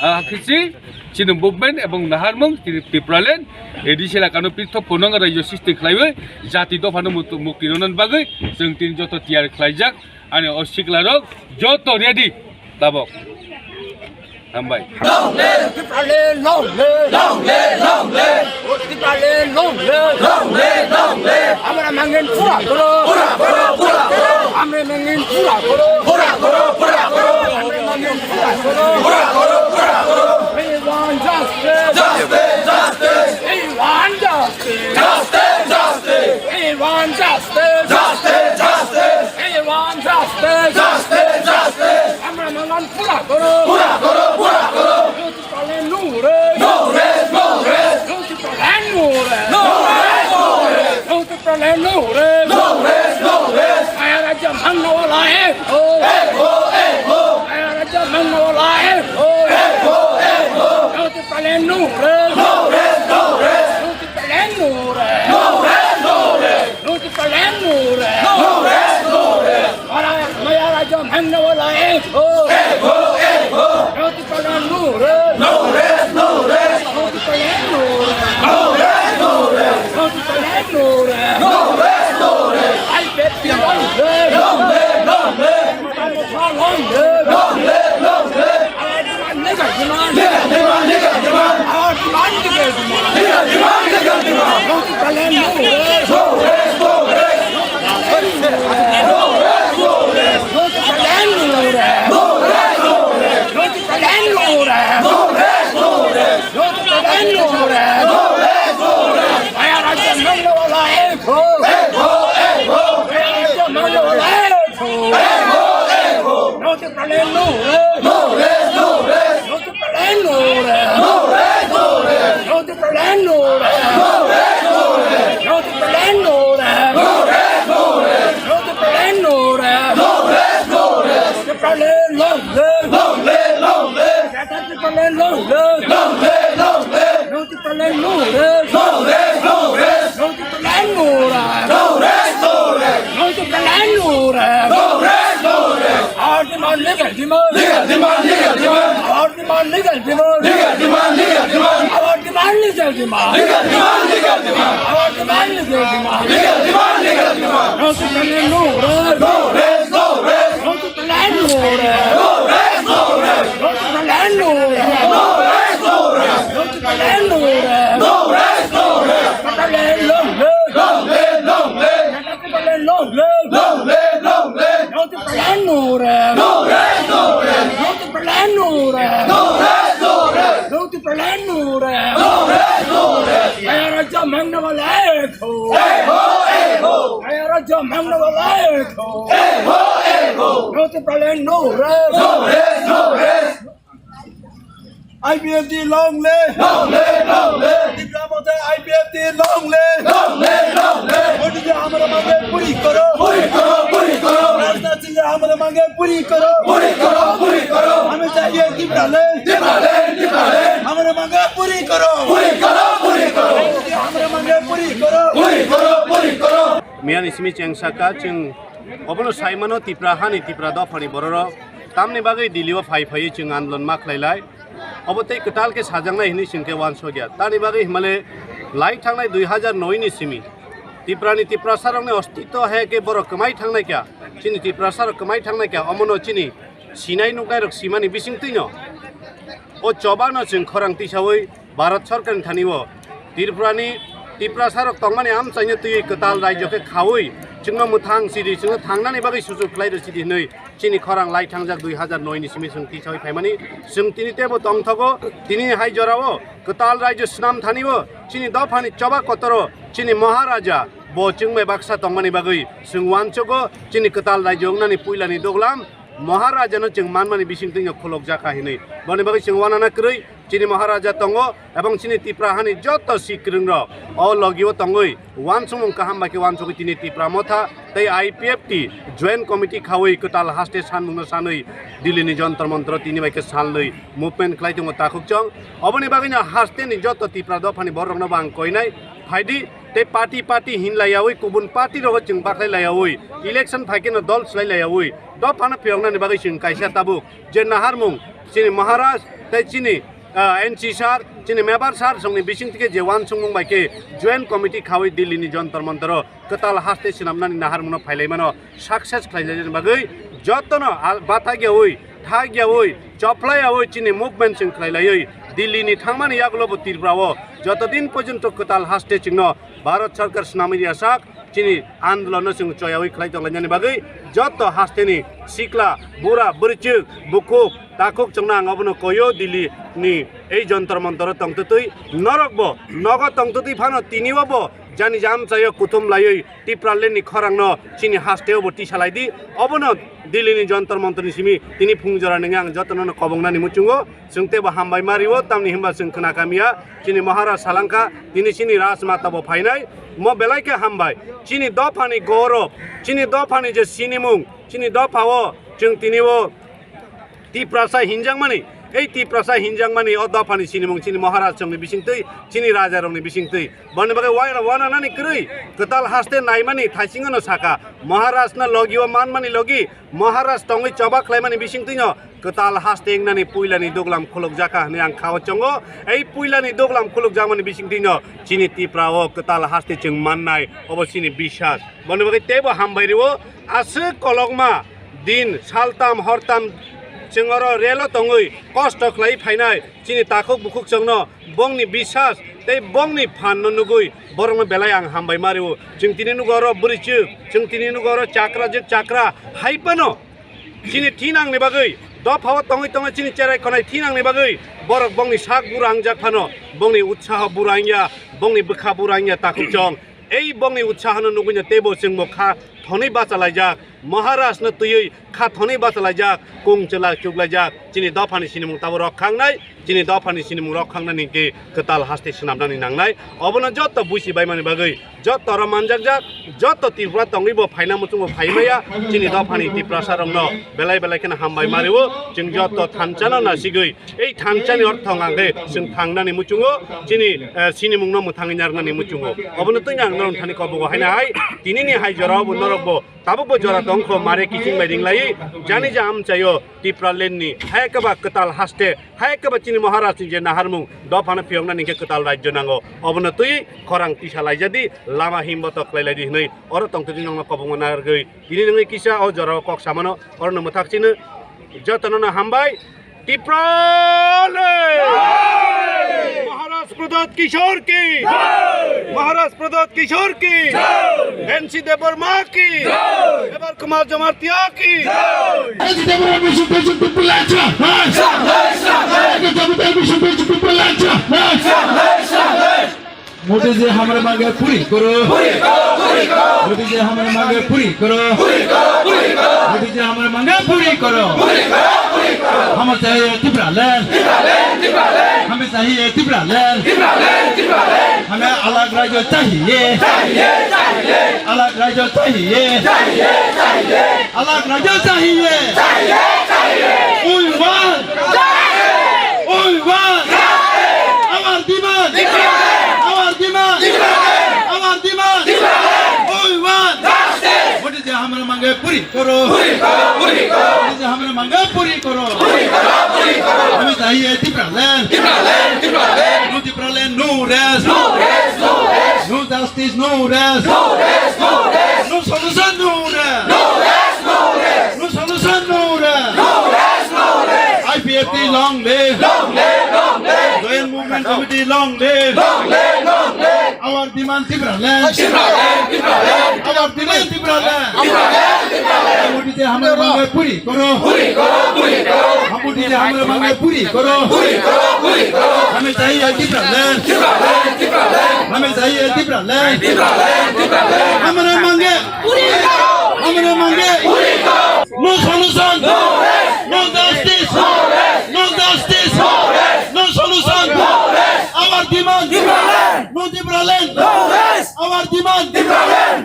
A hakhe si, chini movement ebong naharmung, tini Tipraland, A D C elakano pithok phunuk rajyo sristi khlaiwi, jati dophano mukti rwnani bagwi, chwng tini joto tiyar khlaijak. Ani o siklarok joto ready tabok. Hambai. Long live! Tipraland long live! Long live, long live! Tipraland long live! Long live, long live! Hamari mangin pura karo! Pura karo, pura karo! Hamari mangin pura karo! Pura karo, pura karo! Hamari mangin pura karo! Pura karo, pura karo! Justice! Justice! Justice! আমরা মঙ্গল পুরা করো! পুরা করো! পুরা করো! Justice পালে নুরে! No rest! No rest! Justice পালে নুরে! No rest! No rest! Justice পালে নুরে! No rest! No rest! আয়া রাজ্য ভাঙনাওয়ালা এক হো! এক হো! এক হো! আয়া রাজ্য ভাঙনাওয়ালা এক হো! এক হো! এক হো! Justice পালে নুরে! No rest! No rest! Justice পালে নুরে! No rest! No rest! Justice palenure. No rest, no rest. Mara, mara jom hemne wala ek ho. Ek ho, ek ho. Justice palenure. No rest, no rest. Justice palenure. No rest, no rest. Justice palenure. No rest, no rest. I bet you long live. Long live, long live. Long live, long live. Long live, long live. Our demand, legal demand. Legal demand, legal demand. Our demand, legal demand. Legal demand, legal demand. Justice palenure. No rest, no rest. Justice palenure. No rest, no rest. Justice palenure. No rest, no rest. Justice palenure. No rest, no rest. Justice palenure. No rest, no rest. Justice palen long live. Long live, long live. Justice palen long live. Long live, long live. Justice palenure. No rest, no rest. Justice palenure. No rest, no rest. Justice palenure. No rest, no rest. Our demand, legal demand. Legal demand, legal demand. Our demand, legal demand. Legal demand, legal demand. Our demand, legal demand. Legal demand, legal demand. Our demand, legal demand. Legal demand, legal demand. Justice palenure. No rest, no rest. Justice palenure. No rest, no rest. Justice palenure. No rest, no rest. Justice palenure. No rest, no rest. Justice palen long live. Long live, long live. Justice palen long live. Long live, long live. Justice palenure. No rest, no rest. Justice palenure. No rest, no rest. Justice palenure. No rest, no rest. Aya raja mangna wala ek ho. Ek ho, ek ho. Aya raja mangna wala ek ho. Ek ho, ek ho. Justice palenure. No rest, no rest. I P F T long live! Long live, long live! Tipra Motha I P F T long live! Long live, long live! Modi जी हमारे मांगे पूरी करो! पूरी करो, पूरी करो! राजनाथ सिंह जी हमारे मांगे पूरी करो! पूरी करो, पूरी करो! हमें चाहिए तिपरालैंड! तिपरालैंड, तिपरालैंड! हमारे मांगे पूरी करो! पूरी करो, पूरी करो! मोदी जी हमारे मांगे पूरी करो! पूरी करो, पूरी करो! Miyani simi cheng saka cheng obono saimano Tipra hani Tipra dophani bororok tamni bagwi Delhi o phai phaiwi chwng andolon ma khlailai. Obo tei kwtal khe sajaknai hinwi chwng khe uansukya. Tamni bagwi himale lai thangnai dui hazar noi ni simi Tiprani Tiprasarokni ostitw hai khe borok kwmai thangnai kha. Chini Tiprasarok kwmai thangnai kha. Omono chini sinai nuknairok simani bisingtwino o chobano chwng khorang tisawi Bharat Sorkarni thani o Tripurani Tiprasarok tongmani amchaino twiwi kwtal raijo khe khaui chwngno mwthang sidi, chwngno thangnani bagwi suchuk khlai rw sidi hinwi chini khorang lai thangjak dui hazar noi ni simi chwng tisawi phaimani. Chwng tini teibo tongthogo, tini hai jorao kwtal raijo swnam thani o chini dophani choba kotoro chini Maharaja bo chwngbai baksa tongmani bagwi chwng uansugo. Chini kwtal raijo wngnani puilani duglam Maharajano chwng manmani bisingtwino khulokjakha hinwi. Boni bagwi chwng uanana kwrwi chini Maharaja tongo, ebong chini Tipra hani joto sikrwngrok o logio tongwi uansukmung kaham bai khe uansugwi tini Tipra Motha tei I P F T Joint Committee khaui kwtal haste sanmungno sanwi Delhi ni Jantar Mantar o tini bai khe salnwi movement khlai tongo takhukchong. Oboni bagwino haste ni joto Tipra dophani bororokno bo ang koinai, phaidi tei party party hinlaiyaui kubun party rogo chwng bakhlai laiyaui election phaikheno dol swlai laiyaui dophano phiyoknani bagwi chwng kaisa tabuk je naharmung chini Maharaj tei chini, ah, N C sir, chini Mebar sir songni bisingtwi khe je uansukmung bai khe Joint Committee khaui Delhi ni Jantar Mantar o kwtal haste swnamnani naharmungno phailaimano success khlainani bagwi jotono al-, bathakyaui, thakyaui, choplaiyaui chini movement chwng khlailaiwi Delhi ni thangmani yagulo bo Tripura o joto din porjonto kwtal haste chwngno Bharat Sorkar swnamwi riyasak chini andolonno chwng choyaui khlai tonglainani bagwi joto hasteni sikla, bura, bwrwichwk, bukhuk, takhuk chwngno ang obono koio Delhi ni ei Jantar Mantar o tongtwtwi norokbo nogo tongtwtwi phano tini o bo Jani jam chayo kuthum laiwi Tipraland ni khorang no chini haste o bo tisa lai di. Obono Delhi ni Jantar Mantar ni simi tini phung jora nini ang joto no kobong nani muchungo. Chwng tebo hambai ma rio, tamni hwnba chwng khna kamiya. Chini Maharaj salangkha, tini chini Rajmata bo phainai. Mo belai khe hambai. Chini dopha ni gorob, chini dopha ni je sinimung, chini dopha o chwng tini o Tiprasa hinjakmani, ei Tiprasa hinjakmani o dophani sinimung chini Maharaj rokni bisingtwi, chini raja rokni bisingtwi. Boni bagwi waira wana nani kwrwi kwtal haste naimani thaisingono saka, Maharaj no logi o manmani logi, Maharaj tongwi choba khlaimani bisingtwino kwtal haste wngnani puilani duglam khulukjakha hwnwi ang khao chongo. Ei puilani duglam khulukjakmani bisingtwino chini Tipra o kwtal haste chwng mannai, obo chini bisas. Boni bagwi teibo hambai rio, aswk kolokma din saltam hortam chwng oro relo tongwi kosto khlai phainai chini takhuk bukhuk chwngno bongni bisas tei bongni phanno nugwi borokno belai ang hambai ma rio. Chwng tini nugo oro bwrwichwk, chwng tini nugo oro chakra je chakra hai phano chini thinangni bagwi dophao tongwi tongwi chini cherai khonai thinangni bagwi borok bongni sak bura wngjak phano bongni utsaho bura wngya, bongni bwkha bura wngya takhuk chwng. Ei bongni utsahono nugwino teibo chwngbo kha thonwi bachalaijak, Maharajno twiwi kha thonwi bachalaijak, kung chwla chuklaijak, chini dophani sinimung tabo rok khangnai, chini dophani sinimung rok khangnani hwnkhe kwtal haste swnamnani nangnai. Obono joto buisi baimani bagwi, joto oro manjakjak, joto Tripura tongwibo phaina muchungo phaimaya, chini dophani Tiprasa rokno belai belai kheno hambai ma rio, chwng joto thanchano nasigwi, ei thanchani orthong ang khe chwng thangnani muchungo, chini, eh, sinimungno mwthangwi narwknani muchungo. Obono twino ang norok thani kobogo haina hai, tinini hai jorao bo norokbo tabukbo jora tongkho mare kiching bai ringlaiwi, jani ja amchaio Tipraland ni, hai khe ba kwtal haste, hai khe ba chini Maharaj ni je naharmung, dophano phiyoknani khe kwtal rajyo nango. Obono twi khorang tisa laijadi, lama himboto khlai laidi hwnwi oro tongtwtwi nokno kobongma narwgwi, tini nungwi kisa o jorao kok samano, orono mwthak chino jotono no hambai. Tipraland! Maharaj Pradyot Kishore ki! Maharaj Pradyot Kishore ki! N C Debbarma ki! Debar Kumar Jamatia ki! N C Debbarma mission president Tipraland! Modi ji hamare mange puri koro. Puri koro, puri koro. Modi ji hamare mange puri koro. Puri koro, puri koro. Modi ji hamare mange puri koro. Puri koro, puri koro. Hame chahiye Tipraland. Tipraland, Tipraland. Hame chahiye Tipraland. Tipraland, Tipraland. Hame alag rajyo chahiye. Chahiye, chahiye. Alag rajyo chahiye. Chahiye, chahiye. Alag rajyo chahiye. Chahiye, chahiye. We want. Chahiye. We want. Chahiye. Our demand. Tipraland. Our demand. Tipraland. Our demand. Tipraland. We want. Justice. Modi ji hamare mange puri koro. Puri koro, puri koro. Modi ji hamare mange puri koro. Puri koro, puri koro. Hame chahiye Tipraland. Tipraland, Tipraland. No Tipraland, no rest. No rest, no rest. No justice, no rest. No rest, no rest. No solution, no rest. No rest, no rest. No solution, no rest. No rest, no rest. I P F T long live. Long live, long live. Joint Movement Committee long live. Long live, long live. Our demand Tipraland. Tipraland, Tipraland. Our demand Tipraland. Tipraland, Tipraland. Modi ji hamare mange puri koro. Puri koro, puri koro. Modi ji hamare mange puri koro. Puri koro, puri koro. Hame chahiye Tipraland. Tipraland, Tipraland. Hame chahiye Tipraland. Tipraland, Tipraland. Hamare mange. Puri koro. Hamare mange. Puri koro. No solution. No rest. No justice. No rest. No justice. No rest. No solution. No rest. Our demand. Tipraland. No Tipraland. No rest. Our demand. Tipraland.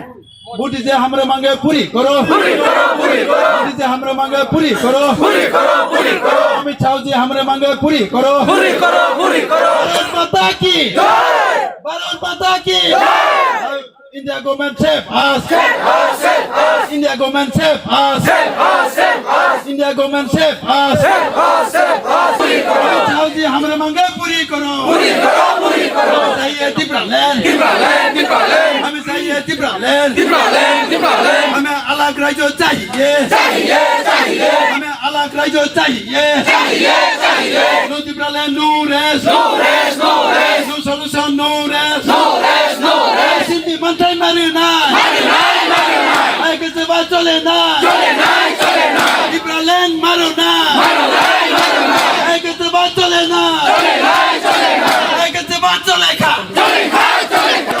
Modi ji hamare mange puri koro. Puri koro, puri koro. Modi ji hamare mange puri koro. Puri koro, puri koro. Amit Shah ji hamare mange puri koro. Puri koro, puri koro. Bharat Mata ki. Jai. Bharat Mata ki. Jai. India government save us. Save us, save us. India government save us. Save us, save us. India government save us. Save us, save us. Puri koro. Amit Shah ji hamare mange puri koro. Puri koro, puri koro. Hame chahiye Tipraland. Tipraland, Tipraland. Hame chahiye Tipraland. Tipraland, Tipraland. Hame alag rajyo chahiye. Chahiye, chahiye. Hame alag rajyo chahiye. Chahiye, chahiye. No Tipraland, no rest. No rest, no rest. No solution, no rest. No rest, no rest. Sindi manthai mari nai. Mari nai, mari nai. Hai khe se ba chole nai. Chole nai, chole nai. Tipraland maro nai. Maro nai, maro nai. Hai khe se ba chole nai. Chole nai, chole nai. Hai khe se ba chole kha. Chole kha, chole kha.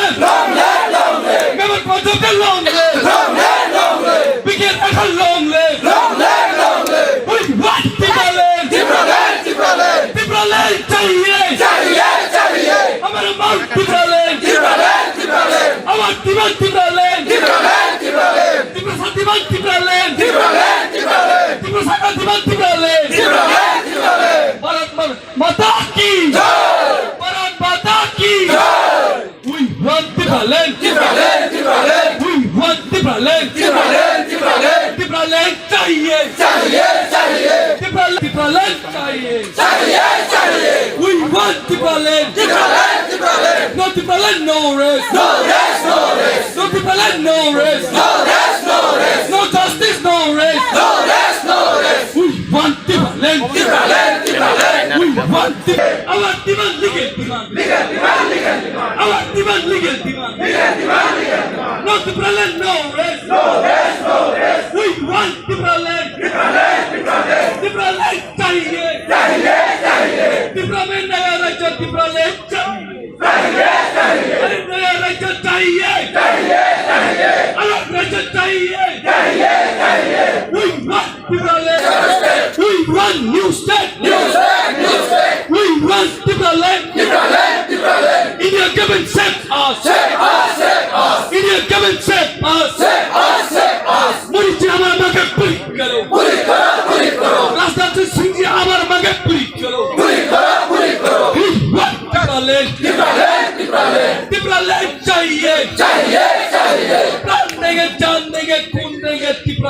live! Long live, long live! Member Panchayat long live! Long live, long live! B K Rakhar long live! Long live, long live! We want Tipraland! Tipraland, Tipraland! Tipraland chahiye! Chahiye, chahiye! Hamara mang Tipraland! Tipraland, Tipraland! Our demand Tipraland! Tipraland, Tipraland! Tiprasa demand Tipraland! Tipraland, Tipraland! Tiprasa demand Tipraland! Tipraland, Tipraland! Bharat Mata Mata ki! Jai! Bharat Mata ki! Jai! We want Tipraland! Tipraland! Tipraland! We want Tipraland! Tipraland! Tipraland! Tipraland chahiye! Chahiye! Chahiye! Tipraland! Tipraland chahiye! Chahiye! Chahiye! We want Tipraland! Tipraland! Tipraland! No Tipraland, no rest! No rest! No rest! No Tipraland, no rest! No rest! No rest! No justice, no rest! No rest! No rest! We want Tipraland! Tipraland! Tipraland! We want Tip-, our demand, legal demand! Legal demand! Legal demand! Our demand, legal demand! Legal demand! Legal demand! No Tipraland, no rest! No rest! No rest! We want Tipraland! Tipraland! Tipraland! Tipraland chahiye! Chahiye! Chahiye! Tipra mein naya rajya Tipraland chahiye! Chahiye! Chahiye! Alag naya rajya chahiye! Chahiye! Chahiye! Alag rajya chahiye! Chahiye! Chahiye!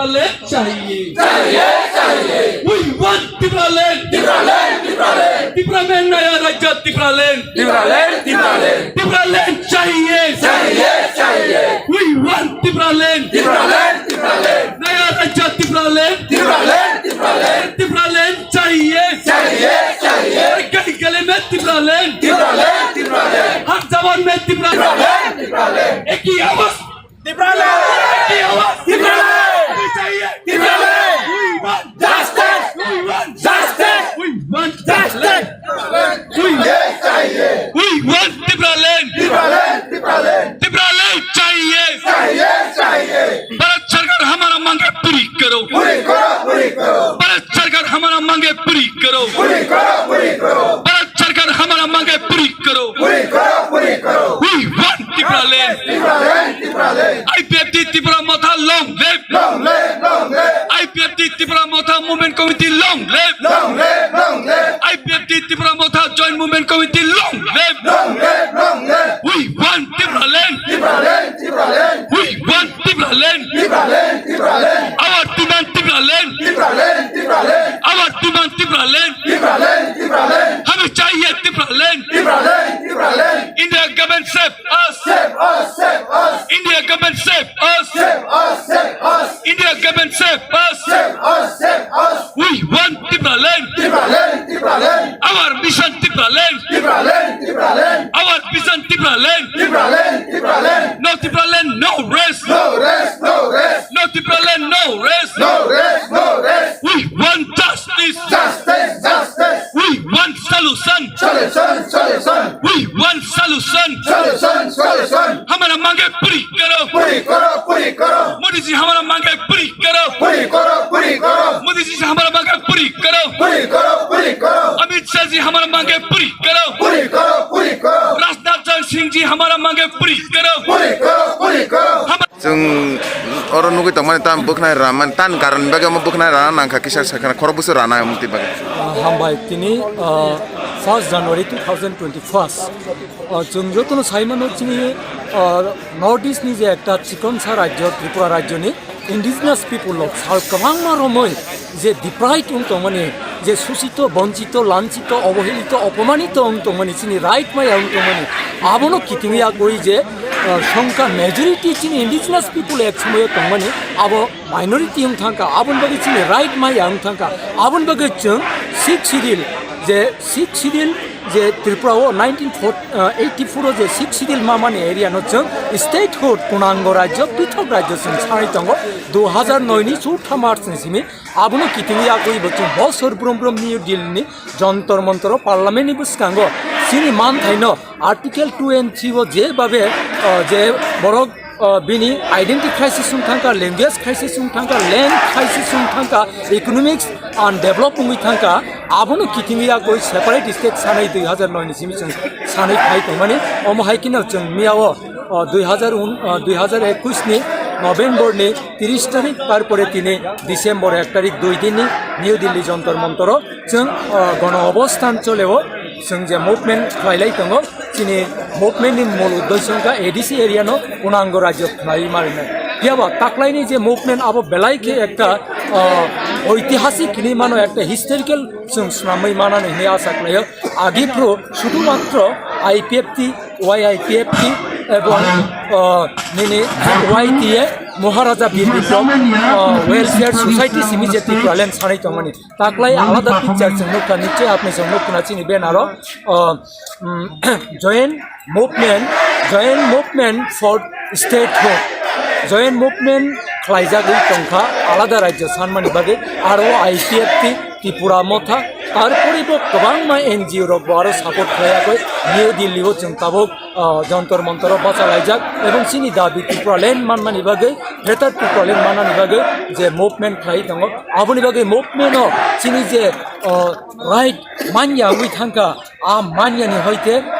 Tipraland chahiye. Chahiye, chahiye. We want Tipraland. Tipraland, Tipraland. Tipraland naya rajya Tipraland. Tipraland, Tipraland. Tipraland chahiye. Chahiye, chahiye. We want Tipraland. Tipraland, Tipraland. Naya rajya Tipraland. Tipraland, Tipraland. Tipraland chahiye. Chahiye, chahiye. हर गली गली में Tipraland. Tipraland, Tipraland. हर जवान में Tipraland. Tipraland, Tipraland. एक ही आवाज. Tipraland! Tipraland! हमें चाहिए! Tipraland! We want justice! We want justice! We want justice! We want, we want Tipraland! Tipraland! Tipraland! Tipraland चाहिए! चाहिए! चाहिए! भारत सरकार हमारा मांगे पूरी करो! पूरी करो! पूरी करो! भारत सरकार हमारा मांगे पूरी करो! पूरी करो! पूरी करो! भारत सरकार हमारा मांगे पूरी करो! पूरी करो! पूरी करो! We want Tipraland! Tipraland! Tipraland! I P F T Tipra Motha long live! Long live! Long live! I P F T Tipra Motha Movement Committee long live! Long live! Long live! I P F T Tipra Motha Joint Movement Committee long live! Long live! Long live! We want Tipraland! Tipraland! Tipraland! We want Tipraland! Tipraland! Tipraland! Our demand Tipraland! Tipraland! Tipraland! Our demand Tipraland! Tipraland! Tipraland! हमें चाहिए Tipraland! Tipraland! Tipraland! India government save us! Save us! Save us! India government save us! Save us! Save us! India government save us! Save us! Save us! We want Tipraland! Tipraland! Tipraland! Our mission Tipraland! Tipraland! Tipraland! Our vision Tipraland! Tipraland! Tipraland! No Tipraland, no rest! No rest! No rest! No Tipraland, no rest! No rest! No rest! We want justice! Justice! Justice! We want solution! Solution! Solution! We want solution! Solution! Solution! हमारा मांगे पूरी करो! पूरी करो! पूरी करो! मोदी जी हमारा मांगे पूरी करो! पूरी करो! पूरी करो! मोदी जी हमारा मांगे पूरी करो! पूरी करो! पूरी करो! अमित शाह जी हमारा मांगे पूरी करो! पूरी करो! पूरी करो! राजनाथ सिंह जी हमारा मांगे पूरी करो! पूरी करो! पूरी करो! हम Chwng oro nugwi tongmani tam bwkhnai rana mani, tan karon bagwi omo bwkhnai rana nangkha kisa sakha khorok bwswk rana omo twi bagwi. Ah, hambai tini, ah, first January two thousand twenty-first. Ah, chwng jotono saimano chini, ah, North East ni je ekta chikonsa rajyo, Tripura rajyo ni indigenous people rok sal kwbangma romwi je deprived wng tongmani, je susito, bonchito, lanchito, obohelito, opomanito wng tongmani, chini right maya wng tongmani, abono kitingwi yakwi je, ah, songkha majority chini indigenous people ek somoyo tongmani, abo minority wng thangkha, aboni bagwi chini right maya wng thangkha, aboni bagwi chwng sixth schedule, je sixth schedule je Tripura o nineteen eighty-four o je sixth schedule mamani area no chwng statehood, punango rajyo, pithok rajyo chwng sanai tongo, dui hazar noi ni chwtham March ni simi. Abono kitingwi yakwi bo chwng bosor brum brum New Delhi ni Jantar Mantar o parliament ni bwskango chini manthaino Article two and three o je babe, ah, je borok, ah, bini identity crisis wng thangkha, language crisis wng thangkha, land crisis wng thangkha, economics undevelop wngwi thangkha, abono kitingwi yakwi separate state sanai dui hazar noi ni simi chwng sanai phai tongmani. Omo hai kheno chwng miyao, ah, dui hazar un, ah, dui hazar ekwis ni November ni tiris tarik, tarpore tini December ek tarik, dui din ni New Delhi Jantar Mantar o chwng, ah, gono obosthan choleo, chwng je movement khlailai tongo, chini movement ni mol uddesho wngkha A D C area no punango rajyo khlai marinai. Phiya ba taklaini je movement abo belai khe ekta, ah, oitihasik hinwi mano, ekta historical chwng swnamwi manani hinwi asa khlaio. Agi phuru sudhumatro I P F T, Y I P F T ebong, ah, nini Y T A Maharaja Bir Bikram, ah, Welfare Society simi je Tipraland sanai tongmani. Taklai alada picture chwng nukha, nichoi apni chwng nukha chini banner o, ah, mm, joint movement, joint movement for statehood, joint movement khlaijagwi tongkha alada rajyo sanmani bagwi, aro I P F T, Tipra Motha, tarpore bo kwbangma N G O rok bo aro support khlaiyagwi New Delhi o chwng tabuk, ah, Jantar Mantar o bachalaijak, ebong chini dabi Tipraland manmani bagwi, Greater Tipraland manmani bagwi je movement khlai tongo, aboni bagwi movement o chini je, ah, right manya wngwi thangkha, a manyani hoite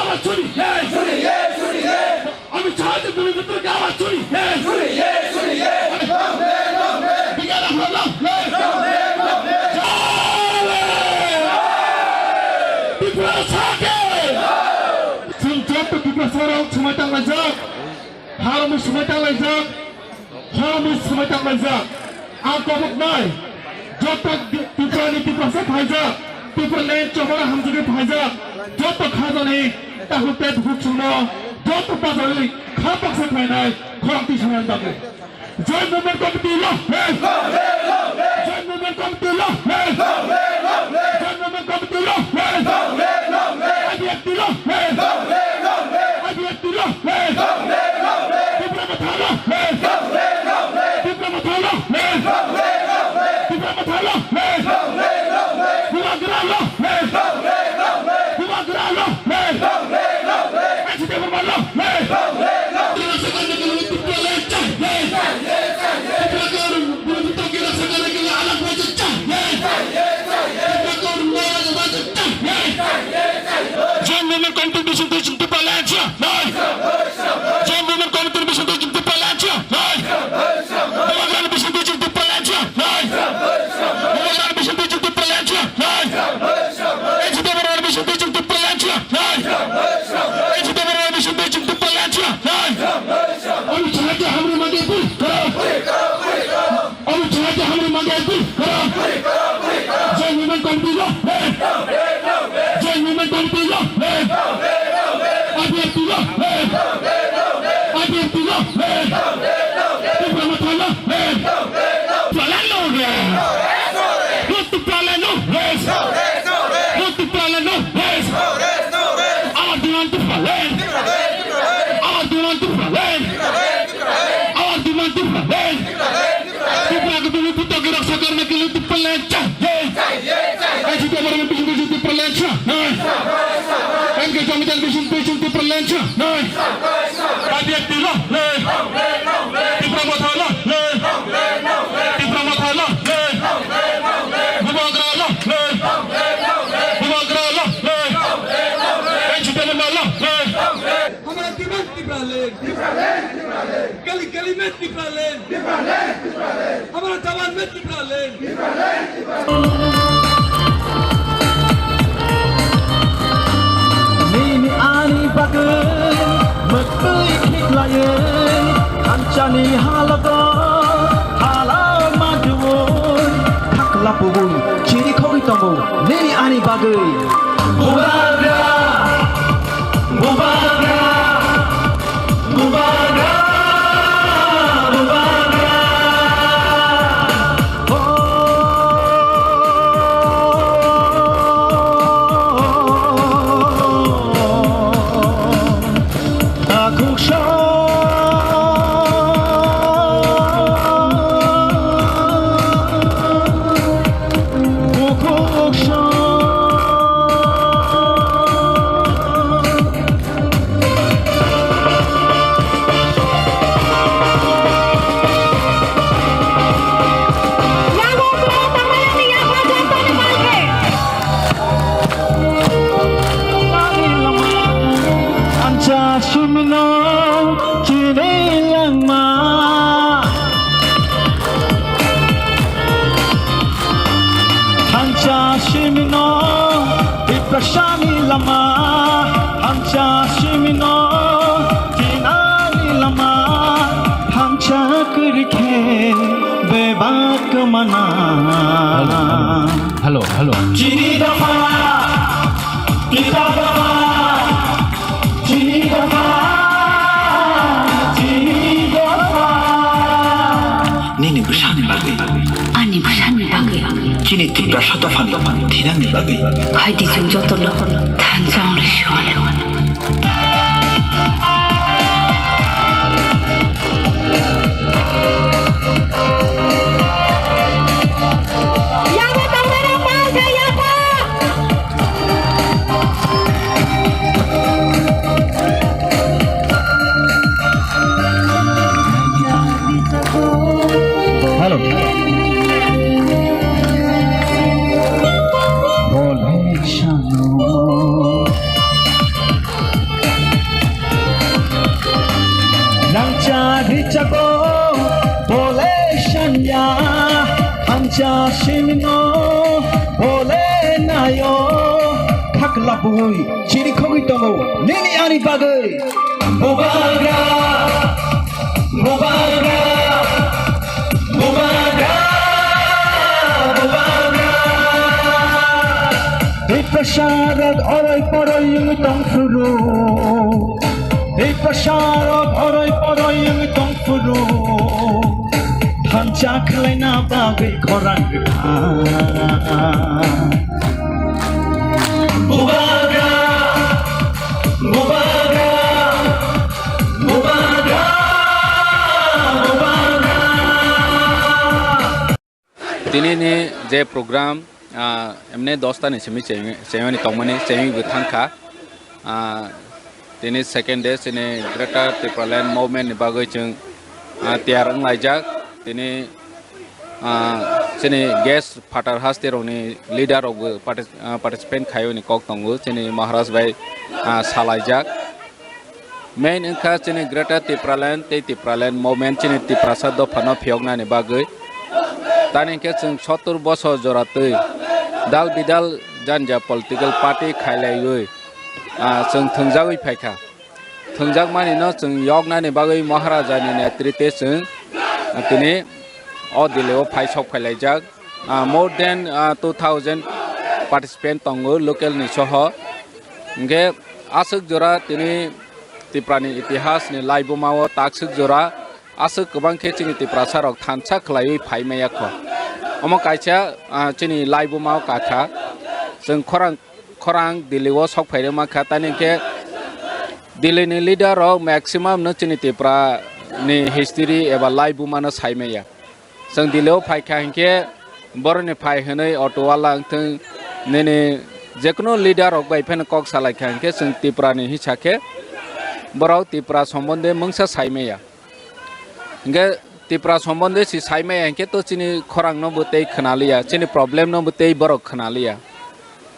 आवाज सुनिए, सुनिए, सुनिए। अमित शाह जी भूमिपुत्र की आवाज सुनिए, सुनिए, सुनिए। बिगाड़ा हो लो, लो, लो। त्रिपुरा साके। Chwng joto Tiprasa rok swmai tanglaijak, harmwi swmai tanglaijak. Hwnwi swmai tanglaijak. Ang koboknai joto Tripurani Tiprasa phaijak, Tipraland chobara hamjagwi phaijak, joto khajani takhuk tei bukhuk chwngno joto pajarwi kha baksa khlainai khorang twi sanani bagwi. Joint Movement Committee long live! Joint Movement Committee long live! Joint Movement Committee long live! I P F T long live! I P F T long live! Tipra Motha long live! Tipra Motha long live! Tipra Motha long live! Bubagra long live! Bubagra long live! H K Verma long live! Joint Movement Committee Mission Teaching Tipraland China! Joint Movement Committee Mission Teaching Tipraland China! Bubagra Mission Teaching Tipraland China! Bubagra Mission Teaching Tipraland China! H K Verma Mission Teaching Tipraland China! H K Verma Mission Teaching Tipraland China! Amit Shah ke hamre mage puri karo! Amit Shah ke hamre mage puri karo! Joint Movement Committee long live! Joint Movement Committee long live! I P F T long live! I P F T long live! Tipra Motha long live! Tipraland long live! Tipraland long live! Tipraland long live! Our demand Tipraland! Our demand Tipraland! Our demand Tipraland! Tipra ke dulu puto ke raksa karne ke liye Tipraland chahiye. H K Verma Mission Teaching Tipraland china! Nahi. M K Jamatia Mission Teaching Tipraland china! Nahi. I P F T long live! Tipra Motha long live! Tipra Motha long live! Bubagra long live! Bubagra long live! H K Verma long live! हमारा demand Tipraland! Tipraland! Tipraland! गली गली में Tipraland! Tipraland! Tipraland! हमारा जवान में Tipraland! Tipraland! Nini ani bagwi mwktwi khiklaiwi thansani halogo halao mantuwi thakla pugwi chiri khogwi tongo nini ani bagwi. Bubagra! Bubagra! Bubagra! Bubagra! Oh. Takhuk sa, bukhuk sa. Thansa simino chini langma. Thansa simino Tiprasani lama. Thansa simino tinani lama. Thansa kwrwi khe bebak kwmana. Hello, hello. Chini dopha, kita dopha, chini dopha, chini dopha. Nini bwsani bagwi. Ani bwsani bagwi. Chini Tiprasa dophani thinangni bagwi. Hai di chwng jotono thansa wngwi sio. Hello. Chini khogwi tongo nini ani bagwi. Bubagra, bubagra, bubagra, bubagra. Tiprasa rok oroi poroi wngwi tong phuru. Tiprasa rok oroi poroi wngwi tong phuru. Thansa khlaina bagwi khorang rwkha. Bubagra, bubagra, bubagra, bubagra. Tini ni je program, ah, emne dosta ni simi cheng-, chengmani tongmani chengwi bo thangkha. Ah, tini second day chini Greater Tipraland Movement ni bagwi chwng, ah, tiyar wnglaijak. Tini, ah, chini guest phatar haste rokni leader rokbo partic-, ah, participant khaio ni kok tongo chini Maharaj bai, ah, salaijak. Main wngkha chini Greater Tipraland tei Tipraland Movement chini Tiprasa dophano phiyoknani bagwi. Tani hwnkhe chwng sottur bosor jora twi dal bidal janja political party khailaiwi, ah, chwng thwngjagwi phaikha. Thwngjakmani no chwng yoknani bagwi Maharaja ni netrite chwng, ah, tini o Delhi o phai sok phailaijak. Ah, more than, ah, two thousand participant tongo local ni soho. Hingke aswk jora tini Tipra ni itihas ni laibuma o takswk jora aswk kwbang khe chini Tiprasa rok thansa khlaiwi phai maya kho. Omo kaisa, ah, chini laibuma o kakha. Chwng khorang, khorang Delhi o sok phai rwma kha, tani hingke Delhi ni leader rok maximum no chini Tipra ni history eba laibuma no sai maya. Chwng Delhi o phai kha hinkhe boroni phai hwnwi auto wala wngthwng nini jekunu leader rok bai phano kok salai kha hinkhe chwng Tipra ni hinsa khe borok Tipra sombonde mungsa sai maya. Hinkhe Tipra sombonde si sai maya hinkhe to chini khorang no bo tei khwnaliya, chini problem no bo tei borok khwnaliya.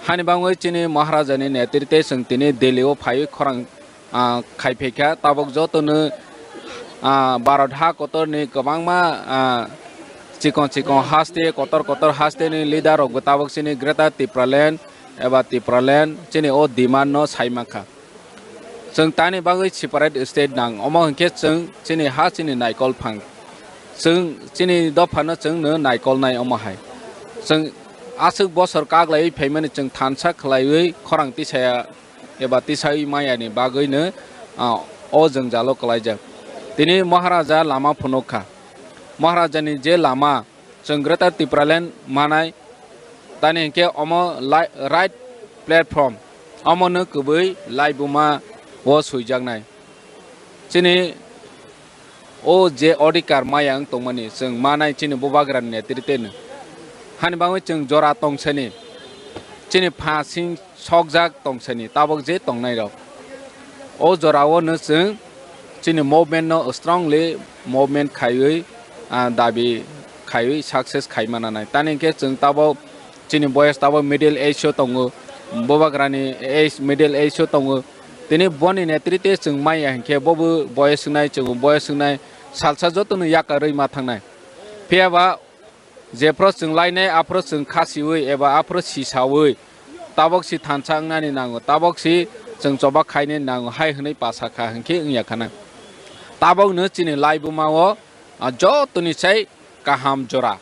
Hani bangwi chini Maharaja ni netrite chwng tini Delhi o phaiwi khorang ah, khai phaikha, tabok jotono, ah, Bharat ha kotorni kwbangma, ah, chikon chikon haste, kotor kotor haste ni leader rokbo tabok chini Greater Tipraland eba Tipraland chini o demand no sai mankha. Chwng tani bagwi separate state nang, omo hinkhe chwng chini ha chini naikol phang. Chwng chini dophano chwngno naikolnai omo hai. Chwng aswk bosor kaglaiwi phaimani chwng thansa khlaiwi khorang tisaya eba tisai maya ni bagwi no, ah, o jwngjalo kwlaijak. Tini Maharaja lama phunuk kha. Maharaja ni je lama chwng Greater Tipraland manai, tani hinkhe omo lai-, right platform, omo no kwbwi laibuma o swijaknai. Chini o je odhikar maya wng tongmani, chwng manai chini bubagrani netrite no. Hani bagwi chwng jora tongsani, chini pha sing sokjak tongsani, tabok je tongnai rok. O jora o no chwng chini movement no strongly movement khaiwi, ah, dabi khaiwi success khai mananai. Tani hwnkhe chwng tabok chini boyes tabok middle age o tongo, bubagrani age, middle age o tongo. Tini boni netrite chwng maya hinkhe bobo boyes wngnai, chwngbo boyes wngnai, salsa jotono yakarwi ma thangnai. Phiya ba jephru chwng lainai, aphru chwng khasiwi eba aphru sisawi, tabok si thansa wngnani nango, tabok si chwng choba khainani nango hai hwnwi pasa kha hinkhe wngya khana. Tabokno chini laibuma o, ah, jotoni sai kaham jora.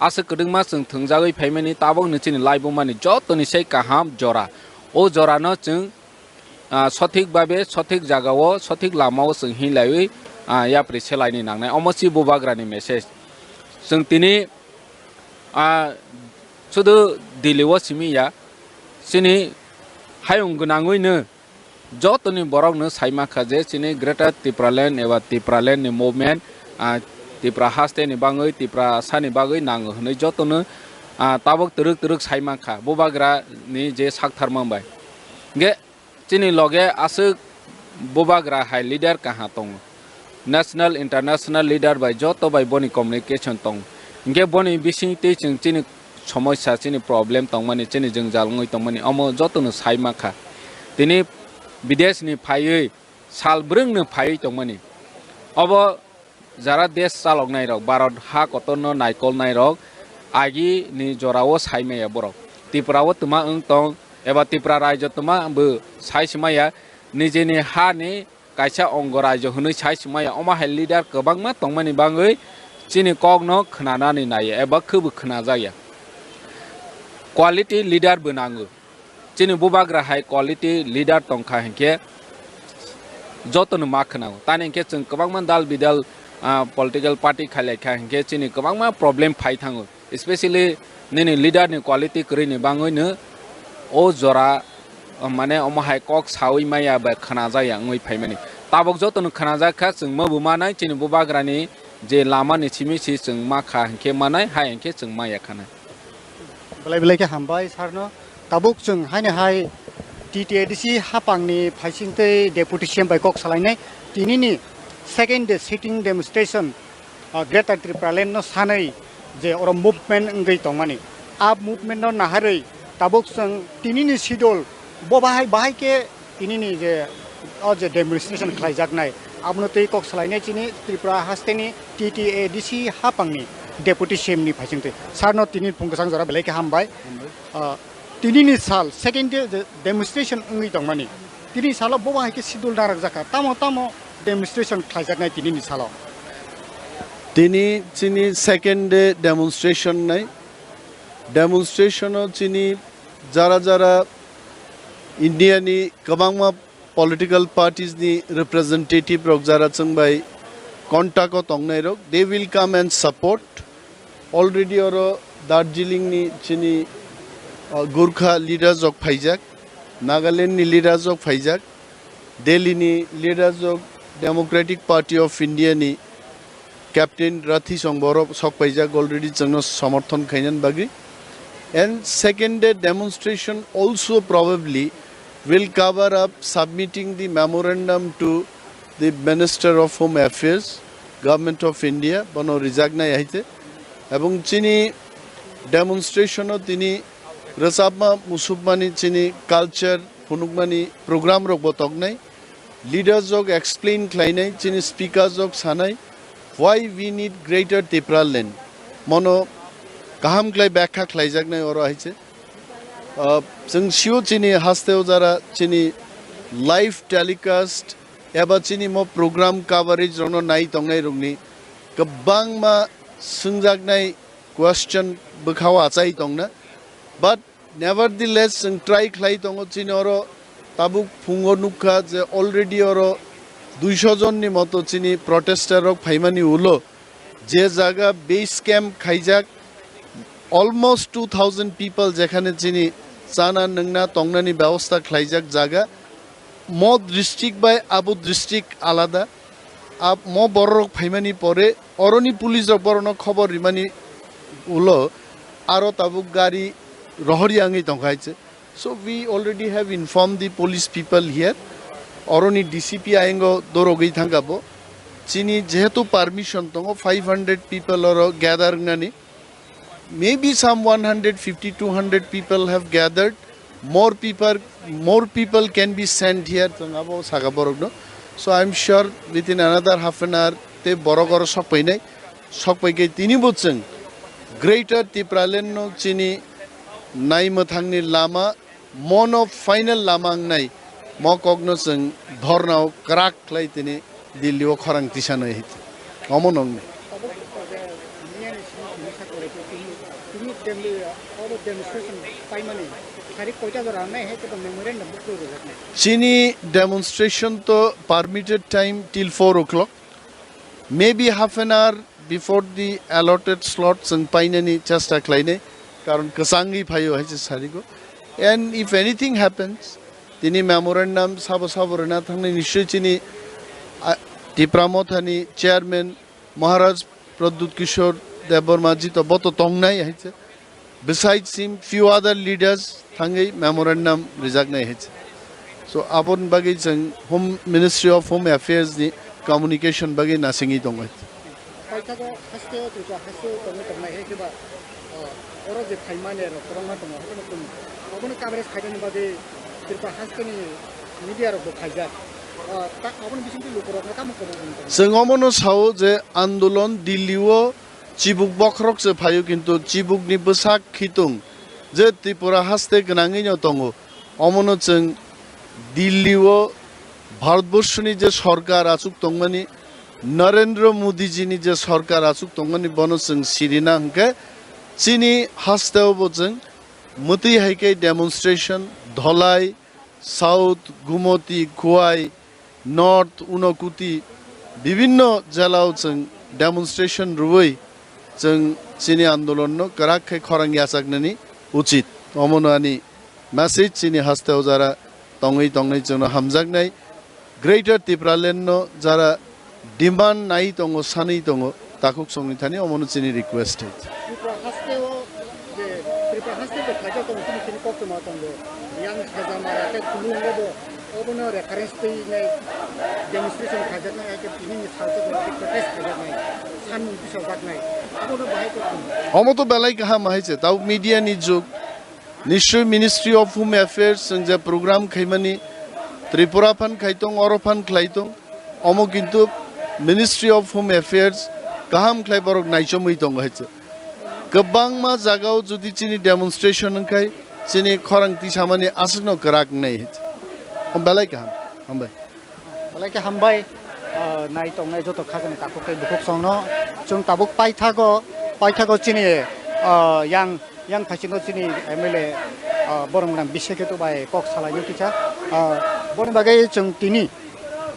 Aswk kwdwkma chwng thwngjagwi phaimani, tabokno chini laibumani jotoni sai kaham jora. O jorano chwng, ah, sothik babe, sothik jagao, sothik lamao chwng hinlaiwi, ah, yapri selaini nangnai. Omo si bubagrani message. Chwng tini, ah, sudu Delhi o simi ya, chini hayung gwnangwino jotoni borokno sai mankha je chini Greater Tipraland eba Tipraland ni movement, ah, Tipra haste ni bagwi, Tiprasa ni bagwi nango hwnwi jotono, ah, tabok twrwk twrwk sai mankha bubagra ni je saktharma bai. Hwnkhe chini loge aswk bubagra hai leader kaha tongo. National, international leader bai joto bai boni communication tongo. Hwnkhe boni bisingtwi chwng chini somosya, chini problem tongmani, chini jwngjal wngwi tongmani, omo jotono sai mankha. Tini bideshni phaiwi, sal brwngno phaiwi tongmani. Obo jara desh chaloknairok, Bharat ha kotorno naikolnairok, agini jorao sai maya borok. Tripura o twma wng tong, Eba Tripura raijo tongma bo sai sima ya, nijini ha ni kaisa ongo raijo hwnwi sai sima ya, omo hai leader kwbangma tongmani bangwi chini kokno khwnanani nai ya, eba khwbo khwnajak ya. Quality leader bo nango. Chini bubagra hai quality leader tongkha hinkhe jotono ma khwnao. Tani hinkhe chwng kwbangma dal bidal, ah, political party khailaikha hinkhe chini kwbangma problem phai thango. Especially nini leader ni quality kwrwini bangwino o jora, ah, mane omo hai kok sawi maya bai khwnajak ya wngwi phaimani. Tabuk jotono khwnajak kha chwng ma bo manai chini bubagrani je lama ni simi si chwng ma kha hinkhe manai hai hinkhe chwng maya khanai. Belai belai khe hambai sarno. Tabuk chwng haini hai T T A D C hapangni phaisingtwi Deputy C M bai kok salainai. Tinini second day sitting demonstration, ah, Greater Tripura Land no sanwi je oro movement wngwi tongmani. A movement no naharwi tabuk chwng tinini schedule bo bahai bahai khe tinini je o je demonstration khlaijaknai, abono twi kok salainai chini Tripura hasteni T T A D C hapangni Deputy C M ni phaisingtwi. Sarno tini phung kwchang jora belai khe hambai. Ah, tinini sal, second day je demonstration wngwi tongmani. Tini salo bo hai khe schedule narwk jakha. Tamo tamo demonstration khlaijaknai tinini salo. Tini chini second day demonstration nai. Demonstration o chini jara jara India ni kwbangma political parties ni representative rok jara chwng bai contact o tongnai rok, they will come and support. Already oro Darjeeling ni chini, uh, Gurkha leaders rok phaijak, Nagaland ni leaders rok phaijak, Delhi ni leaders rok, Democratic Party of India ni Captain Rathi Song borok sok paijak already chwngno somorthon khainani bagwi. And second day demonstration also probably will cover up submitting the memorandum to the Minister of Home Affairs, Government of India, bono rijaknai hai te. Ebong chini demonstration o tini rwchapma musupmani chini culture phunukmani program rok bo toknai. Leaders rok explain khlainai, chini speakers rok sanai, why we need Greater Tipraland. Mono kaham khlai byakha khlaijaknai oro hai se. Ah, chwng sio chini hasteo jara chini live telecast eba chini mo program coverage rokno nai tongnai rokni kwbangma swngjaknai question bwkhao achai tongna. But nevertheless, chwng try khlai tongo, chini oro tabuk phungo nukha je already oro duisho jonni moto chini protester rok phaimani ulo je jaga base camp khaijak, almost two thousand people jekhane chini chana nungna tongnani byabostha khlaijak jaga, mo district bai abo district alada. Ab-, mo bororok phaimani pore oroni police rok borokno khobor rimani ulo aro tabuk gari rohorya wngwi tongkha hai se. So we already have informed the police people here. Oroni D C P ayengo dorogwi thangkha bo. Chini jehetu permission tongo five hundred people oro gather wngnani. Maybe some one hundred fifty, two hundred people have gathered. More people, more people can be sent here. Chwng abo saka borokno. So I'm sure within another half an hour tei borok oro sokpainai. Sokpaikhe tini bo chwng Greater Tipraland no chini naimwthangni lama mono final lama wngnai mo kokno chwng dhornao kwrak khlai tini Delhi o khorang tisanai hai. Omo nongni. Tabuk, eh, miyani simi tini sakore tini, tini dem-, oro demonstration paimani tarik koita jora wngnai hai kebo memorandum bo kwrwi rwjaknai. Chini demonstration to permitted time till four o'clock. Maybe half an hour before the allotted slot chwng painani chesta khlainai, karon kwchangwi phaio hai se sarigo. And if anything happens, tini memorandum sabo sabo rwna thangnai, nischoi chini, ah, Tipra Mothani chairman Maharaj Pradyut Kishore Debbarma ji to bo to tongnai hai se. Besides him, few other leaders thangwi memorandum rijaknai hai se. So, aboni bagwi chwng Home, Ministry of Home Affairs ni communication bagwi nasingwi tongo. Paithago haste o Tripura haste o tongwi tongnai hai khe ba, ah, oro je phaimani rok kwbangma tongo, haikhe no chwng obono coverage khainani bagwi Tripura haste ni media rok bo khaijak. Ah, ta-, aboni bisingtwi lukurokno tamo kwrwngwi tongo? Chwng omono sao je andolon Delhi o chibuk bokhorok se phaio, kintu chibukni bwsak khitung je Tripura haste gwnangwi no tongo. Omono chwng Delhi-o Bharatborshoni je sorkar achuk tongmani, Narendra Modiji-ni je sorkar achuk tongmani, bono chwng sirina hwnkhe chini hasteo bo chwng mwtwi hai khe demonstration, Dholai, South, Gumoti, Khowai, North, Unakoti, bibinno jelao chwng demonstration rwui chwng chini andolonno kwrak khe khorang yachaknani uchit. Omono ani message chini hasteo jara tongwi tongnai chwngno hamjaknai. Greater Tipraland no jara demand nai tongo, sanwi tongo, takhuk songni thani omono chini request hai. Tripura haste o je, Tripura haste je khaijak tongo, chini chini koktwma tongo. Yang Khajamara tei Khulungo bo obono reference twi nai demonstration khaijaknai, hai khe tini ni salsa bo protest khaijaknai, sanmung tisajak nai. Abono bahai koktwma. Omo to belai kaham hai se, tau media ni jug. Nishoi Ministry of Home Affairs chwng je program khaimani Tripura phan khai tong, oro phan khlai tong, omo kintu Ministry of Home Affairs kaham khlai borok naichomwi tongo hai se. Kwbangma jagao jodi chini demonstration wngkhai chini khorang tisamani aswkno kwrak wngnai hai se. Belai kaham. Hambai. Belai khe hambai, ah, nai tongnai joto khajani takhuk tei bukhuk songno. Chwng tabuk paithago, paithago chini, ah, yang, yang phaisingo chini M L A, ah, borok gwnang Bisheketu bai kok salaino kisa. Ah, boni bagwi chwng tini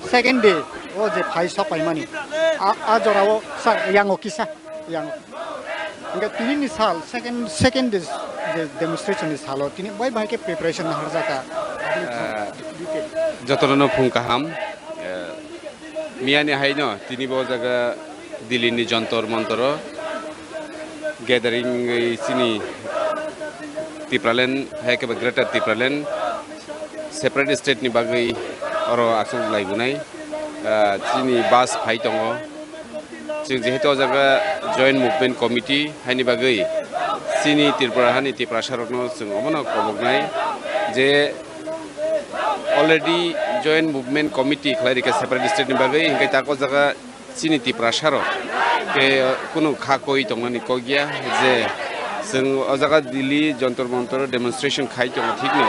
second day o je phai sok paimani, a, a jorao sa yango kisa. Yang hingke tini ni sal, second, second day je demonstration ni salo, tini bai bai khe preparation harjaka. Ah, jotono no phung kaham. Eh, miyani haino tini bo jaga Delhi ni Jontor Montoro gathering wi chini Tipraland, hai khe Greater Tipraland separate state ni bagwi oro aswk laibunai. Ah, chini bus phai tongo. Chwng jehetu o jaga Joint Movement Committee haini bagwi chini Tripura hani Tiprasa rokno chwng omono koboknai je already Joint Movement Committee khlai rikha separate state ni bagwi, hinkhe tak o jaga chini Tiprasa rok khe kunu kha koi tongmani kok ya je chwng o jaga Delhi Jontor Montor demonstration khai tongo thikno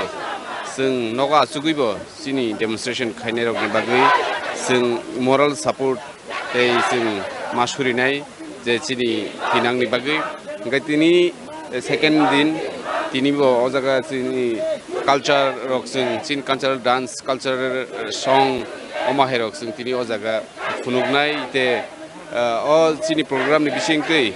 chwng nogo achugwi bo chini demonstration khainai rokni bagwi chwng moral support tei chwng ma surinai je chini thinangni bagwi. Hingke tini, eh, second din, tini bo o jaga chini culture rok chwng, chini cultural dance, cultural, eh, song, omo hai rok chwng tini o jaga phunuknai te, eh, o chini program ni bisingtwi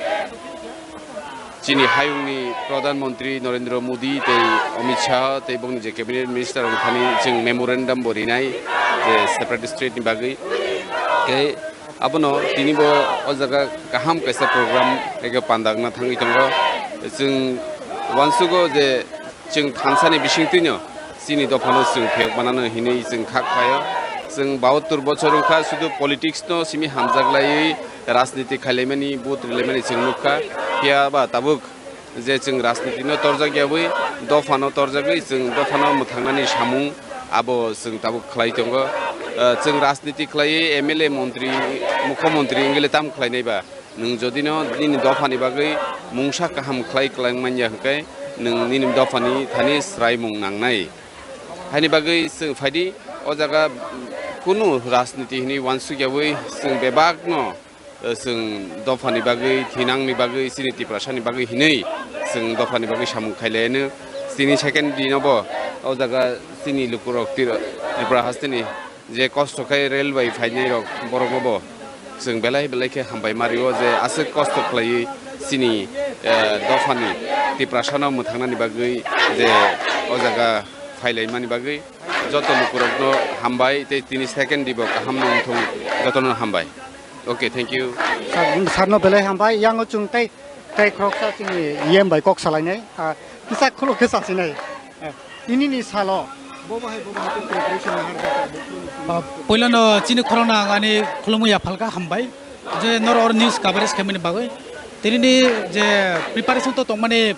chini hayungni Pradhan Mantri Narendra Modi tei Amit Shah tei bongni je cabinet minister rok thani chwng memorandum bo rinai je separate state ni bagwi. Tei abono tini bo o jaga kaham kaisa program eke pandakna thangwi tongo. Chwng uansugo je chwng thansa ni bisingtwino chini dophano chwng phiyok manano hinwi chwng kha khlaio. Chwng bahattor bochor wngkha, sudu politics no simi hamjak laiwi rajniti khailaimani, vote rilaimani chwng nukha. Phiya ba tabuk je chwng rajniti no torjak yawi, dopha no torjagwi chwng dopha no mwthangnani samung abo chwng tabuk khlai tongo. Ah, chwng rajniti khlaiwi M L A, montri, mukhyamantri wngwi le tamo khlainai ba? Nwng jodi no nini dopha ni bagwi mungsa kaham khlai kwlang manya hwnkhe nwng nini dopha ni thani swraimung nangnai. Haini bagwi chwng phaidi o jaga kunu rajniti hinwi uansuk yawi chwng bebak no, eh, chwng dophani bagwi, thinangni bagwi, chini Tiprasani bagwi hinwi chwng dophani bagwi samung khailaiano. Chini second dino bo o jaga chini lukurok Tri-, Tripura hasteni je kosto khe rail bai phainai rok, borokno bo chwng belai belai khe hambai ma rio je aswk kosto khlaiwi chini, eh, dophani Tiprasano mwthangnani bagwi je o jaga phailaimani bagwi joto lukurokno hambai tei tini second dibo kaham nangthung jotono hambai. Okay, thank you. Sir, sir no belai hambai, yango chwng tei, tei khoroksa chini E M bai kok salainai, ah, kisa khuluk khe sasinai. Eh, tini ni salo, bo bahai, bo bahai khe preparation nahar jaka, bo khuluk. Ah, poilano chini khorokno ang ani khulumwi yaphalka hambai, je noro oro news coverage khaimani bagwi. Tini ni je preparation to tongmani,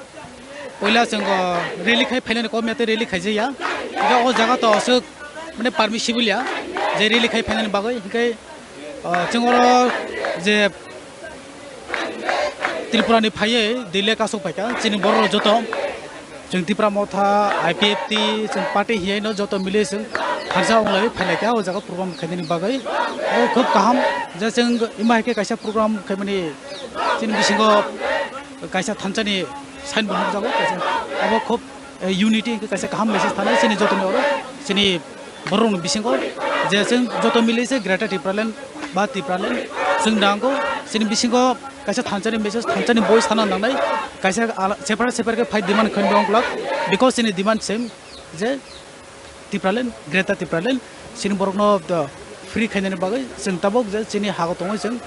poila chwng, ah, rally khai phainani kom ya tei rally khaijaya. Hingke o jaga to aswk mane permissible ya, je rally khai phainani bagwi. Hingke Ah, chwng oro je Tripura ni phaiwi Delhi kasuk phaikha, chini borok rok joto Chwng Tipra Motha, I P F T, chwng party hiyai no joto mili chwng thansa wng lai phai lai kha o jaga program khainani bagwi. O khub kaham je chwng ima hai khe kaisa program khaimani chini bisingo kaisa thansa ni sign bo nukjago, kaisa abo khub, eh, unity hwnkhe kaisa kaham message thanai chini jotoni oro chini borok ni bisingo je chwng joto mili se Greater Tipraland ba Tipraland chwng nango chini bisingo kaisa thansa ni message, thansa ni voice sana nangnai, kaisa ala-, separate separate khe fight demand khainai wng glak, because chini demand same je Tipraland, Greater Tipraland, chini borokno, uh, free khainani bagwi chwng tabuk je chini hago tongwi chwng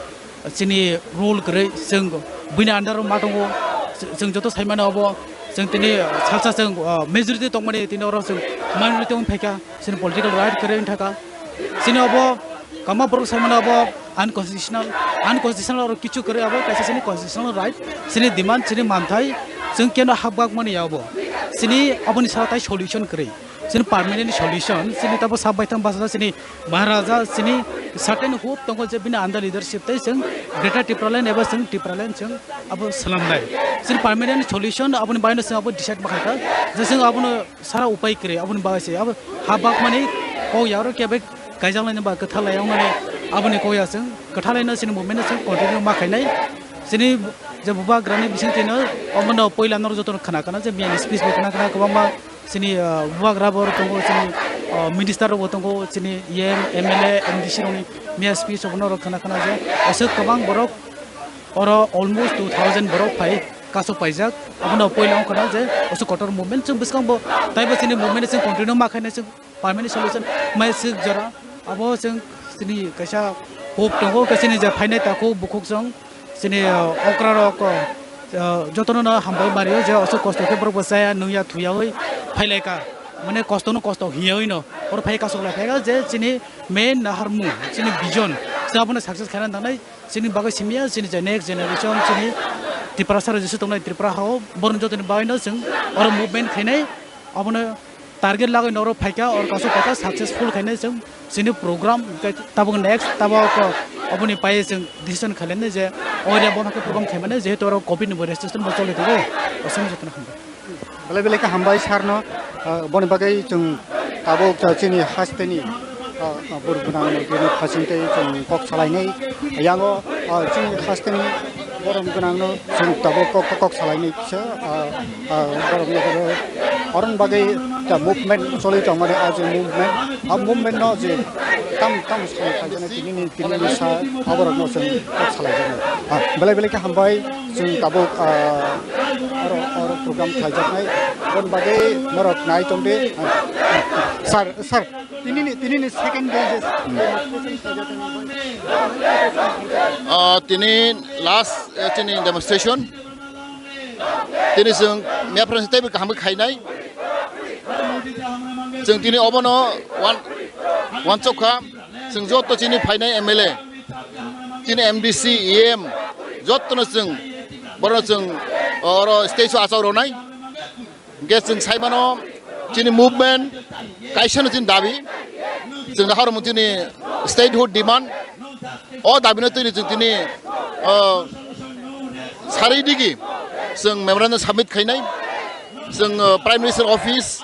chini rule kwrwi chwng buini under o ma tongo, chwng joto saimano obo chwng tini, uh, salsa chwng, uh, majority tongmani tini oro chwng minority wng phaikha, chini political right kwrwi wng thaka, chini obo kwbangma borok saimano obo unconstitutional, unconstitutional oro kichu kwrwi abo kaisa chini constitutional right, chini demand, chini manthai, chwng keno habwak mani ya obo, chini oboni sara tai solution kwrwi. Chini permanent solution, chini tabo sab baithang basa chini Maharaja, chini certain hope tongo je bini under leadership tei chwng Greater Tipraland eba chwng Tipraland chwng abo swlamnai. Chini permanent solution aboni bagwino chwng abo decide ma khaikha je chwng abono sara upai kwrwi aboni bagwi se abo ha bakmani kok ya oro kebo kaijaknaini ba kwthalai wngnani aboni kok ya chwng kwthalaino chini movement no chwng continue ma khainai. Chini je bubagrani bisingtwino omono poila norok jotono khna khna je miyani speech bo khna khna kwbangma. Chini, ah, bubagra bo tongo, chini, ah, minister rok bo tongo, chini E M, M L A, M D C rokni miya speech rok norok khna khna je aswk kwbang borok oro almost two thousand borok phai kasuk paijak. Abono poila wngkha na je aswk kotor movement chwng bwskango taibo chini movement chwng continue ma khainai chwng permanent solution mai swk jora abo chwng chini kaisa hope tongo, khe chini je phainai takhuk bukhuk chwng. Chini, uh, okra rok, uh, jotono no hambai mario je aswk kosto khe borok bo chaya nungya thuyawi phailaika, mane kosto no kosto hiyawi no oro phai kasuk lai phaikha je chini main naharmung chini vision se abono success khaina nangnai chini bagwi simiya chini je next generation chini Tiprasa rok jesu tongnai Tripura hao borok jotoni bagwi no chwng oro movement khainai abono target lagwi norok phaikha, or kasu phaikha successful khainai chwng chini program, hwnkhe tabuk next tabuk, uh, oboni pai chwng decision khainai je o area bono khe program khaimani, jehetu oro covid ni bo restriction bo choli tongo, aswk jotono hambai. Belai belai khe hambai sir no, uh, boni bagwi chwng tabuk, uh, chini hasteni, uh, uh, buruk gwnang bini phasing tei chwng kok salainai yango, uh, chini hasteni borom gwnang no chwng tabuk kok, kok, kok salainai kisa, ah, ah, borok nokoro oroni bagwi ta movement choli tongmani, ah, je movement, ah, movement no je tam, tam salai khaijana tini ni, tini ni sa, ah, borok no chwng kok salai jana. Ah, belai belai khe hambai chwng tabuk, ah, oro, oro program khlaijaknai, boni bagwi norok nai tongdi, ah, sir, sir. Tini ni, tini ni second day je. Ah, tini last, eh, tini demonstration. Tini chwng miyaphrang teibo kaham khe khainai. Chwng tini obono wan-, wansok kha. Chwng joto chini phainai M L A, chini M D C, E M, jotono chwng, borok chwng oro stage o achuk rwnai. Hingke chwng saimano chini movement kaisano chini dabi, chwng nahoro chini statehood demand, o dabino tini chwng tini, o, sari digi chwng memorandum submit khainai, chwng, o, Prime Minister office,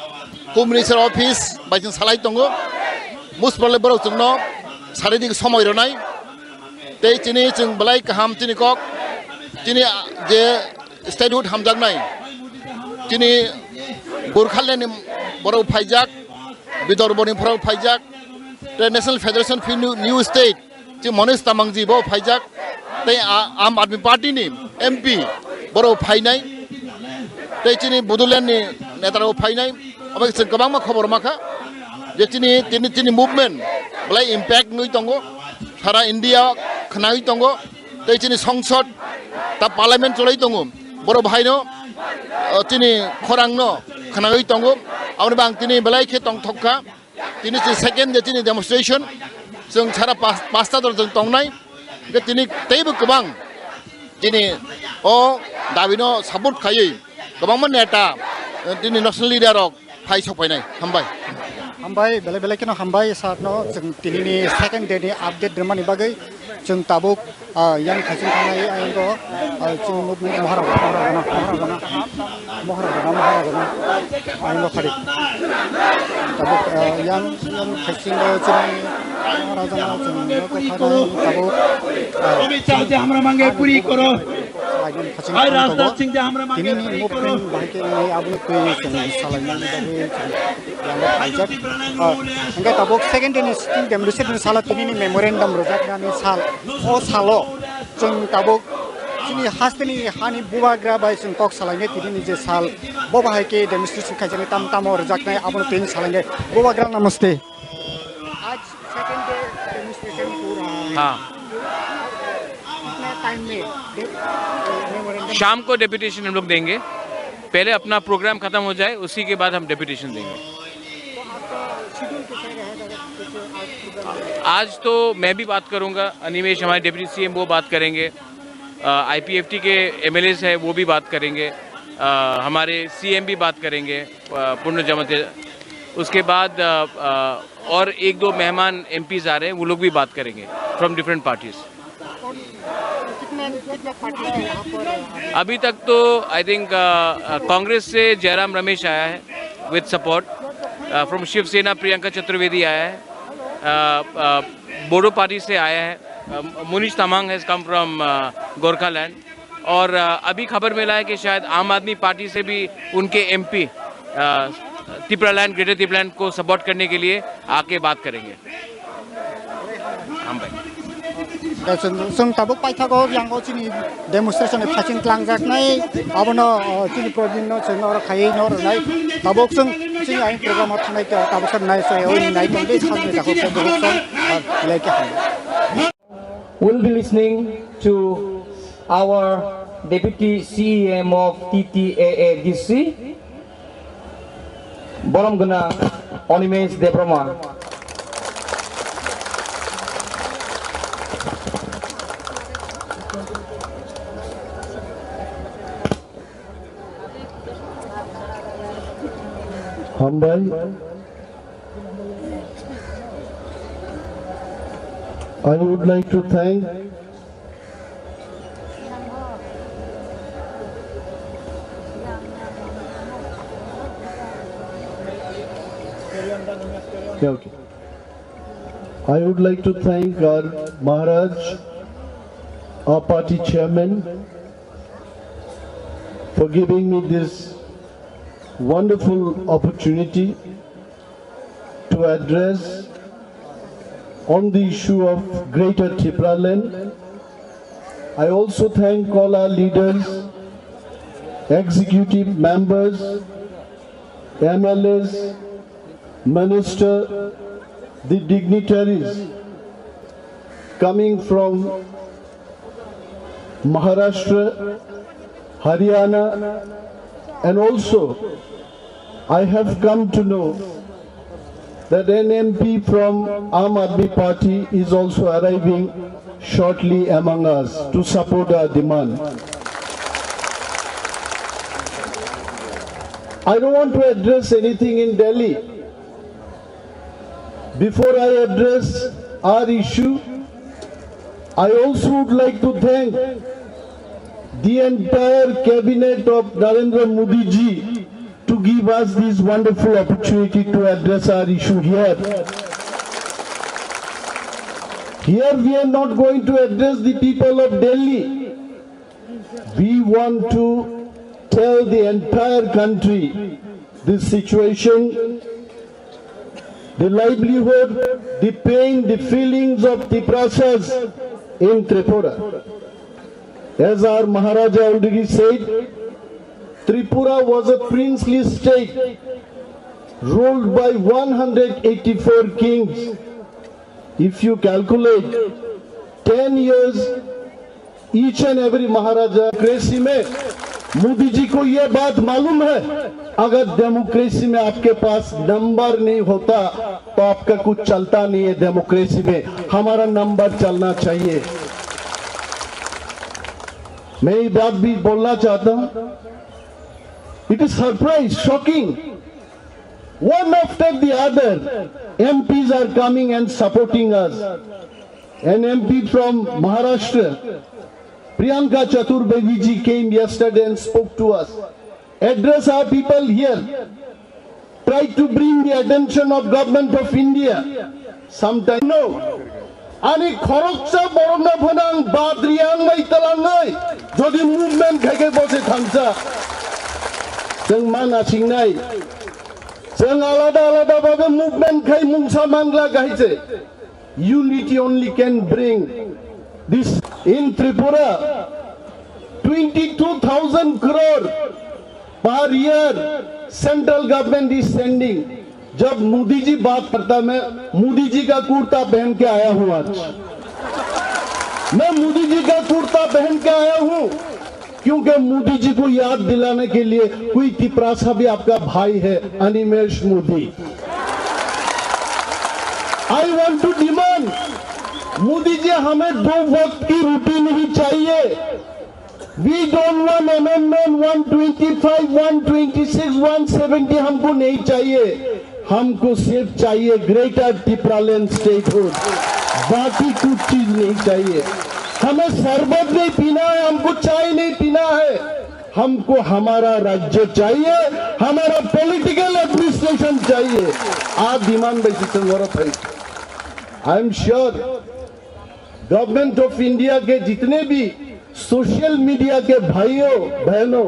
Home Minister office bai chwng salai tongo, muspale borok chwngno sari digi somoi rwnai, tei chini chwng belai kaham chini kok, chini, a, je statehood hamjaknai. Chini Burkhalandni borok phaijak, Bidarbhani borok phaijak, tei National Federation of New, New State, chini Manish Tamangji bo phaijak, tei a-, Aam Aadmi Party ni M P borok phainai, tei chini Bodolandni neta rok phainai, obo chwng kwbangma khobor makha, je chini, chini, chini movement belai impact wngwi tongo, sara India khnawi tongo. Tei chini songsod ta parliament cholai tongo, borok bahaino, o, chini khorangno khnawi tongo, aboni bang tini belai khe tongthok kha. Tini chini second day chini demonstration, chwng sara pas-, pasta dol chwng tongnai, hingke tini teibo kwbang chini o dabino support khaiwi kwbangma neta, tini national leader rok phai sok phainai. Hambai. Hambai, belai belai kheno hambai sir no, chwng tini ni second day ni update rwmani bagwi. Chwng tabuk, ah, yang khaching thangnai ayang go, ah, chini movement Maharagana, Maharagana, Maharagana, Maharagana, Maharagana ayang go phari. Tabuk, ah, yang, yang khaching go chini Maharagana chwng no thangnai tabuk, ah, Amit शाह जी, हमरा मांगे पूरी करो। Ai Rajnath Singh ji, hamra mange tini ni movement bahai khe nai aboni twi chwng salainani bagwi chwng yang khaijak. Ah, hingke tabuk second day ni sitting demonstration ni salo tini ni memorandum rwjaknani sal. O salo chwng tabuk chini hasteni hani bubagra bai chwng kok salainai tini ni je sal. Bo bahai khe demonstration khaijaknai tam tamo rwjaknai abono tini salainai. Bubagra namaste. आज second day demonstration हो रहा है। हाँ। कितना टाइम में day-, memorandum? शाम को डेपुटेशन हम लोग देंगे। पहले अपना प्रोग्राम खत्म हो जाए, उसी के बाद हम डेपुटेशन देंगे। तो आपका शेड्यूल कैसा रहेगा? कुछ आज प्रोग्राम है? आज तो मैं भी बात करूंगा, अनिमेश हमारे डेप्यूटी सीएम, वो बात करेंगे। आईपीएफटी के एमएलएस है, वो भी बात करेंगे। अ, हमारे सीएम भी बात करेंगे, अ, पूर्ण जमाते। उसके बाद, अ, अ, और एक दो मेहमान एमपीज आ रहे हैं, वो लोग भी बात करेंगे from different parties। कौन, कितने, कितने पार्टी है यहाँ पर? अभी तक तो आई थिंक कांग्रेस से जयराम रमेश आया है with support, from शिवसेना प्रियंका चतुर्वेदी आया है, बोडो पार्टी से आया है, मुनीश Tamang has come from Gorkhaland. और अ, अभी खबर मिला है कि शायद आम आदमी पार्टी से भी उनके एमपी तिपरालैंड, ग्रेटर तिपरालैंड को सपोर्ट करने के लिए आके बात करेंगे। हम भाई। Chwng, chwng tabuk paithago yango chini demonstration ni phasing tlangjaknai abono, o, chini program no chwng oro khaiwi no rwnai. Tabuk chwng chini ayang program o thangnai tabuk sa nai se oi nai tongdi sakni dakho khe buhuk song, o, lai khe hambai. We'll be listening to our Deputy C E M of T T A A D C, Borom Gwnang Animesh Debbarma. Hambai. I would like to thank Yeah, okay. I would like to thank our Maharaj, our party chairman, for giving me this wonderful opportunity to address on the issue of Greater Tipraland. I also thank all our leaders, executive members, M L As, minister, the dignitaries coming from Maharashtra, Haryana, and also I have come to know that an M P from Aam Aadmi Party is also arriving shortly among us to support our demand. I don't want to address anything in Delhi. Before I address our issue, I also would like to thank the entire cabinet of Narendra Modi ji to give us this wonderful opportunity to address our issue here. Here we are not going to address the people of Delhi. We want to tell the entire country this situation, the livelihood, the pain, the feelings of Tiprasas in Tripura. As our Maharaja already said, Tripura was a princely state ruled by one hundred eighty-four kings. If you calculate ten years, each and every Maharaja, democracy में मोदी जी को ये बात मालूम है, अगर डेमोक्रेसी में आपके पास नंबर नहीं होता तो आपका कुछ चलता नहीं है। डेमोक्रेसी में हमारा नंबर चलना चाहिए। मैं ये बात भी बोलना चाहता हूं, it is surprise, shocking One after the other, M Ps are coming and supporting us. An M P from Maharashtra, Priyanka Chaturvedi ji, came yesterday and spoke to us. Address our people here. Try to bring the attention of Government of India. Sometimes no. Ani khoroksa borokno phano ang bad riyang mai talangoi. Jodi movement khai khai bose thangsa. Chwng ma nasingnai. Chwng alada alada babe movement khai mungsa mangla gahiche. Unity only can bring this. In Tripura, twenty-two thousand crore per year central government is sending. जब मोदी जी बात करता, मैं मोदी जी का कुर्ता पहन के आया हूँ आज। मैं मोदी जी का कुर्ता पहन के आया हूँ, क्योंकि मोदी जी को याद दिलाने के लिए कोई तिपरासा भी आपका भाई है, अनिमेश Modi. I want to demand, Modi जी, हमें दो वक्त की रोटी नहीं चाहिए। We don't want amendment one twenty-five, one twenty-six, one seventy हमको नहीं चाहिए। हमको सिर्फ चाहिए ग्रेटर टिपरालैंड स्टेटहुड, बाकी कुछ चीज नहीं चाहिए। हमें शरबत नहीं पीना है, हमको चाय नहीं पीना है, हमको हमारा राज्य चाहिए, हमारा पॉलिटिकल एडमिनिस्ट्रेशन चाहिए। आ डिमांड बेसिस पे मरो भाई। I am sure government of India के जितने भी सोशल मीडिया के भाइयों बहनों,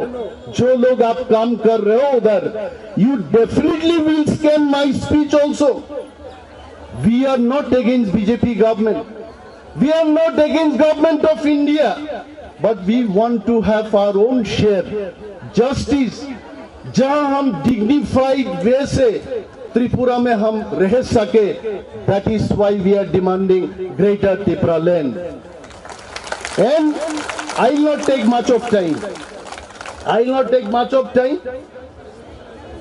जो लोग आप काम कर रहे हो उधर, you definitely will scan my speech also. We are not against B J P government. We are not against government of India. But we want to have our own share. Justice, जहां हम डिग्निफाइड वे से त्रिपुरा में हम रह सके, that is why we are demanding greater Tipraland. And I will not take much of time. I will not take much of time.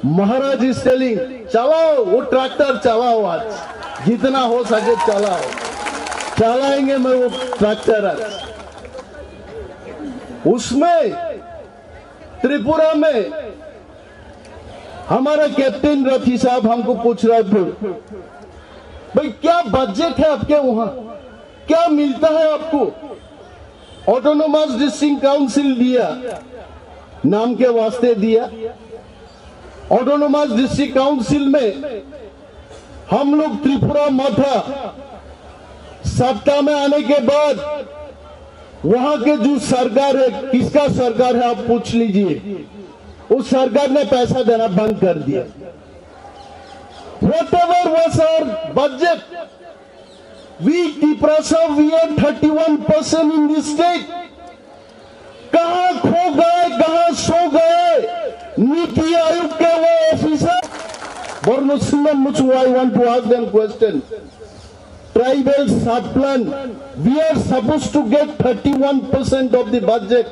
Maharaj is telling, चलाओ, वो ट्रैक्टर चलाओ आज, जितना हो सके चलाओ। चलाएंगे मैं वो ट्रैक्टर आज। उसमें त्रिपुरा में हमारा कैप्टन रफी साहब हमको पूछ रहा है, भाई, क्या बजट है आपके वहां, क्या मिलता है आपको? ऑटोनोमस डिस्ट्रिक्ट काउंसिल दिया, नाम के वास्ते दिया। ऑटोनोमस डिस्ट्रिक्ट काउंसिल में हम लोग त्रिपुरा मथा सत्ता में आने के बाद वहां के जो सरकार है, किसका सरकार है, आप पूछ लीजिए, उस सरकार ने पैसा देना बंद कर दिया। Whatever was our budget, we Tiprasa, we are thirty-one percent in this state. कहाँ खो गए, कहाँ सो गए नीति आयोग के वो officer? Borno Sundar Muchu, I want to ask them question. Tribal sub-plan, we are supposed to get thirty-one percent of the budget.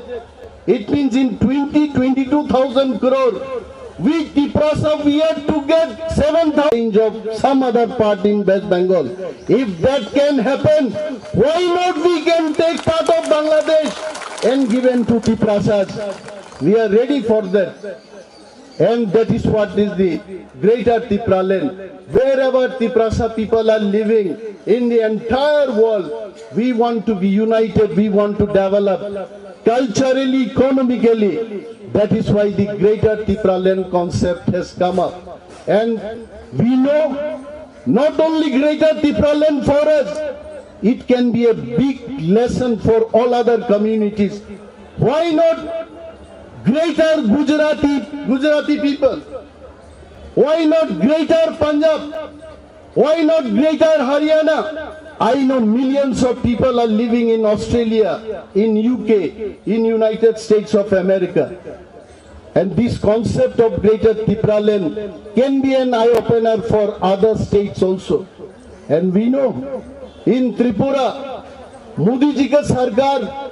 It means in twenty, twenty-two thousand crore, we Tiprasa, we have to get seven thousand of some other part in West Bengal. If that can happen, why not we can take part of Bangladesh and given to Tiprasas? We are ready for that. And that is what is the greater Tipraland. Wherever Tiprasa people are living in the entire world, we want to be united, we want to develop culturally, economically. That is why the greater Tipraland concept has come up. And we know not only greater Tipraland for us, it can be a big lesson for all other communities. Why not greater Gujarati, Gujarati people? Why not greater Punjab? Why not greater Haryana? I know millions of people are living in Australia, in U K, in United States of America. And this concept of greater Tipraland can be an eye-opener for other states also. And we know, in Tripura, Modi ji का सरकार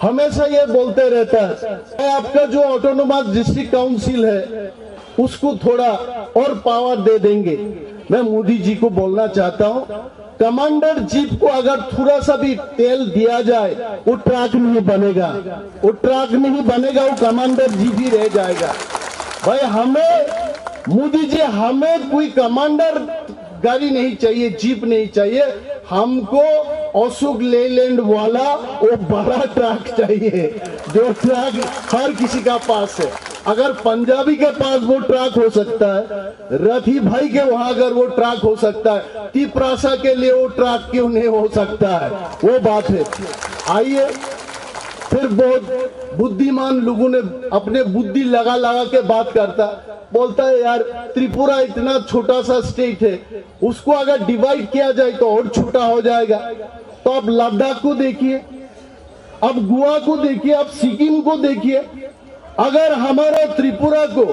हमेशा ये बोलते रहता है, आपका जो autonomous district council है, उसको थोड़ा और पावर दे देंगे। मैं मोदी जी को बोलना चाहता हूँ, कमांडर जीप को अगर थोड़ा सा भी तेल दिया जाए, वो ट्रक नहीं बनेगा, वो ट्रक नहीं बनेगा, वो कमांडर जीप ही रह जाएगा। भाई, हमें मोदी जी, हमें कोई कमांडर गाड़ी नहीं चाहिए, जीप नहीं चाहिए, हमको अशोक लेलैंड वाला वो बड़ा ट्रक चाहिए, जो ट्रक हर किसी का पास है। अगर पंजाबी के पास वो ट्रक हो सकता है, रथी भाई के वहां अगर वो ट्रक हो सकता है, तिपरासा के लिए वो ट्रक क्यों नहीं हो सकता है? वो बात है। आइए, फिर बहुत बुद्धिमान लोगों ने अपने बुद्धि लगा लगा के बात करता, बोलता है, यार, त्रिपुरा इतना छोटा सा स्टेट है, उसको अगर डिवाइड किया जाए तो और छोटा हो जाएगा। तो आप लद्दाख को देखिए, आप गोवा को देखिए, आप सिक्किम को देखिए। अगर हमारा त्रिपुरा को,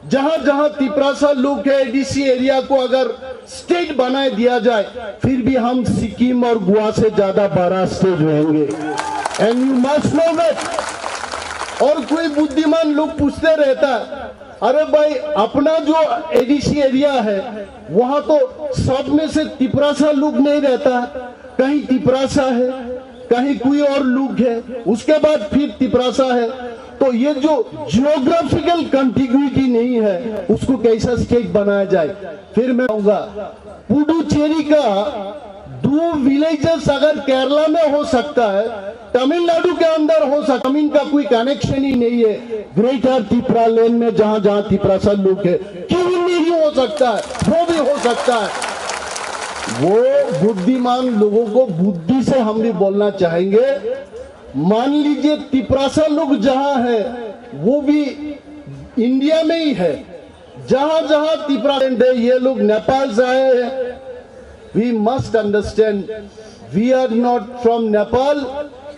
जहां जहां तिपरासा लोग है, एडीसी एरिया को अगर स्टेट बनाए दिया जाए, फिर भी हम सिक्किम और गोवा से ज्यादा बड़ा स्टेट रहेंगे। And you must know that। और कोई बुद्धिमान लोग पूछते रहता है, अरे भाई, अपना जो एडीसी एरिया है, वहां तो सब में से तिपरासा लोग नहीं रहता है, कहीं तिपरासा है, कहीं कोई और लोग है, उसके बाद फिर तिपरासा है। तो ये जो जियोग्राफिकल कंटिग्युइटी नहीं है, उसको कैसा स्टेट बनाया जाए? फिर मैं कहूंगा, पुडुचेरी का दो विलेजेस अगर केरला में हो सकता है, तमिलनाडु के अंदर हो सकता है, जमीन का कोई कनेक्शन ही नहीं है। ग्रेटर तिपरा लैंड में जहां जहां तिपरासा लोग है, क्यों नहीं हो सकता है? वो भी हो सकता है। वो बुद्धिमान लोगों को बुद्धि से हम भी बोलना चाहेंगे। मान लीजिए, तिपरासा लोग जहां है, वो भी इंडिया में ही है। जहां जहां तिपरा लैंड है, ये लोग नेपाल से आए हैं। We must understand, we are not from Nepal,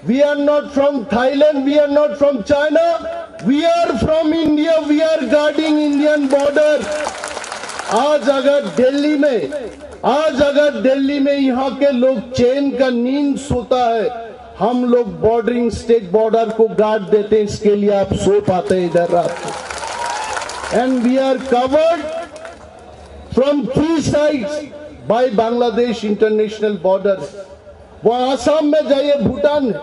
we are not from Thailand, we are not from China, we are from India, we are guarding Indian border। आज अगर दिल्ली में, आज अगर दिल्ली में यहाँ के लोग चैन का नींद सोता है, हम लोग बॉर्डरिंग स्टेट बॉर्डर को गार्ड देते हैं, इसके लिए आप सो पाते हैं इधर रात को। And we are covered from three sides by Bangladesh international border। वहां आसाम में जाइए, भूटान है,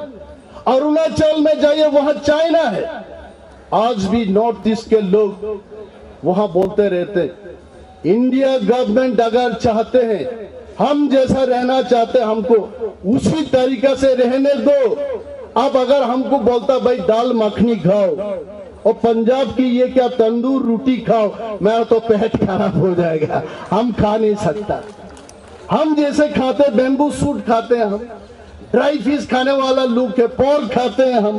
अरुणाचल में जाइए, वहां चाइना है। आज भी नॉर्थ ईस्ट के लोग वहां बोलते रहते, इंडिया गवर्नमेंट अगर चाहते हैं, हम जैसा रहना चाहते हैं, हमको उसी तरीका से रहने दो। अब अगर हमको बोलता, भाई, दाल मखनी खाओ और पंजाब की ये क्या तंदूर रोटी खाओ, मेरा तो पेट खराब हो जाएगा, हम खा नहीं सकता। हम जैसे खाते, बैम्बू शूट खाते हैं हम, ड्राई फिश खाने वाला लोग है, पोर्क खाते हैं हम,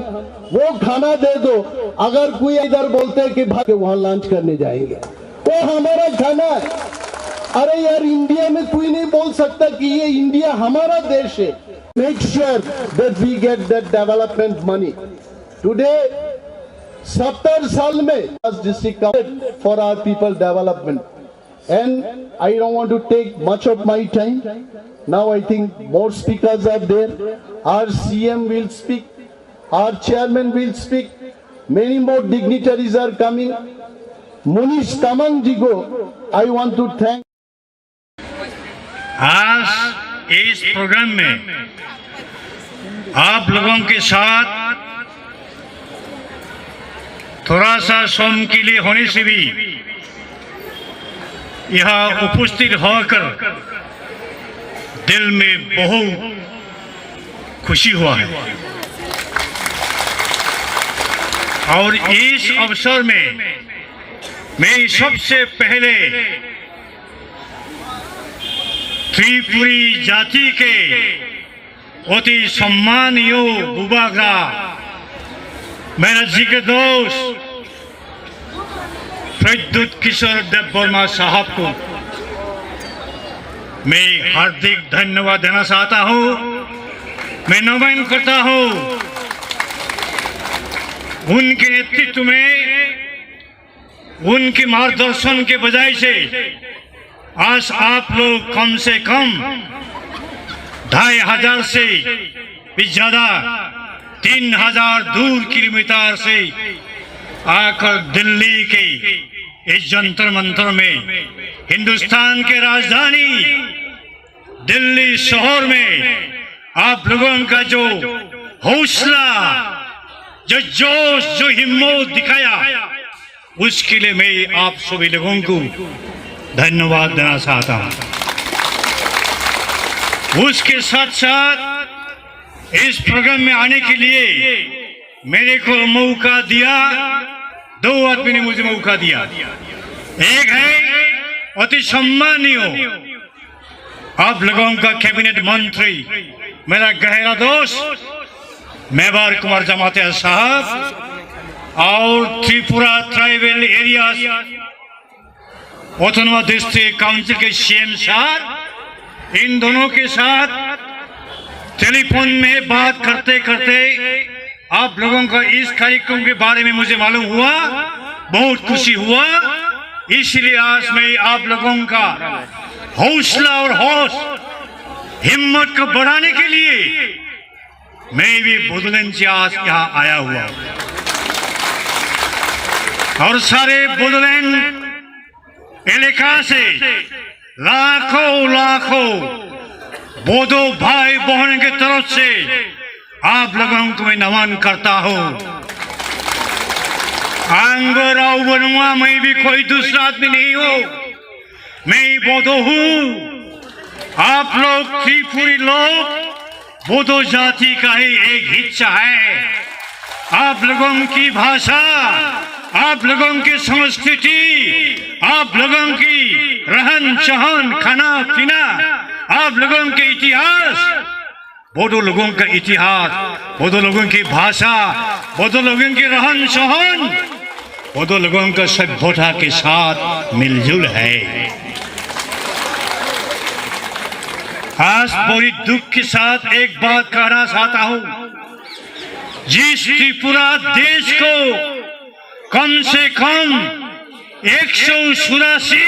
वो खाना दे दो। अगर कोई इधर बोलते हैं कि भाई वहां लंच करने जाएंगे, वो हमारा खाना है। अरे यार, इंडिया में कोई नहीं बोल सकता कि ये इंडिया हमारा देश है। Make sure that we get that development money। Today, सत्तर साल में डिस्ट्रिक्ट का for our people development। And I don't want to take much of my time. Now I think more speakers are there. Our C M will speak. Our chairman will speak. Many more dignitaries are coming. Munish Tamang ji ko I want to thank। आज इस प्रोग्राम में आप लोगों के साथ थोड़ा सा समय के लिए होने से भी यहाँ उपस्थित होकर दिल में बहुत खुशी हुआ है। और इस अवसर में मैं सबसे पहले त्रिपुरी जाति के অতি সম্মানীয় বুবাগ্রা मेरा जिगरदोस्त प्रद्युत किशोर देबबर्मा साहब को मैं हार्दिक धन्यवाद देना चाहता हूं। मैं नमन करता हूं। उनके नेतृत्व में, उनके मार्गदर्शन के वजह से आज आप लोग कम से कम ढाई हजार से भी ज्यादा, तीन हजार दूर किलोमीटर से आकर दिल्ली के इस जंतर मंतर में, हिंदुस्तान के राजधानी दिल्ली शहर में आप लोगों का जो हौसला, जो जोश, जो हिम्मत दिखाया, उसके लिए मैं आप सभी लोगों को धन्यवाद देना चाहता हूं। उसके साथ साथ इस प्रोग्राम में आने के लिए मेरे को मौका दिया, दो आदमी ने मुझे मौका दिया। एक है अति सम्मानीय आप लोगों का कैबिनेट मंत्री, मेरा गहरा दोस्त मेवार कुमार जमातिया साहब और Tripura tribal area autonomous district council के सीएम साहब, इन दोनों के साथ टेलीफोन में बात करते करते आप लोगों का इस कार्यक्रम के बारे में मुझे मालूम हुआ, बहुत खुशी हुआ। इसलिए आज मैं आप लोगों का हौसला और हौस, हिम्मत को बढ़ाने के लिए मैं भी बोडोलैंड से आज यहाँ आया हुआ हूँ। और सारे बोडोलैंड इलाका से लाखों लाखों बोडो भाई बहन की तरफ से आप लोगों को मैं नमन करता हूँ। आंगो राव बनूंगा, मैं भी कोई दूसरा आदमी नहीं हूँ, मैं बोडो हूँ। आप लोग त्रिपुरी लोग बोडो जाति का ही एक हिस्सा है। आप लोगों की भाषा, आप लोगों की संस्कृति, आप लोगों की रहन सहन, खाना पीना, आप लोगों के इतिहास, बोडो लोगों का इतिहास, बोडो लोगों की भाषा, बोडो लोगों की रहन सहन, बोडो लोगों का सभ्यता के साथ मिलजुल है। आज बड़ी दुख के साथ एक बात कहना चाहता हूँ, जिस त्रिपुरा देश को कम से कम एक सौ चौरासी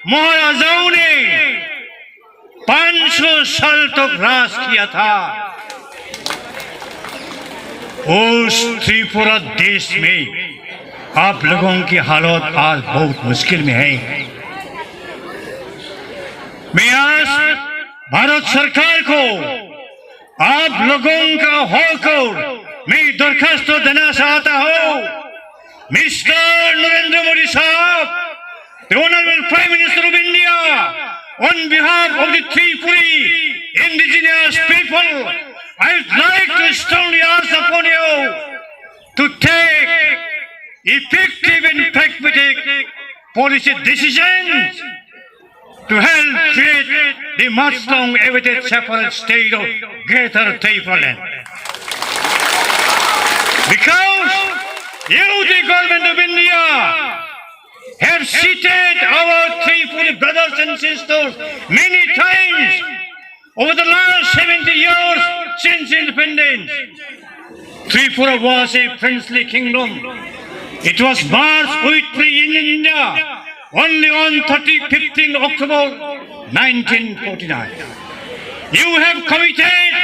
महाराजाओं ने पाँच सौ साल तक राज किया था, उस त्रिपुरा देश में आप लोगों की हालत आज बहुत मुश्किल में है। मैं आज भारत सरकार को आप लोगों का होकर मैं दरखास्त देना चाहता हूँ, Mister Narendra Modi Sahab, the Honorable Prime Minister of India, on behalf of the Tripuri indigenous people, I would like to strongly ask upon you to take effective and pragmatic policy decisions to help create the much long awaited separate state of Greater Tipraland. Because you, the government of India, have cheated our Tripuri brothers and sisters many times over the last seventy years since independence. Tripura was a princely kingdom. It was merged with Pre-Indian India only on thirty, fifteen October nineteen forty-nine. You have committed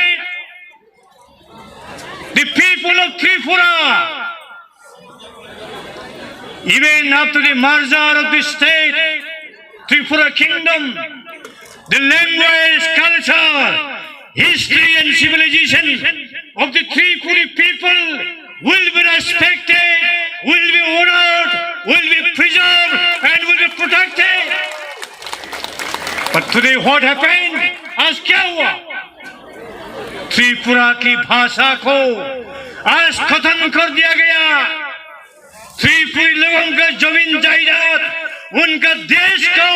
the people of Tripura, even after the merger of the state, Tripura kingdom, the language, culture, history and civilization of the Tripuri people will be respected, will be honored, will be preserved and will be protected. But today what happened? आज क्या हुआ? त्रिपुरा की भाषा को आज खत्म कर दिया गया। त्रिपुरी लोगों का जमीन जायदाद, उनका देश को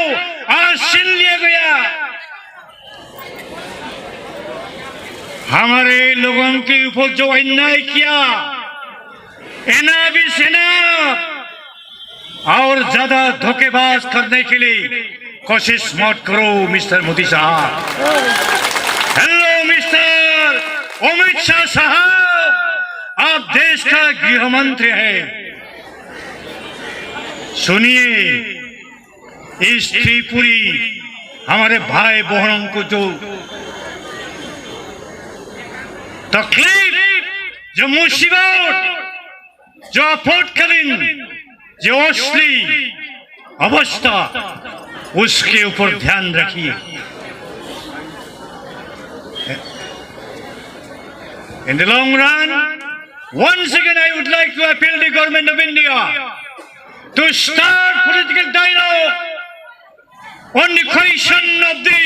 आज छीन लिया गया। हमारे लोगों के ऊपर जो अन्याय किया, enough is enough। और ज्यादा धोखेबाज करने के लिए कोशिश मत करो, मिस्टर मोदी साहब। हेलो, मिस्टर अमित शाह साहब, आप देश का गृह मंत्री हैं। सुनिए, इस त्रिपुरी हमारे भाई बहनों को जो तकलीफ, जो मुसीबत, जो आपातकालीन, जो असली अवस्था, उसके ऊपर ध्यान रखिए। In the long run, once again I would like to appeal the government of India to start political dialogue on the question of the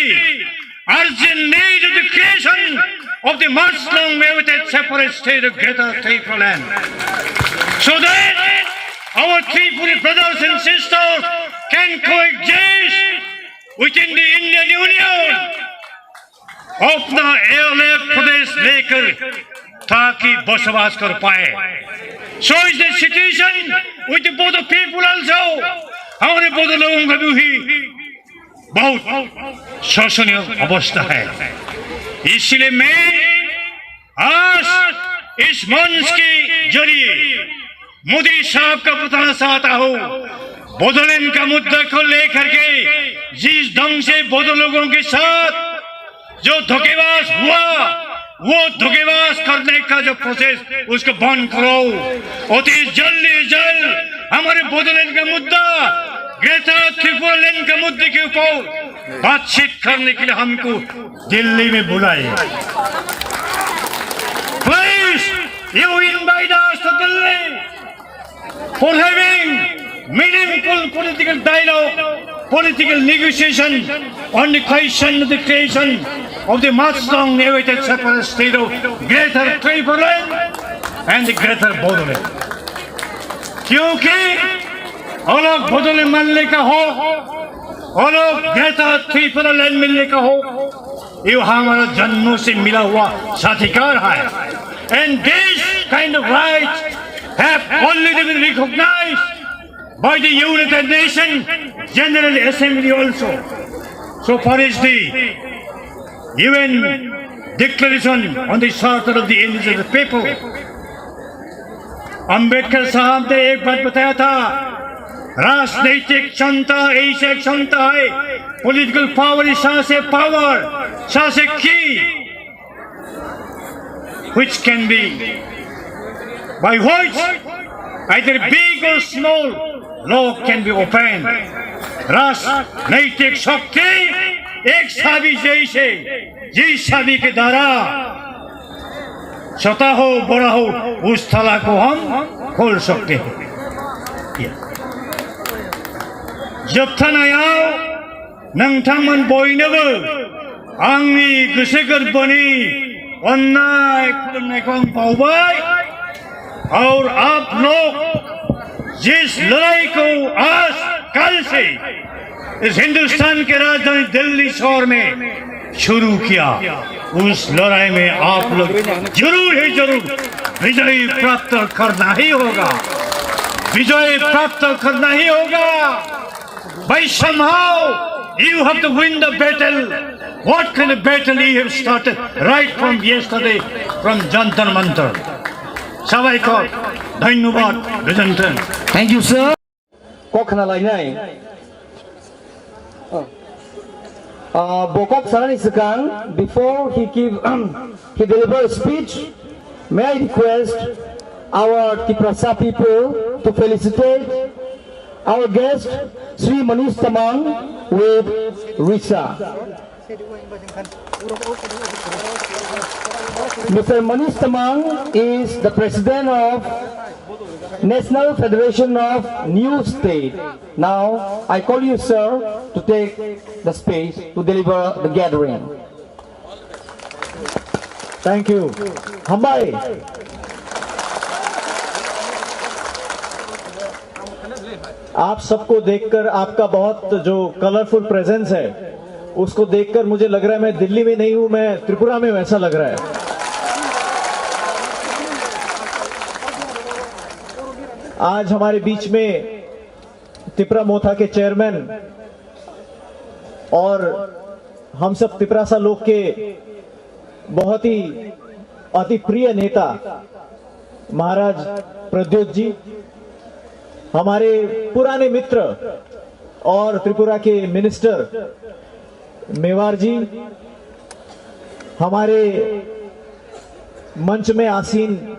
urgent need of the creation of the much long awaited separate state of Greater Tipraland, so that our Tripuri brothers and sisters can coexist within the Indian Union. अपना अलग प्रदेश लेकर ताकि बसवास कर पाए। So is the situation with the Bodo people also. हमारे बोडो लोगों का भी बहुत शोषणीय अवस्था है। इसलिए मैं आज इस मंच के जरिए मोदी साहब का बताना चाहता हूँ, बोडोलैंड का मुद्दा को लेकर के जिस ढंग से बोडो लोगों के साथ जो धोखेबाज हुआ, वो धोखेबाज करने का जो प्रोसेस, उसको बंद करो। अति जल्दी जल्द हमारे बोडोलैंड का मुद्दा, ग्रेटर त्रिपुरालैंड के मुद्दे के ऊपर बातचीत करने के लिए हमको दिल्ली में बुलाए। Please, you invite us to Delhi for having meaningful political dialogue, political negotiation on the question of the creation of the much long awaited separate state of Greater Tipraland and the Greater Bodoland. क्योंकि अलग बोडोलैंड मिलने का हो, अलग ग्रेटर त्रिपुरालैंड मिलने का हो, ये हमारा जन्मों से मिला हुआ साझीकार है। And this kind of rights have already been recognized by the United Nations General Assembly also. So far as the U N Declaration on the Charter of the Indigenous People, Ambedkar साहब ने एक बात बताया था, राजनीतिक क्षमता ऐसी एक क्षमता है, political power is such a power, such a key which can be, by which either big or small lock can be opened. राजनीतिक शक्ति एक चाबी जैसे, जिस चाबी के द्वारा छोटा हो बड़ा हो उस ताला को हम खोल सकते हैं। जोबथानायाव नोंथांमोन बयनोबो आंनि गोसो गोरबोनि अन्नाय खुलुमनायखौ आं बावबाय। और आप लोग जिस लड़ाई को आज कल से इस हिंदुस्तान के राजधानी दिल्ली शहर में शुरू किया, उस लड़ाई में आप लोग जरूर ही जरूर विजय प्राप्त करना ही होगा, विजय प्राप्त करना ही होगा। By somehow you have to win the battle. What kind of battle you have started right from yesterday from Jantar Mantar? Sabaikor, dhanyobad, Gojonthan. Thank you, sir. Kok khna lainai. Uh, bokok sanani swkang, before he give, he deliver speech, may I request our Tiprasa people to felicitate our guest, Sri Manish Tamang, with Risa. Mister Manish Tamang is the president of National Federation of New State. Now, I call you, sir, to take the space to deliver the gathering. Thank you. Hambai. आप सबको देखकर, आपका बहुत जो colourful presence है, उसको देखकर मुझे लग रहा है मैं दिल्ली में नहीं हूं, मैं त्रिपुरा में हूं, ऐसा लग रहा है। आज हमारे बीच में तिपरा मोथा के चेयरमैन और हम सब तिपरासा लोग के बहुत ही अति प्रिय नेता महाराज प्रद्योत जी, हमारे पुराने मित्र और त्रिपुरा के मिनिस्टर मेवार जी, हमारे मंच में आसीन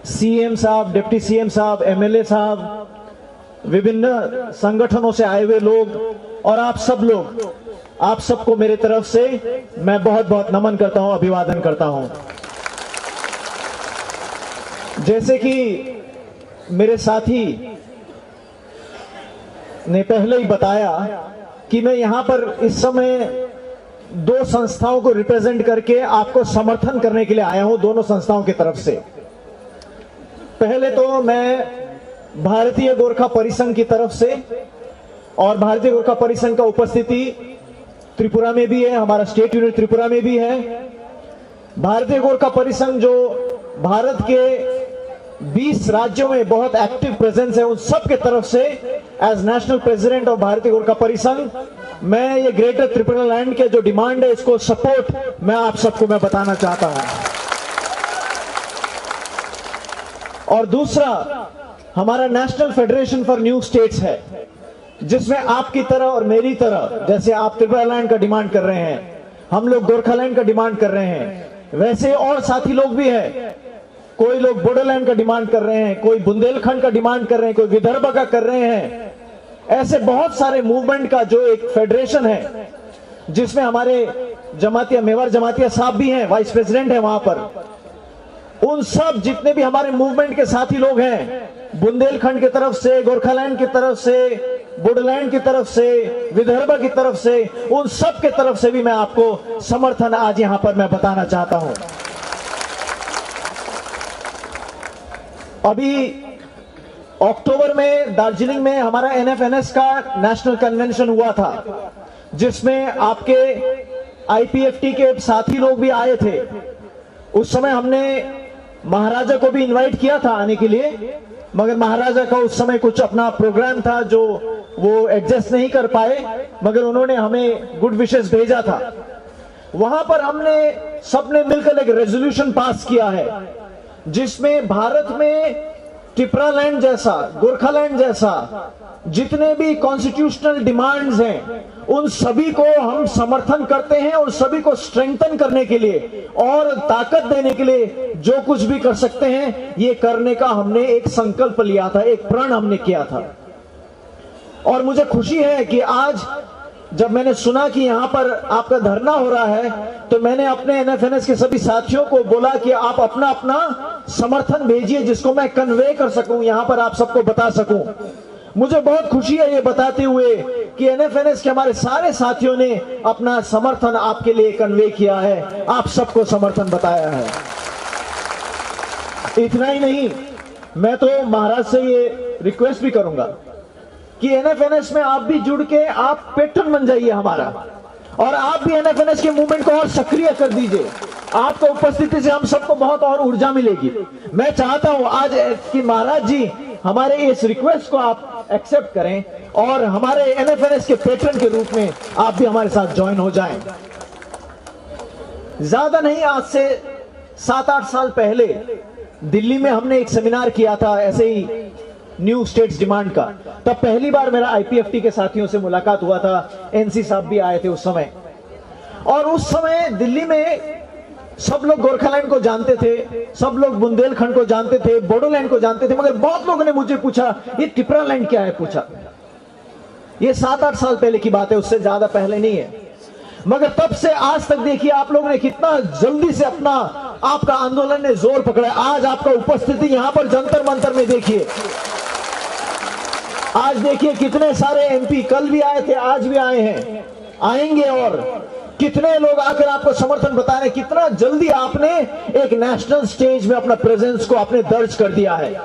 सीएम साहब, डिप्टी सीएम साहब, एमएलए साहब, विभिन्न संगठनों से आए हुए लोग और आप सब लोग, आप सबको मेरे तरफ से मैं बहुत बहुत नमन करता हूं, अभिवादन करता हूं। जैसे कि मेरे साथी ने पहले ही बताया कि मैं यहाँ पर इस समय दो संस्थाओं को रिप्रेजेंट करके आपको समर्थन करने के लिए आया हूँ, दोनों संस्थाओं की तरफ से। पहले तो मैं भारतीय गोरखा परिसंघ की तरफ से, और भारतीय गोरखा परिसंघ का उपस्थिति त्रिपुरा में भी है, हमारा स्टेट यूनिट त्रिपुरा में भी है। भारतीय गोरखा परिसंघ जो भारत के बीस राज्यों में बहुत एक्टिव प्रेजेंस है, उन सब के तरफ से, एज नेशनल प्रेसिडेंट ऑफ भारतीय गोरखा परिसंघ, मैं ये ग्रेटर त्रिपुरा लैंड के जो डिमांड है, इसको सपोर्ट मैं आप सबको मैं बताना चाहता हूं। और दूसरा, हमारा national federation for new states है, जिसमें आपकी तरह और मेरी तरह, जैसे आप त्रिपुरा लैंड का डिमांड कर रहे हैं, हम लोग गोरखालैंड का डिमांड कर रहे हैं, वैसे और साथी लोग भी हैं। कोई लोग बोडोलैंड का डिमांड कर रहे हैं, कोई बुंदेलखंड का डिमांड कर रहे हैं, कोई विदर्भ का कर रहे हैं। ऐसे बहुत सारे मूवमेंट का जो एक फेडरेशन है, जिसमें हमारे जमातिया, मेवार जमातिया साहब भी हैं, वाइस प्रेसिडेंट हैं वहां पर। उन सब जितने भी हमारे मूवमेंट के साथी लोग हैं, बुंदेलखंड की तरफ से, गोरखालैंड की तरफ से, बोडोलैंड की तरफ से, विदर्भ की तरफ से, उन सब के तरफ से भी मैं आपको समर्थन आज यहाँ पर मैं बताना चाहता हूँ। अभी अक्टूबर में दार्जिलिंग में हमारा एनएफएनएस का नेशनल कन्वेंशन हुआ था, जिसमें आपके आईपीएफटी के साथी लोग भी आए थे। उस समय हमने महाराजा को भी इनवाइट किया था आने के लिए, मगर महाराजा का उस समय कुछ अपना प्रोग्राम था जो वो एडजस्ट नहीं कर पाए, मगर उन्होंने हमें गुड विशेस भेजा था। वहां पर हमने सबने मिलकर एक रेजोल्यूशन पास किया है, जिसमें भारत में टिपरालैंड जैसा, गोरखालैंड जैसा जितने भी कॉन्स्टिट्यूशनल डिमांड्स हैं, उन सभी को हम समर्थन करते हैं और सभी को स्ट्रेंथन करने के लिए और ताकत देने के लिए जो कुछ भी कर सकते हैं, ये करने का हमने एक संकल्प लिया था, एक प्रण हमने किया था। और मुझे खुशी है कि आज जब मैंने सुना कि यहाँ पर आपका धरना हो रहा है, तो मैंने अपने एनएफएनएस के सभी साथियों को बोला कि आप अपना अपना समर्थन भेजिए, जिसको मैं कन्वे कर सकूं, यहाँ पर आप सबको बता सकूं। मुझे बहुत खुशी है ये बताते हुए कि एनएफएनएस के हमारे सारे साथियों ने अपना समर्थन आपके लिए कन्वे किया है, आप सबको समर्थन बताया है। इतना ही नहीं, मैं तो महाराज से ये रिक्वेस्ट भी करूंगा कि एनएफएनएस में आप भी जुड़ के आप पेट्रन बन जाइए हमारा, और आप भी एनएफएनएस के मूवमेंट को और सक्रिय कर दीजिए। आपका उपस्थिति से हम सबको बहुत और ऊर्जा मिलेगी। मैं चाहता हूं आज कि महाराज जी हमारे इस रिक्वेस्ट को आप एक्सेप्ट करें और हमारे एनएफएनएस के पेट्रन के रूप में आप भी हमारे साथ ज्वाइन हो जाएं। ज्यादा नहीं, आज से सात आठ साल पहले दिल्ली में हमने एक सेमिनार किया था ऐसे ही न्यू स्टेट्स डिमांड का। तब पहली बार मेरा आईपीएफटी के साथियों से मुलाकात हुआ था, एनसी साहब भी आए थे उस समय। और उस समय दिल्ली में सब लोग गोरखालैंड को जानते थे, सब लोग बुंदेलखंड को जानते थे, बोडोलैंड को जानते थे, मगर बहुत लोगों ने मुझे पूछा, "ये टिपरालैंड क्या है?" पूछा। ये सात आठ साल पहले की बात है, उससे ज्यादा पहले नहीं है। मगर तब से आज तक देखिए, आप लोगों ने कितना जल्दी से अपना, आपका आंदोलन ने जोर पकड़ा है। आज आपका उपस्थिति यहाँ पर जंतर मंतर में देखिए, आज देखिए कितने सारे एमपी कल भी आए थे, आज भी आए हैं, आएंगे, और कितने लोग आकर आपको समर्थन बता रहे हैं। कितना जल्दी आपने एक नेशनल स्टेज में अपना प्रेजेंस को आपने दर्ज कर दिया है।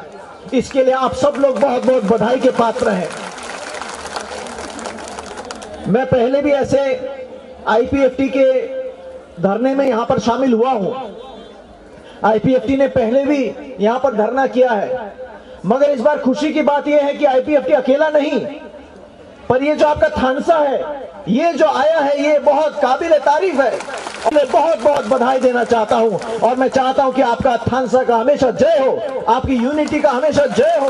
इसके लिए आप सब लोग बहुत बहुत बधाई के पात्र हैं। मैं पहले भी ऐसे आईपीएफटी के धरने में यहाँ पर शामिल हुआ हूँ। आईपीएफटी ने पहले भी यहाँ पर धरना किया है, मगर इस बार खुशी की बात यह है कि आईपीएफटी अकेला नहीं, पर ये जो आपका थानसा है, ये जो आया है, ये बहुत काबिल तारीफ है। मैं बहुत बहुत बधाई देना चाहता हूँ और मैं चाहता हूँ कि आपका थानसा का हमेशा जय हो, आपकी यूनिटी का हमेशा जय हो,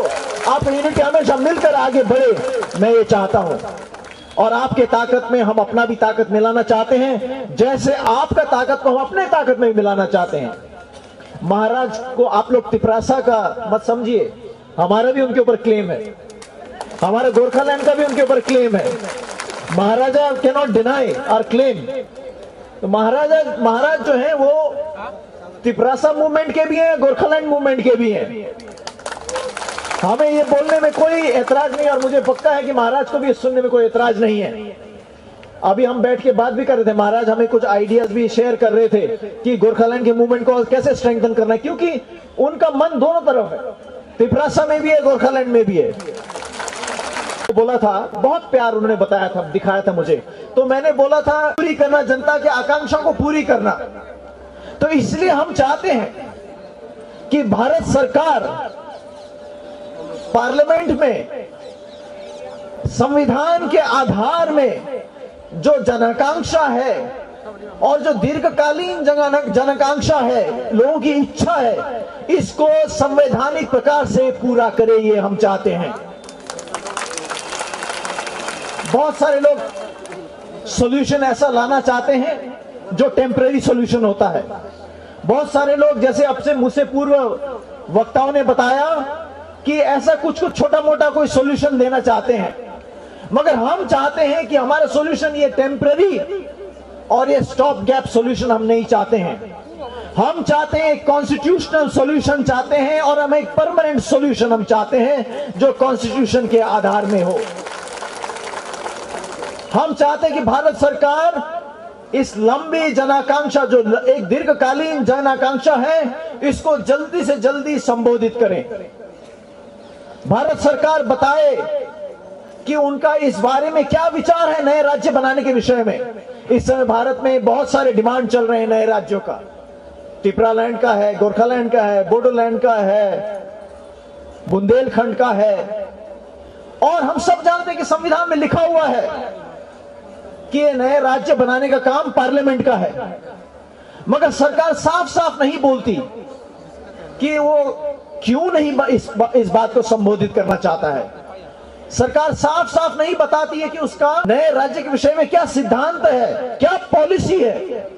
आपकी यूनिटी हमेशा मिलकर आगे बढ़े। मैं ये चाहता हूँ, और आपके ताकत में हम अपना भी ताकत मिलाना चाहते हैं, जैसे आपका ताकत को हम अपने ताकत में मिलाना चाहते हैं। महाराज को आप लोग तिपरासा का मत समझिए, हमारा भी उनके ऊपर क्लेम है, हमारे गोरखालैंड का भी उनके ऊपर क्लेम है। महाराजा cannot deny our claim। तो महाराजा, महाराज जो है वो तिपरासा मूवमेंट के भी हैं, गोरखालैंड मूवमेंट के भी हैं। हमें ये बोलने में कोई एतराज नहीं, और मुझे पक्का है कि महाराज को भी ये सुनने में कोई एतराज नहीं है। अभी हम बैठ के बात भी कर रहे थे, महाराज हमें कुछ आइडियाज भी शेयर कर रहे थे कि गोरखालैंड के मूवमेंट को और कैसे स्ट्रेंथन करना है, क्योंकि उनका मन दोनों तरफ है, तिपरासा में भी है, गोरखालैंड में भी है। बोला था, बहुत प्यार उन्होंने बताया था, दिखाया था मुझे। तो मैंने बोला था, पूरी करना, जनता की आकांक्षा को पूरी करना। तो इसलिए हम चाहते हैं कि भारत सरकार पार्लियामेंट में संविधान के आधार में जो जनाकांक्षा है और जो दीर्घकालीन जनाकांक्षा है, लोगों की इच्छा है, इसको संवैधानिक प्रकार से पूरा करे, ये हम चाहते हैं। बहुत सारे लोग सॉल्यूशन ऐसा लाना चाहते हैं जो टेम्परेरी सॉल्यूशन होता है। बहुत सारे लोग, जैसे आपसे, मुझसे पूर्व वक्ताओं ने बताया, कि ऐसा कुछ कुछ छोटा मोटा कोई सॉल्यूशन देना चाहते हैं, मगर हम चाहते हैं कि हमारा सॉल्यूशन ये टेम्परेरी और ये स्टॉप गैप सॉल्यूशन हम नहीं चाहते हैं। हम चाहते हैं एक कॉन्स्टिट्यूशनल सॉल्यूशन चाहते हैं, और हम एक परमानेंट सॉल्यूशन हम चाहते हैं जो कॉन्स्टिट्यूशन के आधार में हो। हम चाहते हैं कि भारत सरकार इस लंबी जनाकांक्षा, जो ल-, एक दीर्घकालीन जनाकांक्षा है, इसको जल्दी से जल्दी संबोधित करें। भारत सरकार बताए कि उनका इस बारे में क्या विचार है नए राज्य बनाने के विषय में। इस समय भारत में बहुत सारे डिमांड चल रहे हैं नए राज्यों का। टिपरालैंड का है, गोरखालैंड का है, बोडोलैंड का है, बुंदेलखंड का है। और हम सब जानते हैं कि संविधान में लिखा हुआ है कि ये नए राज्य बनाने का काम पार्लियामेंट का है, मगर सरकार साफ साफ नहीं बोलती कि वो क्यों नहीं ब-, इस, ब-, इस बात को संबोधित करना चाहता है। सरकार साफ साफ नहीं बताती है कि उसका नए राज्य के विषय में क्या सिद्धांत है, क्या पॉलिसी है।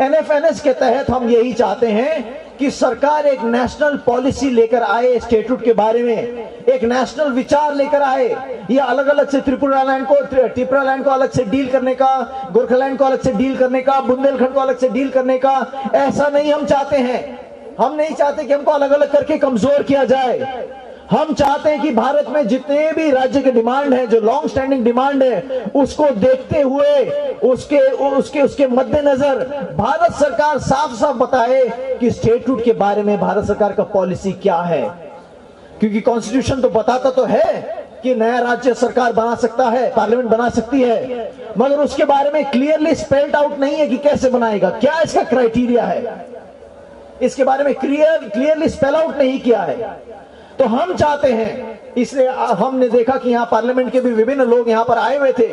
एनएफएनएस के तहत हम यही चाहते हैं कि सरकार एक नेशनल पॉलिसी लेकर आए स्टेटूट के बारे में, एक नेशनल विचार लेकर आए। ये अलग अलग से त्रिपुरालैंड को, त्रि-, टिपरालैंड को अलग से डील करने का, गोरखालैंड को अलग से डील करने का, बुंदेलखंड को अलग से डील करने का, ऐसा नहीं हम चाहते हैं। हम नहीं चाहते कि हमको अलग अलग करके कमजोर किया जाए। हम चाहते हैं कि भारत में जितने भी राज्य के डिमांड है, जो लॉन्ग स्टैंडिंग डिमांड है, उसको देखते हुए, उसके उसके उसके मद्देनजर भारत सरकार साफ साफ बताए कि स्टेटूट के बारे में भारत सरकार का पॉलिसी क्या है। क्योंकि कॉन्स्टिट्यूशन तो बताता तो है कि नया राज्य सरकार बना सकता है, पार्लियामेंट बना सकती है, मगर उसके बारे में क्लियरली स्पेल्ड आउट नहीं है कि कैसे बनाएगा, क्या इसका क्राइटेरिया है। इसके बारे में क्लियर क्लियरली स्पेल आउट नहीं किया है। तो हम चाहते हैं, इसलिए आ, हमने देखा कि यहाँ पार्लियामेंट के भी विभिन्न लोग यहाँ पर आए हुए थे।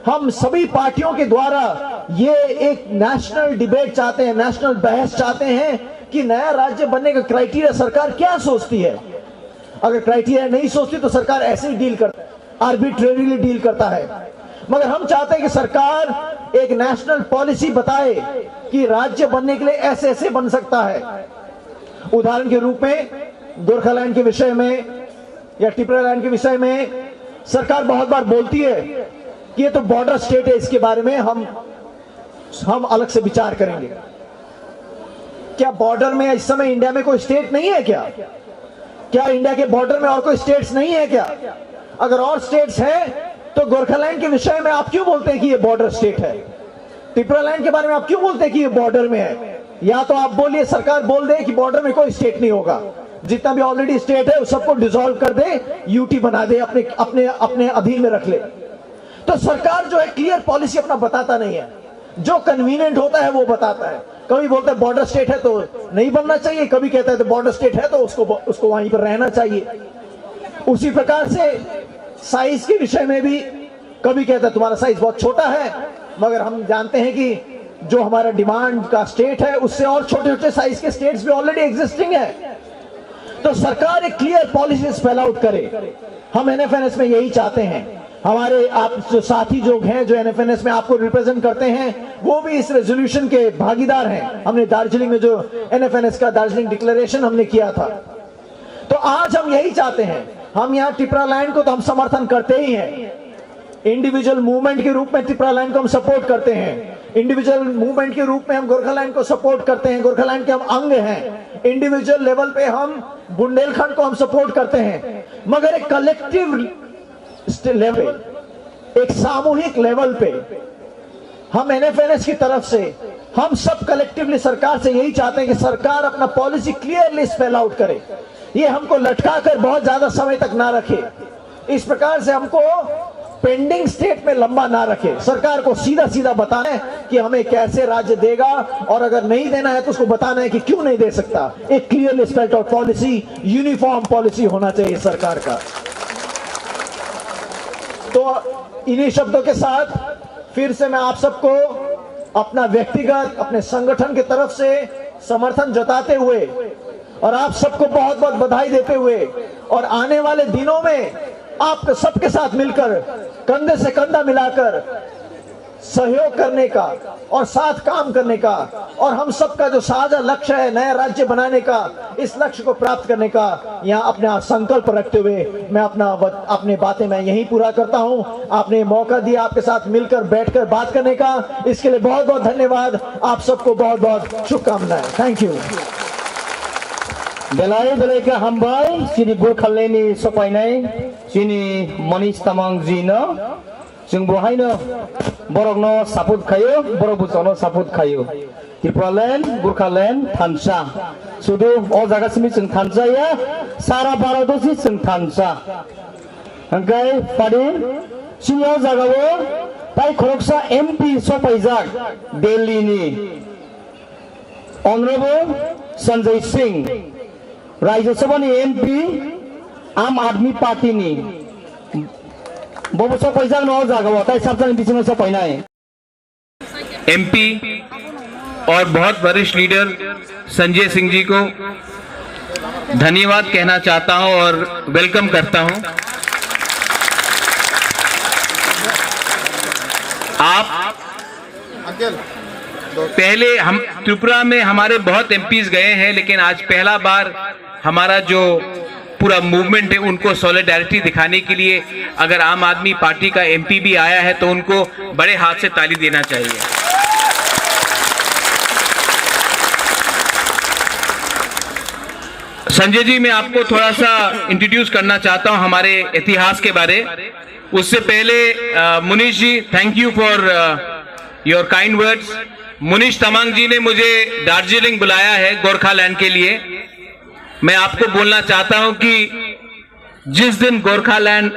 हम सभी पार्टियों के द्वारा ये एक नेशनल डिबेट चाहते हैं, नेशनल बहस चाहते हैं कि नया राज्य बनने का क्राइटेरिया सरकार क्या सोचती है। अगर क्राइटेरिया नहीं सोचती तो सरकार ऐसे ही डील कर, आर्बिट्रेरीली डील करता है। मगर हम चाहते हैं कि सरकार एक नेशनल पॉलिसी बताए कि राज्य बनने के लिए ऐसे ऐसे बन सकता है। उदाहरण के रूप में गोरखालैंड के विषय में या टिपरालैंड के विषय में सरकार बहुत बार बोलती है कि ये तो बॉर्डर स्टेट है, इसके बारे में हम हम अलग से विचार करेंगे। क्या बॉर्डर में इस समय इंडिया में कोई स्टेट नहीं है क्या? क्या इंडिया के बॉर्डर में और कोई स्टेट्स नहीं है क्या? अगर और स्टेट्स हैं तो गोरखालैंड के विषय में आप क्यों बोलते हैं कि ये बॉर्डर स्टेट है? टिपरालैंड के बारे में आप क्यों बोलते हैं कि ये बॉर्डर में है? या तो आप बोलिए, सरकार बोल दे कि बॉर्डर में कोई स्टेट नहीं होगा, जितना भी ऑलरेडी स्टेट है उस सबको डिसॉल्व कर दे, यूटी बना दे, अपने अपने अपने अधीन में रख ले। तो सरकार जो है क्लियर पॉलिसी अपना बताता नहीं है, जो कन्वीनियंट होता है वो बताता है। कभी बोलता है बॉर्डर स्टेट है तो नहीं बनना चाहिए, कभी कहता है तो बॉर्डर स्टेट है तो उसको उसको वहीं पर रहना चाहिए। उसी प्रकार से साइज के विषय में भी कभी कहता है तुम्हारा साइज बहुत छोटा है, मगर हम जानते हैं कि जो हमारा डिमांड का स्टेट है उससे और छोटे छोटे साइज के स्टेट्स भी ऑलरेडी एग्जिस्टिंग है। तो सरकार एक क्लियर पॉलिसी स्पेल आउट करे। हम एनएफएनएस में यही चाहते हैं। हमारे आप जो साथी जो हैं, जो एनएफएनएस में आपको रिप्रेजेंट करते हैं, वो भी इस रेजोल्यूशन के भागीदार हैं। हमने दार्जिलिंग में जो एनएफएनएस का दार्जिलिंग डिक्लेरेशन हमने किया था, तो आज हम यही चाहते हैं। हम यहाँ टिपरालैंड को तो हम समर्थन करते ही हैं, इंडिविजुअल मूवमेंट के रूप में टिपरालैंड को हम सपोर्ट करते हैं, इंडिविजुअल मूवमेंट के रूप में हम गोरखालैंड को सपोर्ट करते हैं, गोरखालैंड के हम अंग हैं। इंडिविजुअल लेवल पे हम बुंदेलखंड को हम सपोर्ट करते हैं, मगर एक कलेक्टिव लेवल, एक सामूहिक लेवल पे हम एनएफएनएस की तरफ से हम सब कलेक्टिवली सरकार से यही चाहते हैं कि सरकार अपना पॉलिसी क्लियरली स्पेल आउट करे। ये हमको लटका कर बहुत ज्यादा समय तक ना रखे। इस प्रकार से हमको पेंडिंग स्टेट में लंबा ना रखे। सरकार को सीधा सीधा बताना है कि हमें कैसे राज्य देगा, और अगर नहीं देना है तो उसको बताना है कि क्यों नहीं दे सकता। एक clearly spelled out policy, uniform policy होना चाहिए सरकार का। तो इन्हीं शब्दों के साथ फिर से मैं आप सबको अपना व्यक्तिगत, अपने संगठन की तरफ से समर्थन जताते हुए और आप सबको बहुत बहुत बधाई देते हुए, और आने वाले दिनों में आप सबके साथ मिलकर, कंधे से कंधा मिलाकर सहयोग करने का और साथ काम करने का, और हम सबका जो साझा लक्ष्य है नया राज्य बनाने का, इस लक्ष्य को प्राप्त करने का, यहाँ अपना संकल्प रखते हुए मैं अपना बत-, अपनी बातें मैं यहीं पूरा करता हूँ। आपने मौका दिया आपके साथ मिलकर बैठकर बात करने का, इसके लिए बहुत बहुत धन्यवाद। आप सबको बहुत बहुत शुभकामनाएं। Thank you. Belai belai khe hambai chini Gurkhaleni sopainai chini Manish Tamang ji no. Chwng bo haino borokno support khaio, borok bo chwngno support khaio. Tripura land, Gurkha land thansa. Sudu o jaga simi chwng thansa ya, sara Bharat o si chwng thansa. Hwnkhe padi chini o jaga o tai khoroksa M P sopaijak Delhi ni. Honorable Sanjay Singh, Rajya Sabha ni M P, Aam Aadmi Party ni, bo bo sopaijak no o jaga o, tai sabjani bisingo sopainai. M P और बहुत वरिष्ठ लीडर संजय सिंह जी को धन्यवाद कहना चाहता हूं और वेलकम करता हूं। आप पहले हम त्रिपुरा में हमारे बहुत एमपीज गए हैं, लेकिन आज पहला बार हमारा जो पूरा मूवमेंट है, उनको सॉलिडारिटी दिखाने के लिए अगर आम आदमी पार्टी का एमपी भी आया है, तो उनको बड़े हाथ से ताली देना चाहिए। संजय जी, मैं आपको थोड़ा सा इंट्रोड्यूस करना चाहता हूं हमारे इतिहास के बारे। उससे पहले, अ, मुनीश जी, thank you for your kind words। Munish तमांग जी ने मुझे दार्जिलिंग बुलाया है गोरखालैंड के लिए। मैं आपको बोलना चाहता हूं कि जिस दिन गोरखालैंड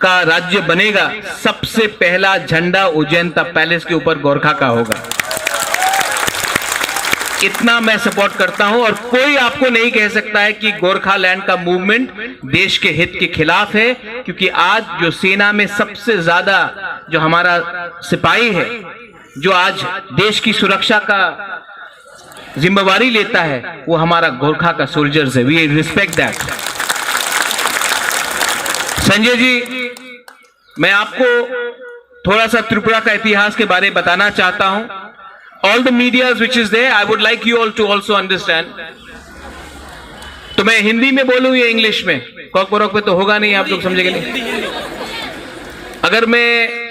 का राज्य बनेगा, सबसे पहला झंडा उज्जैन पैलेस के ऊपर गोरखा का होगा। इतना मैं सपोर्ट करता हूं और कोई आपको नहीं कह सकता है कि गोरखालैंड का मूवमेंट देश के हित के खिलाफ है, क्योंकि आज जो सेना में सबसे ज्यादा जो हमारा सिपाही है, जो आज देश की सुरक्षा का जिम्मेवारी लेता है, वो हमारा गोरखा का सोल्जर्स है। We respect that। संजय जी, मैं आपको थोड़ा सा त्रिपुरा का इतिहास के बारे में बताना चाहता हूं। All the medias which is there, I would like you all to also understand। तो मैं हिंदी में बोलूं या इंग्लिश में? कॉकबरक पे तो होगा नहीं, आप लोग समझेंगे नहीं। अगर मैं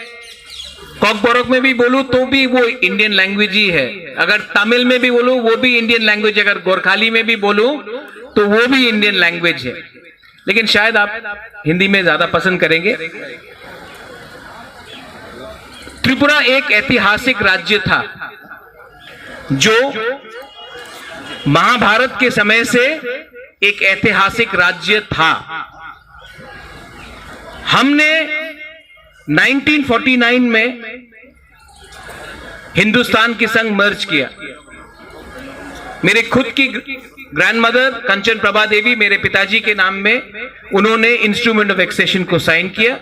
कॉकबरक में भी बोलूं तो भी वो इंडियन लैंग्वेज ही है, अगर तमिल में भी बोलूं वो भी इंडियन लैंग्वेज, अगर गोरखाली में भी बोलूं तो वो भी इंडियन लैंग्वेज है, लेकिन शायद आप हिंदी में ज्यादा पसंद करेंगे। त्रिपुरा एक ऐतिहासिक राज्य था, जो महाभारत के समय से एक ऐतिहासिक राज्य था। हमने नाइनटीन फ़ोर्टी नाइन में हिंदुस्तान के संग मर्ज किया। मेरे खुद की ग्रैंडमदर कंचन प्रभा देवी, मेरे पिताजी के नाम में, उन्होंने इंस्ट्रूमेंट ऑफ एक्सेशन को साइन किया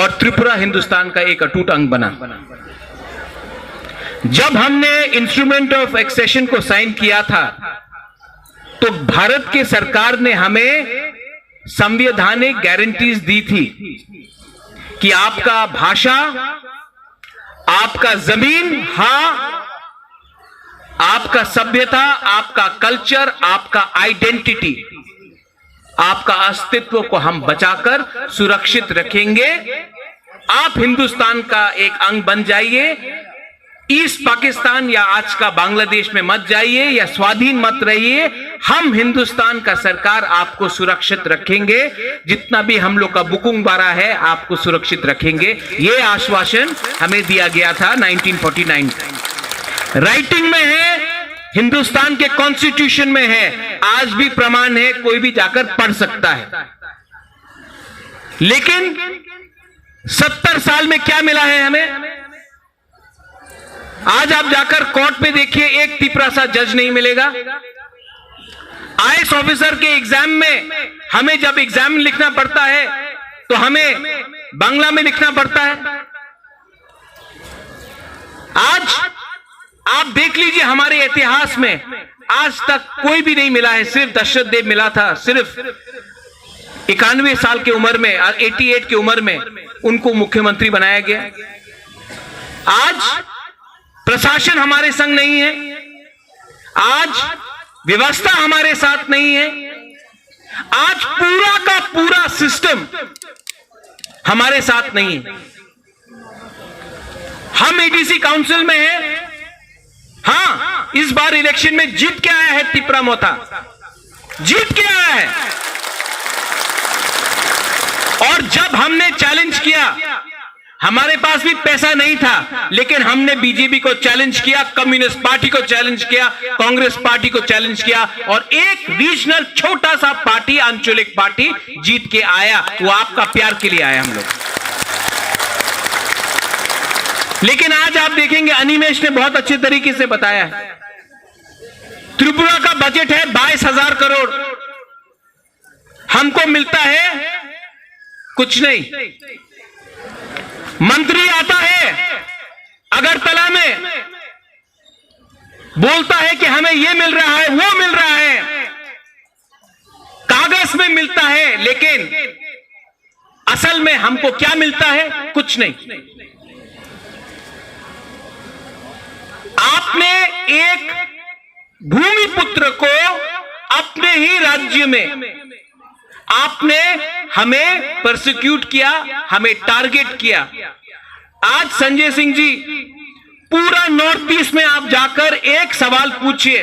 और त्रिपुरा हिंदुस्तान का एक अटूट अंग बना। जब हमने इंस्ट्रूमेंट ऑफ एक्सेशन को साइन किया था, तो भारत के सरकार ने हमें संवैधानिक गारंटीज दी थी कि आपका भाषा, आपका जमीन, हाँ, आपका सभ्यता, आपका कल्चर, आपका आइडेंटिटी, आपका अस्तित्व को हम बचाकर सुरक्षित रखेंगे। आप हिंदुस्तान का एक अंग बन जाइए। ईस्ट पाकिस्तान या आज का बांग्लादेश में मत जाइए या स्वाधीन मत रहिए, हम हिंदुस्तान का सरकार आपको सुरक्षित रखेंगे। जितना भी हम लोग का बुकुंग बारा है, आपको सुरक्षित रखेंगे। ये आश्वासन हमें दिया गया था नाइनटीन फ़ोर्टी नाइन का। राइटिंग में है, हिंदुस्तान के कॉन्स्टिट्यूशन में है, आज भी प्रमाण है, कोई भी जाकर पढ़ सकता है। लेकिन सत्तर साल में क्या मिला है हमें? आज आप जाकर कोर्ट पे देखिए, एक तिपरा सा जज नहीं मिलेगा। आईएएस ऑफिसर के एग्जाम में हमें जब एग्जाम लिखना पड़ता है, तो हमें बांग्ला में लिखना पड़ता है। आज आप देख लीजिए, हमारे इतिहास में आज तक कोई भी नहीं मिला है। सिर्फ दशरथ देव मिला था, सिर्फ इक्यानवे साल की उम्र में और एटी एट की उम्र में उनको मुख्यमंत्री बनाया गया। आज प्रशासन हमारे संग नहीं है, आज व्यवस्था हमारे साथ नहीं है, आज पूरा का पूरा सिस्टम हमारे साथ नहीं है। हम एडीसी काउंसिल में हैं। हाँ, इस बार इलेक्शन में जीत के आया है तिपरा मोथा, जीत के आया है। और जब हमने चैलेंज किया, हमारे पास भी पैसा नहीं था, लेकिन हमने बीजेपी को चैलेंज किया, कम्युनिस्ट पार्टी को चैलेंज किया, कांग्रेस पार्टी को चैलेंज किया, और एक रीजनल छोटा सा पार्टी, आंचलिक पार्टी जीत के आया। वो आपका प्यार के लिए आया हम लोग। लेकिन आज आप देखेंगे, अनिमेश ने बहुत अच्छे तरीके से बताया है, त्रिपुरा का बजट है बाईस हजार करोड़, हमको मिलता है कुछ नहीं। मंत्री आता है अगरतला में, बोलता है कि हमें ये मिल रहा है, वो मिल रहा है, कागज में मिलता है, लेकिन असल में हमको क्या मिलता है? कुछ नहीं। आपने एक भूमिपुत्र को अपने ही राज्य में आपने हमें परसिक्यूट किया, हमें टारगेट किया। आज संजय सिंह जी, पूरा नॉर्थ ईस्ट में आप जाकर एक सवाल पूछिए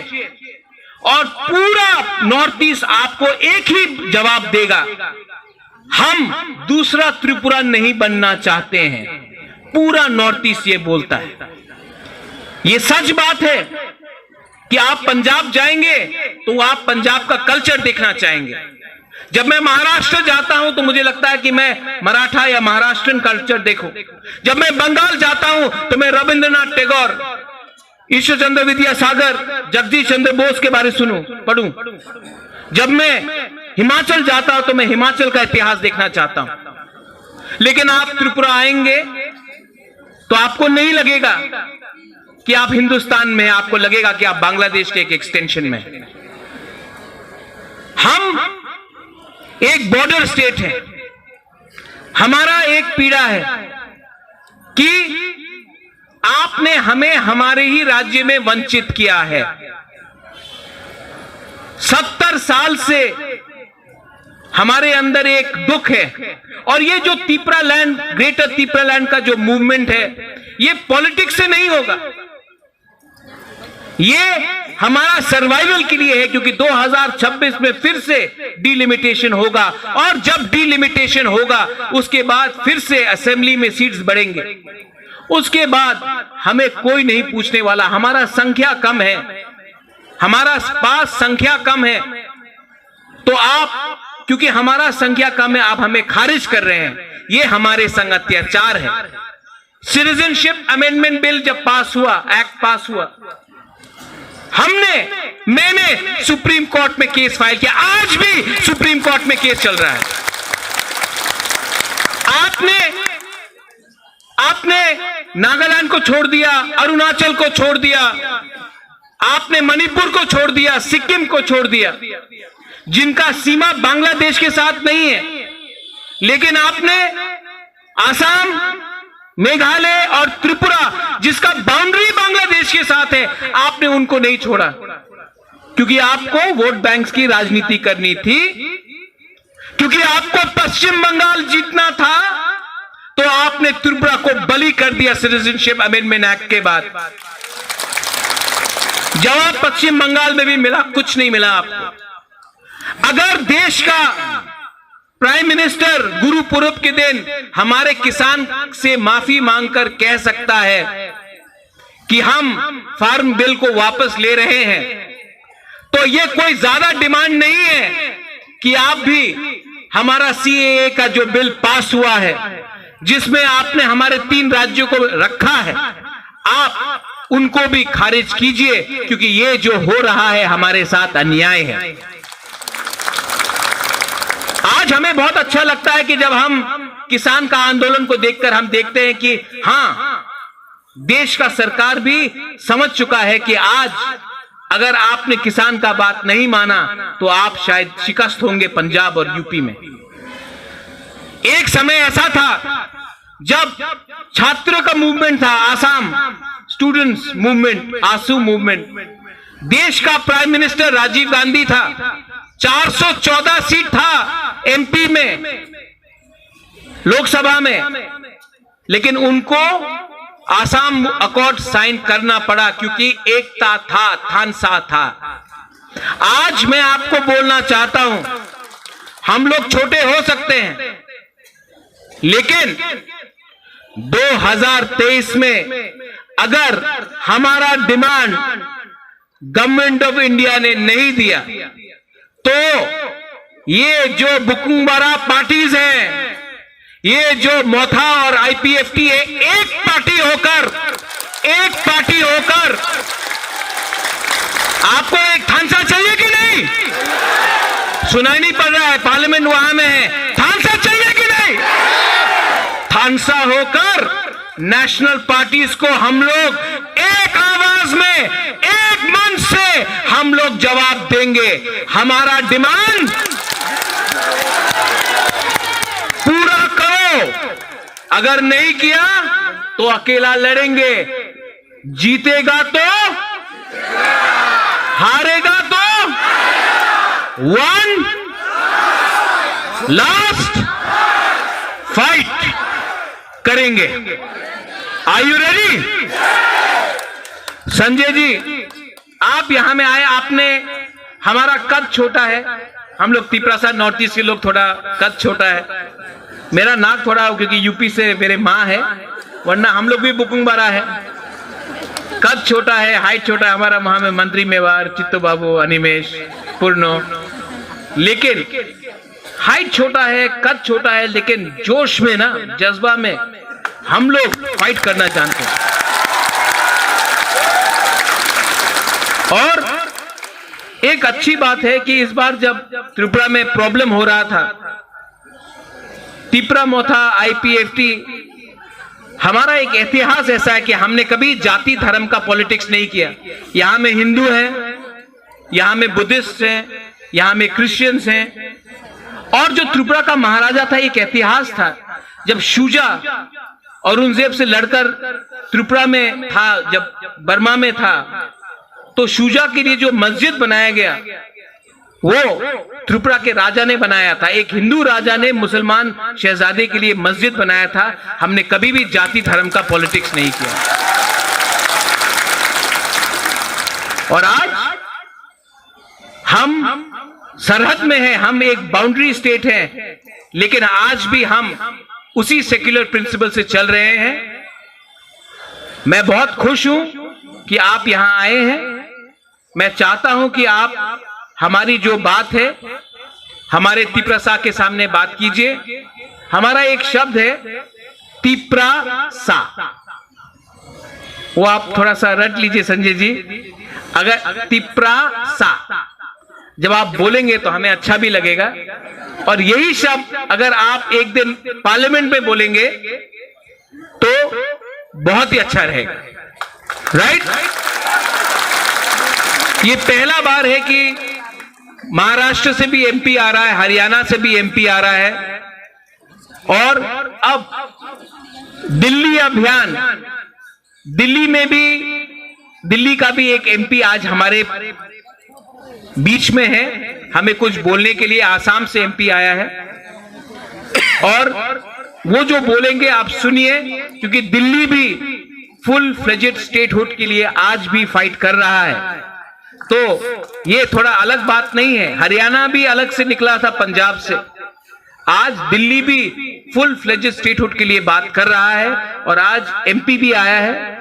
और पूरा नॉर्थ ईस्ट आपको एक ही जवाब देगा, हम दूसरा त्रिपुरा नहीं बनना चाहते हैं। पूरा नॉर्थ ईस्ट ये बोलता है। ये सच बात है कि आप पंजाब जाएंगे तो आप पंजाब का कल्चर देखना चाहेंगे। जब मैं महाराष्ट्र जाता हूं तो मुझे लगता है कि मैं मराठा या महाराष्ट्रन कल्चर देखूं। जब मैं बंगाल जाता हूं तो मैं रविंद्रनाथ टैगोर, ईश्वर चंद्र विद्यासागर, जगदीश चंद्र बोस के बारे सुनूं, पढ़ूं। जब मैं हिमाचल जाता हूं तो मैं हिमाचल का इतिहास देखना चाहता हूं। लेकिन आप त्रिपुरा आएंगे तो आपको नहीं लगेगा कि आप हिंदुस्तान में हैं, आपको लगेगा कि आप बांग्लादेश के एक एक्सटेंशन में हैं। हम एक बॉर्डर स्टेट है, हमारा एक पीड़ा है कि आपने हमें हमारे ही राज्य में वंचित किया है। सत्तर साल से हमारे अंदर एक दुख है। और ये जो तिपरा लैंड, ग्रेटर तिपरा लैंड का जो मूवमेंट है, ये पॉलिटिक्स से नहीं होगा, ये हमारा सर्वाइवल के लिए है, क्योंकि दो हज़ार छब्बीस में फिर से डिलिमिटेशन होगा, और जब डिलिमिटेशन होगा, उसके बाद फिर से असेंबली में सीट्स बढ़ेंगे। उसके बाद हमें कोई नहीं पूछने वाला। हमारा संख्या कम है, हमारा पास संख्या कम है, तो आप, क्योंकि हमारा संख्या कम है, आप हमें खारिज कर रहे हैं, ये हमारे संग अत्याचार है। सिटीजनशिप अमेंडमेंट बिल जब पास हुआ, एक्ट पास हुआ, हमने, मैंने सुप्रीम कोर्ट में केस फाइल किया, आज भी सुप्रीम कोर्ट में केस चल रहा है। आपने, आपने नागालैंड को छोड़ दिया, अरुणाचल को छोड़ दिया, आपने मणिपुर को छोड़ दिया, सिक्किम को छोड़ दिया, जिनका सीमा बांग्लादेश के साथ नहीं है, लेकिन आपने आसाम, मेघालय और त्रिपुरा, जिसका बाउंड्री बांग्लादेश के साथ है, आपने उनको नहीं छोड़ा, क्योंकि आपको वोट बैंक्स की राजनीति करनी थी, क्योंकि आपको पश्चिम बंगाल जीतना था। तो आपने त्रिपुरा को बलि कर दिया सिटीजनशिप अमेंडमेंट एक्ट के बाद। जवाब पश्चिम बंगाल में भी मिला, कुछ नहीं मिला आपको। अगर देश का प्राइम मिनिस्टर गुरु पूरब के दिन हमारे किसान से माफी मांगकर कह सकता है कि हम फार्म बिल को वापस ले रहे हैं, तो ये कोई ज्यादा डिमांड नहीं है कि आप भी हमारा सीएए का जो बिल पास हुआ है, जिसमें आपने हमारे तीन राज्यों को रखा है, आप उनको भी खारिज कीजिए, क्योंकि ये जो हो रहा है हमारे साथ अन्याय है। आज हमें बहुत अच्छा लगता है कि जब हम किसान का आंदोलन को देखकर हम देखते हैं कि हाँ, देश का सरकार भी समझ चुका है कि आज अगर आपने किसान का बात नहीं माना तो आप शायद शिकस्त होंगे पंजाब और यूपी में। एक समय ऐसा था जब छात्रों का मूवमेंट था, आसाम स्टूडेंट्स मूवमेंट, आसू मूवमेंट, देश का प्राइम मिनिस्टर राजीव गांधी था, चार सौ चौदह सीट था एमपी में, लोकसभा में, लेकिन उनको आसाम अकॉर्ड साइन करना पड़ा क्योंकि एकता था, थानसा था। आज मैं आपको बोलना चाहता हूं, हम लोग छोटे हो सकते हैं, लेकिन दो हज़ार तेईस में अगर हमारा डिमांड गवर्नमेंट ऑफ इंडिया ने नहीं दिया, तो ये जो बुकुंगबारा पार्टीज हैं, ये जो मोथा और आईपीएफटी है, एक पार्टी होकर, एक पार्टी होकर, आपको एक थानसा चाहिए कि नहीं? सुनाई नहीं पड़ रहा है, पार्लियामेंट वहां में है। थानसा चाहिए कि नहीं? थानसा होकर नेशनल पार्टीज को हम लोग एक आवाज में, एक मंच से हम लोग जवाब देंगे। हमारा डिमांड पूरा करो, अगर नहीं किया तो अकेला लड़ेंगे। जीतेगा तो, हारेगा तो वन लास्ट फाइट करेंगे। Are you ready? संजय जी, आप यहां में आए, आपने, हमारा कद छोटा है, हम लोग तिपरासा नॉर्थ ईस्ट के लोग थोड़ा कद छोटा है, मेरा नाक थोड़ा हो क्योंकि यूपी से मेरे माँ है, वरना हम लोग भी बुकुंगबारा है। कद छोटा है, हाइट छोटा है, हमारा वहां में मंत्री मेवार, चित्तो बाबू, अनिमेश, पूर्णो, लेकिन हाइट छोटा है, कद छोटा है, लेकिन जोश में ना, जज्बा में हम लोग फाइट करना जानते हैं। और एक अच्छी बात है कि इस बार जब त्रिपुरा में प्रॉब्लम हो रहा था, तिपरा मोथा, आईपीएफटी, हमारा एक इतिहास ऐसा है कि हमने कभी जाति धर्म का पॉलिटिक्स नहीं किया। यहाँ में हिंदू हैं, यहाँ में बुद्धिस्ट हैं, यहाँ में क्रिश्चियंस हैं। और जो त्रिपुरा का महाराजा था, एक इतिहास था, जब शुजा औरंगजेब से लड़कर त्रिपुरा में था, जब बर्मा में था, तो शुजा के लिए जो मस्जिद बनाया गया, वो त्रिपुरा के राजा ने बनाया था। एक हिंदू राजा ने मुसलमान शहजादे के लिए मस्जिद बनाया था। हमने कभी भी जाति धर्म का पॉलिटिक्स नहीं किया। और आज हम सरहद में हैं, हम एक बाउंड्री स्टेट हैं, लेकिन आज भी हम उसी सेक्युलर प्रिंसिपल से चल रहे हैं। मैं बहुत खुश हूं कि आप यहां आए हैं। मैं चाहता हूं कि आप हमारी जो बात है, हमारे तिपरासा के सामने बात कीजिए। हमारा एक शब्द है तिपरासा, वो आप थोड़ा सा रट लीजिए संजय जी। अगर तिपरासा जब आप बोलेंगे तो हमें अच्छा भी लगेगा, और यही शब्द अगर आप एक दिन पार्लियामेंट में बोलेंगे तो बहुत ही अच्छा रहेगा, राइट? ये पहला बार है कि महाराष्ट्र से भी एमपी आ रहा है, हरियाणा से भी एमपी आ रहा है, और अब दिल्ली अभियान, दिल्ली में भी, दिल्ली का भी एक एमपी आज हमारे बीच में है, हमें कुछ बोलने के लिए आसाम से एमपी आया है। और वो जो बोलेंगे आप सुनिए, क्योंकि दिल्ली भी फुल फ्लेजेड स्टेटहुड के लिए आज भी फाइट कर रहा है। तो ये थोड़ा अलग बात नहीं है, हरियाणा भी अलग से निकला था पंजाब से, आज दिल्ली भी फुल फ्लेजेड स्टेटहुड के लिए बात कर रहा है और आज एमपी भी आया है।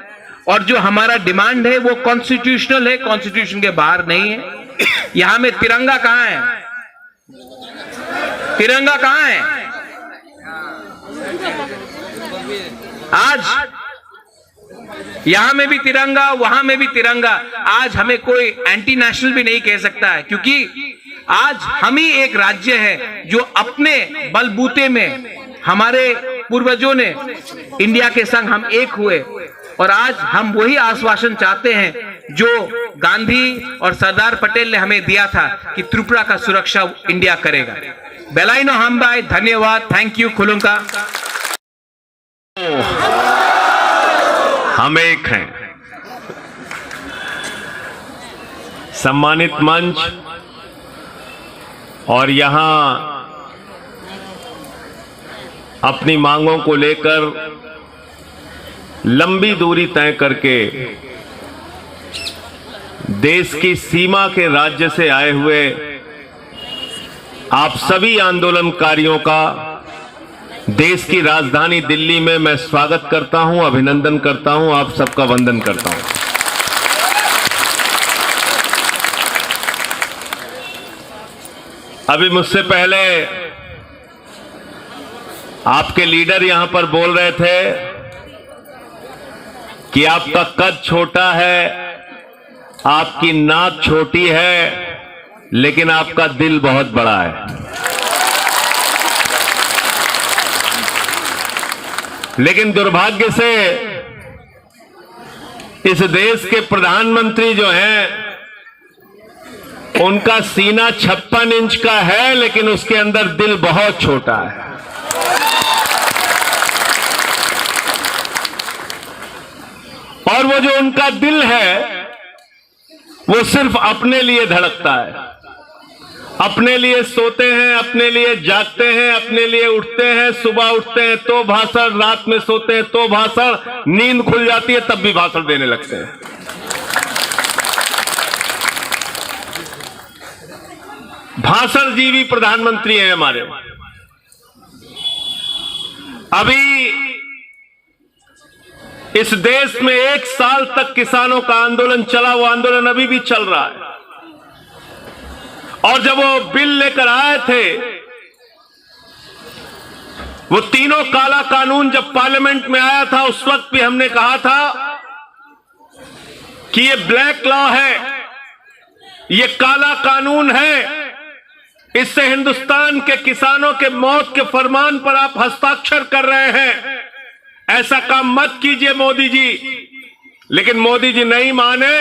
और जो हमारा डिमांड है वो कॉन्स्टिट्यूशनल है, कॉन्स्टिट्यूशन के बाहर नहीं है। यहाँ में तिरंगा कहाँ है? तिरंगा कहाँ है? आज यहाँ में भी तिरंगा, वहां में भी तिरंगा। आज हमें कोई एंटी नेशनल भी नहीं कह सकता है, क्योंकि आज हम ही एक राज्य है जो अपने बलबूते में, हमारे पूर्वजों ने इंडिया के संग हम एक हुए और आज हम वही आश्वासन चाहते हैं जो गांधी और सरदार पटेल ने हमें दिया था कि त्रिपुरा का सुरक्षा इंडिया करेगा। Belaino hambai, dhanyawad, thank you, khulumkha. हम एक हैं। सम्मानित मंच और यहाँ अपनी मांगों को लेकर लंबी दूरी तय करके देश की सीमा के राज्य से आए हुए आप सभी आंदोलनकारियों का देश की राजधानी दिल्ली में मैं स्वागत करता हूं, अभिनंदन करता हूं, आप सबका वंदन करता हूं। अभी मुझसे पहले आपके लीडर यहां पर बोल रहे थे कि आपका कद छोटा है, आपकी नाक छोटी है, लेकिन आपका दिल बहुत बड़ा है। लेकिन दुर्भाग्य से इस देश के प्रधानमंत्री जो हैं, उनका सीना छप्पन इंच का है, लेकिन उसके अंदर दिल बहुत छोटा है। और वो जो उनका दिल है, वो सिर्फ अपने लिए धड़कता है। अपने लिए सोते हैं, अपने लिए जागते हैं, अपने लिए उठते हैं, सुबह उठते हैं तो भाषण, रात में सोते हैं तो भाषण, नींद खुल जाती है तब भी भाषण देने लगते हैं। भाषण जीवी प्रधानमंत्री हैं हमारे। अभी इस देश में एक साल तक किसानों का आंदोलन चला, वो आंदोलन अभी भी चल रहा है। और जब वो बिल लेकर आए थे, वो तीनों काला कानून जब पार्लियामेंट में आया था, उस वक्त भी हमने कहा था कि ये ब्लैक लॉ है, ये काला कानून है, इससे हिंदुस्तान के किसानों के मौत के फरमान पर आप हस्ताक्षर कर रहे हैं, ऐसा काम मत कीजिए मोदी जी। लेकिन मोदी जी नहीं माने।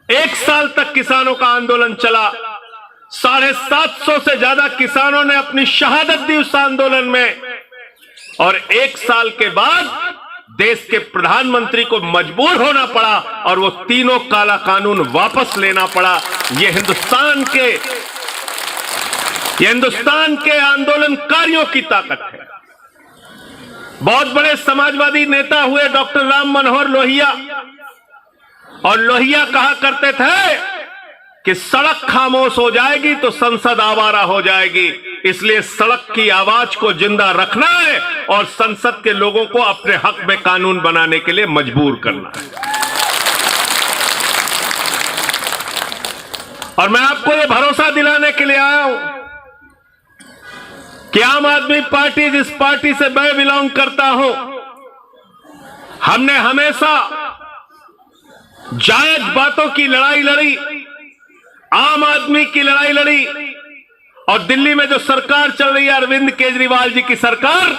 एक साल तक किसानों का आंदोलन चला, साढ़े सात सौ से ज्यादा किसानों ने अपनी शहादत दी उस आंदोलन में। और एक साल के बाद देश के प्रधानमंत्री को मजबूर होना पड़ा और वो तीनों काला कानून वापस लेना पड़ा। ये हिंदुस्तान के, ये हिंदुस्तान के आंदोलनकारियों की ताकत है। बहुत बड़े समाजवादी नेता हुए डॉक्टर राम मनोहर लोहिया, और लोहिया कहा करते थे कि सड़क खामोश हो जाएगी तो संसद आवारा हो जाएगी, इसलिए सड़क की आवाज को जिंदा रखना है और संसद के लोगों को अपने हक में कानून बनाने के लिए मजबूर करना है। और मैं आपको ये भरोसा दिलाने के लिए आया हूं कि आम आदमी पार्टी, जिस पार्टी से मैं बिलोंग करता हूं, हमने हमेशा जायज बातों की लड़ाई लड़ी, आम आदमी की लड़ाई लड़ी। और दिल्ली में जो सरकार चल रही है अरविंद केजरीवाल जी की सरकार,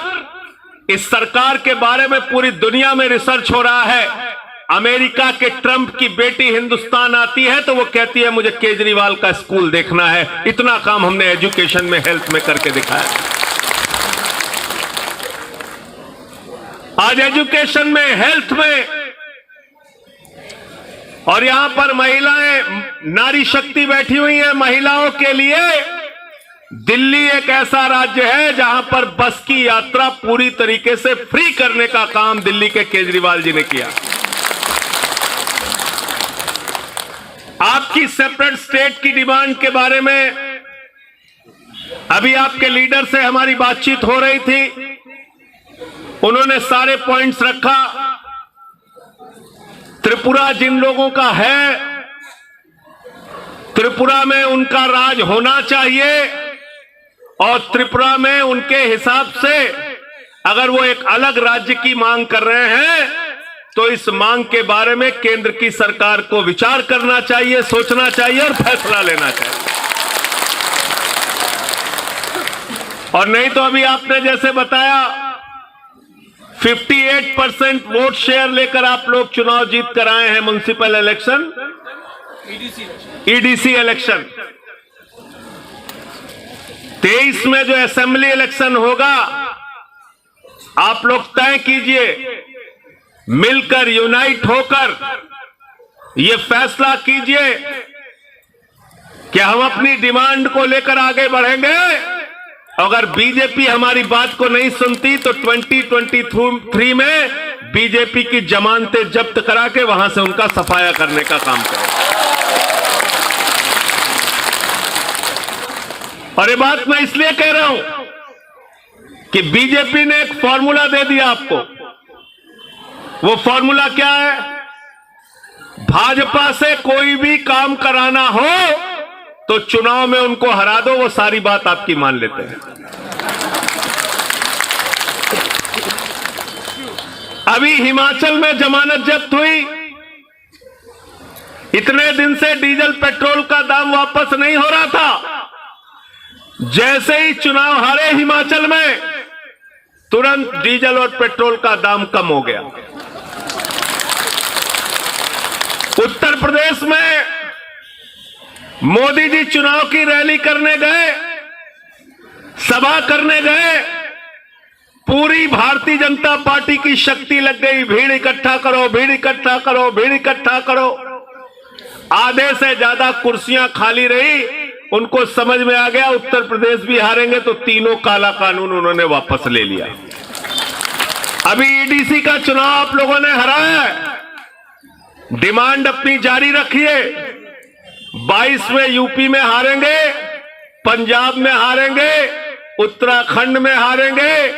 इस सरकार के बारे में पूरी दुनिया में रिसर्च हो रहा है। अमेरिका के ट्रंप की बेटी हिंदुस्तान आती है तो वो कहती है, मुझे केजरीवाल का स्कूल देखना है। इतना काम हमने एजुकेशन में, हेल्थ में करके दिखाया। आज एजुकेशन में, हेल्थ में, और यहां पर महिलाएं, नारी शक्ति बैठी हुई है, महिलाओं के लिए दिल्ली एक ऐसा राज्य है जहां पर बस की यात्रा पूरी तरीके से फ्री करने का काम दिल्ली के केजरीवाल जी ने किया। आपकी सेपरेट स्टेट की डिमांड के बारे में अभी आपके लीडर से हमारी बातचीत हो रही थी, उन्होंने सारे पॉइंट्स रखा। त्रिपुरा जिन लोगों का है, त्रिपुरा में उनका राज होना चाहिए और त्रिपुरा में उनके हिसाब से अगर वो एक अलग राज्य की मांग कर रहे हैं तो इस मांग के बारे में केंद्र की सरकार को विचार करना चाहिए, सोचना चाहिए और फैसला लेना चाहिए। और नहीं तो अभी आपने जैसे बताया, fifty eight percent vote share लेकर आप लोग चुनाव जीत कर आए हैं, म्युनिसिपल इलेक्शन, ईडीसी इलेक्शन। तेईस में जो असेंबली इलेक्शन होगा, आप लोग तय कीजिए, मिलकर, यूनाइट होकर ये फैसला कीजिए कि हम अपनी डिमांड को लेकर आगे बढ़ेंगे। अगर बीजेपी हमारी बात को नहीं सुनती तो ट्वेंटी ट्वेंटी थ्री में बीजेपी की जमानतें जब्त करा के वहां से उनका सफाया करने का काम करें। और ये बात मैं इसलिए कह रहा हूं कि बीजेपी ने एक फॉर्मूला दे दिया आपको। वो फॉर्मूला क्या है? भाजपा से कोई भी काम कराना हो तो चुनाव में उनको हरा दो, वो सारी बात आपकी मान लेते हैं। अभी हिमाचल में जमानत जब्त हुई, इतने दिन से डीजल पेट्रोल का दाम वापस नहीं हो रहा था। जैसे ही चुनाव हारे हिमाचल में, तुरंत डीजल और पेट्रोल का दाम कम हो गया। उत्तर प्रदेश में मोदी जी चुनाव की रैली करने गए, सभा करने गए, पूरी भारतीय जनता पार्टी की शक्ति लग गई, भीड़ इकट्ठा करो, भीड़ इकट्ठा करो, भीड़ इकट्ठा करो। आधे से ज्यादा कुर्सियां खाली रही। उनको समझ में आ गया, उत्तर प्रदेश भी हारेंगे, तो तीनों काला कानून उन्होंने वापस ले लिया। अभी ईडीसी का चुनाव आप लोगों ने हराया है, डिमांड अपनी जारी रखिए। बाईस में यूपी में हारेंगे, पंजाब में हारेंगे, उत्तराखंड में हारेंगे,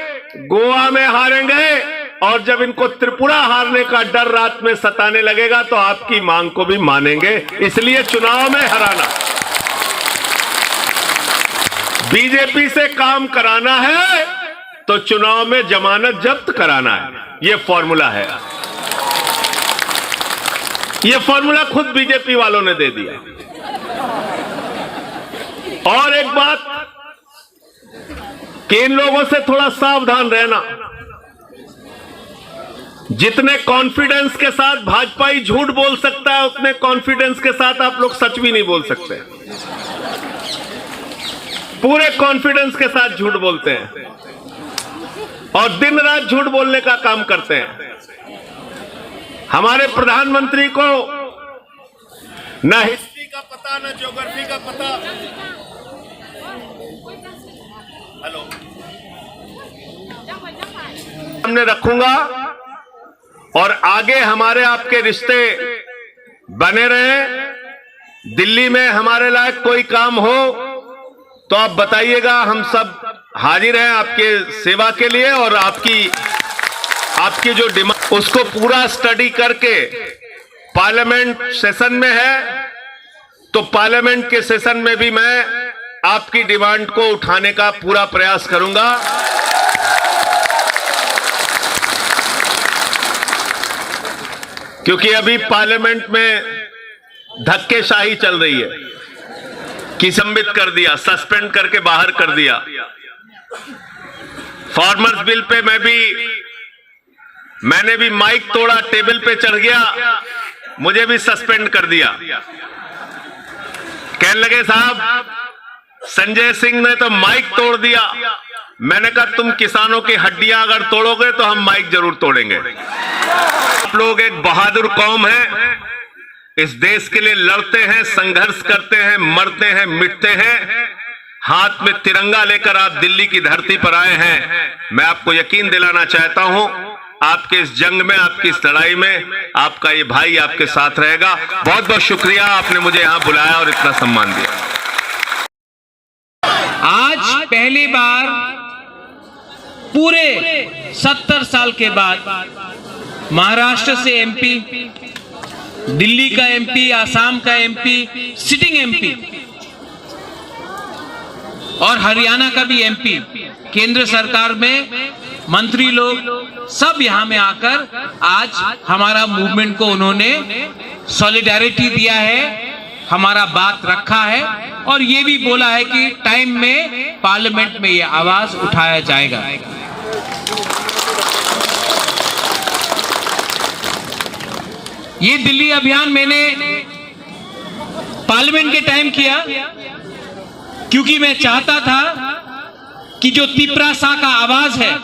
गोवा में हारेंगे, और जब इनको त्रिपुरा हारने का डर रात में सताने लगेगा तो आपकी मांग को भी मानेंगे। इसलिए चुनाव में हराना, बीजेपी से काम कराना है तो चुनाव में जमानत जब्त कराना है। ये फॉर्मूला है, ये फॉर्मूला खुद बीजेपी वालों ने दे दिया। और एक बात कि इन लोगों से थोड़ा सावधान रहना। जितने कॉन्फिडेंस के साथ भाजपाई झूठ बोल सकता है, उतने कॉन्फिडेंस के साथ आप लोग सच भी नहीं बोल सकते। पूरे कॉन्फिडेंस के साथ झूठ बोलते हैं और दिन रात झूठ बोलने का काम करते हैं। हमारे प्रधानमंत्री को ना हिस्ट्री का पता, ना ज्योग्राफी का पता। हेलो, सामने रखूंगा और आगे हमारे आपके रिश्ते बने रहे। दिल्ली में हमारे लायक कोई काम हो तो आप बताइएगा, हम सब हाजिर हैं आपके सेवा के लिए। और आपकी, आपकी जो डिमांड, उसको पूरा स्टडी करके पार्लियामेंट सेशन में है, तो पार्लियामेंट के सेशन में भी मैं आपकी डिमांड को उठाने का पूरा प्रयास करूंगा, क्योंकि अभी पार्लियामेंट में धक्केशाही चल रही है। निलंबित कर दिया, सस्पेंड करके बाहर कर दिया। फार्मर्स बिल पे मैं भी, मैंने भी माइक तोड़ा, टेबल पे चढ़ गया, मुझे भी सस्पेंड कर दिया। कहने लगे, "साहब, संजय सिंह ने तो माइक तोड़ दिया।" मैंने कहा, "तुम किसानों की हड्डियां अगर तोड़ोगे तो हम माइक जरूर तोड़ेंगे।" आप लोग एक बहादुर कौम है, इस देश के लिए लड़ते हैं, संघर्ष करते हैं, मरते हैं, मिटते हैं। हाथ में तिरंगा लेकर आप दिल्ली की धरती पर आए हैं, मैं आपको यकीन दिलाना चाहता हूं, आपके इस जंग में, आपकी इस लड़ाई में आपका ये भाई आपके साथ रहेगा। बहुत बहुत शुक्रिया, आपने मुझे यहां बुलाया और इतना सम्मान दिया। आज पहली बार पूरे सत्तर साल के बाद महाराष्ट्र से एमपी, दिल्ली का एमपी, आसाम का एमपी, सिटिंग एमपी और हरियाणा का भी एमपी, केंद्र सरकार में मंत्री लोग, सब यहाँ में आकर आज हमारा मूवमेंट को उन्होंने सॉलिडारिटी दिया है, हमारा बात रखा है और ये भी बोला है कि टाइम में पार्लियामेंट में ये आवाज उठाया जाएगा। ये दिल्ली अभियान मैंने पार्लियामेंट के टाइम किया, क्योंकि मैं चाहता था कि जो तिपरासा का आवाज है,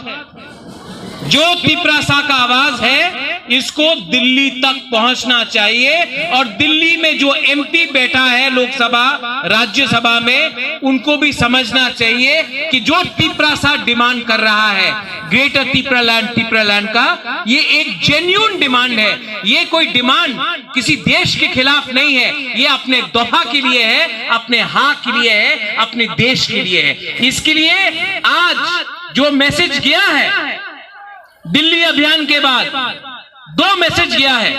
जो तिपरासा का आवाज है, इसको दिल्ली तक पहुंचना चाहिए और दिल्ली में जो एमपी बैठा है लोकसभा, राज्यसभा में, उनको भी समझना चाहिए कि जो तिपरासा डिमांड कर रहा है, ग्रेटर तिपरालैंड, तिपरालैंड का ये एक जेन्युइन डिमांड है। ये कोई डिमांड किसी देश के खिलाफ नहीं है, ये अपने दफा के लिए है, अपने हाँ के लिए है, अपने देश के लिए है। इसके लिए आज जो मैसेज गया है दिल्ली अभियान के बाद, दो मैसेज गया है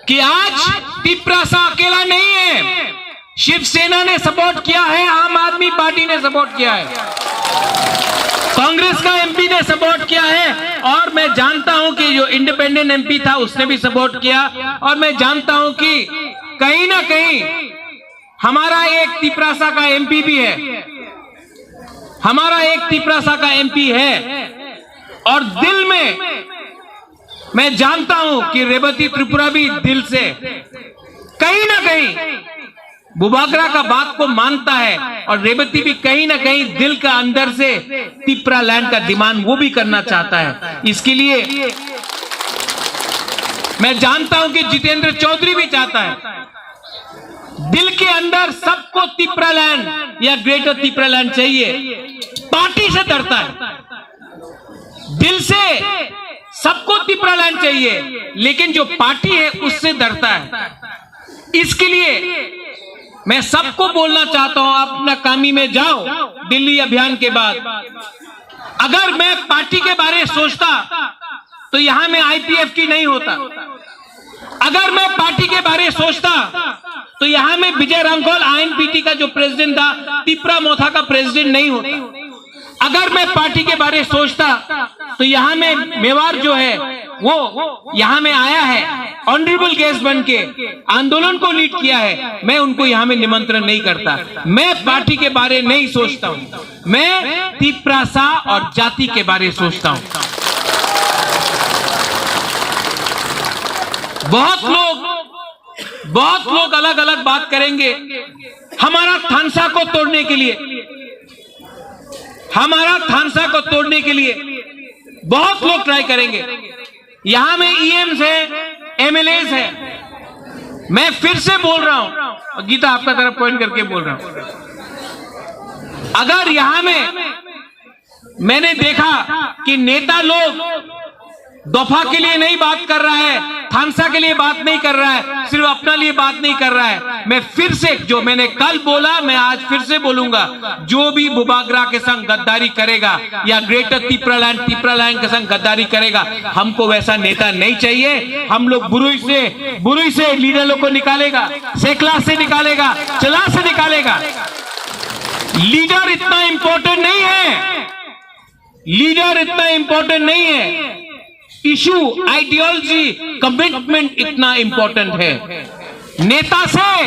कि आज तिपरासा अकेला नहीं है। शिवसेना ने सपोर्ट किया है, आम आदमी पार्टी ने सपोर्ट किया है, कांग्रेस का एमपी ने सपोर्ट किया है और मैं जानता हूं कि जो इंडिपेंडेंट एमपी था उसने भी सपोर्ट किया और मैं जानता हूं कि कहीं ना कहीं हमारा एक तिपरासा का एमपी भी है, हमारा एक तिपरासा का एमपी है और दिल में मैं जानता हूं कि रेवती त्रिपुरा भी दिल से कहीं ना कहीं बुबागरा का बात को मानता है और रेवती भी कहीं ना कहीं दिल का अंदर से तिपरा लैंड का डिमांड वो भी करना चाहता है। इसके लिए मैं जानता हूं कि जितेंद्र चौधरी भी चाहता है। दिल के अंदर सबको तिपरा लैंड या ग्रेटर तिपरा लैंड चाहिए, पार्टी से डरता है। दिल से सबको तिपरा लैंड चाहिए, लेकिन जो पार्टी है उससे डरता है। इसके लिए मैं सबको बोलना चाहता हूं, आप अपना कामी में जाओ। दिल्ली अभियान के बाद अगर मैं पार्टी के बारे सोचता तो यहां में आईपीएफ की नहीं होता। अगर मैं पार्टी के बारे सोचता तो यहां में विजय रांखल, आईएनपीटी का जो प्रेसिडेंट था, तिपरा मोथा का प्रेसिडेंट नहीं होता। अगर मैं पार्टी के बारे सोचता तो यहां में मेवाड़ जो है वो यहां में आया है, ऑनरेबल गेस्ट बन के आंदोलन को लीड किया है, मैं उनको यहां में निमंत्रण नहीं करता। मैं पार्टी के बारे नहीं सोचता हूं, मैं तिपरासा और जाति के बारे सोचता हूं। बहुत लोग, बहुत लोग अलग अलग बात करेंगे हमारा थानसा को तोड़ने के लिए, हमारा थानसा को तोड़ने के लिए बहुत लोग ट्राई करेंगे। यहां में ईएम्स है, एमएलएस है। मैं फिर से बोल रहा हूं, गीता आपका तरफ पॉइंट करके बोल रहा हूं, अगर यहां में मैंने देखा कि नेता लोग दफा के लिए नहीं बात कर रहा है, थानसा के लिए बात नहीं कर रहा है, सिर्फ अपना लिए बात नहीं कर रहा है। मैं फिर से, जो मैंने कल बोला, मैं आज फिर से बोलूंगा, जो भी बुबागरा के संग गद्दारी करेगा या ग्रेटर तिपरालैंड, तिपरालैंड के संग गद्दारी करेगा, हमको वैसा नेता नहीं चाहिए। हम लोग बुरुई से, बुरुई से लीडर लोग को निकालेगा, सेकला से निकालेगा, चला से निकालेगा। लीडर इतना इंपॉर्टेंट नहीं है, लीडर इतना इंपॉर्टेंट नहीं है, इशू, आइडियोलॉजी, कमिटमेंट इतना इंपॉर्टेंट है। नेता से,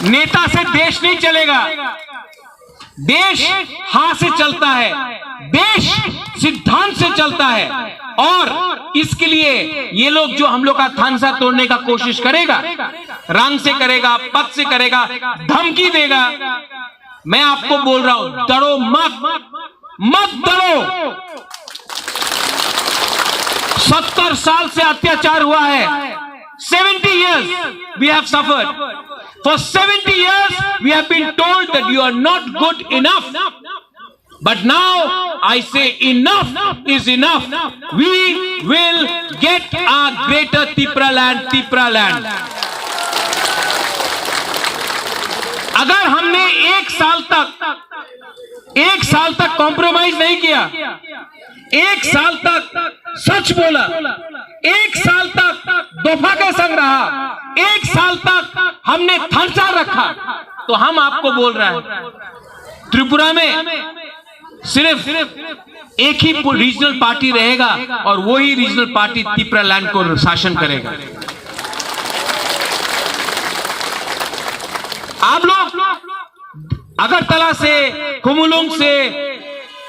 नेता से देश नहीं चलेगा, देश हाथ से चलता है, देश सिद्धांत से चलता है। और इसके लिए ये लोग जो हम लोग का थानसा तोड़ने का कोशिश करेगा, रंग से करेगा, पद से करेगा, धमकी देगा, मैं आपको बोल रहा हूं, डरो मत, मत डरो। सत्तर साल से अत्याचार हुआ है, seventy years we have suffered. For seventy years, we have been told that you are not good enough. But now I say enough is enough. We will get a greater Tipraland, Tipraland. अगर हमने एक साल तक, एक साल तक कॉम्प्रोमाइज नहीं किया, एक साल तक सच बोला, एक साल तक दफा के संग रहा, एक साल तक हमने थानसा रखा, तो हम आपको बोल रहे हैं, त्रिपुरा में सिर्फ एक ही रीजनल पार्टी रहेगा और वही रीजनल पार्टी तिपरा लैंड को शासन करेगा। आप लोग अगरतला से, खुमुलुंग से,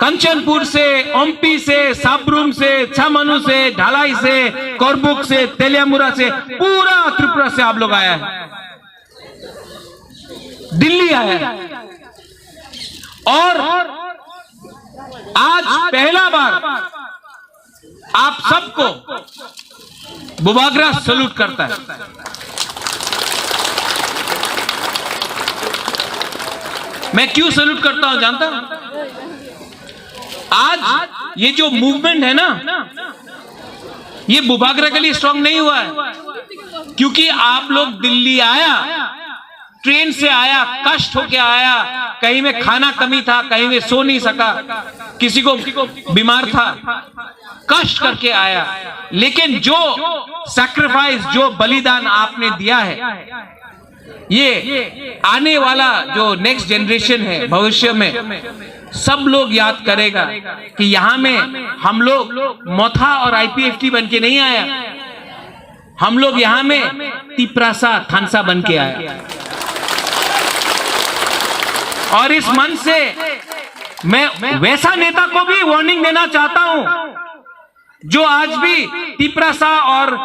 कंचनपुर से, ओम्पी से, साब्रुम से, छामानू से, ढालाई से, करबुक से, तेलियामुरा से, पूरा त्रिपुरा से आप लोग आया है, दिल्ली आया है। और आज पहला बार आप सबको बुबागरा सैल्यूट करता है। मैं क्यों सैल्यूट करता हूं जानता हूं? आज ये जो मूवमेंट है ना, ये बुबागरा के लिए स्ट्रांग नहीं हुआ है, क्योंकि आप लोग दिल्ली आया, ट्रेन से आया, कष्ट होके आया, कहीं में खाना कमी था, कहीं में सो नहीं सका, किसी को बीमार था, कष्ट करके आया। लेकिन जो सैक्रिफाइस, जो बलिदान आपने दिया है, ये आने वाला जो नेक्स्ट जनरेशन है, भविष्य में सब लोग याद करेगा कि यहाँ में हम लोग मोथा और आईपीएफटी बन के नहीं आया, हम लोग यहाँ में तिप्रासा थानसा बन के आया। और इस मंच से मैं वैसा नेता को भी वार्निंग देना चाहता हूं जो आज भी तिप्रासा और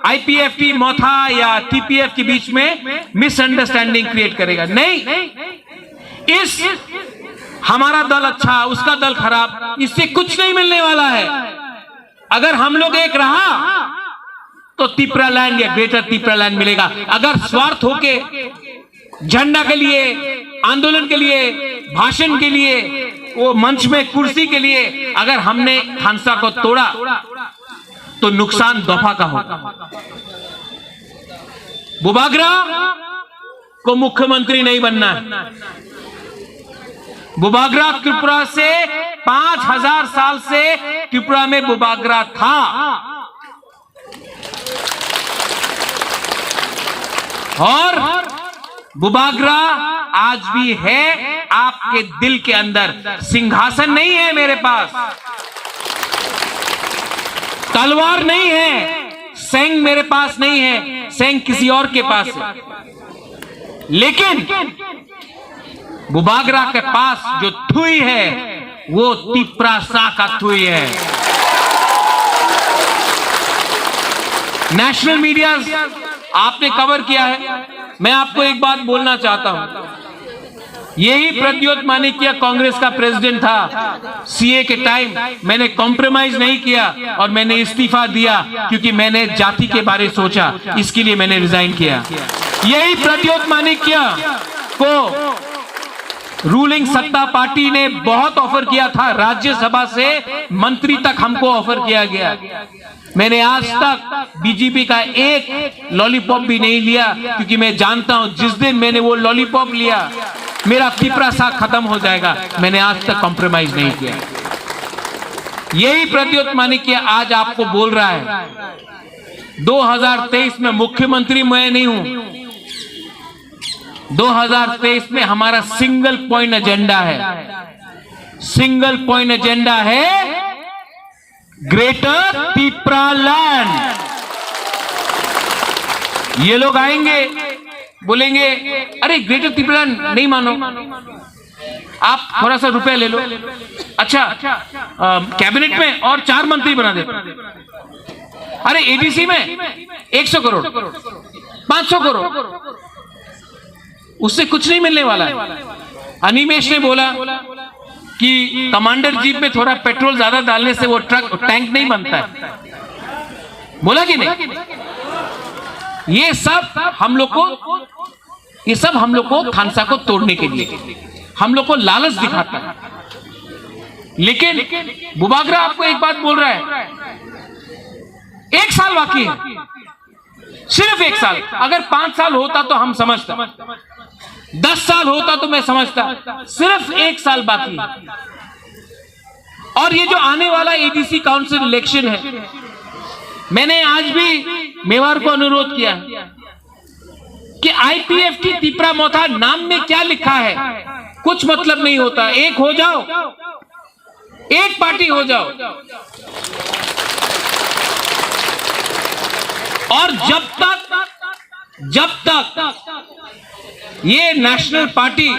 आईपीएफटी मोथा या टीपीएफ के बीच में मिसअंडरस्टैंडिंग क्रिएट करेगा। नहीं, इस हमारा दल अच्छा, उसका दल खराब, इससे कुछ नहीं मिलने वाला है। अगर हम लोग एक रहा तो तिप्रा लैंड या ग्रेटर तिप्रा लैंड मिलेगा। अगर स्वार्थ होके, झंडा के लिए, आंदोलन के लिए, भाषण के लिए, वो मंच में कुर्सी के लिए अगर हमने थानसा को तोड़ा तो नुकसान दफा का होगा। बुबागरा को मुख्यमंत्री नहीं बनना है। बुबागरा त्रिपुरा से पांच हजार साल से त्रिपुरा में बुबागरा था। और बुबागरा आज भी है आपके दिल के अंदर। सिंहासन नहीं है मेरे पास, तलवार नहीं है, सेंग मेरे पास नहीं है, सेंग किसी और के पास है। लेकिन बुबागरा के पास जो थुई है, वो तिप्रासा का थुई है। नेशनल मीडिया आपने कवर किया है। मैं आपको एक बात बोलना चाहता हूं, यही प्रद्योत माणिक्य कांग्रेस का प्रेसिडेंट था। सीए के टाइम मैंने कॉम्प्रोमाइज नहीं किया और मैंने इस्तीफा दिया, क्योंकि मैंने जाति के बारे सोचा, इसके लिए मैंने रिजाइन किया। यही प्रद्योत माणिक्य को रूलिंग सत्ता पार्टी ने बहुत ऑफर किया था, राज्यसभा से मंत्री तक हमको ऑफर किया गया। मैंने आज तक बीजेपी का एक लॉलीपॉप भी नहीं लिया, क्योंकि मैं जानता हूं जिस दिन मैंने वो लॉलीपॉप लिया, मेरा तिप्रासा खत्म हो जाएगा। मैंने आज तक कॉम्प्रोमाइज नहीं किया। यही प्रद्योत माणिक्य आज आपको बोल रहा है, दो हज़ार तेईस में मुख्यमंत्री मैं नहीं हूं, दो हज़ार तेईस में हमारा सिंगल पॉइंट एजेंडा है, सिंगल पॉइंट एजेंडा है ग्रेटर तिप्रा लैंड। ये लोग आएंगे, बोलेंगे, "अरे, ग्रेटर तिप्रा लैंड नहीं मानो, आप थोड़ा सा रुपया ले लो।" अच्छा, अ, कैबिनेट में और चार मंत्री बना दे। अरे, एडीसी में एक सौ करोड़, पाँच सौ करोड़, उससे कुछ नहीं मिलने वाला है। अनिमेश ने बोला कि कमांडर जीप में थोड़ा पेट्रोल ज्यादा डालने से वो ट्रक, टैंक नहीं बनता है, बोला कि नहीं? ये सब हम लोग को ये सब हम लोग को खानसा को तोड़ने के लिए, हम लोग को लालच दिखाता है। लेकिन बुबागरा आपको एक बात बोल रहा है, एक साल बाकी है, सिर्फ एक साल। अगर पांच साल होता तो हम समझता, दस साल होता तो मैं समझता, सिर्फ एक साल बाकी है। और ये जो आने वाला एडीसी काउंसिल इलेक्शन है, मैंने आज भी मेवाड़ को अनुरोध किया है कि आईपीएफटी तिपरा मोथा नाम में क्या लिखा है, कुछ मतलब नहीं होता। एक हो जाओ, एक पार्टी हो जाओ। और जब तक, जब तक ये नेशनल पार्टी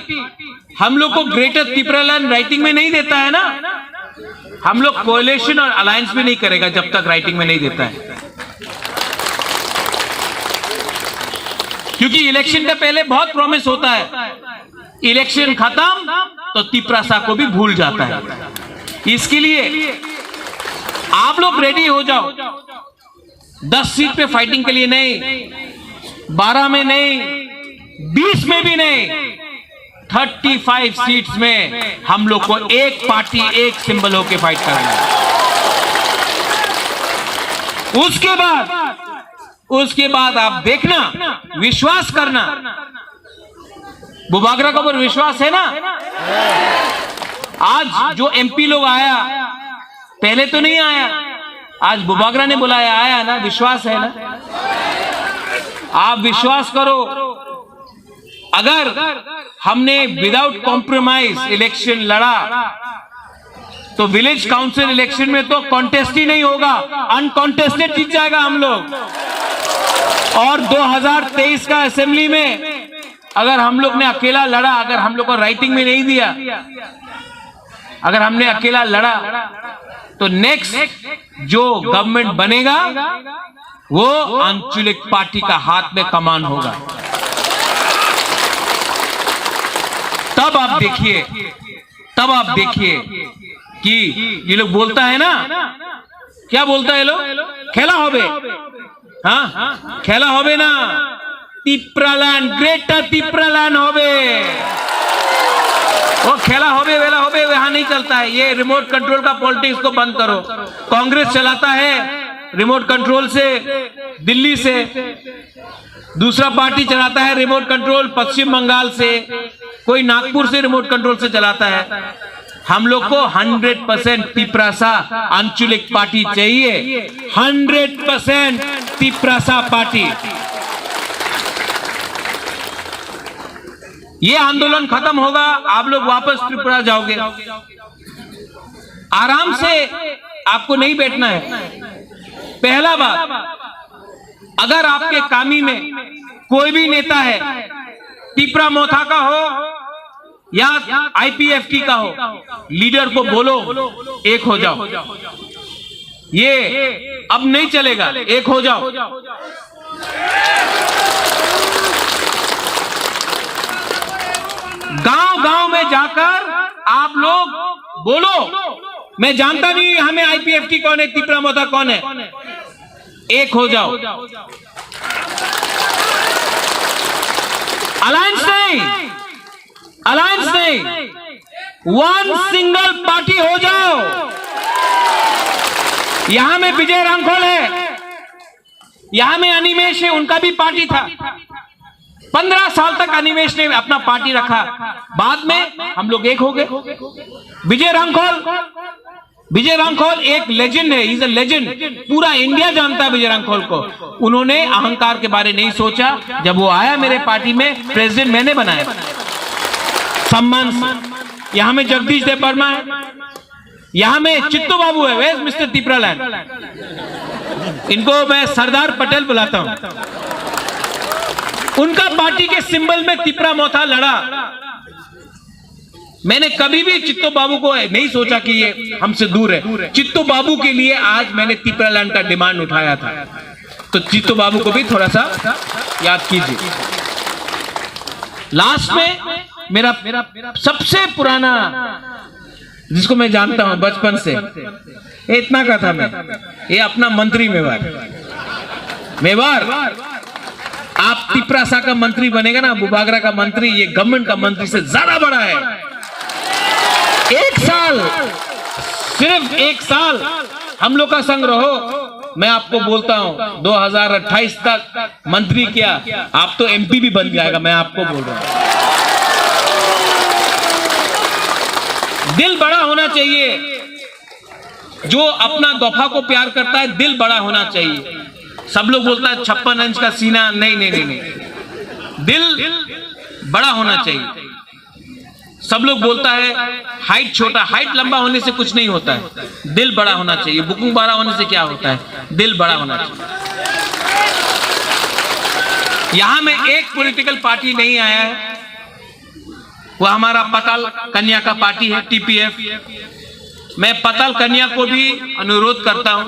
हम लोग को ग्रेटर तिपरालैंड राइटिंग में नहीं देता है ना, हम लोग कोएलिशन और अलायंस भी नहीं करेगा जब तक राइटिंग में नहीं देता है। क्योंकि इलेक्शन का पहले बहुत प्रॉमिस होता है, इलेक्शन खत्म तो तिपरासा को भी भूल जाता है। इसके लिए आप लोग रेडी हो जाओ। दस सीट पे फाइटिंग के लिए नहीं, बारह में नहीं, बीस में भी नहीं, थर्टी फाइव सीट्स में हम लोग को एक पार्टी, एक सिंबल होके फाइट करना है। उसके बाद, उसके बाद आप देखना, विश्वास करना, बुबागरा के ऊपर विश्वास है ना? आज जो एमपी लोग आया, पहले तो नहीं आया, आज बुबागरा ने बुलाया, आया ना, विश्वास है ना? आप विश्वास करो, अगर हमने विदाउट कॉम्प्रोमाइज इलेक्शन लड़ा तो विलेज काउंसिल इलेक्शन में तो कॉन्टेस्ट ही नहीं होगा, अनकॉन्टेस्टेड जीत जाएगा हम लोग। और दो हज़ार तेईस का असेंबली में अगर हम लोग ने अकेला लड़ा, अगर हम लोग को राइटिंग में नहीं दिया, अगर हमने अकेला लड़ा, तो नेक्स्ट जो गवर्नमेंट बनेगा, वो आंचलिक पार्टी का हाथ में कमान होगा। तब आप देखिए, तब आप देखिए कि ये लोग बोलता है ना, क्या बोलता है लोग, খেলা হবে। हाँ, খেলা হবে না। तिपरालैंड, ग्रेटर तिपरालैंड হবে। वो খেলা হবে, वेला হবে, यहाँ नहीं चलता है। ये रिमोट कंट्रोल का पॉलिटिक्स को बंद करो। कांग्रेस चलाता है रिमोट कंट्रोल से, दिल्ली से, दूसरा पार्टी चलाता है रिमोट कंट्रोल पश्चिम बंगाल से, कोई नागपुर से रिमोट कंट्रोल से चलाता है। हम लोग को हंड्रेड परसेंट तिपरासा आंचलिक पार्टी चाहिए, हंड्रेड परसेंट तिपरासा पार्टी। ये आंदोलन खत्म होगा, आप लोग वापस त्रिपुरा जाओगे। आराम से, आपको नहीं बैठना है। पहला बात, अगर आपके कामी में कोई भी नेता है, तिपरा मोथा का हो या आईपीएफटी का हो, लीडर को बोलो, एक हो जाओ। ये अब नहीं चलेगा, एक हो जाओ। गांव गांव में जाकर आप लोग बोलो, मैं जानता नहीं हमें आईपीएफटी कौन है, तिपरा मोथा कौन है, एक हो जाओ। अलायंस नहीं, अलायंस नहीं, वन सिंगल पार्टी हो जाओ। यहां में विजय रांखोल है, यहां में अनिमेश है, उनका भी पार्टी था। पंद्रह साल तक अनिमेश ने अपना पार्टी रखा, बाद में हम लोग एक हो गए। विजय रांखोल, विजय रांखोल एक लेजेंड है, इज अ लेजेंड। पूरा इंडिया जानता है विजय रांखोल को। उन्होंने अहंकार के बारे नहीं सोचा। जब वो आया मेरे पार्टी में, प्रेसिडेंट मैंने बनाया, सम्मान से। यहाँ में जगदीश देव वर्मा है, यहाँ में चित्तू बाबू है, वेज मिस्टर तिपरालैंड, इनको मैं सरदार पटेल बुलाता हूँ। उनका पार्टी के सिंबल में तिपरा मोथा लड़ा। मैंने कभी भी चित्तो बाबू को नहीं सोचा कि ये हमसे दूर है। चित्तो बाबू के लिए आज मैंने तिपरालैंड का डिमांड उठाया था। तो चित्तो बाबू को भी थोड़ा सा याद कीजिए। लास्ट में मेरा, मेरा सबसे पुराना, जिसको मैं जानता हूं बचपन से, ये इतना का था मैं, ये अपना मंत्री मेवार, मेवार, आप तिपरासा का मंत्री बनेगा ना, बुबागरा का मंत्री, ये गवर्नमेंट का मंत्री से ज्यादा बड़ा है। एक साल, सिर्फ एक साल हम लोग का संग रहो, मैं आपको बोलता हूँ, दो हज़ार अट्ठाईस तक मंत्री क्या, आप तो एमपी भी बन जाएगा, मैं आपको बोल रहा हूँ। दिल बड़ा होना चाहिए। जो अपना दफा को प्यार करता है, दिल बड़ा होना चाहिए। सब लोग बोलता है छप्पन इंच का सीना, नहीं, नहीं, नहीं, नहीं, दिल बड़ा होना चाहिए। सब लोग बोलता है हाइट छोटा, हाइट लंबा होने से कुछ नहीं होता है, दिल बड़ा होना चाहिए। बुकुंग बड़ा होने से क्या होता है, दिल बड़ा होना चाहिए। यहाँ में एक पॉलिटिकल पार्टी नहीं आया है, वो हमारा पताल कन्या का पार्टी है, टीपीएफ। मैं पताल कन्या को भी अनुरोध करता हूं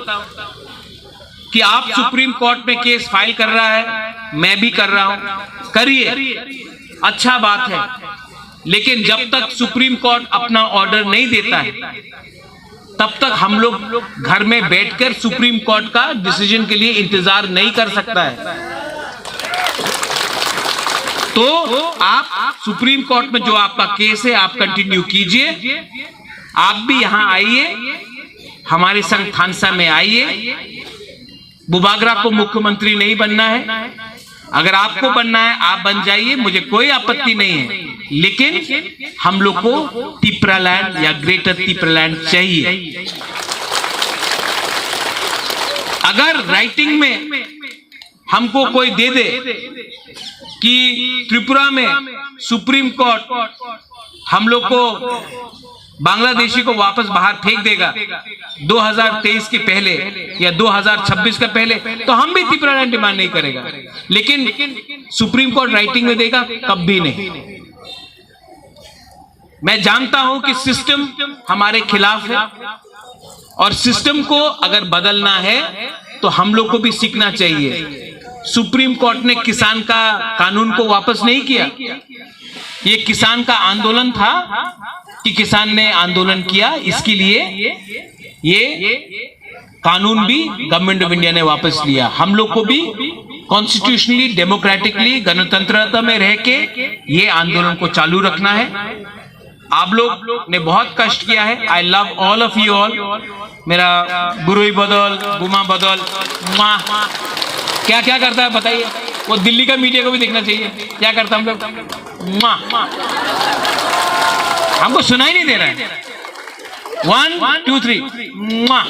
कि आप सुप्रीम कोर्ट में केस फाइल कर रहा है, मैं भी कर रहा हूं, करिए, अच्छा बात है, लेकिन जब तक सुप्रीम कोर्ट अपना ऑर्डर नहीं देता है, तब तक हम लोग घर में बैठकर सुप्रीम कोर्ट का डिसीजन के लिए इंतजार नहीं कर सकता है। तो आप सुप्रीम कोर्ट में जो आपका केस है, आप कंटिन्यू कीजिए। आप भी यहाँ आइए, हमारे संग थानसा में आइए। बुबागरा को मुख्यमंत्री नहीं बनना है। अगर आपको बनना है, आप बन जाइए, मुझे कोई आपत्ति नहीं है, लेकिन हम लोग को तिपरालैंड या ग्रेटर तिपरालैंड चाहिए। अगर राइटिंग में हमको कोई दे दे कि त्रिपुरा में सुप्रीम कोर्ट हम लोग को, बांग्लादेशी को वापस बाहर फेंक देगा दो हज़ार तेईस के पहले या दो हज़ार छब्बीस का पहले, तो हम भी तिपरालैंड डिमांड नहीं करेगा। लेकिन सुप्रीम कोर्ट राइटिंग में देगा, कभी नहीं। मैं जानता हूं कि सिस्टम हमारे खिलाफ है, और सिस्टम को अगर बदलना है तो हम लोग को भी सीखना चाहिए। सुप्रीम कोर्ट ने किसान का कानून को वापस नहीं किया। ये किसान का आंदोलन था कि किसान ने आंदोलन किया, इसके लिए ये कानून भी गवर्नमेंट ऑफ इंडिया ने वापस लिया। हम लोग को भी कॉन्स्टिट्यूशनली, डेमोक्रेटिकली, गणतंत्रता में रह के ये आंदोलन को चालू रखना है। आप लोग ने बहुत कष्ट किया है। I love all of you all। मेरा बुरुई बदल, बुमा बदल, माँ क्या क्या करता है बताइए। वो दिल्ली का मीडिया को भी देखना चाहिए क्या करता हम लोग। माँ, हमको सुनाई नहीं दे रहा है। One, two, three. माँ,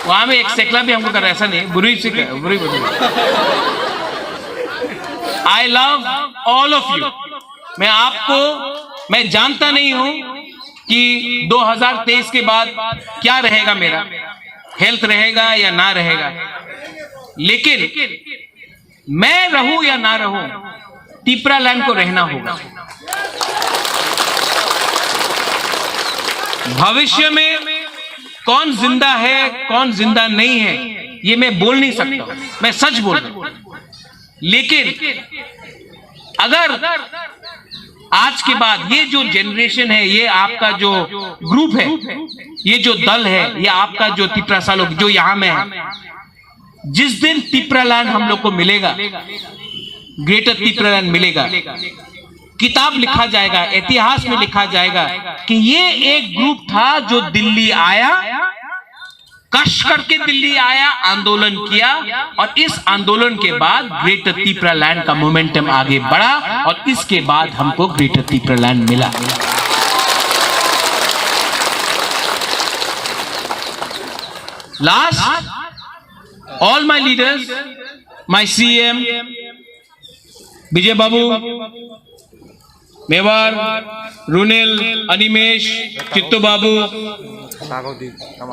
वहाँ में एक सेकला भी हमको कर रहा है, ऐसा नहीं, बुरुई से कर, बुरुई बदल। I love all of you। मैं आपको, मैं जानता नहीं हूं कि दो हज़ार तेईस के बाद क्या रहेगा मेरा, हेल्थ रहेगा या ना रहेगा, लेकिन मैं रहूं या ना रहूं, तिपरालैंड को रहना होगा। भविष्य में कौन जिंदा है, कौन जिंदा नहीं है, ये मैं बोल नहीं सकता हूं। मैं सच बोल रहा हूं। लेकिन अगर आज के बाद ये जो जनरेशन है, ये आपका जो ग्रुप है, ये जो दल है, ये आपका जो तिपरासा लोग जो यहाँ में है, जिस दिन तिपरालैंड हम लोग को मिलेगा, ग्रेटर तिपरालैंड मिलेगा, किताब लिखा जाएगा, इतिहास में लिखा जाएगा कि ये एक ग्रुप था जो दिल्ली आया, कष्ट करके दिल्ली आया, आंदोलन किया, और इस आंदोलन के बाद ग्रेटर तिपरालैंड का मोमेंटम आगे बढ़ा और इसके बाद हमको ग्रेटर तिपरालैंड मिला। Last, all my leaders, my C M, Vijay Babu, Mewar, रुनेल, अनिमेश, चित्तू बाबू,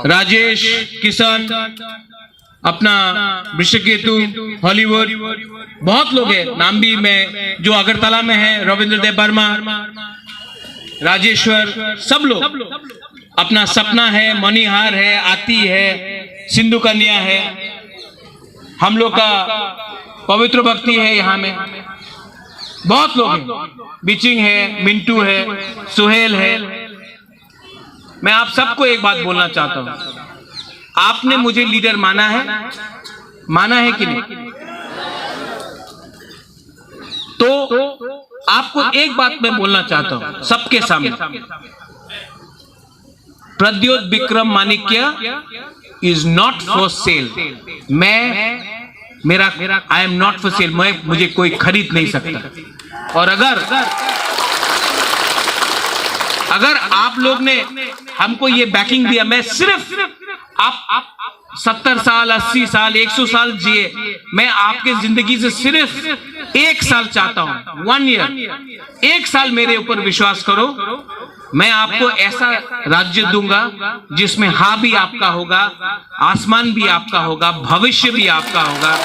राजेश, किशन, अपना वृषकेतु, हॉलीवुड, बहुत लोग हैं, नाम भी मैं, जो अगरतला में है, रविंद्र देव वर्मा, राजेश्वर, सब लोग। अपना सपना है, मणिहार है, आती है, सिंधु कन्या है, हम लोग का पवित्र भक्ति है यहाँ में, बहुत लोग हैं, बिचिंग है, मिंटू है, सुहेल है। मैं आप सबको एक बात बोलना चाहता हूँ, आपने मुझे लीडर माना है, माना है कि नहीं? तो आपको एक बात मैं बोलना चाहता हूं सबके सामने, प्रद्योत विक्रम माणिक्य is not for sale। मैं मेरा I am not for sale। मैं मुझे कोई खरीद नहीं सकता। और अगर अगर आप लोग ने हमको ये बैकिंग दिया, मैं सिर्फ आप, आप सत्तर साल, अस्सी साल, एक सौ साल जिए, मैं आपके जिंदगी से सिर्फ एक साल चाहता हूं, वन ईयर, एक साल मेरे ऊपर विश्वास करो। मैं आपको ऐसा राज्य दूंगा जिसमें हाँ भी आपका होगा, आसमान भी आपका होगा, भविष्य भी आपका होगा।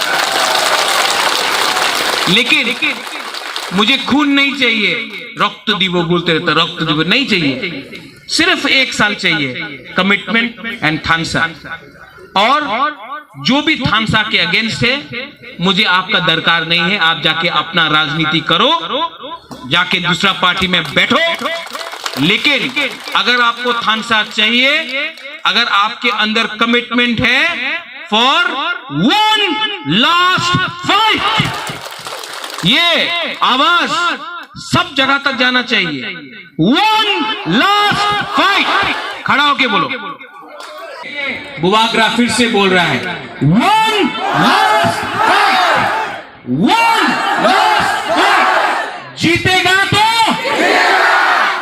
लेकिन मुझे खून नहीं चाहिए। रक्त দিব बोलते रहता, रक्त দিব नहीं चाहिए। सिर्फ एक साल चाहिए, कमिटमेंट एंड थानसा। और जो भी थानसा के अगेंस्ट है, मुझे आपका दरकार नहीं है। आप जाके अपना राजनीति करो, जाके दूसरा पार्टी में बैठो। लेकिन अगर आपको थानसा चाहिए, अगर आपके अंदर कमिटमेंट है, फॉर वन लास्ट फाइट, ये आवाज सब जगह तक जाना चाहिए। One last fight. खड़ा होके बोलो। बुबागरा फिर से बोल रहा है, one last fight, one last fight. जीतेगा तो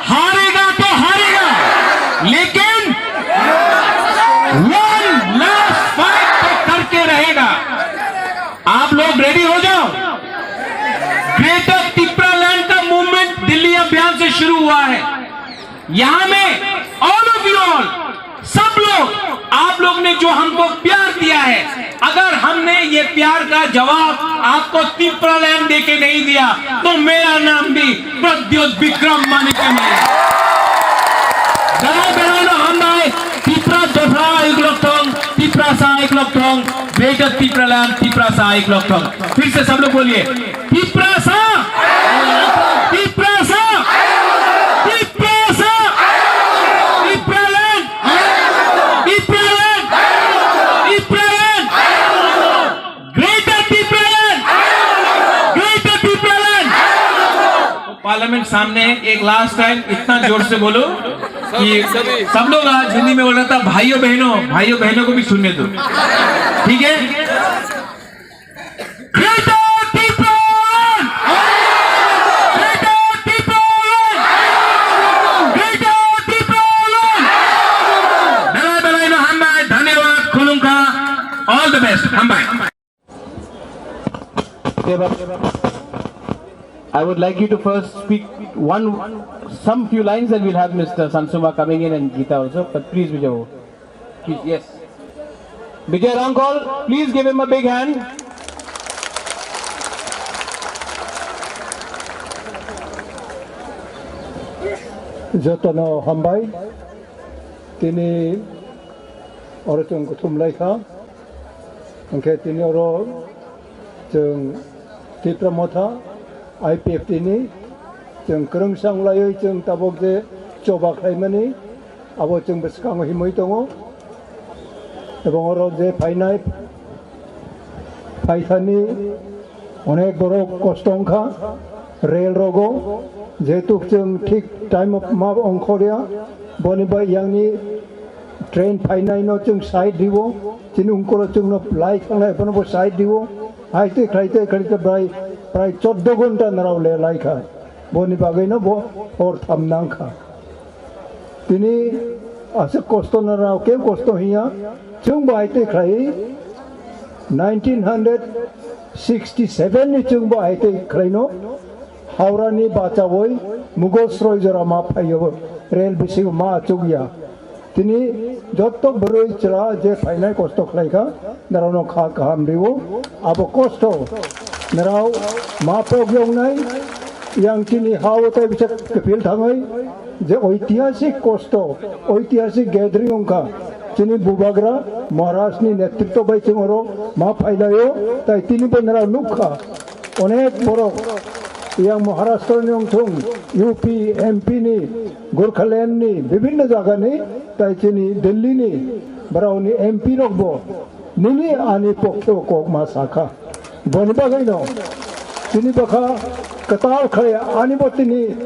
हारेगा, तो हारेगा, लेकिन वन लास्ट फाइट तो करके रहेगा। आप लोग रेडी हो जाओ। ग्रेटर तिप्रा लैंड का मूवमेंट दिल्ली अभियान से शुरू हुआ है। यहाँ में ऑल ऑफ यू ऑल, सब लोग, आप लोग ने जो हमको प्यार दिया है, अगर हमने ये प्यार का जवाब आपको तिप्रा लैंड देके नहीं दिया, तो मेरा नाम भी प्रद्योत विक्रम माणिक्य नहीं है। Belai belai no hambai, Tipra dopha ayuk lok thong, Tiprasa ayuk lok thong, Greater Tipraland, Tiprasa ayuk lok thong। फिर से सब लोग बोलिए, Tiprasa, Tiprasa, Tiprasa, Tipraland, Tipraland, Tipraland, Greater Tipraland, Greater Tipraland। Parliament सामने एक लास्ट टाइम इतना जोर से बोलो कि सब लोग आज हिंदी में बोल रहा था, भाइयों बहनों, भाइयों बहनों को भी सुनने दो, ठीक है? Greater Tipraland! Greater Tipraland! Greater Tipraland! Belai belai no hambai, dhanyawad, khulumkha, all the best, hambai. I would like you to first speak one, some few lines, and we'll have Mister Sansuma coming in and Gita also. But please, Vijay, please, yes. Vijay Rangkol, please give him a big hand. Jotono hambai, tini oro chwng kuthum lai kha. Hwnkhe tini oro chwng Tipra Motha, I P F T ni chwng kwrwngsa wng laiwi chwng tabuk je choba khlaimani, abo chwng bwskango himwi tongo. Ebong oro je phainai, phaithani onek borok kosto wngkha, rel rogo, jehetu chwng thik time o ma ongkhorya, boni bai yangni train phainaino chwng side rio, chini ungkolo chwngno lai thangnai, bono bo side rio, hai twi khlai twi khlai twi prai, prai choddo ghonta narao le lai kha, boni bagwino bo hor tham nang kha. Tini aswk kosto narao keu kosto hiya, chwng bo hai twi khlai nineteen hundred sixty seven ni chwng bo hai twi khlaino. Howrani bachaui Mughal sroi jora ma phaio, rel bisingo ma achukya. Tini jotto bwrwi chwla je phainai kosto khlaikha, norokno kha kaham rio. Abo kosto norok ma pok yoknai, yang chini ha o tai bisa kepil thangwi je oitihasik kosto, oitihasik gathering wngkha. Chini Bubagra Maharajni netritto bai chwng oro ma phailaio, tai tini bo norok nukha. Onek borok yang Maharashtra ni wngthung, U P M P ni, Gorkhaland ni, bibhinno jaga ni, tai chini Delhi ni, borok ni M P rok bo nini ani pokhe o kok ma sakha. Boni bagwi no chini bwkha Kwtal khlai ani bo tini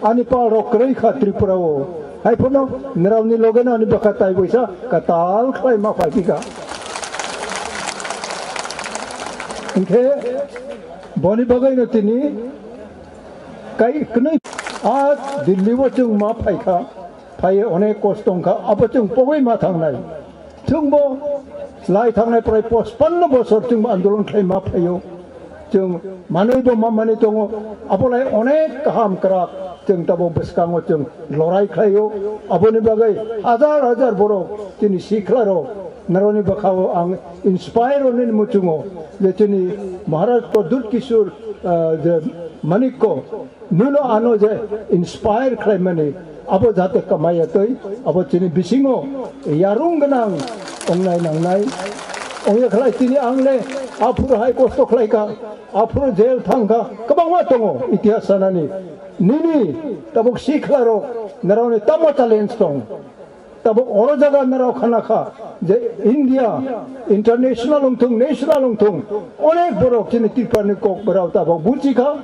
ani pal rok kwrwi kha Tripura o. Hai phano nrao ni loge no ani bwkha tai boisa kwtal khlai ma phai kha. Hinkhe boni bagwi no tini kai kwnwi a Delhi o chwng ma phai kha. Phai onek kosto wng kha, abo chwng pogwi ma thangnai. Chwngbo lai thangnai prai pachpanno bosor chwngbo andolon khlai ma phaio. Chwng manwi bo ma manwi tongo, abo lai onek kaham kwrak chwng tabo bwskango chwng lorai khlaio. Aboni bagwi hajar hajar borok chini sikla rok naroni bwkhao ang inspire onini muchungo je chini Maharaj Pradyut Kishore, ah, je Manikko Nuno ano je inspire khlaimani, abo jate kamaya twi, abo chini bisingo yarung gwnang ongnai nangnai. Ongya khlai tini ang le aphuru hai kosto khlai kha, aphuru jail thang kha, kwbangma tongo itihas sanani. Nini tabuk sikla rok naroni tamo challenge tong. Tabuk oro jaga narao khana kha je India international wngthung, national wngthung, onek borok chini Tripura ni kok borao tabuk buji kha.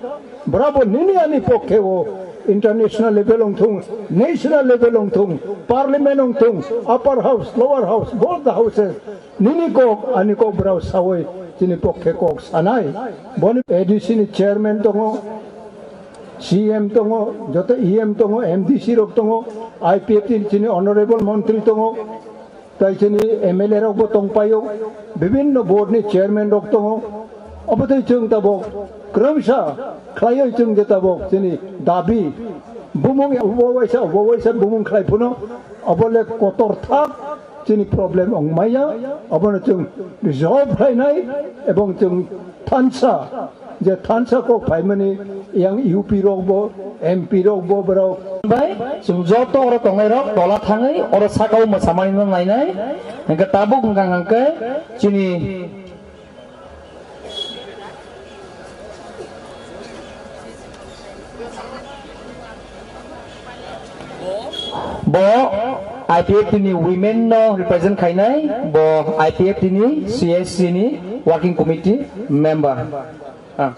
Borabo nini ani pokhe o international level wngthung, national level wngthung, parliament wngthung, upper house, lower house, both the houses, nini kok ani kok borao sawi chini pokhe kok sanai. Boni A D C ni chairman tongo, C M tongo, joto E M tongo, M D C rok tongo, I P F T ni chini honorable montri tongo, tai chini M L A rok bo tongpaio, bibinno board ni chairman rok tongo. Obo tei chwng tabok kwrwngsa khlaioi chwng je tabok chini dabi bumung obo waisa, obo waisa bumung khlai phano obo le kotor thak. Chini problem wng maya, abono chwng resolve khlainai, ebong chwng thansa, je thansa kok phaimani yang U P rok bo, M P rok bo borok. Bai, chwng joto oro tongnai rok tola thangwi oro sakao mwsamani no nainai, hingke tabuk hingka hingke chini Bo I P F T ni women no represent khainai, bo I P F T ni C S C ni working committee member. Ah.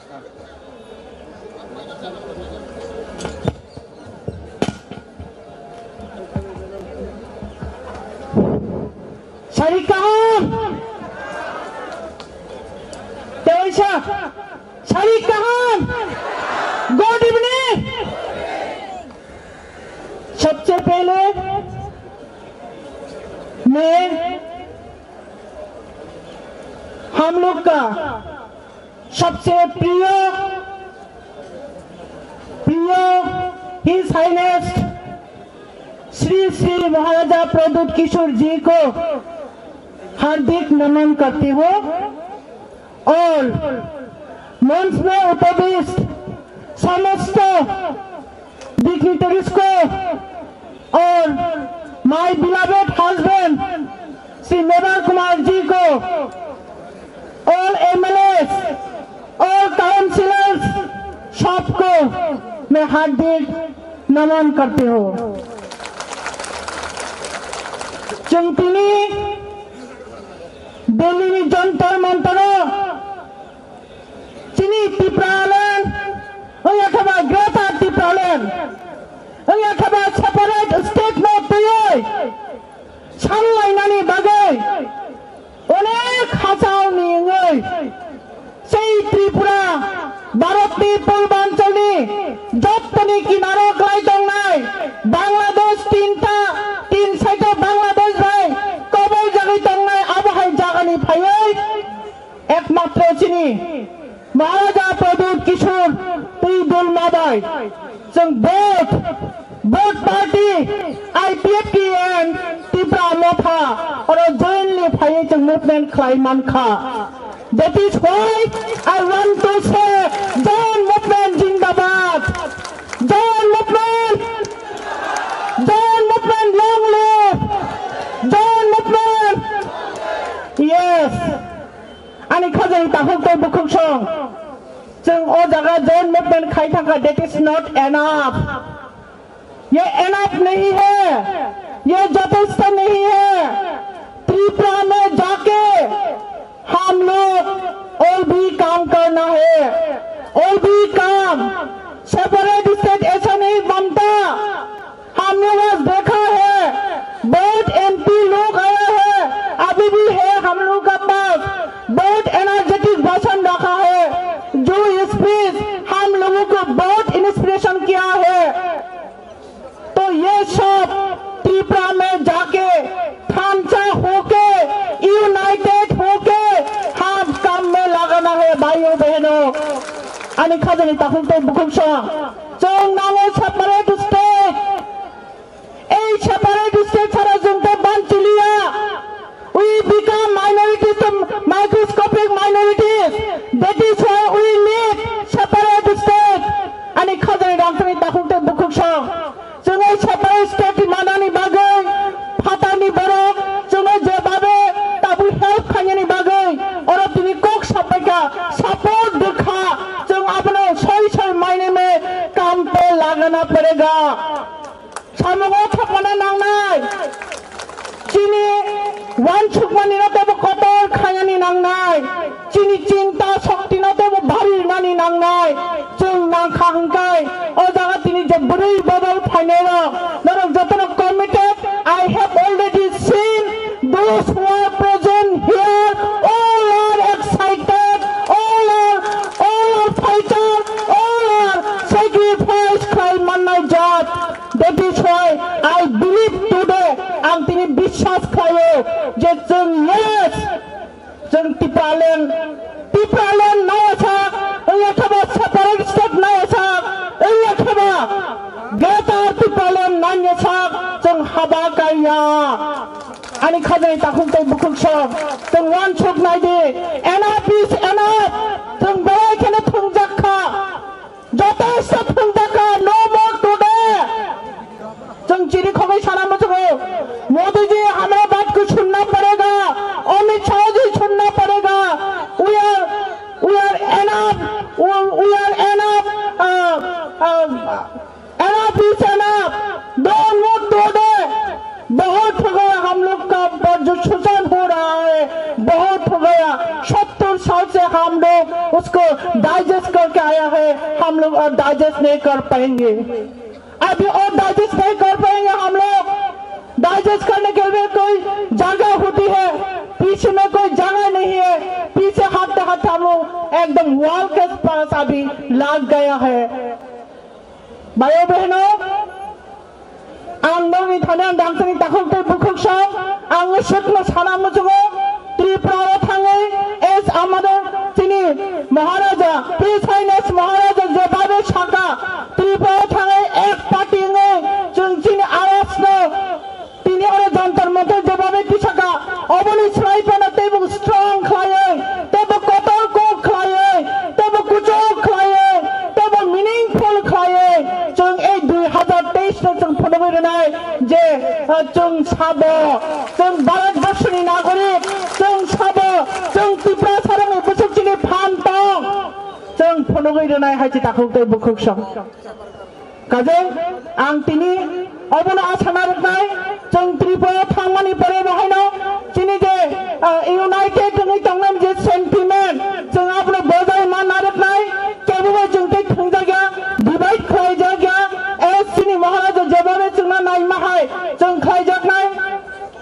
Sari kaham. Tewaisa. Sari kaham. Good evening. सबसे पहले मैं हम लोग का सबसे प्रिय, प्रिय His Highness Shri श्री महाराजा प्रद्युत किशोर जी को हार्दिक नमन करती हूँ और मंच में उपविष्ट समस्त डिग्निटरीज को और माय बिलवेड हस्बैंड श्री मेवार कुमार जी को, ऑल एमएलएस, ऑल काउंसिलर्स, सबको मैं हार्दिक नमन करती हूँ। Chwng tini Delhi ni Jantar Mantar o chini Tipraland, wngya khe ba Greater Tipraland, wngya khe ba separate state no twiwi sanlainani bagwi onek hachao ni wngwi sei Tripura Bharat ni purbanchal ni jottoni kinaro kwlai tongnai Bangladesh tinta, tin side o Bangladesh bai kobol jagwi tongnai abo hai jagani phaiwi ekmatro chini Maharaja Pradyut Kishore twi dul mabai chwng both, both party I P F T and Tipra Motha oro jointly phaiwi chwng movement khlai mankha. That is why I want to say, Jon Movement Jindabad! Jon Movement! Jon Movement long live! Jon Movement! Yes! Ani khajani takhuk tei bukhuk song. Chwng o jaga Jon Movement khai thangkha, that is not enough. ये एनएफ नहीं है, ये जथेष्ट नहीं है। त्रिपुरा में जाके हम लोग और भी काम करना है, और भी काम हम सेपरेट स्टेट ऐसा नहीं बनता। हम लोग आज देखा है, बहुत एमपी लोग आया है, अभी भी है हम लोग का पास, बहुत एनर्जेटिक भाषण रखा है, जो स्पीच हम लोगों को बहुत इंस्पिरेशन किया है। तो ये सब त्रिपुरा में जाके थामचा होके, यूनाइटेड होके हम काम में लगाना है भाइयों बहनों। Ani khajani takhuk tei bukhuk song, chwng nango separate state. Ei separate state sara chwng tei banchiliya. We become minorities, microscopic minorities. That is why we need separate state. Ani khajani rangchakni takhuk tei bukhuk song. Chwng ei separate state manani bagwi, phatarni borok chwngno jebabe tabuk help khainani bagwi, oro tini kok sapaikha, support rwkha, chwng abono soi soi maineme kam pe lagana parega. Samungo thopmana nangnai. Chini wansukmani no tebo kotor khainani nangnai. Chini chinta shokti no tebo bari rwnani nangnai. Chwng nangkha hwnkhe o jaga tini je bwrwi bodol phainai rok, norok jotono committed. I have already seen those who are present here. All are excited. All are, all are fighter. All are sacrifice khlai mannai jat. That is why I believe today, ang tini biswas khlaio je chwng, yes, chwng Tipraland, Tipraland naiyasak, wngya kheba separate state naiyasak, wngya kheba Greater Tipraland naiyasak, chwng haba kaiya. Ani khajani takhuk tei bukhuk song, chwng wansuk naidi, enough is enough, chwng belai kheno thwngjak kha. Joto step phungjaka, no more today. Chwng chini khogwi sana muchungo. Modi ji, hamara baat ko sunna padega. Amit Shah ji, sunna padega. We are, we are enough. We, we are enough. Uh, uh, enough is enough. Don't move today. बहुत हो गया, हम लोग का जो शोषण हो रहा है, बहुत हो गया। सत्तर साल से हम लोग उसको डाइजेस्ट करके आया है, हम लोग और डाइजेस्ट नहीं कर पाएंगे। अभी और डाइजेस्ट नहीं कर पाएंगे हम लोग। डाइजेस्ट करने के लिए कोई जगह होती है, पीछे में कोई जगह नहीं है। पीछे हटते हटते हम लोग एकदम वॉल के पास अभी लग गया है। Bhai o bwhwino, ang nokni thani ang dangchani takhuk tei bukhuk song, ang swkno sana muchungo, Tripura o thangwi, as amader chini Maharaja, His Highness Maharaja jebabe saka, Tripura o thangwi ek party wngwi chwng chini awazno Tini oro Jantar Mantar jebabe tisaka, oboni slai phano teibo strong khlaiwi, teibo kotor kok khlaiwi, teibo kuchuk khlaiwi, teibo meaningful khlaiwi, chwng ei dui hazar teis no chwng phunugwi rwnai je, ah, chwng sabo, chwng Bharat Borshoni nagorik, chwng sabo, chwng Tiprasa rokni bwswk chini phan tong, chwng phunugwi rwnai hai se takhuk tei bukhuk song. Kajeng, ang tini obono asa narwknai, chwng Tripura thangmani pore bo haino chini je, ah, united wngwi tongnani je sentiment, chwng abono bojai ma narwknai, kebobai chwng tei thwngjakya, divide khlaijakya, as chini Maharaja jebabe chwngno naima hai, chwng khlaijaknai,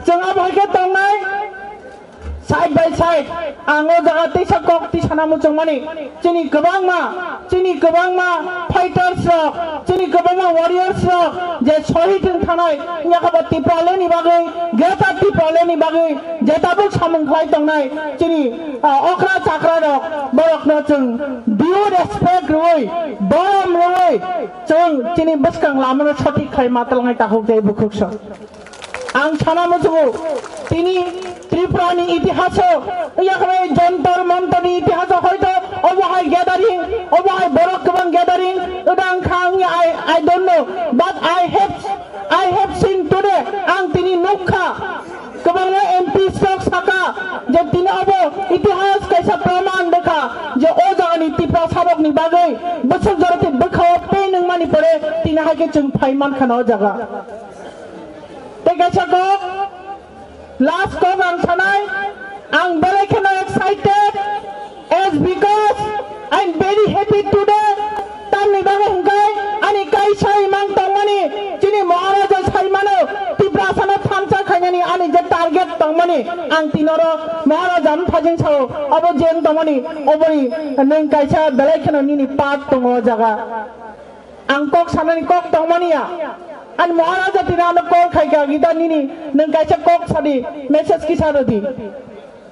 chwng abo hai khe tongnai. Side by side, ang o jaga teisa kok tisana muchungmani, chini kwbangma, chini kwbangma fighters rok, chini kwbangma warriors rok, je shohid wng thanai, yakaba Tipraland ni bagwi, Greater Tipraland ni bagwi, je tabuk samung khlai tongnai, chini, ah, okra chakra rok, borokno chwng due respect rwui, borom rwui, chwng chini bwskang lamano sothik khai ma twlangnai takhuk tei bukhuk song. Ang sana muchungo, tini Tripura ni itihaso, yakre Jantar Mantar ni itihaso hoito obo hai gathering, obo hai borok kwbang gathering, odang kha wngya, I, I don't know, but I have, I have seen today, ang tini nukha, kwbangma M Ps rok saka je tini obo itihas kaisa praman dekha je o jagani Tiprasa rokni bagwi bwswk joroti bwkhao pain wngmani pore tini hai khe chwng phai mankha na o jaga. Tei kaisa kok, last kok ang sanai, ang belai kheno excited, as because I'm very happy today. ang tinoro Maharaja ang thajing sao, abo jeng tongmani, oboni nwng kaisa belai kheno nini part tongo o jaga. Ang kok sanani kok tongmani ya. Ani Maharaja tini ano call khaika, gita nini nwng kaisa kok sadi, message kisa rodi.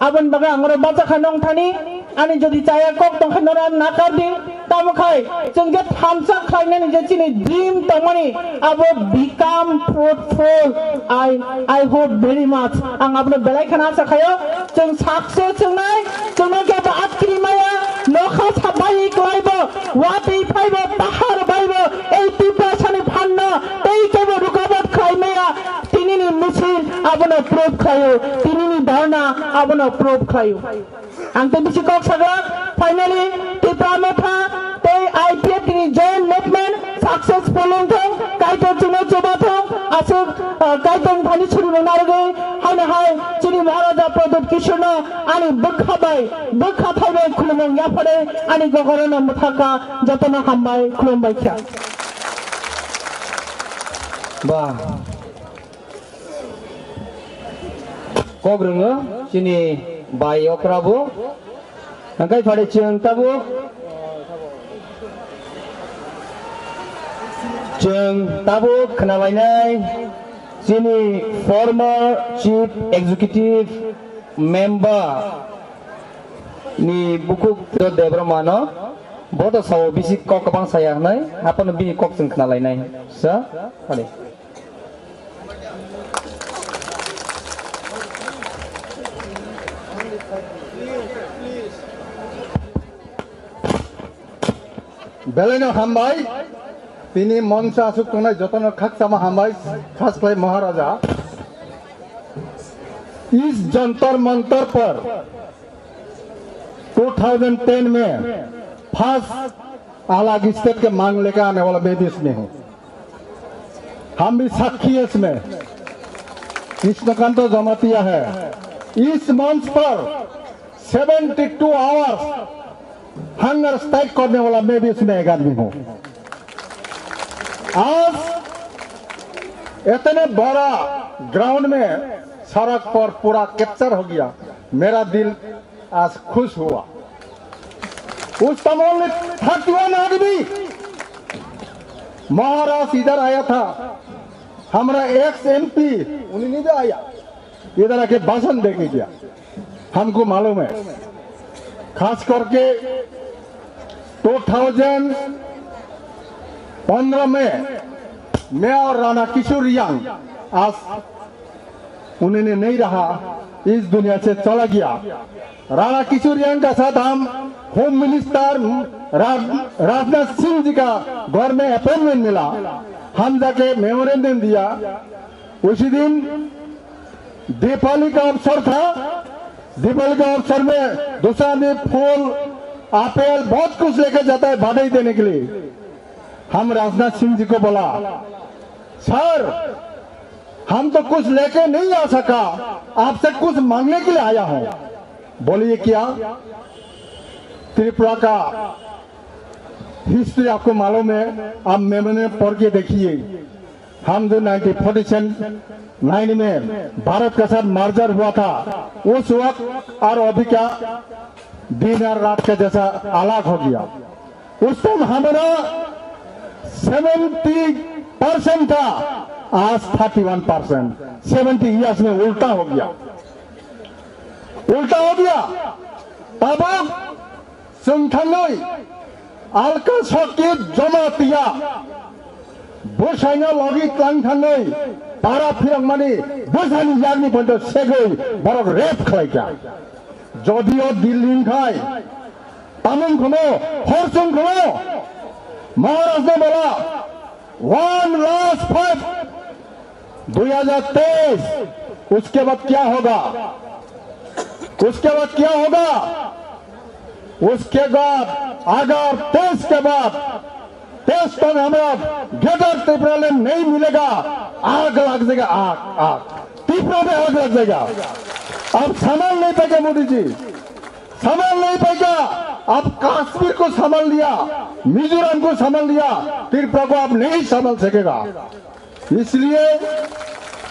Aboni bagwi ang oro bacha kha nong thani, ani jodi chaya kok tongkha noro ang nakar di, tamo khai chwng je thansa khlainani je chini dream tongmani abo become fruitful. I, I hope very much. Ang abono belai kheno asa khayo, chwng success wngnai, chwngno kebo atkri maya, nokha sabai kwlaibo, watwi phaibo, tahar baibo, ei Tiprasani phanno tei kebo rukabat khlai maya. Tinini misil abono proof khlaio, tinini dharna abono proof khlaio. Ang tei bisi kok sagra, finally, Tipra Motha tei I P F T ni joint movement successful wngthong, Kaitor chwngno chubathong, aswk, ah, Kaitorni thani suri rwna rwgwi, haino hai chini Maharaja Pradyut Kishorno ani bwkha bai, bwkha thai bai khulumung yaphare ani gogorono mwthakha, jotono hambai, khulumbai kha. Ba. Kok rwngo chini bai okra bo. Hingke phare chwng tabuk, chwng tabuk khwnalainai chini former Chief Executive Member ni bukhuk Debbarma no, bo to sao bisi kok kwbang saya hwnwi, aphano bini kok chwng khwnalainai. Sa, phare. Belaino hambai, tini moncho aswk tongnai jotono khakchangma hambai, khas khlai Maharaja. Is Jantar Mantar par two thousand ten mein first अलग स्टेट के मांग लेकर आने वाला मैं भी इसमें हूँ। हम भी साक्षी है इसमें। कृष्णकांत जमातिया है। इस मंच पर seventy two hours hunger strike करने वाला मैं भी इसमें एक आदमी हूँ। आज इतने बड़ा ग्राउंड में सड़क पर पूरा कैप्चर हो गया, मेरा दिल आज खुश हुआ। उस तमोल ने थर्टी वन आदमी महाराज इधर आया था, हमारा एक्स एमपी उन्हीं नहीं आया, इधर आके भाषण दे के गया, हमको मालूम है। खास करके टू थाउजेंड पंद्रह में मैं और राणा किशोर रियांग आज उन्होंने नहीं रहा, इस दुनिया से चला गया। राणा किशोर रियांग का साथ हम होम मिनिस्टर राज-, राजनाथ सिंह जी का घर में अपॉइंटमेंट मिला। हम जाके मेमोरेंडम दिया। उसी दिन दीपावली का अवसर था। दीपावली का अवसर में दूसरा दिन फूल, आपेल, बहुत कुछ लेके जाता है बधाई देने के लिए। हम राजनाथ सिंह जी को बोला, सर, हम तो कुछ लेके नहीं आ सका, आपसे कुछ मांगने के लिए आया हूँ। बोलिए क्या? त्रिपुरा का हिस्ट्री आपको मालूम है, आप मेमोरी में पढ़ के देखिए। हम जो नाइनटीन फोर्टी नाइन में भारत के साथ मर्जर हुआ था, उस वक्त और अभी का दिन और रात का जैसा अलग हो गया। उस टाइम हमारा सेवेंटी परसेंट था, आज thirty one percent. Seventy years में उल्टा हो गया, उल्टा हो गया। तब संथानोई अलका शक्ति जमा पिया बुसाइना लगी तलांग थांगोई पारा फिरंगमानी बुसानी यागनी पंचो सेगोई बरक रेप खलाइका। जदियो दिल्ली खाई तामुंग खनो, हरसुंग खनो, महाराज ने बोला, वन लास्ट फाइट, दो हज़ार तेईस, उसके बाद क्या होगा? उसके बाद क्या होगा? उसके बाद अगर तेईस के बाद तेईस तक हमारा ग्रेटर त्रिपुरालैंड नहीं मिलेगा, आग लग जाएगा, आग, आग। त्रिपुरा में आग लग जाएगा। आप संभाल नहीं पाएगा मोदी जी, संभाल नहीं पाएगा। आप कश्मीर को संभाल लिया, मिजोरम को संभाल लिया, त्रिपुरा को आप नहीं संभाल सकेगा। इसलिए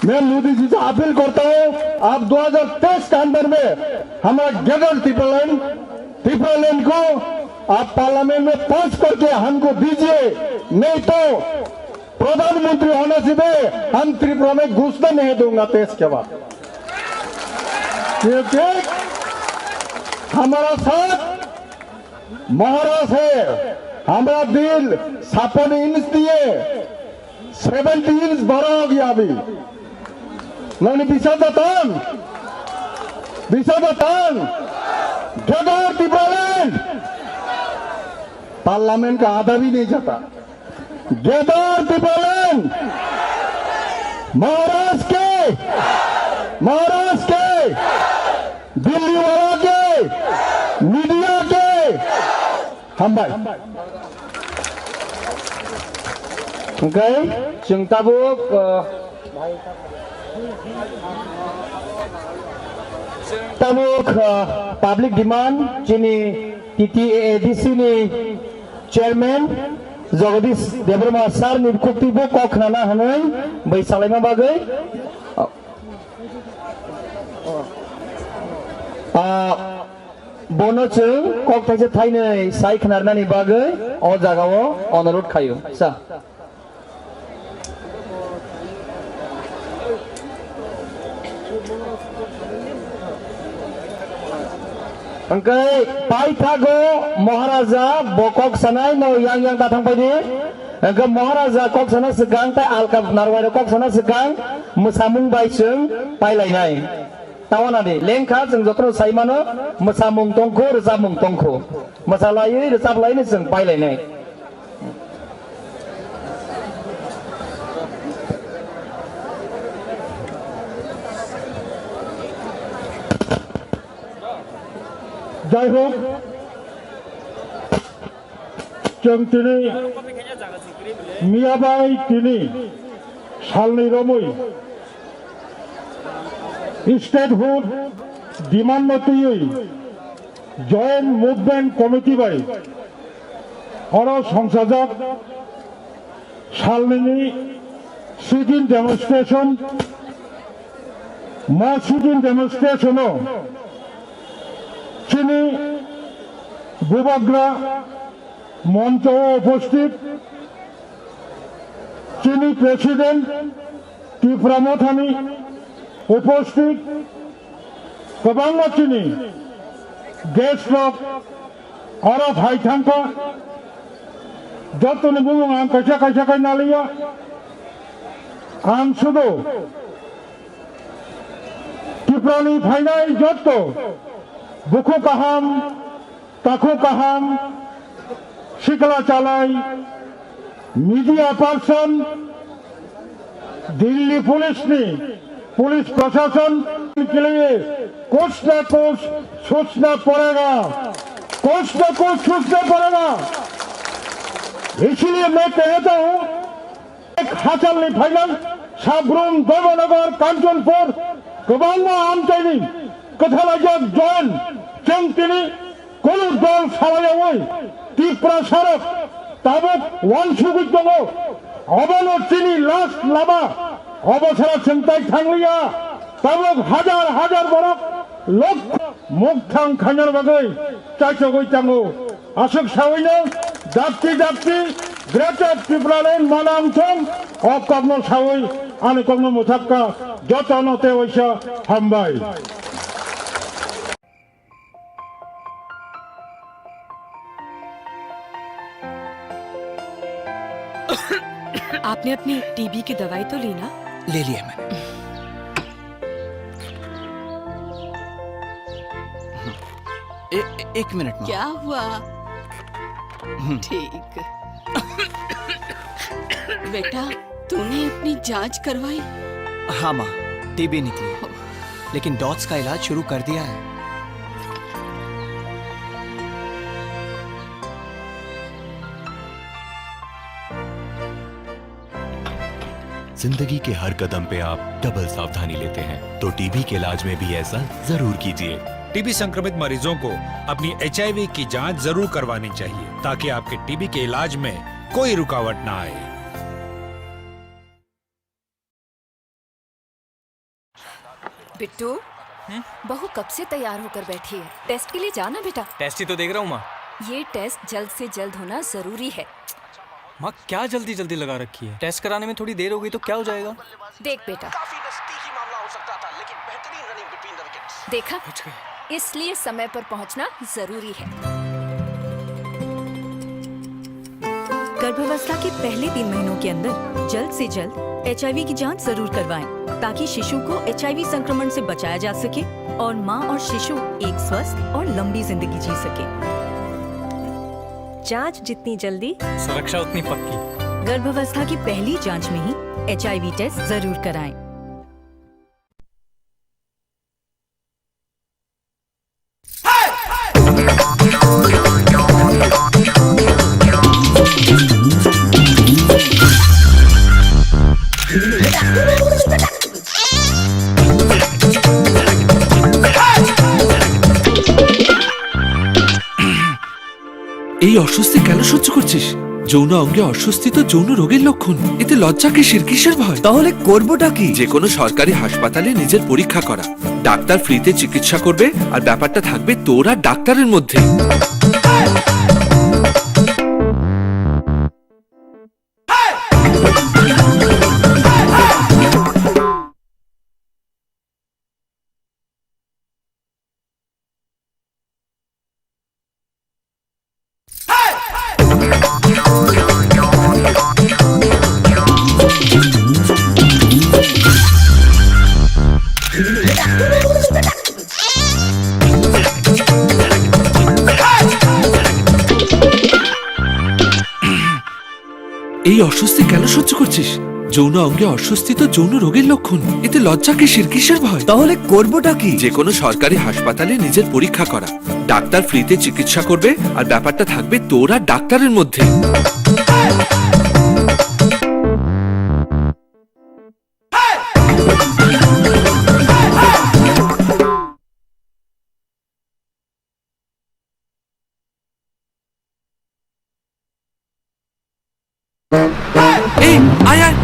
मैं मोदी जी से अपील करता हूँ, आप दो हज़ार तेईस के अंदर में हमारा ग्रेटर तिप्रालैंड, तिप्रालैंड को आप पार्लियामेंट में पास करके हमको दीजिए, नहीं तो प्रधानमंत्री होने से भी हम त्रिपुरा में घुसने नहीं दूंगा तेईस के बाद। क्योंकि हमारा साथ महाराज है, हमारा दिल छप्पन इंच दिए सेवेंटी इंच बड़ा हो गया अभी। नहीं, नहीं, विशाल दत्तान, विशाल दत्तान, ग्रेटर तिप्रालैंड, पार्लियामेंट का आधा भी नहीं जाता। ग्रेटर तिप्रालैंड, महाराज के, महाराज के, दिल्ली वाला के, मीडिया के, Hambai. Hwnkhe chwng tabuk, uh, tabuk, uh, public demand chini T T A A D C ni chairman Jagadish Debbarma sir ni bukhuk twibo kok khnana hwnwi bai salaima bagwi. Ah, Bono chwng kok thaisa thainwi sai khnarnani bagwi o jagao onorot khaio. Sa. Hwnkhe paithago Maharaja bo kok sanai no yang yang ta thang paidi. Hwnkhe Maharaja kok sana swkang tei alka narwai rok kok sana swkang mwsamung bai chwng pailainai. Tawana di, lengkha chwng jotono sai mano, mwsamung tongkho, rwchapmung tongkho. Mwsalaiwi, rwchaplaini chwng pailainai. Jai hok, chwng tini miya bai tini salni romwi statehood demand no twiwi Joint Movement Committee bai oro songsajak salnini sit-in demonstration, ma sit-in demonstration o chini bubagra moncho o uposthit, chini president Tipra Mothani uposthit, kwbangma chini guest rok oro phai thangkha. Jotoni bumung ang kaisa kaisa khai naliya. Ang sudu Tiprani phainai jotto bukhu kaham, takhu kaham, sikla chalai, media person, Delhi police ni, police प्रशासन के लिए कुछ ना कुछ सोचना पड़ेगा, कुछ ना कुछ सोचना पड़ेगा। इसीलिए मैं कहता हूँ, एक हाचल नहीं फैलन, साबरुम, देवनगर, कांचनपुर, गोबांगा आमचाइनी, कथालाजक जॉन, चंगतिनी, Kunu dol salayawi Tiprasa rok tabuk wansugwi tongo. Obono chini last lama, obo sara chwng tai thangliya. Tabuk hajar hajar borok lok mukthang khainani bagwi chaichogwi tango. Aswk sawino dapti dapti Greater Tipraland manang thung, o kokno sawi ani kokno mwthakka jotono tei waisa hambai. आपने अपनी टीबी की दवाई तो ली ना? ले लिया मैंने। ए, ए, एक मिनट, माँ। क्या हुआ? हम्म। ठीक। बेटा, तूने अपनी जांच करवाई? हाँ माँ, टीबी निकली, लेकिन डॉट्स का इलाज शुरू कर दिया है। जिंदगी के हर कदम पे आप डबल सावधानी लेते हैं, तो टीबी के इलाज में भी ऐसा जरूर कीजिए। टीबी संक्रमित मरीजों को अपनी एचआईवी की जांच जरूर करवानी चाहिए, ताकि आपके टीबी के इलाज में कोई रुकावट ना आए। बिट्टू, हम्म? बहू कब से तैयार होकर बैठी है? टेस्ट के लिए जाना बेटा। टेस्ट ही तो देख रहा हूँ माँ। ये टेस्ट जल्द से जल्द होना जरूरी है। माँ, क्या जल्दी जल्दी लगा रखी है? टेस्ट कराने में थोड़ी देर हो गई तो क्या हो जाएगा? देख बेटा, काफी नजदीकी मामला हो सकता था, लेकिन बेहतरीन रनिंग बिटवीन द विकेट्स। देखा, पहुंच गए। इसलिए समय पर पहुंचना जरूरी है। गर्भावस्था के पहले तीन महीनों के अंदर जल्द से जल्द एचआईवी की जांच जरूर करवाएं, ताकि शिशु को एचआईवी संक्रमण से बचाया जा सके और मां और शिशु एक स्वस्थ और लंबी जिंदगी जी सके। जांच जितनी जल्दी, सुरक्षा उतनी पक्की। गर्भावस्था की पहली जांच में ही एचआईवी टेस्ट जरूर कराएं। এই অস্বস্তি কেন সহ্য করছিস? যৌন অঙ্গে অস্বস্তি তো যৌন রোগের লক্ষণ। এতে লজ্জা কিসের, কিসের ভয়? তাহলে করবোটা কি? যে কোনো সরকারি হাসপাতালে নিজের পরীক্ষা করা। ডাক্তার ফ্রিতে চিকিৎসা করবে, আর ব্যাপারটা থাকবে তোর আর ডাক্তারের মধ্যে। এই অস্বস্তি কেন সহ্য করছিস? যৌন অঙ্গে অস্বস্তি তো যৌন রোগের লক্ষণ। এতে লজ্জা কিসের, কিসের ভয়? তাহলে করবোটা কি? যে কোনো সরকারি হাসপাতালে নিজের পরীক্ষা করা। ডাক্তার ফ্রিতে চিকিৎসা করবে, আর ব্যাপারটা থাকবে তোর আর ডাক্তারের মধ্যে। এই, আয়, আয়।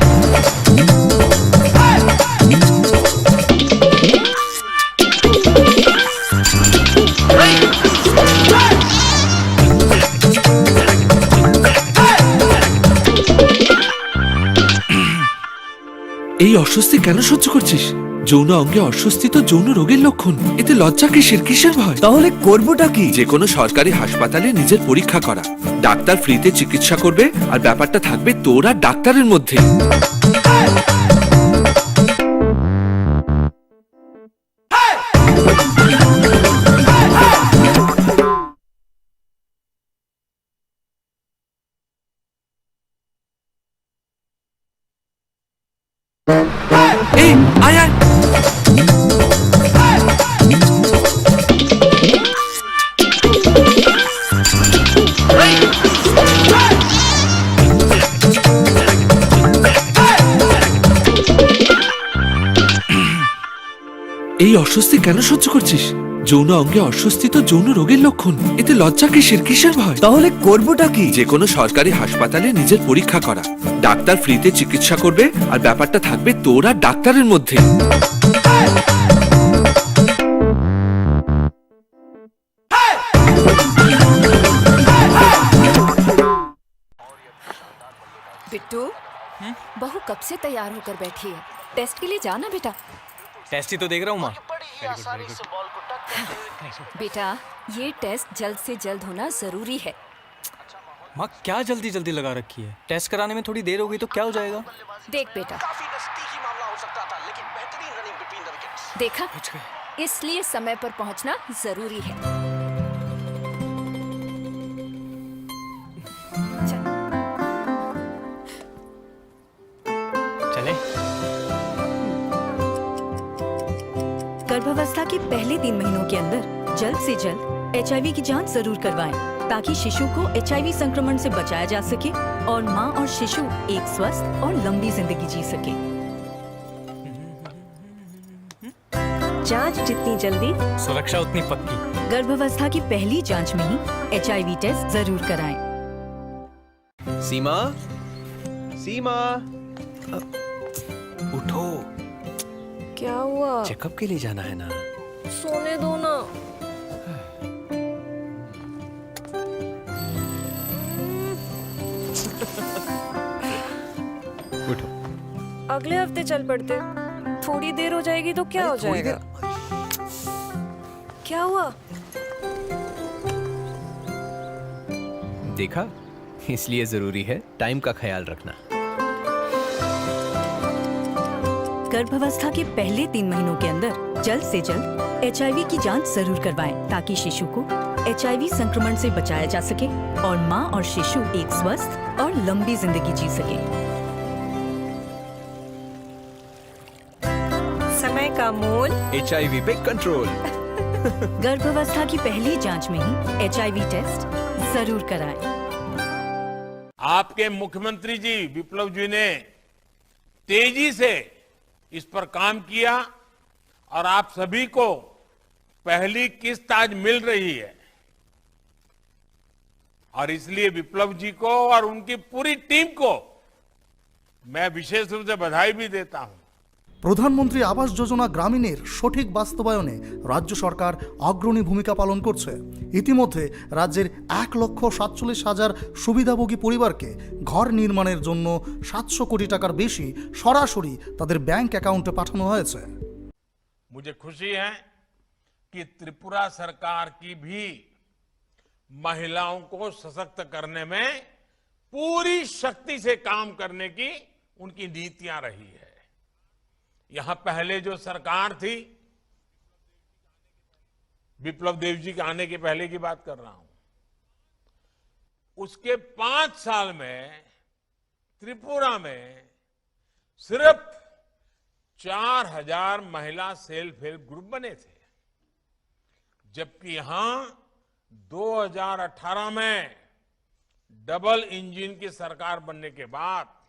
এই অস্বস্তি কেন সহ্য করছিস? যৌন অঙ্গে অস্বস্তি তো যৌন রোগের লক্ষণ। এতে লজ্জা কিসের, কিসের ভয়? তাহলে করবোটা কি? যে কোনো সরকারি হাসপাতালে নিজের পরীক্ষা করা। ডাক্তার ফ্রিতে চিকিৎসা করবে, আর ব্যাপারটা থাকবে তোর আর ডাক্তারের মধ্যে। এই, আয়, আয়। এই অস্বস্তি কেন সহ্য করছিস? যৌন অঙ্গে অস্বস্তি তো যৌন রোগের লক্ষণ। এতে লজ্জা কিসের, কিসের ভয়? তাহলে করবোটা কি? যে কোনো সরকারি হাসপাতালে নিজের পরীক্ষা করা। ডাক্তার ফ্রিতে চিকিৎসা করবে, আর ব্যাপারটা থাকবে তোর আর ডাক্তারের মধ্যে। बिट्टू, हम्म? बहू कब से तैयार होकर बैठी है? टेस्ट के लिए जाना बेटा। टेस्ट ही तो देख रहा हूँ माँ। बेटा, ये टेस्ट जल्द से जल्द होना जरूरी है। माँ, क्या जल्दी जल्दी लगा रखी है? टेस्ट कराने में थोड़ी देर हो गई तो क्या हो जाएगा? देख बेटा, काफी नजदीकी मामला हो सकता था, लेकिन बेहतरीन रनिंग बिटवीन द विकेट्स। देखा, पहुंच गए। इसलिए समय पर पहुंचना जरूरी है। चल। चले। गर्भावस्था के पहले तीन महीनों के अंदर जल्द से जल्द एचआईवी की जांच जरूर करवाएं, ताकि शिशु को एचआईवी संक्रमण से बचाया जा सके और मां और शिशु एक स्वस्थ और लंबी जिंदगी जी सके। जांच जितनी जल्दी, सुरक्षा उतनी पक्की। गर्भावस्था की पहली जांच में ही एचआईवी टेस्ट जरूर कराएं। सीमा, सीमा, अ, उठो। क्या हुआ? चेकअप के लिए जाना है ना? सोने दो ना। उठो। अगले हफ्ते चल पड़ते। थोड़ी देर हो जाएगी तो क्या हो जाएगा? क्या हुआ? देखा, इसलिए जरूरी है टाइम का ख्याल रखना। गर्भावस्था के पहले तीन महीनों के अंदर जल्द से जल्द एचआईवी की जांच जरूर करवाएं, ताकि शिशु को एचआईवी संक्रमण से बचाया जा सके और मां और शिशु एक स्वस्थ और लंबी जिंदगी जी सके। समय का मोल। एचआईवी पे कंट्रोल। गर्भावस्था की पहली जांच में ही एचआईवी टेस्ट जरूर कराएं। आपके मुख्यमंत्री जी विप्लव जी ने तेजी से इस पर काम किया और आप सभी को पहली किस्त आज मिल रही है। और इसलिए विप्लव जी को और उनकी पूरी टीम को मैं विशेष रूप से बधाई भी देता हूं। প্রধানমন্ত্রী আবাস যোজনা গ্রামীণের সঠিক বাস্তবায়নে রাজ্য সরকার অগ্রণী ভূমিকা পালন করছে। ইতিমধ্যে রাজ্যের এক লক্ষ সাতচল্লিশ হাজার সুবিধাভোগী পরিবারকে ঘর নির্মাণের জন্য সাতশো কোটি টাকার বেশি সরাসরি তাদের ব্যাংক অ্যাকাউন্টে পাঠানো হয়েছে। मुझे खुशी है कि त्रिपुरा सरकार की भी महिलाओं को सशक्त करने में पूरी शक्ति से काम करने की उनकी नीतियां रही है। यहां पहले जो सरकार थी, विप्लव देव जी के आने के पहले की बात कर रहा हूं, उसके पांच साल में त्रिपुरा में सिर्फ चार हजार महिला सेल्फ हेल्प ग्रुप बने थे, जबकि यहां दो हज़ार अठारह में डबल इंजन की सरकार बनने के बाद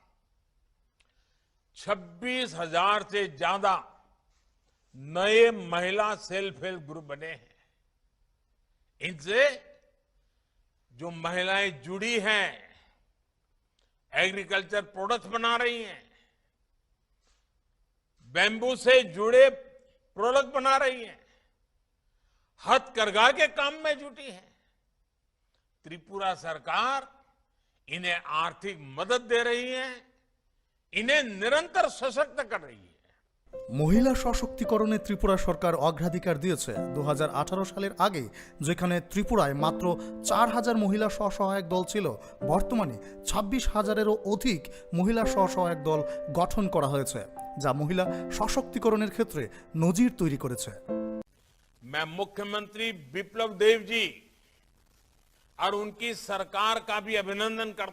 छब्बीस हज़ार से ज्यादा नए महिला सेल्फ हेल्प ग्रुप बने हैं। इनसे जो महिलाएं जुड़ी हैं, एग्रीकल्चर प्रोडक्ट्स बना रही हैं, बैम्बू से जुड़े प्रोडक्ट बना रही हैं, हथकरघा के काम में जुटी हैं। त्रिपुरा सरकार इन्हें आर्थिक मदद दे रही है, इन्हें निरंतर सशक्त कर रही है। মহিলা সশক্তিকরণে ত্রিপুরা সরকার অগ্রাধিকার দিয়েছে। দু হাজার আঠারো সালের আগে যেখানে ত্রিপুরায় মাত্র চার হাজার মহিলা স্বসহায়ক দল ছিল, বর্তমানে ছাব্বিশ হাজারেরও অধিক মহিলা স্বসহায়ক দল গঠন করা হয়েছে, যা মহিলা সশক্তিকরণের ক্ষেত্রে নজির তৈরি করেছে। मैं मुख्यमंत्री विप्लव देव जी और उनकी सरकार का भी अभिनंदन करता